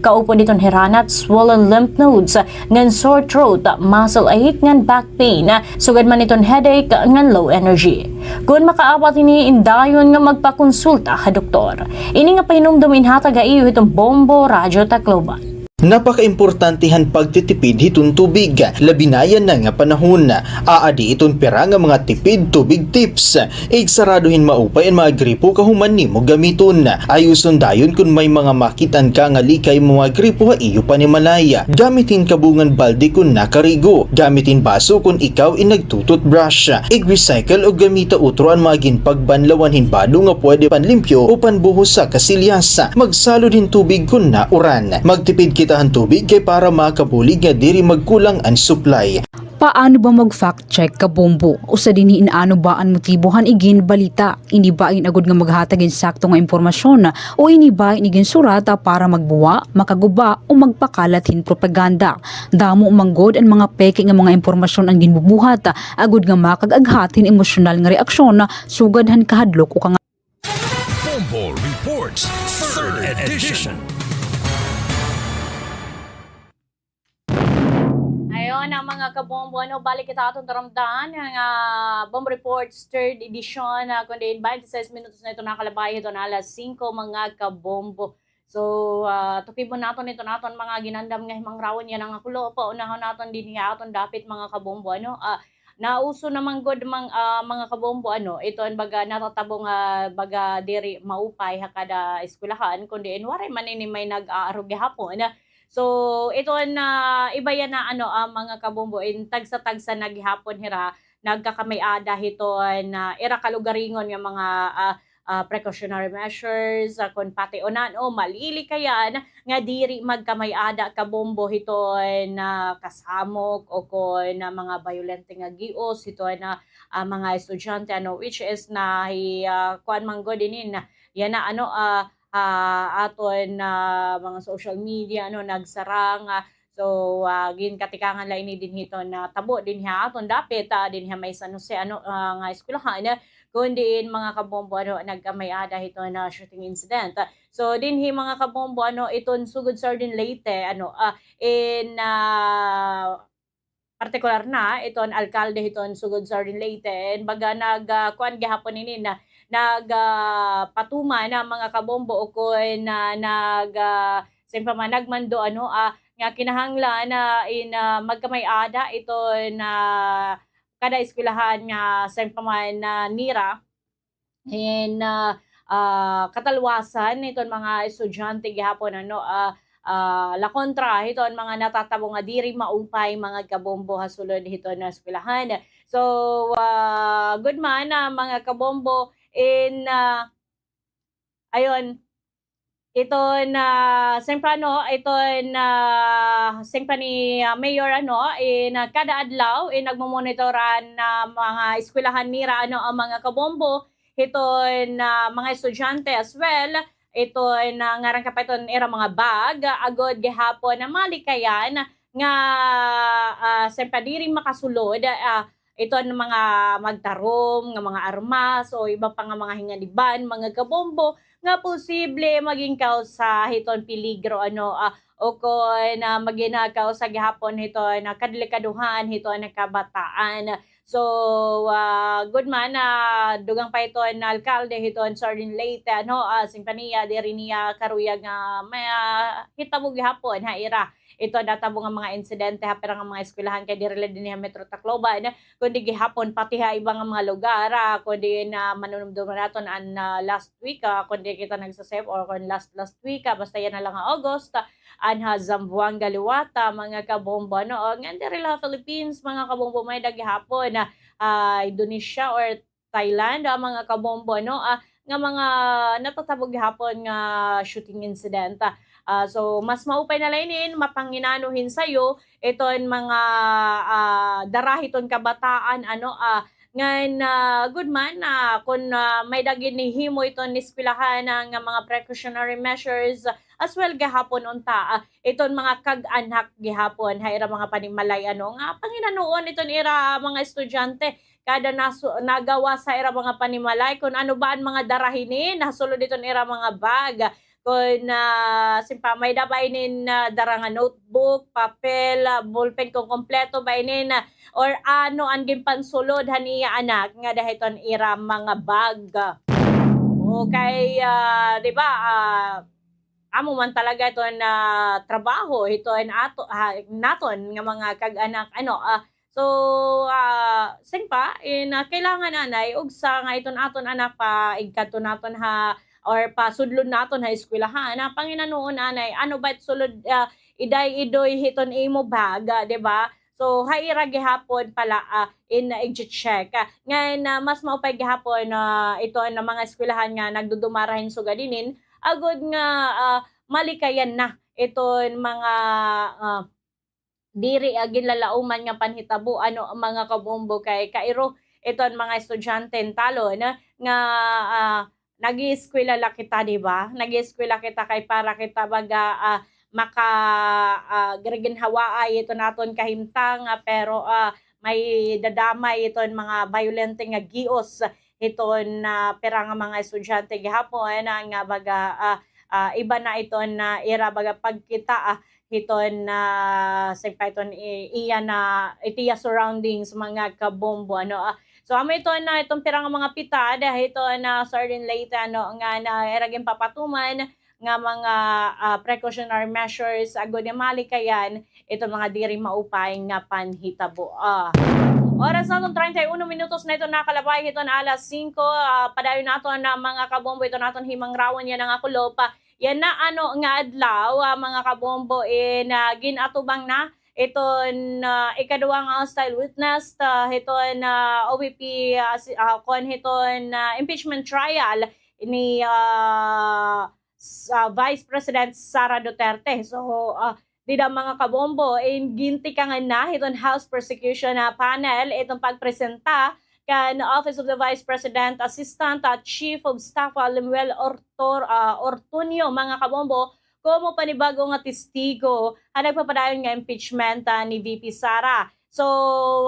kaupod iton hiranat, swollen lymph nodes, ngan sore throat, muscle ache, ngan back pain, sugad man iton headache ngan low energy. Kon makaawat ini, indayon nga magpakonsulta ha doktor. Ini nga pahinumdom in hatag ha iyo hiton Bombo Radyo Tacloban. Napakaimportante han pagtitipid hiton tubig, labi na yana nga panahon. Aadi iton pira nga mga tipid tubig tips. Igsarado hin maupay an mga gripo kahuman nimo gamiton. Ayuson dayon kon may mga makit-an ka nga lika imo mga gripo ha iyo panimalay. Gamit hin kabungan balde kon nakarigo. Gamit hin baso kon ikaw in nagtu-toothbrush. Ig-recycle o gamita utro an mga ginpagbanlawan hin bado nga pwede panlimpyo o panbuhos ha kasilyas. Magsalod hin tubig kon nauran. Magtipid kita han tubig kay para makabulig nga diri magkulang an supply. Paano ba mag-fact check, kabombo? Usa dinhi in ano ba an motibo han iginbalita. Ini ba in agod nga maghatag hin sakto nga impormasyon, o ini ba in iginsurat para magbuwa, makaguba, o magpakalat hin propaganda? Damo man gud an mga peke nga mga impormasyon an ginbubuhat, agod nga makag-aghat hin emosyonal nga reaksyon, sugad han kahadlok o kanga- Bombo Reports, Third Edition. Ayon, an mga kabombo, ano, balik kita aton taramdan nga Bombo Reports, Third Edition, ah, kon diin twenty-six minutos na ito nakalabay hiton alas singko, mga kabombo. So, ah, tukibon naton iton aton mga ginandam nga himangrawon yana nga kulo. Paunahon naton dinhi ha aton dapit, mga kabombo, ano, ah, nauso na man gud, mang-, ah, mga kabombo, ano, iton baga natatabo nga baga diri maupay ha kada eskwelahan, kon diin waray man ini may nag-aaro gihapon. So, iton, ah, iba yana, ano, ah, mga kabombo, in tagsa-tagsa na gihapon hira nagkakamay-ada hiton, ah, ira kalugaringon nga mga, ah, ah, precautionary measures, ah, kon pati unan o malilikayan nga diri magkamay-ada, kabombo, hiton, ah, kasamok o kon, ah, mga bayolente nga gios hiton, ah, ah, mga estudyante, ano, which is na hi, ah, kuan man gud ini na, yana, ano, ah, ah, aton, ah, mga social media, ano, nagsarang, ah, so, ah, ginkatikangan la ini dinhi hiton natabo dinhi ha aton dapit, ah, dinhi ha may San Jose, ano, ah, nga eskwelahan, ah, kon diin, mga kabombo, ano, nagkamay-ada hiton shooting incident. So, dinhi, mga kabombo, ano, iton sugod Sardin, Leyte, ano, ah, in, ah, partikular na iton alkalde hiton sugod Sardin, Leyte, baga nag, ah, kuan gihapon ini na, nag, ah, patuman na, mga kabombo, o kon na nag, ah, siyempre man nagmando, ano, ah, nga kinahanglan na in, ah, magkamay-ada iton, ah, kada eskwelahan nga siyempre man, ah, nira. In, ah, ah, katalwasan hiton mga estudyante gihapon, ano, ah, ah, la kontra hiton mga natatabo nga diri maupay, mga kabombo, ha sulod hiton eskwelahan. So, ah, gud man, ah, mga kabombo, in, ah, ayon, iton, ah, siyempre, ano, iton, ah, siyempre ni, ah, Mayor, ano, in, ah, kada adlaw, in, nagmo-monitor an, ah, mga eskwelahan nira, ano, an mga kabombo, hiton, ah, mga estudyante as well, iton, ah, ngaran ka pa iton ira mga bag, agod gihapon na malikayan nga, ah, siyempre diri makasulod, ah, iton mga magtarom nga mga armas o iba pa nga mga hinganiban, mga kabombo, nga posible magin kausa hiton peligro, ano, ah, o kon, ah, magin kausa gihapon hiton, ah, kadelikadohan hiton kabataan. So, ah, gud man, ah, dugang pa hiton alkalde hiton Sordin, Leyte, ano, ah, siring pa niya, diri niya karuyag nga mahitabo gihapon ha ira ito natabo nga mga insidente ha pira nga mga eskwelahan kay diri la dinhi ha Metro Tacloban, kundi gihapon pati ha iba nga mga lugar, ah, kundi na manunumdom naton an, ah, last week, ah, kundi kita nagsa-save or kun last, last week, ah, basta yana la nga August, ah, an ha Zamboanga liwat, ah, mga kabombo, ano, o, ngan diri la Philippines, mga kabombo, may-ada gihapon, ah, ah, Indonesia or Thailand, ah, mga kabombo, no? Ah, nga mga natatabo gihapon nga shooting incident. Ah, so, mas maupay na la inin, mapanginano hin sayo, iton mga, ah, dara hiton kabataan, ano, ah, ngan, ah, gud man, ah, kun, ah, may-ada gihimo iton eskwelahan, ah, nga mga precautionary measures, as well gihapon unta, ah, iton mga kag-anak gihapon, ha ira mga panimalay, ano, nga panginanoon iton ira mga estudyante. Kada nasu-, nagawas ha ira mga panimalay, kun ano ba an mga dara hini, nasulod iton ira mga bag. Kun, ah, siring pa, may-ada ba inin, ah, dara nga notebook, papel, ah, ballpen, kun kompleto ba inin, ah, or ano an ginpansulod han iya anak ngada hiton ira mga bag. Okay, ah, di ba, ah, amo man talaga iton, ah, trabaho hiton ato, ha, naton nga mga kag-anak, ano, ah, so, ah, siring pa, in, ah, kailangan anay, ugsa nga iton aton anak paigkadto naton ha, or pasudlon naton ha eskwelahan, ah, panginanoon anay, ano ba it sulod, ah, iday-idoy hiton imo bag, ah, di ba? So, ha ira gihapon pala, ah, in, ah, i-check. Ah, ngan, ah, mas maupay gihapon, ah, iton mga eskwelahan nga nagdudumara hin sugad inin, agod nga, ah, malikayan na iton mga, ah, diri, ah, ginlalauman nga panhitabo, ano, mga kabombo, kay kairo iton mga estudyante talon nga, ah, nag-ieskwela la kita, di ba? Nag-ieskwela kita kay para kita baga, ah, maka, ah, gariginhawaay iton aton kahimtang, ah, pero, ah, may dadamay iton mga bayolente nga gios hiton, ah, pira nga mga estudyante gihapon, ah, nga baga, ah, ah, iba na iton, ah, ira baga pagkita, ah, hiton, ah, siring pa iton i-, iya na, it iya surroundings, mga kabombo, ano, ah. So, amo iton, ah, iton pira nga mga pitad, ah, hiton, ah, Sordin, Leyte, ano, nga na ira ginpapatuman nga mga, ah, precautionary measures, agod nga malikayan iton mga diri maupay nga panhitabo. Ah. Oras naton, treinta y uno minutos na iton nakalabay hiton alas singko. Ah, padayon naton na, mga kabombo, iton aton himangrawon yana nga kulop. Yana, ano, nga adlaw, ah, mga kabombo, in, ah, gin-atubang na iton, ah, ikaduha nga hostile witness, ah, hiton, ah, O V P, ah, si, ah, kon hiton, ah, impeachment trial ni, ah, s-, ah, Vice President Sara Duterte. So, ah, dida, mga kabombo, in, gintikangan na hiton House Prosecution, ah, Panel iton pagpresenta kan Office of the Vice President Assistant, ah, Chief of Staff, ah, Lemuel Ortor-, ah, Ortuño, mga kabombo, komo panibag-o nga testigo ha nagpapadayon nga impeachment, ah, ni V P Sara. So,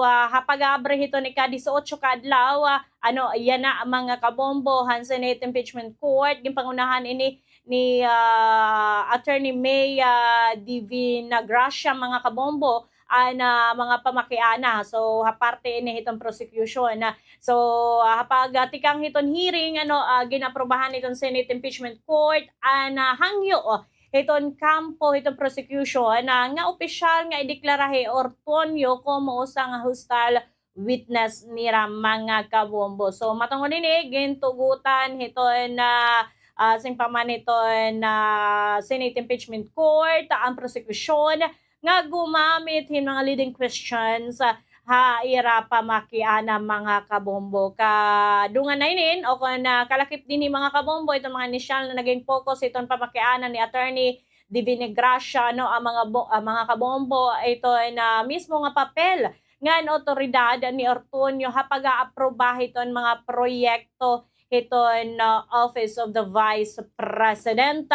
ah, ha pag-aabri hiton ika-disiotso ka adlaw, ah, ano, yana, mga kabombo, han Senate Impeachment Court, ginpangunahan ini ni, ah, Attorney May, ah, Divinagracia, mga kabombo, an, ah, mga pamakiana. So, ha parte ini hiton prosecution, ah, so, ah, ha pag, ah, tikang hiton hearing, ano, ah, gin-aprobahan hiton Senate Impeachment Court an, ah, hangyo, oh, hiton kampo hiton prosecution, ah, nga opisyal nga ideklara hi Ortuño komo usa nga hostile witness nira, mga kabombo. So, matungod hini, gintugotan hiton, ah, ah, siring pa man hiton, ah, Senate Impeachment Court an prosecution nga gumamit hin mga leading questions, ah, ha ira pamakiana, mga kabombo. Kadungan na inin, o kon, ah, kalakip dinhi, mga kabombo, iton mga inisyal na naging focus hiton pamakiana ni Attorney Divinagracia, no, an mga bo-, an mga kabombo, iton mismo nga papel ngan awtoridad ni Ortuño ha pag-aaproba hiton mga proyekto hiton, ah, Office of the Vice President.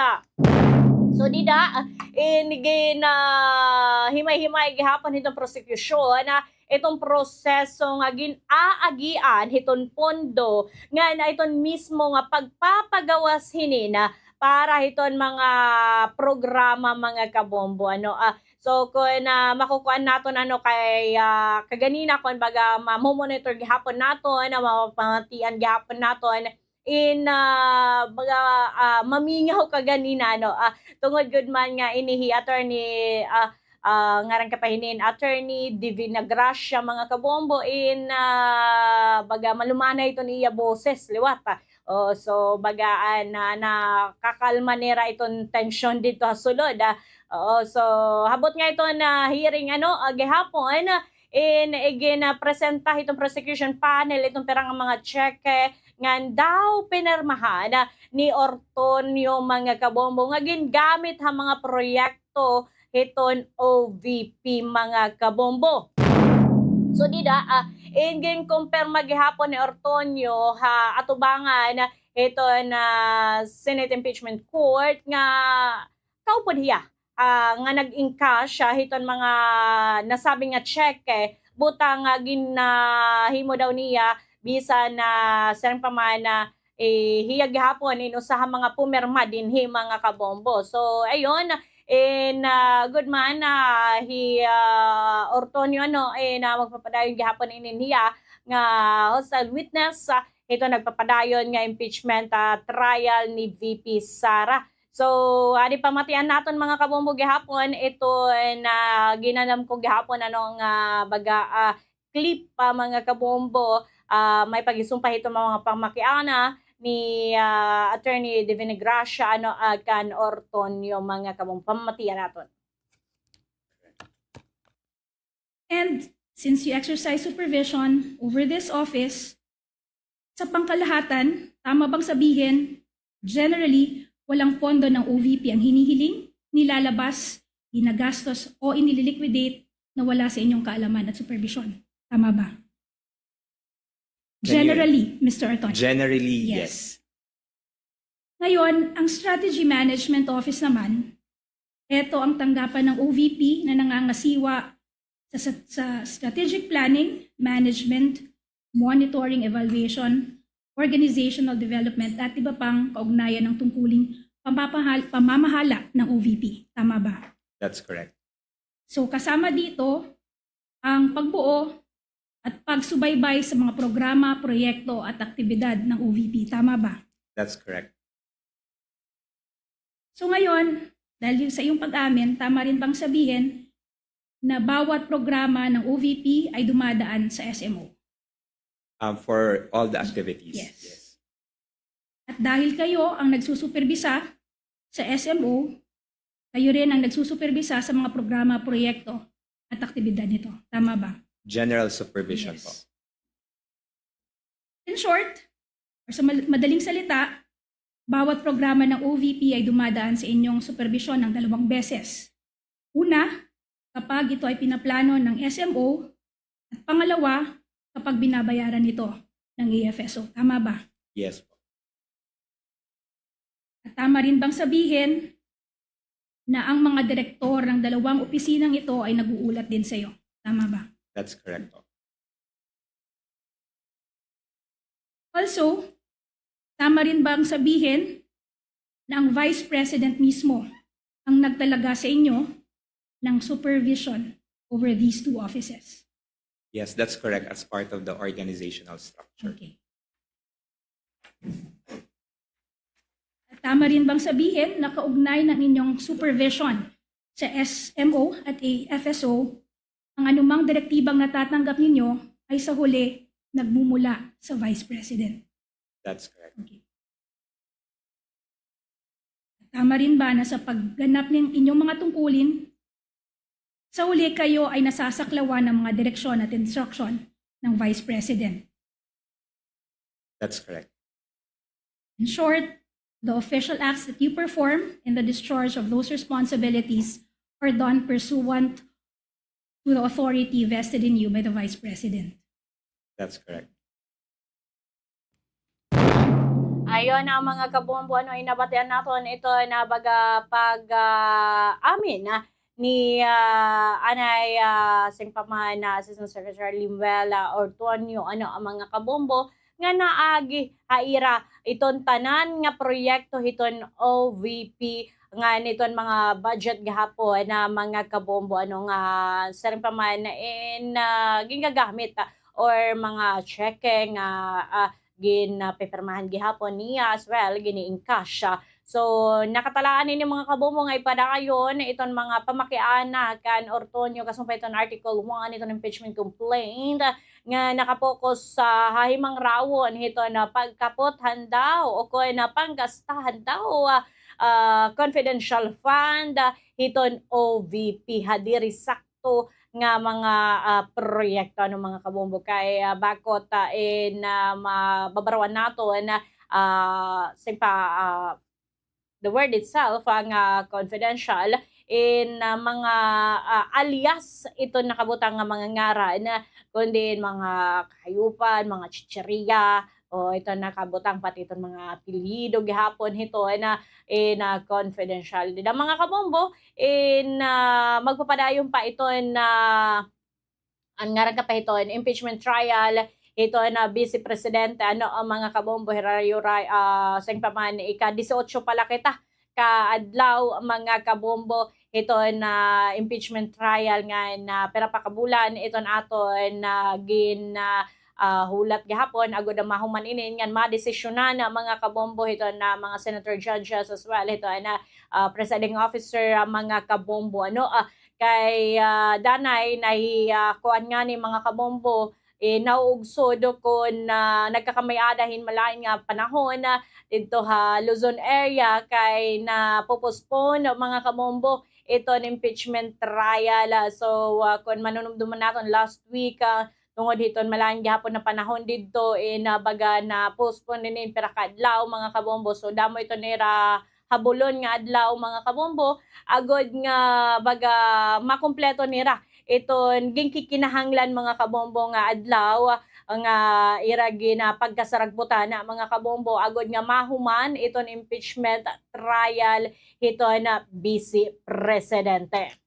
So, dida, in gin, ah, himay-himay gihapon hiton prosekusyon, ah, iton proseso nga gin-aagian hiton pondo ngan iton mismo nga pagpapagawas hinin, ah, para hiton mga programa, mga kabombo, ano, ah, so, kun, ah, makukuan naton, ano, kay, ah, kaganina, kun baga, ma-monitor gihapon naton, ah, mapamatian gihapon naton, in, ah, baga, ah, mamingaw kaganina, no? Ah, tungod gud man nga ini hi Attorney, ah, ah, ngaran ka pa hinin, Attorney Divina Gracia, mga kabombo, in, ah, baga malumanay iton iya boses, liwat, ah. Oh, so, baga, ah, na, nakakalma nira iton tensyon didto ha sulod, ah. Oo, so, habot nga iton hearing, ano, ah, gihapon, ah, in igin, ah, presenta hiton prosecution panel iton pira nga mga tseke ngan daw pinirmahan, ah, ni Ortonio, mga kabombo, nga gingamit ha mga proyekto hiton O V P, mga kabombo. So, dida, ah, in ginkumpirma gihapon ni Ortonio ha atubangan hiton, ah, Senate Impeachment Court nga kaupod hiya, ah, nga nag-encash hiton mga nasabi nga tseke, butang, ah, ginahimo daw niya bisan na siring pa man, ah, eh, hiya gihapon in usa ha mga pumirma dinhi, mga kabombo. So, ayun, in, ah, gud man, ah, hi, ah, Ortonio, ano, in, ah, magpapadayon gihapon inin hiya nga hostile witness, ah, hiton nagpapadayon nga impeachment, ah, trial ni V P Sara. So, adi pamatian naton, mga kabombo, gihapon, iton, ah, ginanam ko gihapon, ano, nga baga, ah, clip pa, mga kabombo, ah, may paghisumpa hiton mga pamakiana ni, ah, Attorney Divina Gracia, ano, ah, kan Ortonio, mga kabombo. Pamatian naton. And since you exercise supervision over this office, sa pangkalahatan, tama bang sabihin, generally, walang pondo ng O V P ang hinihiling, nilalabas, ginagastos, o inililiquidate na wala sa inyong kaalaman at supervision? Tama ba? Can you Generally, Mister Ortonio. Generally, yes. Yes. Ngayon, ang Strategy Management Office naman, ito ang tanggapan ng O V P na nangangasiwa sa, sa, sa strategic planning, management, monitoring, evaluation, organizational development, at iba pang kaugnayan ng tungkuling pamapahal-, pamamahala ng O V P. Tama ba? That's correct. So, kasama dito ang pagbuo at pagsubaybay sa mga programa, proyekto at aktibidad ng O V P. Tama ba? That's correct. So ngayon, dahil sa iyong pag-amin, tama rin bang sabihin na bawat programa ng O V P ay dumadaan sa S M O? Um, for all the activities. Yes. Yes. At dahil kayo ang nagsusuperbisa sa S M O, kayo rin ang nagsusuperbisa sa mga programa, proyekto at aktibidad nito. Tama ba? General supervision po. Yes. In short, or sa mal-, madaling salita, bawat programa ng O V P ay dumadaan sa inyong superbisyon ng dalawang beses. Una, kapag ito ay pinaplano ng S M O, at pangalawa, kapag binabayaran ito ng A F S O. Tama ba? Yes po. At tama rin bang sabihin na ang mga direktor ng dalawang opisinang ito ay nag-uulat din sa iyo? Tama ba? That's correct po. Also, tama rin bang sabihin na ang Vice President mismo ang nagtalaga sa inyo ng supervision over these two offices? Yes, that's correct, as part of the organizational structure. Okay. At tama rin bang sabihin na kaugnay ng inyong supervision sa S M O at A F S O, ang anumang direktibang natatanggap ninyo ay sa huli nagmumula sa Vice President? That's correct. Okay. Tama rin ba na sa pagganap ng inyong mga tungkulin, sa huli kayo ay nasasaklawan ng mga direksyon at instruction ng Vice President? That's correct. In short, the official acts that you perform in the discharge of those responsibilities are done pursuant to the authority vested in you by the Vice President. That's correct. Ayon, ah, mga kabombo, ano, in nabatian naton ito na baga pag, ah, amin, ah, ni, ah, anay, ah, siring pa man, ah, Assistant Secretary Limuel, ah, Ortonio, ano, an mga kabombo, nga naagi ha ira iton tanan nga proyekto hiton O V P, ngan iton mga budget gihapon na mga kabombo, ano, nga siring pa man in, ah, gingagamit, ah, or mga tseke nga, ah, ginpipirmahan gihapon niya as well, gini-encash. So, nakatalaan ini, mga kabombo, nga ipadayon iton mga pamakiana kan Ortonio kasumpay iton Article one iton impeachment complaint nga nakapokus sa hahimangraon hiton pagkapot han daw o kon panggastahan daw, ah, ah, confidential fund, ah, hiton O V P ha diri sakto nga mga, ah, proyekto, ano, mga kabombo, kay, ah, bakot, ah, in, ah, mababarawan naton, ah, siring pa, ah, the word itself, ah, nga confidential, in, ah, mga, ah, alias iton nakabutang nga mga ngaran, kundi in mga kahayupan, mga chichirya, o iton nakabutang pati iton mga apelyido gihapon hiton, ah, in, ah, confidential. Dida, mga kabombo, in, ah, magpapadayon pa iton, ah, an ngaran ka pa hiton impeachment trial hiton, ah, Vice Presidente, ano, ah, mga kabombo, hira yuray, ah, siring pa man, ika-disiotso pa la kita ka adlaw, mga kabombo, hiton, ah, impeachment trial ngan pira pa ka bulan iton aton, ah, gin, ah, ah, hulat gihapon, agod an mahuman ini ngan madesisyonan, ah, mga kabombo, hiton, ah, mga senator judges as well hiton, ah, ah, presiding officer, ah, mga kabombo, ano, ah, kay, ah, danay nahi, ah, kuan ngani, mga kabombo, eh, nauugsod kon, ah, nagkakamay-ada hin malain nga panahon, ah, didto ha Luzon area kay napo-postpone, mga kabombo, iton impeachment trial. Ah, so, ah, kon manunumduman naton last week, ah, tungod hiton malain gihapon na panahon didto, eh, na baga na-postpone ini hin pira ka adlaw, mga kabombo. So, damo iton ira habulon nga adlaw, mga kabombo, agod nga baga makumpleto nira iton ginkikinahanglan, mga kabombo, nga adlaw nga ira ginapagkasaragputan, mga kabombo, agod nga mahuman iton impeachment trial hiton Vice Presidente.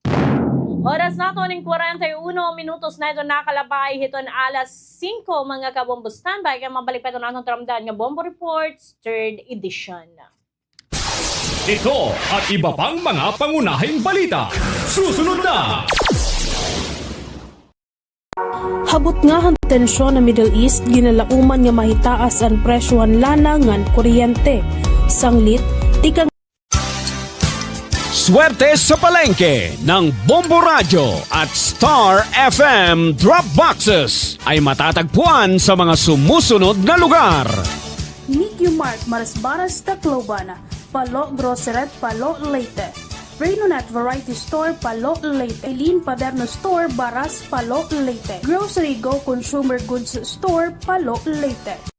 Oras naton in kwarenta y uno minutos na iton nakalabay hiton alas singko, mga kabombo. Standby kay mabalik pa iton aton taramdan nga Bombo Reports, third edition. Ito at iba pang mga pangunahing balita. Susunod na! Ha butnga han tensyon ha Middle East, ginalauman nga mahitaas an presyo han lana ngan kuryente. Sanglit, tikang Swerte sa palengke ng Bombo Radyo at Star F M Drop Boxes ay matatagpuan sa mga sumusunod na lugar. Nikyo Mart, Marasbaras, Tacloban. Palo Grocery, Palo, Leyte. Renonet Variety Store, Palo, Leyte. Eileen Paderno Store, Baras, Palo, Leyte. Grocery Go Consumer Goods Store, Palo, Leyte.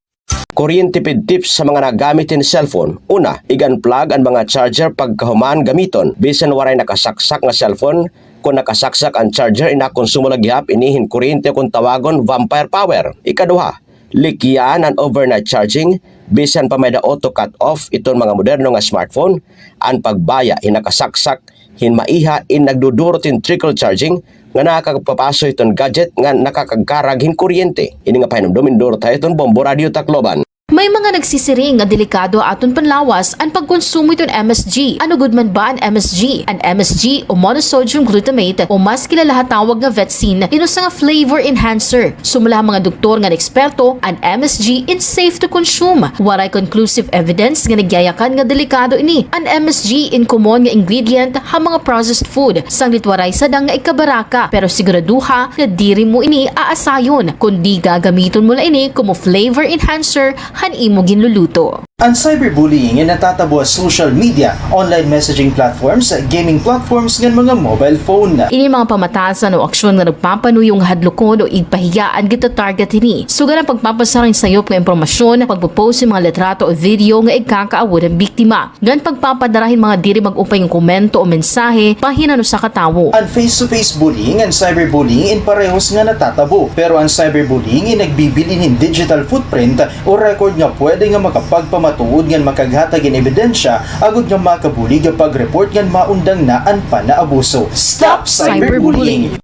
Kuryente Pid Tips sa mga nagamit hin cellphone. Una, ig-unplug an mga charger pagkahuman gamiton. Bisan waray nakasaksak nga cellphone, kon nakasaksak an charger, inakonsumo la gihap ini hin kuryente kon tawagon vampire power. Ikaduha, likyan an overnight charging, bisan pa may-ada auto cut-off iton mga moderno nga smartphone, an pagbaya hin nakasaksak hin maiha in nagdudurot hin trickle charging nga nakakagpapaso hiton gadget nga nakakagkarag hin kuryente. Ini nga pahinumdom in durot ha iton Bombo Radio Tacloban. May mga nagsisiring nga delikado ha aton panlawas an pagkonsumo hiton M S G. Ano gud man ba an M S G? An M S G o monosodium glutamate o mas kilala ha tawag nga vetsin, in usa nga flavor enhancer. Sumala ha mga doktor ngan eksperto, an M S G in safe to consume. Waray conclusive evidence nga nagyayakan nga delikado ini. An M S G in common nga ingredient ha mga processed food. Sanglit waray sadang nga ikabaraka, pero siguraduha nga diri mo ini aasayon, kundi gagamiton mo la ini komo flavor enhancer han imo ginluluto. An cyberbullying in natatabo ha social media, online messaging platforms, gaming platforms, ngan mga mobile phone. Ini mga pamatasan o aksyon nga nagpapanuyo nga hadlukon o igpahiya an gita-target hini. Sugad an pagpapasara hin sayop nga impormasyon, pagpo-post hin mga litrato o video nga igkakaawod han biktima, ngan pagpapadara hin mga diri mag-upay nga komento o mensahe bahin han usa ka tawo. An face-to-face bullying ngan cyberbullying in parehos nga natatabo, pero an cyberbullying in nagbibilin hin digital footprint o record nga pwede nga makapagpam- matuod ngan makaghatag hin ebidensya agod nga makabulig ha pag-report ngan maundang na an panaabuso. Stop cyberbullying!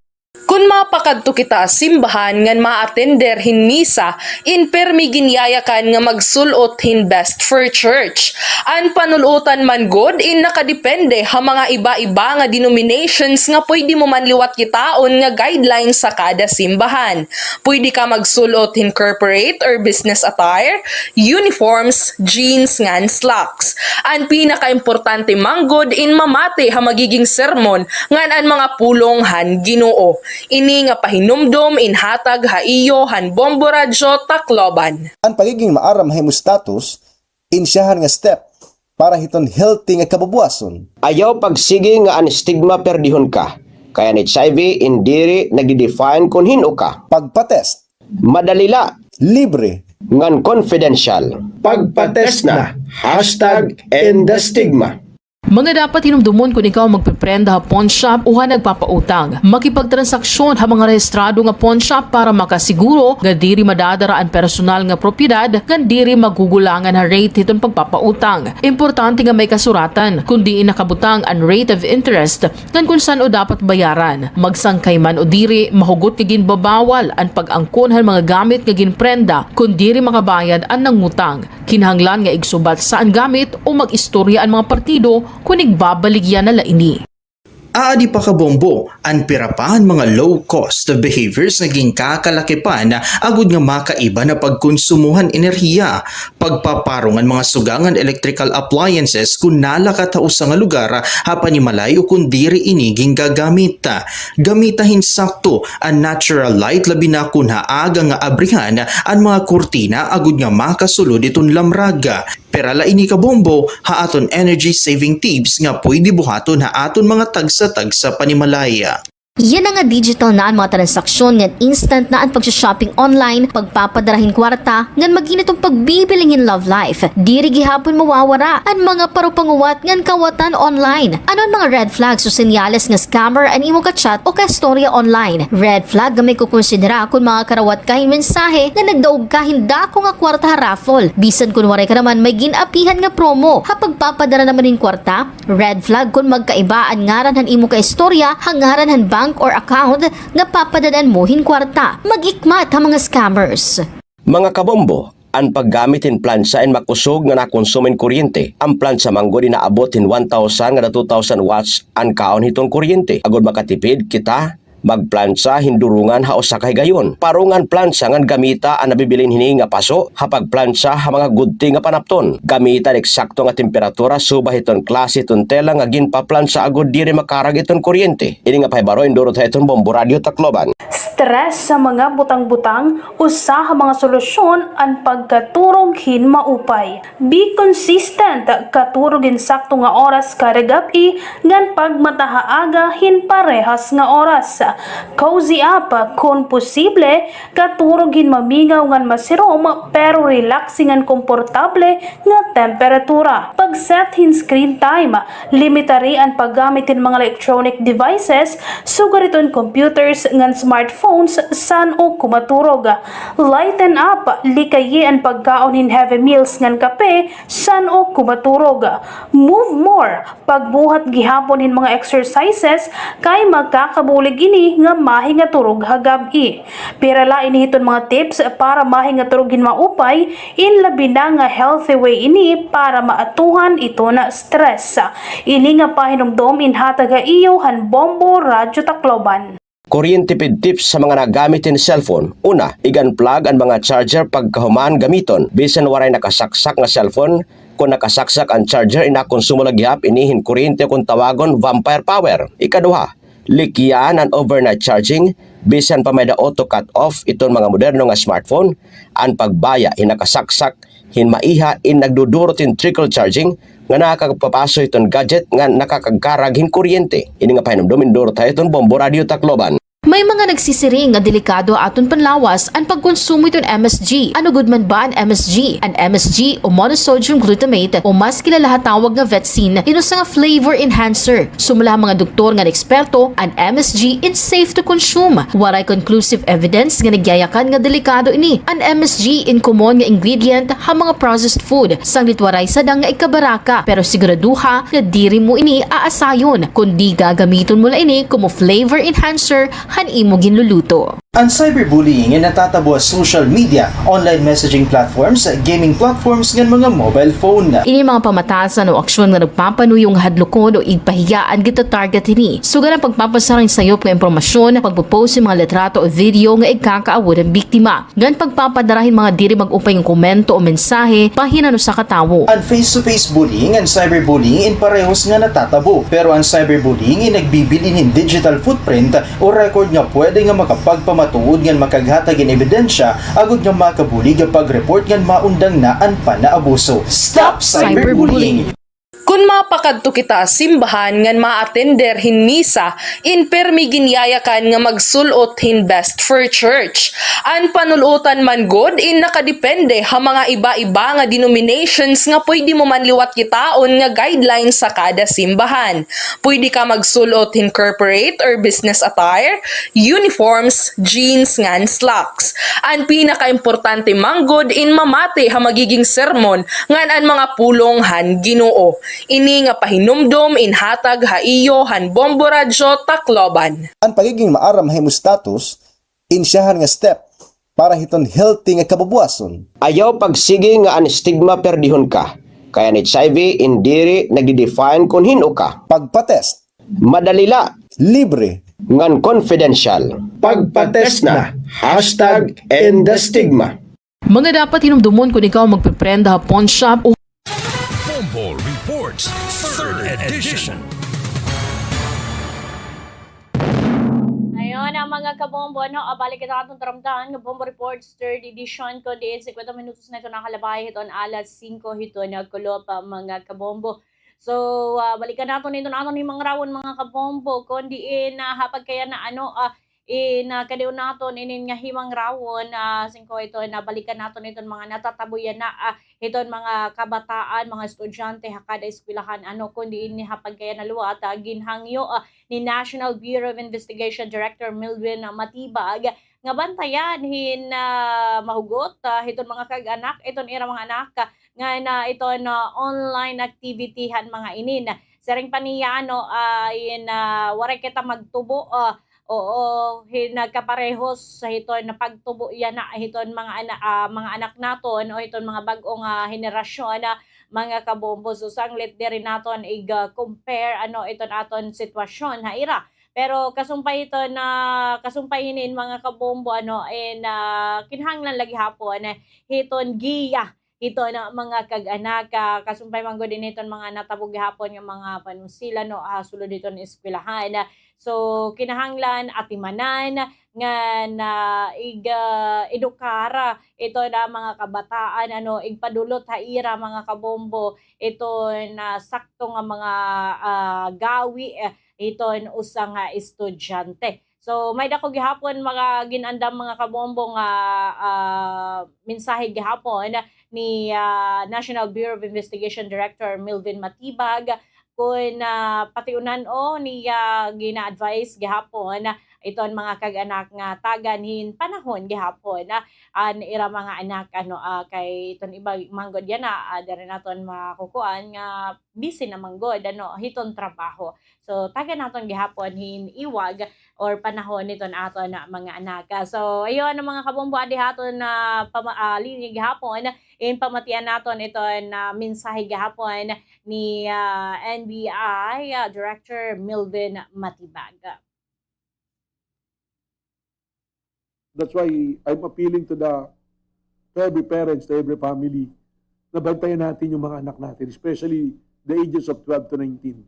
Kon mapakadto kita ha simbahan ngan maatender hin misa, in pirmi ginyayakan nga magsul-ot hin best for church. An panul-otan man gud in nakadepende ha mga iba-iba nga denominations nga pwede mo man liwat kitaon nga guidelines sa kada simbahan. Pwede ka magsul-ot hin corporate or business attire, uniforms, jeans ngan slacks. An pinakaimportante man gud in mamati ha magiging sermon ngan an mga pulong han Ginoo. Ini nga pahinumdom in hatag ha iyo han Bombo Radyo Tacloban. An pagiging maaram ha imo status, in siyahan nga step para hiton healthy nga kabubuwason. Ayaw pagsigi nga an stigma perdihon ka. Kay an H I V in diri nagdi-define kon hin-o ka. Pagpa-test. Madali la. Libre. Ngan confidential. Pagpa-test na. Hashtag end the stigma. Mga dapat hinumdomon kon ikaw magpeprenda ha pawnshop o ha nagpapautang. Makipagtransaksyon ha mga rehistrado nga pawnshop para makasiguro nga diri madadara an personal nga propiedad ngan diri magugulangan ha rate hiton pagpapautang. Importante nga may kasuratan kon diin nakabutang an rate of interest ngan kon san-o dapat bayaran. Magsangkay man o diri, mahugot nga ginbabawal an pag-angkon han mga gamit nga ginprenda kon diri makabayad an nangutang. Kinahanglan nga igsubatsaan gamit o mag-istorya an mga partido kon igbabaligya na la ini. Aadi pa kabombo an pira pa han mga low-cost behaviors nga ginkakalakipan agod nga makaiba na pagkonsumo han enerhiya, pagpaparong han mga suga ngan electrical appliances kon nalakat ha usa nga lugar ha panimalay o kon diri ini gingagamit. Gamita hin sakto an natural light, labi na kon ha aga nga abrihan an mga kurtina agod nga makasulod hiton lamrag. Pira la ini kabombo ha aton energy saving tips nga pwede buhaton ha aton mga tagsa-tagsa panimalay. Yana nga digital na an mga transaksyon ngan instant na an pagsha-shopping online, pagpapadara hin kwarta, ngan mag-init an pagbibiling hin love life. Diri gihapon mawawara an mga parupanguwat ngan kawatan online. Ano an mga red flags o senyales nga scammer an imo ka-chat o ka-istorya online? Red flag nga may kukonsidera kon makakarawat ka hin mensahe nga nagdaog ka hin dako nga kwarta ha raffle, bisan kon waray ka naman may gin-apihan nga promo. Ha pagpapadara naman hin kwarta, red flag kon magkaiba an ngaran han imo ka-istorya ha ngaran han bank or account nga papadad-an mo hin kwarta. Mag-ikmat ha mga scammers. Mga kabombo, an paggamit hin plantsa in makusog nga nakonsumo hin kuryente. An plantsa man gud in aabot hin one thousand ngada two thousand watts an kaon hiton kuryente. Agod makatipid kita, magplantsa hin durungan ha usa ka higayon. Parunga an plantsa ngan gamita an nabibilin hini nga paso ha pagplantsa ha mga gudti nga panapton. Gamita an eksakto nga temperatura subay hiton klase hiton tela nga ginpaplantsa agod diri makarag hiton kuryente. Ini nga pahibaro indurot ha iton Bombo Radyo Tacloban. Stress sa mga butang-butang, usa ha mga solusyon an pagkaturog hin maupay. Be consistent, katurog hin sakto nga oras kada gab-i, ngan pagmata ha aga hin parehas nga oras. Cozy up, kon posible, katurog hin mamingaw ngan masirom, pero relaxing ngan komportable nga temperatura. Pag-set hin screen time, limitari an paggamit hin mga electronic devices, sugad hiton computers ngan smartphones, san-o kumaturog. Lighten up, likayi an pagkaon hin heavy meals ngan kape, san-o kumaturog. Move more, pagbuhat gihapon hin mga exercises, kay makakabulig ini nga mahingaturog ha gab-i. Pira la ini hiton mga tips para mahingaturog hin maupay, in labi na nga healthy way ini para maatuhan iton stress. Ini nga pahinumdom in hatag ha iyo han Bombo Radyo Tacloban. Kuryente pid tips sa mga nagamit hin cellphone. Una, ig-unplug an mga charger pagkahuman gamiton. Bisan waray nakasaksak nga cellphone, kon nakasaksak an charger, in nakonsumo la gihap ini hin kuryente kon tawagon vampire power. Ikaduha, likyan an overnight charging, bisan pa may-ada auto cut off iton mga moderno nga smartphone, an pagbaya hin nakasaksak hin maiha in nagdudurot hin trickle charging nga nakakagpapaso hiton gadget nga nakakagkarag hin kuryente. Ini nga pahinumdom indurot ha iton Bombo Radyo Tacloban. May mga nagsisiring nga delikado ha aton panlawas an pagkonsumo hiton M S G. Ano gud man ba an M S G? An M S G o monosodium glutamate o mas kilala ha tawag nga vetsin, in usa nga flavor enhancer. Sumala ha mga doktor ngan eksperto, an M S G in safe to consume. Waray conclusive evidence nga nagyayakan nga delikado ini. An M S G in common nga ingredient ha mga processed food, sanglit waray sadang nga ikabaraka, pero siguraduha nga diri mo ini aasayon, kundi gagamiton mo la ini komo flavor enhancer han imo ginluluto. An cyberbullying in natatabo ha social media, online messaging platforms, gaming platforms, ngan mga mobile phone. Ini mga pamatasan o aksyon nga nagpapanuyo nga hadlukon o igpahiya an gita-target hini. Sugad han pagpapasara hin sayop nga impormasyon, pagpo-post hin mga litrato o video nga igkakaawod han biktima, ngan pagpapadara hin mga diri mag-upay nga komento o mensahe bahin han usa ka tawo. An face-to-face bullying ngan cyberbullying in parehos nga natatabo, pero an cyberbullying in nagbibilin hin digital footprint o record nga pwede nga makapagpamatuod ngan makaghatag hin ebidensya agod nga makabulig ha pag-report ngan maundang na an panaabuso. Stop cyberbullying! Kon mapakadto kita ha simbahan ngan maatender hin misa, in pirmi ginyayakan nga magsul-ot hin best for church. An panul-otan man gud in nakadepende ha mga iba-iba nga denominations nga pwede mo man liwat kitaon nga guidelines sa kada simbahan. Pwede ka magsul-ot hin corporate or business attire, uniforms, jeans ngan slacks. An pinakaimportante man gud in mamati ha magiging sermon ngan an mga pulong han Ginoo. Ini nga pahinumdom in hatag ha iyo han Bombo Radyo Tacloban. An pagiging maaram ha imo status, in siyahan nga step para hiton healthy nga kabubuwason. Ayaw pagsigi nga an stigma perdihon ka, kay an H I V in diri nagde-define kon hin-o ka. Pagpa-test. Madali la. Libre. Ngan confidential. Pagpa-test na. Hashtag end the stigma. Mga dapat hinumdomon kon ikaw magpeprenda ha pawn shop o Bombo Reports, third edition. Ayon na, mga kabombo, ano, ah, balik kita aton taramtahan nga Bombo Reports, third edition, kon diin singkwenta minutos na ito nakalabay hiton alas singko hiton kulop, ah, mga kabombo. So, ah, balikan naton iton aton himangrawon, mga kabombo, kon diin, ah, ha pagkayana, ano, ah, in, ah, kadion naton inin nga himangrawon, ah, singko ito, nabalikan naton iton mga natatabo yana, ah, hiton mga kabataan, mga estudyante ha kada eskwelahan, ano, kon diin ha pagkayana liwat, ah, ginhangyo, ah, ni National Bureau of Investigation Director Melvin, ah, Matibag nga bantayan hin, ah, mahugot, ah, hiton mga kag-anak, iton ira mga anak, ah, ngan iton, ah, online activity han mga inin. Siring pa niya, ano, ah, in, ah, waray kita magtubo, ah, oo, hin nagkaparehos hiton pagtubo yana hiton mga ana-, ah, mga anak naton o hiton mga bag-o nga henerasyon, ah, mga kabombo. So, sanglit diri naton ig-compare, ano, iton aton sitwasyon ha ira. Pero kasumpay hiton, kasumpay hinin, mga kabombo, ano, in, ah, kinahanglan la gihapon, eh, hiton giya hiton mga kag-anak, ah, kasumpay man gud ini hiton mga natabo gihapon nga mga panusilan, no, ah, sulod hiton eskwelahan. So, kinahanglan atimanan ngan, ah, ig-, ah, edukar iton mga kabataan, ano, igpadulot ha ira, mga kabombo, iton sakto nga mga, ah, gawi, eh, hiton usa nga estudyante. So, may dako gihapon mga gin-andam, mga kabombo, nga, ah, mensahe gihapon ni, ah, National Bureau of Investigation Director Melvin Matibag, kon, ah, patiunan-o niya gina-advise gihapon iton mga kag-anak nga tagan hin panahon gihapon, ah, an ira mga anak, ano, ah, kay iton iba man gud yana, ah, diri naton makukuan nga busy na man gud, ano, hiton trabaho. So, tagan naton gihapon hin iwag or panahon hiton aton mga anak. Ah, so, ayon, mga kabombo, adi ha aton, ah, pama-, ah, linya gihapon, in pamatian naton iton, ah, mensahe gihapon ni, ah, N B I, ah, Director Melvin Matibag. That's why I'm appealing to the, to every parents, to every family, na bantayan natin yung mga anak natin, especially the ages of twelve to nineteen.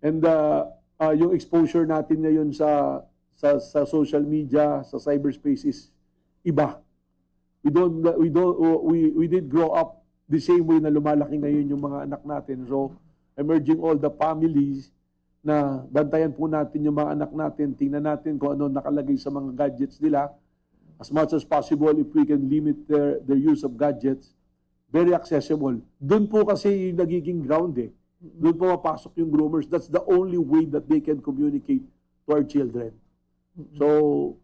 And, uh, uh, yung exposure natin ngayon sa, sa, sa social media, sa cyberspace is iba. We don't, we don't, we, we did grow up the same way na lumalaki ngayon yung mga anak natin. So, I'm urging all the families na bantayan po natin yung mga anak natin, tingnan natin kung ano nakalagay sa mga gadgets nila. As much as possible, if we can limit their, their use of gadgets, very accessible. Doon po kasi yung nagiging ground eh. Doon po mapasok yung groomers. That's the only way that they can communicate to our children. So,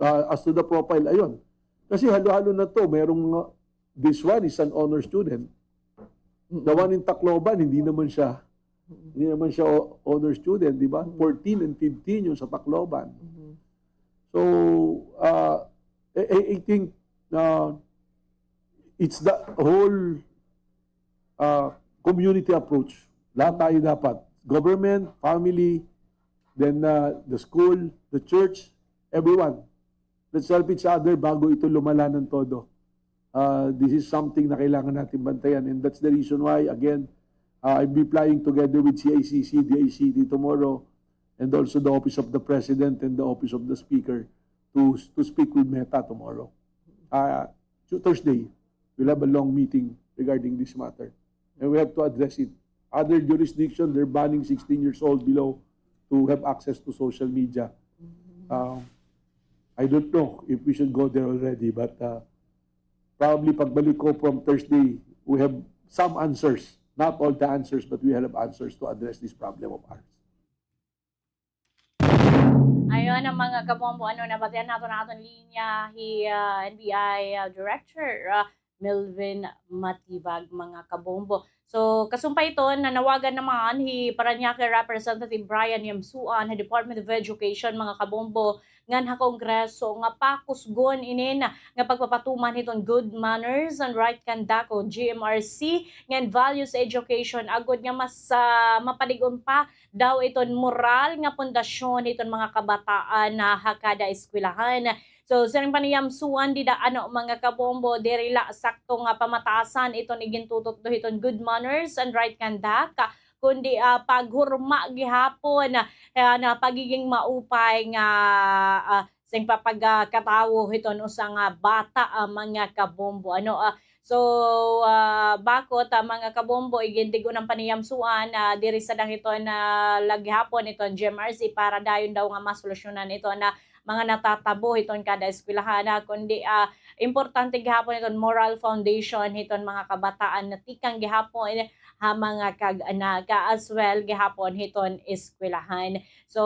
uh, as to the profile, ayun. Kasi halo-halo na to. Merong, uh, this one is an honor student. The one in Tacloban, hindi naman siya, hindi naman siya o-, honor student, di ba? Fourteen and fifteen yung sa Tacloban. So, uh, I, I, I think, uh, it's the whole, uh, community approach. Lahat tayo dapat. Government, family, then, uh, the school, the church, everyone. Let's help each other bago ito lumala ng todo. Uh, this is something na kailangan natin bantayan. And that's the reason why, again, uh, I'll be flying together with C I C C, D I C T tomorrow, and also the Office of the President and the Office of the Speaker to, to speak with Meta tomorrow. Uh, so Thursday, we'll have a long meeting regarding this matter. And we have to address it. Other jurisdiction, they're banning sixteen years old below to have access to social media. Um, I don't know if we should go there already, but, uh, probably pagbalik ko from Thursday, we have some answers. Not all the answers, but we have answers to address this problem of ours. Ayon, mga kabombo, ano, nabatian naton an aton linya hi, ah, N B I, ah, Director, ah, Melvin Matibag, mga kabombo. So, kasumpay hiton, nanawagan naman hi Parañaque Representative Brian Yamsuan ha Department of Education, mga kabombo, ngan ha Kongreso nga pakusgon inin nga pagpapatuman hiton good manners and right conduct o G M R C ngan values education agod nga mas, ah, mapadig-on pa daw iton moral nga pundasyon hiton mga kabataan, ah, ha kada eskwelahan. So, siring pa ni Yamsuan dida, ano, mga kabombo, diri la sakto nga pamataasan iton igintutok do hiton good manners and right conduct, kundi, ah, paghurma gihapon, ah, na pagiging maupay nga, ah, siring pa pagkatawo hiton usa nga bata, ah, mga kabombo. Ano, ah, So, ah, bakot, ah, mga kabombo, igindig-on pa ni Yamsuan, ah, diri sa dang hiton, ah, la gihapon iton G M R C para dayon daw nga masolusyonan iton, ah, mga natatabo hiton kada eskwelahan, ah, kundi, ah, importante gihapon iton moral foundation hiton mga kabataan na tikang gihapon ha mga kag-anak, ah, as well gihapon hiton eskwelahan. So,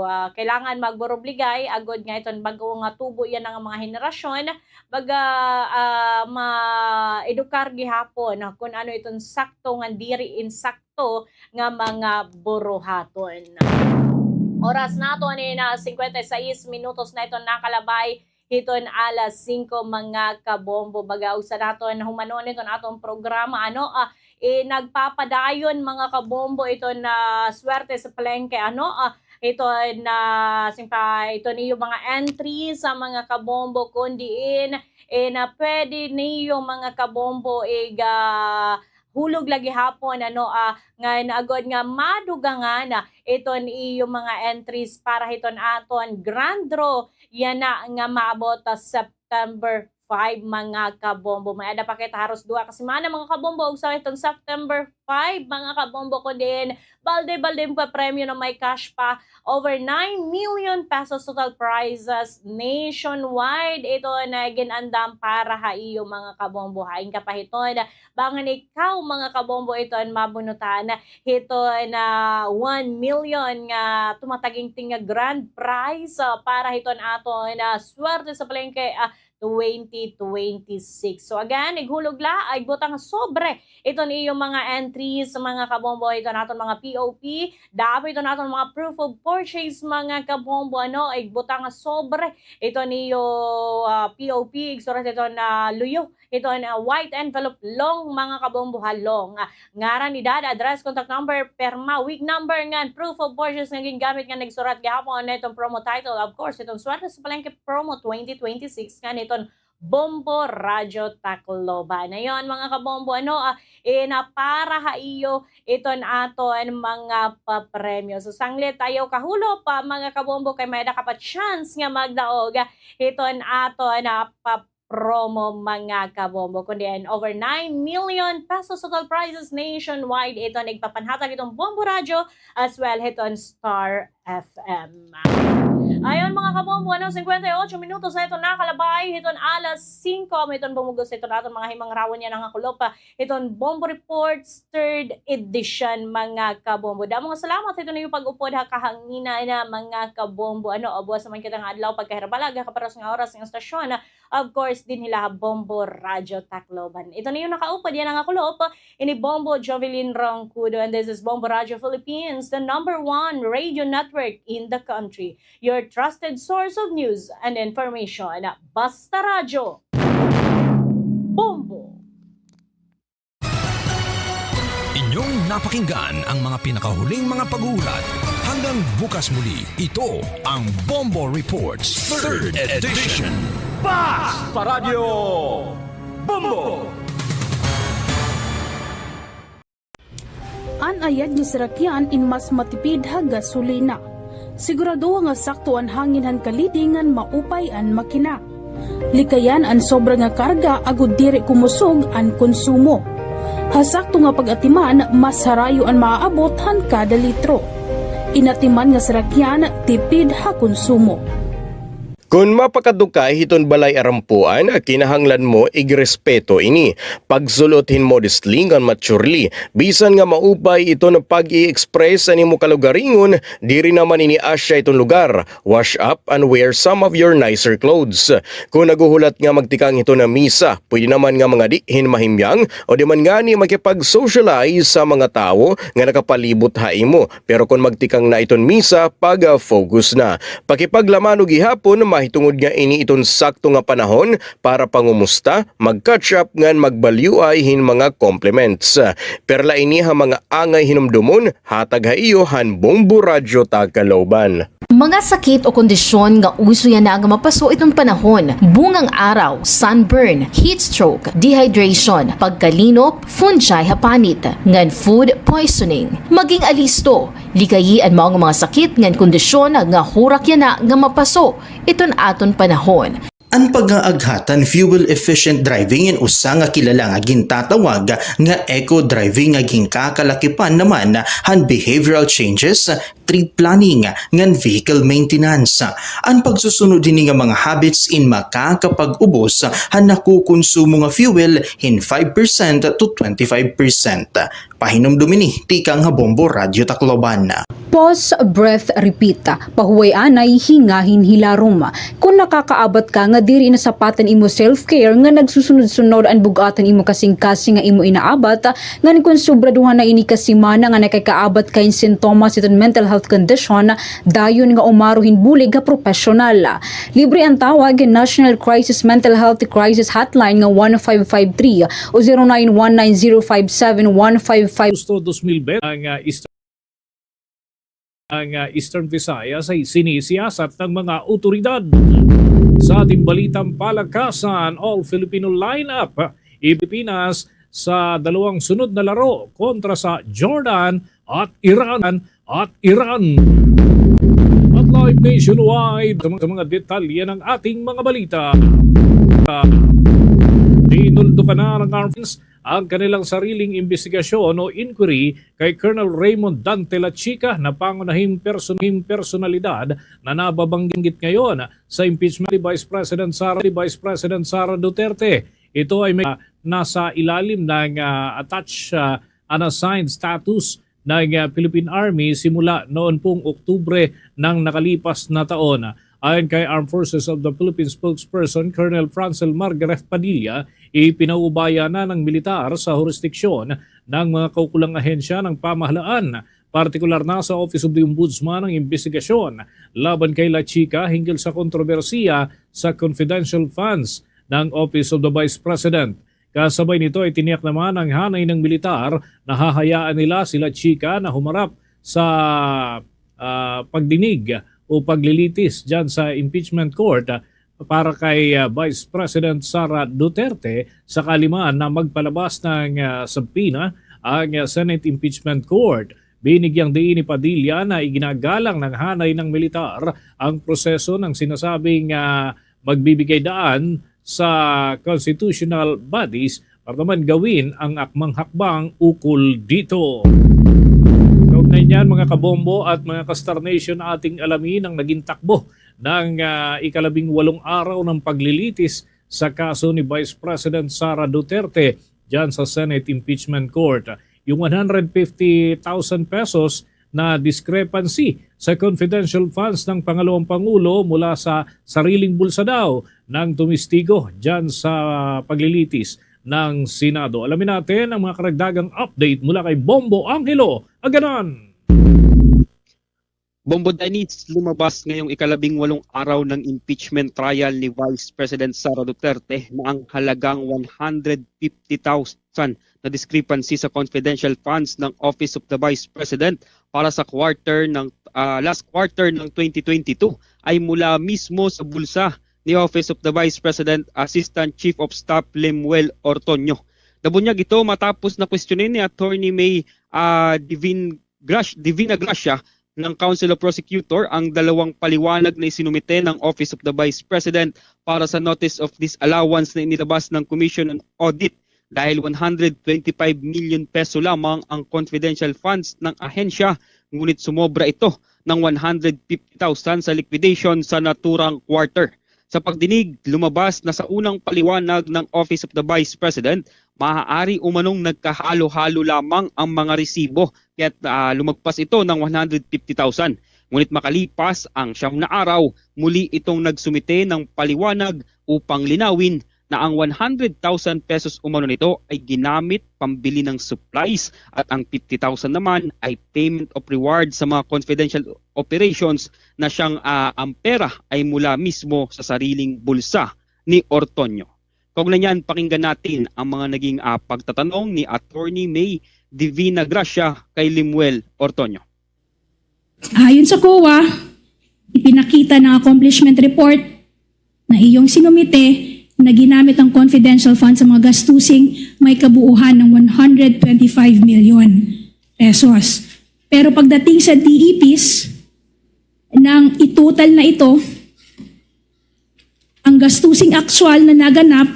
ah, kailangan magburubligay agod nga iton bag-o nga tubo yana nga mga henerasyon, baga, ah, ma-edukar gihapon kun ano iton sakto ngan diri insakto nga mga buruhaton. Oras naton inin, ah, singkwenta y seis minutos na iton nakalabay hiton alas singko, mga kabombo. Baga, ugsa naton humanon iton aton programa, ano, ah, eh, nagpapadayon, mga kabombo, iton, ah, Swerte sa Palengke, ano, ah, iton, ah, siring pa, iton iyo mga entries, mga kabombo, kun diin, eh, na pwede niyo, mga kabombo, iga-, hulog la gihapon, ano, ah, ngan agod nga madugangan, ah, iton iyo mga entries para hiton aton grand draw yana nga maabot, ah, September five, mga kabombo. May-ada pa kita haros duha ka semana, mga kabombo, ugsa iton September five, mga kabombo, kun diin balde-balde nga papremyo na may cash pa over nine million pesos total prizes nationwide. Ito na gin-andam para ha iyo, mga kabombo. Hain ka pa hiton, bangin ikaw, mga kabombo, iton mabunutan hiton, ah, one million nga tumatagingting nga grand prize, ah, para hiton aton, ah, Swerte sa Palengke, ah, twenty twenty-six. So again, ighulog la, igbutang sobre iton iyo mga entries, mga kabombo, iton aton mga P O P, dapat iton aton mga proof of purchase, mga kabombo, ano, igbutang sobre iton iyo, ah, P O P, igsurat iton, ah, luyo, iton, ah, white envelope, long, mga kabombo, ha, long. Ah, ngaran, edad, address, contact number, pirma, week number, ngan proof of purchase nga gingamit nga nagsurat gihapon na iton promo title, of course, iton Swerte sa Palengke Promo twenty twenty-six, ngan iton Bombo Radyo Tacloban. Ayon, mga kabombo, ano, ah, eh, na para ha iyo iton aton mga papremyo. So, sanglit ayaw kahulop, mga kabombo, kay may-ada ka pa chance nga magdaog hiton aton, ah, pa-, promo, mga kabombo, kundi an over nine million pesos total prizes nationwide iton igpapanhatag hiton Bombo Radyo as well hiton Star F M. Ayon, mga kabombo, ano, singkwenta y ocho minutos na iton nakalabay hiton alas singko, amo iton bumugos hiton aton mga himangrawan yana nga kulop hiton Bombo Reports third edition, mga kabombo. Damo nga salamat hiton iyo pag-upod ha kahanginan, mga kabombo. Ano, buwas naman kita nga adlaw, pagkahirabal, aga kaparos nga oras nga estasyon. Of course, dinhi la ha Bombo Radyo Tacloban. Iton iyo nakaupod yana nga kulop, ini Bombo Jovelyn Roncudo, and this is Bombo Radyo Philippines, the number one radio network in the country. Your trusted source of news and information. Basta Radyo. Bombo! Inyong napakinggan ang mga pinakahuling mga pag-uulat. Hanggang bukas muli, ito ang Bombo Reports third edition. Basta Radyo Bombo! An ayad nga sarakyan in mas matipid ha gasolina. Siguradoha nga sakto an hangin han kalidi ngan maupay an makina. Likayan an sobra nga karga agod diri kumusog an konsumo. Ha sakto nga pag-atiman, mas harayo an maaabot han kada litro. In atiman nga sarakyan, tipid ha konsumo. Kon mapakadto ka hiton balay arampuan, kinahanglan mo igrespeto ini. Pagsul-ot hin modestly ngan maturely. Bisan nga maupay iton pag-i-express an imo kalugaringon, diri naman ini asya iton lugar. Wash up and wear some of your nicer clothes. Kon naghuhulat nga magtikang hiton misa, pwede naman nga mangadi hin mahimyang o di man ngani makipag-socialize sa mga tawo nga nakapalibot ha imo. Pero kon magtikang na iton misa, pag-focus na. Pakipaglamano gihapon, mahitungod nga ini iton sakto nga panahon para pangumusta, mag-catch up ngan magbalyuay hin mga compliments. Perla ini ha mga angay hinumdomon, hatag ha iyo han Bombo Radyo Tagkaloban. Mga sakit o kondisyon nga uso yana nga mapaso iton panahon, bungang araw, sunburn, heat stroke, dehydration, pagkalinop, fungi ha panit, ngan food poisoning. Maging alisto, likayi an mao nga mga sakit ngan kondisyon nga hurak yana nga mapaso iton aton panahon. An pag-aaghat han fuel-efficient driving in usa nga kilala nga gintatawag nga eco-driving nga ginkakalakipan naman han behavioral changes, trip planning, ngan vehicle maintenance. An pagsusunod hini nga mga habits in makakapag-ubos han nakukonsumo nga fuel hin five percent to twenty-five percent. Pahinumdom ini tikang ha Bombo Radyo Tacloban. Pause, breath, repeat. Pahuway anay, hingahin hilarom. Kon nakakaabat ka nga diri nasapat an imo self-care, nga nagsusunod-sunod an bug-at han imo kasingkasing nga imo inaabat, ngan kon sobraduhan na ini ka semana nga nakakaabat ka hin sintomas hiton mental health condition, dayon nga umaro hin bulig ha propesyonal. Libre an tawag hin National Crisis Mental Health Crisis Hotline nga one five five three o zero nine one nine zero five seven one five five. Agosto dos mil bente, ang, ah, Eastern, ang, ah, Eastern Visayas ay sinisiyasat ng mga awtoridad. Sa ating balitang palakasan, All Filipino lineup, Pilipinas sa dalawang sunod na laro kontra sa Jordan at Iran, at Iran. At live nationwide sa mga, sa mga detalye ng ating mga balita. Tinuldukan na ng Armed Forces ang kanilang sariling imbestigasyon o inquiry kay Colonel Raymond Dante Lachica na pangunahing person-, personalidad na nababanggit ngayon sa impeachment ni Vice President Sara, Vice President Sara Duterte. Ito ay may nasa ilalim ng, ah, attached, ah, unassigned status ng, ah, Philippine Army simula noon pong Oktubre ng nakalipas na taon. Ayon kay Armed Forces of the Philippines spokesperson Colonel Francel Margaref Padilla, ipinaubaya na ng militar sa hurisdiksyon ng mga kaukulang ahensya ng pamahalaan, partikular na sa Office of the Ombudsman, ang imbestigasyon laban kay Lachica hinggil sa kontrobersiya sa confidential funds ng Office of the Vice President. Kasabay nito ay tiniyak naman ng hanay ng militar na hahayaan nila si Lachica na humarap sa, ah, pagdinig o paglilitis dyan sa impeachment court, ah, para kay, ah, Vice President Sara Duterte sakali man na magpalabas ng, ah, subpoena ang, ah, Senate Impeachment Court. Binigyang diin ni Padilla na iginagalang ng hanay ng militar ang proseso ng sinasabing, ah, magbibigay daan sa constitutional bodies para naman gawin ang akmang hakbang ukol dito. Kaugnay niyan, mga kabombo at mga ka-Star Nation, ating alamin ang naging takbo ng, ah, ikalabing walong araw ng paglilitis sa kaso ni Vice President Sara Duterte diyan sa Senate Impeachment Court. Yung one hundred fifty thousand pesos na discrepancy sa confidential funds ng pangalawang pangulo mula sa sariling bulsa daw ng tumistigo diyan sa paglilitis ng Senado. Alamin natin ang mga karagdagang update mula kay Bombo Angelo Aganan. Bombo Dennis, lumabas ngayong ikalabing walong araw ng impeachment trial ni Vice President Sara Duterte na ang halagang one hundred fifty thousand na discrepancy sa confidential funds ng Office of the Vice President para sa quarter ng, ah, last quarter ng twenty twenty-two ay mula mismo sa bulsa ni Office of the Vice President Assistant Chief of Staff Lemuel Ortoño. Nabunyag ito matapos na kwestiyonin ni Attorney May, ah, Divin Grac-, Divina Gracia ng Council of Prosecutor ang dalawang paliwanag na isinumite ng Office of the Vice President para sa Notice of Disallowance na inilabas ng Commission on Audit dahil one hundred twenty-five million peso lamang ang confidential funds ng ahensya, ngunit sumobra ito ng one hundred fifty thousand sa liquidation sa naturang quarter. Sa pagdinig, lumabas na sa unang paliwanag ng Office of the Vice President, maaari umanong nagkahalo-halo lamang ang mga resibo, kaya't, ah, lumagpas ito ng one hundred fifty thousand. Ngunit makalipas ang siyam na araw, muli itong nagsumite ng paliwanag upang linawin na ang one hundred thousand pesos umano nito ay ginamit pambili ng supplies at ang fifty thousand naman ay payment of reward sa mga confidential operations na siyang, ah, ang pera ay mula mismo sa sariling bulsa ni Ortoño. Kaugnay niyan, pakinggan natin ang mga naging, ah, pagtatanong ni Attorney May Divina Gracia kay Lemuel Ortoño. Ayon sa COA, ipinakita ng accomplishment report na iyong sinumite na ginamit ang confidential fund sa mga gastusing may kabuuhan ng one hundred twenty-five million pesos. Pero pagdating sa D E Ps, nang itotal na ito, ang gastusing aktual na naganap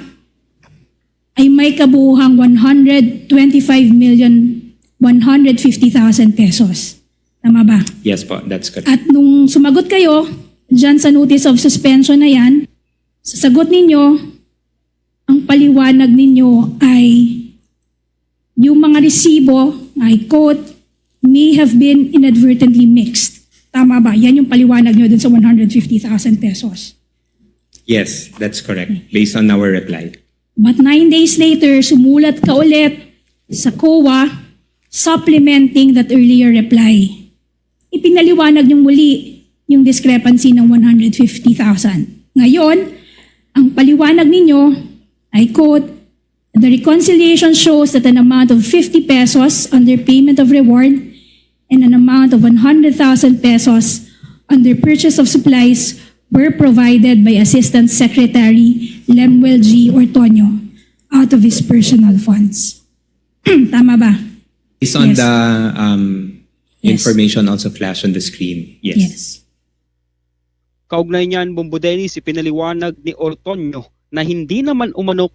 ay may kabuuhang one hundred twenty-five million one hundred fifty thousand pesos. Tama ba? Yes po, that's correct. At nung sumagot kayo dyan sa notice of suspension na yan, sa sagot ninyo, ang paliwanag ninyo ay yung mga resibo, I quote, "may have been inadvertently mixed." Tama ba? Yan yung paliwanag nyo dun sa one hundred fifty thousand pesos. Yes, that's correct. Based on our reply. But nine days later, sumulat ka ulit sa COA supplementing that earlier reply. Ipinaliwanag niyong muli yung discrepancy ng one hundred fifty thousand. Ngayon, ang paliwanag ninyo, I quote, "The reconciliation shows that an amount of fifty pesos under payment of reward and an amount of one hundred thousand pesos under purchase of supplies were provided by Assistant Secretary Lemuel G. Ortoño out of his personal funds." Tama ba? Based on the, um, information also flashed on the screen. Yes. Yes. Kaugnay niyan, Bombo Dennis, ipinaliwanag ni Ortoño na hindi naman umano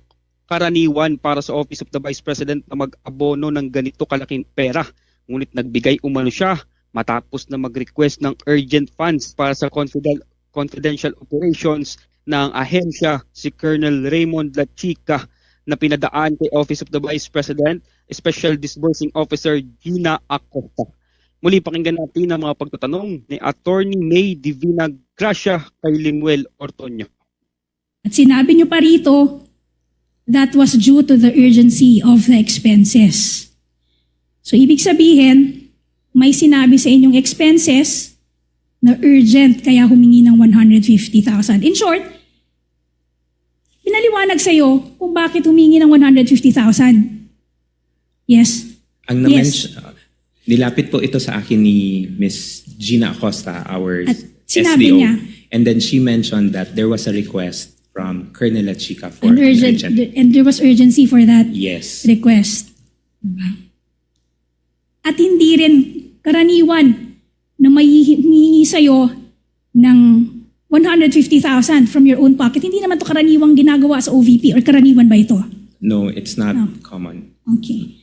karaniwan para sa Office of the Vice President na mag-abono ng ganito kalaking pera. Ngunit nagbigay umano siya matapos na mag-request ng urgent funds para sa confidel-, confidential operations ng ahensya si Colonel Raymond Lachica na pinadaan kay Office of the Vice President Special Disbursing Officer Gina Acosta. Muli, pakinggan natin ang mga pagtatanong ni Attorney May Divina Gracia kay Lemuel Ortoño. At sinabi niyo pa rito, "That was due to the urgency of the expenses." So, ibig sabihin, may sinabi sa inyong expenses na urgent, kaya humingi ng one hundred fifty thousand. In short, pinaliwanag sa'yo kung bakit humingi ng one hundred fifty thousand. Yes. Ang Yes. na-mention, uh, nilapit po ito sa akin ni Miss Gina Acosta, our At sinabi S D O. niya. And then she mentioned that there was a request from Colonel Lachica for An an urgent, urgent. and there was urgency for that Yes. request. Diba? At hindi rin karaniwan na may hihi-, humihingi sa'yo ng one hundred fifty thousand from your own pocket. Hindi naman to karaniwang ginagawa sa O V P, or karaniwan ba ito? No, it's not No. common. Okay.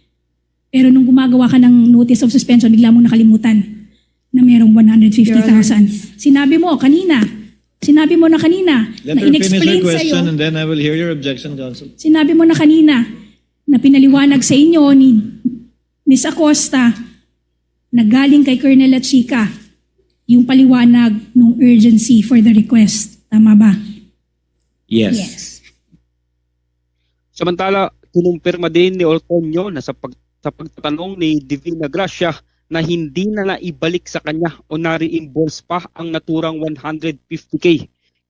Pero nung gumagawa ka ng notice of suspension, bigla mong nakalimutan na merong one hundred fifty thousand. Sinabi mo kanina, sinabi mo na kanina, Let na her finish her in-explain sa'yo, question and then I will hear your objection, counsel. Sinabi mo na kanina na pinaliwanag sa inyo ni Miss Acosta na galing kay Colonel Lachica yung paliwanag ng urgency for the request. Tama ba? Yes. Yes. Samantala, kinumpirma din ni Ortonio na sa, pag, sa pagtatanong ni Divina Gracia na hindi na naibalik sa kanya o na-reimburse pa ang naturang one hundred fifty K.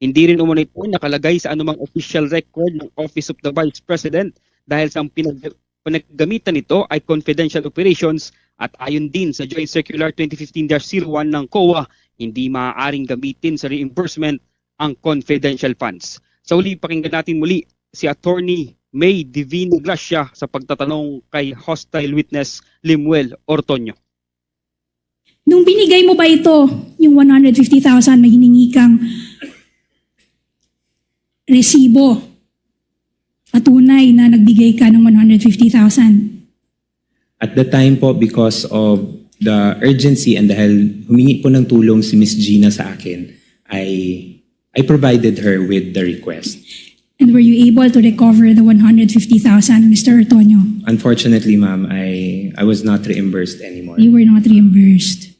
Hindi rin umano ito nakalagay sa anumang official record ng Office of the Vice President dahil sa ang pinag pinaggamitan nito ay confidential operations at ayon din sa Joint Circular twenty fifteen dash zero one ng COA, hindi maaaring gamitin sa reimbursement ang confidential funds. Sa huli, pakinggan natin muli si Attorney May Divina Gracia sa pagtatanong kay hostile witness Lemuel Ortonio. Nung binigay mo ba ito, yung one hundred fifty thousand, may hiningi kang resibo, patunay na nagbigay ka ng one hundred fifty thousand? At the time po, because of the urgency and dahil humingi po ng tulong si Miss Gina sa akin, I, I provided her with the request. And were you able to recover the one hundred fifty thousand, Mister Ortonio? Unfortunately, ma'am, I, I was not reimbursed anymore. You were not reimbursed.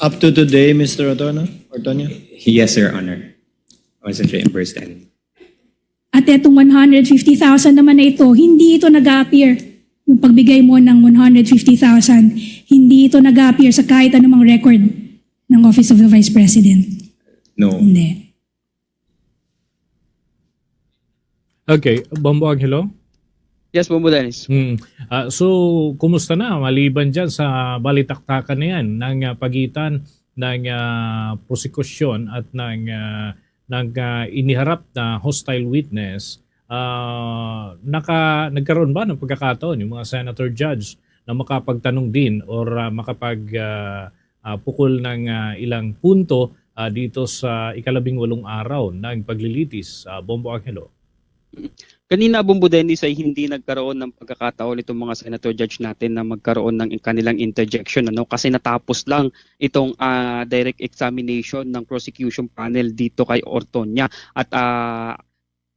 Up to today, Mister Ortonio? Ortonio? Yes, Your Honor. I wasn't reimbursed anymore. At etong one hundred fifty thousand naman na ito, hindi ito nag-a-appear. Yung pagbigay mo ng one hundred fifty thousand, hindi ito nag-a-appear sa kahit anumang record ng Office of the Vice President. No. Hindi. Okay, Bombo Angelo? Yes, Bombo Dennis. Hmm. Ah, so, kumusta na maliban diyan sa balitaktakan na yan ng ah, pagitan ng ah, prosekusyon at ng ah, ng ah, iniharap na hostile witness? Ah, naka, nagkaroon ba ng pagkakataon yung mga senator judge na makapagtanong din or ah, makapag ah, ah, pukol ng ah, ilang punto ah, dito sa ikalabing walong araw ng paglilitis, ah, Bombo Angelo? Kanina, Bombo Dennis, ay hindi nagkaroon ng pagkakataon itong mga senator judge natin na magkaroon ng kanilang interjection, ano, kasi natapos lang itong ah, direct examination ng prosecution panel dito kay Ortoña. At ah,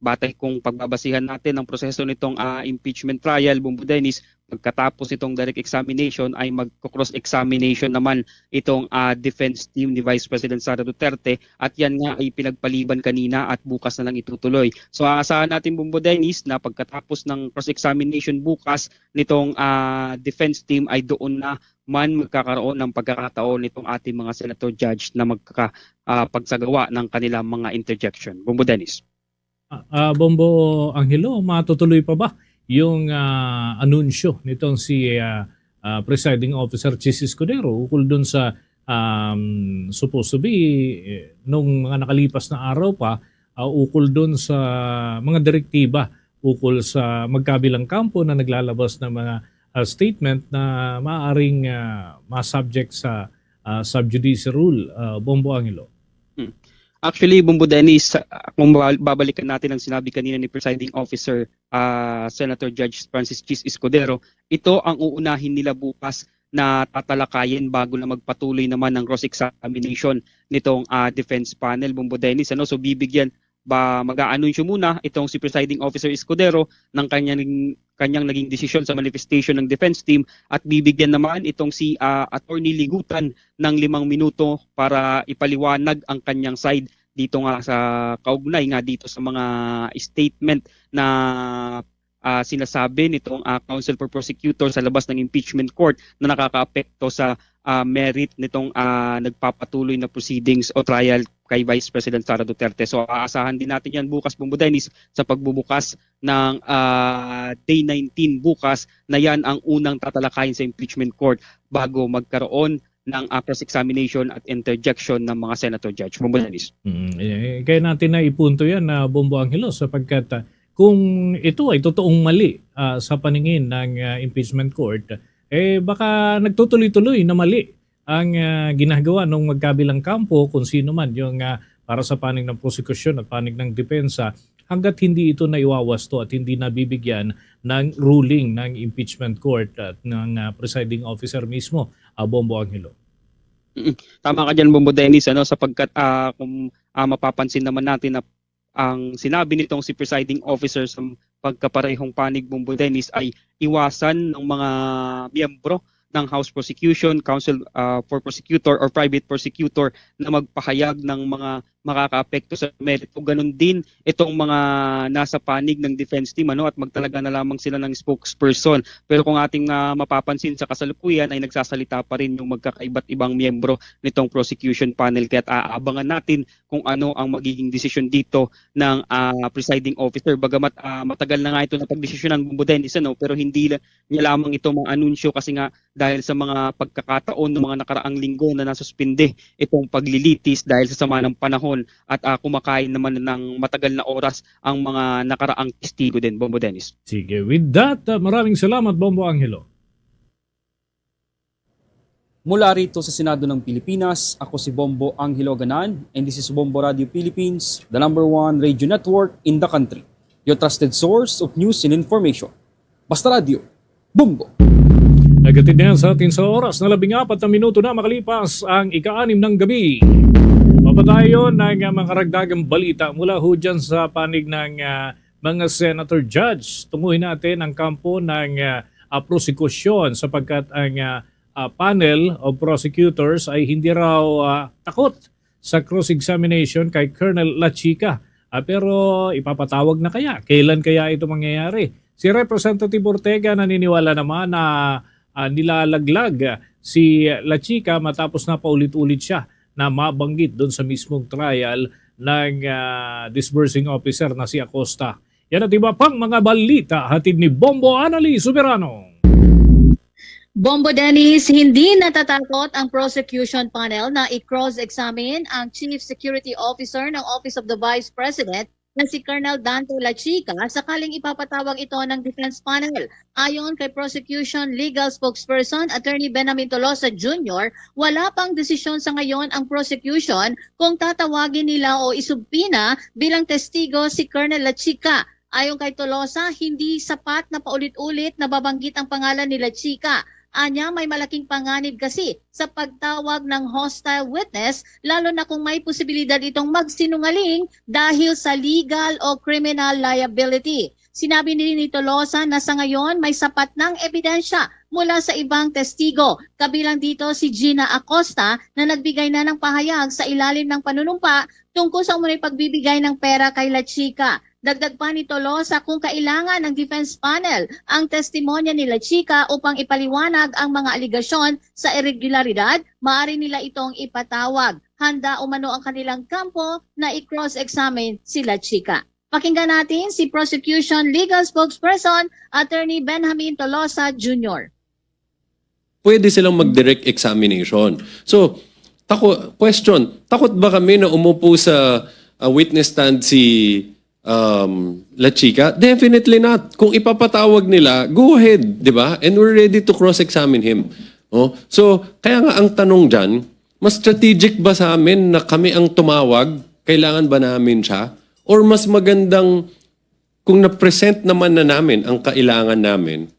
batay kung pagbabasihan natin ang proseso nitong ah, impeachment trial, Bombo Dennis, pagkatapos itong direct examination ay magko-cross examination naman itong ah, defense team ni Vice President Sara Duterte, at yan nga ay pinagpaliban kanina at bukas na lang itutuloy. So aasahan natin, Bombo Dennis, na pagkatapos ng cross-examination bukas nitong ah, defense team ay doon na man magkakaroon ng pagkakataon nitong ating mga senator judge na magkaka, ah, pagsagawa ng kanilang mga interjection. Bombo Dennis. Ah, ah, Bombo Angelo, matutuloy pa ba yung ah, anunsyo nitong si ah, ah, Presiding Officer Chiz Escudero ukol dun sa um, supposed to be eh, nung mga nakalipas na araw pa ah, ukol dun sa mga direktiba ukol sa magkabilang kampo na naglalabas ng mga ah, statement na maaaring ah, ma-subject sa ah, sub judice rule, ah, Bombo Angelo? Actually, Bombo Dennis, ah, kung ba- babalikan natin ang sinabi kanina ni Presiding Officer ah, Senator Judge Francis Chiz Escudero, ito ang uunahin nila bukas na tatalakayin bago na magpatuloy naman ang cross-examination nitong ah, defense panel, Bombo Dennis. Ano? So bibigyan ba, mag-aanunsyo muna itong si Presiding Officer Escudero ng kanyang, kanyang naging desisyon sa manifestation ng defense team at bibigyan naman itong si ah, Attorney Ligutan ng limang minuto para ipaliwanag ang kanyang side dito nga sa kaugnay nga dito sa mga statement na ah, sinasabi nitong ah, counsel for prosecutor sa labas ng impeachment court na nakakaapekto sa ah, merit nitong ah, nagpapatuloy na proceedings o trial kay Vice President Sara Duterte. So aasahan din natin yan bukas, Bombo Dennis, sa pagbubukas ng ah, day nineteen bukas na yan ang unang tatalakayin sa impeachment court bago magkaroon ng ah, cross-examination at interjection ng mga senator judge. Bombo Dennis. Mm, eh, kaya natin na ipunto yan na Bombo Angelo sapagkat ah, kung ito ay totoong mali ah, sa paningin ng ah, impeachment court, eh baka nagtutuloy-tuloy na mali ang, ah, ginagawa ng magkabilang kampo, kung sino man yung, ah, para sa panig ng prosekusyon at panig ng depensa, hangga't hindi ito naiwawasto at hindi nabibigyan ng ruling ng impeachment court at ng, ah, presiding officer mismo, ah, Bombo Angelo. Mm. Tama ka diyan, Bombo Dennis, ano, sapagkat, ah, kung, ah, mapapansin naman natin na ang sinabi nitong si presiding officer sa pagkaparehong panig, Bombo Dennis, ay iwasan ng mga miyembro ng House Prosecution, Counsel, ah, for Prosecutor or Private Prosecutor na magpahayag ng mga makakaapekto sa merito. Ganun din itong mga nasa panig ng defense team, ano, at magtalaga na lamang sila ng spokesperson. Pero kung ating, ah, mapapansin sa kasalukuyan ay nagsasalita pa rin yung magkakaiba't ibang miyembro nitong prosecution panel. Kaya't aabangan natin kung ano ang magiging desisyon dito ng, ah, presiding officer. Bagamat, ah, matagal na nga ito napagdesisyonan, Bombo Dennis, ano, pero hindi la-, niya lamang ito maanunsyo kasi nga dahil sa mga pagkakataon ng mga nakaraang linggo na nasuspinde itong paglilitis dahil sa sama ng panahon at, ah, kumakain naman ng matagal na oras ang mga nakaraang testigo din, Bombo Dennis. Sige, with that, ah, maraming salamat, Bombo Angelo. Mula rito sa Senado ng Pilipinas, ako si Bombo Angelo Ganan, and this is Bombo Radio Philippines, the number one radio network in the country. Your trusted source of news and information. Basta Radio, Bombo! Naghatid na yan sa atin sa oras na labing apat na minuto na makalipas ang ika-anim ng gabi. Papatayon ng, ah, mga karagdagang balita mula ho dyan sa panig ng, ah, mga senator judge. Tunguhin natin ang kampo ng, ah, ah, prosekusyon sapagkat ang, ah, ah, panel of prosecutors ay hindi raw, ah, takot sa cross-examination kay Colonel Lachica. Ah, pero ipapatawag na kaya? Kailan kaya ito mangyayari? Si Representative Ortega naniniwala naman na, ah, nilalaglag si Lachica matapos na paulit-ulit siya na mabanggit doon sa mismong trial ng, ah, disbursing officer na si Acosta. Yan at iba pang mga balita hatid ni Bombo Anali Soberano. Bombo Dennis, hindi natatakot ang prosecution panel na i-cross-examine ang Chief Security Officer ng Office of the Vice President na si Colonel Dante Lachica sakaling ipapatawag ito ng defense panel. Ayon kay Prosecution Legal Spokesperson Attorney Benjamin Tolosa Junior, wala pang desisyon sa ngayon ang prosecution kung tatawagin nila o isubpina bilang testigo si Colonel Lachica. Ayon kay Tolosa, hindi sapat na paulit-ulit nababanggit ang pangalan ni Lachica. Anya, may malaking panganib kasi sa pagtawag ng hostile witness, lalo na kung may posibilidad itong magsinungaling dahil sa legal o criminal liability. Sinabi din ni Tolosa na sa ngayon may sapat ng ebidensya mula sa ibang testigo, kabilang dito si Gina Acosta na nagbigay na ng pahayag sa ilalim ng panunumpa tungkol sa umano'y pagbibigay ng pera kay Lachica. Dagdag pa ni Tolosa, kung kailangan ng defense panel ang testimonya ni Lachica upang ipaliwanag ang mga alegasyon sa iregularidad, maaari nila itong ipatawag. Handa umano ang kanilang kampo na i-cross-examine si Lachica. Pakinggan natin si Prosecution Legal Spokesperson Attorney Benjamin Tolosa Junior. Pwede silang mag-direct examination. So, tako-, question, takot ba kami na umupo sa, ah, witness stand si, um, Lachica? Definitely not. Kung ipapatawag nila, go ahead, di ba? And we're ready to cross-examine him. Oh, so, kaya nga ang tanong dyan, mas strategic ba sa amin na kami ang tumawag? Kailangan ba namin siya? Or mas magandang kung na-present naman na namin ang kailangan namin,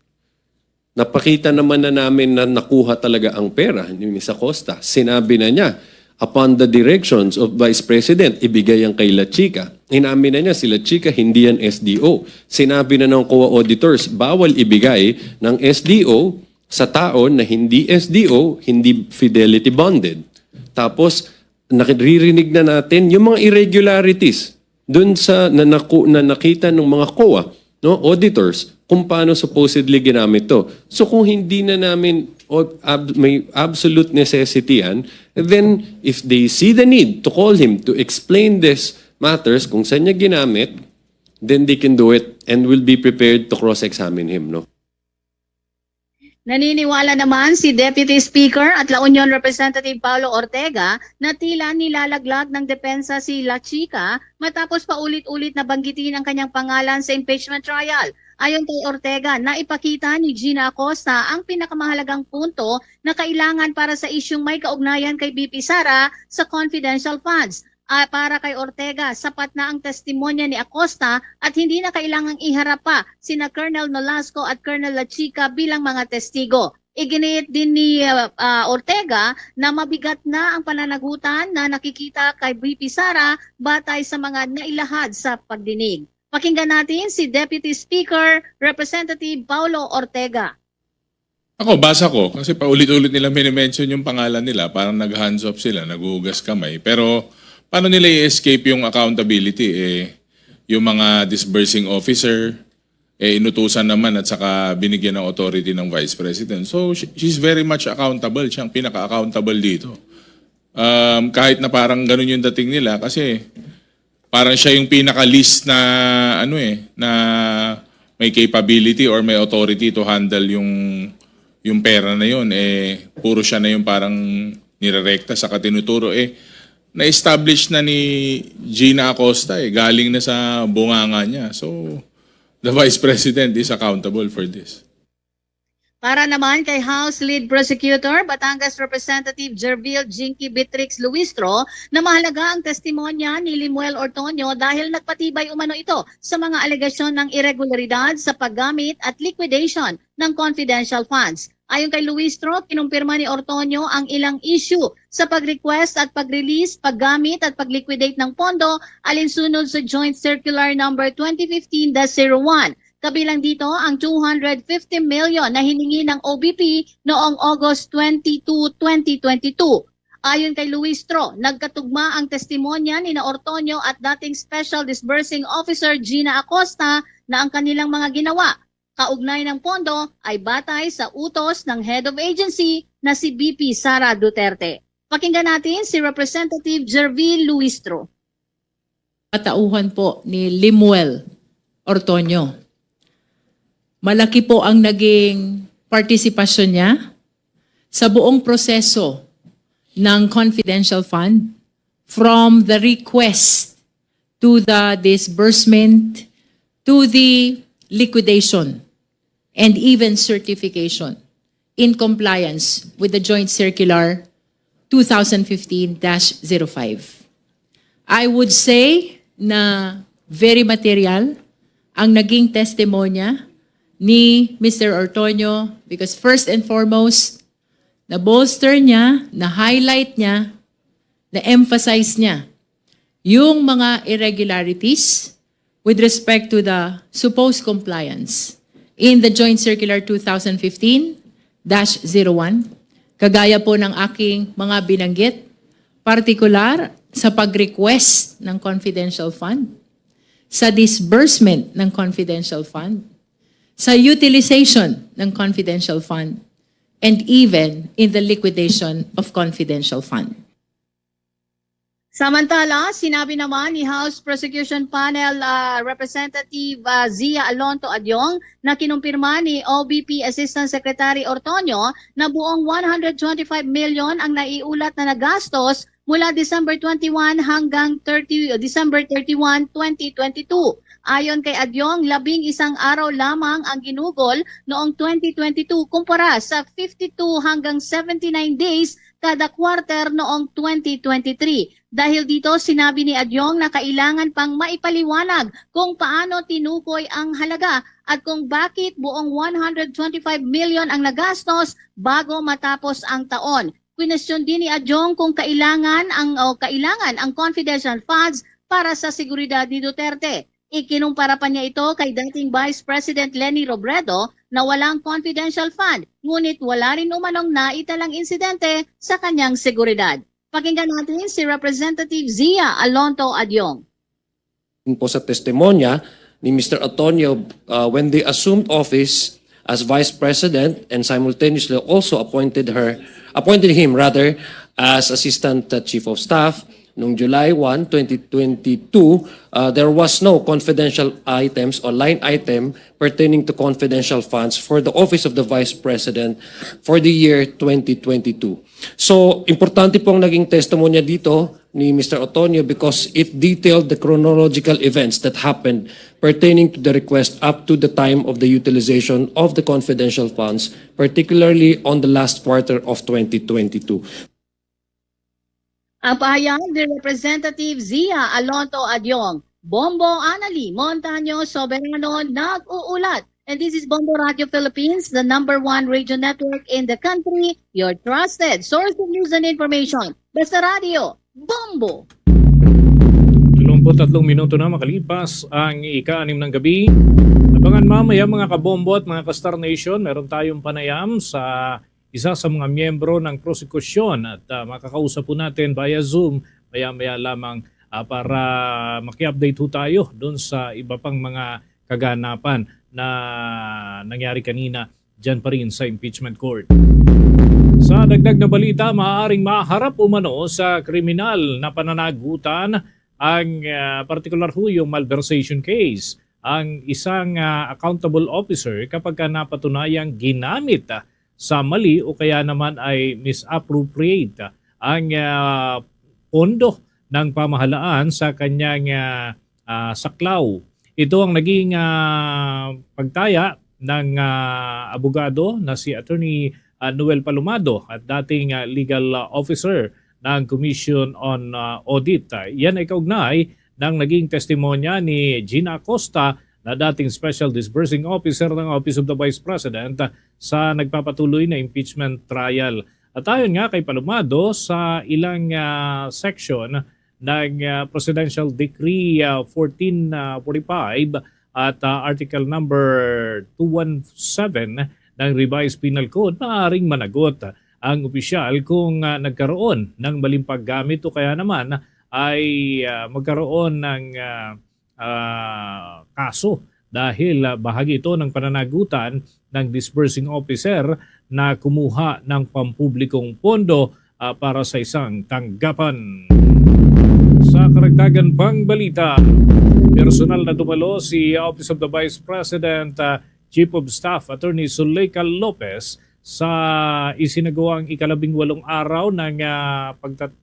napakita naman na namin na nakuha talaga ang pera ni Miss Acosta. Sinabi na niya, upon the directions of Vice President, ibigay yan kay Lachica. Inamin na niya, si Lachica hindi yan S D O. Sinabi na ng COA auditors, bawal ibigay ng S D O sa tao na hindi S D O, hindi fidelity bonded. Tapos, naririnig na natin yung mga irregularities dun sa na, naku-, na nakita ng mga COA, no, auditors, kung paano supposedly ginamit 'to. So, kung hindi na namin o-, ab-, may absolute necessity 'yan, then if they see the need to call him to explain this matters, kung saan niya ginamit, then they can do it and will be prepared to cross-examine him, no? Naniniwala naman si Deputy Speaker at La Union Representative Paolo Ortega na tila nilalaglag ng depensa si Lachica matapos paulit-ulit na banggitin ang kanyang pangalan sa impeachment trial. Ayon kay Ortega, naipakita ni Gina Acosta ang pinakamahalagang punto na kailangan para sa isyung may kaugnayan kay V P Sara sa confidential funds. Ah, para kay Ortega, sapat na ang testimonya ni Acosta at hindi na kailangang iharap pa sina Colonel Nolasco at Colonel Lachica bilang mga testigo. Iginiit din ni, ah, ah, Ortega na mabigat na ang pananagutan na nakikita kay V P Sara batay sa mga nailahad sa pagdinig. Pakinggan natin si Deputy Speaker Representative Paulo Ortega. Ako, basa ko, kasi paulit-ulit nila minimension yung pangalan nila, parang nag-hands off sila, naghuhugas kamay. Pero paano nila i-escape yung accountability? Eh, yung mga disbursing officer, eh, inutusan naman at saka binigyan ng authority ng Vice President. So, she- she's very much accountable. Siya ang pinaka-accountable dito. Um, kahit na parang ganun yung dating nila kasi parang siya yung pinaka-least na, ano eh, na may capability or may authority to handle yung yung pera na yun, eh, puro siya na yung parang nirerekta sa katinuturo. Eh, na-establish na ni Gina Acosta, eh, galing na sa bunganga niya. So, the Vice President is accountable for this. Para naman kay House Lead Prosecutor, Batangas Representative Gerville Jinky Beatrix Luistro, na mahalaga ang testimonya ni Lemuel Ortoño dahil nagpatibay umano ito sa mga alegasyon ng iregularidad sa paggamit at liquidation ng confidential funds. Ayon kay Luistro, kinumpirma ni Ortoño ang ilang issue sa pag-request at pag-release, paggamit at pag-liquidate ng pondo alinsunod sa Joint Circular Number twenty fifteen dash zero one. Kabilang dito ang two hundred fifty million na hiningi ng O B P noong August twenty-two, twenty twenty-two. Ayon kay Luistro, nagkatugma ang testimonya ni na Ortoño at dating Special Disbursing Officer Gina Acosta na ang kanilang mga ginawa kaugnay ng pondo ay batay sa utos ng Head of Agency na si V P Sara Duterte. Pakinggan natin si Representative Gerville Luistro. Katauhan po ni Lemuel Ortoño. Malaki po ang naging partisipasyon niya sa buong proseso ng confidential fund, from the request to the disbursement to the liquidation and even certification in compliance with the Joint Circular two thousand fifteen dash zero five. I would say na very material ang naging testimonya ni Mister Ortoño because first and foremost, na-bolster niya, na-highlight niya, na-emphasize niya yung mga irregularities with respect to the supposed compliance in the Joint Circular two thousand fifteen dash zero one, kagaya po ng aking mga binanggit, partikular sa pag-request ng confidential fund, sa disbursement ng confidential fund, sa utilization ng confidential fund, and even in the liquidation of confidential fund. Samantala, sinabi naman ni House Prosecution Panel, ah, Representative, ah, Zia Alonto Adyong na kinumpirma ni O B P Assistant Secretary Ortoño na buong one hundred twenty-five million ang naiulat na nagastos mula December twenty-one hanggang thirty, December thirty-one, twenty twenty-two. Ayon kay Adyong, labing isang araw lamang ang ginugol noong twenty twenty-two kumpara sa fifty-two hanggang seventy-nine days kada quarter noong twenty twenty-three. Dahil dito, sinabi ni Adyong na kailangan pang maipaliwanag kung paano tinukoy ang halaga at kung bakit buong one hundred twenty-five million ang nagastos bago matapos ang taon. Kwinestiyon din ni Adyong kung kailangan ang, o kailangan ang confidential funds para sa seguridad ni Duterte. Ikinumpara pa niya ito kay dating Vice President Leni Robredo na walang confidential fund, ngunit wala rin umanong naitalang insidente sa kanyang seguridad. Pakinggan natin si Representative Zia Alonto Adyong. Po sa testimonya ni Mister Antonio, uh, when they assumed office as Vice President and simultaneously also appointed her, appointed him rather, as Assistant, uh, Chief of Staff noong July one, twenty twenty-two, uh, there was no confidential items or line item pertaining to confidential funds for the Office of the Vice President for the year twenty twenty-two. So, importante po ang naging testimonya dito ni Mister Otonio because it detailed the chronological events that happened pertaining to the request up to the time of the utilization of the confidential funds, particularly on the last quarter of twenty twenty-two. Ang pahayag ni Representative Zia Alonto Adyong, Bombo Anali, Montaño Soberano, nag-uulat. And this is Bombo Radio Philippines, the number one radio network in the country, your trusted source of news and information. Basta Radio, Bombo! Dalawampu't tatlong minuto na makalipas ang ika-anim ng gabi. Abangan mamaya, mga kabombo at mga ka-Star Nation, meron tayong panayam sa isa sa mga miyembro ng prosekusyon at, ah, makakausap po natin via Zoom maya-maya lamang, ah, para maki-update ho tayo dun sa iba pang mga kaganapan na nangyari kanina diyan pa rin sa impeachment court. Sa dagdag na balita, maaaring maharap umano sa kriminal na pananagutan ang, ah, partikular ho yung malversation case, ang isang, ah, accountable officer kapag ka napatunayang ginamit, ah, sa mali o kaya naman ay misappropriate, ah, ang, ah, pondo ng pamahalaan sa kanyang, ah, ah, saklaw. Ito ang naging, ah, pagtaya ng, ah, abogado na si Attorney, ah, Noel Palomado at dating, ah, legal, ah, officer ng Commission on, ah, Audit. Ah, yan ay kaugnay ng naging testimonya ni Gina Acosta na dating Special Disbursing Officer ng Office of the Vice President, ah, sa nagpapatuloy na impeachment trial. At ayon nga kay Palomado, sa ilang, ah, section ng, ah, Presidential Decree, ah, fourteen forty-five at, ah, Article number two one seven ng Revised Penal Code, maaaring managot ang opisyal kung, ah, nagkaroon ng maling paggamit o kaya naman ay, ah, magkaroon ng, ah, ah, kaso dahil, ah, bahagi ito ng pananagutan ng disbursing officer na kumuha ng pampublikong pondo, ah, para sa isang tanggapan. Sa karagdagan pang balita, personal na dumalo si Office of the Vice President, ah, Chief of Staff Attorney Zuleika Lopez sa isinagawang ikalabing walong araw ng, ah, pagtat-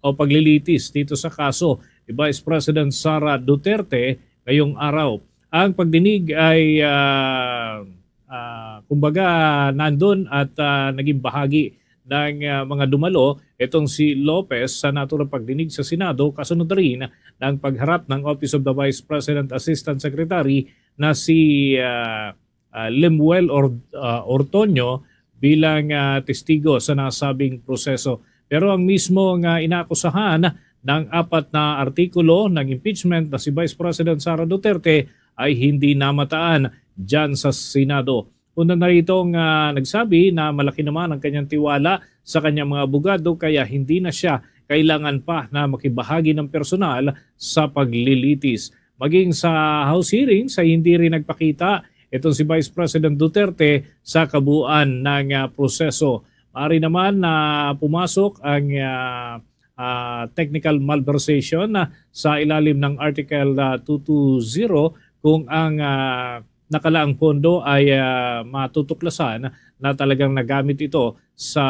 o paglilitis dito sa kaso ni Vice President Sara Duterte ngayong araw. Ang pagdinig ay, ah, ah, kumbaga, nandun at, ah, naging bahagi ng, ah, mga dumalo itong si Lopez sa naturang pagdinig sa Senado, kasunod rin ng pagharap ng Office of the Vice President Assistant Secretary na si, ah, ah, Lemuel Or-, ah, Ortoño bilang, ah, testigo sa nasabing proseso. Pero ang mismong, ah, inaakusahan ng apat na artikulo ng impeachment na si Vice President Sara Duterte ay hindi namataan diyan sa Senado. Una na ritong, ah, nagsabi na malaki naman ang kanyang tiwala sa kanyang mga abogado kaya hindi na siya kailangan pa na makibahagi ng personal sa paglilitis. Maging sa House hearings ay hindi rin nagpakita itong si Vice President Duterte sa kabuuan ng, ah, proseso. Maaari naman na pumasok ang, ah, ah, technical malversation, ah, sa ilalim ng Article, ah, two two zero kung ang, ah, nakalaang pondo ay, ah, matutuklasan na talagang nagamit ito sa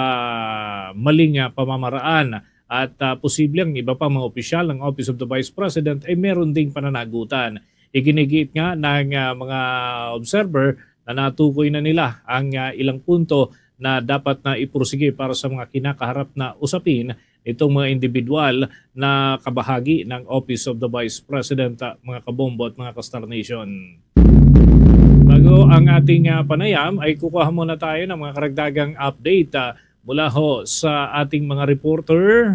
maling, ah, pamamaraan. At, ah, posible ang iba pang mga opisyal ng Office of the Vice President ay meron ding pananagutan. Iginigiit nga ng, ah, mga observer na natukoy na nila ang, ah, ilang punto na dapat na ipursige para sa mga kinakaharap na usapin nitong mga indibidwal na kabahagi ng Office of the Vice President, ah, mga kabombo at mga ka-Star Nation. Bago ang ating, ah, panayam, ay kukuha muna tayo ng mga karagdagang update, ah, mula ho sa ating mga reporter.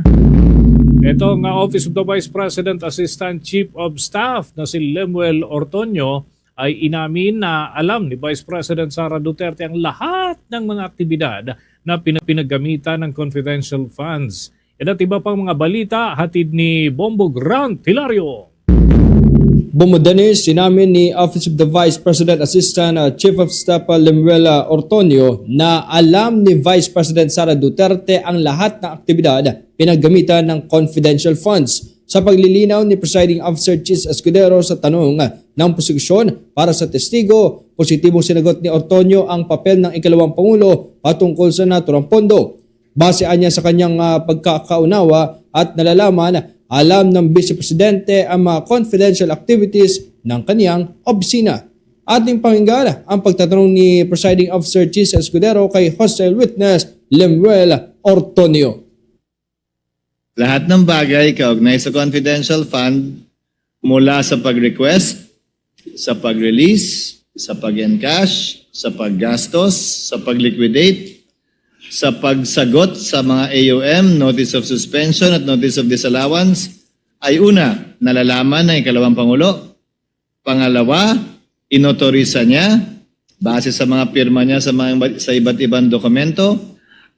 Ito nga Office of the Vice President Assistant Chief of Staff na si Lemuel Ortoño ay inamin na alam ni Vice President Sara Duterte ang lahat ng mga aktibidad na pina-, pinaggamitan ng confidential funds. Yan at iba pang mga balita, hatid ni Bombo Grant Hilario. Bombo Dennis, inamin ni Office of the Vice President Assistant, uh, Chief of Staff, uh, Lemuel, uh, Ortoño na alam ni Vice President Sara Duterte ang lahat ng aktibidad pinaggamitan ng confidential funds. Sa paglilinaw ni Presiding Officer Chiz Escudero sa tanong ng prosekusyon para sa testigo, positibong sinagot ni Ortoño ang papel ng ikalawang pangulo patungkol sa naturang pondo. Base anya sa kanyang, ah, pagkakaunawa at nalalaman, alam ng Vice Presidente ang mga confidential activities ng kaniyang opisina. Ating pakinggan ang pagtatanong ni Presiding Officer Chiz Escudero kay hostile witness Lemuel Ortonio. Lahat ng bagay kaugnay sa confidential fund, mula sa pag-request, sa pag-release, sa pag-encash, sa paggastos, sa pag-liquidate, sa pagsagot sa mga A U M, notice of suspension at notice of disallowance, ay una, nalalaman ng ikalawang Pangulo. Pangalawa, inotorisa niya base sa mga pirma niya sa mga iba-, sa iba't ibang dokumento.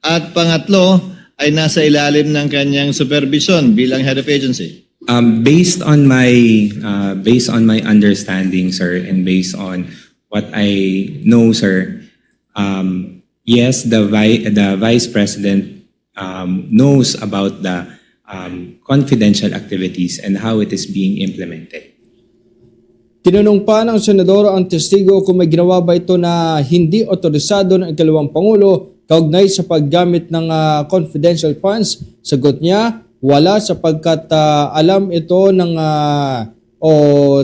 At pangatlo, ay nasa ilalim ng kanyang supervision bilang head of agency. Um, based on my, uh, based on my understanding, sir, and based on what I know, sir, um, yes, the vi-, the vice president um, knows about the, um, confidential activities and how it is being implemented. Tinanong pa ng senador ang testigo kung may ginawa ba ito na hindi otorisado ng ikalawang Pangulo kaugnay sa paggamit ng, ah, confidential funds. Sagot niya, wala sapagkat, ah, alam ito ng, ah, o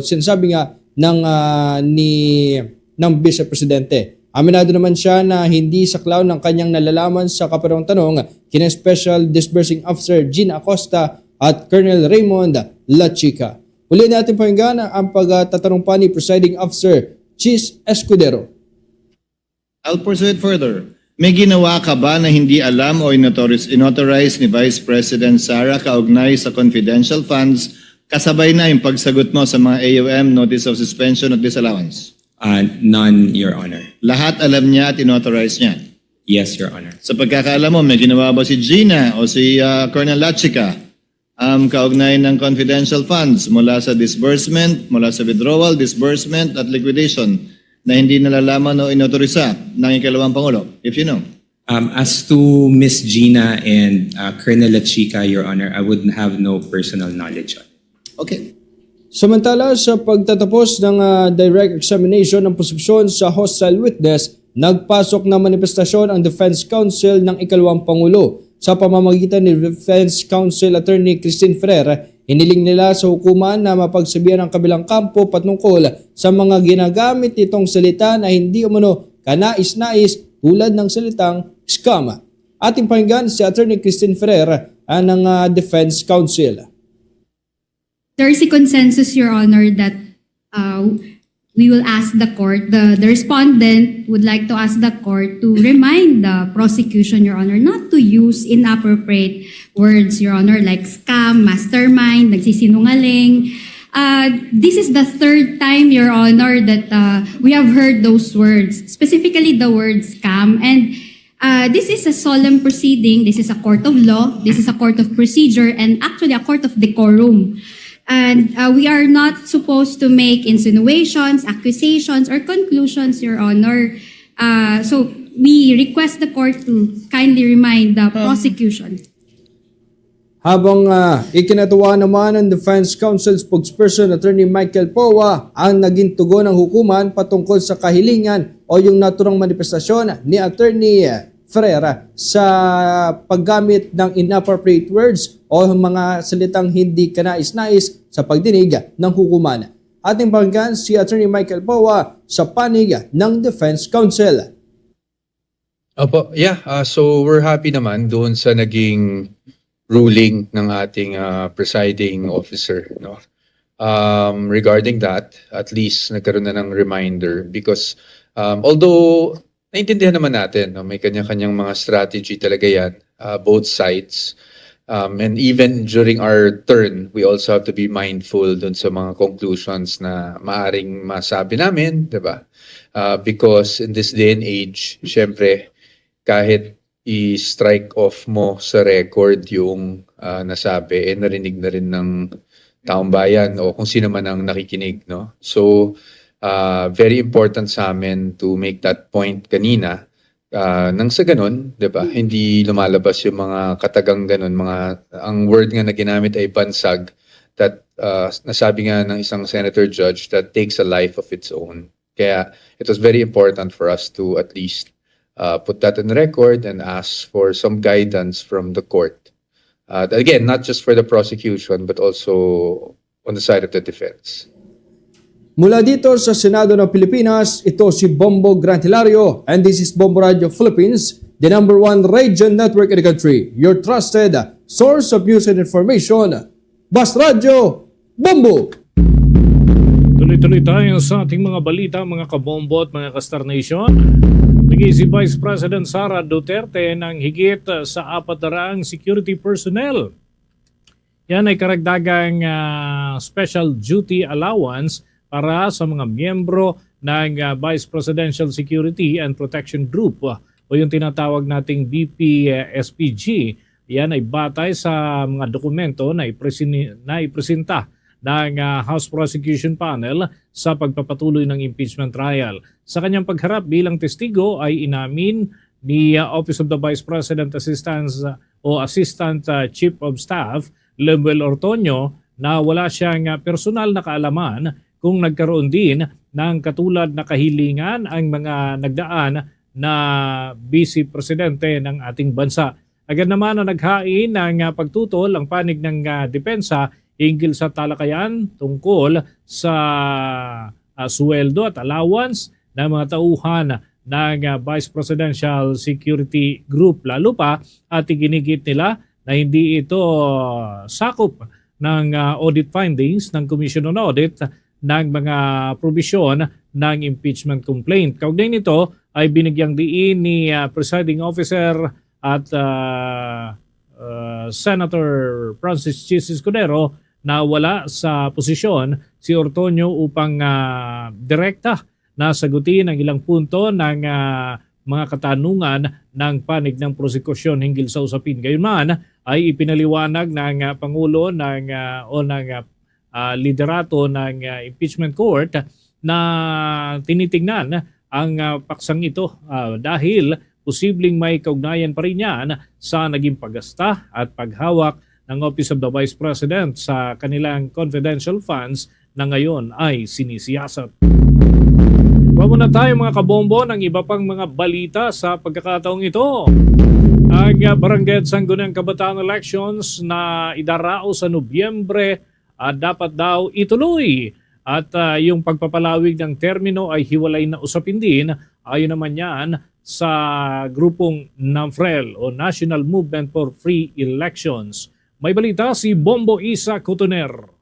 sinasabi nga ng, ah, ni, ng Vice Presidente. Aminado naman siya na hindi saklaw ng kanyang nalalaman sa kaparehong tanong kina Special Disbursing Officer Gina Acosta at Colonel Raymond Lachica. Uli natin pakinggan ang pagtatanong pa ni Presiding Officer Chiz Escudero. I'll pursue it further. May ginawa ka ba na hindi alam o inotoris-, inauthorize ni Vice President Sara kaugnay sa confidential funds, kasabay na yung pagsagot mo sa mga A U M notice of suspension at disallowance? Uh, none, Your Honor. Lahat alam niya at inauthorize niya? Yes, Your Honor. Sa pagkakaalam mo, may ginawa ba si Gina o si, ah, Colonel Lachica, um, kaugnay ng confidential funds mula sa disbursement, mula sa withdrawal, disbursement at liquidation na hindi nalalaman o inotorisa ng ikalawang Pangulo, if you know? Um, as to Miss Gina and, uh, Colonel Lachica, Your Honor, I would have no personal knowledge on. Okay. Samantala, sa pagtatapos ng, ah, direct examination ng prosekusyon sa hostile witness, nagpasok ng manifestasyon ang Defense Counsel ng ikalawang Pangulo. Sa pamamagitan ni Defense Counsel Attorney Christine Ferrer, hiniling nila sa hukuman na mapagsabihan ang kabilang kampo patungkol sa mga ginagamit nitong salita na hindi umano kanais-nais, tulad ng salitang scam. Ating pakinggan si Attorney Christine Ferrer, ah, ng, ah, Defense Counsel. There is a consensus, Your Honor, that, uh, we will ask the court, the, the respondent would like to ask the court to remind the prosecution, Your Honor, not to use inappropriate words, Your Honor, like scam, mastermind, nagsisinungaling. Uh, this is the third time, Your Honor, that, uh, we have heard those words, specifically the word scam. And Uh, this is a solemn proceeding. This is a court of law. This is a court of procedure and actually a court of decorum. And, uh, we are not supposed to make insinuations, accusations, or conclusions, Your Honor. Uh, so, we request the court to kindly remind the prosecution. Habang, ah, ikinatuwa naman ng Defense Counsel Spokesperson Attorney Michael Poa ang naging tugon ng hukuman patungkol sa kahilingan o yung naturang manifestasyon ni Attorney Ferrer sa paggamit ng inappropriate words o mga salitang hindi kanais-nais sa pagdinig ng hukuman. Ating pakinggan si Attorney Michael Poa sa panig ng Defense Counsel. Opo, yeah, ah, so we're happy naman doon sa naging ruling ng ating, ah, presiding officer, no? Um, regarding that, at least nagkaroon na ng reminder because, um, although naintindihan naman natin, no, may kanya-kanyang mga strategy talaga yan, ah, both sides. Um, and even during our turn, we also have to be mindful dun sa mga conclusions na maaring masabi namin, di ba? Ah, because in this day and age, syempre, kahit i-strike off mo sa record yung, ah, nasabi, eh, narinig na rin ng taong bayan o kung sino man ang nakikinig, no? So, ah, very important sa amin to make that point kanina, ah, nang sa ganun, di ba, hindi lumalabas yung mga katagang ganun, mga, ang word nga na ginamit ay bansag, that, ah, nasabi nga ng isang senator judge that takes a life of its own. Kaya it was very important for us to at least, ah, put that in record and ask for some guidance from the court, Uh, again, not just for the prosecution, but also on the side of the defense. Mula dito sa Senado ng Pilipinas, ito si Bombo Gran Hilario, and this is Bombo Radio Philippines, the number one radio network in the country, your trusted source of news and information. Bas Radyo, Bombo! Tuloy-tuloy tayo sa ating mga balita, mga kabombo at mga ka-Star Nation. Nag-iisyu si Vice President Sara Duterte ng higit sa apat na raang security personnel. Yan ay karagdagang, ah, special duty allowance para sa mga miyembro ng, ah, Vice Presidential Security and Protection Group, ah, o yung tinatawag nating B P S P G. Yan ay batay sa mga dokumento na ipresini-, na ipresenta ng, ah, House Prosecution Panel sa pagpapatuloy ng impeachment trial. Sa kanyang pagharap bilang testigo ay inamin ni, ah, Office of the Vice President Assistance, ah, o Assistant, ah, Chief of Staff Lemuel Ortoño na wala siyang, ah, personal na kaalaman kung nagkaroon din ng katulad na kahilingan ang mga nagdaan na bise presidente ng ating bansa. Agad naman na naghain ng, ah, pagtutol ang panig ng, ah, depensa hinggil sa talakayan tungkol sa, ah, sweldo at allowance ng mga tauhan ng, ah, Vice Presidential Security Group, lalo pa at iginigiit nila na hindi ito, ah, sakop ng, ah, audit findings ng Commission on Audit ng mga probisyon ng impeachment complaint. Kaugnay nito ay binigyang diin ni, ah, Presiding Officer at, ah, ah, Senator Francis Chiz Escudero na wala sa posisyon si Ortoño upang, ah, direkta na sagutin ang ilang punto ng, ah, mga katanungan ng panig ng prosekusyon hinggil sa usapin. Gayunman ay ipinaliwanag ng, ah, Pangulo ng, ah, o ng, ah, ah, liderato ng, ah, impeachment court na tinitingnan ang, ah, paksang ito, ah, dahil posibleng may kaugnayan pa rin yan sa naging paggasta at paghawak ng Office of the Vice President sa kanilang confidential funds na ngayon ay sinisiyasat. Kuha muna tayo, mga kabombo, ng iba pang mga balita sa pagkakataong ito. Ang, ah, Barangay at Sangguniang Kabataan elections na idaraos sa Nobyembre, ah, dapat daw ituloy. At, ah, yung pagpapalawig ng termino ay hiwalay na usapin din. Ayon naman yan sa grupong NAMFREL o National Movement for Free Elections. May balita si Bombo Isa Cotoner.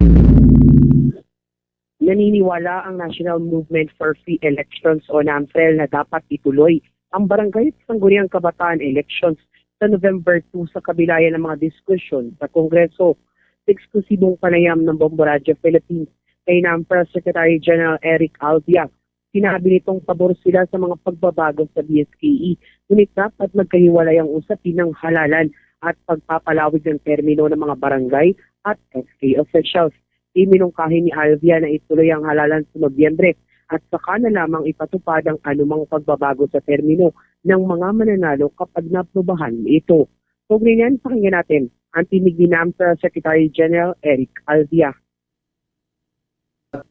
Naniniwala ang National Movement for Free Elections o NAMFREL na dapat ituloy ang Barangay at Sangguniang Kabataan elections sa November two sa kabila ng mga diskusyon sa Kongreso. Sa eksklusibong panayam ng Bombo Radyo Philippines kay NAMFREL Secretary General Eric Alvia, sinabi nitong pabor sila sa mga pagbabago sa B S K E, ngunit dapat magkahiwalay ang usapin ng halalan at pagpapalawig ng termino ng mga barangay at S K officials. Iminungkahi ni Alvia na ituloy ang halalan sa Nobyembre at saka na lamang ipatupad ang anumang pagbabago sa termino ng mga mananalo kapag naaprubahan ito. Kaugnay niyan, pakinggan natin ang tinig ni NAMFREL Secretary General Eric Alvia.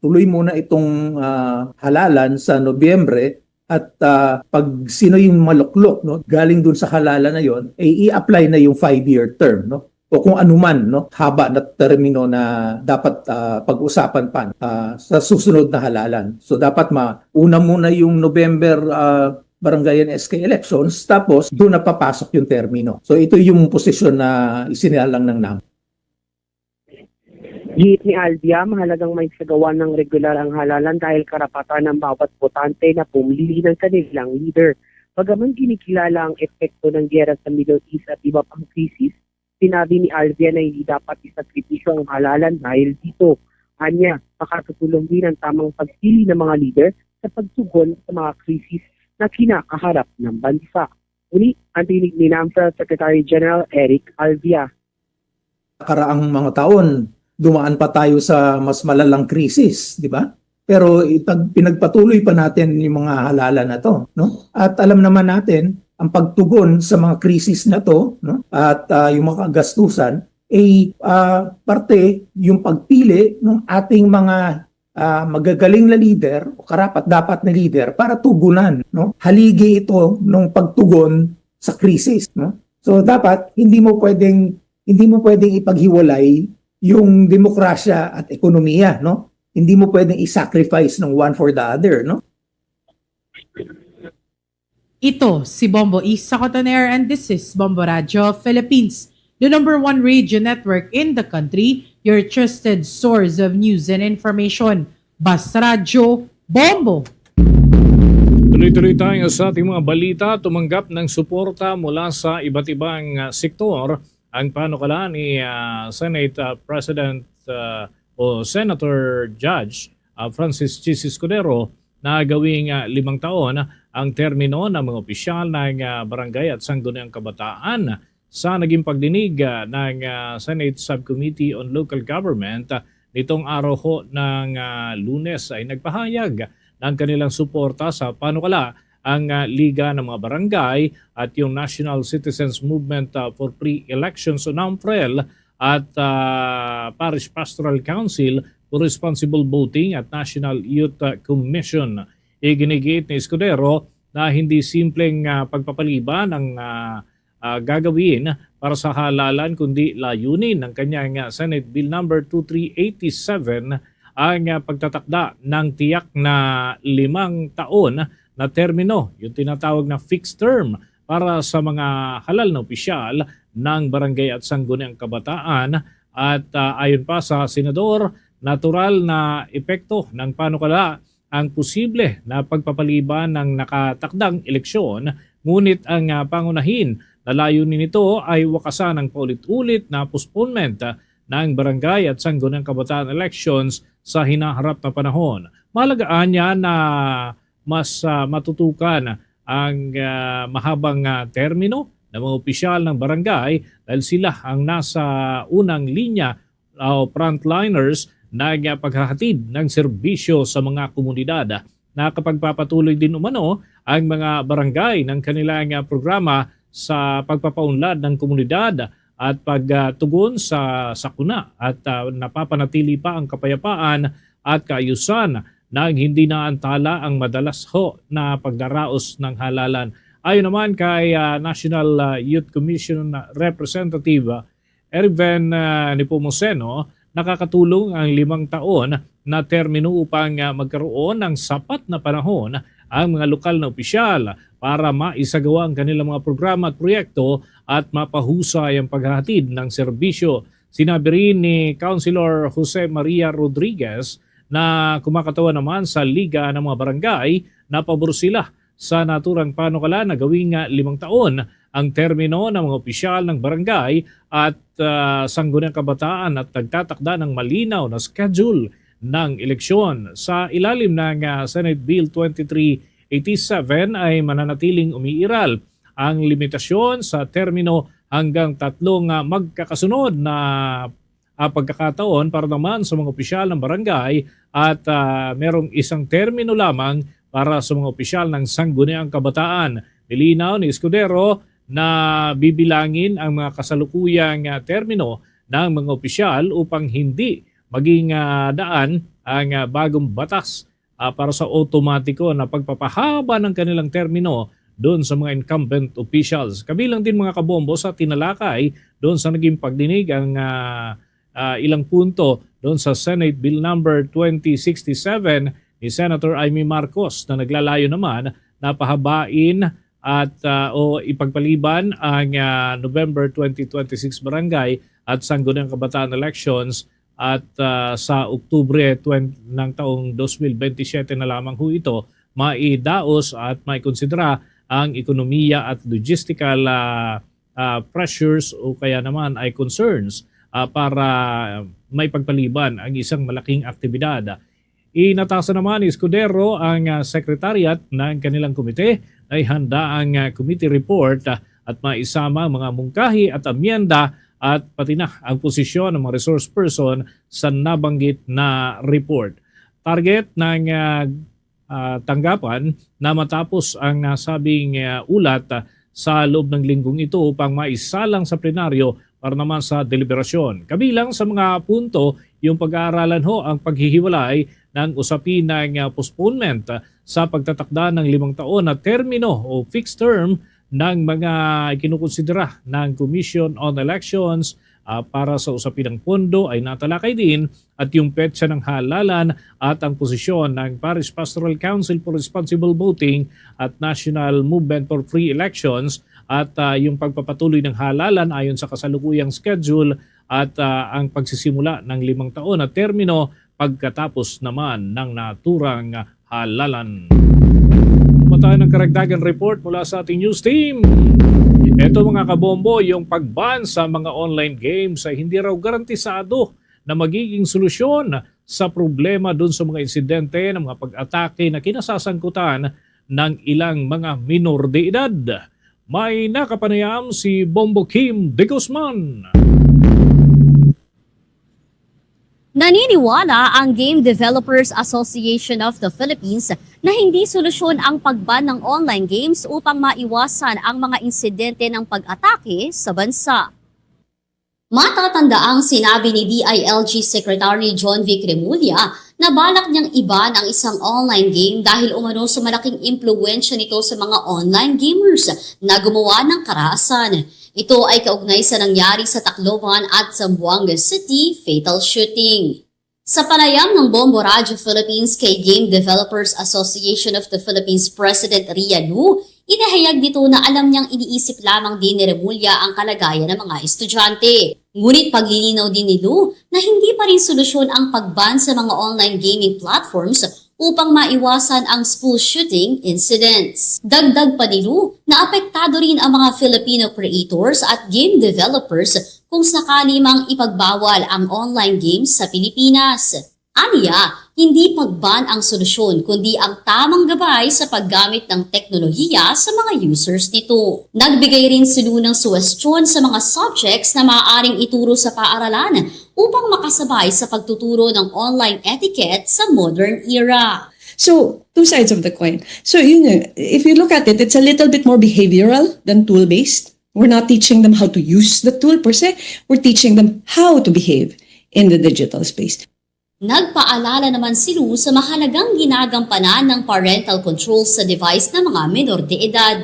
Tuloy muna itong, ah, halalan sa Nobyembre at, ah, pag sino'y maluklok, no, galing dun sa halalan na yon, eh, i-apply na yung five-year term, no? O kung anuman, no, haba na termino na dapat, ah, pag-usapan pa, ah, sa susunod na halalan. So, dapat mauna muna yung November, ah, barangay and S K elections, tapos doon na papasok yung termino. So, ito yung posisyon na isinilang ng NAM. Giit ni Alvia, mahalagang maisagawa ng regular ang halalan dahil karapatan ng bawat botante na pumili ng kanilang leader. Bagaman kinikilala ang epekto ng giyera sa Middle East at iba pang krisis, sinabi ni Alvia na hindi dapat isakripisyo ang halalan dahil dito. Anya, makakatulong din ang tamang pagpili ng mga leader sa pagtugon sa mga krisis na kinakaharap ng bansa. Muli, ang tinig ni NAMFREL Secretary General Eric Alvia. Nakaraang mga taon, dumaan pa tayo sa mas malalang krisis, di ba? Pero ipag-, pinagpatuloy pa natin yung mga halalan na to, no? At alam naman natin, ang pagtugon sa mga krisis na to, no? At, ah, yung mga kagastusan, ay, ah, parte yung pagpili ng ating mga, ah, magagaling na leader o karapat-dapat na leader para tugunan, no? Haligi ito ng pagtugon sa krisis, no? So, dapat hindi mo pwedeng hindi mo pwedeng ipaghiwalay yung demokrasya at ekonomiya, no? Hindi mo pwedeng i-sacrifice ng one for the other, no? Ito si Bombo Isa Cotoner, and this is Bombo Radyo Philippines, the number one radio network in the country, your trusted source of news and information. Basta Radyo, Bombo! Tuloy-tuloy tayo sa ating mga balita. Tumanggap ng suporta mula sa iba't ibang, ah, sektor ang panukala ni, ah, Senate, ah, President, ah, o Senator Judge, ah, Francis Chiz Escudero na gawing, ah, limang taon ang termino ng mga opisyal ng, ah, barangay at sangguniang kabataan. Sa naging pagdinig, ah, ng, ah, Senate Subcommittee on Local Government, ah, nitong araw ho ng, ah, Lunes ay nagpahayag ng kanilang suporta sa panukala ang, ah, Liga ng mga Barangay at yung National Citizens Movement, ah, for Free Elections o NAMFREL at, ah, Parish Pastoral Council for Responsible Voting at National Youth, ah, Commission. Iginigiit ni Escudero na hindi simpleng, ah, pagpapaliban ang, ah, ah, gagawin para sa halalan, kundi layunin ng kanyang, ah, Senate Bill number two three eight seven ang, ah, pagtatakda ng tiyak na limang taon na termino, yung tinatawag na fixed term, para sa mga halal na opisyal ng barangay at sangguniang kabataan. At, ah, ayon pa sa senador, natural na epekto ng panukala ang posible na pagpapaliban ng nakatakdang eleksyon, ngunit ang, ah, pangunahin na layunin nito ay wakasan ang paulit-ulit na postponement, ah, ng barangay at sangguniang kabataan elections sa hinaharap na panahon. Mahalaga anya na mas, ah, matutukan ang, ah, mahabang, ah, termino ng mga opisyal ng barangay dahil sila ang nasa unang linya o frontliners ng, ah, paghahatid ng serbisyo sa mga komunidad. Nakapagpapatuloy din umano ang mga barangay ng kanilang, ah, programa sa pagpapaunlad ng komunidad at pagtugon sa sakuna at, ah, napapanatili pa ang kapayapaan at kaayusan nang hindi naantala ang madalas ho na pagdaraos ng halalan. Ayon naman kay, ah, National, ah, Youth Commission Representative, ah, Erven, ah, Nepomuceno, nakakatulong ang limang taon na termino upang, ah, magkaroon ng sapat na panahon ang mga lokal na opisyal para maisagawa ang kanilang mga programa at proyekto at mapahusay ang paghahatid ng serbisyo. Sinabi rin ni Councilor Jose Maria Rodriguez na kumakatawan naman sa Liga ng mga Barangay na pabor sila sa naturang panukala na gawing, ah, limang taon ang termino ng mga opisyal ng barangay at, ah, sangguniang kabataan at nagtatakda ng malinaw na schedule ng eleksyon. Sa ilalim ng, ah, Senate Bill twenty-three eighty-seven ay mananatiling umiiral ang limitasyon sa termino hanggang tatlong, ah, magkakasunod na, ah, pagkakataon para naman sa mga opisyal ng barangay at, ah, merong isang termino lamang para sa mga opisyal ng sangguniang kabataan. Nilinaw ni Escudero na bibilangin ang mga kasalukuyang, ah, termino ng mga opisyal upang hindi maging, ah, daan ang, ah, bagong batas, ah, para sa otomatiko na pagpapahaba ng kanilang termino doon sa mga incumbent officials. Kabilang din, mga kabombo, sa tinalakay doon sa naging pagdinig ang, ah, ah, ilang punto doon sa Senate Bill number twenty sixty-seven ni Senator Imee Marcos na naglalayo naman na pahabain at, ah, o ipagpaliban ang, ah, November twenty twenty-six barangay at sangguniang kabataan elections at, ah, sa Oktubre twenty ng taong dos mil bente siyete na lamang ho ito maidaos at maikonsidera ang ekonomiya at logistical, ah, ah, pressures o kaya naman ay concerns, ah, para maipagpaliban ang isang malaking aktibidad. Inatasan naman ni Escudero ang, ah, secretariat ng kanilang komite na ihanda ang, ah, committee report, ah, at maisama ang mga mungkahi at amyenda at pati na ang posisyon ng mga resource person sa nabanggit na report. Target ng, ah, ah, tanggapan na matapos ang nasabing, ah, ulat, ah, sa loob ng linggong ito upang maisalang sa plenaryo para naman sa deliberasyon. Kabilang sa mga punto, yung pag-aaralan ho ang paghihiwalay ng usapin ng, ah, postponement, ah, sa pagtatakda ng limang taon na termino o fixed term ng mga ikinukonsidera ng Commission on Elections ah, para sa usapin ng pondo ay natalakay din at yung petsa ng halalan at ang posisyon ng Parish Pastoral Council for Responsible Voting at National Movement for Free Elections at, ah, yung pagpapatuloy ng halalan ayon sa kasalukuyang schedule at, ah, ang pagsisimula ng limang taon na termino pagkatapos naman ng naturang halalan. Naman tayo ng karagdagang report mula sa ating news team. Ito, mga kabombo, yung pag-ban sa mga online games ay hindi raw garantisado na magiging solusyon sa problema dun sa mga insidente ng mga pag-atake na kinasasangkutan ng ilang mga minor de edad. May nakapanayam si Bombo Kim de Guzman. Naniniwala ang Game Developers Association of the Philippines na hindi solusyon ang pag-ban ng online games upang maiwasan ang mga insidente ng pag-atake sa bansa. Matatandaang sinabi ni D I L G Secretary John Vic Remulla na balak niyang i-ban ang isang online game dahil umano sa malaking impluwensya nito sa mga online gamers na gumawa ng karahasan. Ito ay kaugnay sa nangyari sa Tacloban at Zamboanga City fatal shooting. Sa panayam ng Bombo Radyo Philippines kay Game Developers Association of the Philippines President Ria Lu, inihayag nito na alam niyang iniisip lamang din ni Remulla ang kalagayan ng mga estudyante. Ngunit paglilinaw din ni Lu na hindi pa rin solusyon ang pag-ban sa mga online gaming platforms upang maiwasan ang school shooting incidents. Dagdag pa ni Lu na apektado rin ang mga Filipino creators at game developers kung sakali mang ipagbawal ang online games sa Pilipinas. Aniya, hindi pag-ban ang solusyon kundi ang tamang gabay sa paggamit ng teknolohiya sa mga users nito. Nagbigay rin si Lu ng suwestyon sa mga subjects na maaaring ituro sa paaralan upang makasabay sa pagtuturo ng online etiquette sa modern era. So, two sides of the coin. So, yun nga, if you look at it, it's a little bit more behavioral than tool-based. We're not teaching them how to use the tool per se. We're teaching them how to behave in the digital space. Nagpaalala naman si Lu sa mahalagang ginagampanan ng parental control sa device ng mga menor de edad.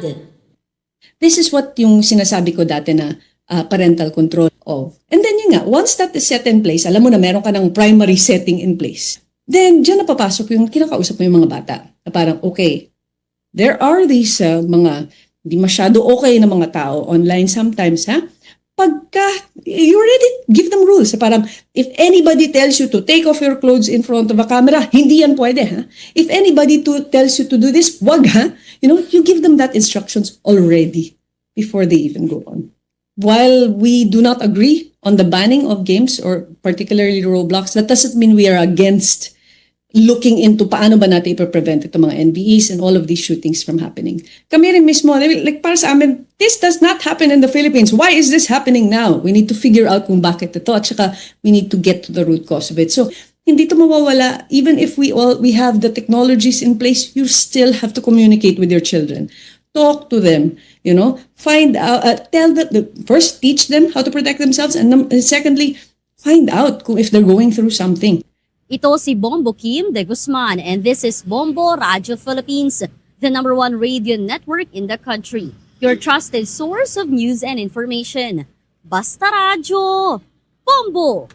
This is what yung sinasabi ko dati na, ah, parental control of. And then yun nga, once that is set in place, alam mo na meron ka ng primary setting in place, then diyan na papasok yung kinakausap mo yung mga bata. Na parang, okay, there are these, ah, mga di masyado okay na mga tao online sometimes, ha? Pagka, you already give them rules. Parang, if anybody tells you to take off your clothes in front of a camera, hindi yan pwede, ha? If anybody to, tells you to do this, wag, ha? You know, you give them that instructions already before they even go on. While we do not agree on the banning of games or particularly Roblox, that doesn't mean we are against looking into paano ba natin ipe-prevent itong mga N B Es and all of these shootings from happening. Kami rin mismo, I mean, like, para sa amin, this does not happen in the Philippines. Why is this happening now? We need to figure out kung bakit ito at saka we need to get to the root cause of it. So, hindi ito mawawala. Even if we all, we have the technologies in place, you still have to communicate with your children. Talk to them, you know, find out, uh, tell them, the, first teach them how to protect themselves, and num-, and secondly, find out kung if they're going through something. Ito si Bombo Kim de Guzman, and this is Bombo Radyo Philippines, the number one radio network in the country. Your trusted source of news and information. Basta Radyo, Bombo!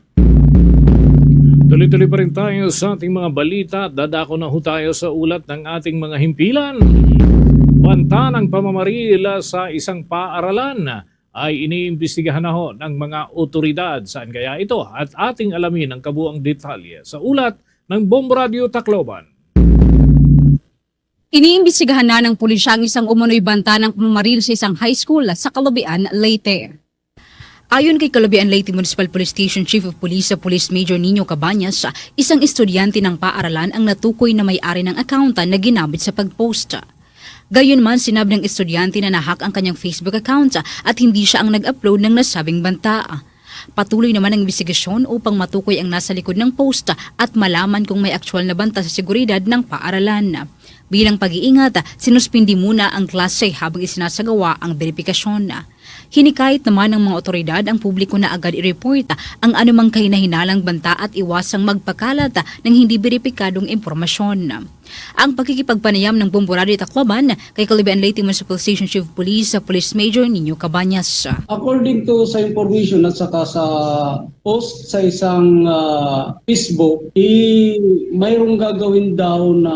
Tuloy-tuloy pa rin tayo sa ating mga balita. Dadako na ho tayo sa ulat ng ating mga himpilan. Banta ng pamamaril sa isang paaralan ay iniimbestigahan na ho ng mga otoridad. Saan kaya ito? At ating alamin ang kabuang detalye sa ulat ng Bombo Radyo Tacloban. Iniimbestigahan na ng pulisya ang isang umano'y banta ng pamamaril sa isang high school sa Calubian, Leyte. Ayon kay Calubian Leyte Municipal Police Station Chief of Police, Police Major Nino Cabañas, isang estudyante ng paaralan ang natukoy na may-ari ng account na ginamit sa pag-post. Gayunman, sinabi ng estudyante na na-hack ang kanyang Facebook account at hindi siya ang nag-upload ng nasabing banta. Patuloy naman ang imbestigasyon upang matukoy ang nasa likod ng post at malaman kung may aktuwal na banta sa seguridad ng paaralan. Bilang pag-iingat, sinuspindi muna ang klase habang isinasagawa ang beripikasyon. Hinikayat naman ng mga otoridad ang publiko na agad i-report ang anumang kahinahinalang banta at iwasang magpakalat ng hindi beripikadong impormasyon. Ang pakikipagpanayam ng Bombo Radyo Tacloban kay Calabean Leyte Municipal Station Chief of Police sa Police Major Nino Cabañas. According to sa information at saka sa post sa isang, ah, Facebook, i-, mayroong gagawin daw na,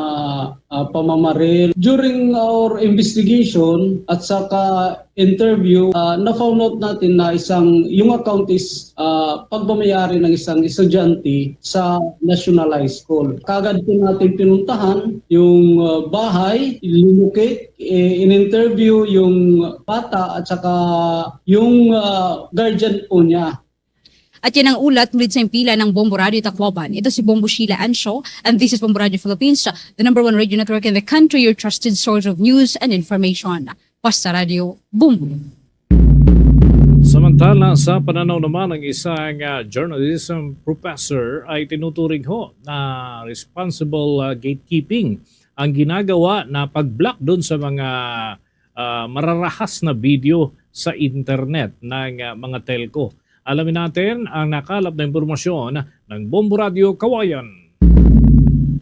ah, pamamaril. During our investigation at saka interview, ah, na-found out natin na isang, yung account is, ah, pagmamayari ng isang estudyante sa National High School. Kagad po natin pinuntahan yung, ah, bahay, linukit, eh, in-interview yung bata at saka yung, ah, guardian po niya. At yan ang ulat mula sa impila ng Bombo Radyo Tacloban. Ito si Bombo Sheila Ancho, and this is Bombo Radyo Philippines, the number one radio network in the country, your trusted source of news and information. Basta Radyo, Bombo. Samantala, sa pananaw naman ng isang, ah, journalism professor, ay tinuturing ho na responsible, ah, gatekeeping ang ginagawa na pag-block doon sa mga, ah, mararahas na video sa internet ng, ah, mga telco. Alamin natin ang nakalap na impormasyon ng Bombo Radyo Kawayan.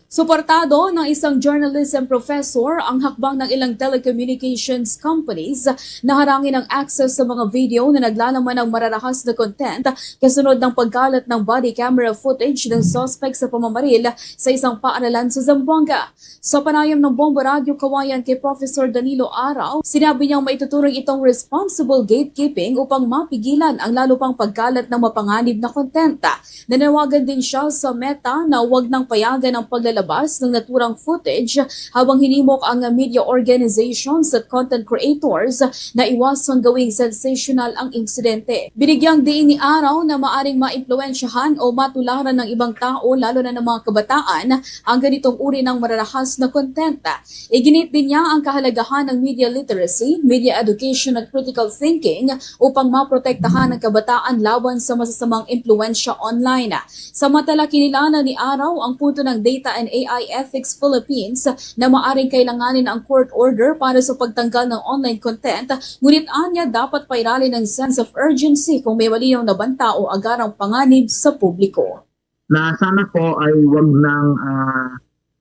Suportado ng isang journalism professor ang hakbang ng ilang telecommunications companies na harangin ang access sa mga video na naglalaman ng mararahas na content kasunod ng pagkalat ng body camera footage ng suspect sa pamamaril sa isang paaralan sa Zamboanga. Sa panayam ng Bombo Radyo Kawayan kay Professor Danilo Araw, sinabi niyang maituturing itong responsible gatekeeping upang mapigilan ang lalo pang pagkalat ng mapanganib na content. Nanawagan din siya sa Meta na huwag nang payagan ang paglalabas ng naturang footage habang hinimok ang media organizations at content creators na iwasang gawing sensational ang insidente. Binigyang diin ni Araw na maaring maimpluwensyahan o matularan ng ibang tao, lalo na ng mga kabataan, ang ganitong uri ng mararahas na content. Iginit din niya ang kahalagahan ng media literacy, media education at critical thinking upang maprotektahan ang kabataan laban sa masasamang impluwensya online. Samantala, kinilala ni Araw ang punto ng Data and A I Ethics Philippines na maaring kailanganin ang court order para sa pagtanggal ng online content, ngunit anya dapat pairalin ng sense of urgency kung may malinaw na banta o agarang panganib sa publiko. Na sana po ay wag nang, ah,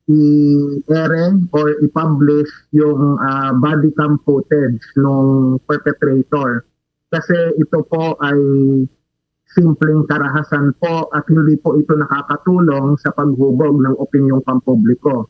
i-ere or i-publish yung, ah, body cam footage nung perpetrator. Kasi ito po ay simpleng karahasan po at hindi po ito nakakatulong sa paghubog ng opinyong pampubliko.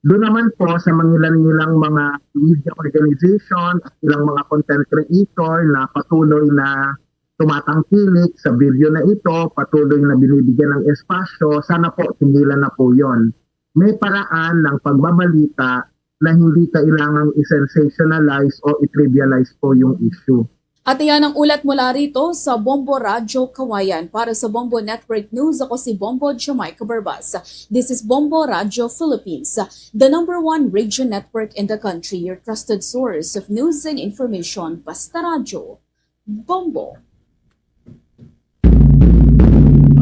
Doon naman po sa mangilan-ngilang mga media organization at ilang mga content creator na patuloy na tumatangkilik sa video na ito, patuloy na binibigyan ng espasyo, sana po tigilan na po yon. May paraan ng pagbabalita na hindi kailangang i-sensationalize o i-trivialize po yung issue. At iyan ang ulat mula rito sa Bombo Radyo Kawayan. Para sa Bombo Network News, ako si Bombo Jamaica Barbas. This is Bombo Radyo Philippines, the number one radio network in the country, your trusted source of news and information. Basta Radyo, Bombo.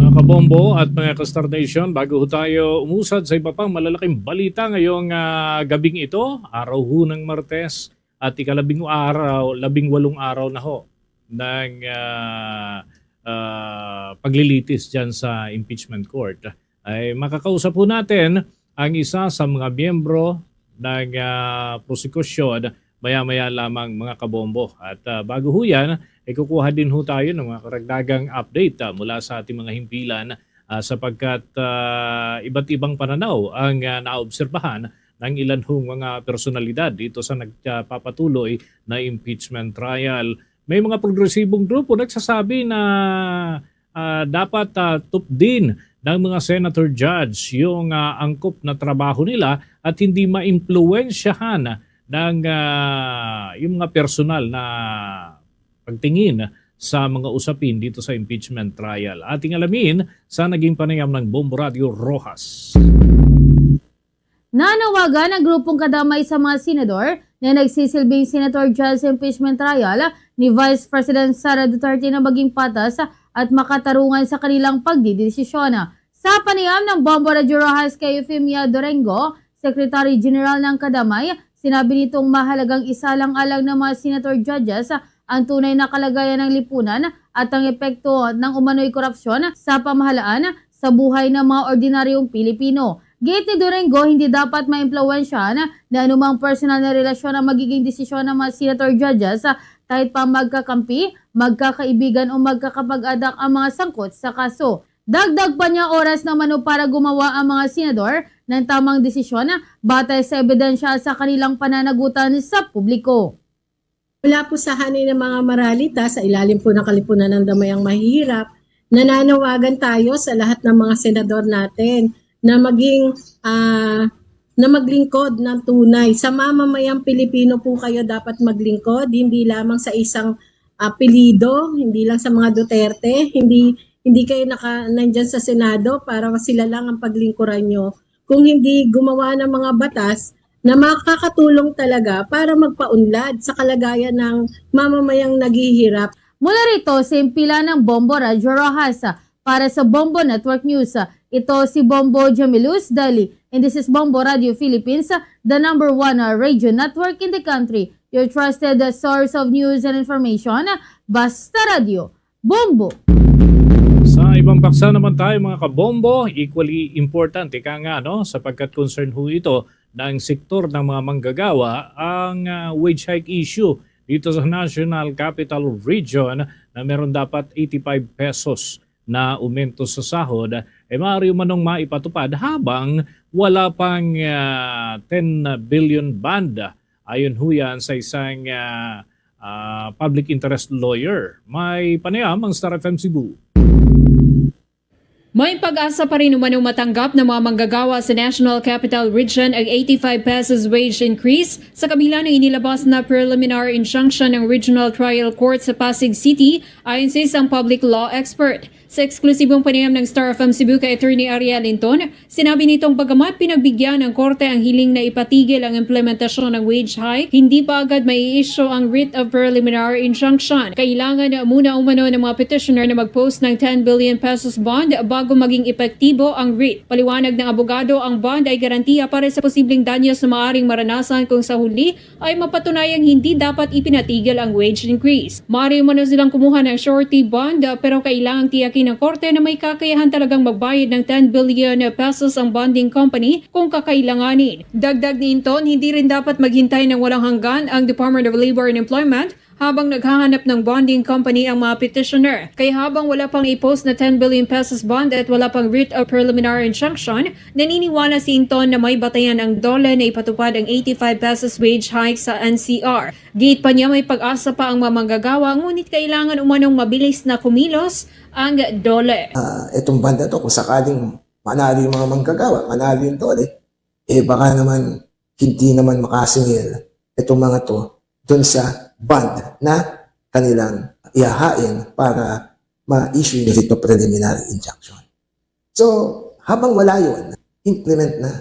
Mga kabombo at mga ka-Star Nation, bago ho tayo umusad sa iba pang malalaking balita ngayong, ah, gabing ito, araw ho ng Martes at ikalabing araw, labing walong araw na ho ng, ah, ah, paglilitis diyan sa impeachment court. Ay makakausap ho natin ang isa sa mga miyembro ng, ah, prosekusyon maya-maya lamang, mga kabombo. At, ah, bago ho yan, ay kukuha din ho tayo ng mga karagdagang update, ah, mula sa ating mga himpilan, ah, sapagkat, ah, iba't ibang pananaw ang, ah, naobserbahan ng ilan hong mga personalidad dito sa nagpapatuloy na impeachment trial. May mga progresibong grupo nagsasabi na, ah, dapat, ah, tupdin ng mga senator judge yung, ah, angkop na trabaho nila at hindi maimpluwensyahan ng, ah, yung mga personal na pagtingin sa mga usapin dito sa impeachment trial. Ating alamin sa naging panayam ng Bombo Radyo Roxas. Nanawagan ang grupong Kadamay sa mga senador na nagsisilbing senator dyan sa impeachment trial ni Vice President Sara Duterte na maging patas at makatarungan sa kanilang pagdidesisyon. Sa panayam ng Bombo Radyo Roxas kay Eufemia Durango, Secretary General ng Kadamay, sinabi nitong mahalagang isalang-alang ng mga senator judges ang tunay na kalagayan ng lipunan at ang epekto ng umano'y korupsyon sa pamahalaan sa buhay ng mga ordinaryong Pilipino. Giit ni Durengo, hindi dapat maimpluwensyahan ng anumang personal na relasyon ang magiging desisyon ng mga senator judges, kahit pa magkakampi, magkakaibigan o magkakapag-anak ang mga sangkot sa kaso. Dagdag pa niya, oras na umano para gumawa ang mga senador ng tamang desisyon batay sa ebidensya sa kanilang pananagutan sa publiko. Mula po sa hanay ng mga maralita sa ilalim po ng Kalipunan ng Damayang Mahihirap, nananawagan tayo sa lahat ng mga senador natin na maging, ah, na maglingkod ng tunay. Sa mamamayang Pilipino po kayo dapat maglingkod, hindi lamang sa isang apelyido, hindi lang sa mga Duterte, hindi, hindi kayo naka-, nandyan sa Senado para sila lang ang paglingkuran nyo. Kung hindi gumawa ng mga batas na makakatulong talaga para magpaunlad sa kalagayan ng mamamayang naghihirap. Mula rito, sa himpilan ng Bombo Radyo Roxas, para sa Bombo Network News, ito si Bombo Jamilus Dali, and this is Bombo Radio Philippines, the number one radio network in the country. Your trusted source of news and information, Basta Radio. Bombo! Sa ibang paksa naman tayo, mga kabombo, equally important, ika nga, no, sapagkat concern ho ito ng sektor ng mga manggagawa, ang, ah, wage hike issue dito sa National Capital Region na meron dapat eighty-five pesos na umento sa sahod, eh, maaari umanong maipatupad habang wala pang, ah, ten billion bond. Ayon ho yan sa isang, ah, ah, public interest lawyer. May panayam ang Star F M Cebu. May pag-asa pa rin umano matanggap ng mga manggagawa sa National Capital Region ang eighty-five pesos wage increase sa kabila ng inilabas na preliminary injunction ng Regional Trial Court sa Pasig City, ayon sa isang public law expert. Sa eksklusibong panayam ng Star F M Cebu kay Attorney Ariel Linton, sinabi nitong bagamat pinagbigyan ng korte ang hiling na ipatigil ang implementasyon ng wage hike, hindi pa agad mai-issue ang writ of preliminary injunction. Kailangan muna umano ng mga petitioner na mag-post ng ten billion pesos bond bago maging epektibo ang writ. Paliwanag ng abogado, ang bond ay garantiya para sa posibleng danyos na maaaring maranasan kung sa huli ay mapatunayang hindi dapat ipinatigil ang wage increase. Maaari umano silang kumuha ng surety bond, ah, pero kailangang tiyakin ng korte na may kakayahan talagang magbayad ng ten billion pesos ang bonding company kung kakailanganin. Dagdag ni Linton, hindi rin dapat maghintay ng walang hanggan ang Department of Labor and Employment habang naghahanap ng bonding company ang mga petitioner. Kaya habang wala pang i-post na ten billion pesos bond at wala pang writ of preliminary injunction, naniniwala si Linton na may batayan ang DOLE na ipatupad ang eighty-five pesos wage hike sa N C R. Giit pa niya, may pag-asa pa ang mga manggagawa, ngunit kailangan umanong mabilis na kumilos ang DOLE. Ah, itong bond na to, kung sakaling manalo yung mga manggagawa, manalo yung DOLE, eh, baka naman hindi naman makasingil itong mga to dun sa bond na kanilang ihahain para ma-issue nito preliminary injunction. So, habang wala yun, implement na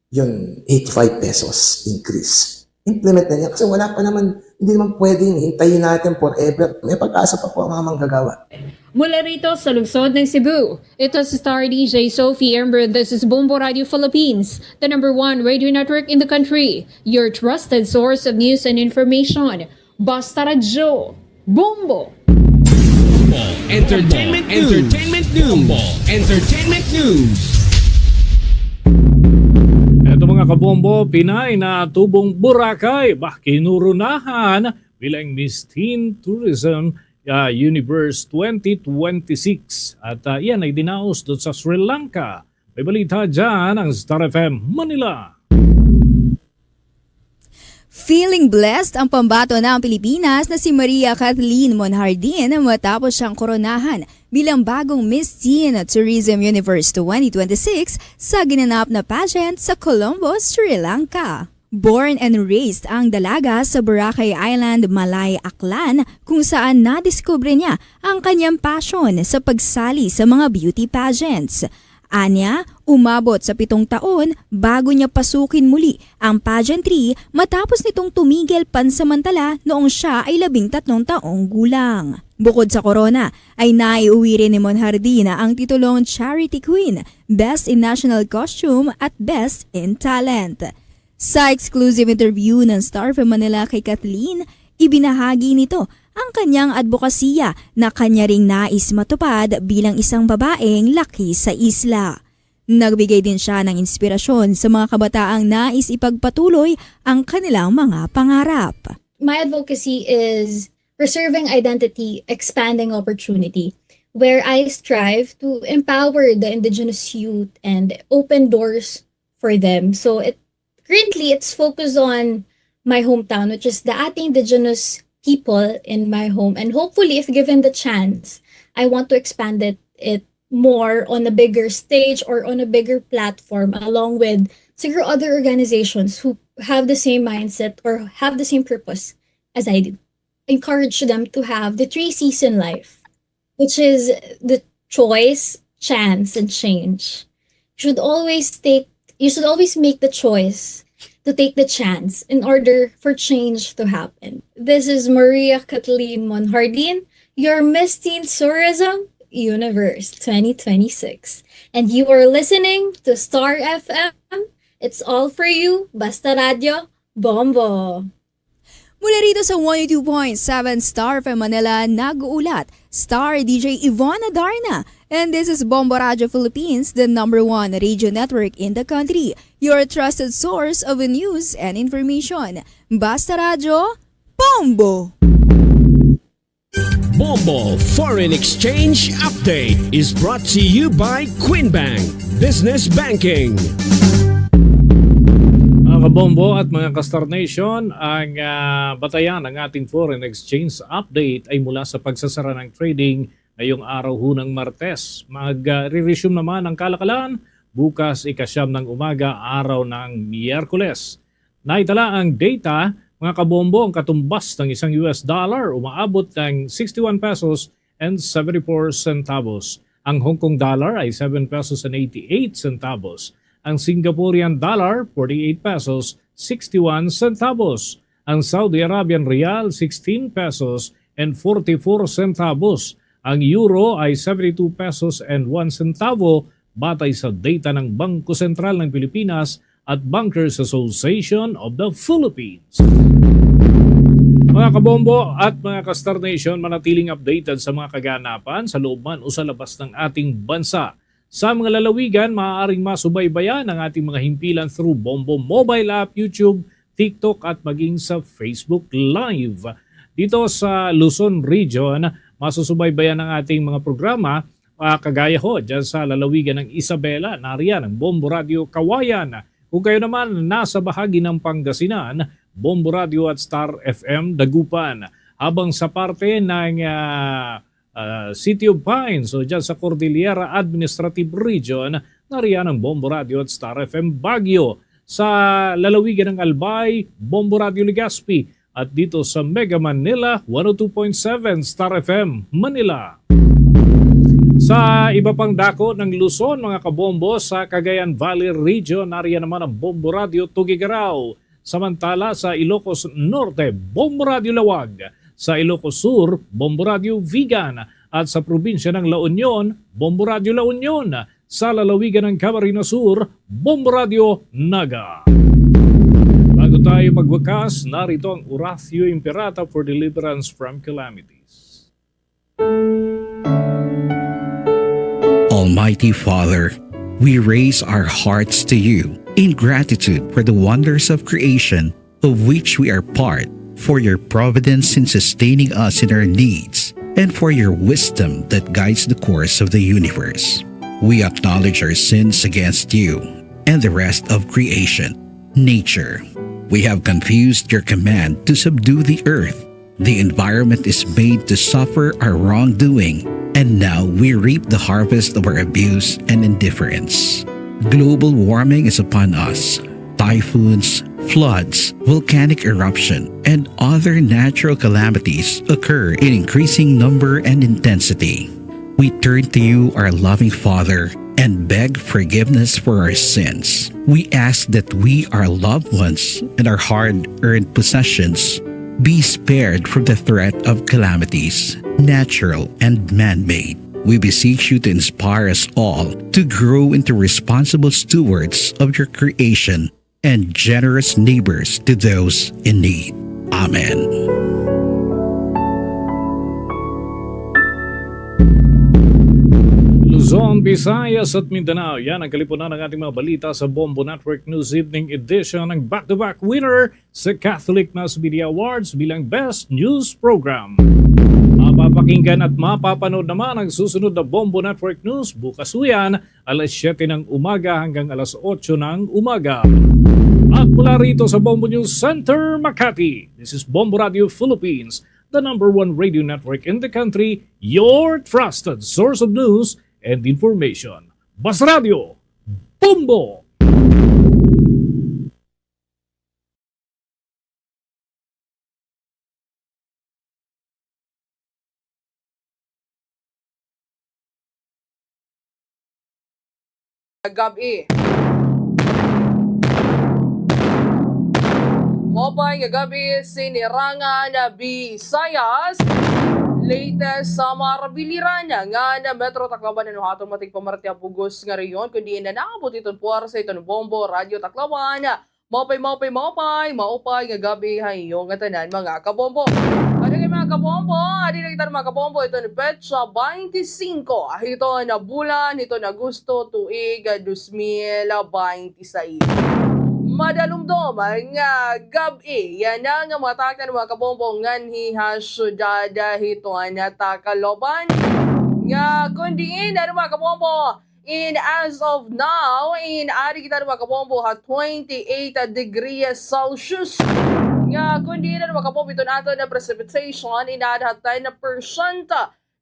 yung eighty-five pesos increase. Implement na niya kasi wala pa naman, hindi naman pwedeng hintayin natin forever. May pag-asa pa po ang mga manggagawa. Mula rito sa lungsod ng Cebu, ito si Star D J Sophie Ember. This is Bombo Radio Philippines, the number one radio network in the country. Your trusted source of news and information. Basta Radyo, Bombo! Entertainment News. Entertainment News. Entertainment News. Eto, mga kabombo, Pinay na tubong Boracay, bah, kinoronahan bilang Miss Teen Tourism, ah, Universe twenty twenty-six. At, ah, iyan ay dinaos doon sa Sri Lanka. May balita dyan ang Star F M Manila. Feeling blessed ang pambato ng Pilipinas na si Maria Kathleen Monjardin matapos siyang koronahan bilang bagong Miss Teen Tourism Universe twenty twenty-six sa ginanap na pageant sa Colombo, Sri Lanka. Born and raised ang dalaga sa Boracay Island, Malay, Aklan, kung saan nadiskubre niya ang kanyang passion sa pagsali sa mga beauty pageants. Anya, umabot sa pitong taon bago niya pasukin muli ang pageantry matapos nitong tumigil pansamantala noong siya ay labing tatlong taong gulang. Bukod sa korona, ay naiuwi rin ni Monjardin ang titulong Charity Queen, Best in National Costume at Best in Talent. Sa exclusive interview ng Star F M Manila kay Kathleen, Ibinahagi nito ang kanyang adbokasiya na kanya ring nais matupad bilang isang babaeng laki sa isla. Nagbigay din siya ng inspirasyon sa mga kabataang nais ipagpatuloy ang kanilang mga pangarap. My advocacy is preserving identity, expanding opportunity, where I strive to empower the indigenous youth and open doors for them. So it currently it's focused on my hometown, which is the Ate Indigenous people in my home. And hopefully, if given the chance, I want to expand it, it more on a bigger stage or on a bigger platform, along with siguro other organizations who have the same mindset or have the same purpose as I do. Encourage them to have the three C's in life, which is the choice, chance, and change. You should always take you should always make the choice to take the chance in order for change to happen. This is Maria Kathleen Monhardin, your Miss Teen Tourism Universe twenty twenty-six. And you are listening to Star F M. It's all for you. Basta Radyo, Bombo. Mula rito sa one oh two point seven Star F M Manila, nag-uulat, Star D J Yvonne Adarna. And this is Bombo Radio Philippines, the number one radio network in the country. Your trusted source of news and information. Basta Radyo, Bombo! Bombo Foreign Exchange Update is brought to you by Queen Bank Business Banking. Mga kabombo at mga ka-Star Nation, ang, ah, batayan ng ating foreign exchange update ay mula sa pagsasara ng trading ngayong araw ho ng Martes. Mag, ah, re-resume naman ang kalakalan bukas, ika-siyam ng umaga, araw ng Miyerkules. Naitala ang data, mga kabombo, ang katumbas ng isang U S dollar umaabot ng sixty-one pesos and seventy-four centavos. Ang Hong Kong dollar ay seven pesos and eighty-eight centavos. Ang Singaporean dollar, forty-eight pesos, sixty-one centavos. Ang Saudi Arabian riyal, sixteen pesos and forty-four centavos. Ang euro ay seventy-two pesos and one centavo, batay sa data ng Bangko Sentral ng Pilipinas at Bankers Association of the Philippines. Mga kabombo at mga ka-Star Nation, manatiling updated sa mga kaganapan sa loob man o sa labas ng ating bansa. Sa mga lalawigan, maaaring masubaybayan ang ating mga himpilan through Bombo mobile app, YouTube, TikTok at maging sa Facebook Live. Dito sa Luzon Region, masusubaybayan ang ating mga programa, ah, kagaya ho dyan sa lalawigan ng Isabela, nariyan ang Bombo Radio Kawayan. Kung kayo naman nasa bahagi ng Pangasinan, Bombo Radio at Star F M Dagupan. Habang sa parte ng, ah, ah, City of Pines o dyan sa Cordillera Administrative Region, nariyan ang Bombo Radio at Star F M Baguio. Sa lalawigan ng Albay, Bombo Radio Legazpi. At dito sa Mega Manila, one oh two point seven Star F M Manila. Sa iba pang dako ng Luzon, mga kabombo, sa Cagayan Valley Region, nariyan naman ang Bombo Radio Tuguegarao. Samantala, sa Ilocos Norte, Bombo Radio Laoag. Sa Ilocos Sur, Bombo Radio Vigan. At sa probinsya ng La Union, Bombo Radio La Union. Sa lalawigan ng Camarines Sur, Bombo Radio Naga. Bago tayo magwakas, narito ang Oratio Imperata for Deliverance from Calamities. Almighty Father, we raise our hearts to you in gratitude for the wonders of creation of which we are part, for your providence in sustaining us in our needs, and for your wisdom that guides the course of the universe. We acknowledge our sins against you and the rest of creation, nature. We have confused your command to subdue the earth. The environment is made to suffer our wrongdoing, and now we reap the harvest of our abuse and indifference. Global warming is upon us. Typhoons, floods, volcanic eruption, and other natural calamities occur in increasing number and intensity. We turn to you, our loving Father, and beg forgiveness for our sins. We ask that we, our loved ones, and our hard-earned possessions be spared from the threat of calamities, natural and man-made. We beseech you to inspire us all to grow into responsible stewards of your creation and generous neighbors to those in need. Amen. Luzon, Visayas at Mindanao, yan ang kalipunan ng ating mga balita sa Bombo Network News Evening Edition, ng back-to-back winner sa Catholic Mass Media Awards bilang Best News Program. Mapapakinggan at mapapanood naman ang susunod na Bombo Network News bukas uyan, alas siyete ng umaga hanggang alas otso ng umaga. At mula rito sa Bombo News Center, Makati, this is Bombo Radio Philippines, the number one radio network in the country, your trusted source of news and information. Basta Radio, Bombo! Gab-i. Maupay nga gab-i, sinirangan Visayas. Latest sa marabiliran ngan Metro Tacloban, ano ha aton mga tigpamarti ha bug-os nga rehiyon, kundi naabot iton puwersa iton Bombo Radio Tacloban. Maupay, maupay, maupay, maupay nga gab-i ha iyo ngatanan, mga kabombo. Ano kay mga kabombo? Adi na kita, mga kabombo, iton petsa baynte singko hiton bulan hiton Agosto, tuig dos mil baynte sais. Madalumdom nga gab-i yana nga matakdan, mga kabombo, nganhi ha syudad hiton Tacloban, nga kon diin, ano, mga kabombo, in as of now, in adi kita, mga kabombo, ha twenty-eight degrees Celsius. Nga kon diin, mga kabombo, iton aton nga precipitation, in aada ha ten percent.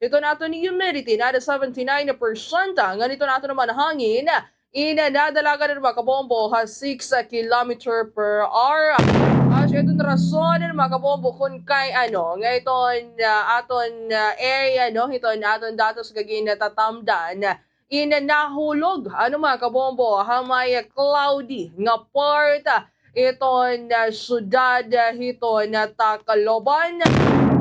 Iton aton humidity, in aada seventy-nine percent. Ngan iton aton naman hangin, in nadalagan, mga kabombo, ha six kilometer per hour. Asya iton rason, mga kabombo, kon kay ano, nga iton, ah, aton, ah, area, no, iton aton datos nga ginatatamdan, in nahulog, ano, mga kabombo, ha may cloudy nga part, ah, iton, ah, syudad, ah, hiton, ah, Tacloban.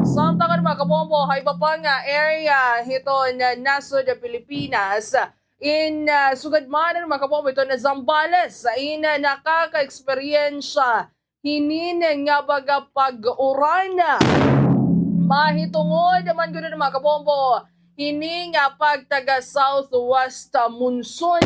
Samtang, mga kabombo, ha iba pa nga area hiton, ah, nasod Pilipinas, in, ah, sugad man, mga kabombo, iton Zambales, in, ah, nakaka-eksperyensya hinin nga baga pag-uran. Mahitungod man gud, mga kabombo, hini nga pagtaga southwest monsoon.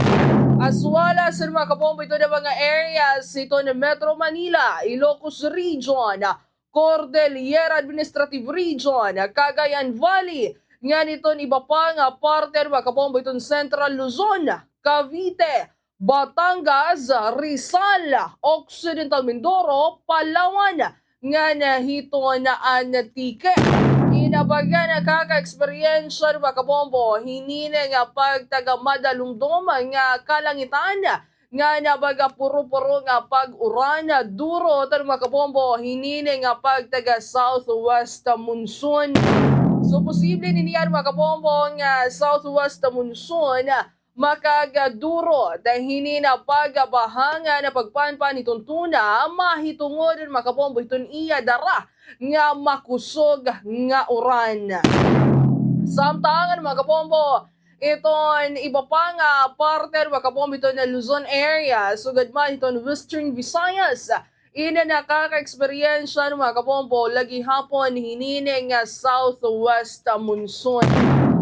As well as, mga kabombo, iton mga areas hiton Metro Manila, Ilocos Region, Cordillera Administrative Region, Cagayan Valley, ngan iton iba pa nga parte, mga kabombo, iton Central Luzon, Cavite, Batangas, Rizal, Occidental Mindoro, Palawan, ngan hiton Antique. In baga nakaka-eksperyensya, mga kabombo, hinin nga pagtaga madalumdom nga kalangitan, ngan baga puro-puro nga pag-uran, duro, tan, mga kabombo, hinin nga pagtaga southwest monsoon. So, posible ini, mga kabombo, nga southwest monsoon, makagaduro hinin pagbaha ngan pagpanpan hiton tuna, mahitungod, mga kabombo, hiton iya dara nga makusog nga uran. Samtang, mga kabombo, iton iba pa nga parte, mga kabombo, hiton Luzon area, sugad man hiton Western Visayas, in nakaka-eksperyensya, mga kabombo, la gihapon hinin nga southwest monsoon.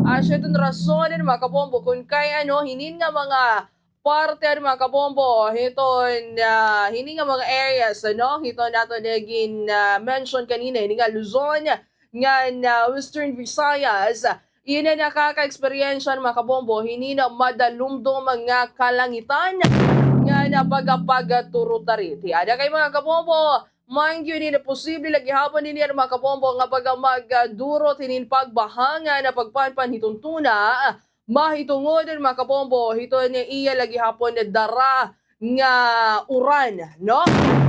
Asya iton rason, mga kabombo, kon kay ano, hinin nga mga parte, mga kabombo, hiton, ah, hini nga mga areas, ano, hiton aton gin, ah, mention kanina, hini nga Luzon, ngan, ah, Western Visayas, in nakaka-eksperyensya, mga kabombo, hinin madalumdom nga kalangitan, ngan baga pagturo-tari. Ti ada kay, mga kabombo, mind you, hinin posible la gihapon hinin, mga kabombo, nga baga magduro hinin pagbaha ngan pagpanpan hiton tuna, mahitungod, mga kabombo, hiton iya la gihapon dara nga uran, no?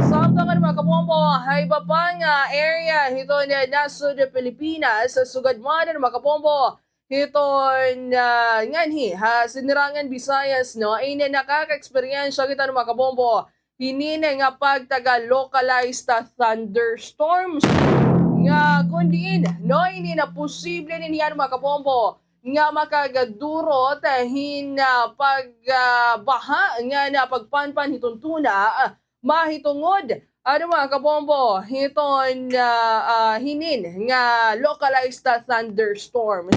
Samtang, mga kabombo, ha iba pa nga area hiton nasod Pilipinas, sugad man, mga kabombo, hiton, ah, nganhi ha Sinirangan Visayas, no, in nakaka-eksperyensya kita, mga kabombo, hinin nga pagtaga localized thunderstorms, nga kon diin, no, hinin posible hinin, mga kabombo, nga makagaduro hinin, ah, pag, ah, baha ngan pagpanpan hiton tuna, ah, mahitungod, ano, mga kabombo, hiton, ah, ah, hinin nga localized, ah, thunderstorm.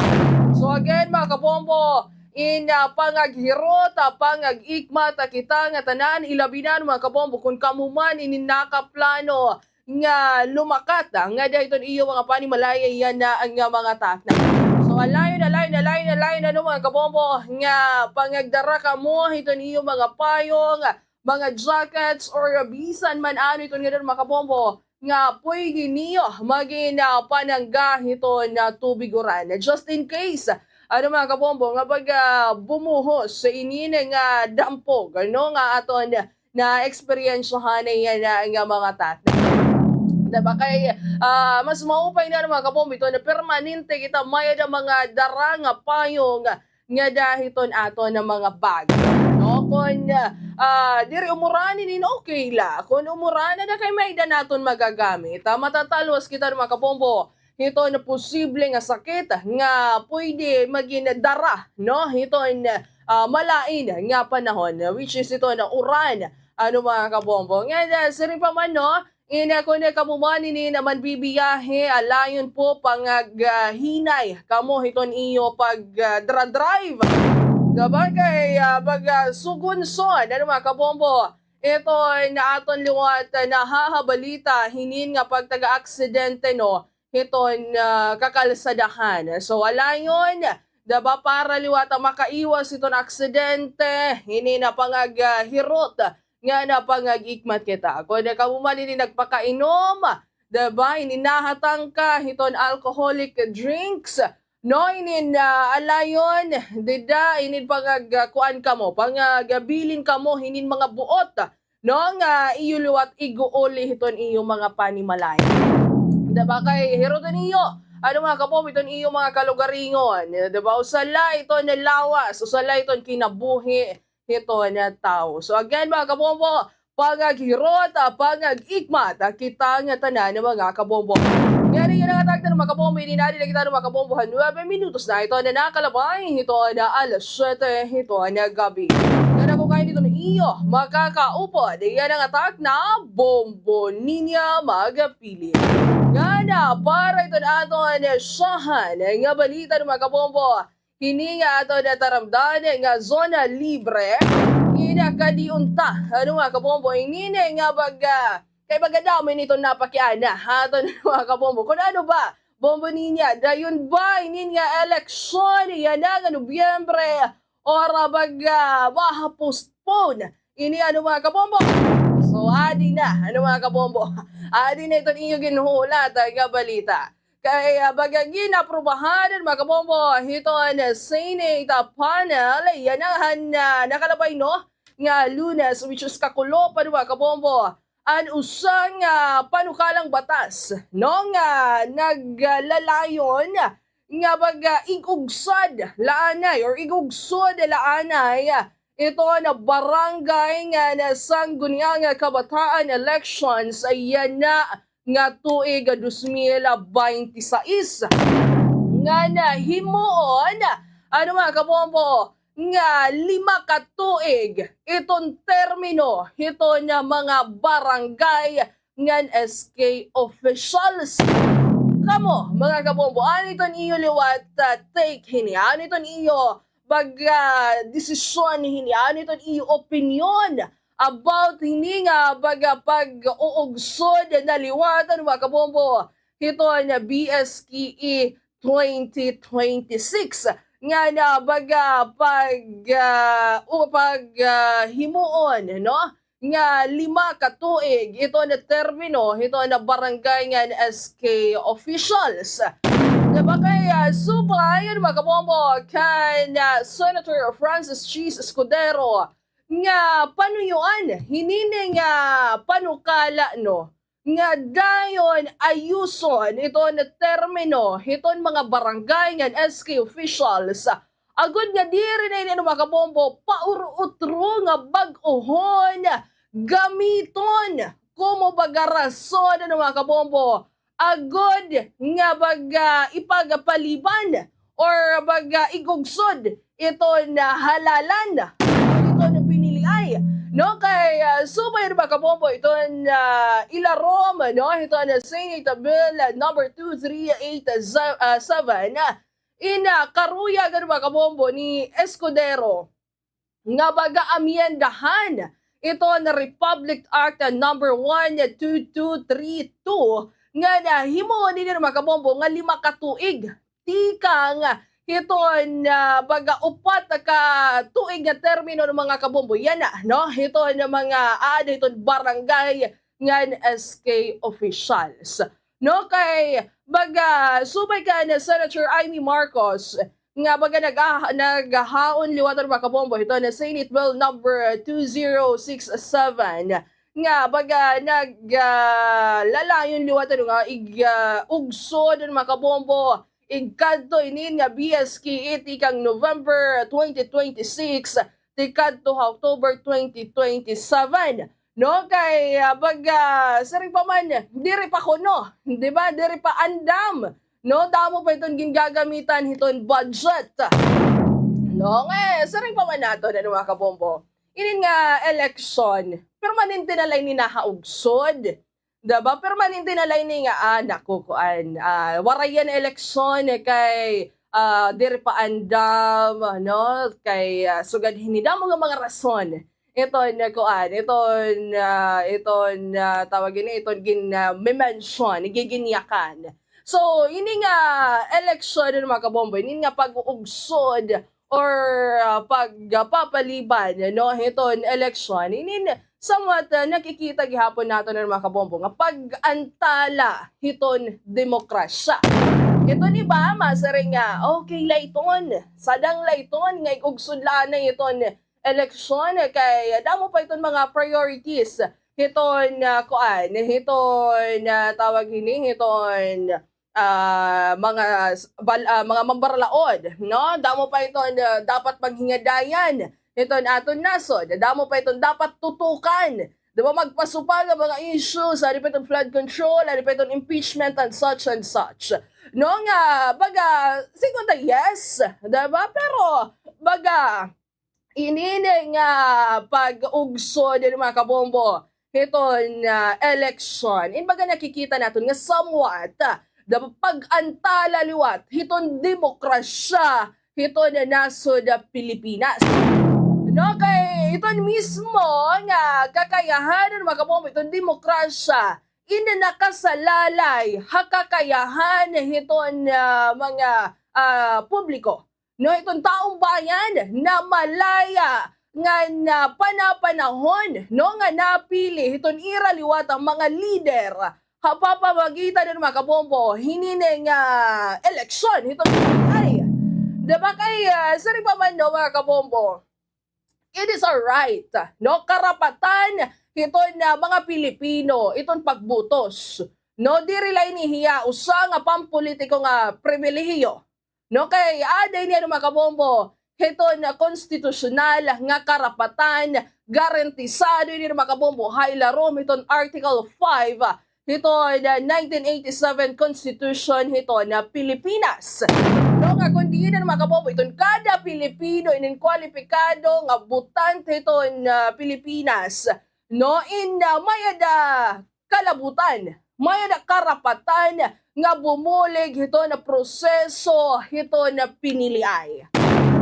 So again, mga kabombo, in, ah, pangaghirot, ah, pangag-ikmat, ah, kita nga tanan, ilabi na, mga kabombo, kun kamo man inin nakaplano nga lumakat, ah, ngada hiton iyo mga panimalay yana nga mga takna. So alayon, alayon, alayon, alayon, ano, mga kabombo, nga pangagdara kamo hiton iyo mga payong, mga jackets, or bisan man ano iton nga, mga kabombo, nga pwede niyo magin, ah, panangga hiton, ah, tubig uran. Just in case, ano, mga kabombo, nga baga bumuhos inin nga dampog, ano, nga aton na eksperyensyahan yana nga mga takna. Diba? Kay, ah, mas maupay na, mga kabombo, iton permanente kita may-ada mga dara nga payong ngada hiton aton nga mga bag. No? Kun, ah, diri umuran inin, okay la. Kun umuran, ada kay may-ada naton magagamit. Ah, matatalwas kita, mga kabombo, hiton posible nga sakit nga pwede magin dara, no? Hiton, ah, malain nga panahon, which is hiton uran, ano, mga kabombo. Ngada, siring pa man, no? Ina, kun kamo man inin manbibiyahe, alayon po, pangaghinay kamo hiton iyo pag, ah, dra-drive. Diba? Kay, ah, pag, ah, sugunson, ano, mga kabombo, iton aton liwat, ah, nahahabalita hinin nga pagtaga-aksidente, no, hiton, ah, kakalsadahan. So alayon, diba, para liwat makaiwas hiton aksidente, hinin pangaghirot nga pangag-ikmat kita. Kun kamo man inin nagpakainom, diba, inin nahatangka hiton alcoholic drinks, no, inin, ah, alayon, dida, inin pangag-, ah, kuan kamo, pangagabilin kamo hinin mga buot, no, nga iyo liwat iguuli hiton iyo mga panimalay. Diba, kay hiroton iyo, ano, mga kabombo, iton iyo mga kalugaringon, diba, usa la iton lawas, usa la iton kinabuhi hiton tawo. So again, mga kabombo, pangaghirot, ah, pangag-ikmat, ah, kita nga tanan, mga kabombo. Ngani yana nga takna, mga kabombo, inin adi na kita, mga kabombo, ha nuebe minutos na iton nakalabay hiton alas siyete hiton gabi. Ngani ako kain hiton iyo makakaupod yana nga takna, Bombo Niña Magpili. Ngani para iton aton syahan nga balita, mga kabombo, hini nga aton nataramdan nga zona libre, ina, kadi unta, ano, mga kabombo, inini nga baga, kay baga damo ini iton napakiana ha aton, mga kabombo. Kun ano ba, Bombo Niña, dayon ba inin nga eleksyon yana nga Nobyembre, or baga maha-postpone ini, ano, mga kabombo? So adi na, ano, mga kabombo, adi na iton iyo ginhuhulat nga balita. Kay, ah, baga ginaprubahan, mga kabombo, hiton Senate panel yana han, ah, nakalabay, no, nga Lunes, which is kakulop, mga kabombo, an usa nga panukalang batas, no, nga naglalayon nga baga ig-ugsad la anay or ig-ugsod la anay iton barangay ngan sangguniang kabataan elections yana nga tuig dos mil baynte sais. Ngan himuon, ano, mga kabombo, nga lima ka tuig iton termino hiton mga barangay ngan S K officials. Kamo, mga kabombo, ano iton iyo liwat, ah, take hini? Ano iton iyo baga desisyon hini? Ano iton iyo opinyon about hini nga baga pag-uugsod na liwat, ano, mga kabombo, hiton B S K E twenty twenty-six nga na baga pag, ah, o pag, ah, himuon, no, nga lima ka tuig iton termino hiton barangay ngan S K officials. Diba, kay, ah, subay, ano, mga kabombo, kan, ah, Senator Francis Chiz Escudero nga panuyoan hini nga panukala, no, nga dayon ayuson iton termino hiton mga barangay ngan S K officials, agod nga diri na ini, ano, mga kabombo, pautro-utro nga bag-ohon gamiton komo baga rason, ano, mga kabombo, agod nga baga ipagpaliban or baga ig-ugsod iton halalan, iton piniliay No, kay, ah, subay, mga kabombo, iton, ah, ilarom, no, iton Senate Bill number two three eight seven, ah, karuyag, mga kabombo, ni Escudero nga baga amyendahan iton Republic Act number one two two three two nga nahimuon ini, mga kabombo, nga lima ka tuig tikang hiton, ah, baga upat ka tuig nga termino, mga kabombo. Yana, no? Hiton mga aada hiton barangay ngan S K officials. No, kay baga subay kan Senator Imee Marcos nga baga nag-, naghahaon liwat, mga kabombo, hiton Senate Bill number two zero six seven nga baga nag-, ah, lalayon liwat nga ig-, ah, ugsod, mga kabombo, igkadto inin nga B S K E tikang November twenty twenty-six tikadto ha October twenty twenty-seven. No, kay, ah, baga, siring pa man, diri pa kuno, di ba? Diri pa andam, no? Damo pa iton gingagamitan hiton budget. No, nga, siring pa man naton, mga kabombo, inin nga eleksyon, permanente na la ini nga ugsod. Diba? Permanente na la ini nga, ah, naku, kuan, ah, waray yana eleksyon, eh, kay, ah, diri pa andam, no? Kay, ah, sugad hini, damo nga mga rason iton, ah, kuan, iton, ah, iton, ah, tawag ini, iton gin-, ah, me-mention, giginyakan. So, ini nga eleksyon, mga kabombo, ini nga pag-uugsod or, ah, pagpapaliban, no, hiton eleksyon, inin somewhat, ah, nakikita gihapon naton, mga kabombo, nga pag-antala hiton demokrasya. Hiton iba, masiring nga, okay la iton, sadang la iton nga ig-ugsod la anay hiton eleksyon, kay damo pa iton mga priorities hiton, ah, kuan, hiton, ah, tawag hini, hiton, ah, mga s-, bal-, ah, mga mambaralaod, no? Damo pa iton, ah, dapat maghingadayan hiton aton nasod. Damo pa iton dapat tutukan. Di ba, magpasupa nga mga issues, adi pa iton flood control, adi pa iton impeachment and such and such. No, nga, baga, siring ta yes, di ba? Pero, baga, inini nga pag-ugsod, mga kabombo, hiton, ah, eleksyon, in baga nakikita naton nga somewhat, ah, da-, pag-antala liwat hiton demokrasya hiton nasod Pilipinas. No, kay iton mismo nga kakayahan, mga kabombo, iton demokrasya, in nakasalalay ha kakayahan hiton, ah, mga, ah, publiko, no, hiton taong bayan na malaya ngan panapanahon, no, nga napili hiton ira liwat an mga lider ha papamagitan, mga kabombo, hinin nga eleksyon hiton ay. Di ba kay, ah, siring pa man, no, mga kabombo, it is a right, no, karapatan hiton, ah, mga Pilipino iton pagbutos, no, diri la ini hiya usa nga pampolitiko nga pribilehiyo. No, kay aada ini, mga kabombo, hiton konstitusyonal nga karapatan, garantisado ini, mga kabombo, ha ilarom hiton Article five hiton nineteen eighty-seven Constitution hiton Pilipinas. No, nga kon diin, mga kabombo, iton kada Pilipino inin kwalipikado nga botante hiton, ah, Pilipinas, no, in, ah, may-ada kalabutan, may-ada karapatan nga bumulig hiton proseso hiton piniliay.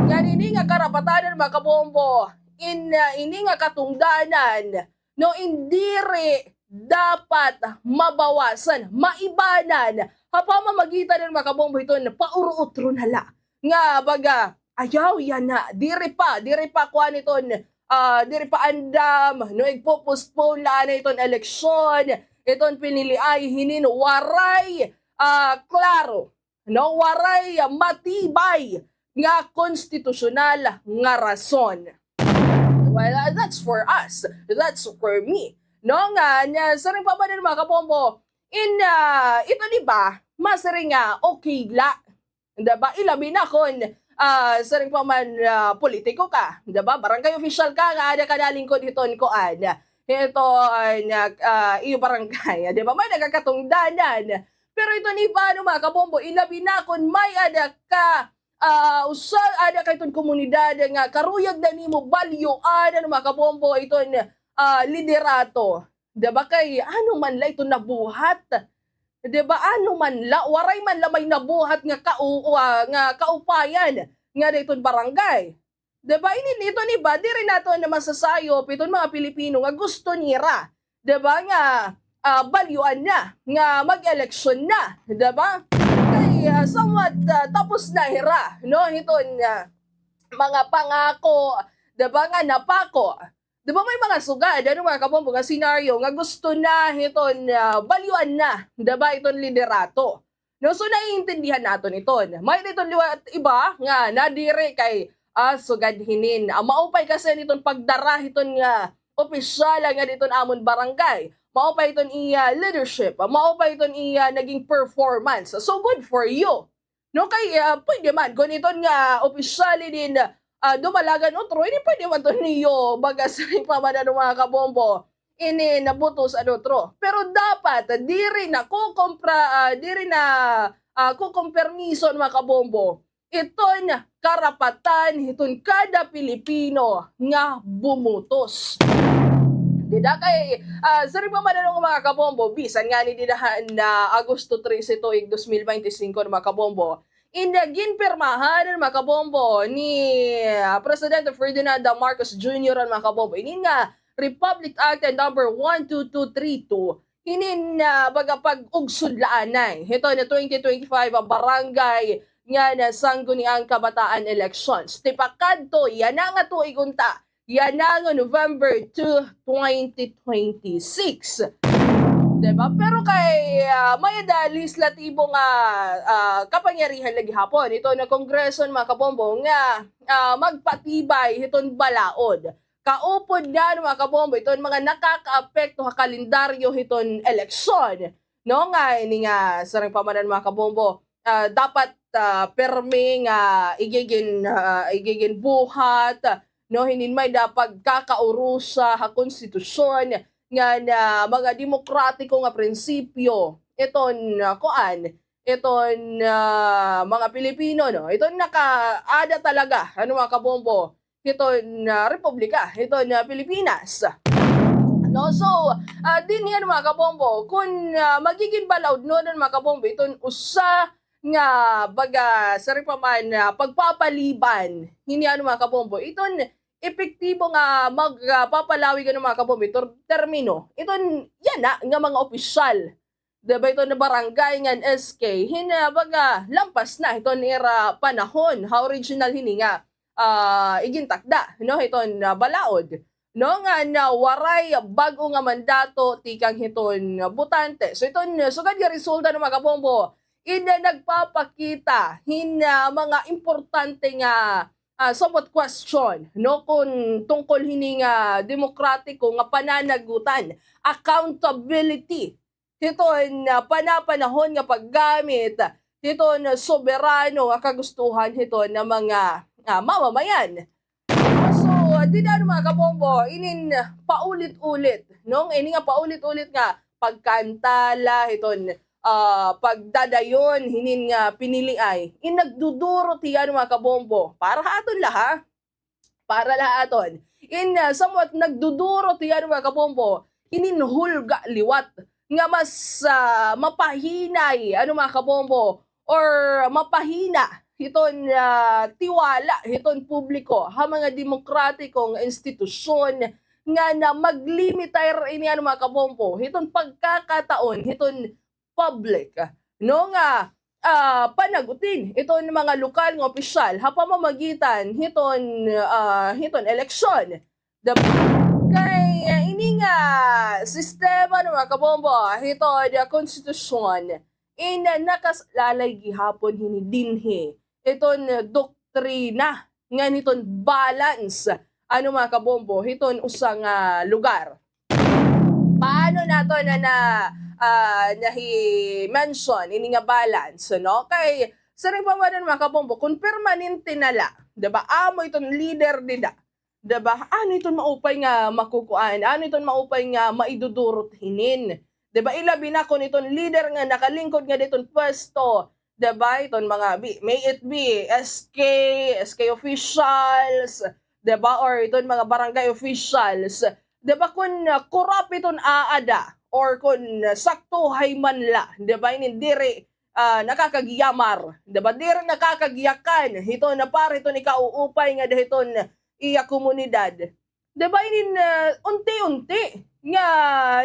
Ngan ini nga karapatan, mga kabombo, in, ah, ini nga katungdanan, no, in diri dapat mabawasan, maibanan ha pamamagitan, mga kabombo, hiton pauro-utro na la nga baga, ayaw yana, diri pa, diri pa kuan iton, ah, diri pa andam, no, igpo-postpone la anay iton eleksyon, iton piniliay hinin waray, ah, klaro, no, waray matibay nga konstitusyonal nga rason. Well, ah, that's for us. That's for me. No, nga, nga, siring pa man, mga kabombo, in, ah, iton iba, masiring nga okay la. Di ba? Ilabi na kon, ah, siring pa man, ah, politiko ka, di ba? Barangay official ka, nga aada ka nalingkod hiton kuan, hiton, ah, ah, iyo barangay, di ba? May-ada ka katungdanan. Pero iton iba, no, mga kabombo, ilabi na kon may-ada ka, ah, usa ada kay iton komunidad nga karuyag na nimo balyoan, ano, mga kabombo, iton, ah, liderato. Di ba kay ano man la iton nabuhat? Di ba ano man la, waray man la may nabuhat nga kau-, ah, nga kaupayan nga dayton barangay. Di ba, ini, iton iba, diri naton masasayop iton mga Pilipino nga gusto nira, di ba, nga, ah, balyoan na, nga mag-eleksyon na, di ba? Kay, ah, somewhat, ah, tapos na hira, no, hiton, ah, mga pangako, di ba, nga napako. Di ba, may mga sugad, ano, mga kabombo, nga senaryo nga gusto na hiton, ah, balyoan na, di ba, iton liderato. No, so naiintindihan naton iton. May diton liwat iba nga nadiri kay, ah, sugad hinin. Ah, maupay kasi niton pagdara hiton nga opisyal nga diton amon barangay. Maupay iton iya leadership. Maupay iton iya naging performance. So good for you. No, kay, ah, pwede man, kung iton nga opisyal din, ah, dumalagan utro, ini pwede man to niyo baga sa pamanan, mga kabombo. Ini nabutos an utro. Pero dapat, diri na kukumpra-, ah, diri na, ah, kukumpermiso, mga kabombo, iton karapatan hiton kada Pilipino nga bumutos. Dida kay, ah, sa rin pamanan, mga kabombo, bisan ngani dida han, ah, Agosto trese tuig dos mil bente singko, mga kabombo, in ginpirmahan, mga kabombo, ni, ah, Presidente Ferdinand Marcos Junior, mga kabombo, ini nga Republic Act number one two two three two, hinin, ah, baga pag-ugsod la anay hiton twenty twenty-five, ah, barangay ngan Sangguniang Kabataan elections. Tipakadto yana nga tuig unta, yana nga November two, twenty twenty-six. Diba? Pero kay, ah, may-ada lehislatibo nga, ah, kapangyarihan la gihapon iton Kongreso, mga kabombo, nga, ah, magpatibay hiton balaod kaupod na, mga kabombo, iton mga nakakaapekto ha kalendaryo hiton eleksyon, no? Nga ini nga sa rin pamanan, mga kabombo, ah, dapat, ah, pirmi nga igigin-, ah, igiginbuhat, no? Hinin may-ada pagkakaurusa ha konstitusyon nga na mga demokratiko nga prinsipyo iton, ah, kuan, iton, ah, mga Pilipino, no? Iton nakaada talaga, ano, mga kabombo, hiton, ah, republika, hiton, ah, Pilipinas. No? So, ah, dinhi, mga kabombo, kun, ah, magigin balaod nuon, mga kabombo, iton usa nga baga sa rin pa man, ah, pagpapaliban hini, ano, mga kabombo, iton epektibo nga mag-, ah, papalawig, ano, mga kabombo, iton termino, iton yana nga mga opisyal. Diba, iton barangay ngan S K, hina baga lampas na hiton ira panahon ha original hini nga, ah, igintakda, no, hiton, ah, balaod, no, nga na waray bag-o nga mandato tikang hiton botante. So iton, ah, sugad nga resulta, no, mga kabombo, ina nagpapakita hin, ah, mga importante nga, ah, somewhat question, no, kun tungkol hini nga demokratiko nga pananagutan, accountability, hiton, ah, panapanahon nga paggamit hiton soberano nga kagustuhan hiton nga mga, ah, mamamayan. So, ah, dida, ano, mga kabombo, inin paulit-ulit, no? Ini nga paulit-ulit nga pagkantala hiton, ah, pagdadayon hinin nga piniliay, in nagdudurot hiya, ano, mga kabombo, para ha aton la, ha? Para la ha aton. In, ah, somewhat nagdudurot hiya, ano, mga kabombo, hinin hulga liwat nga mas, ah, mapahinay, ano, mga kabombo, or mapahina hiton, ah, tiwala hiton publiko ha mga demokratiko nga institusyon nga na maglimitar ini, ano, mga kabombo, hiton pagkakataon hiton public, no, nga, ah, panagutin iton mga lokal nga opisyal ha pamamagitan hiton, ah, hiton eleksyon. The, kay, ah, ini nga sistema, no, mga kabombo, hiton, ah, konstitusyon, in, ah, nakasalalay gihapon hini dinhi iton doktrina ngan hiton balance, ano, mga kabombo, hiton usa nga lugar. Paano naton na, na, ah, nahi-mention ini nga balance, no? Kay sa rin pamanan, mga kabombo, kun permanente na la, di ba? Amo iton leader dida, di ba? Ano iton maupay nga makukuan? Ano iton maupay nga maidudurot hinin? Di ba? Ilabi na kun iton leader nga nakalingkod nga diton pwesto, 'di ba? Iton mga, bi-, may it be S K, S K officials, 'di ba? Or iton mga barangay officials, 'di ba? Kun, ah, korap iton aada, or kun, ah, saktuhay man la, 'di ba? Inin diri, ah, nakakagyamar, 'di ba? Diri nakakagyakan hiton para hiton ikauupay ngada hiton iya komunidad. 'Di ba, inin, ah, unti-unti nga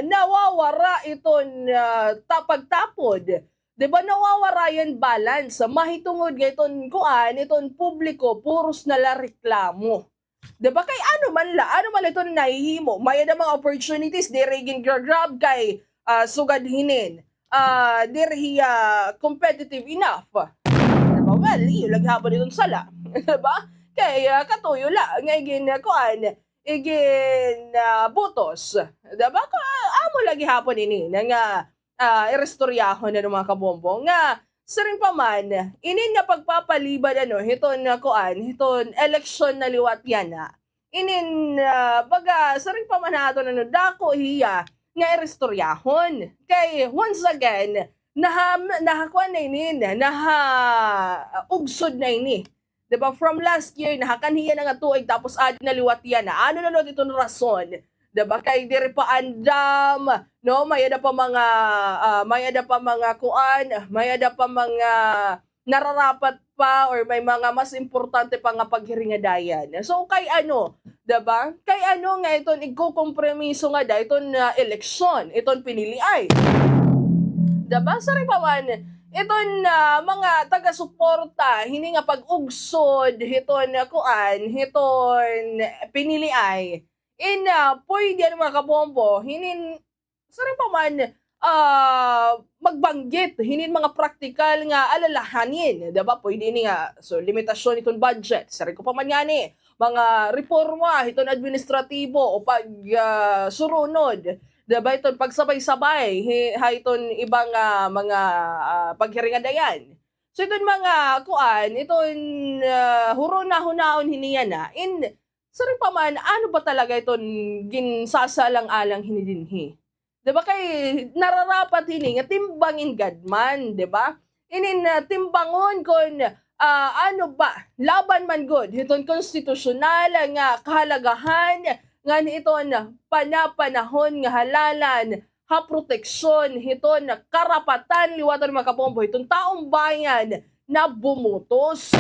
nawawara iton, ah, ta-, pagtapod. 'Di ba, nawawara yan balance. Mahitungod nga iton kuan, iton publiko, puros na la reklamo. 'Di ba, kay ano man la, ano man la iton nahihimo. May-ada mga opportunities, diri gingra-grab kay, ah, sugad hinin, ah, diri hiya competitive enough. 'Di ba? Well, iyo la gihapon iton sala. 'Di ba? Kay, ah, katuyo la nga igin, ah, kuan, igin, ah, butos. 'Di ba? Ka-, amo la gihapon ini na nga, ah, iristoryahon na, mga kabombo, nga siring pa man, inin nga pagpapalibad, ano, hiton, ah, kuan, hiton eleksyon na liwat yana. Inin, ah, baga, siring pa man ha aton, ano, dako hiya nga iristoryahon. Kay, once again, naha-, nahakuan na inin, naha-, ugsod na ini. 'Di ba, from last year, nahakanhi yana nga tuig, tapos adi na liwat yana. Ano na liwat iton rason? 'Di ba, kay diri pa andam, no? May-ada pa mga, ah, may-ada pa mga kuan, may-ada pa mga nararapat pa, or may mga mas importante pa nga paghiringadayan. So, kay ano, 'di ba? Kay ano nga iton igkukompromiso ngada iton, ah, eleksyon, iton piniliay. 'Di ba? Siring pa man, iton, ah, mga taga-suporta hini nga pag-ugsod hiton, ah, kuan, hiton piniliay. In, ah, pwede, ano, mga kabombo, hinin, siring pa man, ah, magbanggit hinin mga praktikal nga alalahanin, 'di ba? Pwede ini nga, so, limitasyon hiton budget, siring ko pa man ngani, mga reporma hiton administratibo o pag, ah, surunod, 'di ba, iton pagsabay-sabay hi-, ha iton iba nga mga, ah, paghiringadayan. So, iton mga kuan, iton, ah, huron-hunaon hini yana, in, siring pa man, ano ba talaga iton ginsasalang-alang hini dinhi? 'Di ba, kay nararapat hini nga timbangin gad man, 'di ba? Inin, ah, timbangon kon, ah, ano ba, laban man gud hiton konstitusyonal nga kahalagahan ngan hiton panapanahon nga halalan ha proteksyon hiton karapatan liwat, mga kabombo, hiton taong bayan na bumutos.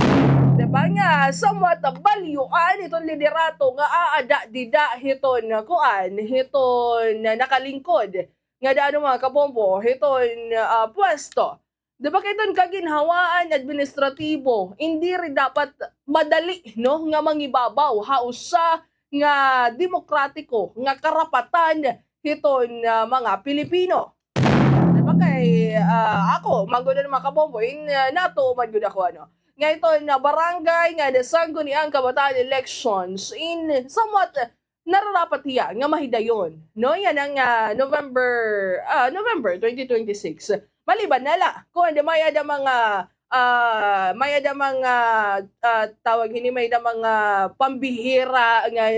'Di ba nga, somewhat balyuan hiton liderato nga aada dida hiton kuan, hiton nakalingkod ngada, ano, mga kabombo, hiton, ah, pwesto. 'Di ba, kay iton kaginhawaan administratibo, in diri dapat madali, no, nga mangibabaw ha usa nga demokratiko nga karapatan hiton, ah, mga Pilipino. 'Di ba, kay, ah, ako man gud, mga kabombo, in, ah, natuo man gud ako, ano, nga iton, ah, barangay nga nasangguniang kabataan elections, in somewhat, ah, nararapat hiya nga mahidayon, no? Yana nga, ah, November, ah, November twenty twenty-six. Maliban na la kon may-ada mga, ah, may-ada mga, ah, tawag hini, may-ada mga pambihira nga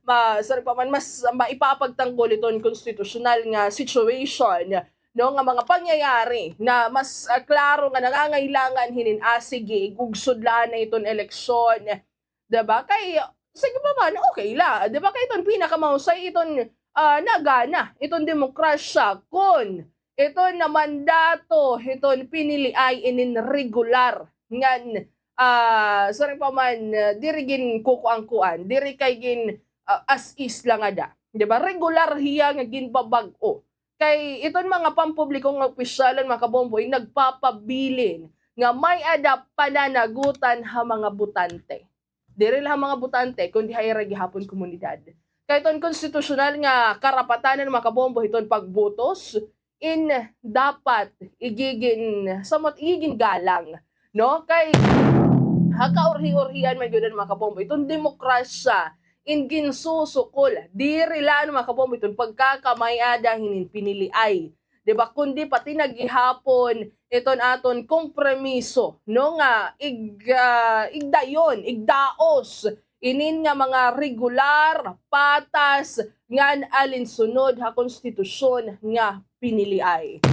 ma-, sorry pa man, mas maipapagtanggol iton konstitusyonal nga situation, no, nga mga pangyayari na mas, ah, klaro nga nangangailangan hinin, ah, sige, igugsod la na iton eleksyon, 'di ba? Kay, sige pa man, okay la, 'di ba? Kay iton pinakamahusay, iton, ah, nagana iton demokrasya kon iton namandato hiton piniliay inin regular ngan, ah, sorry pa man, ah, diri ginkukuan-kuan, diri kay gin, ah, as is la ngada, 'di ba? Regular hiya nga ginbabag-o. Kay iton mga pampublikong opisyalon, mga kabombo, in nagpapabilin nga may-ada pananagutan ha mga botante. Diri la ha mga botante, kundi ha ira gihapon komunidad. Kay iton konstitusyonal nga karapatan, mga kabombo, hiton pagbutos, in dapat igigin, somewhat igigin galang, no? Kay ha kaurhi-urhian man gud, mga kabombo, iton demokrasya, in ginsusukol, diri la, mga kabombo, iton pagkakamay-ada hinin piniliay, 'di ba? Kundi pati na gihapon iton aton kompromiso, no, nga ig-, ah, igdayon, igdaos inin nga mga regular, patas, ngan alinsunod ha konstitusyon nga piniliay.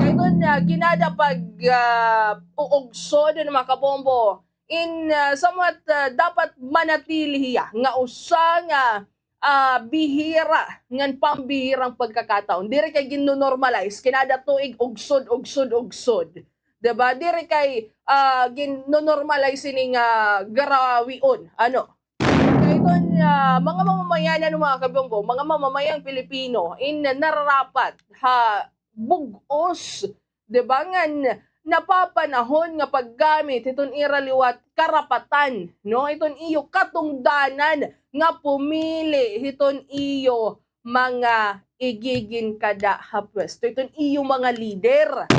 Iton, ah, kinada pag, ah, uugsod, ano, mga kabombo, in, ah, somewhat, ah, dapat manatili hiya nga usa nga, ah, bihira ngan pambihirang pagkakataon. Diri kay ginno-normalize, kinada tuig ugsod, ugsod, ugsod. Diba? Diri kay, ah, ginno-normalize ini nga garawion. Ano? Kay iton, ah, mga mamamayan, ano, mga kabombo, mga mamamayang Pilipino, in nararapat ha bug-os, di ba, ngan napapanahon nga paggamit hiton ira liwat karapatan, no? Hiton iyo katungdanan nga pumili hiton iyo mga igiginkada ha pwesto, hiton iyo mga lider.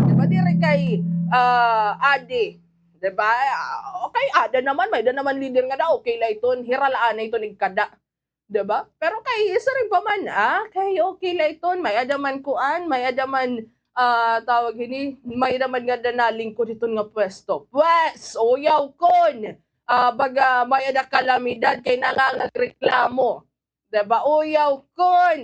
Di ba, diri kay, ah, adi, di ba? Ah, okay, ada naman, may-ada naman lider nga da, okay la iton, hira la anay iton igkada. Di ba? Pero kay siring pa man, ah, kay okay la iton, may-ada man kuan, may-ada man, ah, tawag hini, may-ada man ngada nalingkod hiton nga pwesto. Pwes, uyaw kon, ah, baga may-ada kalamidad kay nangangagreklamo. Di ba? Uyaw kon.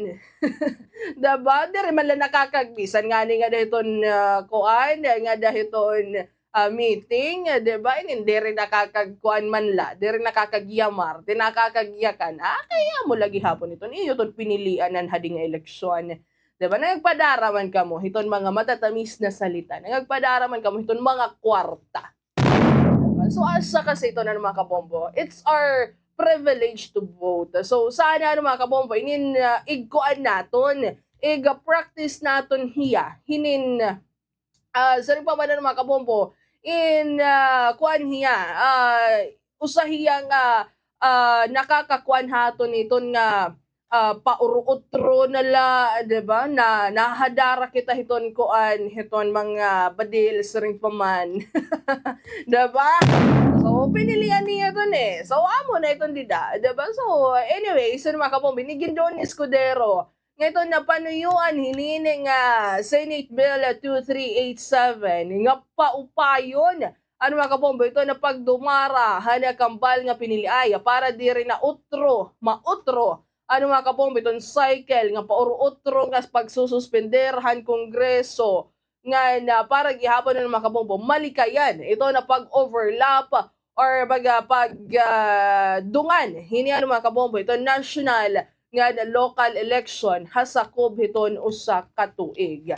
Di ba? Diri man la nakakagbisan ngani ngada hiton, ah, kuan, ngada hiton, ah, meeting, ah, di ba? Inin diri nakakagkuan man la, diri nakakagyamar, di nakakagyakan. Ah, kay amo la gihapon iton iyo ton pinilian han hadi nga eleksyon. Di ba? Nagpadara man kamo hiton mga matatamis na salita. Nagpadara man kamo hiton mga kwarta. Di ba? So, asa kasi iton, ano, mga kabombo, it's our privilege to vote. So, sana, ano, mga kabombo, inin, ah, igkuan naton, ig-practice naton hiya hinin, ah, siring pa man, ano, mga kabombo, in, ah, kuan hiya, ah, usa hiya nga, ah, nakakakuan ha aton iton nga, ah, pauro-utro na la, di ba? Na nahadara kita hiton kuan, hiton mga badil, siring pa man. Di ba? So, pinilian niya iton, eh. So, amo na iton dida, di ba? So, anyway, so, mga kabombo, ni Gindon Escudero, nga iton napanuyuan hini nga Senate Bill two three eight seven nga paupayon, ano, mga kabombo, iton pagdumara han kambal nga piniliay para diri na utro, mautro, ano, mga kabombo, iton cycle nga pauro-utro nga pagsususpender han Kongreso ngan para gihapon, ano, mga kabombo, malikayan iton pag-overlap or baga pag, ah, dungan hini, ano, mga kabombo, iton national ngan local election ha sakob hiton usa ka tuig.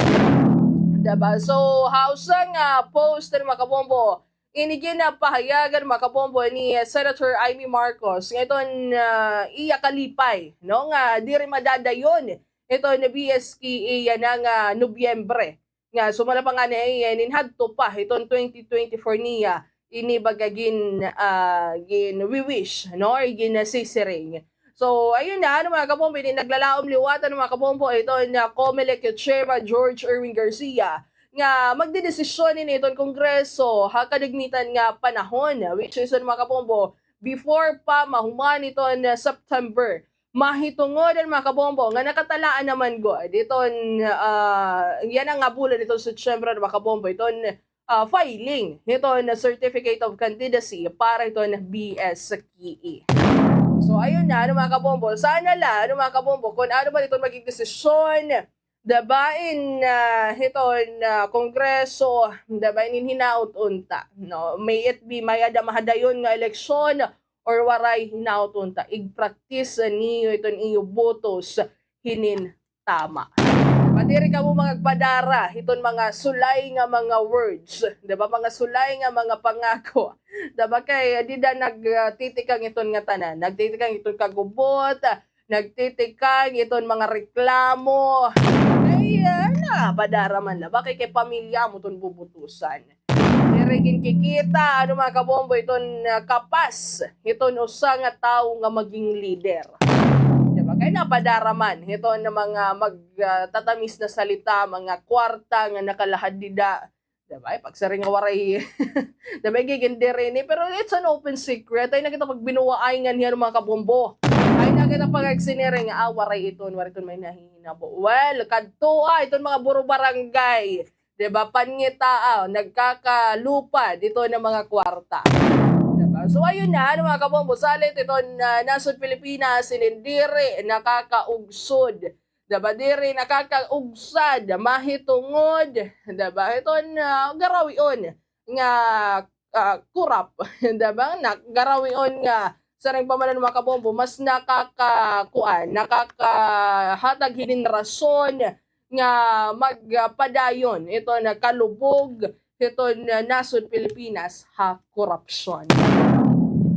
Diba? So, ha usa nga post, ano, mga kabombo, ini ginapahayagan, mga kabombo, ni Senator Imee Marcos nga iton, ah, iya kalipay, no, nga diri madadayon iton B S K E yana nga Nobyembre. Nga sumala pa ngani, eh, inin hadto pa hiton twenty twenty-four niya ini baga gin, ah, ginwi-wish, no, or ginsisiring. So, ayun na, ano, mga kabombo, ini naglalaom liwat, ano, mga kabombo, iton Comelec Chairman George Erwin Garcia nga magdedesisyon ini iton Kongreso ha kadagmitan nga panahon, which is, ano, mga kabombo, before pa mahuman iton September. Mahitungod, ano, mga kabombo, nga nakatalaan naman gud iton, ah, yana nga bulan iton Setyembre, ano, mga kabombo, iton, ah, filing hiton Certificate of Candidacy para hiton B S K E. So, ayun na, ano, mga kabombo, sana la, ano, mga kabombo, kon ano man iton maging desisyon, diba, in, ah, hiton, ah, Kongreso, diba, in hinaot unta, no? May it be, may-ada mahadayon nga eleksyon, or waray, hinaot unta, igpraktis niyo iton iyo botos hinin tama. Diba? Diri kamo magpadara hiton mga sulay nga mga words, diba? Mga sulay nga mga pangako. Diba? Kay dida nag, ah, titikang iton nga tanan. Nagtitikang iton kagubot, nagtitikang iton mga reklamo. Ay, ah, napadara man la. Bakit kay pamilya mo iton bubutusan? Diri ginkikita, ano, mga kabombo, iton, ah, kapas hiton usa nga tawo nga maging lider. Diba? Kay napadara man hiton mga mag, ah, tatamis na salita, mga kwarta nga nakalahad dida. Diba? Ay, pagsiring nga waray. Diba? Gigindiri ini. Pero it's an open secret. Ay, nakita pagbinuwaay ngan hiya, mga kabombo. Ay, nakita pagagsiniring, ah, waray iton, waray iton may nahihinabo. Well, kadto, ah, iton mga buro barangay. Diba? Pangitaa, nagkakalupad iton mga kwarta. Diba? So, ayun na, ano, mga kabombo, salit iton, ah, nasod Pilipinas, inin diri nakakaugsod, Daba diri nakakaugsad, mahitungod, daba hiton, ah, garawion nga, ah, kurap, daba na garawion nga sa ring pamanan mga kabombo, mas nakakakuan, nakakahatag hinin rason nga magpadayon ito na kalubog hiton, ah, nasod Pilipinas ha korupsyon.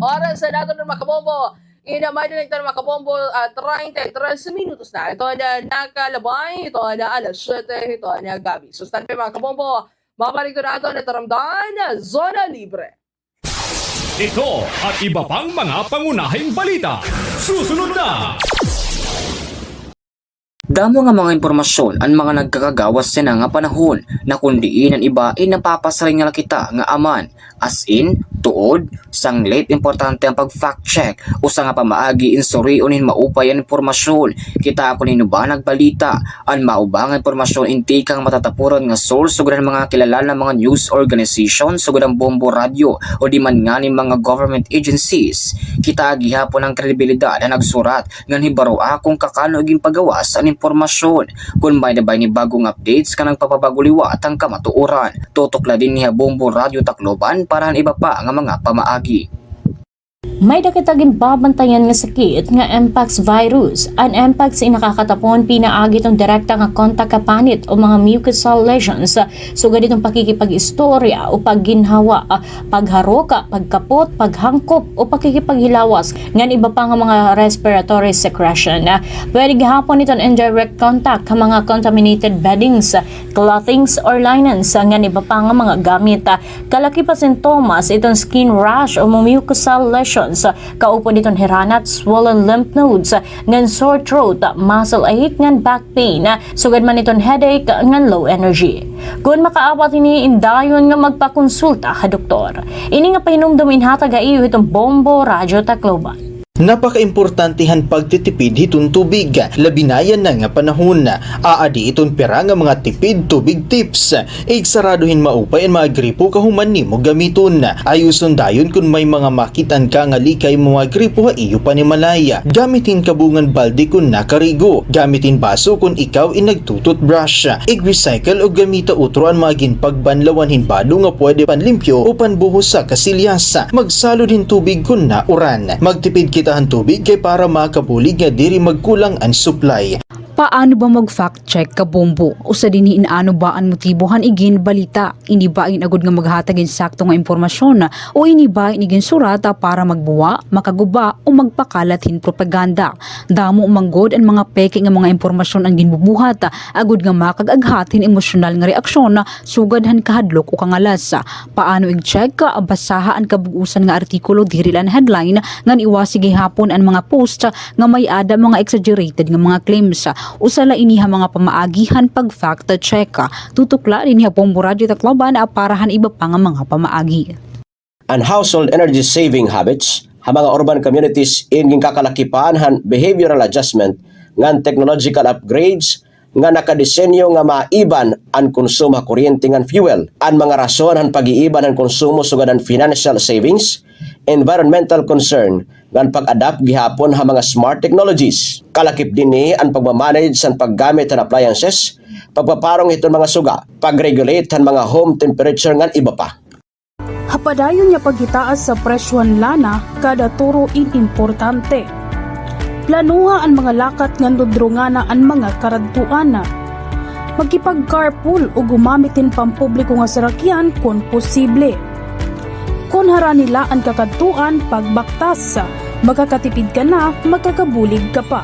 Oras sa naton mga kabombo, ina may direkta mga kabombo, ah, treinta y tres minutos na. Ito na nakalabay, ito na alas siyete, ito na gabi. Sustante mga kabombo, mabalik to naton na taramdan, Zona Libre. Ito at iba pang mga pangunahing balita. Susunod na! Damo nga mga impormasyon an mga nagkakagawas yana nga panahon, na kon diin an iba in napapasiring na la kita nga aman, as in, tuod, sanglit, importante an pag-fact check, usa nga pamaagi in surion hin maupay an impormasyon. Kitaa kon hin-o ba nagbalita, an mao ba nga impormasyon in tikang matatapuran nga source sugad han mga kilala nga mga news organization sugad han Bombo Radyo o di man ngani mga government agencies. Kitaa gihapon an kredibilidad han nagsurat ngan hibaroa kon kakano ginpagawas an impormasyon. Kon may-ada ba ini bag-ong updates nga nagpapabag-o liwat han kamatuoran. Tutok la dinhi ha Bombo Radyo Tacloban para han iba pa nga mga pamaagi. May-ada kita ginbabantayan nga sakit nga mpox virus. An mpox in nakakatapon pinaagi hiton direkta nga kontak ha panit o mga mucosal lesions, sugad hiton pakikipag-istorya o pagginhawa, pagharok, pagkapot, paghangkop, o pakikipaghilawas, ngan iba pa nga mga respiratory secretion. Pwede gihapon iton indirect contact ha mga contaminated beddings, clothings, or linens, ngan iba pa nga mga gamit. Kalakip ha sintomas iton skin rash o mucosal lesions, kaupod iton hiranat, swollen lymph nodes, ngan sore throat, muscle ache, ngan back pain, sugad man iton headache ngan low energy. Kon makaabat hini, indayon nga magpakonsulta ha doktor. Ini nga pahinumdom in hatag ha iyo hiton Bombo Radyo Tacloban. Napakaimportante han pagtitipid hiton tubig, labi na yana nga panahon. Aadi iton pira nga mga tipid tubig tips. Igsarado hin maupay an mga gripo kahuman nimo gamiton. Ayuson dayon kon may mga makit-an ka nga likay mga gripo ha iyo panimalay. Gamit hin kabungan balde kon nakarigo. Gamit hin baso kon ikaw in nagtu-toothbrush. Ig-recycle o gamita utro an mga ginpagbanlawan hin bado nga pwede panlimpyo o panbuhos ha kasilyas. Magsalod hin tubig kon nauran. Magtipid kita han tubig kay para makabulig nga diri magkulang an supply. Paano ba mag-fact check, kabombo? Usa dinhi in ano ba an motibo han iginbalita. Ini ba in agod nga maghatag hin sakto nga impormasyon, o ini ba in iginsurat para magbuwa, makaguba, o magpakalat hin propaganda? Damo man gud an mga peke nga mga impormasyon an ginbubuhat, agod nga makag-aghat hin emosyonal nga reaksyon, sugad han kahadlok o kangalas. Paano ig-check? Basaha an kabug-osan nga artikulo, diri la an headline, ngan iwasi gihapon an mga post nga may-ada mga exaggerated nga mga claims. Usa la ini ha mga pamaagi han pag-fact check. Tutok la dinhi ha Bombo Radyo Tacloban para han iba pa nga mga pamaagi. An household energy saving habits ha mga urban communities in ginkakalakipan han behavioral adjustment ngan technological upgrades nga nakadesenyo nga maiban an konsumo ha kuryente ngan fuel. An mga rason han pag-iiban han konsumo sugad han financial savings, environmental concern, ngan pag-adapt gihapon ha mga smart technologies. Kalakip dinhi an pagma-manage han paggamit han appliances, pagpaparong hiton mga suga, pag-regulate han mga home temperature ngan iba pa. Ha padayon nga paghitaas sa presyo han lana, kada turo in importante. Planoha an mga lakat ngan dudrungana an mga karadtuan. Magkipag-carpool o gumamit hin pampubliko nga sarakyan kon posible. Kon harani la an kakadtuan, pagbaktas, makakatipid ka na, makakabulig ka pa.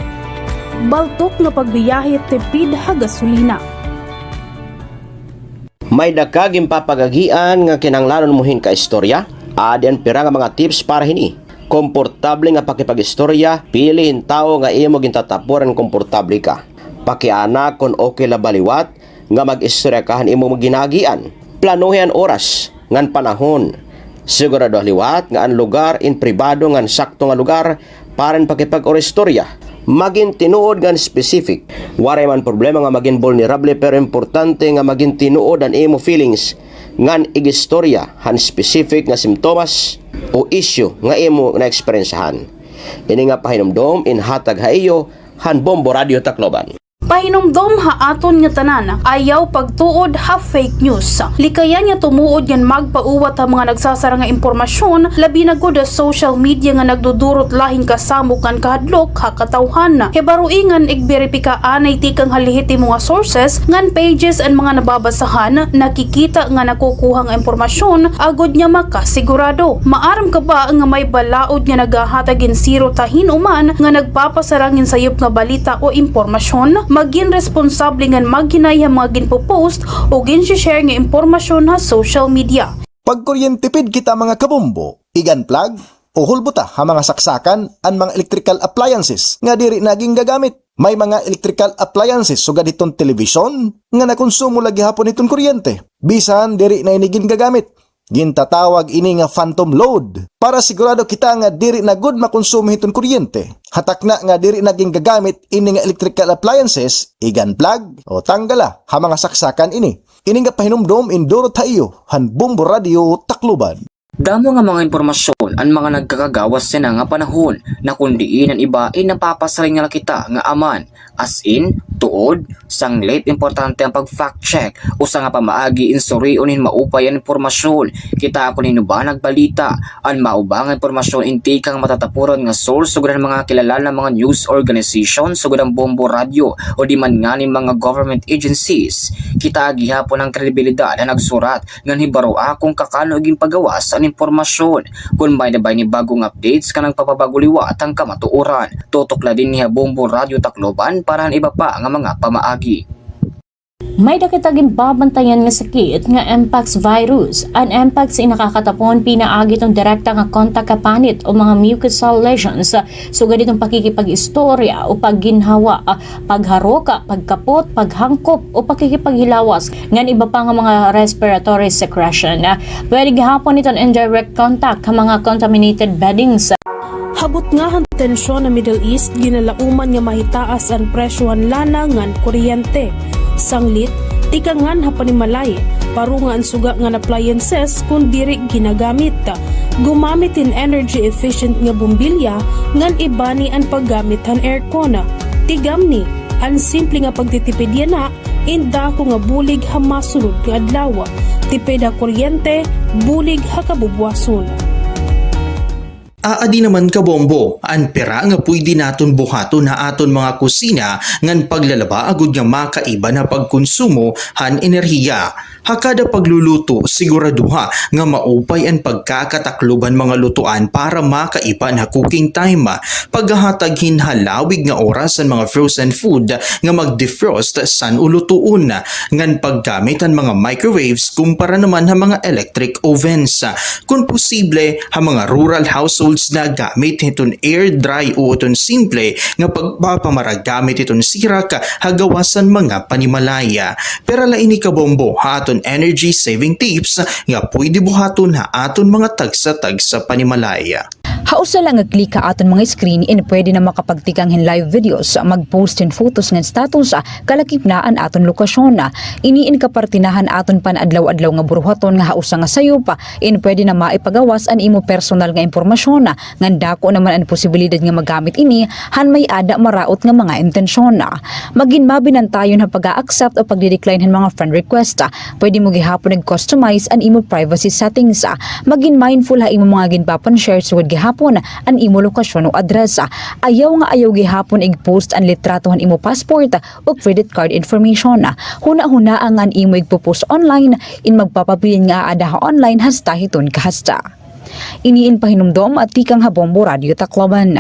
Baltok nga pagbiyahe, tipid ha gasolina. May-ada ka ginpapagagian nga kinahanglanon mo hin kaistorya? Adi an pira nga mga tips para hini. Komportable nga pakipag-istorya, pili hin tawo nga imo gintatapuran, komportable ka. Pakiana kon okay la ba liwat nga mag-istorya ka han imo ginagian. Planohi an oras ngan panahon. Siguradoha liwat nga an lugar in pribado ngan sakto nga lugar para hin pakipag-istorya. Magin tinuod ngan specific. Waray man problema nga magin vulnerable, pero importante nga magin tinuod an imo feelings ngan ig-istorya han specific nga simptomas o issue nga imo naeksperensiyahan. Ini nga pahinumdom in hatag ha iyo han Bombo Radyo Tacloban. Pahinumdom ha aton nga tanan, ayaw pagtuod ha fake news. Likayan nga tumuod ngan magpauwat ha mga nagsasara nga impormasyon, labi na gud ha social media nga nagdudurot lahing kasamok ngan kahadlok ha katawhan. Hibaroi ngan igberipika anay tikang ha lehitimo nga sources ngan pages an mga nababasahan, nakikita nga nakukuha nga impormasyon, agod nga makasigurado. Maaram ka ba nga may balaod nga naghahatag hin sirot ha hin-o man nga nagpapasara hin sayop nga balita o impormasyon? Magin responsable ngan maghinay ha mga ginpo-post o ginshi-share nga impormasyon ha social media. Pagkuryentipid kita, mga kabombo, igan plug o hulbota ha mga saksakan an mga electrical appliances nga diri na gingagamit. May mga electrical appliances sugad hiton telebisyon nga nakonsumo la gihapon hiton kuryente. Bisan diri na ini gingagamit. Gintatawag ini nga phantom load. Para sigurado kita nga diri na gud makonsumo hiton kuryente, ha takna nga diri na gingagamit ini nga electrical appliances, igan plug o tanggala ha mga saksakan ini. Ini nga pahinumdom indurot ha iyo han Bombo Radyo Tacloban. Damo nga mga impormasyon an mga nagkakagawas yana nga panahon, na kon diin an iba in napapasiring na la kita nga aman, as in, tuod, sanglit importante an pag-fact check, usa nga pamaagi in surion hin maupay an impormasyon. Kita kon hin-o ba nagbalita, an mao ba nga impormasyon in tikang matatapuran nga source sugad han mga kilala nga mga news organization sugad han Bombo Radyo o di man ngani mga government agencies. Kita gihapon an kredibilidad han nagsurat ngan hibaroa kon kakano ginpagawas an impormasyon. Kon may-ada ba ini bag-ong updates, kanang pagpabag-o liwat han kamatuoran. Tutok la dinhi ha Bombo Radyo Tacloban para han iba pa nga mga pamaagi. May-ada kita ginbabantayan nga sakit nga mpox virus. An mpox in nakakatapon pinaagi hiton direkta nga kontak ha panit o mga mucosal lesions, sugad hiton pakikipag-istorya o pagginhawa, pagharok, pagkapot, paghangkop, o pakikipaghilawas, ngan iba pa nga mga respiratory secretion. Pwede gihapon iton indirect contact ha mga contaminated beddings. Ha butnga han tensyon ha Middle East, ginalauman nga mahitaas an presyo han lana ngan kuryente. Sanglit, tikangan ha panimalay, paro nga an suga ngan appliances kon diri ginagamit. Gumamit hin energy efficient nga bombilya ngan ibani an paggamit han aircon. Tigamni, an simple nga pagtitipid yana in dako nga bulig ha masunod nga adlaw. Tipid ha kuryente, bulig ha kabubuwason. Aadi naman, kabombo, an pira nga pwede naton buhaton ha aton mga kusina ngan paglalaba agod nga makaiba na pagkonsumo han enerhiya. Ha kada pagluluto, siguraduha nga maupay an pagkakataklob han mga lutuan para makaiba na cooking time. Paghahatag hin halawig nga oras han mga frozen food nga mag-defrost san-o lutuon, ngan paggamit han mga microwaves kumpara naman ha mga electric ovens. Kon posible, ha mga rural households na gamit hiton air dry o iton simple nga pagpapamara gamit hiton sirak ha gawas han mga panimalay. Pira la ini, kabombo, ha aton energy saving tips nga pwede buhaton ha aton mga tagsa-tagsa panimalay. Ha usa la nga click ha aton mga screen in pwede na makapagtikang hin live videos, mag-post hin photos ngan status, kalakip na an aton lokasyon. Ini in kaparte na han aton pan-adlaw-adlaw nga buruhaton nga ha usa nga sayop in pwede na maipagawas an imo personal nga impormasyon, ngan dako naman an posibilidad nga magamit ini han may-ada maraot nga mga intensyon. Magin mabinantayon ha pag-a-accept o pagdi-decline han mga friend request. Pwede mo gihapon ig-customize an imo privacy settings. Magin mindful ha imo mga ginpapan-share sugad gihapon an imo lokasyon o address. Ayaw nga ayaw gihapon ig-post an litrato han imo passport o credit card information. Hunahunaa nga an imo igpo-post online in magpapabilin nga aada ha online hasta hiton kahasta. Ini in pahinumdom tikang ha Bombo Radyo Tacloban.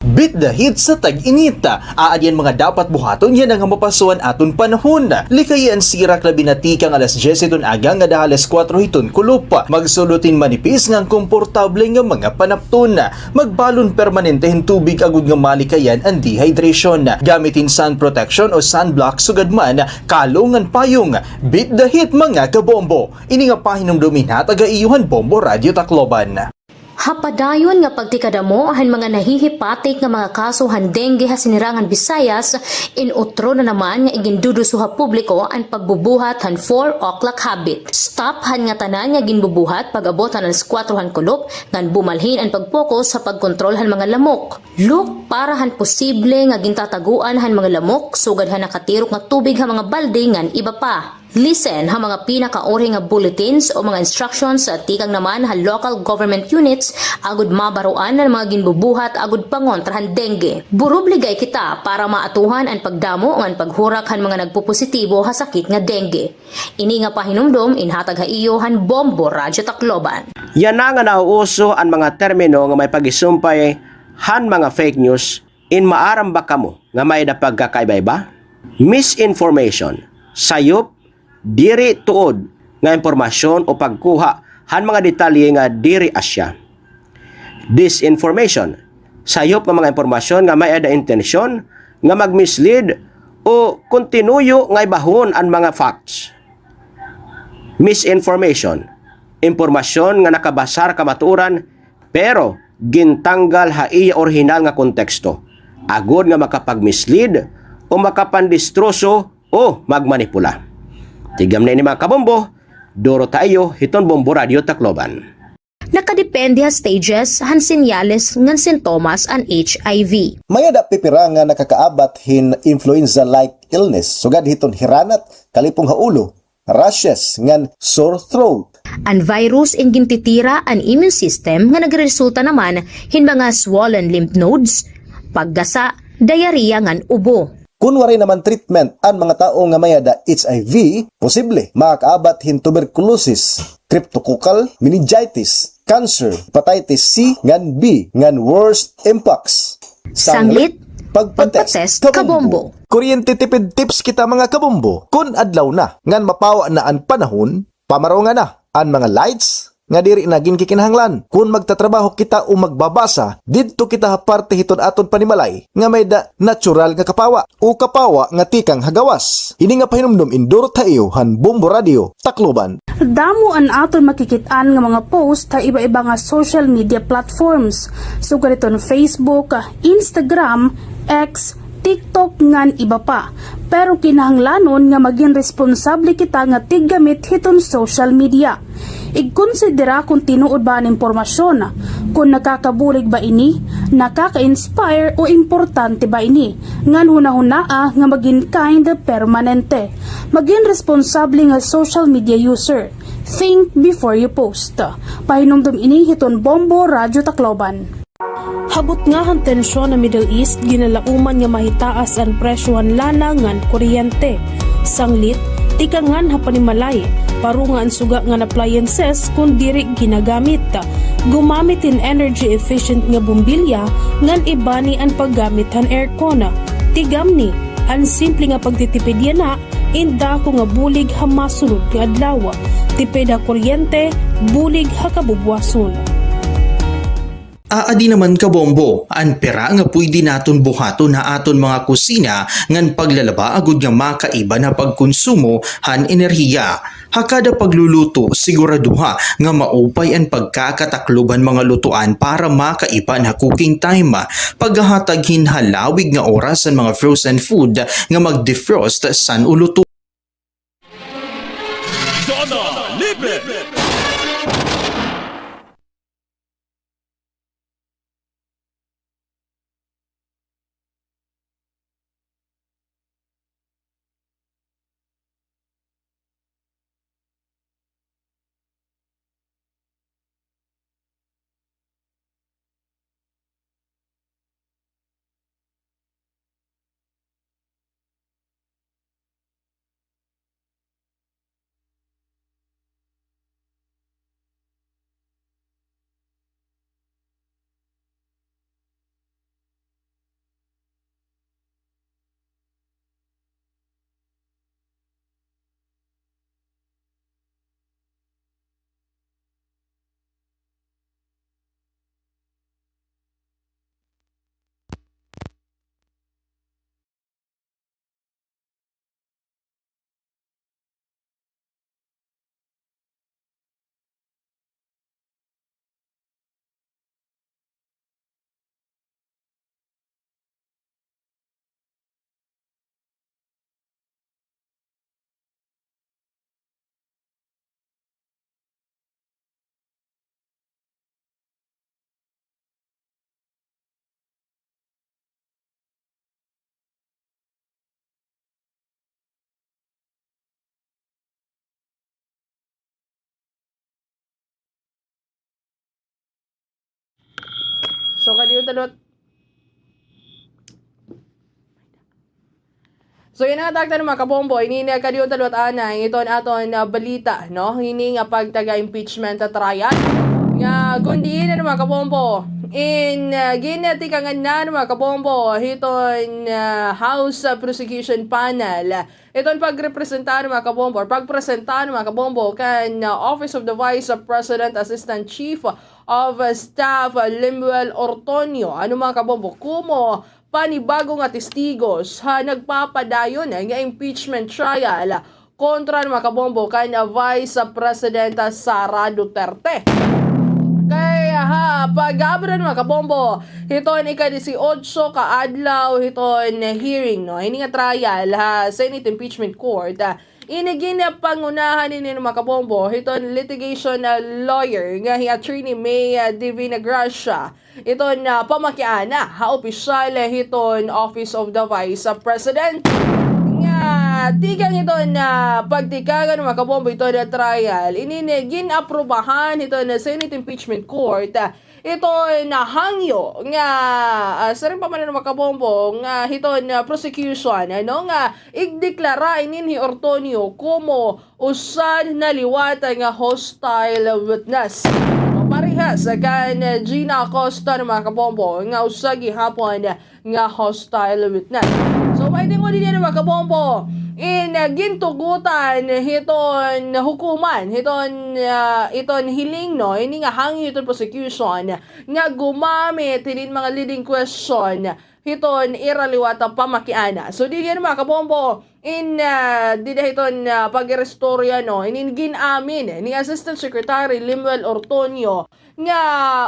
Beat the heat sa tag-init. Aadi an mga dapat buhaton yana nga mapaso an aton panahon. Likayi an sirak labi na tikang alas dyes hiton aga ngada ha alas kuwatro hiton kulop. Magsulot hin manipis ngan komportable nga mga panapton. Magbalon permanente hin tubig agod nga malikayan an dehydration. Gamit hin sun protection o sunblock sugad man kalo ngan payong. Beat the heat, mga kabombo. Ini nga pahinumdom in hatag ha iyo han Bombo Radyo Tacloban. Ha padayon nga pagtikadamo han mga nahihipatik nga mga kaso han dengue ha Sinirangan Visayas, in-utro na naman nga iginduduso ha publiko an pagbubuhat han four o'clock habit. Stop han ngatanan nga ginbubuhat pag-abot han alas kuwatro han kulop, ngan bumalhin an pag-focus ha pagkontrol han mga lamok. Look para han posible nga gintataguan han mga lamok sugad han nakatirok nga tubig ha mga balde ngan iba pa. Listen ha mga pinakaurhi nga bulletins o mga instructions tikang naman ha local government units agod mabaroan an mga ginbubuhat agod pangontra han dengue. Burubligay kita para maatuhan an pagdamo ngan paghurak han mga nagpopositibo ha sakit nga dengue. Ini nga pahinumdom inhatag ha iyo han Bombo Radyo Tacloban. Yana nga nauuso an mga termino nga may pagisumpay han mga fake news, in maaram ba kamo nga may-ada pagkakaiba-iba? Misinformation, sayop, diri tuod nga impormasyon o pagkuha han mga detalye nga diri asya. Disinformation, sayop nga mga impormasyon nga may-ada intensyon nga mag-mislead o kon tinuyo nga ibahon an mga facts. Misinformation, impormasyon nga nakabasar ha kamatuoran pero gintanggal ha iya orihinal nga konteksto, agod nga makapag-mislead o makapandistroso o magmanipula. Tigam na ini mga kabombo, duro ta iyo hiton Bombo Radyo Tacloban. Nakadepende ha stages han senyales ngan sintomas an H I V. May-ada pipira nga nakakaabat hin influenza-like illness, sugad hiton hiranat, kalipong ha ulo, rashes, ngan sore throat. An virus in gintitira an immune system nga nagreresulta naman hin mga swollen lymph nodes, paggasa, diarrhea ngan ubo. Kon waray naman treatment an mga tawo nga may-ada H I V, posible makakaabat hin tuberculosis, cryptococcal meningitis, cancer, hepatitis C ngan B, ngan worst, mpox. Sanglit, pagpa-test, kabombo. Kuryente tipid tips kita, mga kabombo. Kon adlaw na, ngan mapawa na an panahon, pamaronga na an mga lights nga diri na ginkikinahanglan. Kon magtatrabaho kita o magbabasa, didto kita ha parte hiton aton panimalay nga may-ada natural nga kapawa o kapawa nga tikang ha gawas. Ini nga pahinumdom indurot ha iyo han Bombo Radyo Tacloban. Damo an aton makikit-an nga mga post ha iba-iba nga social media platforms, sugad hiton Facebook, Instagram, X, TikTok ngan iba pa. Pero kinahanglanon nga magin responsable kita nga tiggamit hiton social media. Igkonsidera kon tinuod ba an impormasyon, kon nakakabulig ba ini, nakaka-inspire o importante ba ini, ngan hunahunaa nga magin kind permanente. Magin responsable nga social media user. Think before you post. Pahinumdom ini hiton Bombo Radyo Tacloban. Ha butnga han tensyon ha Middle East, ginalauman nga mahitaas an presyo han lana ngan kuryente. Sanglit, tikangan ha panimalay, paronga an suga ngan appliances kon diri ginagamit. Gumamit hin energy efficient nga bombilya ngan ibani an paggamit han aircon. Tigamni, an simple nga pagtitipid yana in dako nga bulig ha masunod nga adlaw. Tipid ha kuryente, bulig ha kabubuwason. Aadi naman, kabombo, an pira nga pwede naton buhaton ha aton mga kusina ngan paglalaba agod nga makaiban ha pagkonsumo han enerhiya. Ha kada pagluluto, siguraduha nga maupay an pagkakataklob han mga lutuan para makaiban ha cooking time. Paghahatag hin halawig nga oras han mga frozen food nga mag-defrost san o luto. Zona Libre. So, kadi unta liwat. So, yana nga taktan, mga kabombo, ini nga kadi unta liwat anay iton aton, ah, balita, no? Ini nga pagtaga impeachment trial. Nga, kon diin, mga kabombo, in, ah, gintikangan na, mga kabombo, hiton, ah, House, ah, Prosecution Panel. Iton pagrepresenta, mga kabombo, or pagpresenta, mga kabombo, kan, ah, Office of the Vice President Assistant Chief of Staff, ah, Lemuel Ortonio. Ano, mga kabombo, komo panibago nga testigos ha nagpapadayon nga impeachment trial kontra, mga kabombo, kan Vice President Sara Duterte. Kay ha pag-abra, mga kabombo, hiton ika-disiotso ka adlaw hiton hearing, no, hini nga trial ha Senate Impeachment Court, ah, ini ginpangunahan ini, mga kabombo, hiton litigation, ah, lawyer nga hi Attorney May, ah, Divina Gracia. Iton, ah, pamakiana ha opisyal hiton Office of the Vice President. Nga tikang iton, ah, pagtikagan, mga kabombo, iton, ah, trial, ini nga gin-aprubahan hiton, ah, Senate Impeachment Court, ah, iton, ah, hangyo nga, ah, siring pa man, mga kabombo, nga hiton, ah, prosecution, ano, nga igdeklara inin hi Ortonio komo usa na liwat nga hostile witness. Parehas kan Gina Acosta, mga kabombo, nga usa gihapon nga hostile witness. So, may tingog dinhi, mga kabombo, in, ah, gintugutan hiton hukuman, hiton, ah, iton hiling, no, ini nga hangyo hiton prosecution nga gumamit hinin mga leading question hiton ira liwat nga pamakiana. So, didi, mga kabombo, in, ah, dida hiton, ah, pag-iristorya, no, inin gin-amin ni Assistant Secretary Lemuel Ortonio nga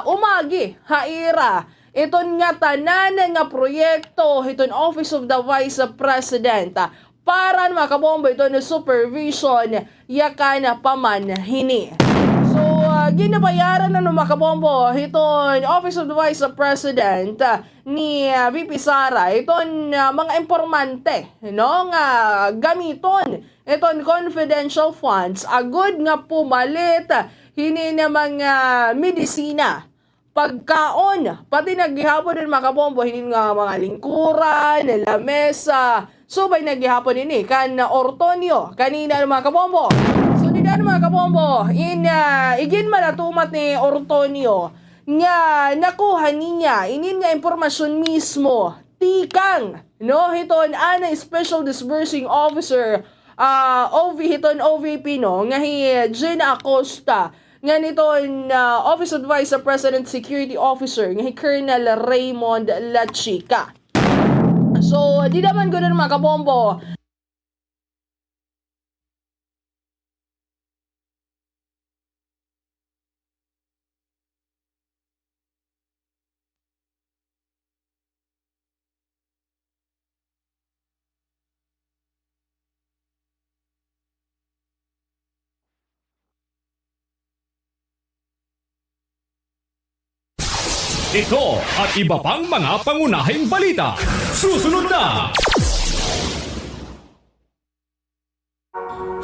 umagi ha ira iton ngatanan nga proyekto hiton Office of the Vice President, ah, para, mga kabombo, iton supervision yakan pa man hini. So, ah, ginabayaran na, mga kabombo, hiton Office of the Vice President, ah, ni, ah, V P Sara, iton, ah, mga impormante, no, nga gamiton iton confidential funds agod nga pumalit hini nga mga medisina, pagkaon, pati na gihapon, mga kabombo, hinin nga mga lingkuran, lamesa, subay na gihapon ini kan Ortonio kanina, mga kabombo. So, dida, mga kabombo, in, ah, iginmalatumat ni Ortonio nga nakuha niya inin nga impormasyon mismo tikang, no, hiton anay Special Disbursing Officer, ah, O V, hiton O V P, no, nga hi Gina Acosta, ngan hiton, ah, Office of the Vice President Security Officer nga hi Colonel Raymond Lachica. So, dida man gud, mga kabombo. Ito at iba pang mga pangunahing balita. Susunod na!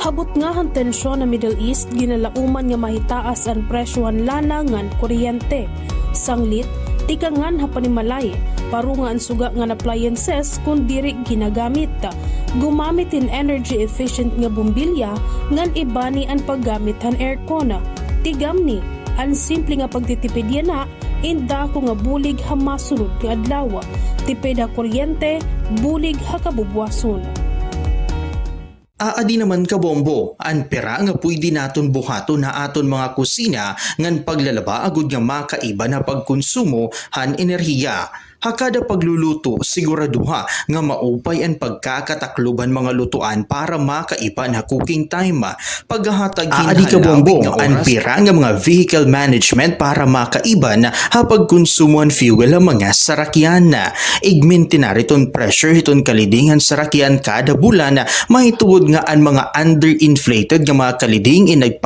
Ha butnga han tensyon ha Middle East, ginalauman nga mahitaas an presyo han lana ngan kuryente. Sanglit, tikangan ha panimalay, paro nga an suga ngan appliances kon diri ginagamit. Gumamit hin energy efficient nga bombilya ngan ibani an paggamit han aircon. Tigamni, an simple nga pagtitipid yana, in dako nga bulig ha masunod nga adlaw. Tipid ha kuryente, bulig ha kabubuwason. Aadi naman, kabombo, an pira nga pwede naton buhaton ha aton mga kusina ngan paglalaba agod nga makaiban ha pagkonsumo han enerhiya. Ha kada pagluluto, siguraduha nga maupay an pagkakataklob han mga lutuan para makaiban ha cooking time. Paghahatag hin halawig nga oras. Aadi, kabombo, an pira nga mga vehicle management para makaiban ha pagkonsumo han fuel ha mga sarakyan. Igmintinar iton pressure hiton kaliding han sarakyan kada bulan, mahitungod nga an mga underinflated nga mga kaliding in nag-